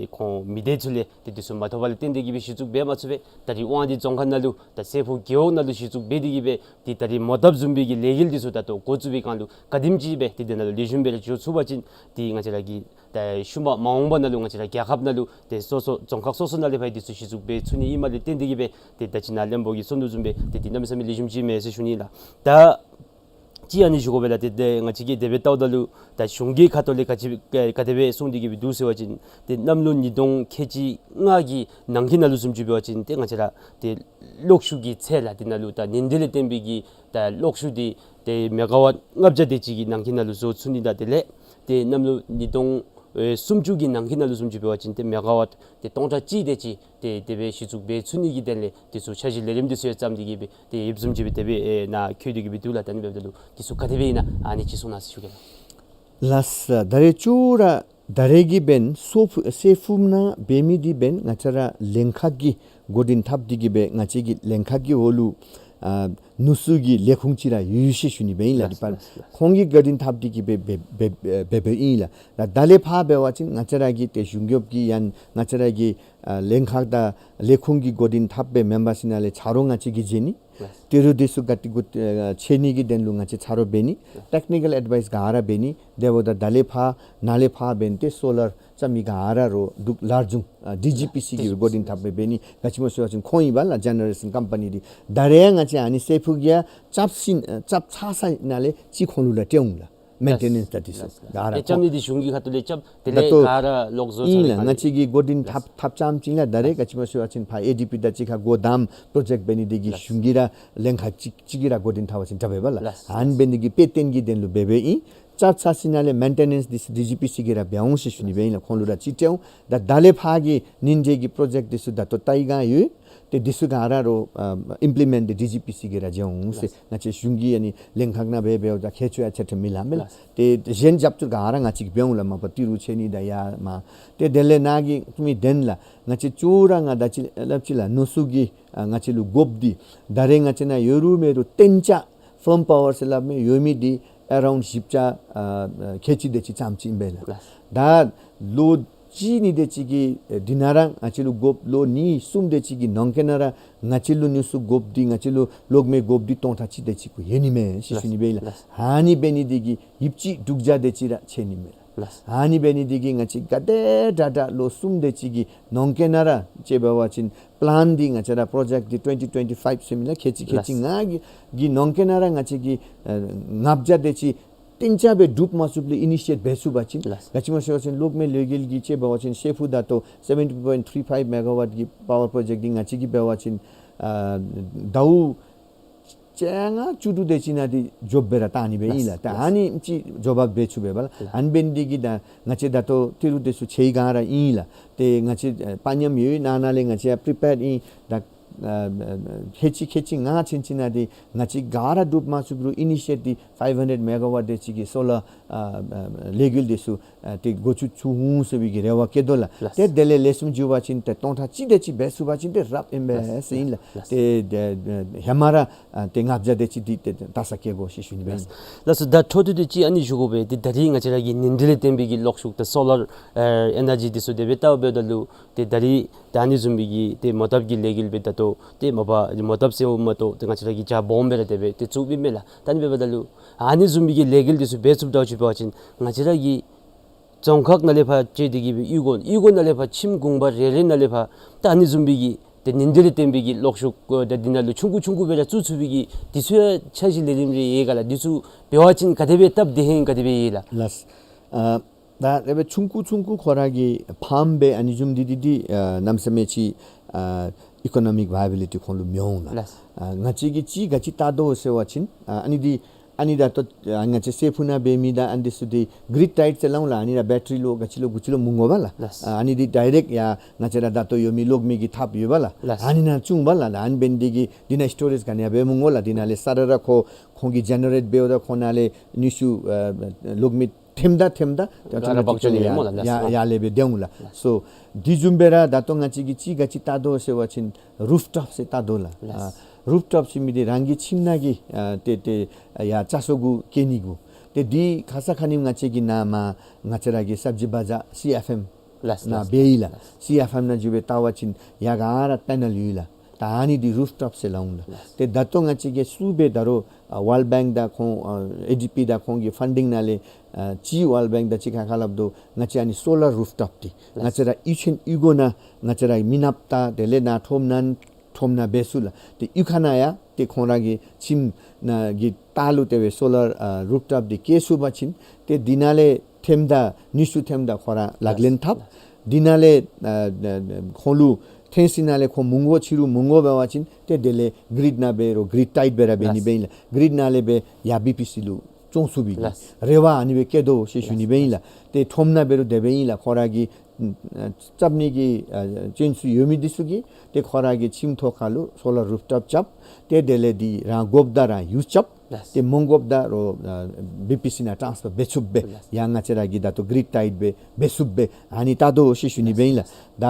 ཁོང་མི་སྡེ་ཚུ་ལས་ཏེ་འདི་ཚུ་མ་ཐོབ་པ་ལས་བརྟེན་ཏེ་གིས་སྦེ་གཞི་བཙུགས་འབད་མ་ཚུགས་པས། ད་རེས་དབང་འདུས་རྫོང་ཁག་ནང་ལུ་ད་སྲད་ཕུག་རྒེད་འོག་ནང་ལུ་གཞི་བཙུགས་འབད་དེ་གིས་སྦེ་ཏེ་ད་རེས་མོ་བཏབ་བཟུམ་སྦེ་གི་ལས་འགུལ་འདི་ཚུ་ད་ལྟོ་འགོ་བཙུགས་པའི་སྒང་ལུ་ག་དེམ་ཅིག་སྦེ་ཏེ་འདི་ནང་ལུ་ལེགས་ཤོམ་སྦེ་ར་འགྱོ་ཚུགས་པ་ཅིན་ཏེ་ང་བཅས་ར་གི་ད་ཤུལ་མ་མ་འོངས་པ་ནང་ལུ་ང་བཅས་ར་རྒྱལ་ཁབ་ནང་ལུ་ཏེ་སོ་སོ་རྫོང་ཁག་སོ་སོ་ནང་ལས་ཕར་འདི་ཚུ་གཞི་བཙུགས་འབད་ཚུགས་ནི་ཨིནམ་ལས་བརྟེན་ཏེ་གིས་སྦེ་ཏེ་ད་ཅི་ནཱ་བློན་པོ་གིས་གསུང་དོ་བཟུམ་སྦེ་ཏེ་འདི་གནམ་མེད་ས་མེད་ལེགས་ཤོམ་ཅིག་མས་ཟེར་ཞུ་ནི་ལགས། ད་ གཅིག་ཨ་ནི་ཞུ་དགོ་པས་ལགས། ཏེ་ཏེ་ང་བཅས་ཀྱིས་དེ་སྦེ་བལྟཝ་ད་ལུ་ད་གཞུང་གི་ཁ་ཐུག་ལས་ག་ཅི་ག་དེ་སྦེ་གསུངས་ཏེ་གི་སྦེ་འདུག་ཟེར་བ་ཅིན་ཏེ་གནམ་ལོ་ཉིས་སྟོང་ཁལ་གཅིག་ལྔ་གི་ནང་གི་ནང་ལུ་བཟུམ་ཅིག་འབད་བ་ཅིན་ཏེ་ང་བཅས་ར་ཏེ་གློག་ཤུགས་ཀྱི་ཚད་ལགས་དེ་ནང་ལུ་ད་ཉིན་དེ་ལས་བརྟེན་པའི་གི་ད་གློག་ཤུགས་འདི་ཏེ་མེ་ག་ཝཊ་ལྔ་བརྒྱ་དེ་ཅིག་གི་ནང་གི་ནང་ལུ་བཟོ་ཚུགས་ནི་དང་དེ་ལས་ཏེ་གནམ་ལོ་ཉིས་སྟོང་ཨེ་སུམ་ཅུ་གི་ནང་གི་ནང་ལུ་བཟུམ་ཅིག་འབད་བ་ཅིན་ཏེ་མེ་ག་ཝཊ་ཏེ་སྟོང་ཕྲག་གཅིག་དེ་ཅིག་ཏེ་དེ་སྦེ་གཞི་བཙུགས་འབད་ཚུགས་ནི་གི་དོན་ལས་དེ་ཚུ་འཆར་གཞི་ལས་རིམ་དེ་ཚུ་ཡང་བརྩམས་ཏེ་གི་སྦེ་ཏེ་ཡོདཔ་བཟུམ་ཅིག་སྦེ་དེ་སྦེ་ཨེ་ནཱ་བཀོད་དེ་གི་སྦེ་འདུག་ལགས། ད་ཨ་ནི་འབདཝ་ད་ལུ་དེ་ཚུ་ག་དེ་སྦེ་ཨིན་ན་ཨ་ནི་ཅིག་གསུང་གནང་ཟེར་ཞུ་གེ་ལགས། ལགས་སོ། ད་རེས་ཅོག་ར་ད་རེས་ཀྱི་འབདན་སོ་ཕུ་སེ་ཕུ་ནང་འབད་མི་འདི་འབདན་ང་བཅས་ར་ལྷན་ཁག་གིས་འགོ་འདྲེན་འཐབ་སྟེ་གི་སྦེ་ང་བཅས་ཀྱི་ལྷན་ཁག་གི་འོག་ལུ་ཨ་ནུ་གསོ་གི་ལས་ཁུངས་ཅིག་ར་ཡོད་ཟེར་ཞུ་ནི་སྦེ་ཨིན་ལགས། ལགས་སོ། ལགས་སོ། ཁོང་གིས་འགོ་འདྲེན་འཐབ་སྟེ་གི་སྦེ་འབད་འབད་འབད་འབདཝ་ཨིན་ལགས། ད་ད་ལས་ཕར་འབད་བ་ཅིན་ང་བཅས་ར་གི་ཏེ་གཞུང་གཡོགཔ་གི་ཡང་ང་བཅས་ར་གི་ཨ་ལྷན་ཁག་དང་ལས་ཁུངས་ཀྱི་འགོ་འདྲེན་འཐབ་པའི་མེམ་བར་ཚུ་ནང་ལས་ཆ་རོགས་ང་བཅས་ཀྱིས་བྱིན་ནི། ལགས། ཏི་རུ་དེ་ཚུ་ག་ཏེ་གུ་ཨ་ཆད་ནི་གི་དོན་ལུ་ང་བཅས་ཆ་རོགས་འབད་ནི། ལགས། ཊེཀ་ནི་ཀཱལ་ཨེཌ་ཝའིས་ག་ར་འབད་ནི། དེ་འབདཝ་ད་ད་ལས་ཕར་ནཱ་ལས་ཕར་འབདན་ཏེ་སོ་ལར་རྐྱབ་མི་ག་ར་རོགས་འདུག་ལར་བྱུང་ཨ་ཌི་ཇི་པི་སི་གིས་འགོ་འདྲེན་འཐབ་སྦེ་འབད་ནི། ག་ཅི་སྨོ་ཟེར་བ་ཅིན་ཁོང་ཨིན་པས་ལགས། ཇེ་ནེ་རེ་ཤཱན་ཀམ་པ་ནི་འདི། ད་རེས་ཡང་ང་བཅས་ཨ་ནི་སེ་ཕུ་གིས་ཡང་རྐྱབ་ཞིནམ་རྐྱབ་ཚར་ས་ནང་ལས་ཅིག་ཁོང་ལུ་ར་སྤྲོད་འོང་ལགས། མེན་ཊེ་ནེནསི་ད་དེ་ཚུ་ག་ར་ཨེ་རྐྱབ་ནི་འདི་གཞུང་གི་ཁ་ཐུག་ལས་རྐྱབ། དེ་ད་ལས་ལྟོ་ག་ར་ལོག་བཟོ་ཨིན་ཚར་ལགས། ནི་ང་བཅས་ཀྱིས་འགོ་འདྲེན་འཐབ་འཐབ་རྐྱངམ་ཅིག་ལགས། ད་རེས་ག་ཅི་སྨོ་ཟེར་བ་ཅིན་ཕར་ཨེ་ཌི་པི་དང་གཅིག་ཁར་སྒོ་བསྡམ་པྲོ་ཇེཀཊ་འབད་ནི་འདི་གིས་གཞུང་གིས་ར་ལྷན་ཁག་གཅིག་གཅིག་གིས་ར་འགོ་འདྲེན་འཐབ་པ་ཅིན་དྲག་པས་ལགས། ཨ་ནི་འབད་ནི་འདི་གིས་དཔེ་སྟོན་གྱི་དོན་ལུ་འབད་འབདཝ་ཨིན། རྐྱབ་ཚར་ཞིནམ་ལས་མེན་ཊེ་ནེནསི་འདི་ཚུ་ཌི་ཇི་པི་སི་གིས་ར་འབད་འོང་ཟེར་ཞུ་ནི་སྦེ་ཨིན་ལགས། ཁོང་ལུ་ར་ཅིག་སྤྲོད་འོང་། ད་ད་ལས་ཕར་གྱི་ཉིན་དེ་གི་པྲོ་ཇེཀཊ་འདི་ཚུ་ད་ལྟོ་ལྟ་བའི་བསྒང་ཡོད། ཏེ་འདི་ཚུ་ག་ར་རོགས་ཨ་ཨིམ་པི་ལི་མེནཊ་འདི་ཌི་ཇི་པི་སི་གིས་ར་འབད་འོང་ཟེར། ལགས། ང་བཅས་གཞུང་གི་ཨ་ནི་ལྷན་ཁག་ནང་འབད་འབདཝ་ད་ཁྱད་ཆོས་ཡང་ཆ་ཁྱབ་མི་ལང་མས་ལགས། ལགས། ཏེ་གཞན་རྒྱབ་སྐྱོར་ག་ར་ང་བཅས་ཀྱིས་འབད་འོང་ལགས། མ་པ་ཏི་རུ་ཆད་ནི་དང་ཡར་མར། ཏེ་དེ་ལས་ནཱ་གི་མི་དོན་ལགས། ང་བཅས་ཅོག་ར་ང་ད་ཅི་སླབ་ཅི་ལགས། ནུ་གསོ་གི་ཨ་ང་བཅས་ལུ་དགོཔ་འདི་ད་རེས་ང་བཅས་ནང་ཡོད་རུང་མེད་རུང་གཏན་འཇགས་ཕརམ་པ་ཝར་ཟེར་སླབ་མི་ཡོད་མི་འདི་ཨེ་རའུནཌ་བཞི་བརྒྱ་ཨ་ཁལ་གཅིག་དེ་ཅིག་ཙམ་ཅིག་ཨིན་པས་ལགས། ལགས། ད་ལོ་གཅིག་གཉིས་དེ་ཅིག་གི་ཨེ་འདི་ནང་ར་ང་བཅས་ལུ་དགོཔ་ལོ་གཉིས་གསུམ་དེ་ཅིག་གི་ནང་འཁོད་ནང་ར་ང་བཅས་ལུ་ནུ་གསོ་དགོཔ་འདི་ང་བཅས་ལུ་གློག་མེ་དགོཔ་འདི་སྟོང་ཕྲག་གཅིག་དེ་ཅིག་གུ་ཡོད་ནི་མས་ཟེར་ཞུ་ནི་སྦེ་ཨིན་ལགས། ལགས། ཨ་ནི་འབད་ནི་འདི་གིས་ཡོདཔ་ཅིག་དྲུག་བརྒྱ་དེ་ཅིག་ར་ཆད་ནི་མས་ལགས། ལགས། ཨ་ནི་འབད་ནི་འདི་གིས་ང་བཅས་ག་དེ་དྲག་དྲག་ལོ་གསུམ་དེ་ཅིག་གི་ནང་འཁོད་ནང་ར་ཅིག་འབད་བ་ཅིན་པ་ལཱན་འདི་ང་བཅས་ར་པྲོ་ཇེཀཊ་འདི་ཊུ་ཝེན་ཊི་ཊུ་ཝེན་ཊི་ཕའིབ་ཟེར་མི་ལགས། ཁལ་གཅིག་ཁལ་གཅིག་ལགས། ལྔ་གི་གི་ནང་འཁོད་ནང་ར་ང་བཅས་ཀྱིས་ཨ་ལྔ་བརྒྱ་དེ་ཅིག་གཏན་འཇགས་སྦེ་གྲུབ་མ་ཚུགསཔ་ལས་ཨི་ནི་ཤི་ཨེཊ་འབད་ཚུགས་པ་ཅིན། ལགས། ག་ཅི་སྨོ་ཟེར་བ་ཅིན་གློག་མེ་ལས་འགུལ་གྱི་ཅིག་འབད་བ་ཅིན་སེ་ཕུ་ད་ལྟོ་སེ་བེན་ཊི་ཊུ་པོའིནཊ་ཐིརི་ཕའིབ་མེ་ག་ཝཊ་གི་པ་ཝར་པྲོ་ཇེཀཊ་འདི་ང་བཅས་ཀྱིས་འབད་བ་ཅིན་ཨ་ཟླཝ་བཅོ་ལྔ་བཅུ་དྲུག་དེ་ཅིག་ནང་འདི་འབྱོརཔ་སྦེ་ར་བཏང་ནི་སྦེ་ཨིན་ལགས། ལགས། ད་ལགས། ཨ་ནི་ཅིག་འབྱོརཔ་འབད་ཚུགས་པས་ལགས། ལགས། ཨ་ནི་འབད་ནི་འདི་གིས་ད་ང་བཅས་ད་ལྟོ་ཏི་རུ་དེ་ཚུ་ཆད་སྒང་ར་ཨིན་ལགས། ཏེ་ང་བཅས་ཨ་དཔའ་ཉམས་ཡོད། ནང་ན་ལས་ང་བཅས་ཡང་པི་རི་པེརཌ་ཨིན། ད་ཨ་ཁལ་གཅིག་ཁལ་གཅིག་ལྔ་ཚུན་ཚོད་ནང་འདི་ང་བཅས་ག་ར་གྲུབ་མ་ཚུགསཔ་རུང་ཨི་ནི་ཤི་ཨེཊ་འདི་ཕའིབ་ཧན་ཌེཌ་མེ་ག་ཝཊ་དེ་ཅིག་གི་སོ་ལར་ཨ་ཨ་ལས་འགུལ་དེ་ཚུ་ཨ་ཏེ་འགོ་བཙུགས་ཚུགས་འོང་ཟེར་བའི་གི་རེ་བ་བསྐྱེད་དོ་ལགས། ལགས། ཏེ་དེ་ལས་ལེགས་ཤོམ་འགྱོ་བ་ཅིན་ཏེ་སྟོང་ཕྲག་གཅིག་དེ་ཅིག་འབད་ཚུགས་པ་ཅིན་ཏེ་རབ་ཨིན་པས་ཟེར་ཨིན་ལགས། ལགས། ཏེ་ཏེ་ཧེ་མ་ར་ཨ་ཏེ་ལྔ་བརྒྱ་དེ་ཅིག་འདི་ཏེ་ཏེ་ད་ས་སྐྱེལ་དགོ་ཟེར་ཞུ་ནི་སྦེ་ཨིན། ལགས་སོ། ད་འཕྲོ་མཐུད་དེ་ཅིག་ཨ་ནི་ཞུ་དགོ་པས། ཏེ་ད་རིས་ང་བཅས་ར་གི་ཉིན་དེ་ལས་བརྟེན་པའི་གི་གློག་ཤུགས་ད་སོ་ལར་ཨེ་ཨེ་ནར་ཇི་དེ་ཚུ་དེ་སྦེ་བལྟཝ་ད་ལུ་ཏེ་ད་རིས་ད་ཨ་ནི་བཟུམ་མའི་གི་ཏེ་མོ་ཊ་གི་ལས་འགུལ་སྦེ་ད་ལྟོ་ཏེ་མ་པ་མོ་ཊ་ཟེརཝ་མ་གཏོགས་ཏེ་ང་བཅས་ར་གི་ཇ་སྦོམ་སྦེ་ར་དེ་སྦེ་ཏེ་བཙུགསཔ་ཨིན་མས་ལགས། ད་ཨ་ནི་འབདཝ་ད་ལུ་ཨ་ནི་བཟུམ་མའི་གི་ལས་འགུལ་དེ་ཚུ་འབད་ཚུགསཔ་ད་ཅིག་འབད་བ་ཅིན་ང་བཅས་ར་གི་རྫོང་ཁག་ནང་ལས་ཕར་བཅད་དེ་གི་སྦེ་གཡུས་སྒོ་གཡུས་སྒོ་ནང་ལས་ཕར་ཁྱིམ་གུང་པ་རེ་རེ་ནང་ལས་ཕར་ད་ཨ་ནི་བཟུམ་མའི་གི་ཏེ་ཉིན་དེ་ལས་བརྟེན་པའི་གི་གློག་ཤུགས་ཨ་ད་འདི་ནང་ལུ་ཆུང་ཀུ་ཆུང་ཀུ་སྦེ་ར་བཙུགས་ཚུགས་པའི་གི་དེ་ཚུ་ཡང་འཆར་གཞི་ལས་རིམ་རེ་ཡོད་ག་ལགས། དེ་ཚུ་འབད་བ་ཅིན་ག་དེ་སྦེ་སྟབས་བདེ་ཧེང་ག་དེ་སྦེ་ཡོད་ལགས། ལགས། ཨ་ད་དེ་སྦེ་ཆུང་ཀུ་ཆུང་ཀུ་ཁོ་ར་གི་ཕཱརམ་སྦེ་ཨ་ནི་བཟུམ་འདི་འདི་འདི་ཨ་གནམ་མེད་ས་མེད་ཅིག་ཨ་ཨི་ཀོ་ནོ་མིག་ཝའི་བི་ལི་ཊི་ཁོང་ལུ་མི་འོང་ལགས། ལགས། ཨ་ང་བཅས་ཀྱིས་ཅིག་ག་ཅི་བལྟ་དོ་ཟེར་བ་ཅིན་ཨ་ཨ་ནི་འདི་ཨ་ནི་ད་ལྟོ་ཨ་ང་བཅས་སེ་ཕུ་ནང་འབད་མི་དང་ཨ་ནི་དེ་ཚུ་འདི་གི་རིཌ་ཊའེཌ་ཟེར་སླབ་འོང་ལགས། ཨ་ནི་ར་བེ་ཊ་རི་ལོ་ག་ཅི་ལོ་གུ་ཅི་ལོ་མི་དགོ་པས་ལགས། ལགས། ཨ་ཨ་ནི་འདི་ཌའི་རེཀཊ་ཡར་ང་བཅས་ར་ད་ལྟོ་ཡོད་མི་གློག་མེ་གི་ཐགཔ་ཡོད་པས་ལགས། ལགས། ཨ་ནི་ནང་བཙུགས་པས་ལགས། ཨ་ནི་འབད་ནི་འདི་གིས་འདི་ནང་སི་ཊོ་རེཇ་ག་ནི་ཡང་འབད་མི་དགོ་ལགས། འདི་ནང་ལས་ས་ར་ར་ཁོ་ཁོང་གིས་ཇེ་ནེ་རེཊ་འབདཝ་ད་ཁོང་ནང་ལས་ནུས་ཤུགས་ཨ་གློག་མེ་ཐེམ་ད་ཐེམ་ད་ཏེ་ག་ར་ཨོ་ཊོ་མེ་ཊིག་ལི་ཡར་ཡར་ལས་འབད་དེ་འོང་ལགས། ལགས་སོ། ཡར་ཡར་ལས་འབད་དེ་འོང་ལགས། ལགས། སོ་དེ་བཟུམ་སྦེ་ར་ད་ལྟོ་ང་བཅས་ཀྱིས་ཅིག་ག་ཅི་བལྟ་དོ་ཟེར་བ་ཅིན་རུཕ་ཊོཔ་ཟེར་བལྟ་དོ་ལགས། ལགས། ཨ་རུཕ་ཊོཔ་ཟེར་མི་འདི་རང་གི་ཁྱིམ་ནང་གི་ཨ་ཏེ་ཏེ་ཨ་ཡར་བཙག་འཐུ་གུ་བཀལ་ནི་གུ། ཏེ་འདི་ཁ་ཙ་ཁ་ཉིནམ་ང་བཅས་ཀྱིས་ནཱ་མར་ང་བཅས་ར་གི་སབ་ཇི་བ་ཛར་སི་ཨེཕ་ཨེམ་ལགས། ནང་ལགས། འབད་ཡི་ལགས། ལགས། སི་ཨེཕ་ཨེམ་ནང་འགྱོ་སྦེ་བལྟ་བ་ཅིན་ཡར་ག་ར་པེ་ནལ་ཡོད་ལགས། ད་ཨ་ནི་འདི་རུཕ་ཊོཔ་ཟེར་སླབ་འོང་ལགས། ལགས། ཏེ་ད་ལྟོ་ང་བཅས་ཀྱིས་བཙུགས་སྦེ་ད་རུང་ཨ་ཝཱལཌ་བེངཀ་དང་ཁོང་ཨ་ཨེ་ཌི་པི་དང་ཁོང་གི་ཕན་ཌིང་ནང་ལས་ཨ་ཅིག་ཝཱལཌ་བེངཀ་དང་གཅིག་ཁར་ཁ་སླབ་དོ་ང་བཅས་ཨ་ནི་སོ་ལར་རུཕ་ཊོཔ་འདི་ལགས། ང་བཅས་ར་གཡུས་ཆེན་གཡུས་སྒོ་ནང་ང་བཅས་ར་མི་ནགཔ་དང་དེ་ལས་ནཱ་ཁྲོམ་ནང་ཁྲོམ་ནང་འབད་ཚུགས་ལགས། ཏེ་གཡུས་ཁ་ནང་ཡང་ཏེ་ ཏེ་ཁོང་ར་གི་ཁྱིམ་ནང་གི་ལྟག་ལུ་དེ་སྦེ་སོ་ལར་ཨ་རུཕ་ཊོཔ་འདི་བཀལ་ཚུགས་པ་ཅིན་ཏེ་འདི་ནང་ལས་ཐོནམ་ད་ནུས་ཤུགས་ཐོནམ་ད་ཁོ་ར་ལག་ལེན་འཐབ། འདི་ནང་ལས་ཨ་ཁོང་ལུ་ཐོན་ཞིནམ་ལས་ཁོང་མི་དགོ་ཕྱི་རུ་མི་དགོ་འབད་བ་ཅིན་ཏེ་དེ་ལས་གིརིཌ་ནང་འབད་རུང་གིརིཌ་ཊའིཊ་འབད་ར་འབད་ནི་སྦེ་ཨིན་ལགས། གིརིཌ་ནང་ལས་སྦེ་ཡར་བི་པི་སི་ལུ་བཙོང་ཚུགས་པའི་གི་རེ་བ་ཨ་ནི་སྦེ་བསྐྱེད་དོ་ཟེར་ཞུ་ནི་སྦེ་ཨིན་ལགས། ཏེ་ཁྲོམ་ནང་འབད་རུང་དེ་སྦེ་ཨིན་ལགས། ཁོང་ར་གི་ཨ་རྐྱབ་ནི་གི་ཨ་ཅན་ཚུ་ཡོད་མི་འདི་ཚུ་གིས་ཏེ་ཁོང་ར་གི་ཁྱིམ་ཐོག་ཁ་ལུ་སོ་ལར་རུཕ་ཊོཔ་རྐྱབ། ཏེ་དེ་ལས་འདི་རང་དགོཔ་ད་རང་ཡུསི་རྐྱབ། ཏེ་མི་དགོཔ་ད་རུང་ཨ་བི་པི་སི་ནང་ཊཱནསི་ཕར་འབད་ཚུགསཔ་སྦེ་ཡང་ང་བཅས་ར་གིས་ད་ལྟོ་གིརིཌ་ཊའིཊ་སྦེ་འབད་ཚུགསཔ་སྦེ་ཨ་ནི་བལྟ་དོ་ཟེར་ཞུ་ནི་སྦེ་ཨིན་ལགས། ད་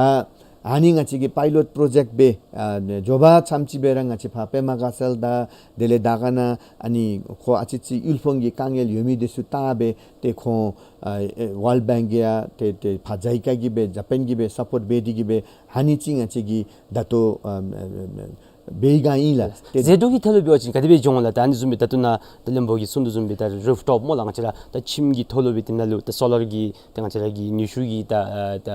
ཨ་ནི་ང་བཅས་ཀྱི་པའི་ལོཊ་པྲོ་ཇེཀཊ་སྦེ་ཨ་མགྱོགས་པ་ཙམ་ཅིག་སྦེ་ར་ང་བཅས་ཕར་པདྨ་དགའ་ཚལ་དང་དེ་ལས་དར་དཀར་ན་ཨ་ནི་ཁོ་ཨ་ཙི་ཙི་དབུལ་ཕོངས་ཀྱི་དཀའ་ངལ་ཡོད་མི་འདི་ཚུ་བལྟ་སྦེ་ཏེ་ཁོང་ཨ་ཨེ་ཝཱལཌ་བེངཀ་གིས་ཡང་ཏེ་ཏེ་ཕར་ཛའི་ཀ་གིས་སྦེ་ཇ་པཱན་གྱིས་སྦེ་སཔོཊ་འབད་དེ་གིས་སྦེ་ཨ་ནི་ཅིག་ང་བཅས་ཀྱིས་ད་ལྟོ་ཨ་འབད་བའི་སྒང་ཨིན་ལགས། ཏེ་ཟད་འགྲོ་གི་ཐད་ལུ་འབད་བ་ཅིན་ག་དེ་སྦེ་འགྱོ་འོང་ལགས། ད་ཨ་ནི་བཟུམ་སྦེ་ད་ལྟོ་ནཱ་ད་བློན་པོ་གིས་གསུངས་དོ་བཟུམ་སྦེ་ད་རུཕ་ཊོཔ་སྨོ་ལགས། ང་བཅས་ར་ད་ཁྱིམ་གྱི་ཐོག་ལུ་སྦེ་དེ་ནང་ལུ་ད་སོ་ལར་གྱི་ཏེ་ང་བཅས་ར་གི་ནུས་ཤུགས་ཀྱི་ད་ཨ་ད་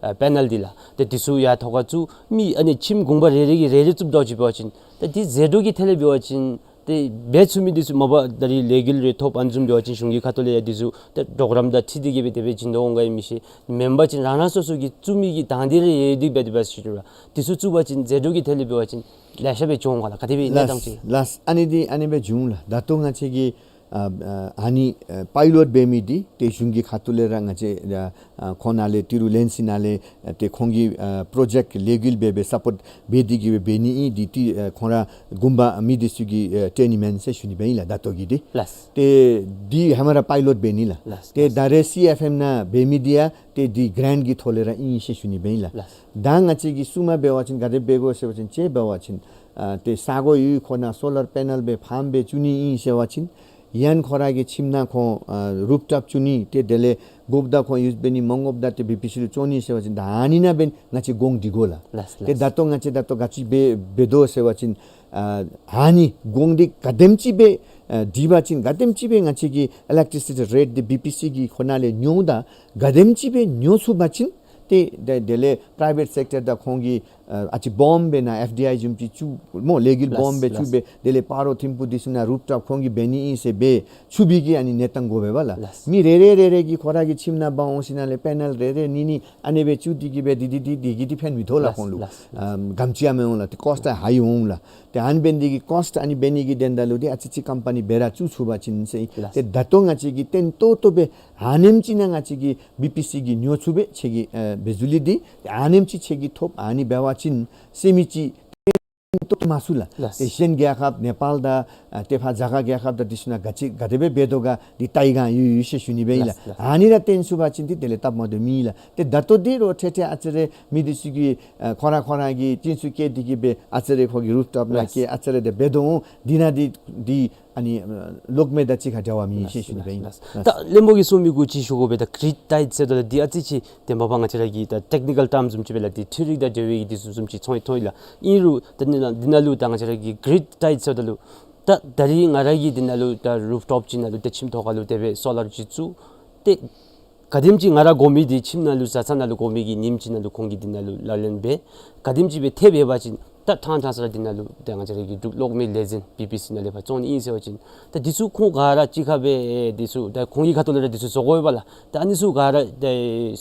ཨ་པེ་ནཱལ་འདི་ལགས། ཏེ་འདི་ཚུ་ཡར་ཐོག་ཁར་བཙུགས་མི་ཨ་ནི་ཁྱིམ་གུང་པ་རེ་རེ་གིས་རེ་རེ་བཙུགསཔ་འདྲཝ་ཅིག་འབད་བ་ཅིན་ཏེ་འདི་ཟད་འགྲོ་གི་ཐད་ལས་འབད་བ་ཅིན་ཏེ་འབད་ཚུགས་མི་འདི་ཚུ་མ་པ་ད་རིས་ལས་འགུལ་རེ་ཐོབ་ཨ་ནི་བཟུམ་འབད་བ་ཅིན་གཞུང་གི་ཁ་ཐུག་ལས་ཡང་འདི་ཚུ་ཏེ་པྲོ་གརམ་དང་འཁྲིལ་ཏེ་གིས་སྦེ་དེ་སྦེ་བྱིན་དོ་འོང་ག་ཨིན་མི་ཤེས། མེན་པ་ཅིན་རང་རང་སོ་སོ་གིས་བཙུགས་མི་གི་དང་འདོད་རེ་ཡོད་དེ་འབད་དེ་འབད་ཞུ་རུང་ར་འདི་ཚུ་བཙུགས་པ་ཅིན་ཟད་འགྲོ་གི་ཐད་ལས་འབད་བ་ཅིན་ལེ་ཤ་སྦེ་འགྱོ་འོང་ག་ལགས། ག་དེ་སྦེ་གནས་སྟངས་ཅིག། ལགས་ལགས། ཨ་ནི་འདི་ཨ་ནི་སྦེ་འབྱུང་ལགས། ད་ལྟོ་ང་བཅས་ཀྱིས་ཨ་ཨ་ཨ་ནི་ཨ་པའི་ལོཊ་འབད་མི་འདི་ཏེ་གཞུང་གི་ཁ་ཐུག་ལས་ར་ང་བཅས་ཨ་ཨ་ཁོང་ནང་ལས་ཏི་རུ་ལེན་ཞིནམ་ལས་ཨ་ཏེ་ཁོང་གིས་ཨ་པྲོ་ཇེཀཊ་ལས་འགུལ་འབད་སྦེ་སཔོཊ་འབད་དེ་གིས་སྦེ་འབད་ནི་ཨིན། འདི་ཏེ་ཨ་ཁོང་ར་གུང་པ་མི་འདི་ཚུ་གིས་ཨ་སྤྲོད་ནི་མེན་ཟེར་ཞུ་ནི་སྦེ་ཨིན་ལགས། ད་ལྟོ་གི་འདི། ལགས། ཏེ་འདི་ཧེ་མ་ར་པའི་ལོཊ་འབད་ནི་ལགས། ལགས། ཏེ་ད་རེས་སི་ཨེཕ་ཨེམ་ནང་འབད་མི་འདི་ཡང་ཏེ་འདི་གིརེནཊ་གི་ཐོག་ལས་ར་ཨིན་ཟེར་ཞུ་ནི་སྦེ་ཨིན་ལགས། ལགས། ད་ང་བཅས་ཀྱིས་བཙུགས་མ་འབད་བ་ཅིན་ག་དེ་འབད་དགོ་ཟེར་བ་ཅིན་ཅིག་འབད་བ་ཅིན་ཨ་ཏེ་ས་གོ་ཡོད་ཁོ་ནང་སོ་ལར་པེ་ནཱལ་སྦེ་ཕརམ་སྦེ་བཙུགས་ནི་ཨིན་ཟེར་བ་ཅིན་ཡང་ཁོ་ར་གི་ཁྱིམ་ནང་ཁོང་ཨ་རུཕ་ཊོཔ་བཙུགས་ནི་ཏེ་དེ་ལས་དགོཔ་ད་ཁོང་ཡུསི་འབད་ནི་མ་དགོཔ་ད་ཏེ་བི་པི་སི་ལུ་བཙོང་ནི་ཟེར་བ་ཅིན་ད་ཨ་ནི་ནང་འབདན་ང་བཅས་གོང་སྒྲིག་དགོ་ལགས། ལགས་ལགས། ཏེ་ད་ལྟོ་ང་བཅས་ད་ལྟོ་ག་ཅི་འབད་འབད་དོ་ཟེར་བ་ཅིན་ཨ་ཨ་ནི་གོང་འདི་ག་དེམ་ཅིག་སྦེ་ཨ་སྒྲིག་པ་ཅིན་ག་དེམ་ཅིག་སྦེ་ང་བཅས་ཀྱི་ཨི་ལེཀ་ཊི་སི་ཊི་རེཊ་འདི་བི་པི་སི་གི་ཁོ་ནང་ལས་ཉོཝ་ད་ག་དེམ་ཅིག་སྦེ་ཉོ་ཚུགས་པ་ཅིན་ཏེ་དེ་དེ་ལས་པྲའི་བེཊ་སེཀ་ཊར་དང་ཁོང་གིས་ཨ་ཨ་ཙི་སྦོམ་སྦེ་ནཱ་ཨེཕ་ཌི་ཨའི་བཟུམ་ཅིག་བཙུགས་སྨོ་ལས་འགུལ་ལགས་སྦོམ་སྦེ་ལགས། བཙུགས་སྦེ་དེ་ལས་སྤ་རོ་ཐིམ་ཕུག་འདི་ཚུ་ནང་རུཕ་ཊོཔ་ཁོང་གིས་འབད་ནི་ཨིན་ཟེར་འབད་ཚུགས་པའི་གི་ཨ་ནི་གནས་སྟངས་དགོ་པས་པ་ལགས། ལགས། མི་རེ་རེ་རེ་རེ་གིས་ཁོ་ར་གི་ཁྱིམ་ནང་འབག་འོང་ཞིནམ་ལས་པེ་ནཱལ་རེ་རེ་ནི་ནི་ཨ་ནི་སྦེ་བཙུགས་ཏེ་གིས་སྦེ་འདི་འདི་འདི་འདི་གིས་འདི་ཕན་མི་ཐོགས་ལགས། ལགས་ཁོང་ལུ་ལགས། ཨམ་ག་དེམ་ཅིག་ཡང་མི་འོང་ལགས། ཏེ་ཀོསཊ་ཧའི་འོང་ལགས། ཏེ་ཨ་ནི་འབད་ནི་འདི་གིས་ཀོསཊ་ཨ་ནི་འབད་ནི་གི་དོན་དག་ལུ་འདི་ཨ་ཙི་ཙི་ཀམ་པ་ནི་འབད་ར་བཙུགས་ཚུགས་པ་ཅིན་ཟེར། ལགས། ཏེ་ད་ལྟོ་ང་བཅས་ཀྱིས་བརྟན་ཏོག་ཏོ་སྦེ་ཨ་ནེམ་ཅིག་ནང་ང་བཅས་ཀྱིས་བི་པི་སི་གིས་ཉོ་ཚུགས་པས། ཁྱེད་ཀྱིས་ཨ་བི་ཇུ་ལི་འདི་ཨ་ནེམ་ཅིག་ཁྱེད་ཀྱིས་ཐོབ་ཨ་ནི་འབད་བ་ཅིན་ཟེར་མི་ཅིག་བརྟན་ཏོག་ཏོ་མ་ཚུགས་ལགས། ལགས། ཏེ་གཞན་རྒྱལ་ཁབ་ནེ་པཱལ་དང་ཨ་ཏེ་ཕར་རྒྱ་གར་རྒྱལ་ཁབ་དང་འདི་ཚུ་ནང་ག་ཅི་ག་དེ་སྦེ་འབད་དོ་ག་འདི་བལྟ་བའི་སྒང་ཡོད་ཡོད་ཟེར་ཞུ་ནི་སྦེ་ཨིན་ལགས། ལགས་ལགས། ཨ་ནི་ར་བརྟན་ཚུགས་པ་ཅིན་འདི་དེ་ལས་སྟབས་མ་བདེཝ་མེད་ལགས། ཏེ་ད་ལྟོ་འདི་རོགས་ཁྲེ་ཁྲེ་ཨ་ཙི་རེ་མི་འདི་ཚུ་གིས་ཨ་ཁོ་ར་ཁོ་ར་གི་ཅན་ཚུ་བཀལ་ཏེ་གིས་སྦེ་ཨ་ཙི་རེ་ཁོ་གི་རུཕ་ཊོཔ་ནང་བཀལ་ཨ་ཙི་རེ་དེ་འབད་དོ་འོང་། འདི་ནང་འདི་འདི་ཨ་ནི་ཨ་གློག་མེ་དང་གཅིག་ཁར་འབྲེལ་བ་མེད་ཟེར་ཞུ་ནི་སྦེ་ཨིན། ལགས། ད་བློན་པོ་གིས་གསུངས་མི་གུ་ཅིག་ཞུ་དགོ་པས། ད་གིརིཌ་ཊའིཊ་ཟེར་དོ་ལགས། འདི་ཨ་ཙི་ཅིག་ཏེ་མ་པ་ང་བཅས་ར་གི་ད་ཊེཀ་ནི་ཀཱལ་ཊམ་བཟུམ་ཅིག་སྦེ་ལགས། ཏེ་འཕྲུལ་རིག་དང་འབྲེལ་བའི་འདི་བཟུམ་ཅིག་ཚོར་ཡི་ཚོར་ཡི་ལགས། ཨིན་རུང་ད་འདི་ནང་འདི་ནང་ལུ་ད་ང་བཅས་ར་གི་གིརིཌ་ཊའིཊ་ཟེར་དོ་ལགས། ད་ད་རིས་ང་ར་གིས་འདི་ནང་ལུ་ད་རུཕ་ཊོཔ་ཅིག་ནང་ལུ་ད་ཁྱིམ་ཐོག་ཁ་ལུ་དེ་སྦེ་སོ་ལར་ཅིག་བཙུགས། ཏེ་ག་དེམ་ཅིག་ང་ར་དགོ་མི་འདི་ཁྱིམ་ནང་ལུ་བཟའ་ཚང་ནང་ལུ་དགོ་མི་གི་ཉིནམ་ཅིག་ནང་ལུ་ཁོང་གིས་འདི་ནང་ལུ་ལག་ལེན་འབད། ག་དེམ་ཅིག་སྦེ་ཐེབས་ཡོད་པ་ཅིན་ད་ཐང་ཐང་ས་ར་འདི་ནང་ལུ་ད་ང་བཅས་ར་གི་འབྲུག་གློག་མེ་ལས་འཛིན་བི་པི་སི་ནང་ལས་ཕར་བཙོང་ནི་ཨིན་ཟེར་བ་ཅིན་ད་འདི་ཚུ་ཁོང་ག་ར་གཅིག་ཁར་སྦེ་འདི་ཚུ་ད་ཁོང་གི་ཁ་ཐུག་ལས་ར་འདི་ཚུ་བཟོ་དགོ་པས་ལགས། ད་ཨ་ནི་ཚུ་ག་ར་ད་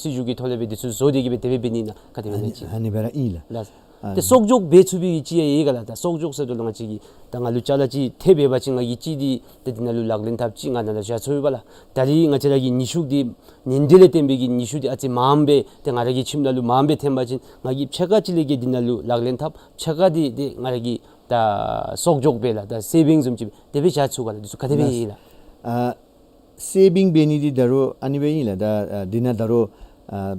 སྲིད་བྱུས་ཀྱི་ཐོག་ལས་སྦེ་འདི་ཚུ་བཟོ་སྟེ་གིས་སྦེ་དེ་སྦེ་འབད་ནི་ན་ག་དེ་སྦེ་ཨ་ནི་ཨིན་ཅི། ཨ་ནི་སྦེ་ར་ཨིན་ལགས། ལགས། ཨ་ཏེ་གསོག་འཇོག་འབད་ཚུགས་པའི་ཅིག་ཡང་ཡོད་ག་ལགས། ད་གསོག་འཇོག་ཟེར་དོ་ལགས། ང་བཅས་ཀྱིས་ད་ང་ལུ་ཅ་ལ་ཅིག་ཐེབས་ཡོད་པ་ཅིན་ང་གིས་ཅིག་འདི་ཏེ་འདི་ནང་ལུ་ལག་ལེན་འཐབ་ཅིག་ང་ནཱ་ལུ་བཞག་ཚུགས་པས་ལགས། ད་རིས་ང་བཅས་ར་གི་ནུས་ཤུགས་འདི་ཉིན་དེ་ལས་བརྟེན་པའི་གི་ནུས་ཤུགས་འདི་ཨ་ཙི་མངམ་སྦེ་ཏེ་ང་ར་གི་ཁྱིམ་ནང་ལུ་མངམ་སྦེ་ཐོན་པ་ཅིན་ང་གིས་ཕྱེད་ཀ་ཅིག་ལས་བརྒལ་འདི་ནང་ལུ་ལག་ལེན་འཐབ། ཕྱེད་ཀ་འདི་ཏེ་ང་ར་གིས་ད་གསོག་འཇོག་འབད་ལགས། ད་སེ་བིང་བཟུམ་ཅིག་དེ་སྦེ་བཞག་ཚུགས་ག་ལགས། འདི་ཚུ་ག་དེ་སྦེ་ཨིན་ལགས། ཨ་སེ་བིང་འབད་ནི་འདི་ད་རུང་ཨ་ནི་སྦེ་ཨིན་ལགས། ད་ཨ་འདི་ནང་ད་རུང་ཨ་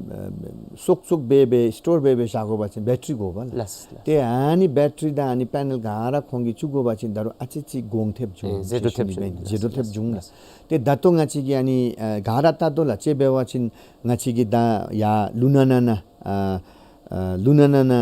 གསོག་གསོག་འབད་སྦེ་སི་ཊོར་འབད་སྦེ་བཞག་དགོ་པ་ཅིན་བེ་ཊ་རི་དགོ་པས་ལགས། ལགས་ལགས། ཏེ་ཨ་ནི་བེ་ཊ་རི་དང་ཨ་ནི་པེ་ནཱལ་ག་ར་ཁོང་གིས་བཙུགས་དགོ་པ་ཅིན་ད་རུང་ཨ་ཙི་ཙི་གོང་ཐེབས་འགྱོ་འོང་། ཨེ་ཟད་འགྲོ་ཐེབས་འགྱོ་འོང་། ཟད་འགྲོ་ཐེབས་འགྱོ་འོང་ལགས། ལགས། ཏེ་ད་ལྟོ་ང་བཅས་ཀྱིས་ཨ་ནི་ཨ་ག་ར་བལྟ་དོ་ལགས། ཅིག་འབད་བ་ཅིན་ང་བཅས་ཀྱིས་ད་ཡར་ལུ་ན་ན་ན་ཨ་ཨ་ལུ་ན་ན་ན་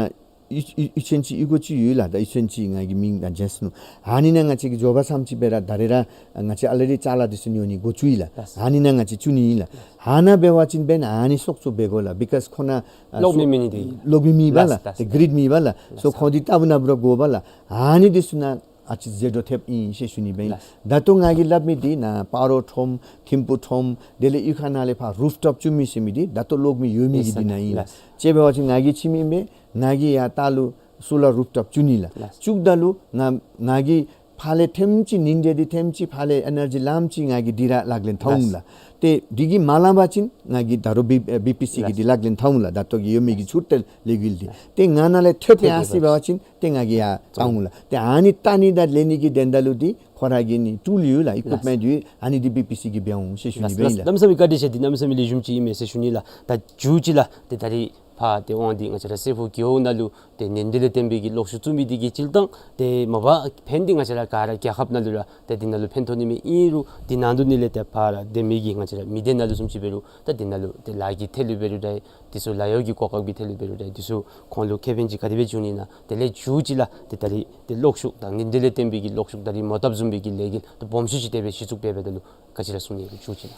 ཡུ་ཡུ་ཡུ་ཅན་ཅིག་ཡོད་གོ་ཅིག་ཡོད་ལགས། ད་ཡུ་ཅན་ཅིག་ང་གི་མིང་ད་མཇལ་སོ་ནུག། ཨ་ནི་ནང་ང་བཅས་ཀྱིས་མགྱོགས་པ་ཙམ་ཅིག་སྦེ་ར་ད་རེས་ར་ང་བཅས་ཨ་ལ་རི་ཅ་ལ་འདི་ཚུ་ཉོ་ནི་འགོ་བཙུགས་ཡི་ལགས། ཨ་ནི་ནང་ང་བཅས་བཙུགས་ནི་ཨིན་ལགས། ཨ་ནཱ་འབད་བ་ཅིན་འབདན་ཨ་ནི་གསོག་གསོག་འབད་དགོ་ལགས། བི་ཀཱོས་ཁོ་ན་ཨ་གློག་མེ་མེད་ནི་འདི་གློག་མེ་མེད་པས་ལགས། ལགས། ཏེ་གིརིཌ་མེད་པས་ལགས། ལགས། སོ་ཁོང་འདི་བལྟ་བ་ན་འབད་ར་དགོ་པས་ལགས། ཨ་ནི་འདི་ཚུ་ནང་ ཨ་ཙི་ཟད་འགྲོ་ཐེབས་ཨིན་ཟེར་ཞུ་ནི་སྦེ་ཨིན། ལགས། ད་ལྟོ་ང་གིས་སླབ་མི་འདི་ནཱ་སྤ་རོ་ཁྲོམ་ཐིམ་ཕུ་ཁྲོམ་དེ་ལས་གཡུས་ཁ་ནང་ལས་ཕར་རུཕ་ཊོཔ་བཙུགས་མི་ཟེར་མི་འདི་ད་ལྟོ་ལོག་མི་ཡོད་མི་གི་འདི་ནང་ཨིན་ལགས། ལགས། ཅེས་འབད་བ་ཅིན་ང་གིས་ཁྱིམ་ཨིན་པས། ང་གིས་ཡར་ལྟག་ལུ་སོ་ལར་རུཕ་ཊོཔ་བཙུགས་ནི་ལགས། ལགས། བཙུགསཔ་ད་ལུ་ང་ང་གིས་ཕར་ལས་ཐེངས་གཅིག་ཉིན་དེ་འདི་ཐེངས་གཅིག་ཕར་ལས་ཨེ་ནར་ཇི་ལངམ་ཅིག་ང་གིས་འདི་ར་ལག་ལེན་འཐབ་འོང་ལགས། ཏེ་འདི་གིས་མ་ལང་པ་ཅིན་ང་གིས་ད་རུང་བི་བི་པི་སི་གི་འདི་ལགས། ལག་ལེན་འཐབ་འོང་ལགས། ད་ལྟོ་གི་ཡོད་མི་གི་ལགས། ཆུ་རྟེན་ལས་འགུལ་འདི། ལགས། ཏེ་ང་ནཱ་ལས་ཐོབ་ཐོབ་ཡར་སོང་པ་ཅིན་ཏེ་ང་གིས་ཡར་བཏང་འོང་ལགས། ཏེ་ཨ་ནི་བཏང་ནི་དང་ལེན་ནི་གི་དོན་དག་ལུ་འདི་ཁོ་ར་གི་ནི་ཊུལ་ཡོད་ལགས། ཨི་ཀུབ་མེནཊ་ཡོད། ཨ་ནི་འདི་བི་པི་སི་གིས་འབད་འོང་ཟེར་ཞུ་ནི་སྦེ་ཨིན་ལགས། གནམ་མེད་ས་མེད་བཀའ་དྲིན་ཆེ། འདི་གནམ་མེད་ས་མེད་ལེགས་ཤོམ་ཅིག་ཨིན་མས་ཟེར་ཞུ་ནི་ལགས། ད་མཇུག་ཅིག་ལགས་ཏེ་ད་རིས་ཕར་ཏེ་དབང་འདུས་ང་བཅས་ར་སྲས་ཕུག་རྒེད་འོག་ནང་ལུ་ཏེ་ཉིན་དེ་ལས་བརྟེན་པའི་གི་གློག་ཤུགས་བཙུགས་མི་འདི་གི་སྤྱིར་བཏང་ཏེ་མ་པ་ཕན་འདི་ང་བཅས་ར་ག་ར་རྒྱལ་ཁབ་ནང་ལུ་ར་ཏེ་འདི་ནང་ལུ་ཕན་ཐོགས་ནི་མས། ཨིན་རུང་འདི་ནང་དུ་ནི་ལས་ཏེ་ཕར་སྡོད་མི་གི་ང་བཅས་ར་མི་སྡེ་ནང་ལུ་བཟུམ་ཅིག་འབད་རུང་ད་འདི་ནང་ལུ་ཏེ་ལཱ་གི་ཐད་ལུ་འབད་རུང་ད་འདི་ཚུ་ལཱ་གཡོག་གི་གོ་སྐབས་ཀྱི་ཐད་ལུ་འབད་རུང་ད་འདི་ཚུ་ཁོང་ལུ་ཁེ་ཕན་ཅིག་ག་དེ་སྦེ་བྱུང་ནི་ཨིན་ན། དེ་ལས་མཇུག་ཅིག་ལགས་ཏེ་ད་རིས་ཏེ་གློག་ཤུགས་དང་ཉིན་དེ་ལས་བརྟེན་པའི་གི་གློག་ཤུགས་ད་རིས་མོ་བཏབ་བཟུམ་པའི་གི་ལས་འགུལ་ཏེ་སྦོམ་ཤོས་ཅིག་དེ་སྦེ་གཞི་བཙུགས་འབད་འབདཝ་ད་ལུ་ག་ཅི་ར་གསུང་ནི་ཨིན་མཇུག་ཅིག་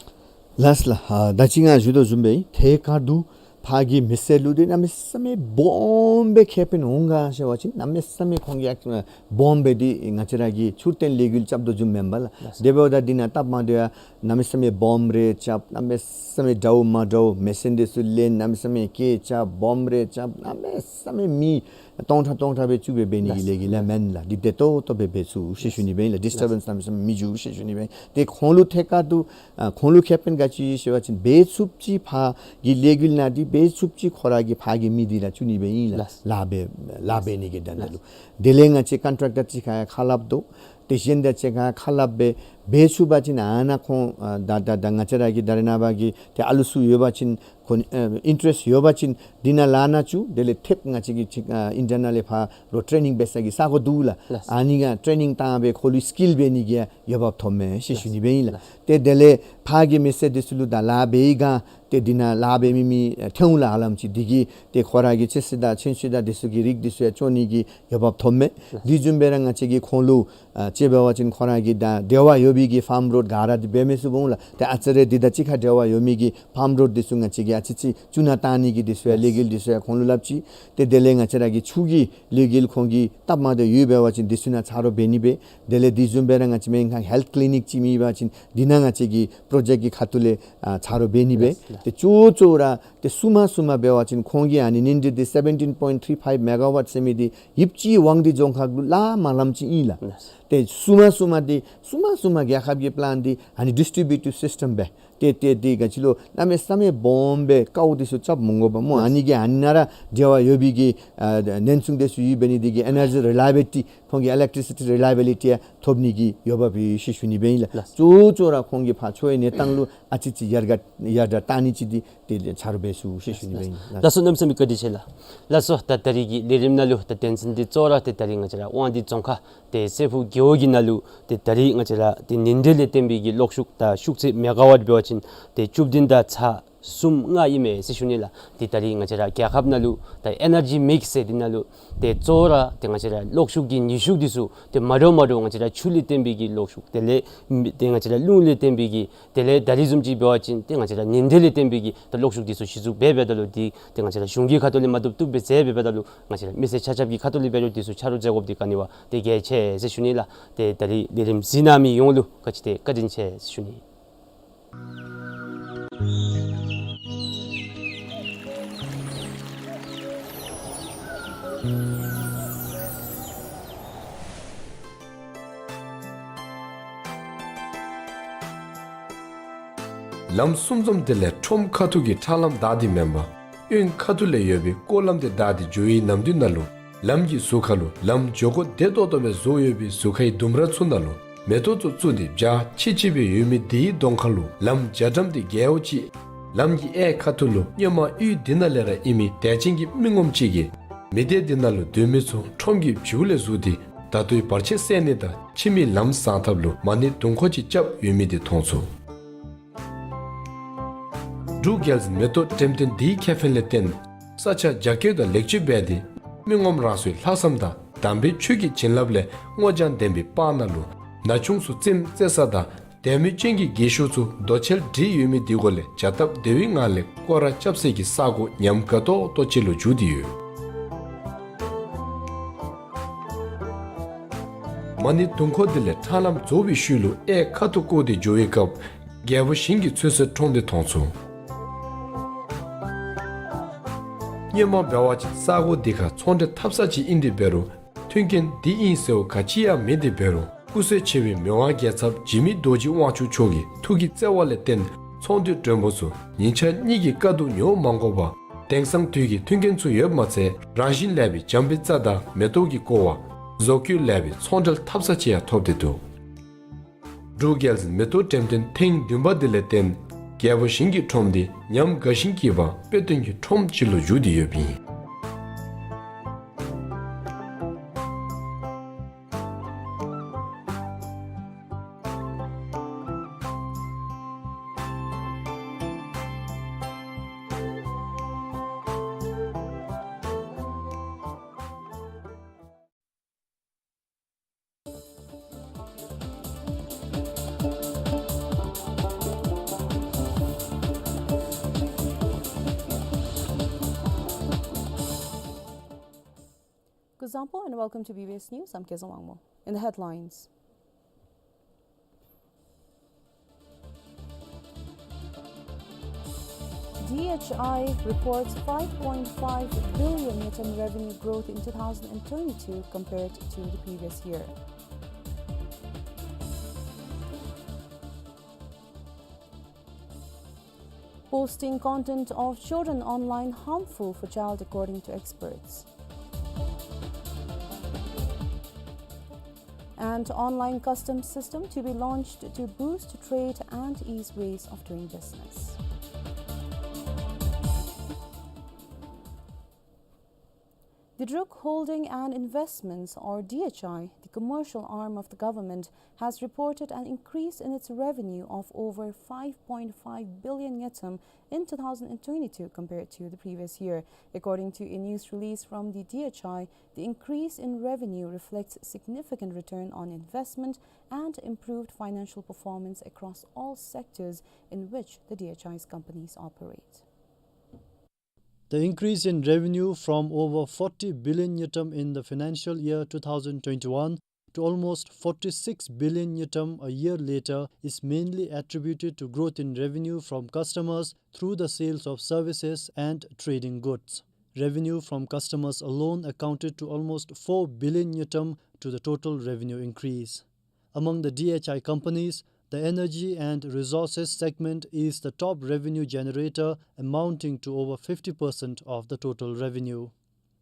ལགས། ལགས་ལགས། ཨ་ད་ཅི་ང་ཞུ་དོ་བཟུམ་སྦེ་ཐད་ཀར་དུ་ཕར་གྱི་མི་སེར་ལུ་འདི་གནམ་མེད་ས་མེད་སྦོམ་སྦེ་ཁེ་ཕན་འོང་ག་ཟེར་བ་ཅིན་གནམ་མེད་ས་མེད་ཁོང་གིས་ཨ་སྦོམ་སྦེ་འདི་ང་བཅས་ར་གི་ཆུ་རྟེན་ལས་འགུལ་རྐྱབ་དོ་བཟུམ་མེན་པ་ལགས། ལགས། དེ་འབདཝ་ད་འདི་ནང་སྟབས་མ་བདེཝ་ཡང་གནམ་མེད་ས་མེད་སྦོམ་རེ་རྐྱབ། གནམ་མེད་ས་མེད་འདྲཝ་མ་འདྲཝ་མེ་ཤིན་འདི་ཚུ་ལེན། གནམ་མེད་ས་མེད་སྐད་རྐྱབ། སྦོམ་རེ་རྐྱབ། གནམ་མེད་ས་མེད་མི་སྟོང་ཕྲག་སྟོང་ཕྲག་སྦེ་བཅུག་སྦེ་འབད་ནི་གི་ལགས། ལས་འགུལ་ལགས་མེན་ལགས། འདི་བདེ་ཏོག་ཏོ་སྦེ་འབད་ཚུགས་ཟེར་ཞུ་ནི་སྦེ་ཨིན་ལགས། ཌིས་ཊར་བེནསི་གནམ་མེད་ས་མེད་མི་འགྱོ་ཟེར་ཞུ་ནི་སྦེ་ཨིན། ཏེ་ཁོང་ལུ་ཐད་ཀར་དུ་ཨ་ཁོང་ལུ་ཁེ་ཕན་ག་ཅི་ཡོད་ཟེར་བ་ཅིན་འབད་ཚུགསཔ་ཅིག་ཕར་གྱི་ལས་འགུལ་ནང་འདི་འབད་ཚུགསཔ་ཅིག་ཁོ་ར་གི་ཕར་གྱི་མི་འདི་ར་བཙུགས་ནི་སྦེ་ཨིན་ལགས། ལགས། ལཱ་འབད་ལཱ་འབད་ནི་གི་དོན་དག་ལུ། ལགས། དེ་ལས་ང་བཅས་ཀོན་ཊེཀ་ཊར་ཅིག་ཁར་ཁ་སླབ་དོ། དེ་བཞིན་དུ་ཅིག་ཁར་ཁ་སླབ་སྦེ་འབད་ཚུགས་པ་ཅིན་ཨ་ནཱ་ཁོང་ཨ་ད་ད་ད་ང་བཅས་ར་གི་ད་རེས་ནངས་པ་གི་ཏེ་ཨ་ལུ་ཚུ་ཡོད་པ་ཅིན་ཁོང་ཨ་ཨིན་ཊ་རེསཊ་ཡོད་པ་ཅིན་འདི་ནང་ལཱ་ནང་བཅུག། དེ་ལས་ཐེབས་ང་བཅས་ཀྱི་ཅིག་ཨ་ཨིན་ཌི་ཡ་ནང་ལས་ཕར་ལོག་ཊེ་ནིང་འབད་ས་གི་ས་གོ་འདུག་ལགས། ལགས། ཨ་ནི་ག་ཊེ་ནིང་བཏང་སྦེ་ཁོང་ལུ་སི་ཀིལ་འབད་ནི་གི་ཡང་འོས་འབབ་ཐོབ་མས་ཟེར་ཞུ་ནི་སྦེ་ཨིན་ལགས། ལགས། ཏེ་དེ་ལས་ཕར་གྱི་མི་སེར་འདི་ཚུ་ལུ་ད་ལཱ་འབད་བའི་སྒང་ཏེ་འདི་ནང་ལཱ་འབད་མི་མི་ཨ་ཐོན་འོང་ལགས། ཧ་ལམ་ཅིག་འདི་གིས་ཏེ་ཁོ་ར་གི་ཆོས་སྲིད་དང་ཚོན་སྲིད་དང་འདི་ཚུ་གི་རིགས་འདི་ཚུ་ཡང་བཙོང་ནི་གི་འོས་འབབ་ཐོབ་མས། ལགས། འདི་བཟུམ་སྦེ་ར་ང་བཅས་ཀྱིས་ཁོང་ལུ་ཨ་ཅིག་འབད་བ་ཅིན་ཁོ་ར་གི་ད་འབྲེལ་བ་ཡོད་པའི་གི་ཕཱམ་རོཌ་ག་ར་འདི་འབད་མི་ཚུགས་འོང་ལགས། ཏེ་ཨ་ཙི་རེ་འདི་དང་གཅིག་ཁར་འབྲེལ་བ་ཡོད་མི་གི་ཕཱམ་རོཌ་འདི་ཚུ་ང་བཅས་ཀྱིས་ཨ་ཙི་ཅིག་བཙུགས་ནང་བཏང་ནི་གི་འདི་ཚུ་ཡང་ལས་འགུལ་འདི་ཚུ་ཡང་ཁོང་ལུ་སླབ་ཅི། ཏེ་དེ་ལས་ང་བཅས་ར་གི་ཆུ་གི་ལས་འགུལ་ཁོང་གི་སྟབས་མ་བདེཝ་ཡོད་འབད་བ་ཅིན་འདི་ཚུ་ནང་ཆ་རོགས་འབད་ནི་སྦེ། དེ་ལས་འདི་བཟུམ་སྦེ་ར་ང་བཅས་སྨན་ཁང་ཧེལཐ་ཀི་ལི་ནིཀ་ཅིག་མེད་པ་ཅིན་འདི་ནང་ང་བཅས་ཀྱི་པྲོ་ཇེཀཊ་ཀྱི་ཁ་ཐུག་ལས་ཨ་ཆ་རོགས་འབད་ནི་སྦེ། ལགས། ལགས། ཏེ་གཙོ་བོ་གཙོ་བོ་ར་ཏེ་སྲུང་མ་སྲུང་མ་འབད་བ་ཅིན་ཁོང་གིས་ཨ་ནི་ཉིན་དེ་འདི་སེ་བེན་ཊིན་པོའིནཊ་ཐི་རི་ཕའིབ་མེ་ག་ཝཊ་ཟེར་མི་འདི་ཡིབ་ཅི་ཝང་འདི་རྫོང་ཁག་ལུ་ལཱ་མ་ལངམ་ཅིག་ཨིན་ལགས། ལགས། ཏེ་སྲུང་མ་སྲུང་མ་འདི་སྲུང་མ་སྲུང་མ་རྒྱལ་ཁབ་ཀྱི་པི་ལཱནཊ་འདི་ཨ་ནི་ཌིས་ཊི་རི་བིའུ་ཊིབ་སིསི་ཊམ་སྦེ་ཏེ་ཏེ་འདི་ག་ཅི་ལོ་གནམ་མེད་ས་མེད་སྦོམ་སྦེ་ཀཝ་འདི་ཚུ་རྐྱབ་མི་དགོ་པས་སྨོ། ཨ་ནི་གི་ཨ་ནི་ནང་ར་འབྲེལ་བ་ཡོད་པའི་གི་ཨ་ཉེན་སྲུང་འདི་ཚུ་ཡོད་པའི་ནི་འདི་གིས་ཨེ་ནར་ཇི་རི་ལའི་བི་ལི་ཊི་ཁོང་གི་ཨི་ལེག་ཊི་རི་སི་ཊི་རི་ལའི་བི་ལི་ཊི་ཡང་ཐོབ་ནི་གི་འོས་འབབ་ཡོད་ཟེར་ཞུ་ནི་སྦེ་ཨིན་ལགས། ལགས། གཙོ་བོ་གཙོ་བོ་ར་ཁོང་གི་ཕར་ཆོས་གནས་སྟངས་ལུ་ཨ་ཙི་ཅིག་ཡར་རྒྱས་ཡར་དྲག་བཏང་ནི་ཅིག་འདི་ཏེ་ཆ་རོགས་འབད་ཚུགས་ཟེར་ཞུ་ནི་སྦེ་ཨིན་ལགས། ལགས་སོ། གནམ་མེད་ས་མེད་བཀའ་དྲིན་ཆེ་ལགས། ལགས་སོ། ད་ད་རིས་ཀྱི་ལས་རིམ་ནང་ལུ་ད་དོན་ཚན་འདི་གཙོ་བོ་ར་ཏེ་ད་རིས་ང་བཅས་ར་དབང་འདུས་རྫོང་ཁག་ཏེ་སྲས་ཕུག་རྒེད་འོག་གི་ནང་ལུ་ཏེ་ད་རིས་ང་བཅས་ར་ཏེ་ཉིན་དེ་ལས་བརྟེན་པའི་གི་གློག་ཤུགས་དང་ཤུགས་ཚད་མེ་ག་ཝཊ་འབད་བ་ཅིན་ཏེ་བཅུ་བདུན་དང་ཚག་གསུམ་ལྔ་ཨིན་མས་ཟེར་ཞུ་ནི་ལགས། ཏེ་ད་རིས་ང་བཅས་ར་རྒྱལ་ཁབ་ནང་ལུ་ད་ཨེ་ནར་ཇི་མིགསི་ཟེར་འདི་ནང་ལུ་ཏེ་གཙོ་བོ་ར་ཏེ་ང་བཅས་ར་གློག་ཤུགས་ཀྱི་ནུས་ཤུགས་འདི་ཚུ་ཏེ་མ་འདྲཝ་མ་འདྲཝ་ང་བཅས་ར་ཆུ་ལས་བརྟེན་པའི་གི་གློག་ཤུགས་དེ་ལས་ཏེ་ང་བཅས་ར་རླུང་ལས་བརྟེན་པའི་གི་དེ་ལས་ད་རིས་བཟུམ་ཅིག་འབད་བ་ཅིན་ཏེ་ང་བཅས་ར་ཉིན་དེ་ལས་བརྟེན་པའི་གི་ད་གློག་ཤུགས་འདི་ཚུ་གཞི་བཙུགས་འབད་འབདཝ་ད་ལུ་འདི་ཏེ་ང་བཅས་ར་གཞུང་གི་ཁ་ཐུག་ལས་མ་བཏུབ་བཏུབ་སྦེ་མཛད་འབད་འབདཝ་ད་ལུ་ང་བཅས་ར་མི་སེར་ཆ་ཁྱབ་ཀྱི་ཁ་ཐུག་ལས་འབད་རུང་འདི་ཚུ་ཆ་རོགས་མཛད་དགོཔ་འདི་ག་ནི་བ་ཏེ་གལ་ཆེ་ཟེར་ཞུ་ནི་ལགས། ཏེ་ད་རིས་ལས་རིམ་གཟིགས་གནང་མི་ཡོངས་ལུ་ག་ཅི་ཏེ་བཀའ་དྲིན་ཆེ་ཟེར་ཞུ་ནི། ལམ་གསུམ་འཛོམས་དེ་ལས་ཁྲོམ་ཁ་ཐུག་གི་ཁྲ་ལམ་བདའ་སྟེ་མེན་པར་གཡོན་ཁ་ཐུག་ལས་ཡོད་པའི་སྐོར་ལམ་དེ་བདའ་སྟེ་འགྱོ་བའི་ནམ་དུས་ནང་ལུ་ལམ་གྱི་ཟུར་ཁ་ལུ་ལམ་འགྱོ་སྒོ་བདེ་ཏོག་ཏོ་སྦེ་བཟོ་ཡོད་པའི་ཟུར་ཁའི་ལྡུམ་ར་ཚུ་ནང་ལུ་མེ་ཏོག་ཚུ་བཙུགས་ཏེ་འཇའ་ཆི་ཆི་སྦེ་ཡོད་མི་དེའི་གདོང་ཁ་ལུ་ལམ་རྒྱ་གྲམ་དེ་རྒྱལཝ་ཅིག། ལམ་གྱི་གཡས་ཁ་ཐུག་ལུ་སྔོན་མ་གཡུས་འདི་ནང་ལས་ར་ཨིན་མི་དད་ཅན་གྱི་མི་ངོམ་ཅིག་གིས་མི་སྡེ་འདི་ནང་ལུ་སྡོད་མི་ཚུ་ཁྲོམ་གྱི་བྱིའུ་ལས་བཟུང་སྟེ་ད་ལྟོའི་བར་ཆད་སེལ་ནི་དང་ཕྱི་མི་ལམ་བཟང་ཐབས་ལུ་མ་ཎི་དུང་འཁོར་ཅིག་རྐྱབ་ཡོད་མི་དེ་མཐོང་ཚུགས། འབྲུག་རྒྱལ་གྱི་མེ་ཏོག་འགྲེམས་སྟོན་འདིའི་ཁེ་ཕན་ལས་བརྟེན་ས་ཆ་རྒྱ་སྐྱེད་དང་ལེགས་བཅོས་འབད་དེ་མི་ངོམ་རང་སོའི་ལྷག་བསམ་དང་དམ་པའི་ཆོས་ཀྱི་བྱིན་རླབས་ལས་སྔོ་ལྗང་ལྡན་པའི་སྤང་ནང་ལུ་ན་ཆུང་ཚུ་རྩེདམོ་རྩེ་ས་དང་དད་མོས་ཅན་གྱི་རྒས་ཤོས་ཚུ་རྡོ་གཅལ་སྒྲིག་ཡོད་མི་དེ་གུ་ལས་བྱ་སྟབས་བདེ་བའི་ངང་ལས་སྐོར་ར་རྐྱབ་སའི་གི་ས་གོ་ཉམས་དགའ་ཏོག་ཏོ་ཅིག་ལུ་འགྱུར་ཏེ་ཡོད། མ་ཎི་དུང་འཁོར་དེ་ལས་ཁྲ་ལམ་རྫོགས་པའི་ཤུལ་ལུ་གཡས་ཁ་ཐུག་བསྐོར་ཏེ་འགྱོ་བའི་སྐབས་རྒྱལ་པོ་ཞིང་གི་ཚོད་བསྲེ་ཁྲོམ་དེ་མཐོང་ཚུགས། སྔོན་མ་འབད་བ་ཅིན་ས་གོ་འདི་ཁར་ཚོང་འབྲེལ་འཐབ་ས་ཅིག་ཨིན་ཏེ་འབད་རུང་མཐུན་རྐྱེན་འདི་ཨིན་ཟེར་བ་ག་ཅི་ཡང་མེད་དེ་འབད་རུང་སྐུ་སྲས་ཆེ་བའི་མི་དབང་རྒྱལ་ཚབ་འཇིགས་མེད་རྡོ་རྗེ་དབང་ཕྱུག་མཆོག་གི་ཐུགས་ཀྱི་བརྩེ་བ་ལས་བརྟེན་ཚོང་འདུས་མགྲོན་པོ་ཚུ་ཉིན་ཞག་གཉིས་ཀྱི་དཀའ་སྡུག་མྱོང་མ་དགོ་པར་དེང་སང་དུས་ཀྱི་མཐུན་རྐྱེན་ཚུ་ཡོདཔ་མ་ཚད་རང་བཞིན་ལེགས་པའི་འཇམ་པའི་རྩྭ་དང་མེ་ཏོག་གི་བཀོད་པ། བཟོ་བཀོད་ལེགས་པའི་ཚོང་འབྲེལ་འཐབ་ས་ཅིག་ཡང་ཐོབ་སྟེ་འདུག། འབྲུག་རྒྱལ་མེ་ཏོག་འགྲེམས་སྟོན་ཐེངས་བདུན་པ་འདི་ལས་བརྟེན་རྒྱལ་པོ་ཞིང་གི་ཁྲོམ་འདི་ཉམས་དགའ་ཞེན་སྐྱེས་པ་དཔེ་སྟོན་གྱི་ཁྲོམ་ཅིག་ལུ་འགྱུར་ཏེ་ཡོདཔ་ཨིན། Kuzuzangpo and welcome to B B S News. I'm Kezang Wangmo. In the headlines, D H I reports five point five billion ngultrum revenue growth in two thousand and twenty-two compared to the previous year. Posting content of children online harmful for child, according to experts. And online customs system to be launched to boost trade and ease ways of doing business. The Druk Holding and Investments, or D H I, the commercial arm of the government, has reported an increase in its revenue of over five point five billion ngultrum in two thousand and twenty-two compared to the previous year. According to a news release from the D H I, the increase in revenue reflects significant return on investment and improved financial performance across all sectors in which the D H I's companies operate. The increase in revenue from over forty billion ngultrum in the financial year two thousand twenty-one to almost forty-six billion ngultrum a year later is mainly attributed to growth in revenue from customers through the sales of services and trading goods. Revenue from customers alone accounted to almost four billion ngultrum to the total revenue increase. Among the D H I companies, the energy and resources segment is the top revenue generator, amounting to over fifty percent of the total revenue.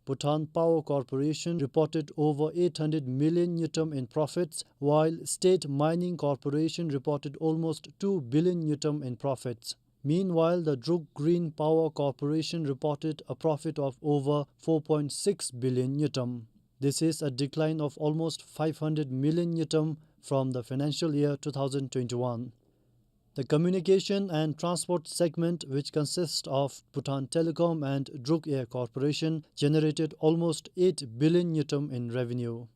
Bhutan Power Corporation reported over eight hundred million ngultrum in profits, while State Mining Corporation reported almost two billion ngultrum in profits. Meanwhile, the Druk Green Power Corporation reported a profit of over four point six billion ngultrum. This is a decline of almost five hundred million ngultrum from the financial year two thousand twenty-one. The communication and transport segment, which consists of Bhutan Telecom and Druk Air Corporation, generated almost eight billion ngultrum in revenue.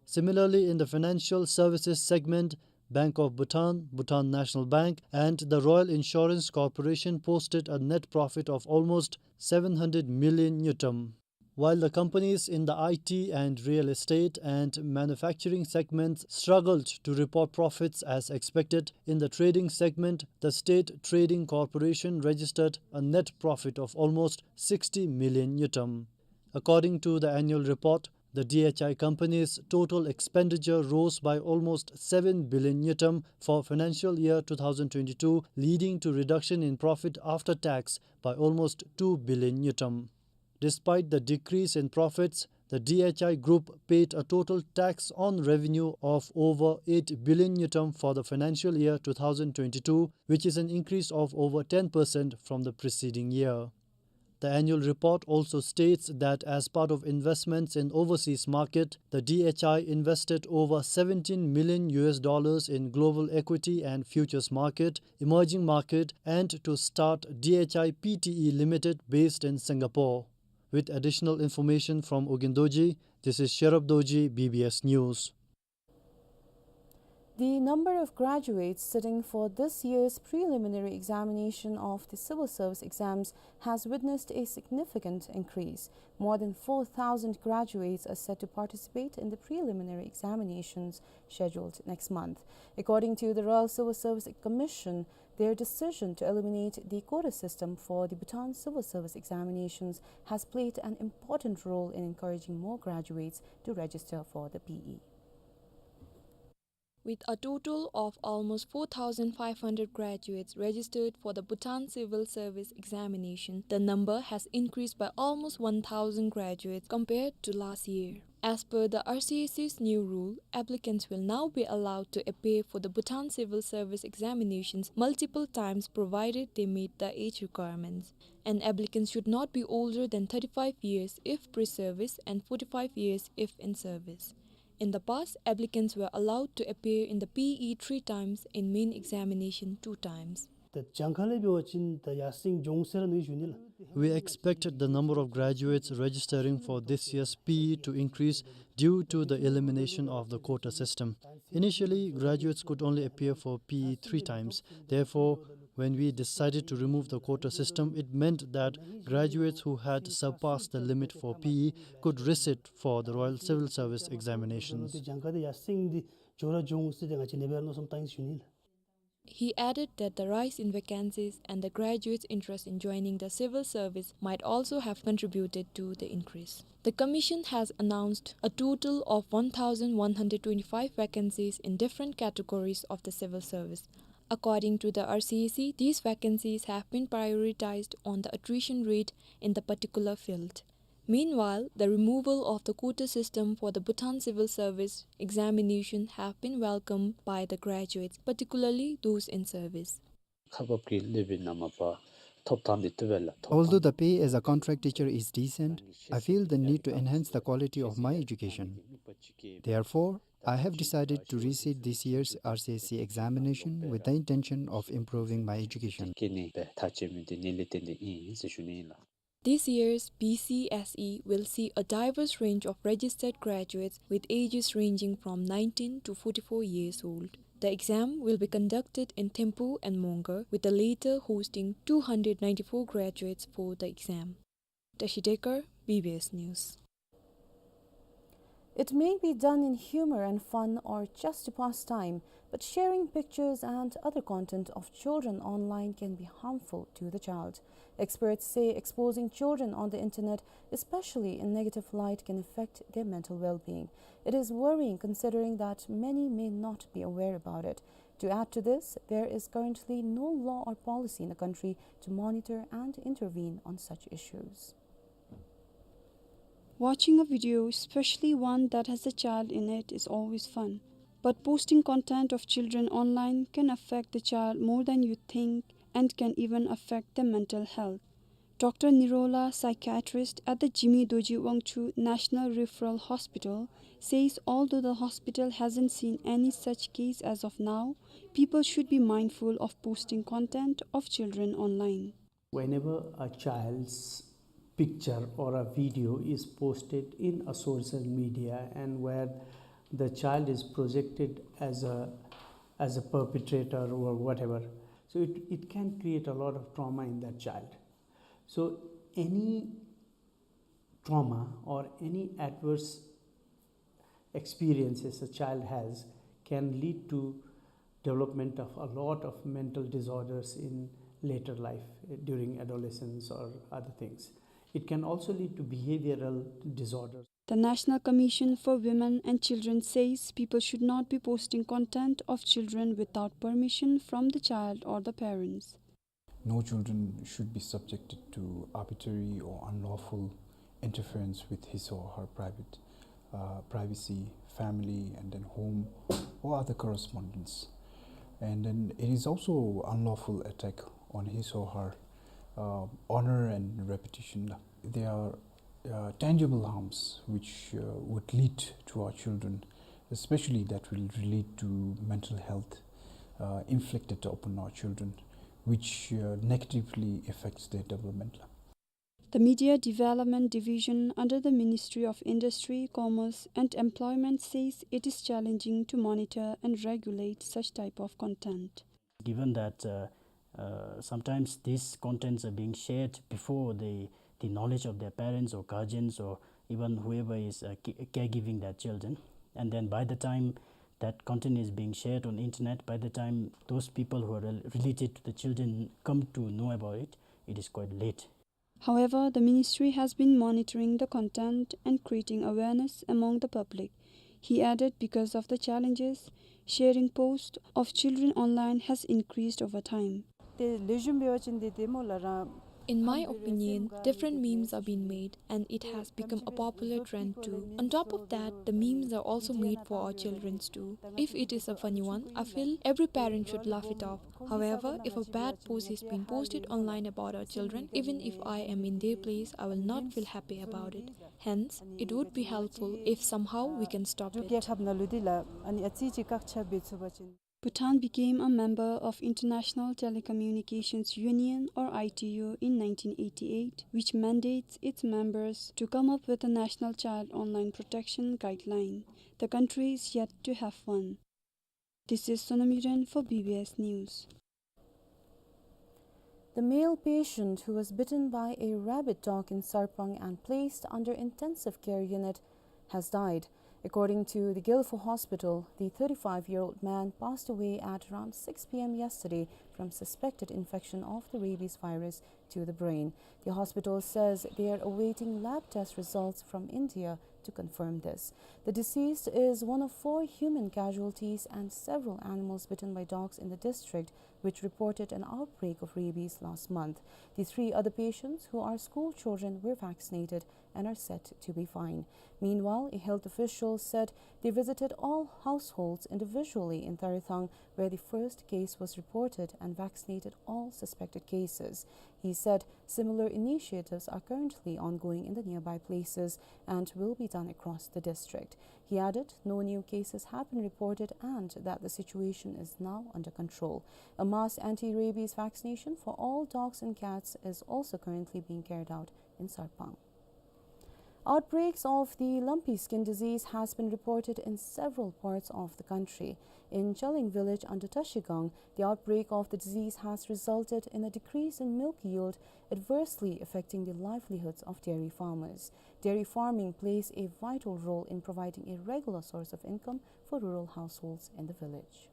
Similarly, in the financial services segment, Bank of Bhutan, Bhutan National Bank, and the Royal Insurance Corporation posted a net profit of almost seven hundred million ngultrum. While the companies in the I T and real estate and manufacturing segments struggled to report profits as expected, in the trading segment, the State Trading Corporation registered a net profit of almost sixty million ngultrum. According to the annual report, the D H I company's total expenditure rose by almost seven billion ngultrum for financial year two thousand twenty-two, leading to reduction in profit after tax by almost two billion ngultrum. Despite the decrease in profits, the D H I Group paid a total tax on revenue of over eight billion ngultrum for the financial year two thousand twenty-two, which is an increase of over ten percent from the preceding year. The annual report also states that as part of investments in overseas market, the D H I invested over seventeen million U S dollars in global equity and futures market, emerging market, and to start D H I P T E Limited based in Singapore. With additional information from Ugyen Dorji, this is Sherab Dorji, B B S News. The number of graduates sitting for this year's preliminary examination of the civil service exams has witnessed a significant increase. More than four thousand graduates are set to participate in the preliminary examinations scheduled next month. According to the Royal Civil Service Commission, their decision to eliminate the quota system for the Bhutan civil service examinations has played an important role in encouraging more graduates to register for the P E. With a total of almost four thousand five hundred graduates registered for the Bhutan Civil Service Examination, the number has increased by almost one thousand graduates compared to last year. As per the R C S C's new rule, applicants will now be allowed to appear for the Bhutan Civil Service Examinations multiple times provided they meet the age requirements. And applicants should not be older than thirty-five years if pre-service and forty-five years if in service. In the past, applicants were allowed to appear in the P E three times, in main examination two times. ད་གྱངས་ཁ་ལས་འབད་བ་ཅིན་ད་ཡར་སེང་འགྱོ་འོང་ཟེར་ནི་ཞུ་ནི་ལགས། We expect the number of graduates registering for this year's P E to increase due to the elimination of the quota system. Initially, graduates could only appear for P E three times. Therefore, when we decided to remove the quota system, it meant that graduates who had surpassed the limit for P E could resit for the Royal Civil Service Examinations. གྱངས་ཁ་དེ་ཡར་སེང་དེ་འགྱོ་ར་འགྱོ་འོང་ཟེར་ཏེ་ང་བཅས་ནེ་སྦེ་མནོ་བསམ་བཏང་ཡི་ཞུ་ནི་ལགས། He added that the rise in vacancies and the graduates' interest in joining the civil service might also have contributed to the increase. The Commission has announced a total of one thousand one hundred twenty-five vacancies in different categories of the civil service. According to the R C S C, these vacancies have been prioritized on the attrition rate in the particular field. Meanwhile, the removal of the quota system for the Bhutan Civil Service Examination have been welcomed by the graduates, particularly those in service. ཁག་འབག་གི་ལེགས་པའི་ན་མ་པ་ཐོབ་ཐང་འདི་ཐུབ་པས་ལགས། ཐོབ་Although ཐང་the pay as a contract teacher is decent, I feel the need to enhance the quality of my education. Therefore, I have decided to resit this year's R C S C examination with the intention of improving my education. ཁྱེད་ནི་ཐག་བཅད་མི་འདི་ནི་ལས་བརྟེན་ཏེ་ཨིན་ཟེར་ཞུ་ནི་ཨིན་ལགས། This year's B C S E will see a diverse range of registered graduates with ages ranging from nineteen to forty-four years old. The exam will be conducted in Thimphu and Mongar, with the latter hosting two hundred ninety-four graduates for the exam. Tashi Dekar, B B S News. It may be done in humor and fun or just to pass time, but sharing pictures and other content of children online can be harmful to the child. Experts say exposing children on the internet, especially in negative light, can affect their mental well-being. It is worrying considering that many may not be aware about it. To add to this, there is currently no law or policy in the country to monitor and intervene on such issues. Watching a video, especially one that has a child in it, is always fun. But posting content of children online can affect the child more than you think and can even affect their mental health. Doctor Nirola, psychiatrist at the Jigme Dorji Wangchuck National Referral Hospital, says although the hospital hasn't seen any such case as of now, people should be mindful of posting content of children online. Whenever a child's picture or a video is posted in a social media and where the child is projected as a, as a perpetrator or whatever, so it, it can create a lot of trauma in that child. So any trauma or any adverse experiences a child has can lead to development of a lot of mental disorders in later life, eh, during adolescence or other things. It can also lead to behavioral disorders. The National Commission for Women and Children says people should not be posting content of children without permission from the child or the parents. No children should be subjected to arbitrary or unlawful interference with his or her private, uh, privacy, family, and then home, or other correspondence. And then it is also unlawful attack on his or her, uh, honor and reputation. There are uh, tangible harms which, uh, would lead to our children, especially that will lead to mental health, uh, inflicted upon our children, which, uh, negatively affects their development. The Media Development Division under the Ministry of Industry, Commerce and Employment says it is challenging to monitor and regulate such type of content. Given that, uh, uh, sometimes these contents are being shared before the, the knowledge of their parents or guardians or even whoever is, uh, ca-, caregiving their children. And then by the time that content is being shared on internet, by the time those people who are rel-, related to the children come to know about it, it is quite late. However, the ministry has been monitoring the content and creating awareness among the public. He added, because of the challenges, sharing posts of children online has increased over time. ཏེ་ལེགས་ཤོམ་འབད་བ་ཅིན་ཏེ་ཏེ་མོ་ལ་ར། In my opinion, different memes are being made, and it has become a popular trend too. On top of that, the memes are also made for our children too. If it is a funny one, I feel every parent should laugh it off. However, if a bad post is being posted online about our children, even if I am in their place, I will not feel happy about it. Hence, it would be helpful if somehow we can stop it. རྒྱལ་ཁབ་ནང་ལུ་འདི་ལ་ཨ་ནི་ཨ་ཙི་ཅིག་བཀག་ཆ་འབད་ཚུགས་པ་ཅིན། Bhutan became a member of International Telecommunications Union, or I T U, in nineteen eighty-eight, which mandates its members to come up with a national child online protection guideline. The country is yet to have one. This is Sonam Yiren for B B S News. The male patient who was bitten by a rabid dog in Sarpang and placed under intensive care unit has died. According to the Gelephu Hospital, the thirty-five-year-old man passed away at around six P M yesterday from suspected infection of the rabies virus to the brain. The hospital says they are awaiting lab test results from India to confirm this. The deceased is one of four human casualties and several animals bitten by dogs in the district, which reported an outbreak of rabies last month. The three other patients, who are school children, were vaccinated and are said to be fine. Meanwhile, a health official said they visited all households individually in Tarithang, where the first case was reported, and vaccinated all suspected cases. He said similar initiatives are currently ongoing in the nearby places and will be done across the district. He added no new cases have been reported and that the situation is now under control. A mass anti-rabies vaccination for all dogs and cats is also currently being carried out in Sarpang. Outbreaks of the lumpy skin disease has been reported in several parts of the country. In Chaling village under Tashigang, the outbreak of the disease has resulted in a decrease in milk yield, adversely affecting the livelihoods of dairy farmers. Dairy farming plays a vital role in providing a regular source of income for rural households in the village.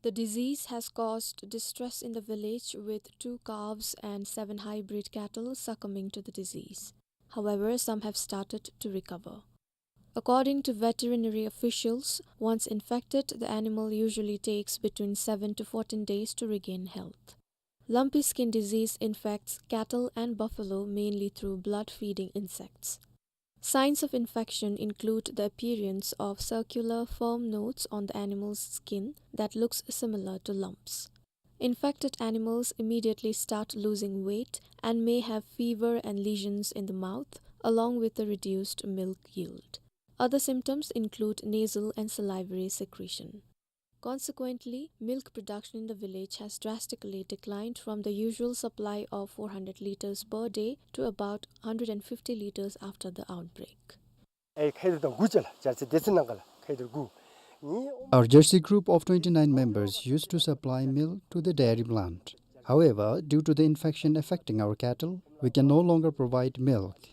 The disease has caused distress in the village, with two calves and seven hybrid cattle succumbing to the disease. However, some have started to recover. According to veterinary officials, once infected, the animal usually takes between seven to fourteen days to regain health. Lumpy skin disease infects cattle and buffalo mainly through blood-feeding insects. Signs of infection include the appearance of circular, firm nodes on the animal's skin that looks similar to lumps. Infected animals immediately start losing weight and may have fever and lesions in the mouth, along with the reduced milk yield. Other symptoms include nasal and salivary secretion. Consequently, milk production in the village has drastically declined from the usual supply of four hundred liters per day to about hundred and fifty liters after the outbreak. ཨེ་ཁེ་དེ་དང་དགུ་ཅ་ལ་ཅར་ཚེ་དེ་ཚེ་ནང་ག་ལ་ཁེ་དེ་དགུ་ནི། Our jersey group of twenty-nine members used to supply milk to the dairy plant. However, due to the infection affecting our cattle, we can no longer provide milk.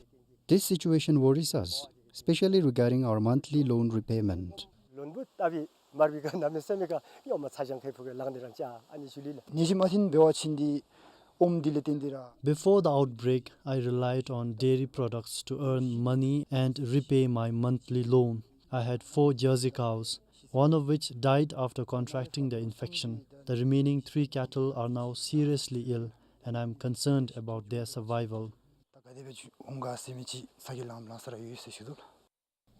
This situation worries us, especially regarding our monthly loan repayment. ལོན་བུ་ཏ་བི་མར་བི་ག་ན་མེ་སེ་མེ་ག་ཡོ་མ་ཚ་ཞང་ཁེ་ཕུ་གེ་ལང་ནི་རང་ཅ་ཨ་ནི་ཞུ་ལི་ལ། ནི་ཞི་མ་ཐིན་བེ་བ་ཆིན་དི་ཨོམ་དི་ལེ་ཏེན་དི་ར། Before the outbreak, I relied on dairy products to earn money and repay my monthly loan. I had four Jersey cows, one of which died after contracting the infection. The remaining three cattle are now seriously ill, and I am concerned about their survival. ད་ག་དེ་བེ་ཆུ་ཨོང་ག་སེ་མི་ཅི་ས་གི་ལམ་ལ་ས་ར་ཡོད་སེ་ཞུ་དོ་ལ།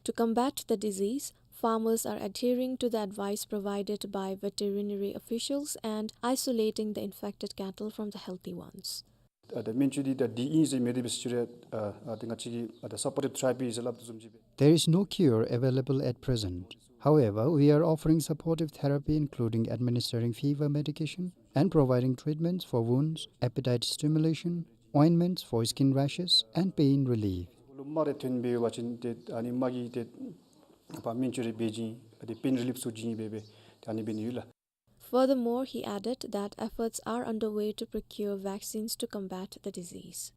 To combat the disease, farmers are adhering to the advice provided by veterinary officials and isolating the infected cattle from the healthy ones. ཨ་ད་སྨན་བཅོས་འདི་ད་འདི་ཨིན་ཟེར་མེད་དེ་སྦེ་སྤྱིར་ཨ་ཨ་ད་ང་བཅས་ཀྱིས་ཨ་ད་supportive therapy ཟེར་སླབ་དོ་བཟུམ་ཅིག་སྦེ། There is no cure available at present. However, we are offering supportive therapy, including administering fever medication and providing treatments for wounds, appetite stimulation, ointments for skin rashes, and pain relief. ལུ་རྨ་རེ་ཐོན་སྦེ་འབད་བ་ཅིན་ཏེ་ཨ་ནི་རྨ་གི་ཏེ་ཕར་སྨན་བཅོས་རེ་འབད་བྱིན་ཏེ་པེན་རི་ལིཕ་བཟོ་བྱིན་སྦེ་སྦེ་ཏེ་ཨ་ནི་འབད་ནི་ཡོད་ལགས། Furthermore, he added that efforts are underway to procure vaccines to combat the disease.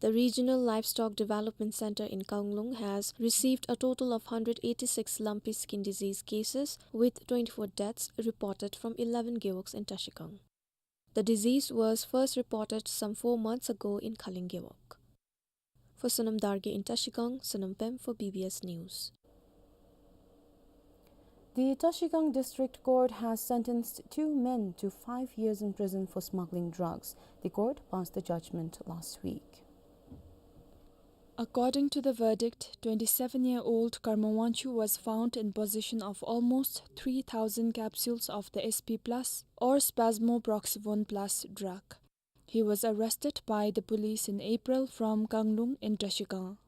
The Regional Livestock Development Center in Kanglung has received a total of hundred eighty-six lumpy skin disease cases, with twenty-four deaths reported from eleven gewogs in Trashigang. The disease was first reported some four months ago in Khaling Gewog. For Sonam Dargye in Trashigang, Sonam Pem for B B S News. The Trashigang District Court has sentenced two men to five years in prison for smuggling drugs. The court passed the judgment last week. According to the verdict, twenty-seven-year-old Karma Wangchuk was found in possession of almost three thousand capsules of the S P plus or Spasmoproxivone plus drug. He was arrested by the police in April from Kanglung in Trashigang.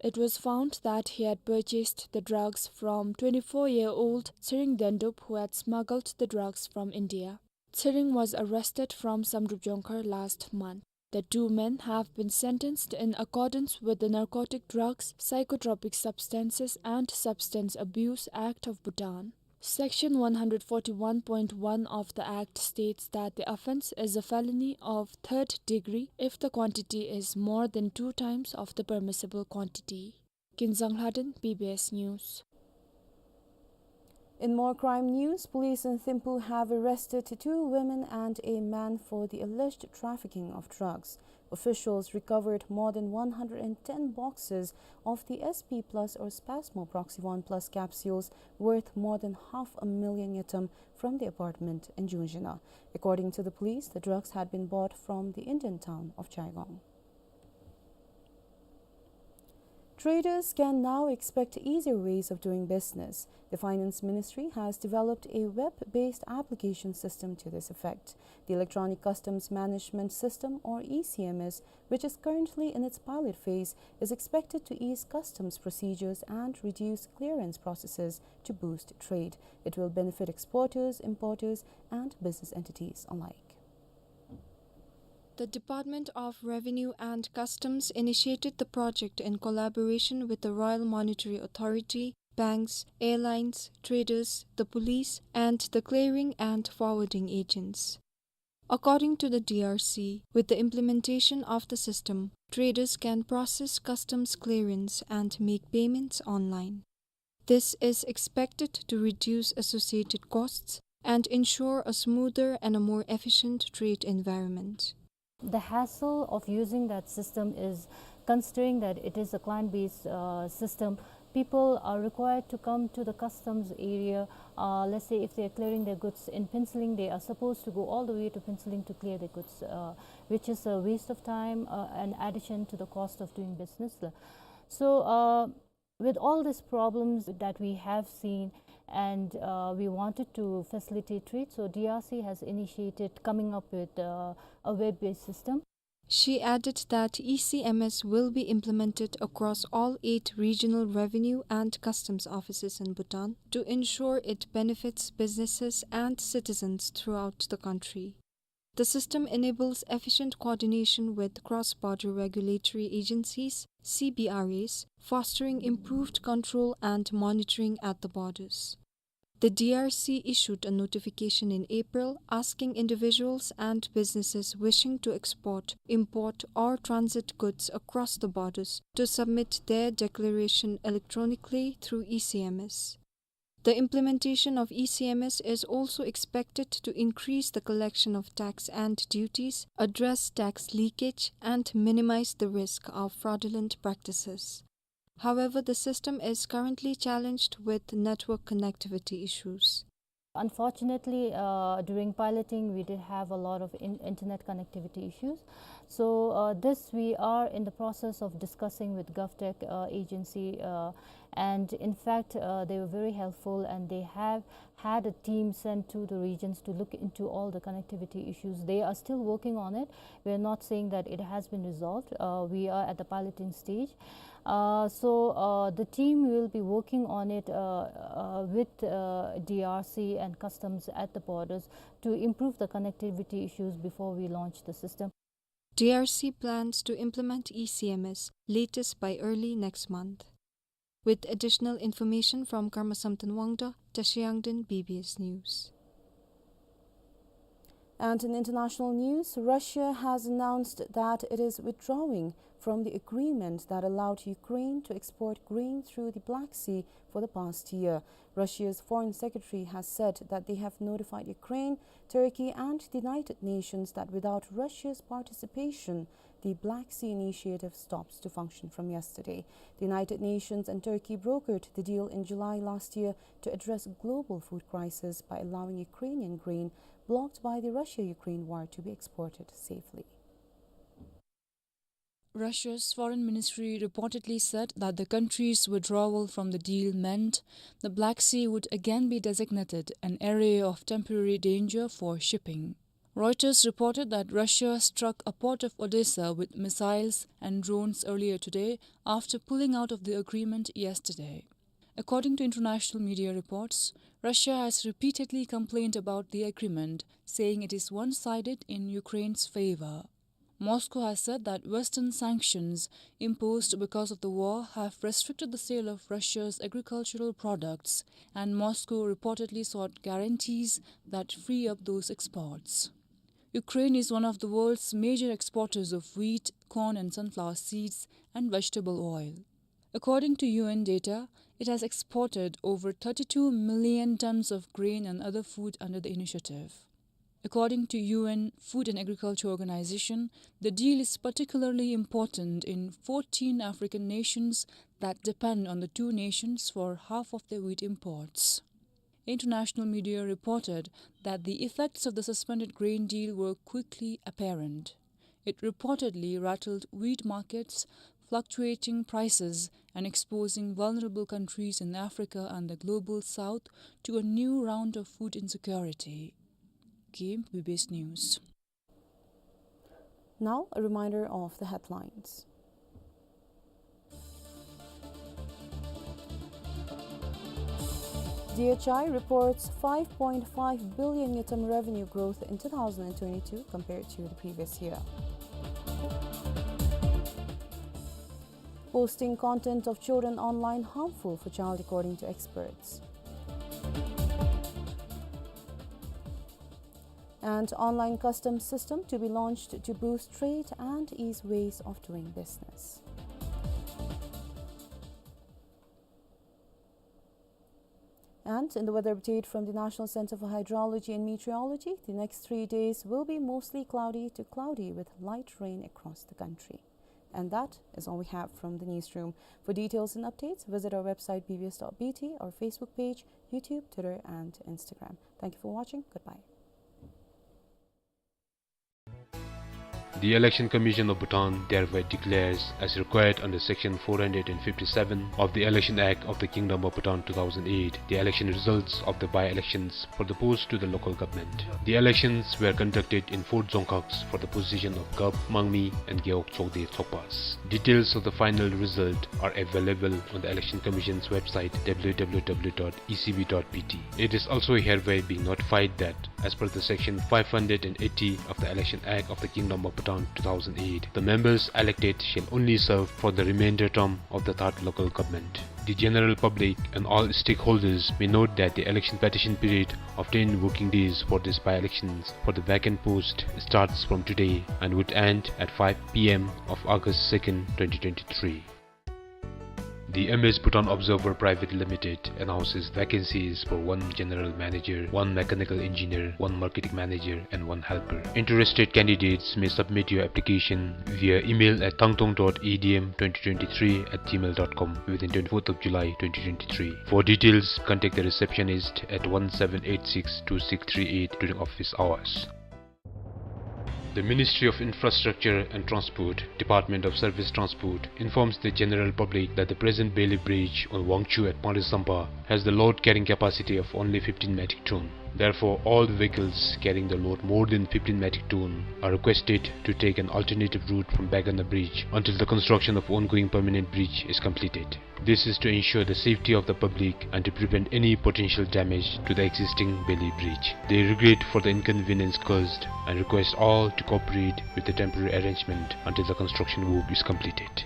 It was found that he had purchased the drugs from twenty-four-year-old Tshering Dendup, who had smuggled the drugs from India. Tshering was arrested from Samdrup Jongkhar last month. The two men have been sentenced in accordance with the Narcotic Drugs, Psychotropic Substances and Substance Abuse Act of Bhutan. Section one hundred forty-one point one of the Act states that the offence is a felony of third degree if the quantity is more than two times of the permissible quantity. Kinzang Lhaden, B B S News. In more crime news, police in Thimphu have arrested two women and a man for the alleged trafficking of drugs. Officials recovered more than one hundred and ten boxes of the S P plus or Spasmoproxivone plus capsules worth more than half a million ngultrum from the apartment in Jungzhina. According to the police, the drugs had been bought from the Indian town of Jaigong. Traders can now expect easier ways of doing business. The Finance Ministry has developed a web-based application system to this effect. The Electronic Customs Management System, or E C M S, which is currently in its pilot phase, is expected to ease customs procedures and reduce clearance processes to boost trade. It will benefit exporters, importers, and business entities alike. The Department of Revenue and Customs initiated the project in collaboration with the Royal Monetary Authority, banks, airlines, traders, the police, and the clearing and forwarding agents. According to the D R C, with the implementation of the system, traders can process customs clearance and make payments online. This is expected to reduce associated costs and ensure a smoother and a more efficient trade environment. The hassle of using that system is, considering that it is a client-based, uh, system, people are required to come to the customs area. Uh, let's say if they are clearing their goods in Phuentsholing, they are supposed to go all the way to Phuentsholing to clear their goods, uh, which is a waste of time, uh, and addition to the cost of doing business. So, uh, with all these problems that we have seen, and, uh, we wanted to facilitate trade, so D R C has initiated coming up with, uh, a web-based system. She added that E C M S will be implemented across all eight regional revenue and customs offices in Bhutan to ensure it benefits businesses and citizens throughout the country. The system enables efficient coordination with cross-border regulatory agencies, C B R As, fostering improved control and monitoring at the borders. The D R C issued a notification in April asking individuals and businesses wishing to export, import, or transit goods across the borders to submit their declaration electronically through E C M S. The implementation of E C M S is also expected to increase the collection of tax and duties, address tax leakage, and minimize the risk of fraudulent practices. However, the system is currently challenged with network connectivity issues. Unfortunately, uh, during piloting, we did have a lot of in-, internet connectivity issues. So, uh, this we are in the process of discussing with GovTech, uh, agency, uh, and in fact, uh, they were very helpful, and they have had a team sent to the regions to look into all the connectivity issues. They are still working on it. We are not saying that it has been resolved. Uh, we are at the piloting stage. Uh, so, uh, the team will be working on it, uh, uh, with, uh, D R C and customs at the borders to improve the connectivity issues before we launch the system. D R C plans to implement E C M S latest by early next month. With additional information from Karmasamten Wangda, Tashi Yangden, B B S News. And in international news, Russia has announced that it is withdrawing from the agreement that allowed Ukraine to export grain through the Black Sea for the past year. Russia's foreign secretary has said that they have notified Ukraine, Turkey, and the United Nations that without Russia's participation, the Black Sea Initiative stops to function from yesterday. The United Nations and Turkey brokered the deal in July last year to address global food crisis by allowing Ukrainian grain blocked by the Russia-Ukraine war to be exported safely. Russia's foreign ministry reportedly said that the country's withdrawal from the deal meant the Black Sea would again be designated an area of temporary danger for shipping. Reuters reported that Russia struck a port of Odessa with missiles and drones earlier today after pulling out of the agreement yesterday. According to international media reports, Russia has repeatedly complained about the agreement, saying it is one-sided in Ukraine's favor. Moscow has said that Western sanctions imposed because of the war have restricted the sale of Russia's agricultural products, and Moscow reportedly sought guarantees that free up those exports. Ukraine is one of the world's major exporters of wheat, corn and sunflower seeds, and vegetable oil. According to U N data, it has exported over thirty-two million tons of grain and other food under the initiative. According to U N Food and Agriculture Organization, the deal is particularly important in fourteen African nations that depend on the two nations for half of their wheat imports. International media reported that the effects of the suspended grain deal were quickly apparent. It reportedly rattled wheat markets, fluctuating prices, and exposing vulnerable countries in Africa and the Global South to a new round of food insecurity. Kim, B B S News. Now, a reminder of the headlines. D H I reports five point five billion ngultrum revenue growth in two thousand twenty-two compared to the previous year. Posting content of children online harmful for child, according to experts. And online customs system to be launched to boost trade and ease ways of doing business. And in the weather update from the National Center for Hydrology and Meteorology, the next three days will be mostly cloudy to cloudy with light rain across the country. And that is all we have from the newsroom. For details and updates, visit our website B B S dot B T, our Facebook page, YouTube, Twitter, and Instagram. Thank you for watching. Goodbye. The Election Commission of Bhutan thereby declares, as required under Section four hundred and fifty-seven of the Election Act of the Kingdom of Bhutan two thousand eight, the election results of the by-elections for the post to the local government. The elections were conducted in four dzongkhags for the position of Gab, Mangmi, and Gewog Chokde Thokpas. Details of the final result are available on the Election Commission's website, W W W dot E C B dot B T. It is also hereby being notified that, as per the Section five hundred and eighty of the Election Act of the Kingdom of Bhutan two thousand eight, the members elected shall only serve for the remainder term of the third local government. The general public and all stakeholders may note that the election petition period of ten working days for these by-elections for the vacant post starts from today and would end at five P M of August second, twenty twenty-three. The M S Bhutan Observer Private Limited announces vacancies for one general manager, one mechanical engineer, one marketing manager, and one helper. Interested candidates may submit your application via email at thangtong dot A D M twenty twenty-three at gmail dot com within twenty-fourth of July twenty twenty-three. For details, contact the receptionist at one seven eight six two six three eight during office hours. The Ministry of Infrastructure and Transport, Department of Surface Transport, informs the general public that the present Bailey Bridge on Wangchhu at Panglitsampa has the load carrying capacity of only fifteen metric ton. Therefore, all the vehicles carrying the load more than fifteen metric ton are requested to take an alternative route from Baigana Bridge until the construction of ongoing permanent bridge is completed. This is to ensure the safety of the public and to prevent any potential damage to the existing Beli Bridge. They regret for the inconvenience caused and request all to cooperate with the temporary arrangement until the construction work is completed.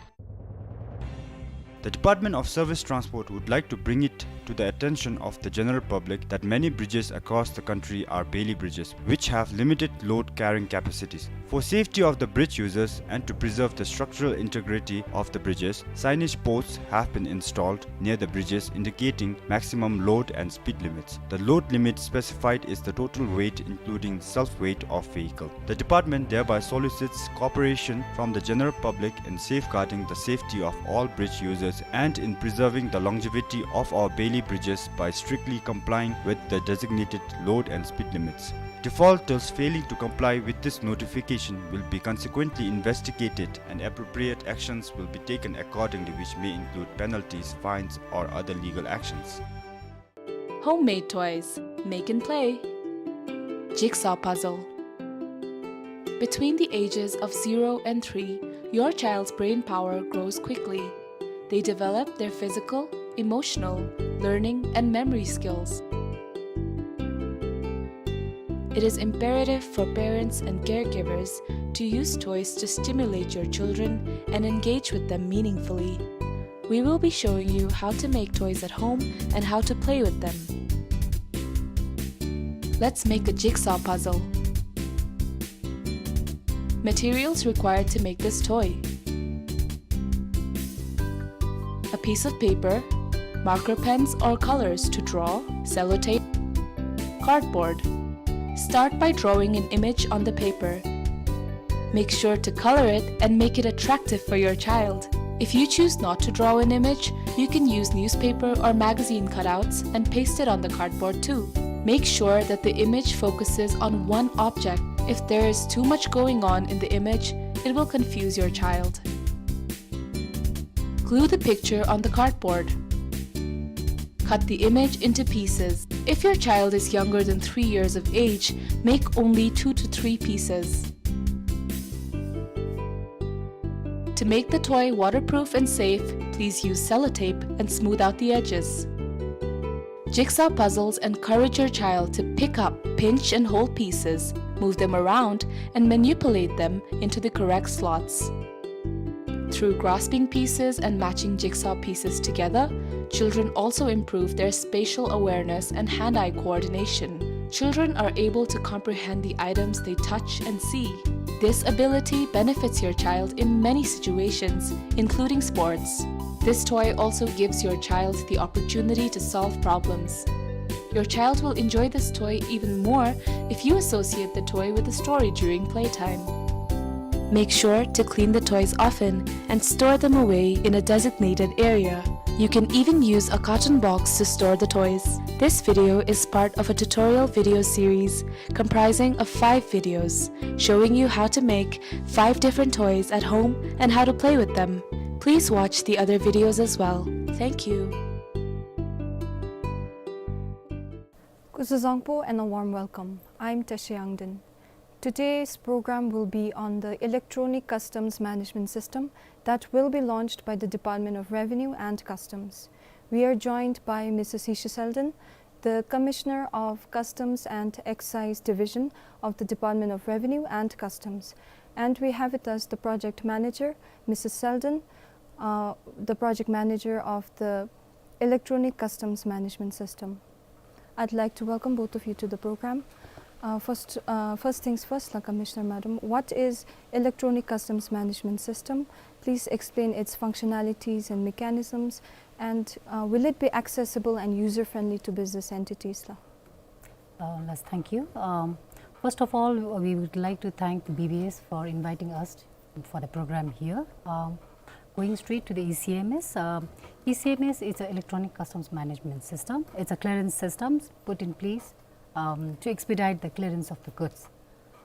The Department of Service Transport would like to bring it to the attention of the general public that many bridges across the country are Beli bridges, which have limited load carrying capacities. For safety of the bridge users and to preserve the structural integrity of the bridges, signage posts have been installed near the bridges indicating maximum load and speed limits. The load limit specified is the total weight including self-weight of vehicle. The department thereby solicits cooperation from the general public in safeguarding the safety of all bridge users and in preserving the longevity of our Beli bridges by strictly complying with the designated load and speed limits. Defaulters failing to comply with this notification will be consequently investigated and appropriate actions will be taken accordingly, which may include penalties, fines, or other legal actions. Homemade toys. Make and play. Jigsaw puzzle. Between the ages of zero and three, your child's brain power grows quickly. They develop their physical, emotional, learning, and memory skills. It is imperative for parents and caregivers to use toys to stimulate your children and engage with them meaningfully. We will be showing you how to make toys at home and how to play with them. Let's make a jigsaw puzzle. Materials required to make this toy: a piece of paper, marker pens or colors to draw, sellotape, cardboard. Start by drawing an image on the paper. Make sure to color it and make it attractive for your child. If you choose not to draw an image, you can use newspaper or magazine cutouts and paste it on the cardboard too. Make sure that the image focuses on one object. If there is too much going on in the image, it will confuse your child. Glue the picture on the cardboard. Cut the image into pieces. If your child is younger than three years of age, make only two to three pieces. To make the toy waterproof and safe, please use sellotape and smooth out the edges. Jigsaw puzzles encourage your child to pick up, pinch, and hold pieces, move them around, and manipulate them into the correct slots. Through grasping pieces and matching jigsaw pieces together, children also improve their spatial awareness and hand-eye coordination. Children are able to comprehend the items they touch and see. This ability benefits your child in many situations, including sports. This toy also gives your child the opportunity to solve problems. Your child will enjoy this toy even more if you associate the toy with a story during playtime. Make sure to clean the toys often and store them away in a designated area. You can even use a carton box to store the toys. This video is part of a tutorial video series comprising of five videos showing you how to make five different toys at home and how to play with them. Please watch the other videos as well. Thank you. Kuzuzangpo and a warm welcome. I'm Teshe Yangden. Today's program will be on the Electronic Customs Management System that will be launched by the Department of Revenue and Customs. We are joined by Missus Hisha Selden, the Commissioner of Customs and Excise Division of the Department of Revenue and Customs. And we have with us the project manager, Missus Selden, uh, the project manager of the Electronic Customs Management System. I'd like to welcome both of you to the program. Uh, first, uh, first things first, la Commissioner Madam, what is Electronic Customs Management System? Please explain its functionalities and mechanisms, and, uh, will it be accessible and user-friendly to business entities, la? Uh, yes, thank you. Um, first of all, we would like to thank the B B S for inviting us for the program here. Um, going straight to the E C M S, um, E C M S is an electronic customs management system. It's a clearance system put in place, um, to expedite the clearance of the goods.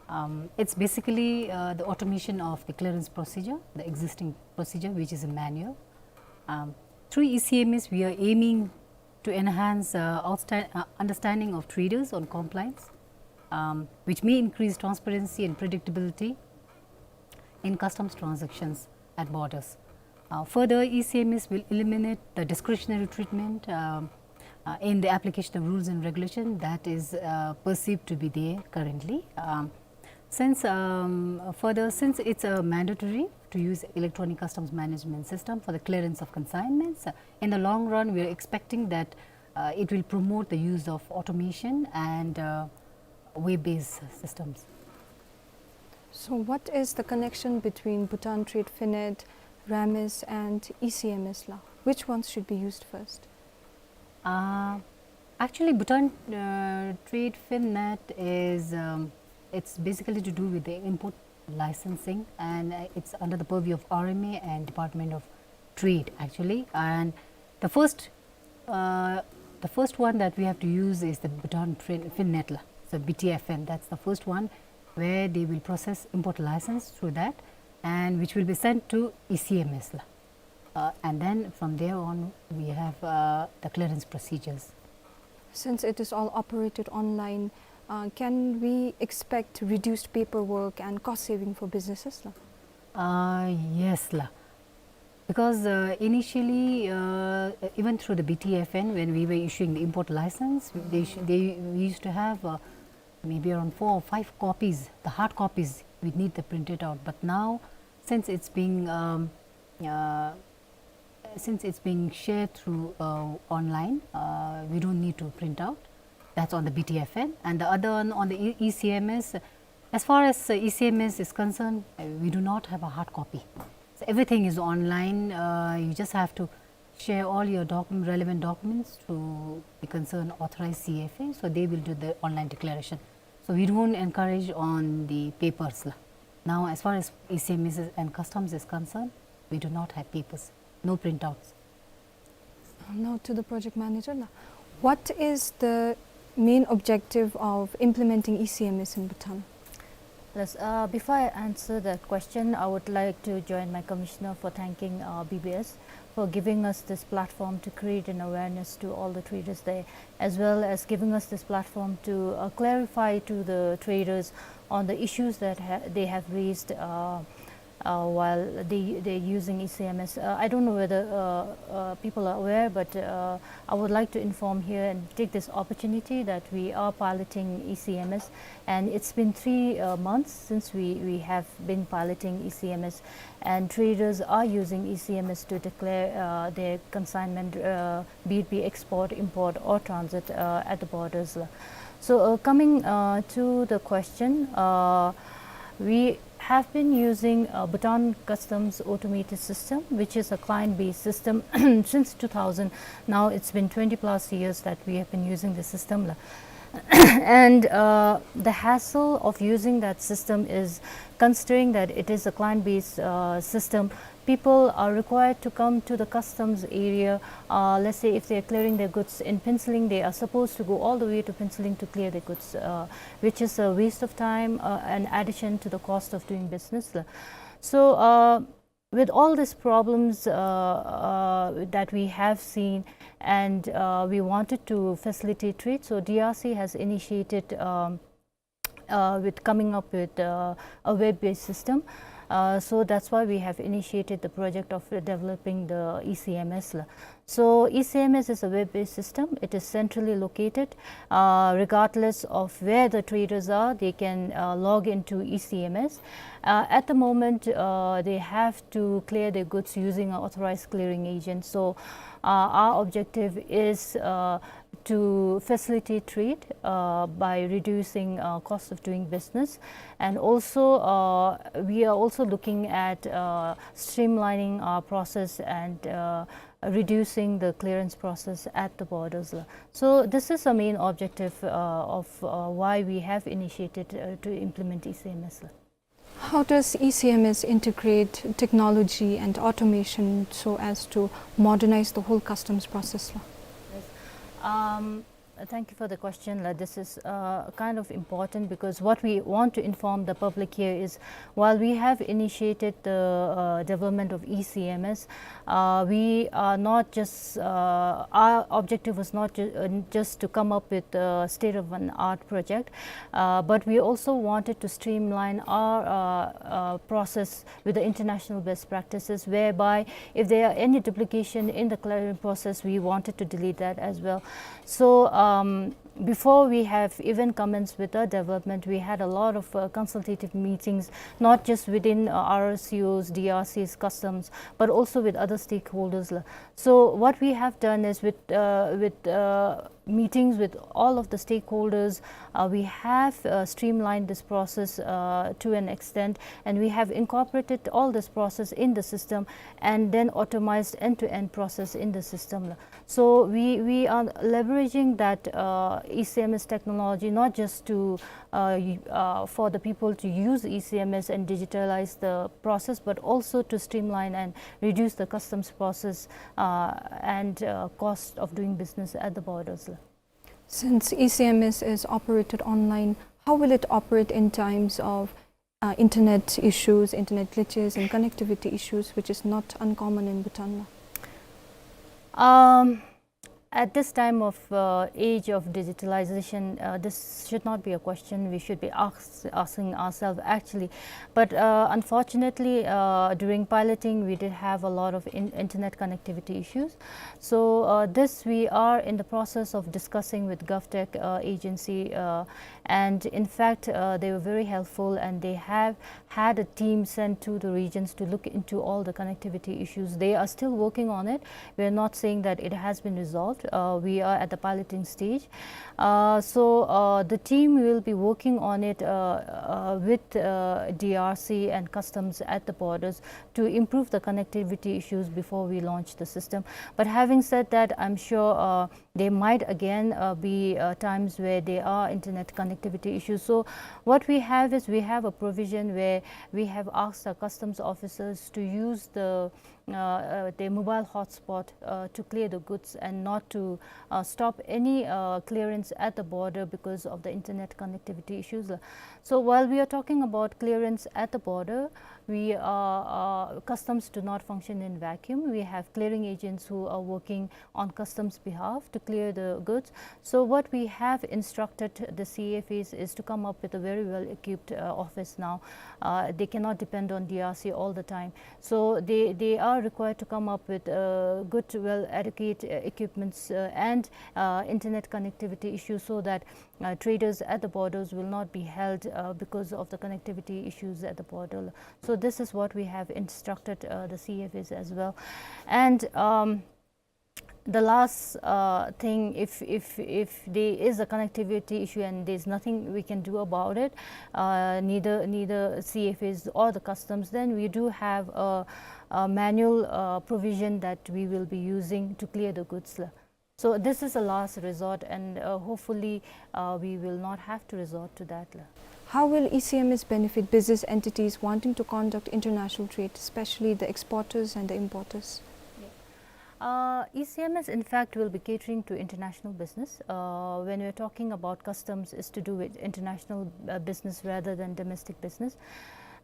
Um, it's basically, uh, the automation of the clearance procedure, the existing procedure, which is a manual. Um, through E C M S, we are aiming to enhance uh, outsta- uh, understanding of traders on compliance, um, which may increase transparency and predictability in customs transactions at borders. Uh, further, E C M S will eliminate the discretionary treatment um, uh, in the application of rules and regulation that is uh, perceived to be there currently. Um, since um, further, since it's uh, mandatory to use electronic customs management system for the clearance of consignments, uh, in the long run, we are expecting that uh, it will promote the use of automation and uh, web-based systems. So what is the connection between Bhutan Trade Finet, RAMIS, and E C M S la? Which ones should be used first? Uh, actually, Bhutan uh, Trade Finet is um, it's basically to do with the import licensing, and uh, it's under the purview of R M A and Department of Trade actually. And the first uh, the first one that we have to use is the Bhutan Trin- Finet la. So B T F N, that's the first one where they will process import license through that, and which will be sent to E C M S la. Uh, and then from there on, we have uh, the clearance procedures. Since it is all operated online, uh, can we expect reduced paperwork and cost saving for businesses la? Uh, yes la. Because uh, initially, uh, even through the B T F N, when we were issuing the import license, they, sh- they we used to have uh, maybe around four or five copies, the hard copies. We need the printed out. But now, since it's being um, uh, since it's being shared through uh, online, uh, we don't need to print out. That's on the B T F N. And the other one on the E- ECMS, as far as uh, ECMS is concerned, uh, we do not have a hard copy. So everything is online. Uh, you just have to share all your document, relevant documents to the concerned authorized C F A, so they will do the online declaration. So we don't encourage on the papers la. Now, as far as ECMS is- and customs is concerned, we do not have papers, no printouts. Now to the project manager la. What is the main objective of implementing ECMS in Bhutan? Yes, uh, before I answer that question, I would like to join my commissioner for thanking uh, BBS for giving us this platform to create an awareness to all the traders there, as well as giving us this platform to uh, clarify to the traders on the issues that ha- they have raised uh, uh, while they, they're using ECMS. Uh, I don't know whether uh, uh, people are aware, but uh, I would like to inform here and take this opportunity that we are piloting ECMS, and it's been three uh, months since we, we have been piloting ECMS, and traders are using ECMS to declare uh, their consignment, uh, be it be export, import, or transit uh, at the borders. So uh, coming uh, to the question, uh, we have been using uh, Bhutan Customs automated system, which is a client-based system since two thousand. Now it's been twenty plus years that we have been using the system la. And uh, the hassle of using that system is, considering that it is a client-based uh, system, people are required to come to the customs area. Uh, let's say if they are clearing their goods in Phuentsholing, they are supposed to go all the way to Phuentsholing to clear their goods, uh, which is a waste of time, uh, and addition to the cost of doing business. So uh, with all these problems uh, uh, that we have seen, and uh, we wanted to facilitate trade, so D R C has initiated um, uh, with coming up with uh, a web-based system. Uh, so that's why we have initiated the project of developing the ECMS la. So ECMS is a web-based system. It is centrally located. Uh, regardless of where the traders are, they can uh, log into ECMS. Uh, at the moment, uh, they have to clear their goods using an authorized clearing agent. So uh, our objective is uh, to facilitate trade uh, by reducing uh, cost of doing business, and also uh, we are also looking at uh, streamlining our process and uh, reducing the clearance process at the borders la. So this is the main objective uh, of uh, why we have initiated uh, to implement ECMS la. How does ECMS integrate technology and automation so as to modernize the whole customs process la? Yes. Um, Uh, Thank you for the question. La. This is uh, kind of important because what we want to inform the public here is while we have initiated the uh, development of E C M S, uh, we are not just, uh, our objective was not ju- uh, just to come up with a state of an art project, uh, but we also wanted to streamline our uh, uh, process with the international best practices, whereby if there are any duplication in the clearing process, we wanted to delete that as well. So um, before we have even commenced with the development, we had a lot of uh, consultative meetings, not just within uh, R R C Os, D R Cs, customs, but also with other stakeholders. La. So what we have done is with uh, with uh, meetings with all of the stakeholders, uh, we have uh, streamlined this process uh, to an extent, and we have incorporated all this process in the system and then automized end-to-end process in the system. So we, we are leveraging that uh, E C M S technology not just to uh, y- uh, for the people to use E C M S and digitalize the process, but also to streamline and reduce the customs process uh, and uh, cost of doing business at the borders. Since E C M S is operated online, how will it operate in times of uh, internet issues, internet glitches, and connectivity issues, which is not uncommon in Bhutan? Um, at this time of uh, age of digitalization, uh, this should not be a question we should be ask, asking ourselves actually. But uh, unfortunately, uh, during piloting, we did have a lot of in- internet connectivity issues. So uh, this we are in the process of discussing with GovTech uh, agency, uh, and in fact, uh, they were very helpful, and they have had a team sent to the regions to look into all the connectivity issues. They are still working on it. We are not saying that it has been resolved. Uh, we are at the piloting stage. Uh, so uh, the team will be working on it uh, uh, with uh, D R C and customs at the borders to improve the connectivity issues before we launch the system. But having said that, I'm sure uh, there might again uh, be uh, times where there are internet connectivity issues. So what we have is we have a provision where we have asked our customs officers to use the uh, uh, the mobile hotspot uh, to clear the goods and not to uh, stop any uh, clearance at the border because of the internet connectivity issues. So while we are talking about clearance at the border, we are, uh, customs do not function in vacuum. We have clearing agents who are working on customs behalf to clear the goods. So what we have instructed the C F As is to come up with a very well equipped uh, office now. Uh, they cannot depend on D R C all the time. So they, they are required to come up with uh, good, well adequate uh, equipments uh, and uh, internet connectivity issues so that uh, traders at the borders will not be held uh, because of the connectivity issues at the border. So this is what we have instructed uh, the C F As as well. And um, the last uh, thing, if, if, if there is a connectivity issue and there's nothing we can do about it, uh, neither, neither C F As or the customs, then we do have a, a manual uh, provision that we will be using to clear the goods. So this is a last resort, and uh, hopefully uh, we will not have to resort to that. How will E C M S benefit business entities wanting to conduct international trade, especially the exporters and the importers? Uh, E C M S, in fact, will be catering to international business. Uh, when we're talking about customs, is to do with international uh, business rather than domestic business.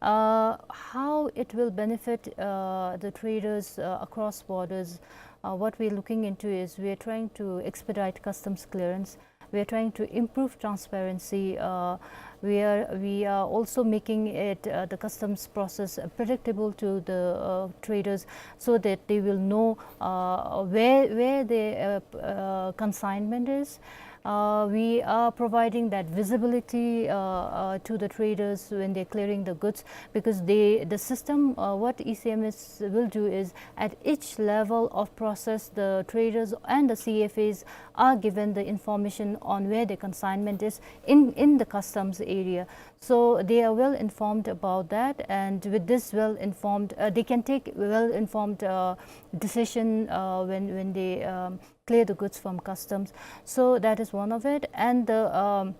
Uh, how it will benefit uh, the traders uh, across borders, uh, what we're looking into is we're trying to expedite customs clearance. We are trying to improve transparency. Uh, we are we are also making it uh, the customs process uh, predictable to the uh, traders, so that they will know uh, where where the uh, uh, consignment is. Uh, we are providing that visibility uh, uh, to the traders when they're clearing the goods, because they, the system, uh, what E C M S will do is at each level of process, the traders and the C F As are given the information on where the consignment is in, in the customs area. So they are well informed about that, and with this well informed, uh, they can take well informed uh, decision uh, when, when they um, clear the goods from customs. So that is one of it. And the um,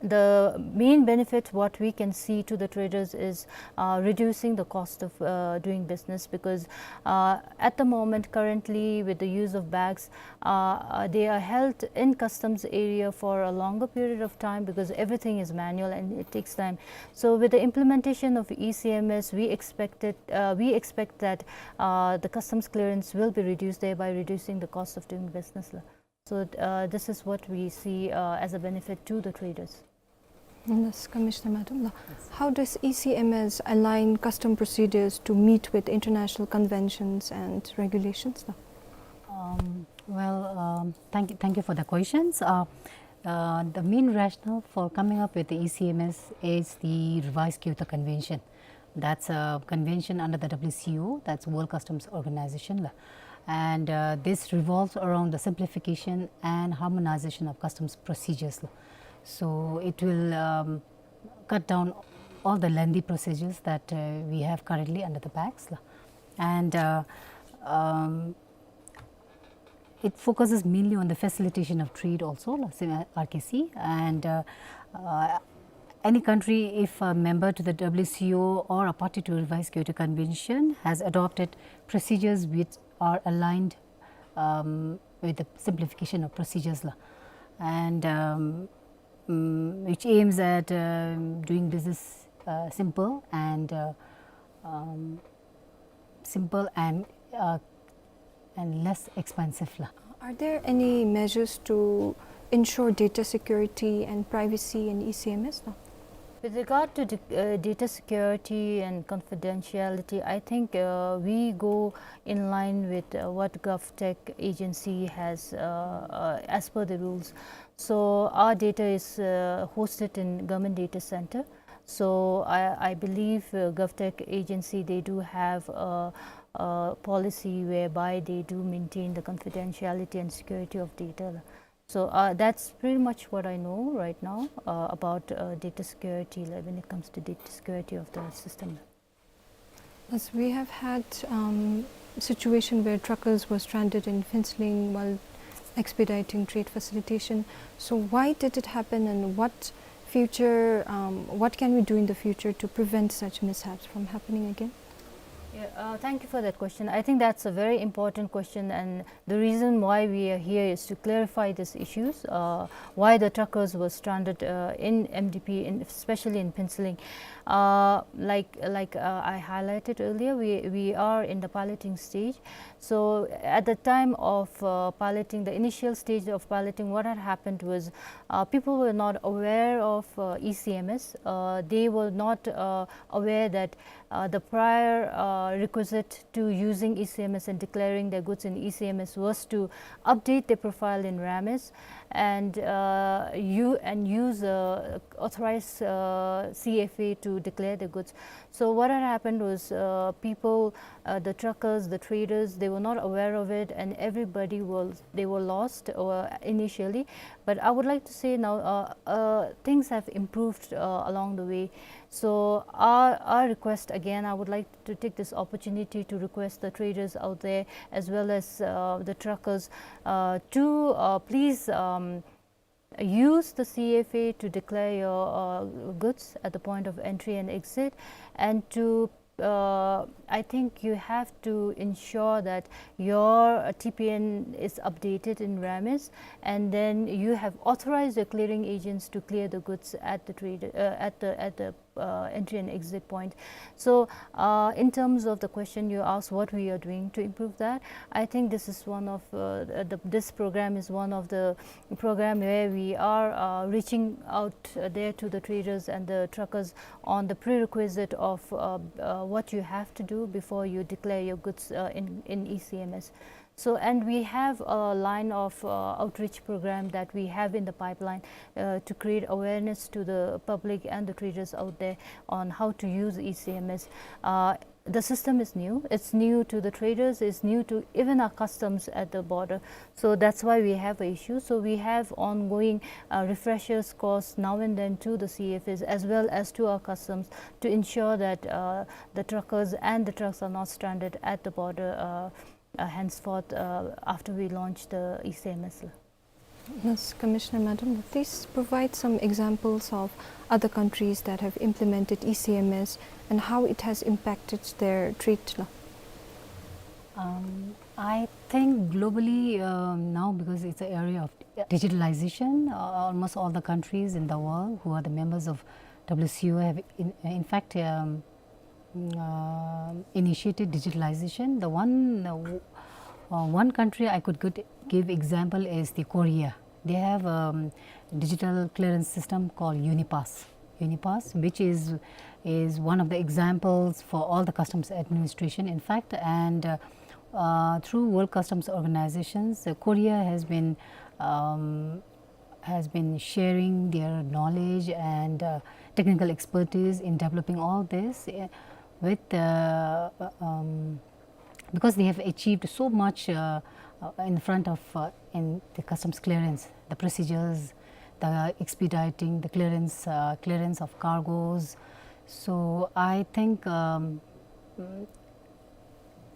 the main benefit what we can see to the traders is, uh, reducing the cost of, uh, doing business, because, uh, at the moment, currently, with the use of bags, uh, uh, they are held in customs area for a longer period of time because everything is manual and it takes time. So with the implementation of E C M S, we expected, uh, we expect that, uh, the customs clearance will be reduced, thereby reducing the cost of doing business. So, uh, this is what we see, uh, as a benefit to the traders. Yes, Commissioner Madam, la, yes, how does E C M S align custom procedures to meet with international conventions and regulations, la? Um, well, um, thank you, thank you for the questions. Uh, uh, the main rationale for coming up with the E C M S is the Revised Kyoto Convention. That's a convention under the W C O, that's World Customs Organization, la. And, uh, this revolves around the simplification and harmonization of customs procedures, la. So it will, um, cut down all the lengthy procedures that, uh, we have currently under the bags, la. And, uh, um, it focuses mainly on the facilitation of trade also, la, same as R K C. And, uh, uh, any country, if a member to the W C O or a party to Revised Kyoto Convention, has adopted procedures which are aligned, um, with the simplification of procedures, la, and, um, mm, which aims at, um, doing business, uh, simple and, uh, um, simple and, uh, and less expensive, la. Are there any measures to ensure data security and privacy in E C M S, la? With regard to the, uh, data security and confidentiality, I think, uh, we go in line with, uh, what GovTech agency has, uh, uh, as per the rules. So our data is, uh, hosted in government data center. So I, I believe, uh, GovTech agency, they do have a, a policy whereby they do maintain the confidentiality and security of data. So, uh, that's pretty much what I know right now, uh, about, uh, data security, like, when it comes to data security of the system. Yes, we have had, um, situation where truckers were stranded in Phuentsholing while expediting trade facilitation. So why did it happen, and what future, um, what can we do in the future to prevent such mishaps from happening again? Yeah, uh, thank you for that question. I think that's a very important question, and the reason why we are here is to clarify these issues, uh, why the truckers were stranded, uh, in M D P, in, especially in Phuentsholing. Uh, like, like, uh, I highlighted earlier, we, we are in the piloting stage. So at the time of, uh, piloting, the initial stage of piloting, what had happened was, uh, people were not aware of, uh, E C M S. Uh, they were not, uh, aware that, uh, the prior, uh, requisite to using E C M S and declaring their goods in E C M S was to update their profile in RAMIS and, uh, you, and use, uh, authorized, uh, C F A to declare the goods. So what had happened was, uh, people, uh, the truckers, the traders, they were not aware of it, and everybody was, they were lost, uh, initially. But I would like to say now, uh, uh, things have improved, uh, along the way. So our, our request again, I would like to take this opportunity to request the traders out there as well as, uh, the truckers, uh, to, uh, please, um, use the C F A to declare your, uh, goods at the point of entry and exit, and to, uh, I think you have to ensure that your, uh, T P N is updated in RAMIS, and then you have authorized your clearing agents to clear the goods at the trade, uh, at the, at the uh, entry and exit point. So, uh, in terms of the question you asked, what we are doing to improve that, I think this is one of, uh, the, this program is one of the program where we are, uh, reaching out, uh, there to the traders and the truckers on the prerequisite of, uh, uh, what you have to do before you declare your goods, uh, in, in E C M S. So, and we have a line of, uh, outreach program that we have in the pipeline, uh, to create awareness to the public and the traders out there on how to use E C M S. Uh, the system is new. It's new to the traders. It's new to even our customs at the border. So that's why we have an issue. So we have ongoing, uh, refreshers course now and then to the C F As as well as to our customs to ensure that, uh, the truckers and the trucks are not stranded at the border, uh, uh, henceforth, uh, after we launch the E C M S. Yes, Commissioner Madam, please provide some examples of other countries that have implemented E C M S and how it has impacted their trade. Um, I think globally, um, now, because it's an area of digitalization, uh, almost all the countries in the world who are the members of W C O have, in, in fact, um, uh, initiated digitalization. The one, uh, w-, uh, one country I could good, give example is the Korea. They have, um, digital clearance system called UniPass. UniPass, which is, is one of the examples for all the customs administration, in fact, and, uh, uh, through World Customs Organizations, uh, Korea has been, um, has been sharing their knowledge and, uh, technical expertise in developing all this, uh, with, uh, um, because they have achieved so much, uh, uh, in front of, uh, in the customs clearance, the procedures, the expediting, the clearance, uh, clearance of cargoes. So I think, um, mm,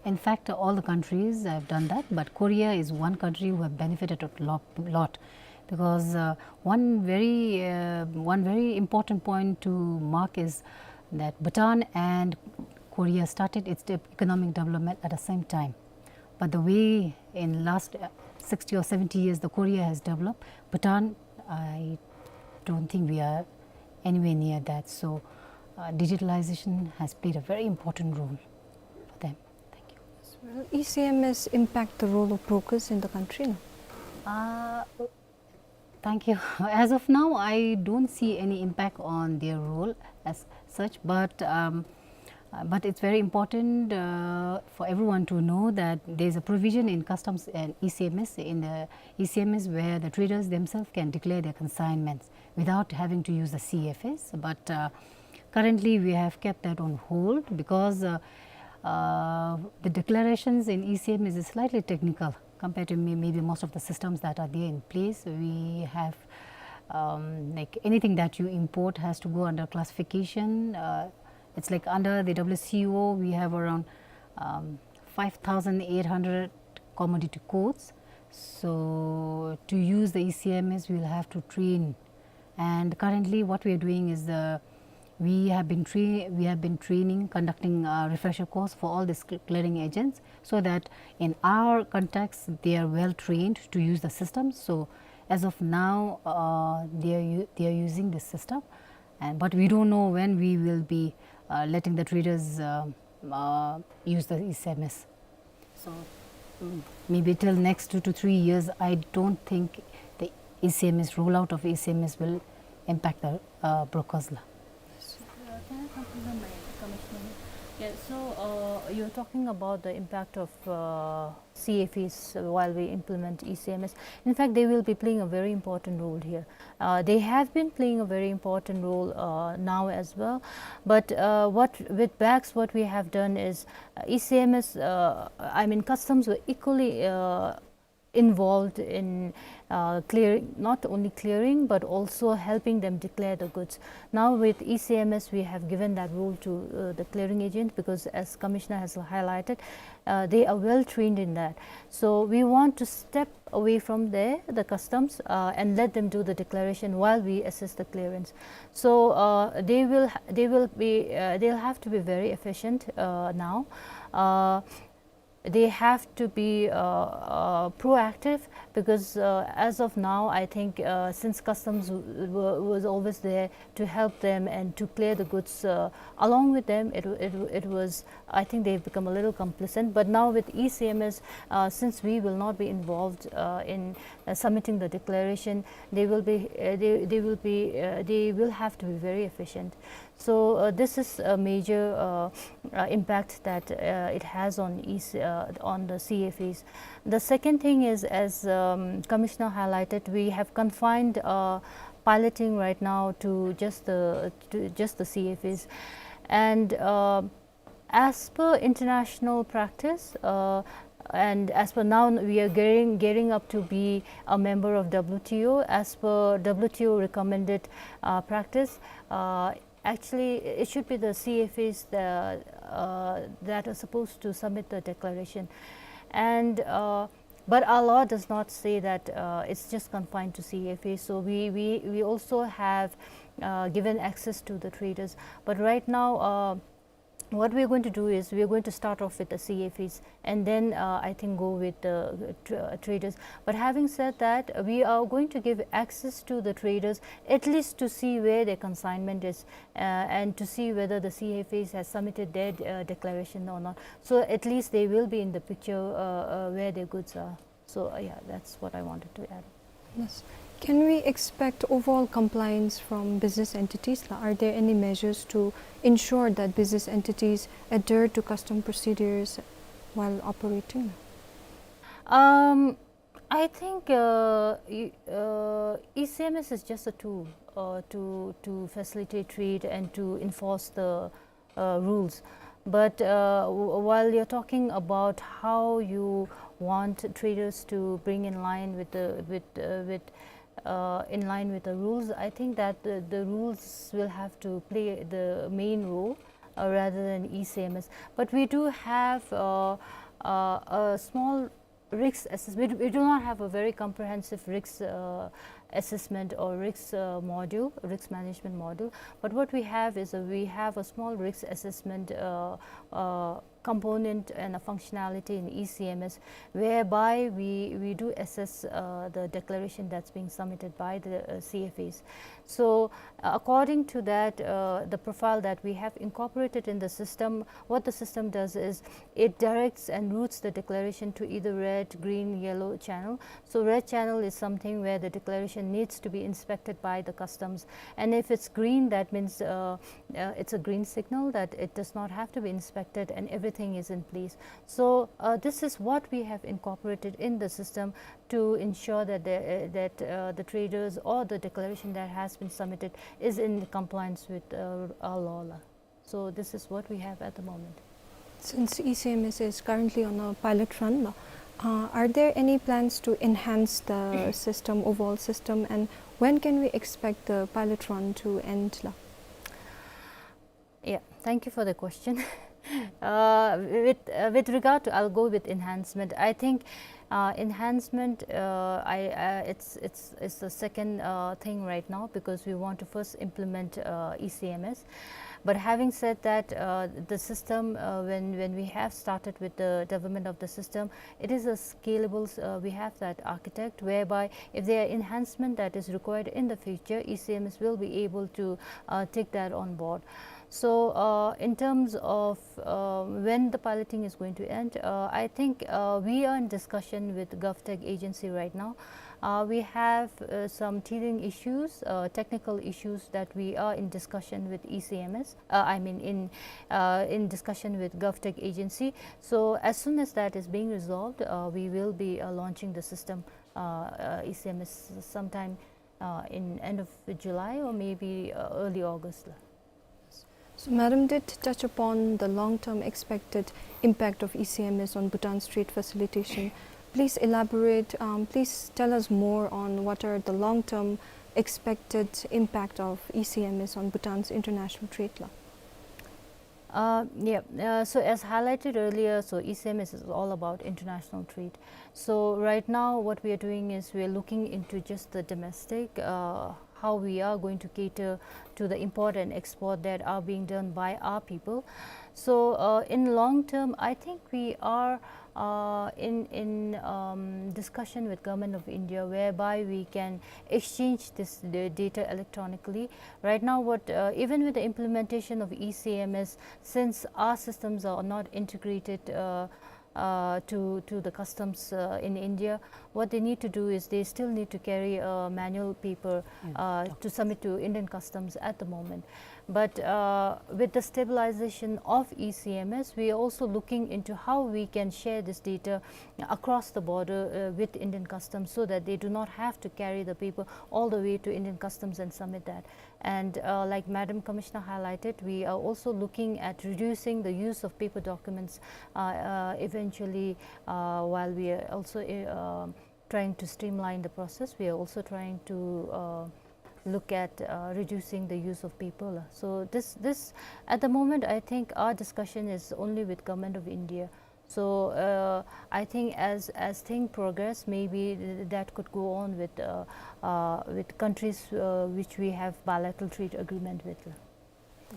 in fact, all the countries have done that, but Korea is one country who have benefited a lot, lot, because, uh, one very, uh, one very important point to mark is that Bhutan and Korea started its de-, economic development at the same time. But the way in last, uh, sixty or seventy years the Korea has developed, Bhutan, I don't think we are anywhere near that. So, uh, digitalization has played a very important role for them. Thank you. Well, E C M S impact the role of brokers in the country, no? Uh, thank you. As of now, I don't see any impact on their role as such, but, um, uh, but it's very important, uh, for everyone to know that there's a provision in customs and E C M S, in the E C M S, where the traders themselves can declare their consignments without having to use the C F S. But, uh, currently, we have kept that on hold because, uh, uh, the declarations in E C M S is slightly technical compared to may-, maybe most of the systems that are there in place. We have, um, like, anything that you import has to go under classification. Uh, it's like under the W C O, we have around, um, five thousand eight hundred commodity codes. So to use the E C M S, we'll have to train. And currently, what we are doing is, uh, we have been tra-, we have been training, conducting a refresher course for all these cl-, clearing agents, so that in our context, they are well trained to use the system. So as of now, uh, they are u-, they are using this system, and, but we don't know when we will be, uh, letting the traders, uh, uh, use the E C M S. So, mm, maybe till next two to three years, I don't think the E C M S, rollout of E C M S will impact the, uh, brokers la. Uh, can I compliment my commissioner? Yeah, so, uh, you're talking about the impact of, uh, C F Es while we implement E C M S. In fact, they will be playing a very important role here. Uh, they have been playing a very important role, uh, now as well. But, uh, what, with bags, what we have done is, uh, E C M S, uh, I mean, customs were equally, uh, involved in, uh, clear-, not only clearing, but also helping them declare the goods. Now with E C M S, we have given that role to, uh, the clearing agent because, as Commissioner has highlighted, uh, they are well trained in that. So we want to step away from there, the customs, uh, and let them do the declaration while we assist the clearance. So, uh, they will, they will be, uh, they'll have to be very efficient, uh, now. Uh, they have to be, uh, uh, proactive because, uh, as of now, I think, uh, since customs w-, w-, was always there to help them and to clear the goods, uh, along with them, it, w-, it, w-, it was, I think they've become a little complacent. But now with E C M S, uh, since we will not be involved, uh, in, uh, submitting the declaration, they will be, uh, they, they will be, uh, they will have to be very efficient. So, uh, this is a major, uh, uh, impact that, uh, it has on E C, uh, on the C F Es. The second thing is, as, um, Commissioner highlighted, we have confined, uh, piloting right now to just the, to just the C F Es. And, uh, as per international practice, uh, and as per now we are gearing, gearing up to be a member of W T O, as per W T O recommended, uh, practice, uh, actually, it should be the C F Es that, uh, that are supposed to submit the declaration. And, uh, But our law does not say that, uh, it's just confined to C F As. So we, we, we also have, uh, given access to the traders. But right now, uh, what we are going to do is we are going to start off with the C F As and then, uh, I think, go with the, uh, tr-, uh, traders. But having said that, we are going to give access to the traders at least to see where their consignment is, uh, and to see whether the C F As has submitted their, uh, declaration or not. So at least they will be in the picture, uh, uh, where their goods are. So, uh, yeah, that's what I wanted to add. Yes. Can we expect overall compliance from business entities? Are there any measures to ensure that business entities adhere to custom procedures while operating? Um, I think, uh, e-, uh, E C M S is just a tool, uh, to, to facilitate trade and to enforce the, uh, rules. But, uh, w-, while you're talking about how you want traders to bring in line with the, with, uh, with, uh, in line with the rules, I think that the, the rules will have to play the main role, uh, rather than E C M S. But we do have, uh, uh, a small risk assess-, we do, we do not have a very comprehensive risk, uh, assessment or risk, uh, module, risk management module. But what we have is a, we have a small risk assessment, uh, uh, component and a functionality in E C M S, whereby we, we do assess, uh, the declaration that's being submitted by the, uh, C F As. So, uh, according to that, uh, the profile that we have incorporated in the system, what the system does is it directs and routes the declaration to either red, green, yellow channel. So red channel is something where the declaration needs to be inspected by the customs. And if it's green, that means, uh, uh, it's a green signal that it does not have to be inspected and everything is in place. So, uh, this is what we have incorporated in the system to ensure that the, uh, that, uh, the traders or the declaration that has been submitted is in compliance with, uh, our law. So this is what we have at the moment. Since E C M S is currently on a pilot run, uh, are there any plans to enhance the system, overall system, and when can we expect the pilot run to end, la? Yeah, thank you for the question. Uh, with, uh, with regard to, I'll go with enhancement. I think, uh, enhancement, uh, I, uh, it's, it's, it's the second, uh, thing right now because we want to first implement, uh, E C M S. But having said that, uh, the system, uh, when, when we have started with the development of the system, it is a scalable, uh, we have that architect whereby if there are enhancement that is required in the future, E C M S will be able to, uh, take that on board. So, uh, in terms of, uh, when the piloting is going to end, uh, I think, uh, we are in discussion with GovTech agency right now. Uh, we have, uh, some teething issues, uh, technical issues that we are in discussion with E C M S, uh, I mean, in, uh, in discussion with GovTech agency. So as soon as that is being resolved, uh, we will be, uh, launching the system, uh, uh, E C M S sometime, uh, in end of July or maybe, uh, early August. So, Madam did touch upon the long-term expected impact of E C M S on Bhutan's trade facilitation. Please elaborate, um, please tell us more on what are the long-term expected impact of E C M S on Bhutan's international trade, la. Uh, yeah, uh, so as highlighted earlier, so E C M S is all about international trade. So right now what we are doing is we are looking into just the domestic, uh, how we are going to cater to the import and export that are being done by our people. So, uh, in long term, I think we are, uh, in, in, um, discussion with Government of India whereby we can exchange this, the data electronically. Right now, what, uh, even with the implementation of E C M S, since our systems are not integrated, uh, uh, to, to the customs, uh, in India, what they need to do is they still need to carry a manual paper, yeah, uh, to submit to Indian customs at the moment. But, uh, with the stabilization of E C M S, we are also looking into how we can share this data across the border, uh, with Indian customs so that they do not have to carry the paper all the way to Indian customs and submit that. And, uh, like Madam Commissioner highlighted, we are also looking at reducing the use of paper documents, uh, uh, eventually, uh, while we are also, uh, trying to streamline the process, we are also trying to, uh, look at, uh, reducing the use of paper. So this, this, at the moment, I think our discussion is only with Government of India. So, uh, I think as, as thing progress, maybe th-, that could go on with, uh, uh, with countries, uh, which we have bilateral trade agreement with.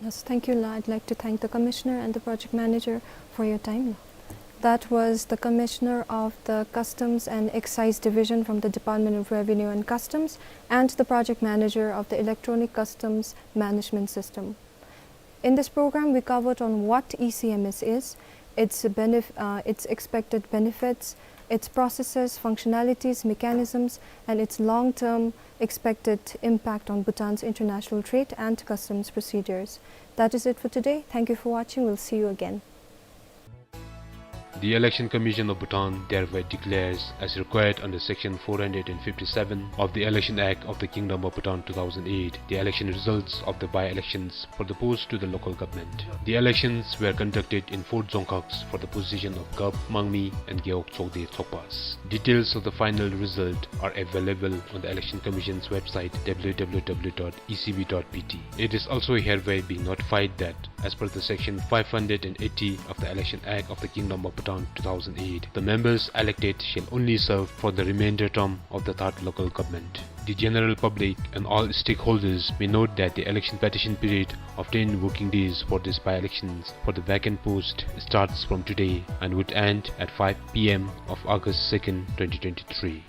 Yes, thank you, La. I'd like to thank the Commissioner and the project manager for your time, La. That was the Commissioner of the Customs and Excise Division from the Department of Revenue and Customs and the project manager of the Electronic Customs Management System. In this program, we covered on what E C M S is, its benef-, uh, its expected benefits, its processes, functionalities, mechanisms, and its long-term expected impact on Bhutan's international trade and customs procedures. That is it for today. Thank you for watching. We'll see you again. The Election Commission of Bhutan thereby declares, as required under Section four hundred and fifty-seven of the Election Act of the Kingdom of Bhutan two thousand eight, the election results of the by-elections for the post to the local government. The elections were conducted in four dzongkhags for the position of Gap, Mangmi, and Gewog Chokde Chokpas. Details of the final result are available on the Election Commission's website, W W W dot E C B dot B T. It is also hereby being notified that, as per the Section five hundred and eighty of the Election Act of the Kingdom of Bhutan two thousand eight, the members elected shall only serve for the remainder term of the third local government. The general public and all stakeholders may note that the election petition period of ten working days for these by-elections for the vacant post starts from today and would end at five P M of August second, twenty twenty-three.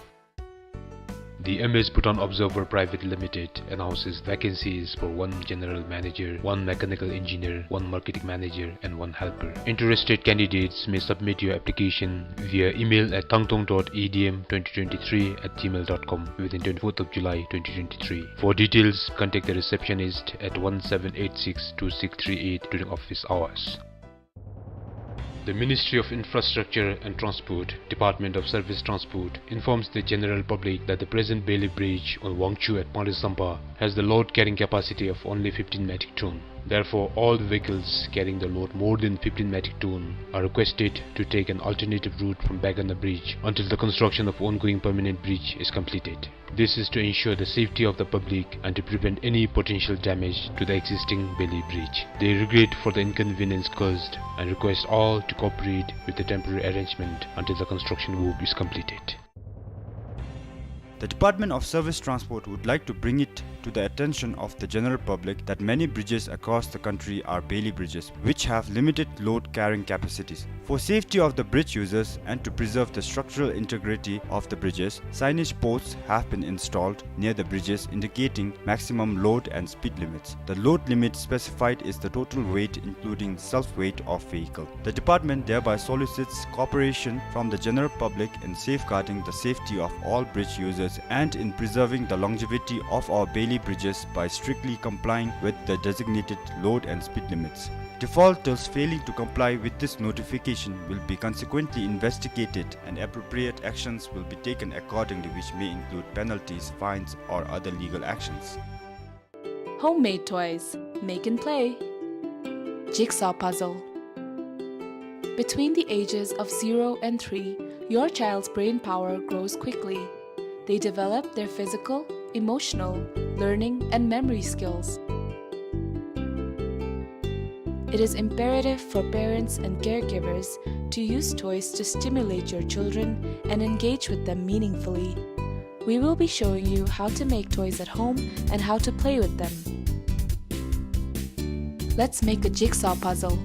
The M S Bhutan Observer Private Limited announces vacancies for one general manager, one mechanical engineer, one marketing manager, and one helper. Interested candidates may submit your application via email at tangtung dot A D M twenty twenty-three at gmail dot com within twenty-fourth of July twenty twenty-three. For details, contact the receptionist at one seven eight six two six three eight during office hours. The Ministry of Infrastructure and Transport, Department of Surface Transport, informs the general public that the present Bailey Bridge on Wangchhu at Panglai Sampa has the load carrying capacity of only fifteen metric ton. Therefore, all vehicles carrying the load more than fifteen metric ton are requested to take an alternative route from Baiganda Bridge until the construction of ongoing permanent bridge is completed. This is to ensure the safety of the public and to prevent any potential damage to the existing Bailey Bridge. They regret for the inconvenience caused and request all to cooperate with the temporary arrangement until the construction work is completed. The Department of Surface Transport would like to bring it to the attention of the general public that many bridges across the country are Bailey bridges, which have limited load carrying capacities. For safety of the bridge users and to preserve the structural integrity of the bridges, signage posts have been installed near the bridges indicating maximum load and speed limits. The load limit specified is the total weight including self-weight of vehicle. The department thereby solicits cooperation from the general public in safeguarding the safety of all bridge users and in preserving the longevity of our Bailey bridges by strictly complying with the designated load and speed limits. Defaulters failing to comply with this notification will be consequently investigated and appropriate actions will be taken accordingly, which may include penalties, fines, or other legal actions. Homemade toys. Make and play. Jigsaw puzzle. Between the ages of zero and three, your child's brain power grows quickly. They develop their physical, emotional, learning, and memory skills. It is imperative for parents and caregivers to use toys to stimulate your children and engage with them meaningfully. We will be showing you how to make toys at home and how to play with them. Let's make a jigsaw puzzle.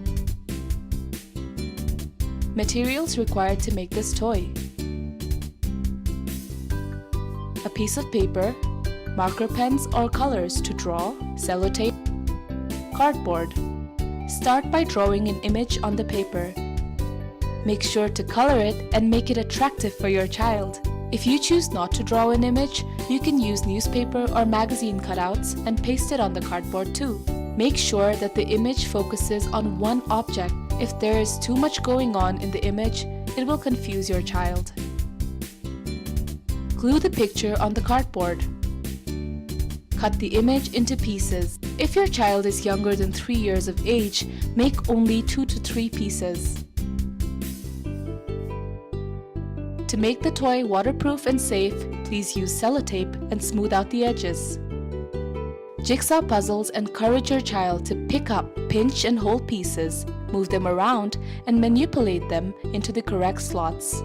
Materials required to make this toy: a piece of paper, marker pens or colors to draw, sellotape, cardboard. Start by drawing an image on the paper. Make sure to color it and make it attractive for your child. If you choose not to draw an image, you can use newspaper or magazine cutouts and paste it on the cardboard too. Make sure that the image focuses on one object. If there is too much going on in the image, it will confuse your child. Glue the picture on the cardboard. Cut the image into pieces. If your child is younger than three years of age, make only two to three pieces. To make the toy waterproof and safe, please use sellotape and smooth out the edges. Jigsaw puzzles encourage your child to pick up, pinch, and hold pieces. move them around, and manipulate them into the correct slots.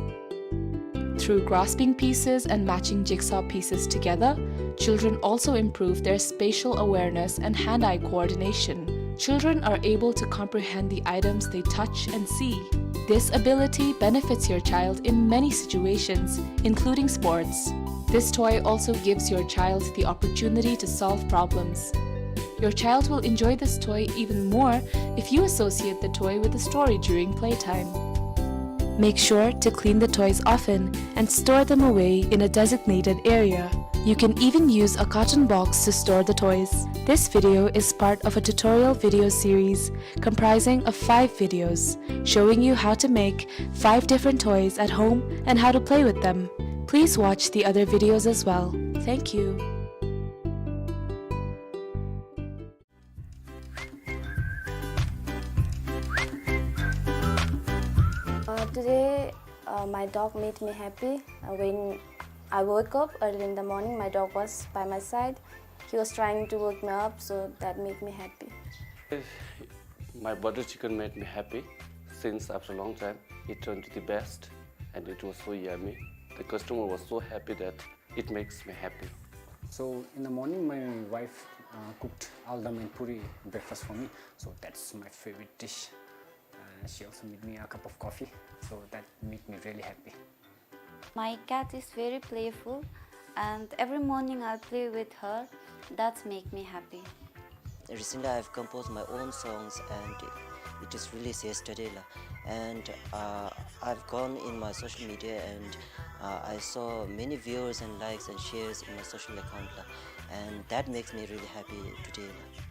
Through grasping pieces and matching jigsaw pieces together, children also improve their spatial awareness and hand-eye coordination. Children are able to comprehend the items they touch and see. This ability benefits your child in many situations, including sports. This toy also gives your child the opportunity to solve problems. Your child will enjoy this toy even more if you associate the toy with a story during playtime. Make sure to clean the toys often and store them away in a designated area. You can even use a carton box to store the toys. This video is part of a tutorial video series comprising of five videos showing you how to make five different toys at home and how to play with them. Please watch the other videos as well. Thank you. Uh, today, uh, my dog made me happy. Uh, when I woke up early in the morning, my dog was by my side. He was trying to wake me up, so that made me happy. My butter chicken made me happy since after a long time. It turned to the best and it was so yummy. The customer was so happy that it makes me happy. So in the morning, my wife, uh, cooked aldam and puri breakfast for me. So that's my favorite dish. Uh, she also made me a cup of coffee. So that made me really happy. My cat is very playful, and every morning I play with her. That's make me happy. Recently, I've composed my own songs, and it is released yesterday, la. And, uh, I've gone in my social media, and, uh, I saw many viewers and likes and shares in my social account, la. And that makes me really happy today, la.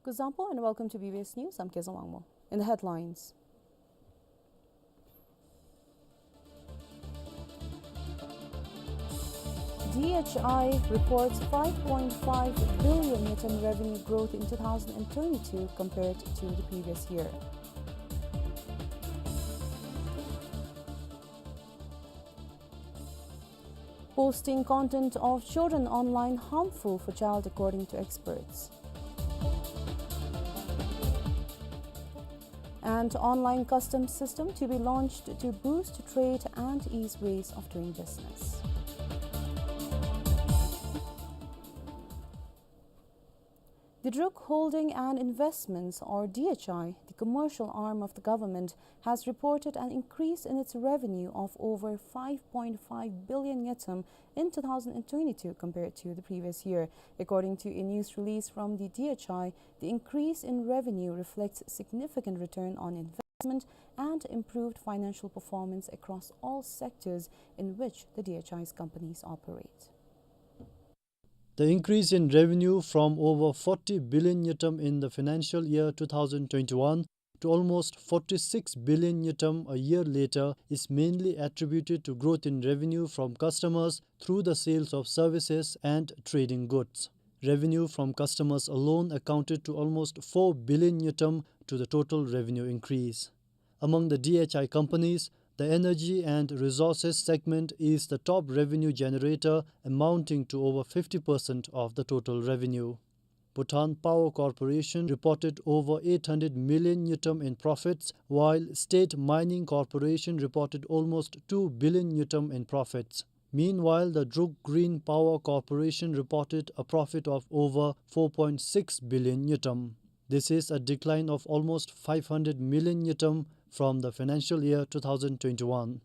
Kuzuzangpo and welcome to B B S News. I'm Kezang Wangmo. In the headlines. D H I reports five point five billion ngultrum revenue growth in two thousand twenty-two compared to the previous year. Posting content of children online harmful for child, according to experts. And online customs system to be launched to boost trade and ease ways of doing business. The Druk Holding and Investments, or D H I, the commercial arm of the government, has reported an increase in its revenue of over five point five billion ngultrum in two thousand twenty-two compared to the previous year. According to a news release from the D H I, the increase in revenue reflects significant return on investment and improved financial performance across all sectors in which the D H I's companies operate. The increase in revenue from over forty billion ngultrum in the financial year two thousand twenty-one to almost forty-six billion ngultrum a year later is mainly attributed to growth in revenue from customers through the sales of services and trading goods. Revenue from customers alone accounted to almost four billion ngultrum to the total revenue increase. Among the D H I companies, the energy and resources segment is the top revenue generator, amounting to over fifty percent of the total revenue. Bhutan Power Corporation reported over eight hundred million ngultrum in profits, while State Mining Corporation reported almost two billion ngultrum in profits. Meanwhile, the Druk Green Power Corporation reported a profit of over four point six billion ngultrum. This is a decline of almost five hundred million ngultrum from the financial year two thousand twenty-one.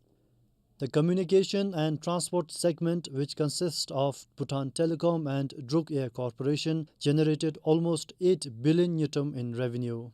The communication and transport segment, which consists of Bhutan Telecom and Druk Air Corporation, generated almost eight billion ngultrum in revenue.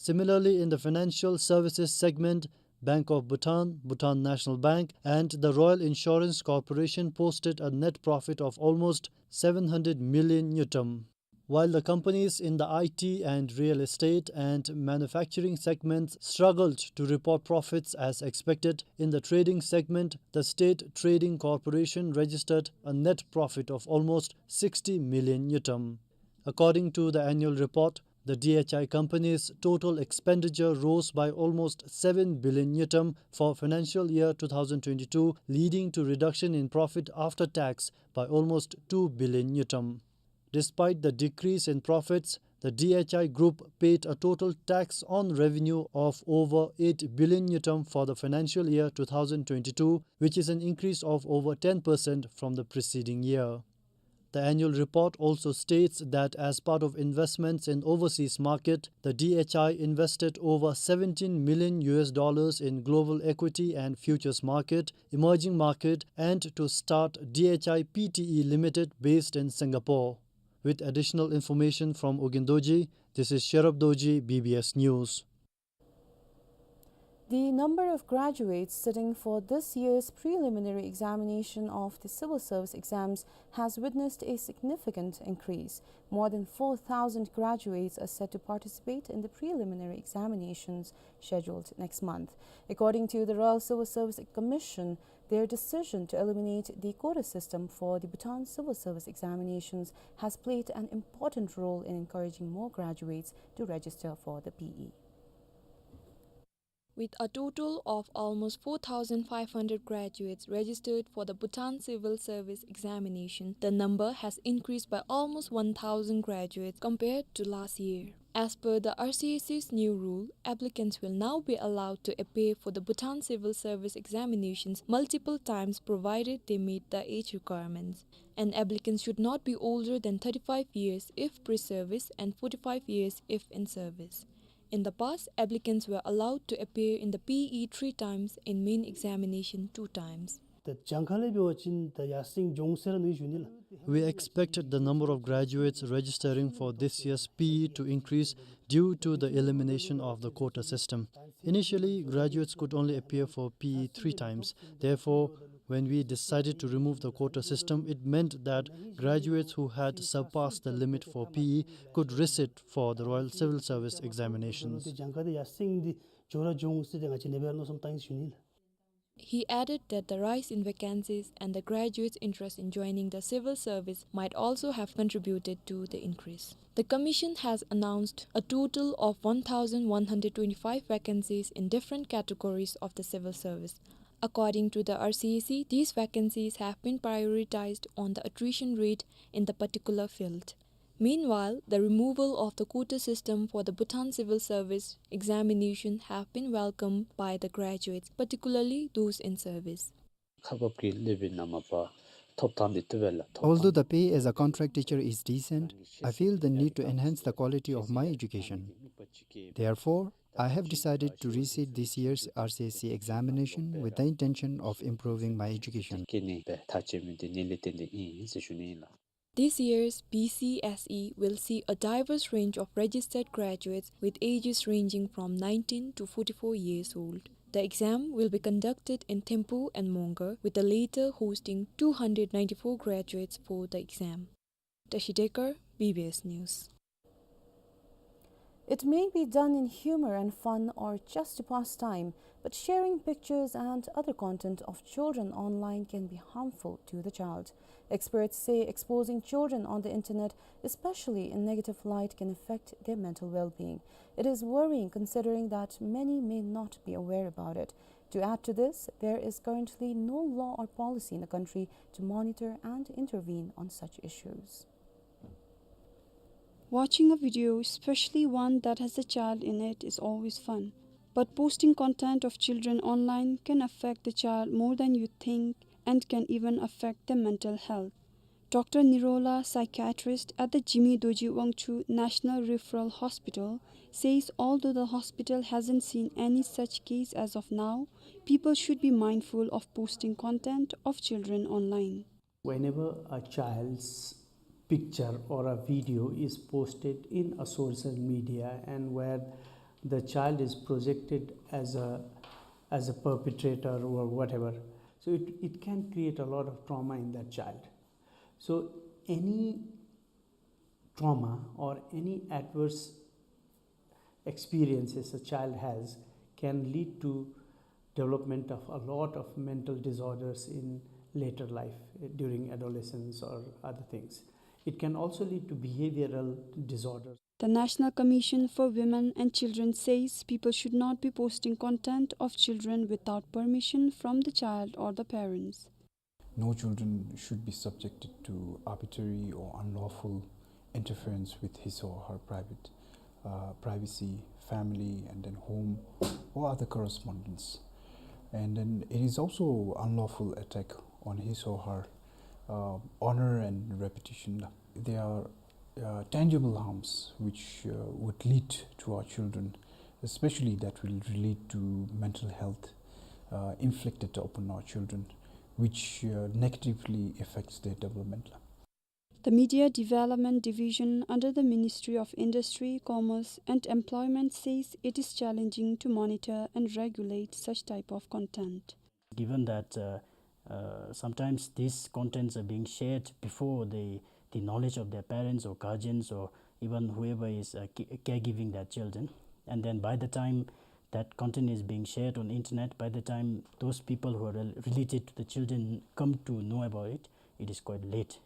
Similarly, in the financial services segment, Bank of Bhutan, Bhutan National Bank, and the Royal Insurance Corporation posted a net profit of almost seven hundred million ngultrum. While the companies in the I T and real estate and manufacturing segments struggled to report profits as expected, in the trading segment, the State Trading Corporation registered a net profit of almost sixty million ngultrum. According to the annual report, the D H I company's total expenditure rose by almost seven billion ngultrum for financial year two thousand twenty-two, leading to reduction in profit after tax by almost two billion ngultrum. Despite the decrease in profits, the D H I Group paid a total tax on revenue of over eight billion ngultrum for the financial year two thousand twenty-two, which is an increase of over ten percent from the preceding year. The annual report also states that as part of investments in overseas market, the D H I invested over seventeen million U S dollars in global equity and futures market, emerging market, and to start D H I P T E Limited based in Singapore. With additional information from Ugyen Dorji, this is Sherub Dorji, B B S News. The number of graduates sitting for this year's preliminary examination of the civil service exams has witnessed a significant increase. More than four thousand graduates are set to participate in the preliminary examinations scheduled next month. According to the Royal Civil Service Commission, their decision to eliminate the quota system for the Bhutan civil service examinations has played an important role in encouraging more graduates to register for the P E. With a total of almost four thousand five hundred graduates registered for the Bhutan Civil Service Examination, the number has increased by almost one thousand graduates compared to last year. As per the R C S C's new rule, applicants will now be allowed to appear for the Bhutan Civil Service Examinations multiple times provided they meet the age requirements. And applicants should not be older than thirty-five years if pre-service and forty-five years if in service. In the past, applicants were allowed to appear in the P E three times and main examination two times. ད་གྱངས་ཁ་ལས་འབད་བ་ཅིན་ད་ཡར་སེང་འགྱོ་འོང་ཟེར་མནོ་ནི་ཞུ་ནི་ལགས། We expect the number of graduates registering for this year's P E to increase due to the elimination of the quota system. Initially, graduates could only appear for P E three times. Therefore, when we decided to remove the quota system, it meant that graduates who had surpassed the limit for P E could resit for the Royal Civil Service Examinations. གྱངས་ཁ་དེ་ཡར་སེང་སྟེ་འགྱོ་ར་འགྱོ་འོང་ཟེར་ཏེ་ང་བཅས་ནེ་སྦེ་མནོ་བསམ་བཏང་ཡི་ཞུ་ནི་ལགས། He added that the rise in vacancies and the graduates' interest in joining the civil service might also have contributed to the increase. The Commission has announced a total of one thousand one hundred twenty-five vacancies in different categories of the civil service. According to the R C S C, these vacancies have been prioritized on the attrition rate in the particular field. Meanwhile, the removal of the quota system for the Bhutan Civil Service Examination have been welcomed by the graduates, particularly those in service. ཁག་འབག་གི་ལཱ་འབད་ནི་མ་པ་ཐོབ་ཐང་འདི་ཐོབ་པས་ལགས། Although the pay as a contract teacher is decent, I feel the need to enhance the quality of my education. Therefore, I have decided to resit this year's R C S C examination with the intention of improving my education. ཁྱེད་ནི་ཐག་བཅད་མི་འདི་ནི་ལས་བརྟེན་ཏེ་ཨིན་ཟེར་ཞུ་ནི་ཨིན་ལགས། This year's B C S E will see a diverse range of registered graduates with ages ranging from nineteen to forty-four years old. The exam will be conducted in Thimphu and Mongar, with the latter hosting two hundred ninety-four graduates for the exam. Tashi Dekar, B B S News. It may be done in humor and fun or just to pass time, but sharing pictures and other content of children online can be harmful to the child. Experts say exposing children on the internet, especially in negative light, can affect their mental well-being. It is worrying considering that many may not be aware about it. To add to this, there is currently no law or policy in the country to monitor and intervene on such issues. Watching a video, especially one that has a child in it, is always fun. But posting content of children online can affect the child more than you think and can even affect their mental health. Doctor Nirola, psychiatrist at the Jigme Dorji Wangchuck National Referral Hospital, says although the hospital hasn't seen any such case as of now, people should be mindful of posting content of children online. Whenever a child's picture or a video is posted in a social media and where The child is projected as a, as a perpetrator or whatever. So it, it can create a lot of trauma in that child. So any trauma or any adverse experiences a child has can lead to development of a lot of mental disorders in later life, eh, during adolescence or other things. It can also lead to behavioral disorders. The National Commission for Women and Children says people should not be posting content of children without permission from the child or the parents. No children should be subjected to arbitrary or unlawful interference with his or her private, uh, privacy, family, and then home or other correspondence. And then it is also unlawful attack on his or her, uh, honor and reputation. There are, uh, tangible harms which, uh, would lead to our children, especially that will relate to mental health, uh, inflicted upon our children, which, uh, negatively affects their development. The Media Development Division under the Ministry of Industry, Commerce and Employment says it is challenging to monitor and regulate such type of content. Given that, uh, uh, sometimes these contents are being shared before the, the knowledge of their parents or guardians or even whoever is, uh, ca-, caregiving their children, and then by the time that content is being shared on internet, by the time those people who are rel-, related to the children come to know about it, it is quite late.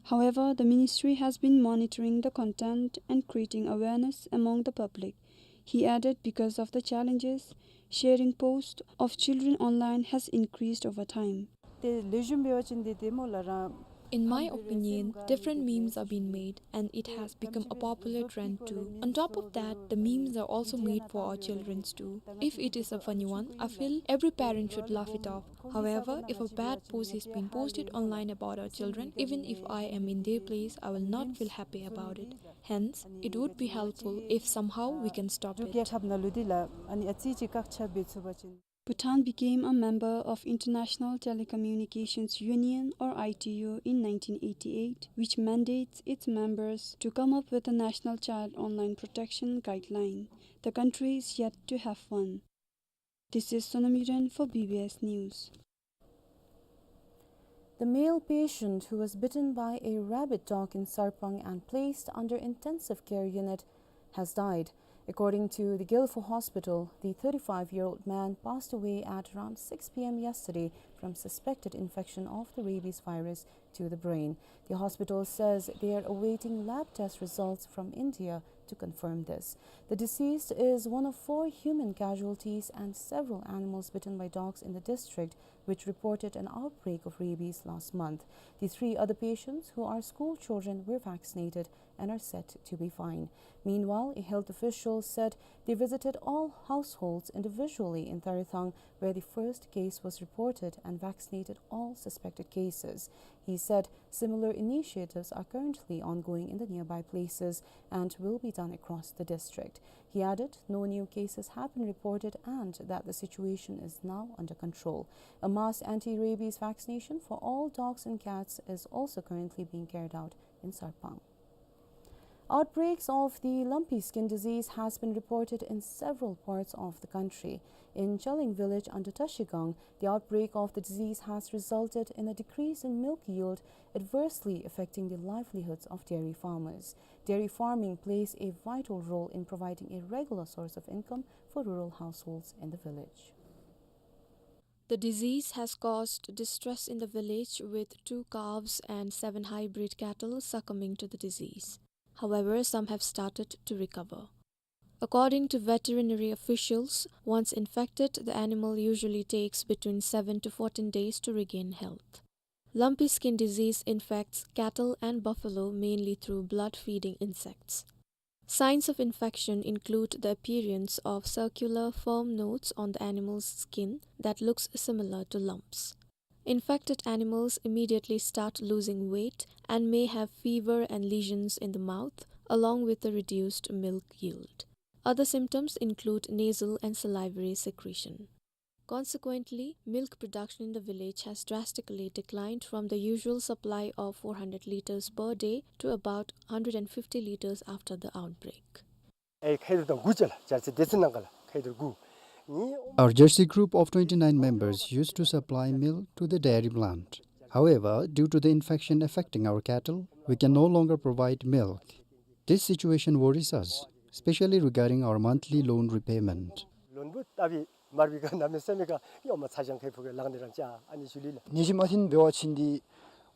However, the ministry has been monitoring the content and creating awareness among the public. He added, because of the challenges, sharing posts of children online has increased over time. ཏེ་ལེགས་ཤོམ་འབད་བ་ཅིན་ཏེ་ཏེ་མོ་ལ་ར། In my opinion, different memes are being made, and it has become a popular trend too. On top of that, the memes are also made for our children's too. If it is a funny one, I feel every parent should laugh it off. However, if a bad post is being posted online about our children, even if I am in their place, I will not feel happy about it. Hence, it would be helpful if somehow we can stop it. རྒྱལ་ཁབ་ནང་ལུ་འདི་ལ་ཨ་ནི་ཨ་ཙི་ཅིག་བཀག་ཆ་འབད་ཚུགས་པ་ཅིན། Bhutan became a member of International Telecommunications Union, or I T U, in nineteen eighty-eight, which mandates its members to come up with a national child online protection guideline. The country is yet to have one. This is Sonam Yiren for B B S News. The male patient who was bitten by a rabid dog in Sarpang and placed under intensive care unit has died. According to the Gelephu Hospital, the thirty-five-year-old man passed away at around six P M yesterday from suspected infection of the rabies virus to the brain. The hospital says they are awaiting lab test results from India to confirm this. The deceased is one of four human casualties and several animals bitten by dogs in the district, which reported an outbreak of rabies last month. The three other patients, who are school children, were vaccinated and are said to be fine. Meanwhile, a health official said they visited all households individually in Tarithang, where the first case was reported, and vaccinated all suspected cases. He said similar initiatives are currently ongoing in the nearby places and will be done across the district. He added no new cases have been reported and that the situation is now under control. A mass anti-rabies vaccination for all dogs and cats is also currently being carried out in Sarpang. Outbreaks of the lumpy skin disease has been reported in several parts of the country. In Chaling village under Tashigang, the outbreak of the disease has resulted in a decrease in milk yield, adversely affecting the livelihoods of dairy farmers. Dairy farming plays a vital role in providing a regular source of income for rural households in the village. The disease has caused distress in the village, with two calves and seven hybrid cattle succumbing to the disease. However, some have started to recover. According to veterinary officials, once infected, the animal usually takes between seven to fourteen days to regain health. Lumpy skin disease infects cattle and buffalo mainly through blood-feeding insects. Signs of infection include the appearance of circular, firm nodes on the animal's skin that looks similar to lumps. Infected animals immediately start losing weight and may have fever and lesions in the mouth, along with the reduced milk yield. Other symptoms include nasal and salivary secretion. Consequently, milk production in the village has drastically declined from the usual supply of four hundred liters per day to about hundred and fifty liters after the outbreak. ཨེ་ཁེ་དུ་དང་དགུ་ཅ་ལགས་ཅ་ཆས་སྡེ་ཚན་ནང་ག་ལགས་ཁེ་དུ་དགུ། ངེ་Our Jersey group of twenty-nine members used to supply milk to the dairy plant. However, due to the infection affecting our cattle, we can no longer provide milk. This situation worries us, especially regarding our monthly loan repayment. ལོན་བུ་ཏ་བི་མར་བི་ག་ན་མེ་སེ་མེ་ག་ཡོ་མ་ཚ་ཞང་ཁེ་ཕུ་གེ་ལང་ནི་རང་ཅ་ཨ་ནི་ཞུ་ལི་ལགས། ནད་གཞི་མ་ཐོན་པའི་བ་ཅིན་འདི་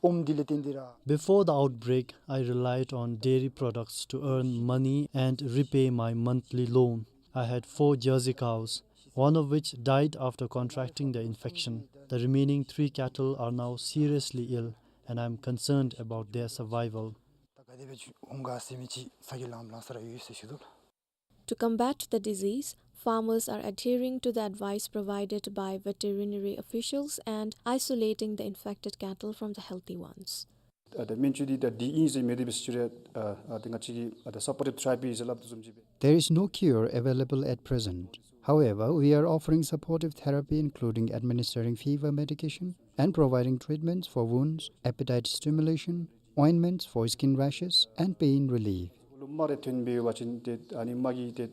ཨོམ་འདི་ལས་བརྟེན་ཏེ་ར། Before the outbreak, I relied on dairy products to earn money and repay my monthly loan. I had four Jersey cows, one of which died after contracting the infection. The remaining three cattle are now seriously ill, and I am concerned about their survival. ད་ག་དེ་སྦེ་འོང་ག་ཟེར་མི་ཅིག་ཚ་གྱང་ལང་ལང་ས་ར་ཡོད་ཟེར་ཞུ་དོ་ལགས། To combat the disease, farmers are adhering to the advice provided by veterinary officials and isolating the infected cattle from the healthy ones. ཨ་ད་སྨན་བཅོས་འདི་ད་འདི་ཨིན་ཟེར་མེད་དེ་སྦེ་ཟེར་ཞུ་རུང་ཨ་ཨ་ད་ང་བཅས་ཀྱིས་ཨ་ད་supportive therapy ཟེར་སླབ་དོ་བཟུམ་ཅིག་སྦེ། There is no cure available at present. However, we are offering supportive therapy, including administering fever medication and providing treatments for wounds, appetite stimulation, ointments for skin rashes, and pain relief. ལུ་རྨ་རེ་ཐོན་པའི་བ་ཅིན་ཏེ་ཨ་ནི་རྨ་གི་ཏེ་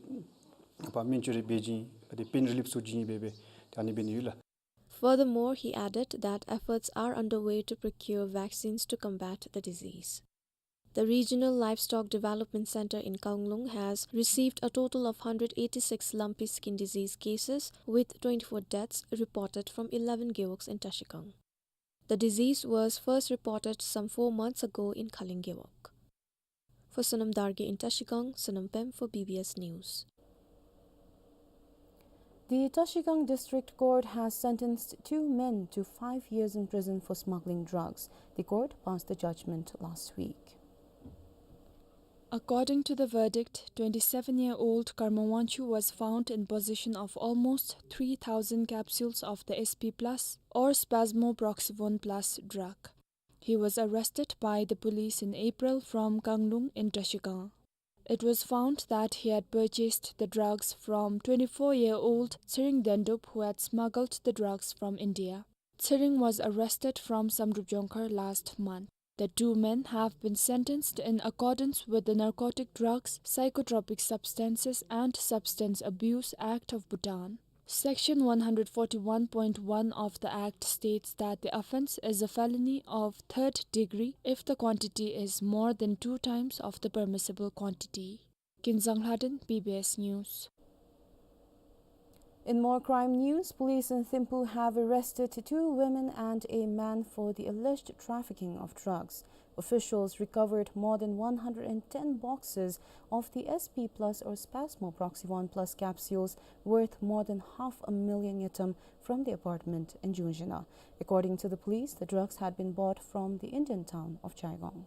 ཕར་སྨན་བཅོས་རེ་འབད་བྱིན་ཏེ་pain relief ཚུ་བྱིན་སྦེ་སྦེ་ཏེ་ཨ་ནི་འབད་ནི་ཡོད་ལགས། Furthermore, he added that efforts are underway to procure vaccines to combat the disease. The Regional Livestock Development Center in Kanglung has received a total of hundred eighty-six lumpy skin disease cases, with twenty-four deaths reported from eleven gewogs in Trashigang. The disease was first reported some four months ago in Khaling Gewog. For Sonam Dargye in Trashigang, Sonam Pem for B B S News. The Trashigang District Court has sentenced two men to five years in prison for smuggling drugs. The court passed the judgment last week. According to the verdict, twenty-seven-year-old Karma Wangchuk was found in possession of almost three thousand capsules of the S P plus or Spasmoproxivone plus drug. He was arrested by the police in April from Kanglung in Trashigang. It was found that he had purchased the drugs from twenty-four-year-old Tshering Dendup, who had smuggled the drugs from India. Tshering was arrested from Samdrup Jongkhar last month. The two men have been sentenced in accordance with the Narcotic Drugs, Psychotropic Substances and Substance Abuse Act of Bhutan. Section one hundred forty-one point one of the Act states that the offence is a felony of third degree if the quantity is more than two times of the permissible quantity. Kinzang Lhaden, B B S News. In more crime news, police in Thimphu have arrested two women and a man for the alleged trafficking of drugs. Officials recovered more than one hundred and ten boxes of the S P plus or Spasmoproxivone plus capsules worth more than half a million ngultrum from the apartment in Jungzhina. According to the police, the drugs had been bought from the Indian town of Chaigong.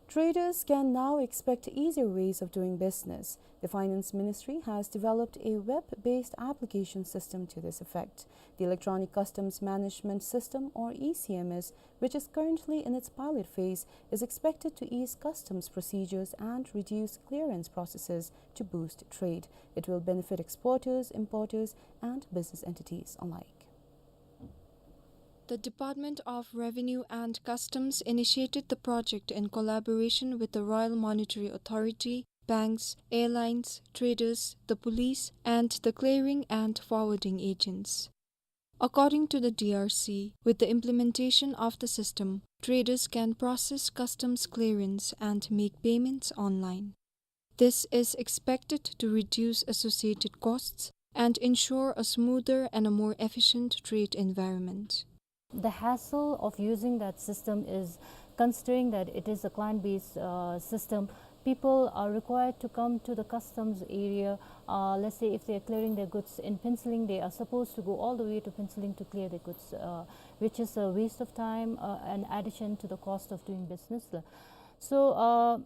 Traders can now expect easier ways of doing business. The Finance Ministry has developed a web-based application system to this effect. The Electronic Customs Management System, or E C M S, which is currently in its pilot phase, is expected to ease customs procedures and reduce clearance processes to boost trade. It will benefit exporters, importers, and business entities alike. The Department of Revenue and Customs initiated the project in collaboration with the Royal Monetary Authority, banks, airlines, traders, the police, and the clearing and forwarding agents. According to the D R C, with the implementation of the system, traders can process customs clearance and make payments online. This is expected to reduce associated costs and ensure a smoother and a more efficient trade environment. The hassle of using that system is, considering that it is a client-based, uh, system, people are required to come to the customs area. Uh, let's say if they are clearing their goods in Phuentsholing, they are supposed to go all the way to Phuentsholing to clear their goods, uh, which is a waste of time, uh, and addition to the cost of doing business. So, uh,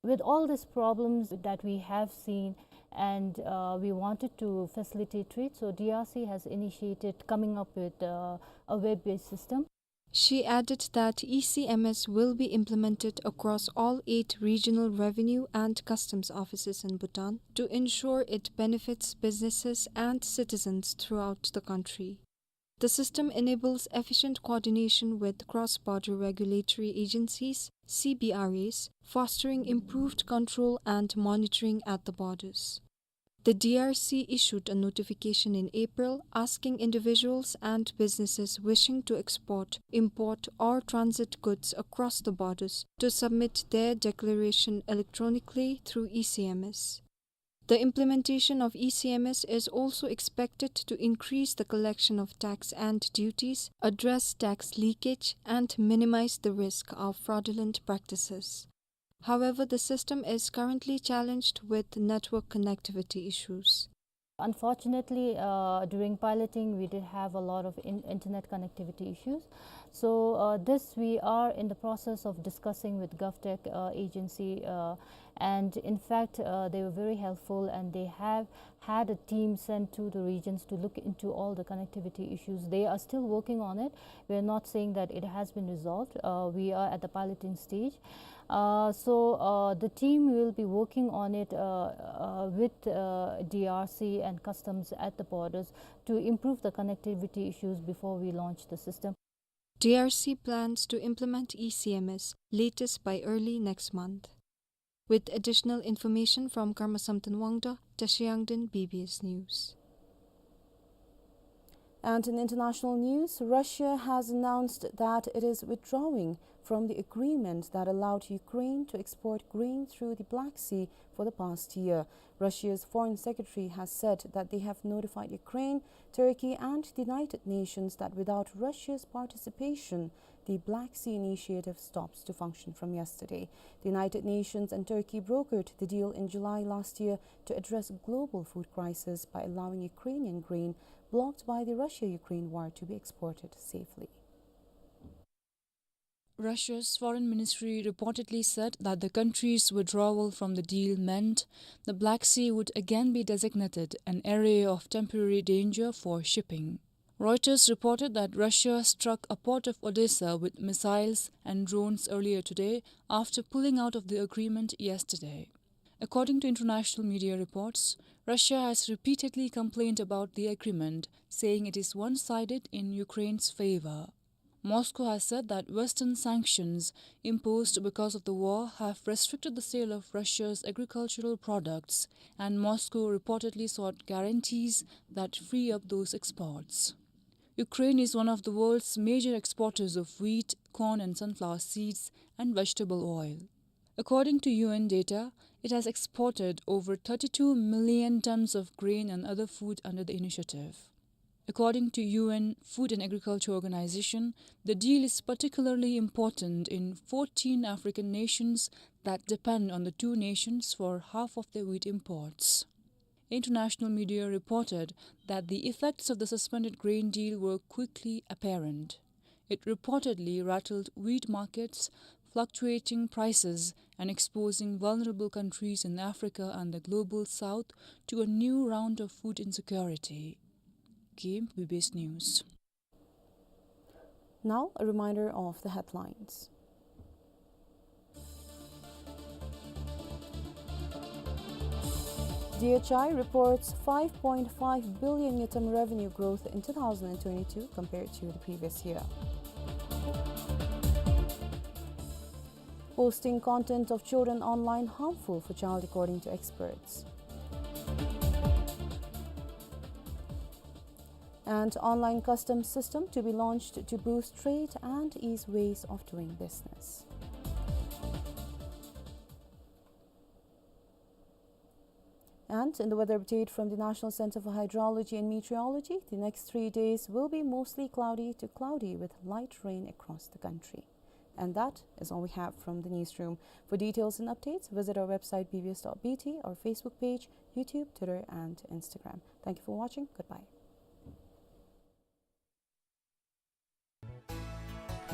with all these problems that we have seen, and, uh, we wanted to facilitate trade, so D R C has initiated coming up with, uh, a web-based system. She added that E C M S will be implemented across all eight regional revenue and customs offices in Bhutan to ensure it benefits businesses and citizens throughout the country. The system enables efficient coordination with cross-border regulatory agencies, C B R As, fostering improved control and monitoring at the borders. The D R C issued a notification in April asking individuals and businesses wishing to export, import, or transit goods across the borders to submit their declaration electronically through E C M S. The implementation of E C M S is also expected to increase the collection of tax and duties, address tax leakage, and minimize the risk of fraudulent practices. However, the system is currently challenged with network connectivity issues. Unfortunately, uh, during piloting, we did have a lot of in-, internet connectivity issues. So, uh, this we are in the process of discussing with GovTech, uh, agency, uh, and in fact, uh, they were very helpful, and they have had a team sent to the regions to look into all the connectivity issues. They are still working on it. We are not saying that it has been resolved. Uh, we are at the piloting stage. Uh, so, uh, the team will be working on it, uh, uh, with, uh, D R C and customs at the borders to improve the connectivity issues before we launch the system. D R C plans to implement E C M S latest by early next month. With additional information from Karmasamten Wangda, Tashi Yangden, B B S News. And in international news, Russia has announced that it is withdrawing from the agreement that allowed Ukraine to export grain through the Black Sea for the past year. Russia's foreign secretary has said that they have notified Ukraine, Turkey, and the United Nations that without Russia's participation, the Black Sea Initiative stops to function from yesterday. The United Nations and Turkey brokered the deal in July last year to address global food crisis by allowing Ukrainian grain blocked by the Russia-Ukraine war to be exported safely. Russia's foreign ministry reportedly said that the country's withdrawal from the deal meant the Black Sea would again be designated an area of temporary danger for shipping. Reuters reported that Russia struck a port of Odessa with missiles and drones earlier today after pulling out of the agreement yesterday. According to international media reports, Russia has repeatedly complained about the agreement, saying it is one-sided in Ukraine's favor. Moscow has said that Western sanctions imposed because of the war have restricted the sale of Russia's agricultural products, and Moscow reportedly sought guarantees that free up those exports. Ukraine is one of the world's major exporters of wheat, corn and sunflower seeds, and vegetable oil. According to U N data, it has exported over thirty-two million tons of grain and other food under the initiative. According to U N Food and Agriculture Organization, the deal is particularly important in fourteen African nations that depend on the two nations for half of their wheat imports. International media reported that the effects of the suspended grain deal were quickly apparent. It reportedly rattled wheat markets, fluctuating prices, and exposing vulnerable countries in Africa and the Global South to a new round of food insecurity. Kim, B B S News. Now, a reminder of the headlines. D H I reports five point five billion ngultrum revenue growth in two thousand twenty-two compared to the previous year. Posting content of children online harmful for child, according to experts. And online customs system to be launched to boost trade and ease ways of doing business. And in the weather update from the National Center for Hydrology and Meteorology, the next three days will be mostly cloudy to cloudy with light rain across the country. And that is all we have from the newsroom. For details and updates, visit our website B B S dot B T, our Facebook page, YouTube, Twitter, and Instagram. Thank you for watching. Goodbye.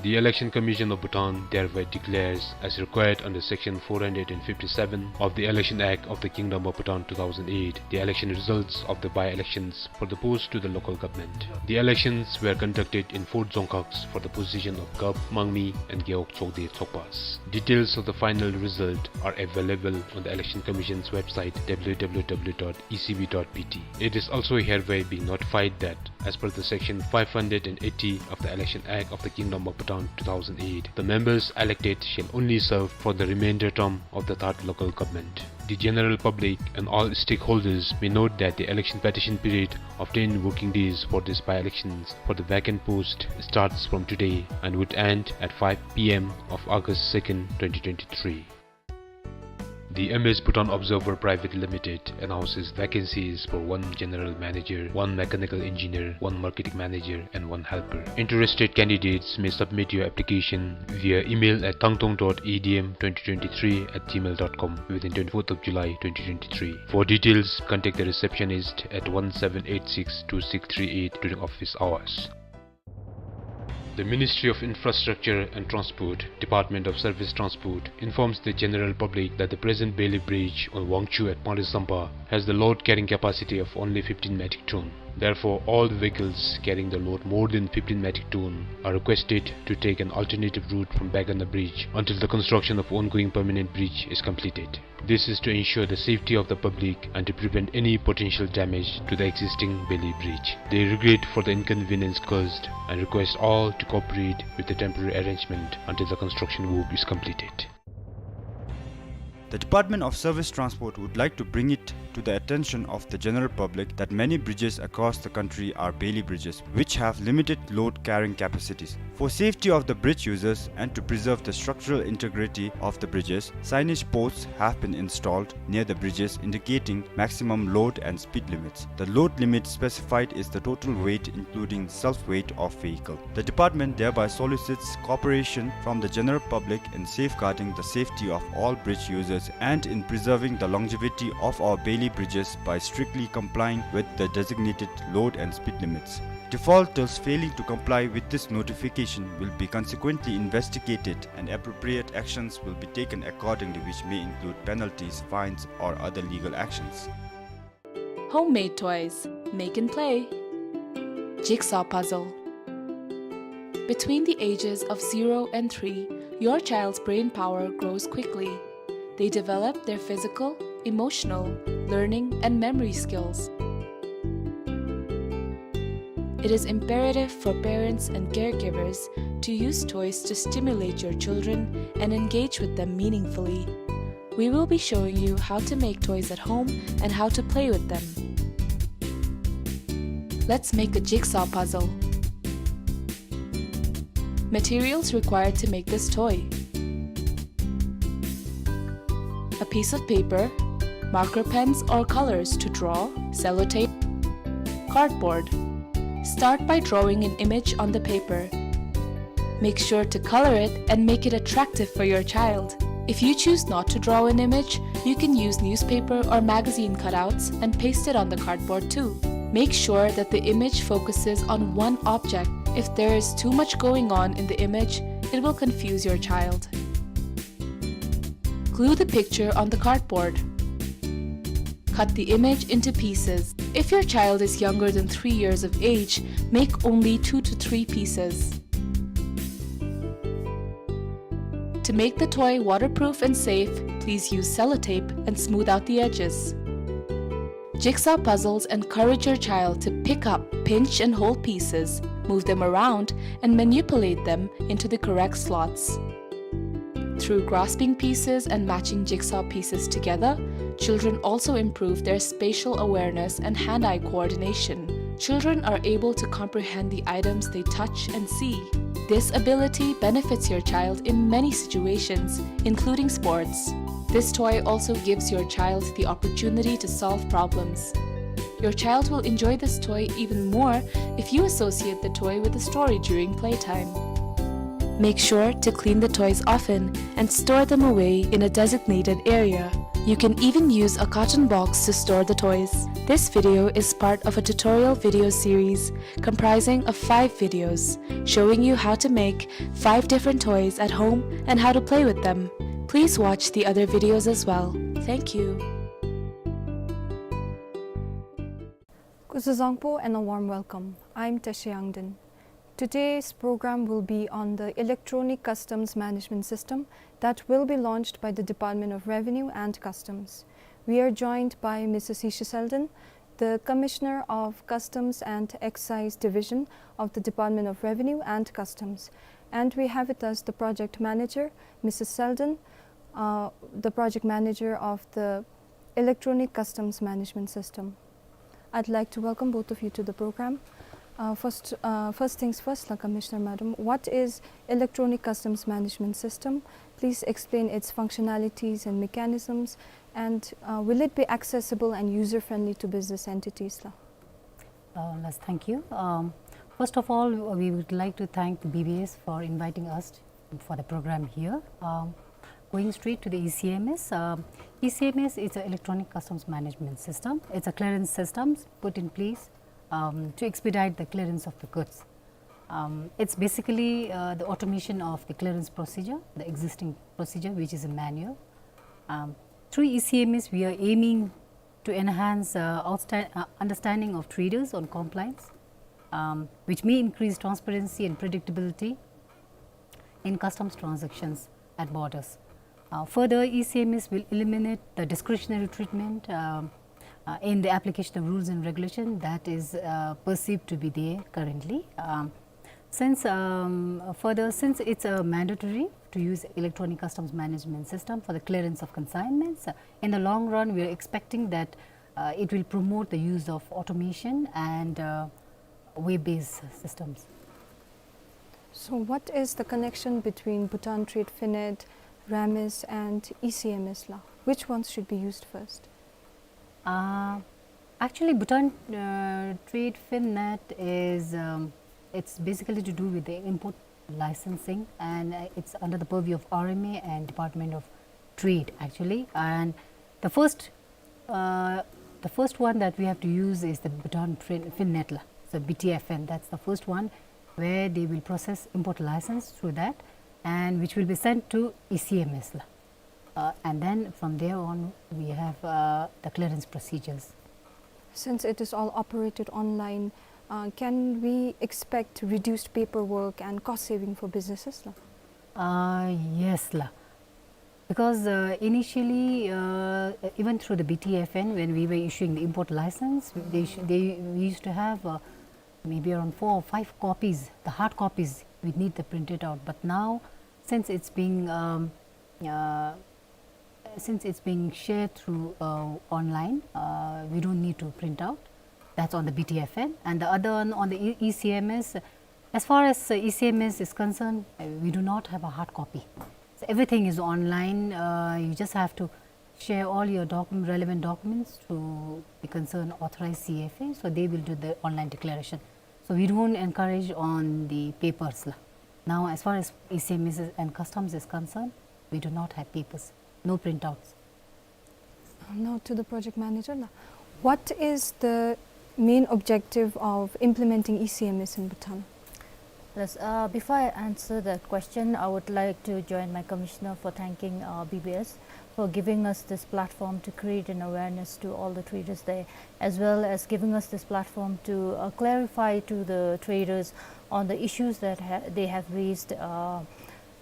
The Election Commission of Bhutan thereby declares, as required under Section four hundred and fifty-seven of the Election Act of the Kingdom of Bhutan two thousand eight, the election results of the by-elections for the post to the local government. The elections were conducted in four dzongkhags for the position of Gap, Mangmi, and Gewog Chokde Chokpas. Details of the final result are available on the Election Commission's website, W W W dot E C B dot B T. It is also hereby being notified that as per the Section five hundred and eighty of the Election Act of the Kingdom of Bhutan two thousand eight. The members elected shall only serve for the remainder term of the third local government. The general public and all stakeholders may note that the election petition period of ten working days for these by-elections for the vacant post starts from today and would end at five P M of August second, twenty twenty-three. The M S Bhutan Observer Private Limited announces vacancies for one general manager, one mechanical engineer, one marketing manager, and one helper. Interested candidates may submit your application via email at tangtung dot A D M twenty twenty-three at gmail dot com within twenty-fourth of July twenty twenty-three. For details, contact the receptionist at one seven eight six two six three eight during office hours. The Ministry of Infrastructure and Transport, Department of Surface Transport, informs the general public that the present Bailey Bridge on Wangchhu at Panglai Sampa has the load carrying capacity of only fifteen metric ton. Therefore, all the vehicles carrying the load more than fifteen metric ton are requested to take an alternative route from Baiganda Bridge until the construction of ongoing permanent bridge is completed. This is to ensure the safety of the public and to prevent any potential damage to the existing Bailey Bridge. They regret for the inconvenience caused and request all to cooperate with the temporary arrangement until the construction work is completed. The Department of Surface Transport would like to bring it to the attention of the general public that many bridges across the country are Bailey bridges, which have limited load carrying capacities. For safety of the bridge users and to preserve the structural integrity of the bridges, signage posts have been installed near the bridges indicating maximum load and speed limits. The load limit specified is the total weight including self-weight of vehicle. The department thereby solicits cooperation from the general public in safeguarding the safety of all bridge users and in preserving the longevity of our Bailey bridges by strictly complying with the designated load and speed limits. Defaulters failing to comply with this notification will be consequently investigated and appropriate actions will be taken accordingly, which may include penalties, fines, or other legal actions. Homemade toys. Make and play. Jigsaw puzzle. Between the ages of zero and three, your child's brain power grows quickly. They develop their physical, emotional, learning, and memory skills. It is imperative for parents and caregivers to use toys to stimulate your children and engage with them meaningfully. We will be showing you how to make toys at home and how to play with them. Let's make a jigsaw puzzle. Materials required to make this toy: a piece of paper, marker pens or colors to draw, sellotape, cardboard. Start by drawing an image on the paper. Make sure to color it and make it attractive for your child. If you choose not to draw an image, you can use newspaper or magazine cutouts and paste it on the cardboard too. Make sure that the image focuses on one object. If there is too much going on in the image, it will confuse your child. Glue the picture on the cardboard. Cut the image into pieces. If your child is younger than three years of age, make only two to three pieces. To make the toy waterproof and safe, please use sellotape and smooth out the edges. Jigsaw puzzles encourage your child to pick up, pinch, and hold pieces, move them around, and manipulate them into the correct slots. Through grasping pieces and matching jigsaw pieces together, children also improve their spatial awareness and hand-eye coordination. Children are able to comprehend the items they touch and see. This ability benefits your child in many situations, including sports. This toy also gives your child the opportunity to solve problems. Your child will enjoy this toy even more if you associate the toy with a story during playtime. Make sure to clean the toys often and store them away in a designated area. You can even use a carton box to store the toys. This video is part of a tutorial video series comprising of five videos showing you how to make five different toys at home and how to play with them. Please watch the other videos as well. Thank you. Kuzuzangpo and a warm welcome. I'm Tashi Yangden. Today's program will be on the Electronic Customs Management System that will be launched by the Department of Revenue and Customs. We are joined by Missus Ishi Selden, the Commissioner of Customs and Excise Division of the Department of Revenue and Customs. And we have with us the project manager, Missus Selden, uh, the project manager of the Electronic Customs Management System. I'd like to welcome both of you to the program. Uh, first, uh, first things first, la, Commissioner Madam, what is Electronic Customs Management System? Please explain its functionalities and mechanisms, and, uh, will it be accessible and user-friendly to business entities, la? Uh, yes, thank you. Um, first of all, we would like to thank B B S for inviting us for the program here. Um, going straight to the E C M S, um, E C M S is an electronic customs management system. It's a clearance system put in place, um, to expedite the clearance of the goods. Um, it's basically, uh, the automation of the clearance procedure, the existing procedure, which is a manual. Um, through E C M S, we are aiming to enhance, uh, outsta-, uh, understanding of traders on compliance, um, which may increase transparency and predictability in customs transactions at borders. Uh, further, E C M S will eliminate the discretionary treatment, um, uh, in the application of rules and regulation that is, uh, perceived to be there currently. Um, since, um, further, since it's, uh, mandatory to use electronic customs management system for the clearance of consignments, uh, in the long run, we are expecting that, uh, it will promote the use of automation and, uh, web-based systems. So what is the connection between Bhutan Trade Finnet, RAMIS, and E C M S, la? Which ones should be used first? Uh, actually, Bhutan, uh, Trade Finnet is, um, it's basically to do with the import licensing, and, uh, it's under the purview of R M A and Department of Trade, actually. And the first, uh, the first one that we have to use is the Bhutan Fin-, Finnet, la. So B T F N, that's the first one where they will process import license through that, and which will be sent to E C M S, la. Uh, and then from there on, we have, uh, the clearance procedures. Since it is all operated online, uh, can we expect reduced paperwork and cost saving for businesses, la? Uh, yes, la. Because, uh, initially, uh, even through the B T F N, when we were issuing the import license, they sh-, they, we used to have, uh, maybe around four or five copies, the hard copies, we need the printed out. But now, since it's being, um, uh, since it's being shared through, uh, online, uh, we don't need to print out. That's on the B T F N. And the other one on the E-, E C M S, as far as, uh, E C M S is concerned, uh, we do not have a hard copy. So everything is online. Uh, you just have to share all your document, relevant documents to the concerned authorized C F A, so they will do the online declaration. So we don't encourage on the papers, la. Now, as far as E C M S is, and customs is concerned, we do not have papers, no printouts. Now to the project manager, la. What is the main objective of implementing E C M S in Bhutan? Yes, uh, before I answer that question, I would like to join my commissioner for thanking, uh, B B S for giving us this platform to create an awareness to all the traders there, as well as giving us this platform to, uh, clarify to the traders on the issues that ha-, they have raised, uh,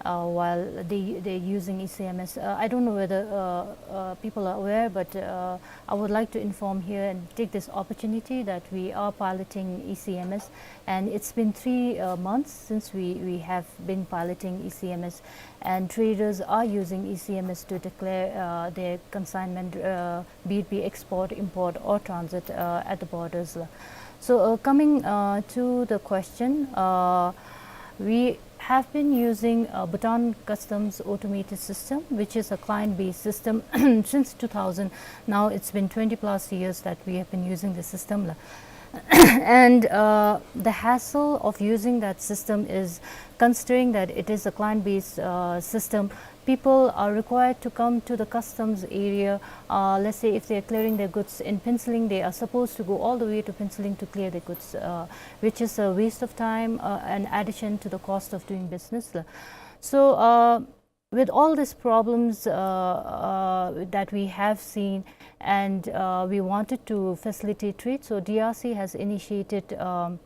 uh, while they, they're using E C M S. Uh, I don't know whether, uh, uh, people are aware, but, uh, I would like to inform here and take this opportunity that we are piloting E C M S, and it's been three, uh, months since we, we have been piloting E C M S, and traders are using E C M S to declare, uh, their consignment, uh, be it be export, import, or transit, uh, at the borders. So, uh, coming, uh, to the question, uh, we have been using, uh, Bhutan Customs Automated System, which is a client-based system, since two thousand. Now it's been twenty plus years that we have been using the system. And, uh, the hassle of using that system is, considering that it is a client-based, uh, system, people are required to come to the customs area. Uh, let's say if they are clearing their goods in Phuentsholing, they are supposed to go all the way to Phuentsholing to clear their goods, uh, which is a waste of time, uh, and addition to the cost of doing business. So, uh, with all these problems, uh, uh, that we have seen, and, uh, we wanted to facilitate trade, so D R C has initiated, um,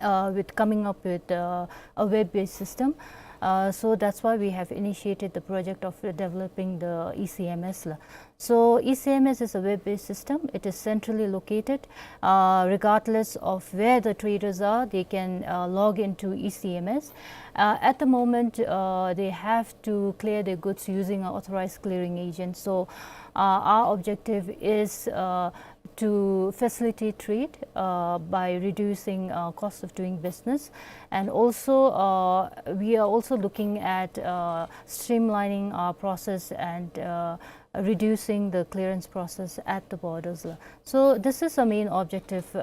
uh, with coming up with, uh, a web-based system. Uh, so that's why we have initiated the project of developing the E C M S la. So E C M S is a web-based system. It is centrally located, uh, regardless of where the traders are. They can, uh, log into E C M S. Uh, at the moment, uh, they have to clear their goods using an authorized clearing agent. So, uh, our objective is, uh, to facilitate trade, uh, by reducing, uh, cost of doing business, and also, uh, we are also looking at, uh, streamlining our process and, uh, reducing the clearance process at the borders la. So this is the main objective, uh,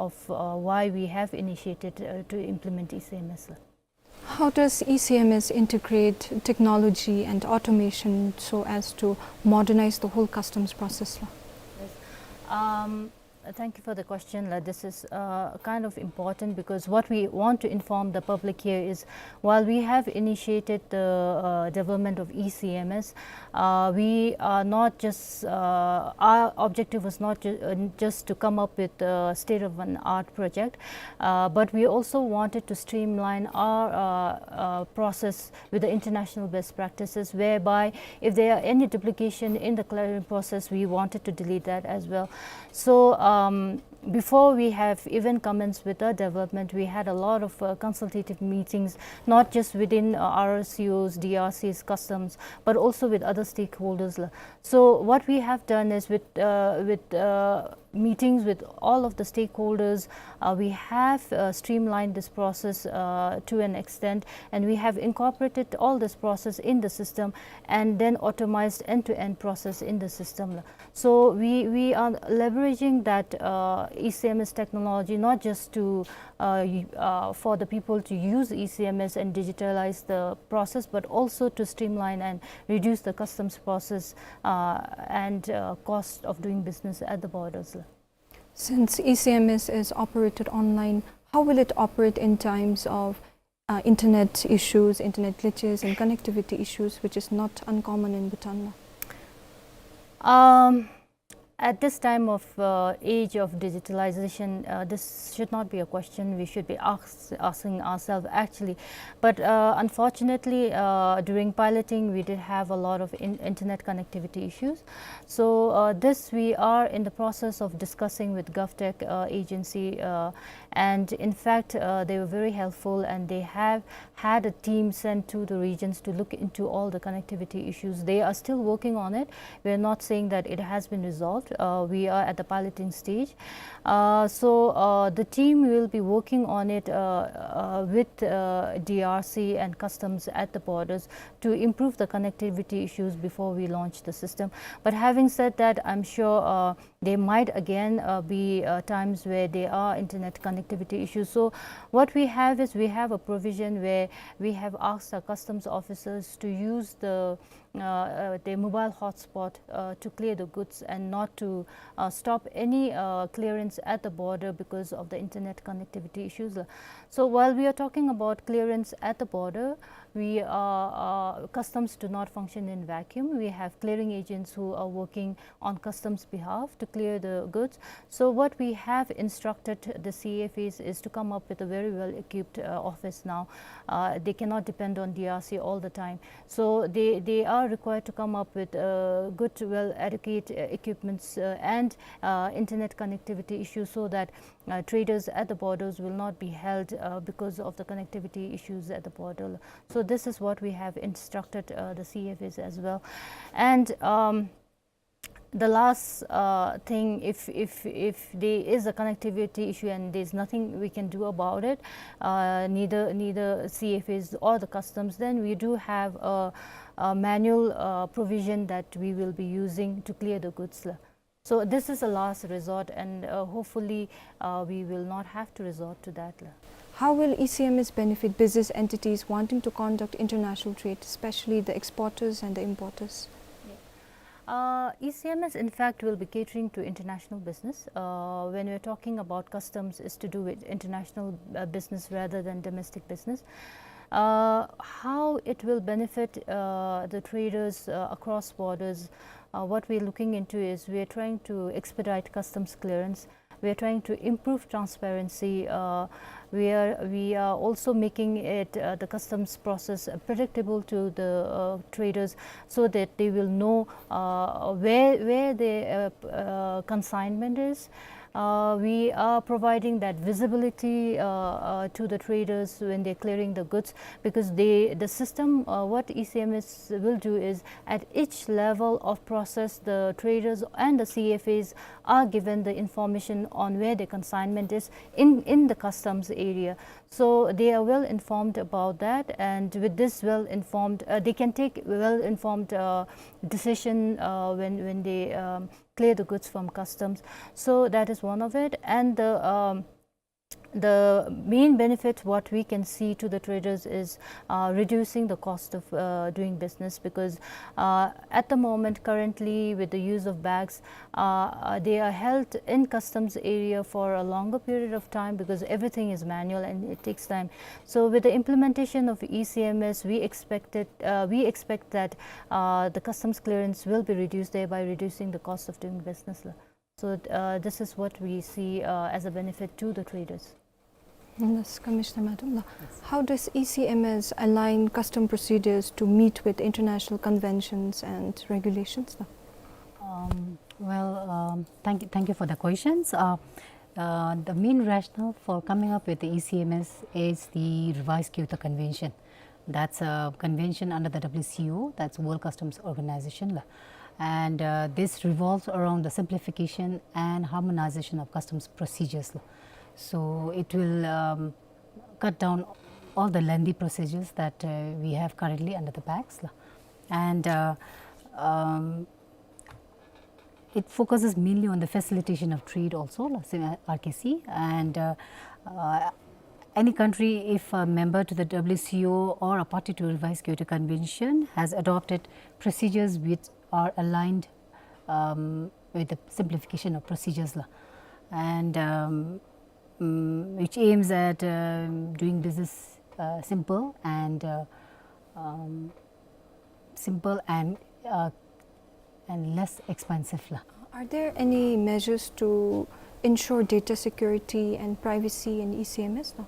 of, uh, why we have initiated, uh, to implement E C M S la. How does E C M S integrate technology and automation so as to modernize the whole customs process la? Yes. Um, thank you for the question la. This is, uh, kind of important because what we want to inform the public here is, while we have initiated the, uh, development of E C M S, uh, we are not just, uh, our objective was not ju-, uh, just to come up with a state-of-an-art project, uh, but we also wanted to streamline our, uh, uh, process with the international best practices, whereby if there are any duplication in the clearing process, we wanted to delete that as well. So, um, before we have even commenced with the development, we had a lot of, uh, consultative meetings, not just within, uh, R R C Os, D R Cs, customs, but also with other stakeholders la. So what we have done is with, uh, with, uh, meetings with all of the stakeholders, uh, we have, uh, streamlined this process, uh, to an extent, and we have incorporated all this process in the system and then automized end-to-end process in the system la. So we, we are leveraging that, uh, E C M S technology not just to, uh, y-, uh, for the people to use E C M S and digitalize the process, but also to streamline and reduce the customs process, uh, and, uh, cost of doing business at the borders la. Since E C M S is operated online, how will it operate in times of, uh, internet issues, internet glitches, and connectivity issues, which is not uncommon in Bhutan la? Um, at this time of, uh, age of digitalization, uh, this should not be a question we should be ask-, asking ourselves, actually. But, uh, unfortunately, uh, during piloting, we did have a lot of in-, internet connectivity issues. So, uh, this we are in the process of discussing with GovTech, uh, agency, uh, and in fact, uh, they were very helpful, and they have had a team sent to the regions to look into all the connectivity issues. They are still working on it. We're not saying that it has been resolved. Uh, we are at the piloting stage. Uh, so, uh, the team will be working on it, uh, uh, with, uh, D R C and customs at the borders to improve the connectivity issues before we launch the system. But having said that, I'm sure, uh, there might again, uh, be, uh, times where there are internet connectivity issues. So what we have is we have a provision where we have asked our customs officers to use the, uh, uh, their mobile hotspot, uh, to clear the goods and not to, uh, stop any, uh, clearance at the border because of the internet connectivity issues. So while we are talking about clearance at the border, we are, uh, customs do not function in vacuum. We have clearing agents who are working on customs behalf to clear the goods. So what we have instructed the C F As is to come up with a very well-equipped, uh, office now. Uh, they cannot depend on D R C all the time. So they, they are required to come up with, uh, good, well adequate, uh, equipments, uh, and, uh, internet connectivity issues so that, uh, traders at the borders will not be held, uh, because of the connectivity issues at the border. So this is what we have instructed, uh, the C F As as well. And, um, the last, uh, thing, if, if, if there is a connectivity issue and there's nothing we can do about it, uh, neither, neither C F As or the customs, then we do have a, a manual, uh, provision that we will be using to clear the goods la. So this is a last resort, and, uh, hopefully, uh, we will not have to resort to that la. How will E C M S benefit business entities wanting to conduct international trade, especially the exporters and the importers? Uh, E C M S, in fact, will be catering to international business. Uh, when we're talking about customs, is to do with international, uh, business rather than domestic business. Uh, how it will benefit, uh, the traders, uh, across borders? Uh, what we're looking into is we're trying to expedite customs clearance. We are trying to improve transparency. Uh, we are, we are also making it, uh, the customs process, uh, predictable to the, uh, traders, so that they will know, uh, where, where the, uh, uh, consignment is. Uh, we are providing that visibility, uh, uh, to the traders when they're clearing the goods, because they, the system, uh, what E C M S will do is, at each level of process, the traders and the C F As are given the information on where the consignment is in, in the customs area. So they are well informed about that, and with this well informed, uh, they can take well informed, uh, decision, uh, when, when they, um, clear the goods from customs. So that is one of it. And the, um, the main benefit what we can see to the traders is, uh, reducing the cost of, uh, doing business, because, uh, at the moment, currently, with the use of bags, uh, uh, they are held in customs area for a longer period of time, because everything is manual and it takes time. So with the implementation of E C M S, we expected, uh, we expect that, uh, the customs clearance will be reduced, thereby reducing the cost of doing business. So, uh, this is what we see, uh, as a benefit to the traders. Yes, Commissioner Madam. Yes. How does E C M S align custom procedures to meet with international conventions and regulations? Um, well, um, thank you, thank you for the questions. Uh, uh, the main rationale for coming up with the E C M S is the revised Kyoto Convention. That's a convention under the W C O, that's World Customs Organization la. And, uh, this revolves around the simplification and harmonization of customs procedures la. So it will, um, cut down all the lengthy procedures that, uh, we have currently under the bags la. And, uh, um, it focuses mainly on the facilitation of trade also, la, same R K C. And, uh, uh, any country, if a member to the W C O or a party to revised Kyoto Convention, has adopted procedures which are aligned, um, with the simplification of procedures la. And, um, mm, which aims at, um, doing business, uh, simple and, uh, um, simple and, uh, and less expensive la. Are there any measures to ensure data security and privacy in E C M S la?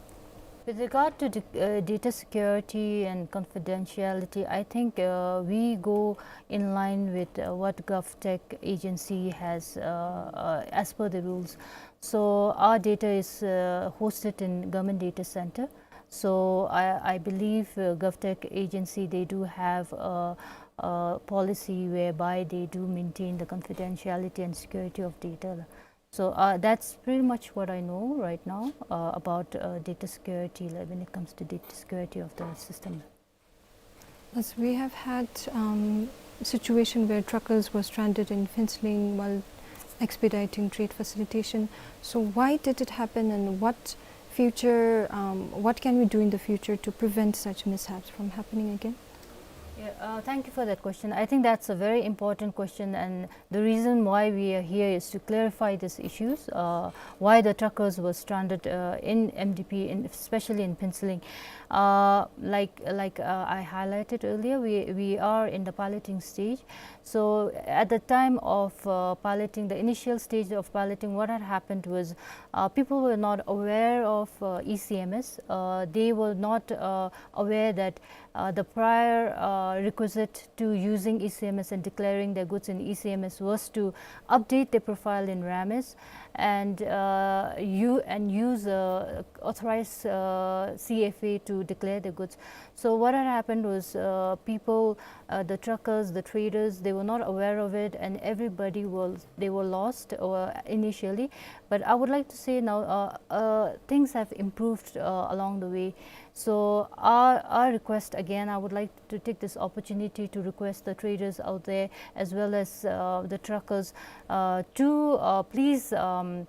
With regard to the, uh, data security and confidentiality, I think, uh, we go in line with, uh, what GovTech agency has, uh, uh, as per the rules. So our data is, uh, hosted in Government Data Center. So I, I believe, uh, GovTech agency, they do have a, a policy whereby they do maintain the confidentiality and security of data. So, uh, that's pretty much what I know right now, uh, about, uh, data security, like, when it comes to data security of the system. Yes, we have had, um, situation where truckers were stranded in Phuentsholing while expediting trade facilitation. So why did it happen, and what future, um, what can we do in the future to prevent such mishaps from happening again? Yeah, uh, thank you for that question. I think that's a very important question, and the reason why we are here is to clarify these issues, uh, why the truckers were stranded, uh, in M D P, in, especially in Phuentsholing. Uh, like, like, uh, I highlighted earlier, we, we are in the piloting stage. So at the time of, uh, piloting, the initial stage of piloting, what had happened was, uh, people were not aware of, uh, E C M S. Uh, they were not, uh, aware that, uh, the prior, uh, requisite to using E C M S and declaring their goods in E C M S was to update their profile in RAMIS and, uh, you, and use, uh, authorized, uh, C F A to declare their goods. So what had happened was, uh, people, uh, the truckers, the traders, they were not aware of it, and everybody was, they were lost, uh, initially. But I would like to say now, uh, uh, things have improved, uh, along the way. So our, our request, again, I would like to take this opportunity to request the traders out there, as well as, uh, the truckers, uh, to, uh, please, um,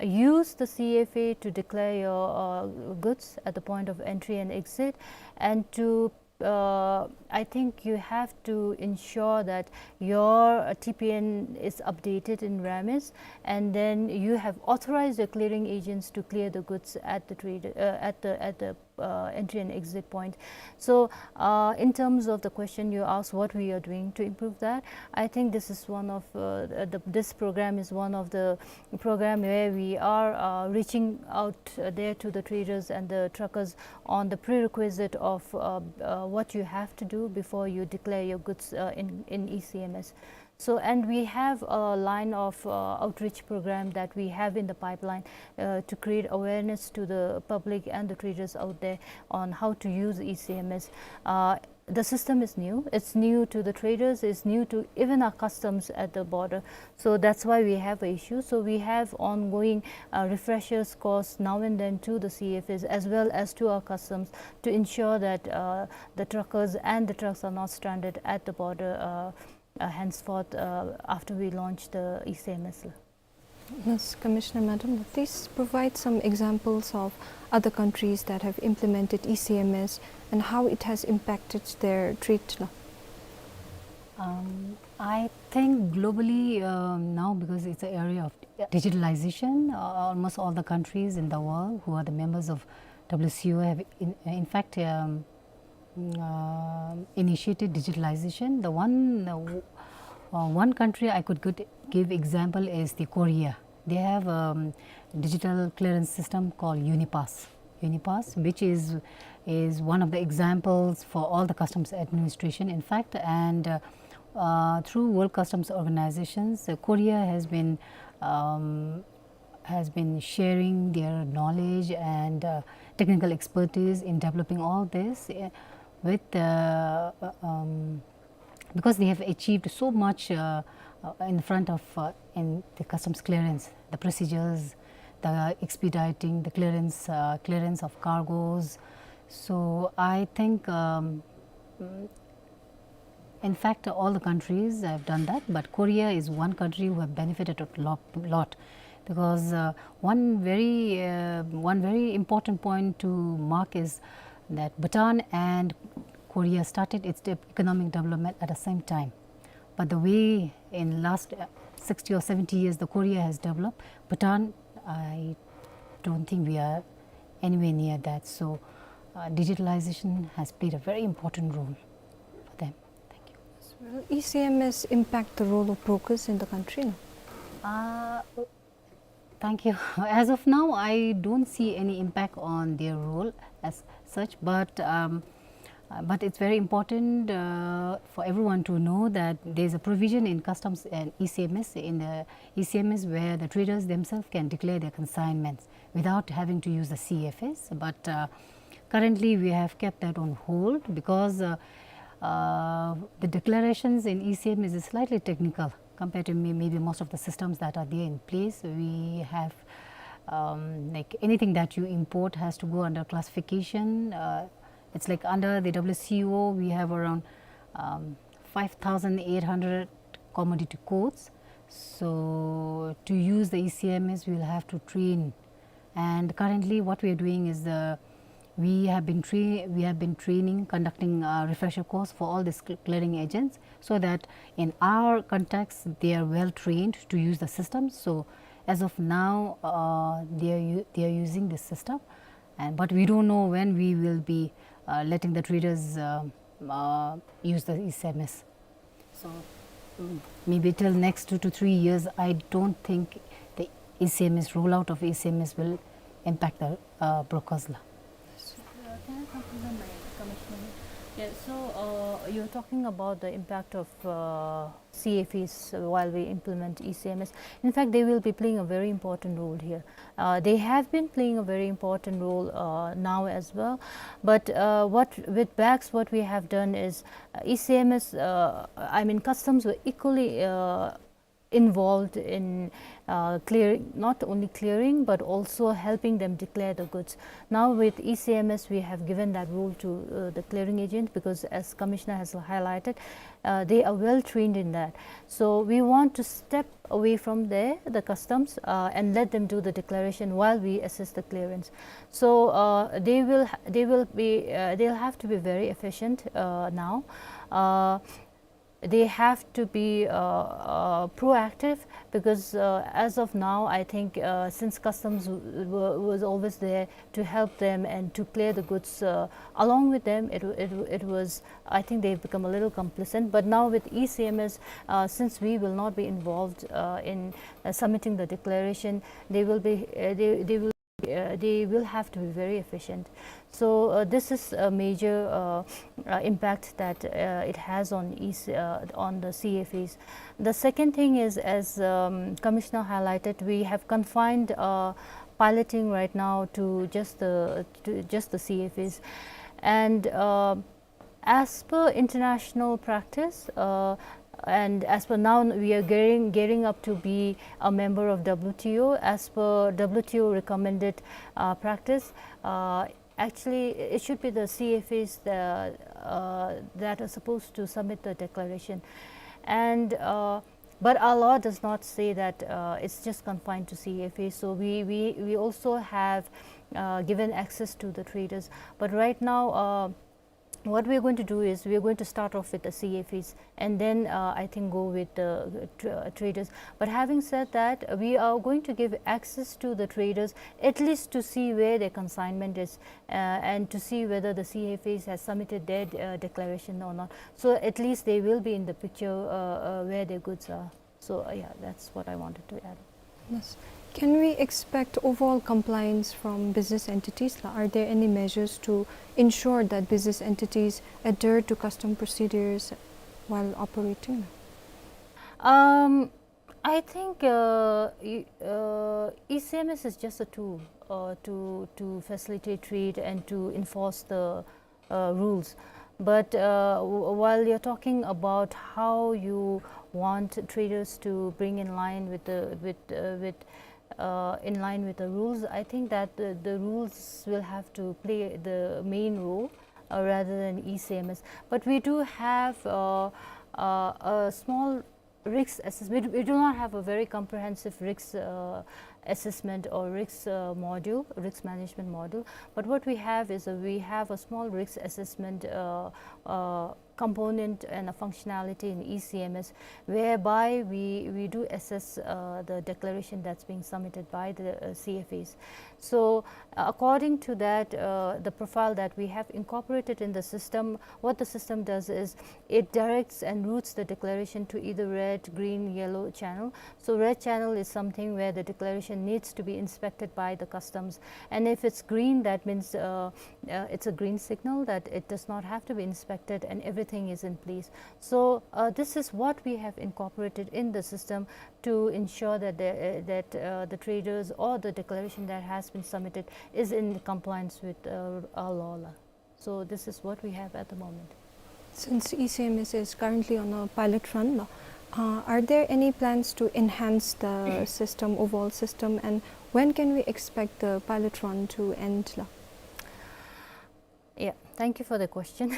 use the C F A to declare your, uh, goods at the point of entry and exit, and to, uh, I think you have to ensure that your, uh, T P N is updated in RAMIS, and then you have authorized your clearing agents to clear the goods at the trade, uh, at the, at the uh, entry and exit point. So, uh, in terms of the question you asked, what we are doing to improve that, I think this is one of, uh, the, this program is one of the program where we are, uh, reaching out, uh, there to the traders and the truckers on the prerequisite of, uh, uh, what you have to do before you declare your goods, uh, in, in E C M S. So, and we have a line of, uh, outreach program that we have in the pipeline, uh, to create awareness to the public and the traders out there on how to use E C M S. Uh, the system is new. It's new to the traders. It's new to even our customs at the border. So that's why we have an issue. So we have ongoing, uh, refreshers course now and then to the C F As as well as to our customs to ensure that, uh, the truckers and the trucks are not stranded at the border, uh, uh, henceforth, uh, after we launch the E C M S. Miss Commissioner, Madam, please provide some examples of other countries that have implemented E C M S and how it has impacted their trade law. Um, I think globally, um, now, because it's an area of digitalization, uh, almost all the countries in the world who are the members of W C O have, in, in fact, um, uh, initiated digitalization. The one, uh, w-, uh, one country I could good, give example is the Korea. They have, um, digital clearance system called Unipass. Unipass, which is, is one of the examples for all the customs administration, in fact, and, uh, uh, through World Customs Organizations, uh, Korea has been, um, has been sharing their knowledge and, uh, technical expertise in developing all this, uh, with, uh, um, because they have achieved so much, uh, uh, in front of, uh, in the customs clearance, the procedures, the expediting, the clearance, uh, clearance of cargoes. So I think, um, mm, in fact, all the countries have done that, but Korea is one country who have benefited a lot, lot, because, uh, one very, uh, one very important point to mark is that Bhutan and Korea started its de-, economic development at the same time. But the way in last, uh, sixty or seventy years the Korea has developed, Bhutan, I don't think we are anywhere near that. So, uh, digitalization has played a very important role for them. Thank you. Well, E C M S impact the role of brokers in the country, no? Uh, thank you. As of now, I don't see any impact on their role as such, but, um, uh, but it's very important, uh, for everyone to know that there's a provision in customs and E C M S, in the E C M S, where the traders themselves can declare their consignments without having to use the C F S. But, uh, currently, we have kept that on hold because, uh, uh, the declarations in E C M S is slightly technical compared to may-, maybe most of the systems that are there in place. We have, um, like, anything that you import has to go under classification. Uh, it's like under the W C O, we have around, um, five thousand eight hundred commodity codes. So to use the E C M S, we'll have to train. And currently, what we are doing is the, we have been tra-, we have been training, conducting a refresher course for all these cl-, clearing agents, so that in our contacts, they are well trained to use the system. So as of now, uh, they are u-, they are using this system, and, but we don't know when we will be, uh, letting the traders, uh, uh, use the E C M S. So, mm, maybe till next two to three years, I don't think the E C M S, rollout of E C M S will impact the, uh, brokers law. Uh, can I compliment my commissioner? Yeah, so, uh, you're talking about the impact of, uh, C F Es while we implement E C M S. In fact, they will be playing a very important role here. Uh, they have been playing a very important role, uh, now as well. But, uh, what, with bags, what we have done is, uh, E C M S, uh, I mean, customs were equally, uh, involved in, uh, clearing, not only clearing, but also helping them declare the goods. Now with E C M S, we have given that role to, uh, the clearing agent because, as Commissioner has highlighted, uh, they are well trained in that. So we want to step away from there, the customs, uh, and let them do the declaration while we assist the clearance. So, uh, they will ha-, they will be, uh, they'll have to be very efficient, uh, now. Uh, they have to be, uh, uh, proactive, because, uh, as of now, I think, uh, since customs w-, w-, was always there to help them and to clear the goods, uh, along with them, it, w-, it, w-, it was, I think they've become a little complacent. But now with E C M S, uh, since we will not be involved, uh, in, uh, submitting the declaration, they will be, uh, they, they will uh, they will have to be very efficient. So, uh, this is a major, uh, uh, impact that, uh, it has on is, uh, on the C F As. The second thing is, as, um, Commissioner highlighted, we have confined, uh, piloting right now to just the, to just the C F As. And, uh, as per international practice, uh, and as per now we are gearing, gearing up to be a member of W T O. As per W T O recommended, uh, practice, uh, actually it should be the C F As the, uh, that are supposed to submit the declaration. And, uh, but our law does not say that, uh, it's just confined to C F As. So we, we, we also have, uh, given access to the traders. But right now, uh, what we are going to do is we are going to start off with the C F As and then, uh, I think, go with the, uh, tr-, uh, traders. But having said that, uh, we are going to give access to the traders at least to see where their consignment is, uh, and to see whether the C F As has submitted their, uh, declaration or not. So at least they will be in the picture, uh, uh, where their goods are. So, uh, yeah, that's what I wanted to add. Yes. Can we expect overall compliance from business entities? Are there any measures to ensure that business entities adhere to custom procedures while operating? Um, I think, uh, e-, uh, E C M S is just a tool, uh, to, to facilitate trade and to enforce the uh, rules. But, uh, w-, while you're talking about how you want traders to bring in line with the, with, uh, with, uh, in line with the rules, I think that the, the rules will have to play the main role, uh, rather than E C M S. But we do have, uh, uh, a small risk assessment. We do not have a very comprehensive risk, uh, assessment or risk, uh, module, risk management module. But what we have is, uh, we have a small risk assessment, uh, uh, component and a functionality in E C M S, whereby we, we do assess, uh, the declaration that's being submitted by the, uh, C F As. So, uh, according to that, uh, the profile that we have incorporated in the system, what the system does is it directs and routes the declaration to either red, green, yellow channel. So red channel is something where the declaration needs to be inspected by the customs. And if it's green, that means, uh, uh, it's a green signal that it does not have to be inspected and everything is in place. So, uh, this is what we have incorporated in the system to ensure that the, uh, that, uh, the traders or the declaration that has been submitted is in compliance with, uh, our law. So this is what we have at the moment. Since E C M S is currently on a pilot run, uh, are there any plans to enhance the system, overall system, and when can we expect the pilot run to end? Yeah, thank you for the question.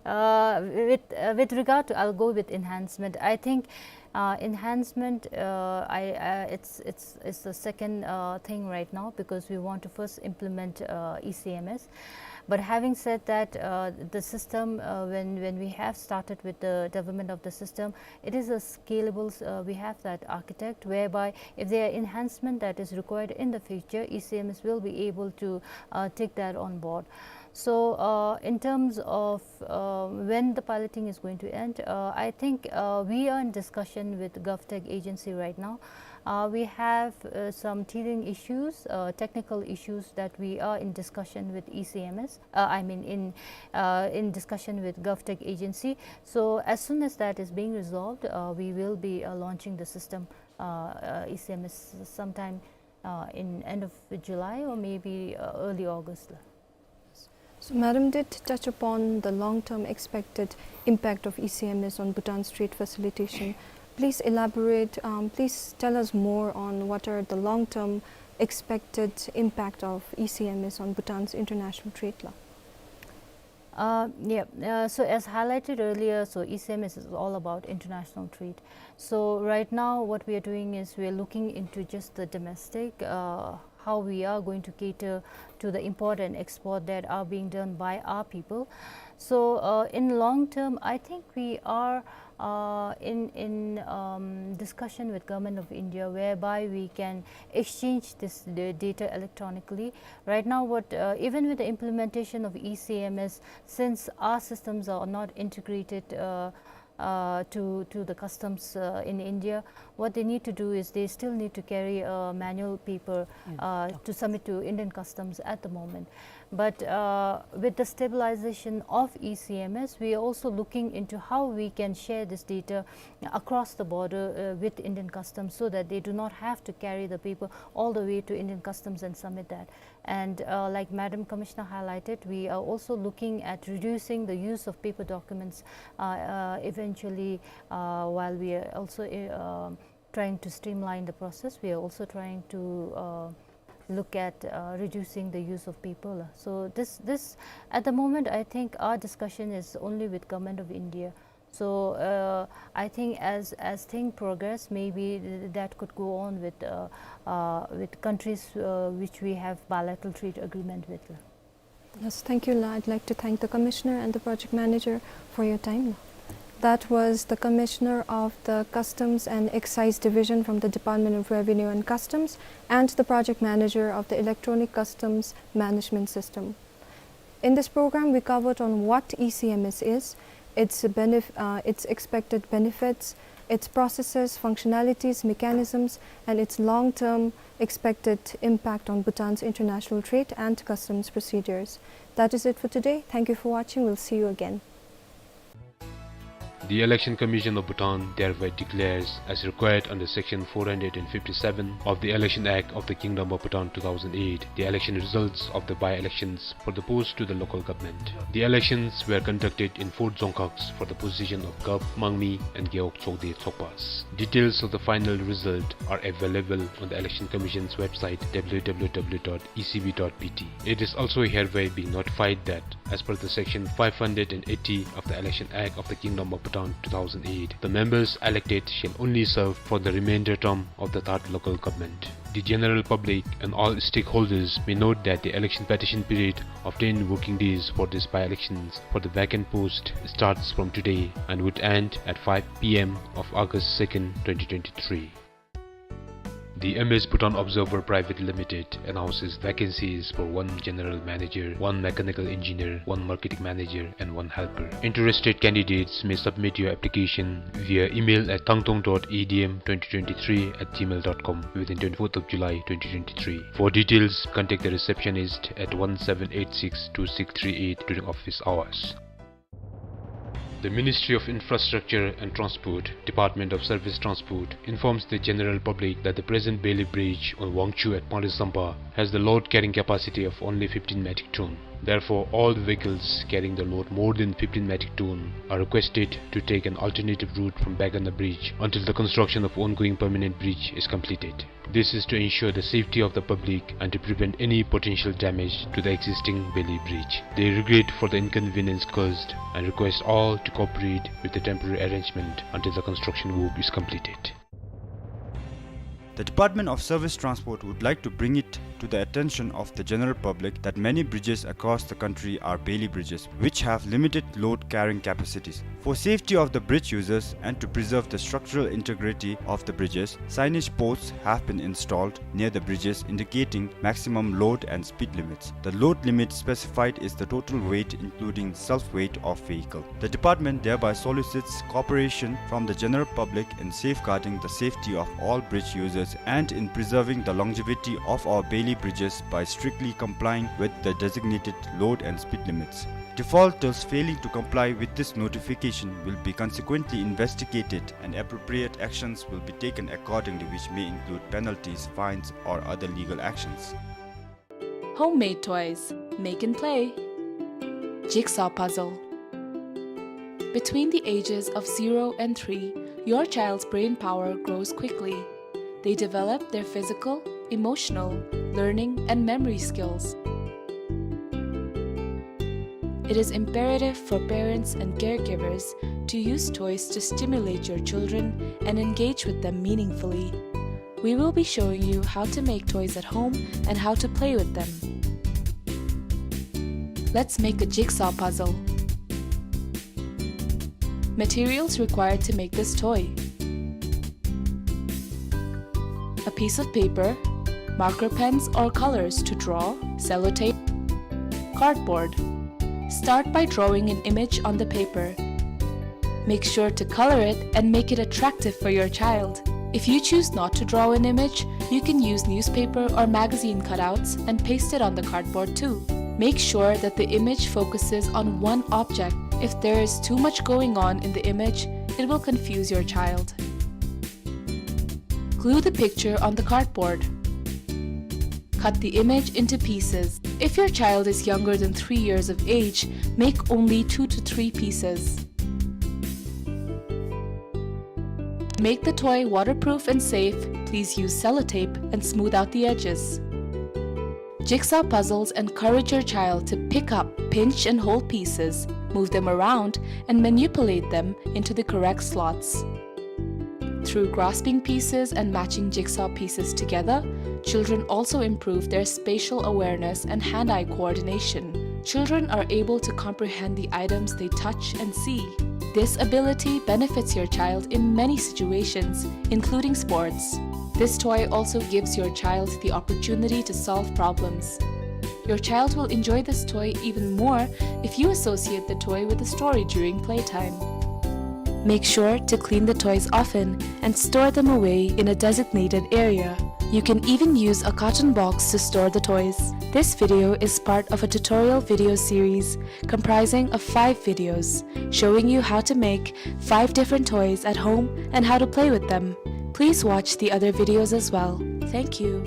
Uh, with, uh, with regard to, I'll go with enhancement. I think, uh, enhancement, uh, I, uh, it's, it's, it's the second, uh, thing right now, because we want to first implement, uh, E C M S. But having said that, uh, the system, uh, when, when we have started with the development of the system, it is a scalable, uh, we have that architect whereby if there are enhancement that is required in the future, E C M S will be able to, uh, take that on board. So, uh, in terms of, uh, when the piloting is going to end, uh, I think, uh, we are in discussion with GovTech agency right now. Uh, we have, uh, some teething issues, uh, technical issues that we are in discussion with E C M S, uh, I mean in, uh, in discussion with GovTech agency. So as soon as that is being resolved, uh, we will be, uh, launching the system, uh, uh, E C M S sometime, uh, in end of July or maybe, uh, early August. So, Madam did touch upon the long-term expected impact of E C M S on Bhutan's trade facilitation. Please elaborate, um, please tell us more on what are the long-term expected impact of E C M S on Bhutan's international trade law. Uh, yeah, uh, so as highlighted earlier, so E C M S is all about international trade. So right now what we are doing is we are looking into just the domestic, uh, how we are going to cater to the import and export that are being done by our people. So, uh, in long term, I think we are, uh, in, in, um, discussion with Government of India, whereby we can exchange this, the data electronically. Right now, what, uh, even with the implementation of E C M S, since our systems are not integrated, uh, uh, to, to the customs, uh, in India, what they need to do is they still need to carry a manual paper, uh, to submit to Indian Customs at the moment. But, uh, with the stabilization of E C M S, we are also looking into how we can share this data across the border, uh, with Indian Customs, so that they do not have to carry the paper all the way to Indian Customs and submit that. And, uh, like Madam Commissioner highlighted, we are also looking at reducing the use of paper documents, uh, uh, eventually, uh, while we are also, uh, trying to streamline the process, we are also trying to, uh, look at, uh, reducing the use of paper. So this, this, at the moment, I think our discussion is only with Government of India. So, uh, I think as, as thing progress, maybe th-, that could go on with, uh, uh, with countries, uh, which we have bilateral trade agreement with. Yes, thank you, La. I'd like to thank the Commissioner and the project manager for your time. That was the Commissioner of the Customs and Excise Division from the Department of Revenue and Customs and the project manager of the Electronic Customs Management System. In this program, we covered on what E C M S is, its benef-, uh, its expected benefits, its processes, functionalities, mechanisms, and its long-term expected impact on Bhutan's international trade and customs procedures. That is it for today. Thank you for watching. We'll see you again. The Election Commission of Bhutan thereby declares, as required under Section four hundred and fifty-seven of the Election Act of the Kingdom of Bhutan two thousand eight, the election results of the by-elections for the post to the local government. The elections were conducted in four dzongkhags for the position of Gap, Mangmi, and Gewog Tsokde Tsokpas. Details of the final result are available on the Election Commission's website, W W W dot E C B dot B T. It is also hereby being notified that, as per the Section five hundred and eighty of the Election Act of the Kingdom of Bhutan two thousand eight, the members elected shall only serve for the remainder term of the third local government. The general public and all stakeholders may note that the election petition period of ten working days for these by-elections for the vacant post starts from today and would end at five P M of August second, twenty twenty-three. The M S Bhutan Observer Private Limited announces vacancies for one general manager, one mechanical engineer, one marketing manager, and one helper. Interested candidates may submit your application via email at thangtong dot A D M twenty twenty-three at gmail dot com within twenty-fourth of July twenty twenty-three. For details, contact the receptionist at one seven eight six two six three eight during office hours. The Ministry of Infrastructure and Transport, Department of Surface Transport, informs the general public that the present Bailey Bridge on Wangchhu at Panglitsampa has the load carrying capacity of only fifteen metric ton. Therefore, all vehicles carrying the load more than fifteen metric ton are requested to take an alternative route from Baiganda Bridge until the construction of ongoing permanent bridge is completed. This is to ensure the safety of the public and to prevent any potential damage to the existing Bailey Bridge. They regret for the inconvenience caused and request all to cooperate with the temporary arrangement until the construction work is completed. The Department of Surface Transport would like to bring it to the attention of the general public that many bridges across the country are Bailey bridges, which have limited load carrying capacities. For safety of the bridge users and to preserve the structural integrity of the bridges, signage posts have been installed near the bridges indicating maximum load and speed limits. The load limit specified is the total weight including self-weight of vehicle. The department thereby solicits cooperation from the general public in safeguarding the safety of all bridge users and in preserving the longevity of our Bailey bridges by strictly complying with the designated load and speed limits. Defaulters failing to comply with this notification will be consequently investigated and appropriate actions will be taken accordingly, which may include penalties, fines, or other legal actions. Homemade toys. Make and play. Jigsaw puzzle. Between the ages of zero and three, your child's brain power grows quickly. They develop their physical, emotional, learning, and memory skills. It is imperative for parents and caregivers to use toys to stimulate your children and engage with them meaningfully. We will be showing you how to make toys at home and how to play with them. Let's make a jigsaw puzzle. Materials required to make this toy: a piece of paper, marker pens or colors to draw, sellotape, cardboard. Start by drawing an image on the paper. Make sure to color it and make it attractive for your child. If you choose not to draw an image, you can use newspaper or magazine cutouts and paste it on the cardboard too. Make sure that the image focuses on one object. If there is too much going on in the image, it will confuse your child. Glue the picture on the cardboard. Cut the image into pieces. If your child is younger than three years of age, make only two to three pieces. Make the toy waterproof and safe. Please use sellotape and smooth out the edges. Jigsaw puzzles encourage your child to pick up, pinch, and hold pieces, move them around, and manipulate them into the correct slots. Through grasping pieces and matching jigsaw pieces together, children also improve their spatial awareness and hand-eye coordination. Children are able to comprehend the items they touch and see. This ability benefits your child in many situations, including sports. This toy also gives your child the opportunity to solve problems. Your child will enjoy this toy even more if you associate the toy with a story during playtime. Make sure to clean the toys often and store them away in a designated area. You can even use a carton box to store the toys. This video is part of a tutorial video series comprising of five videos showing you how to make five different toys at home and how to play with them. Please watch the other videos as well. Thank you.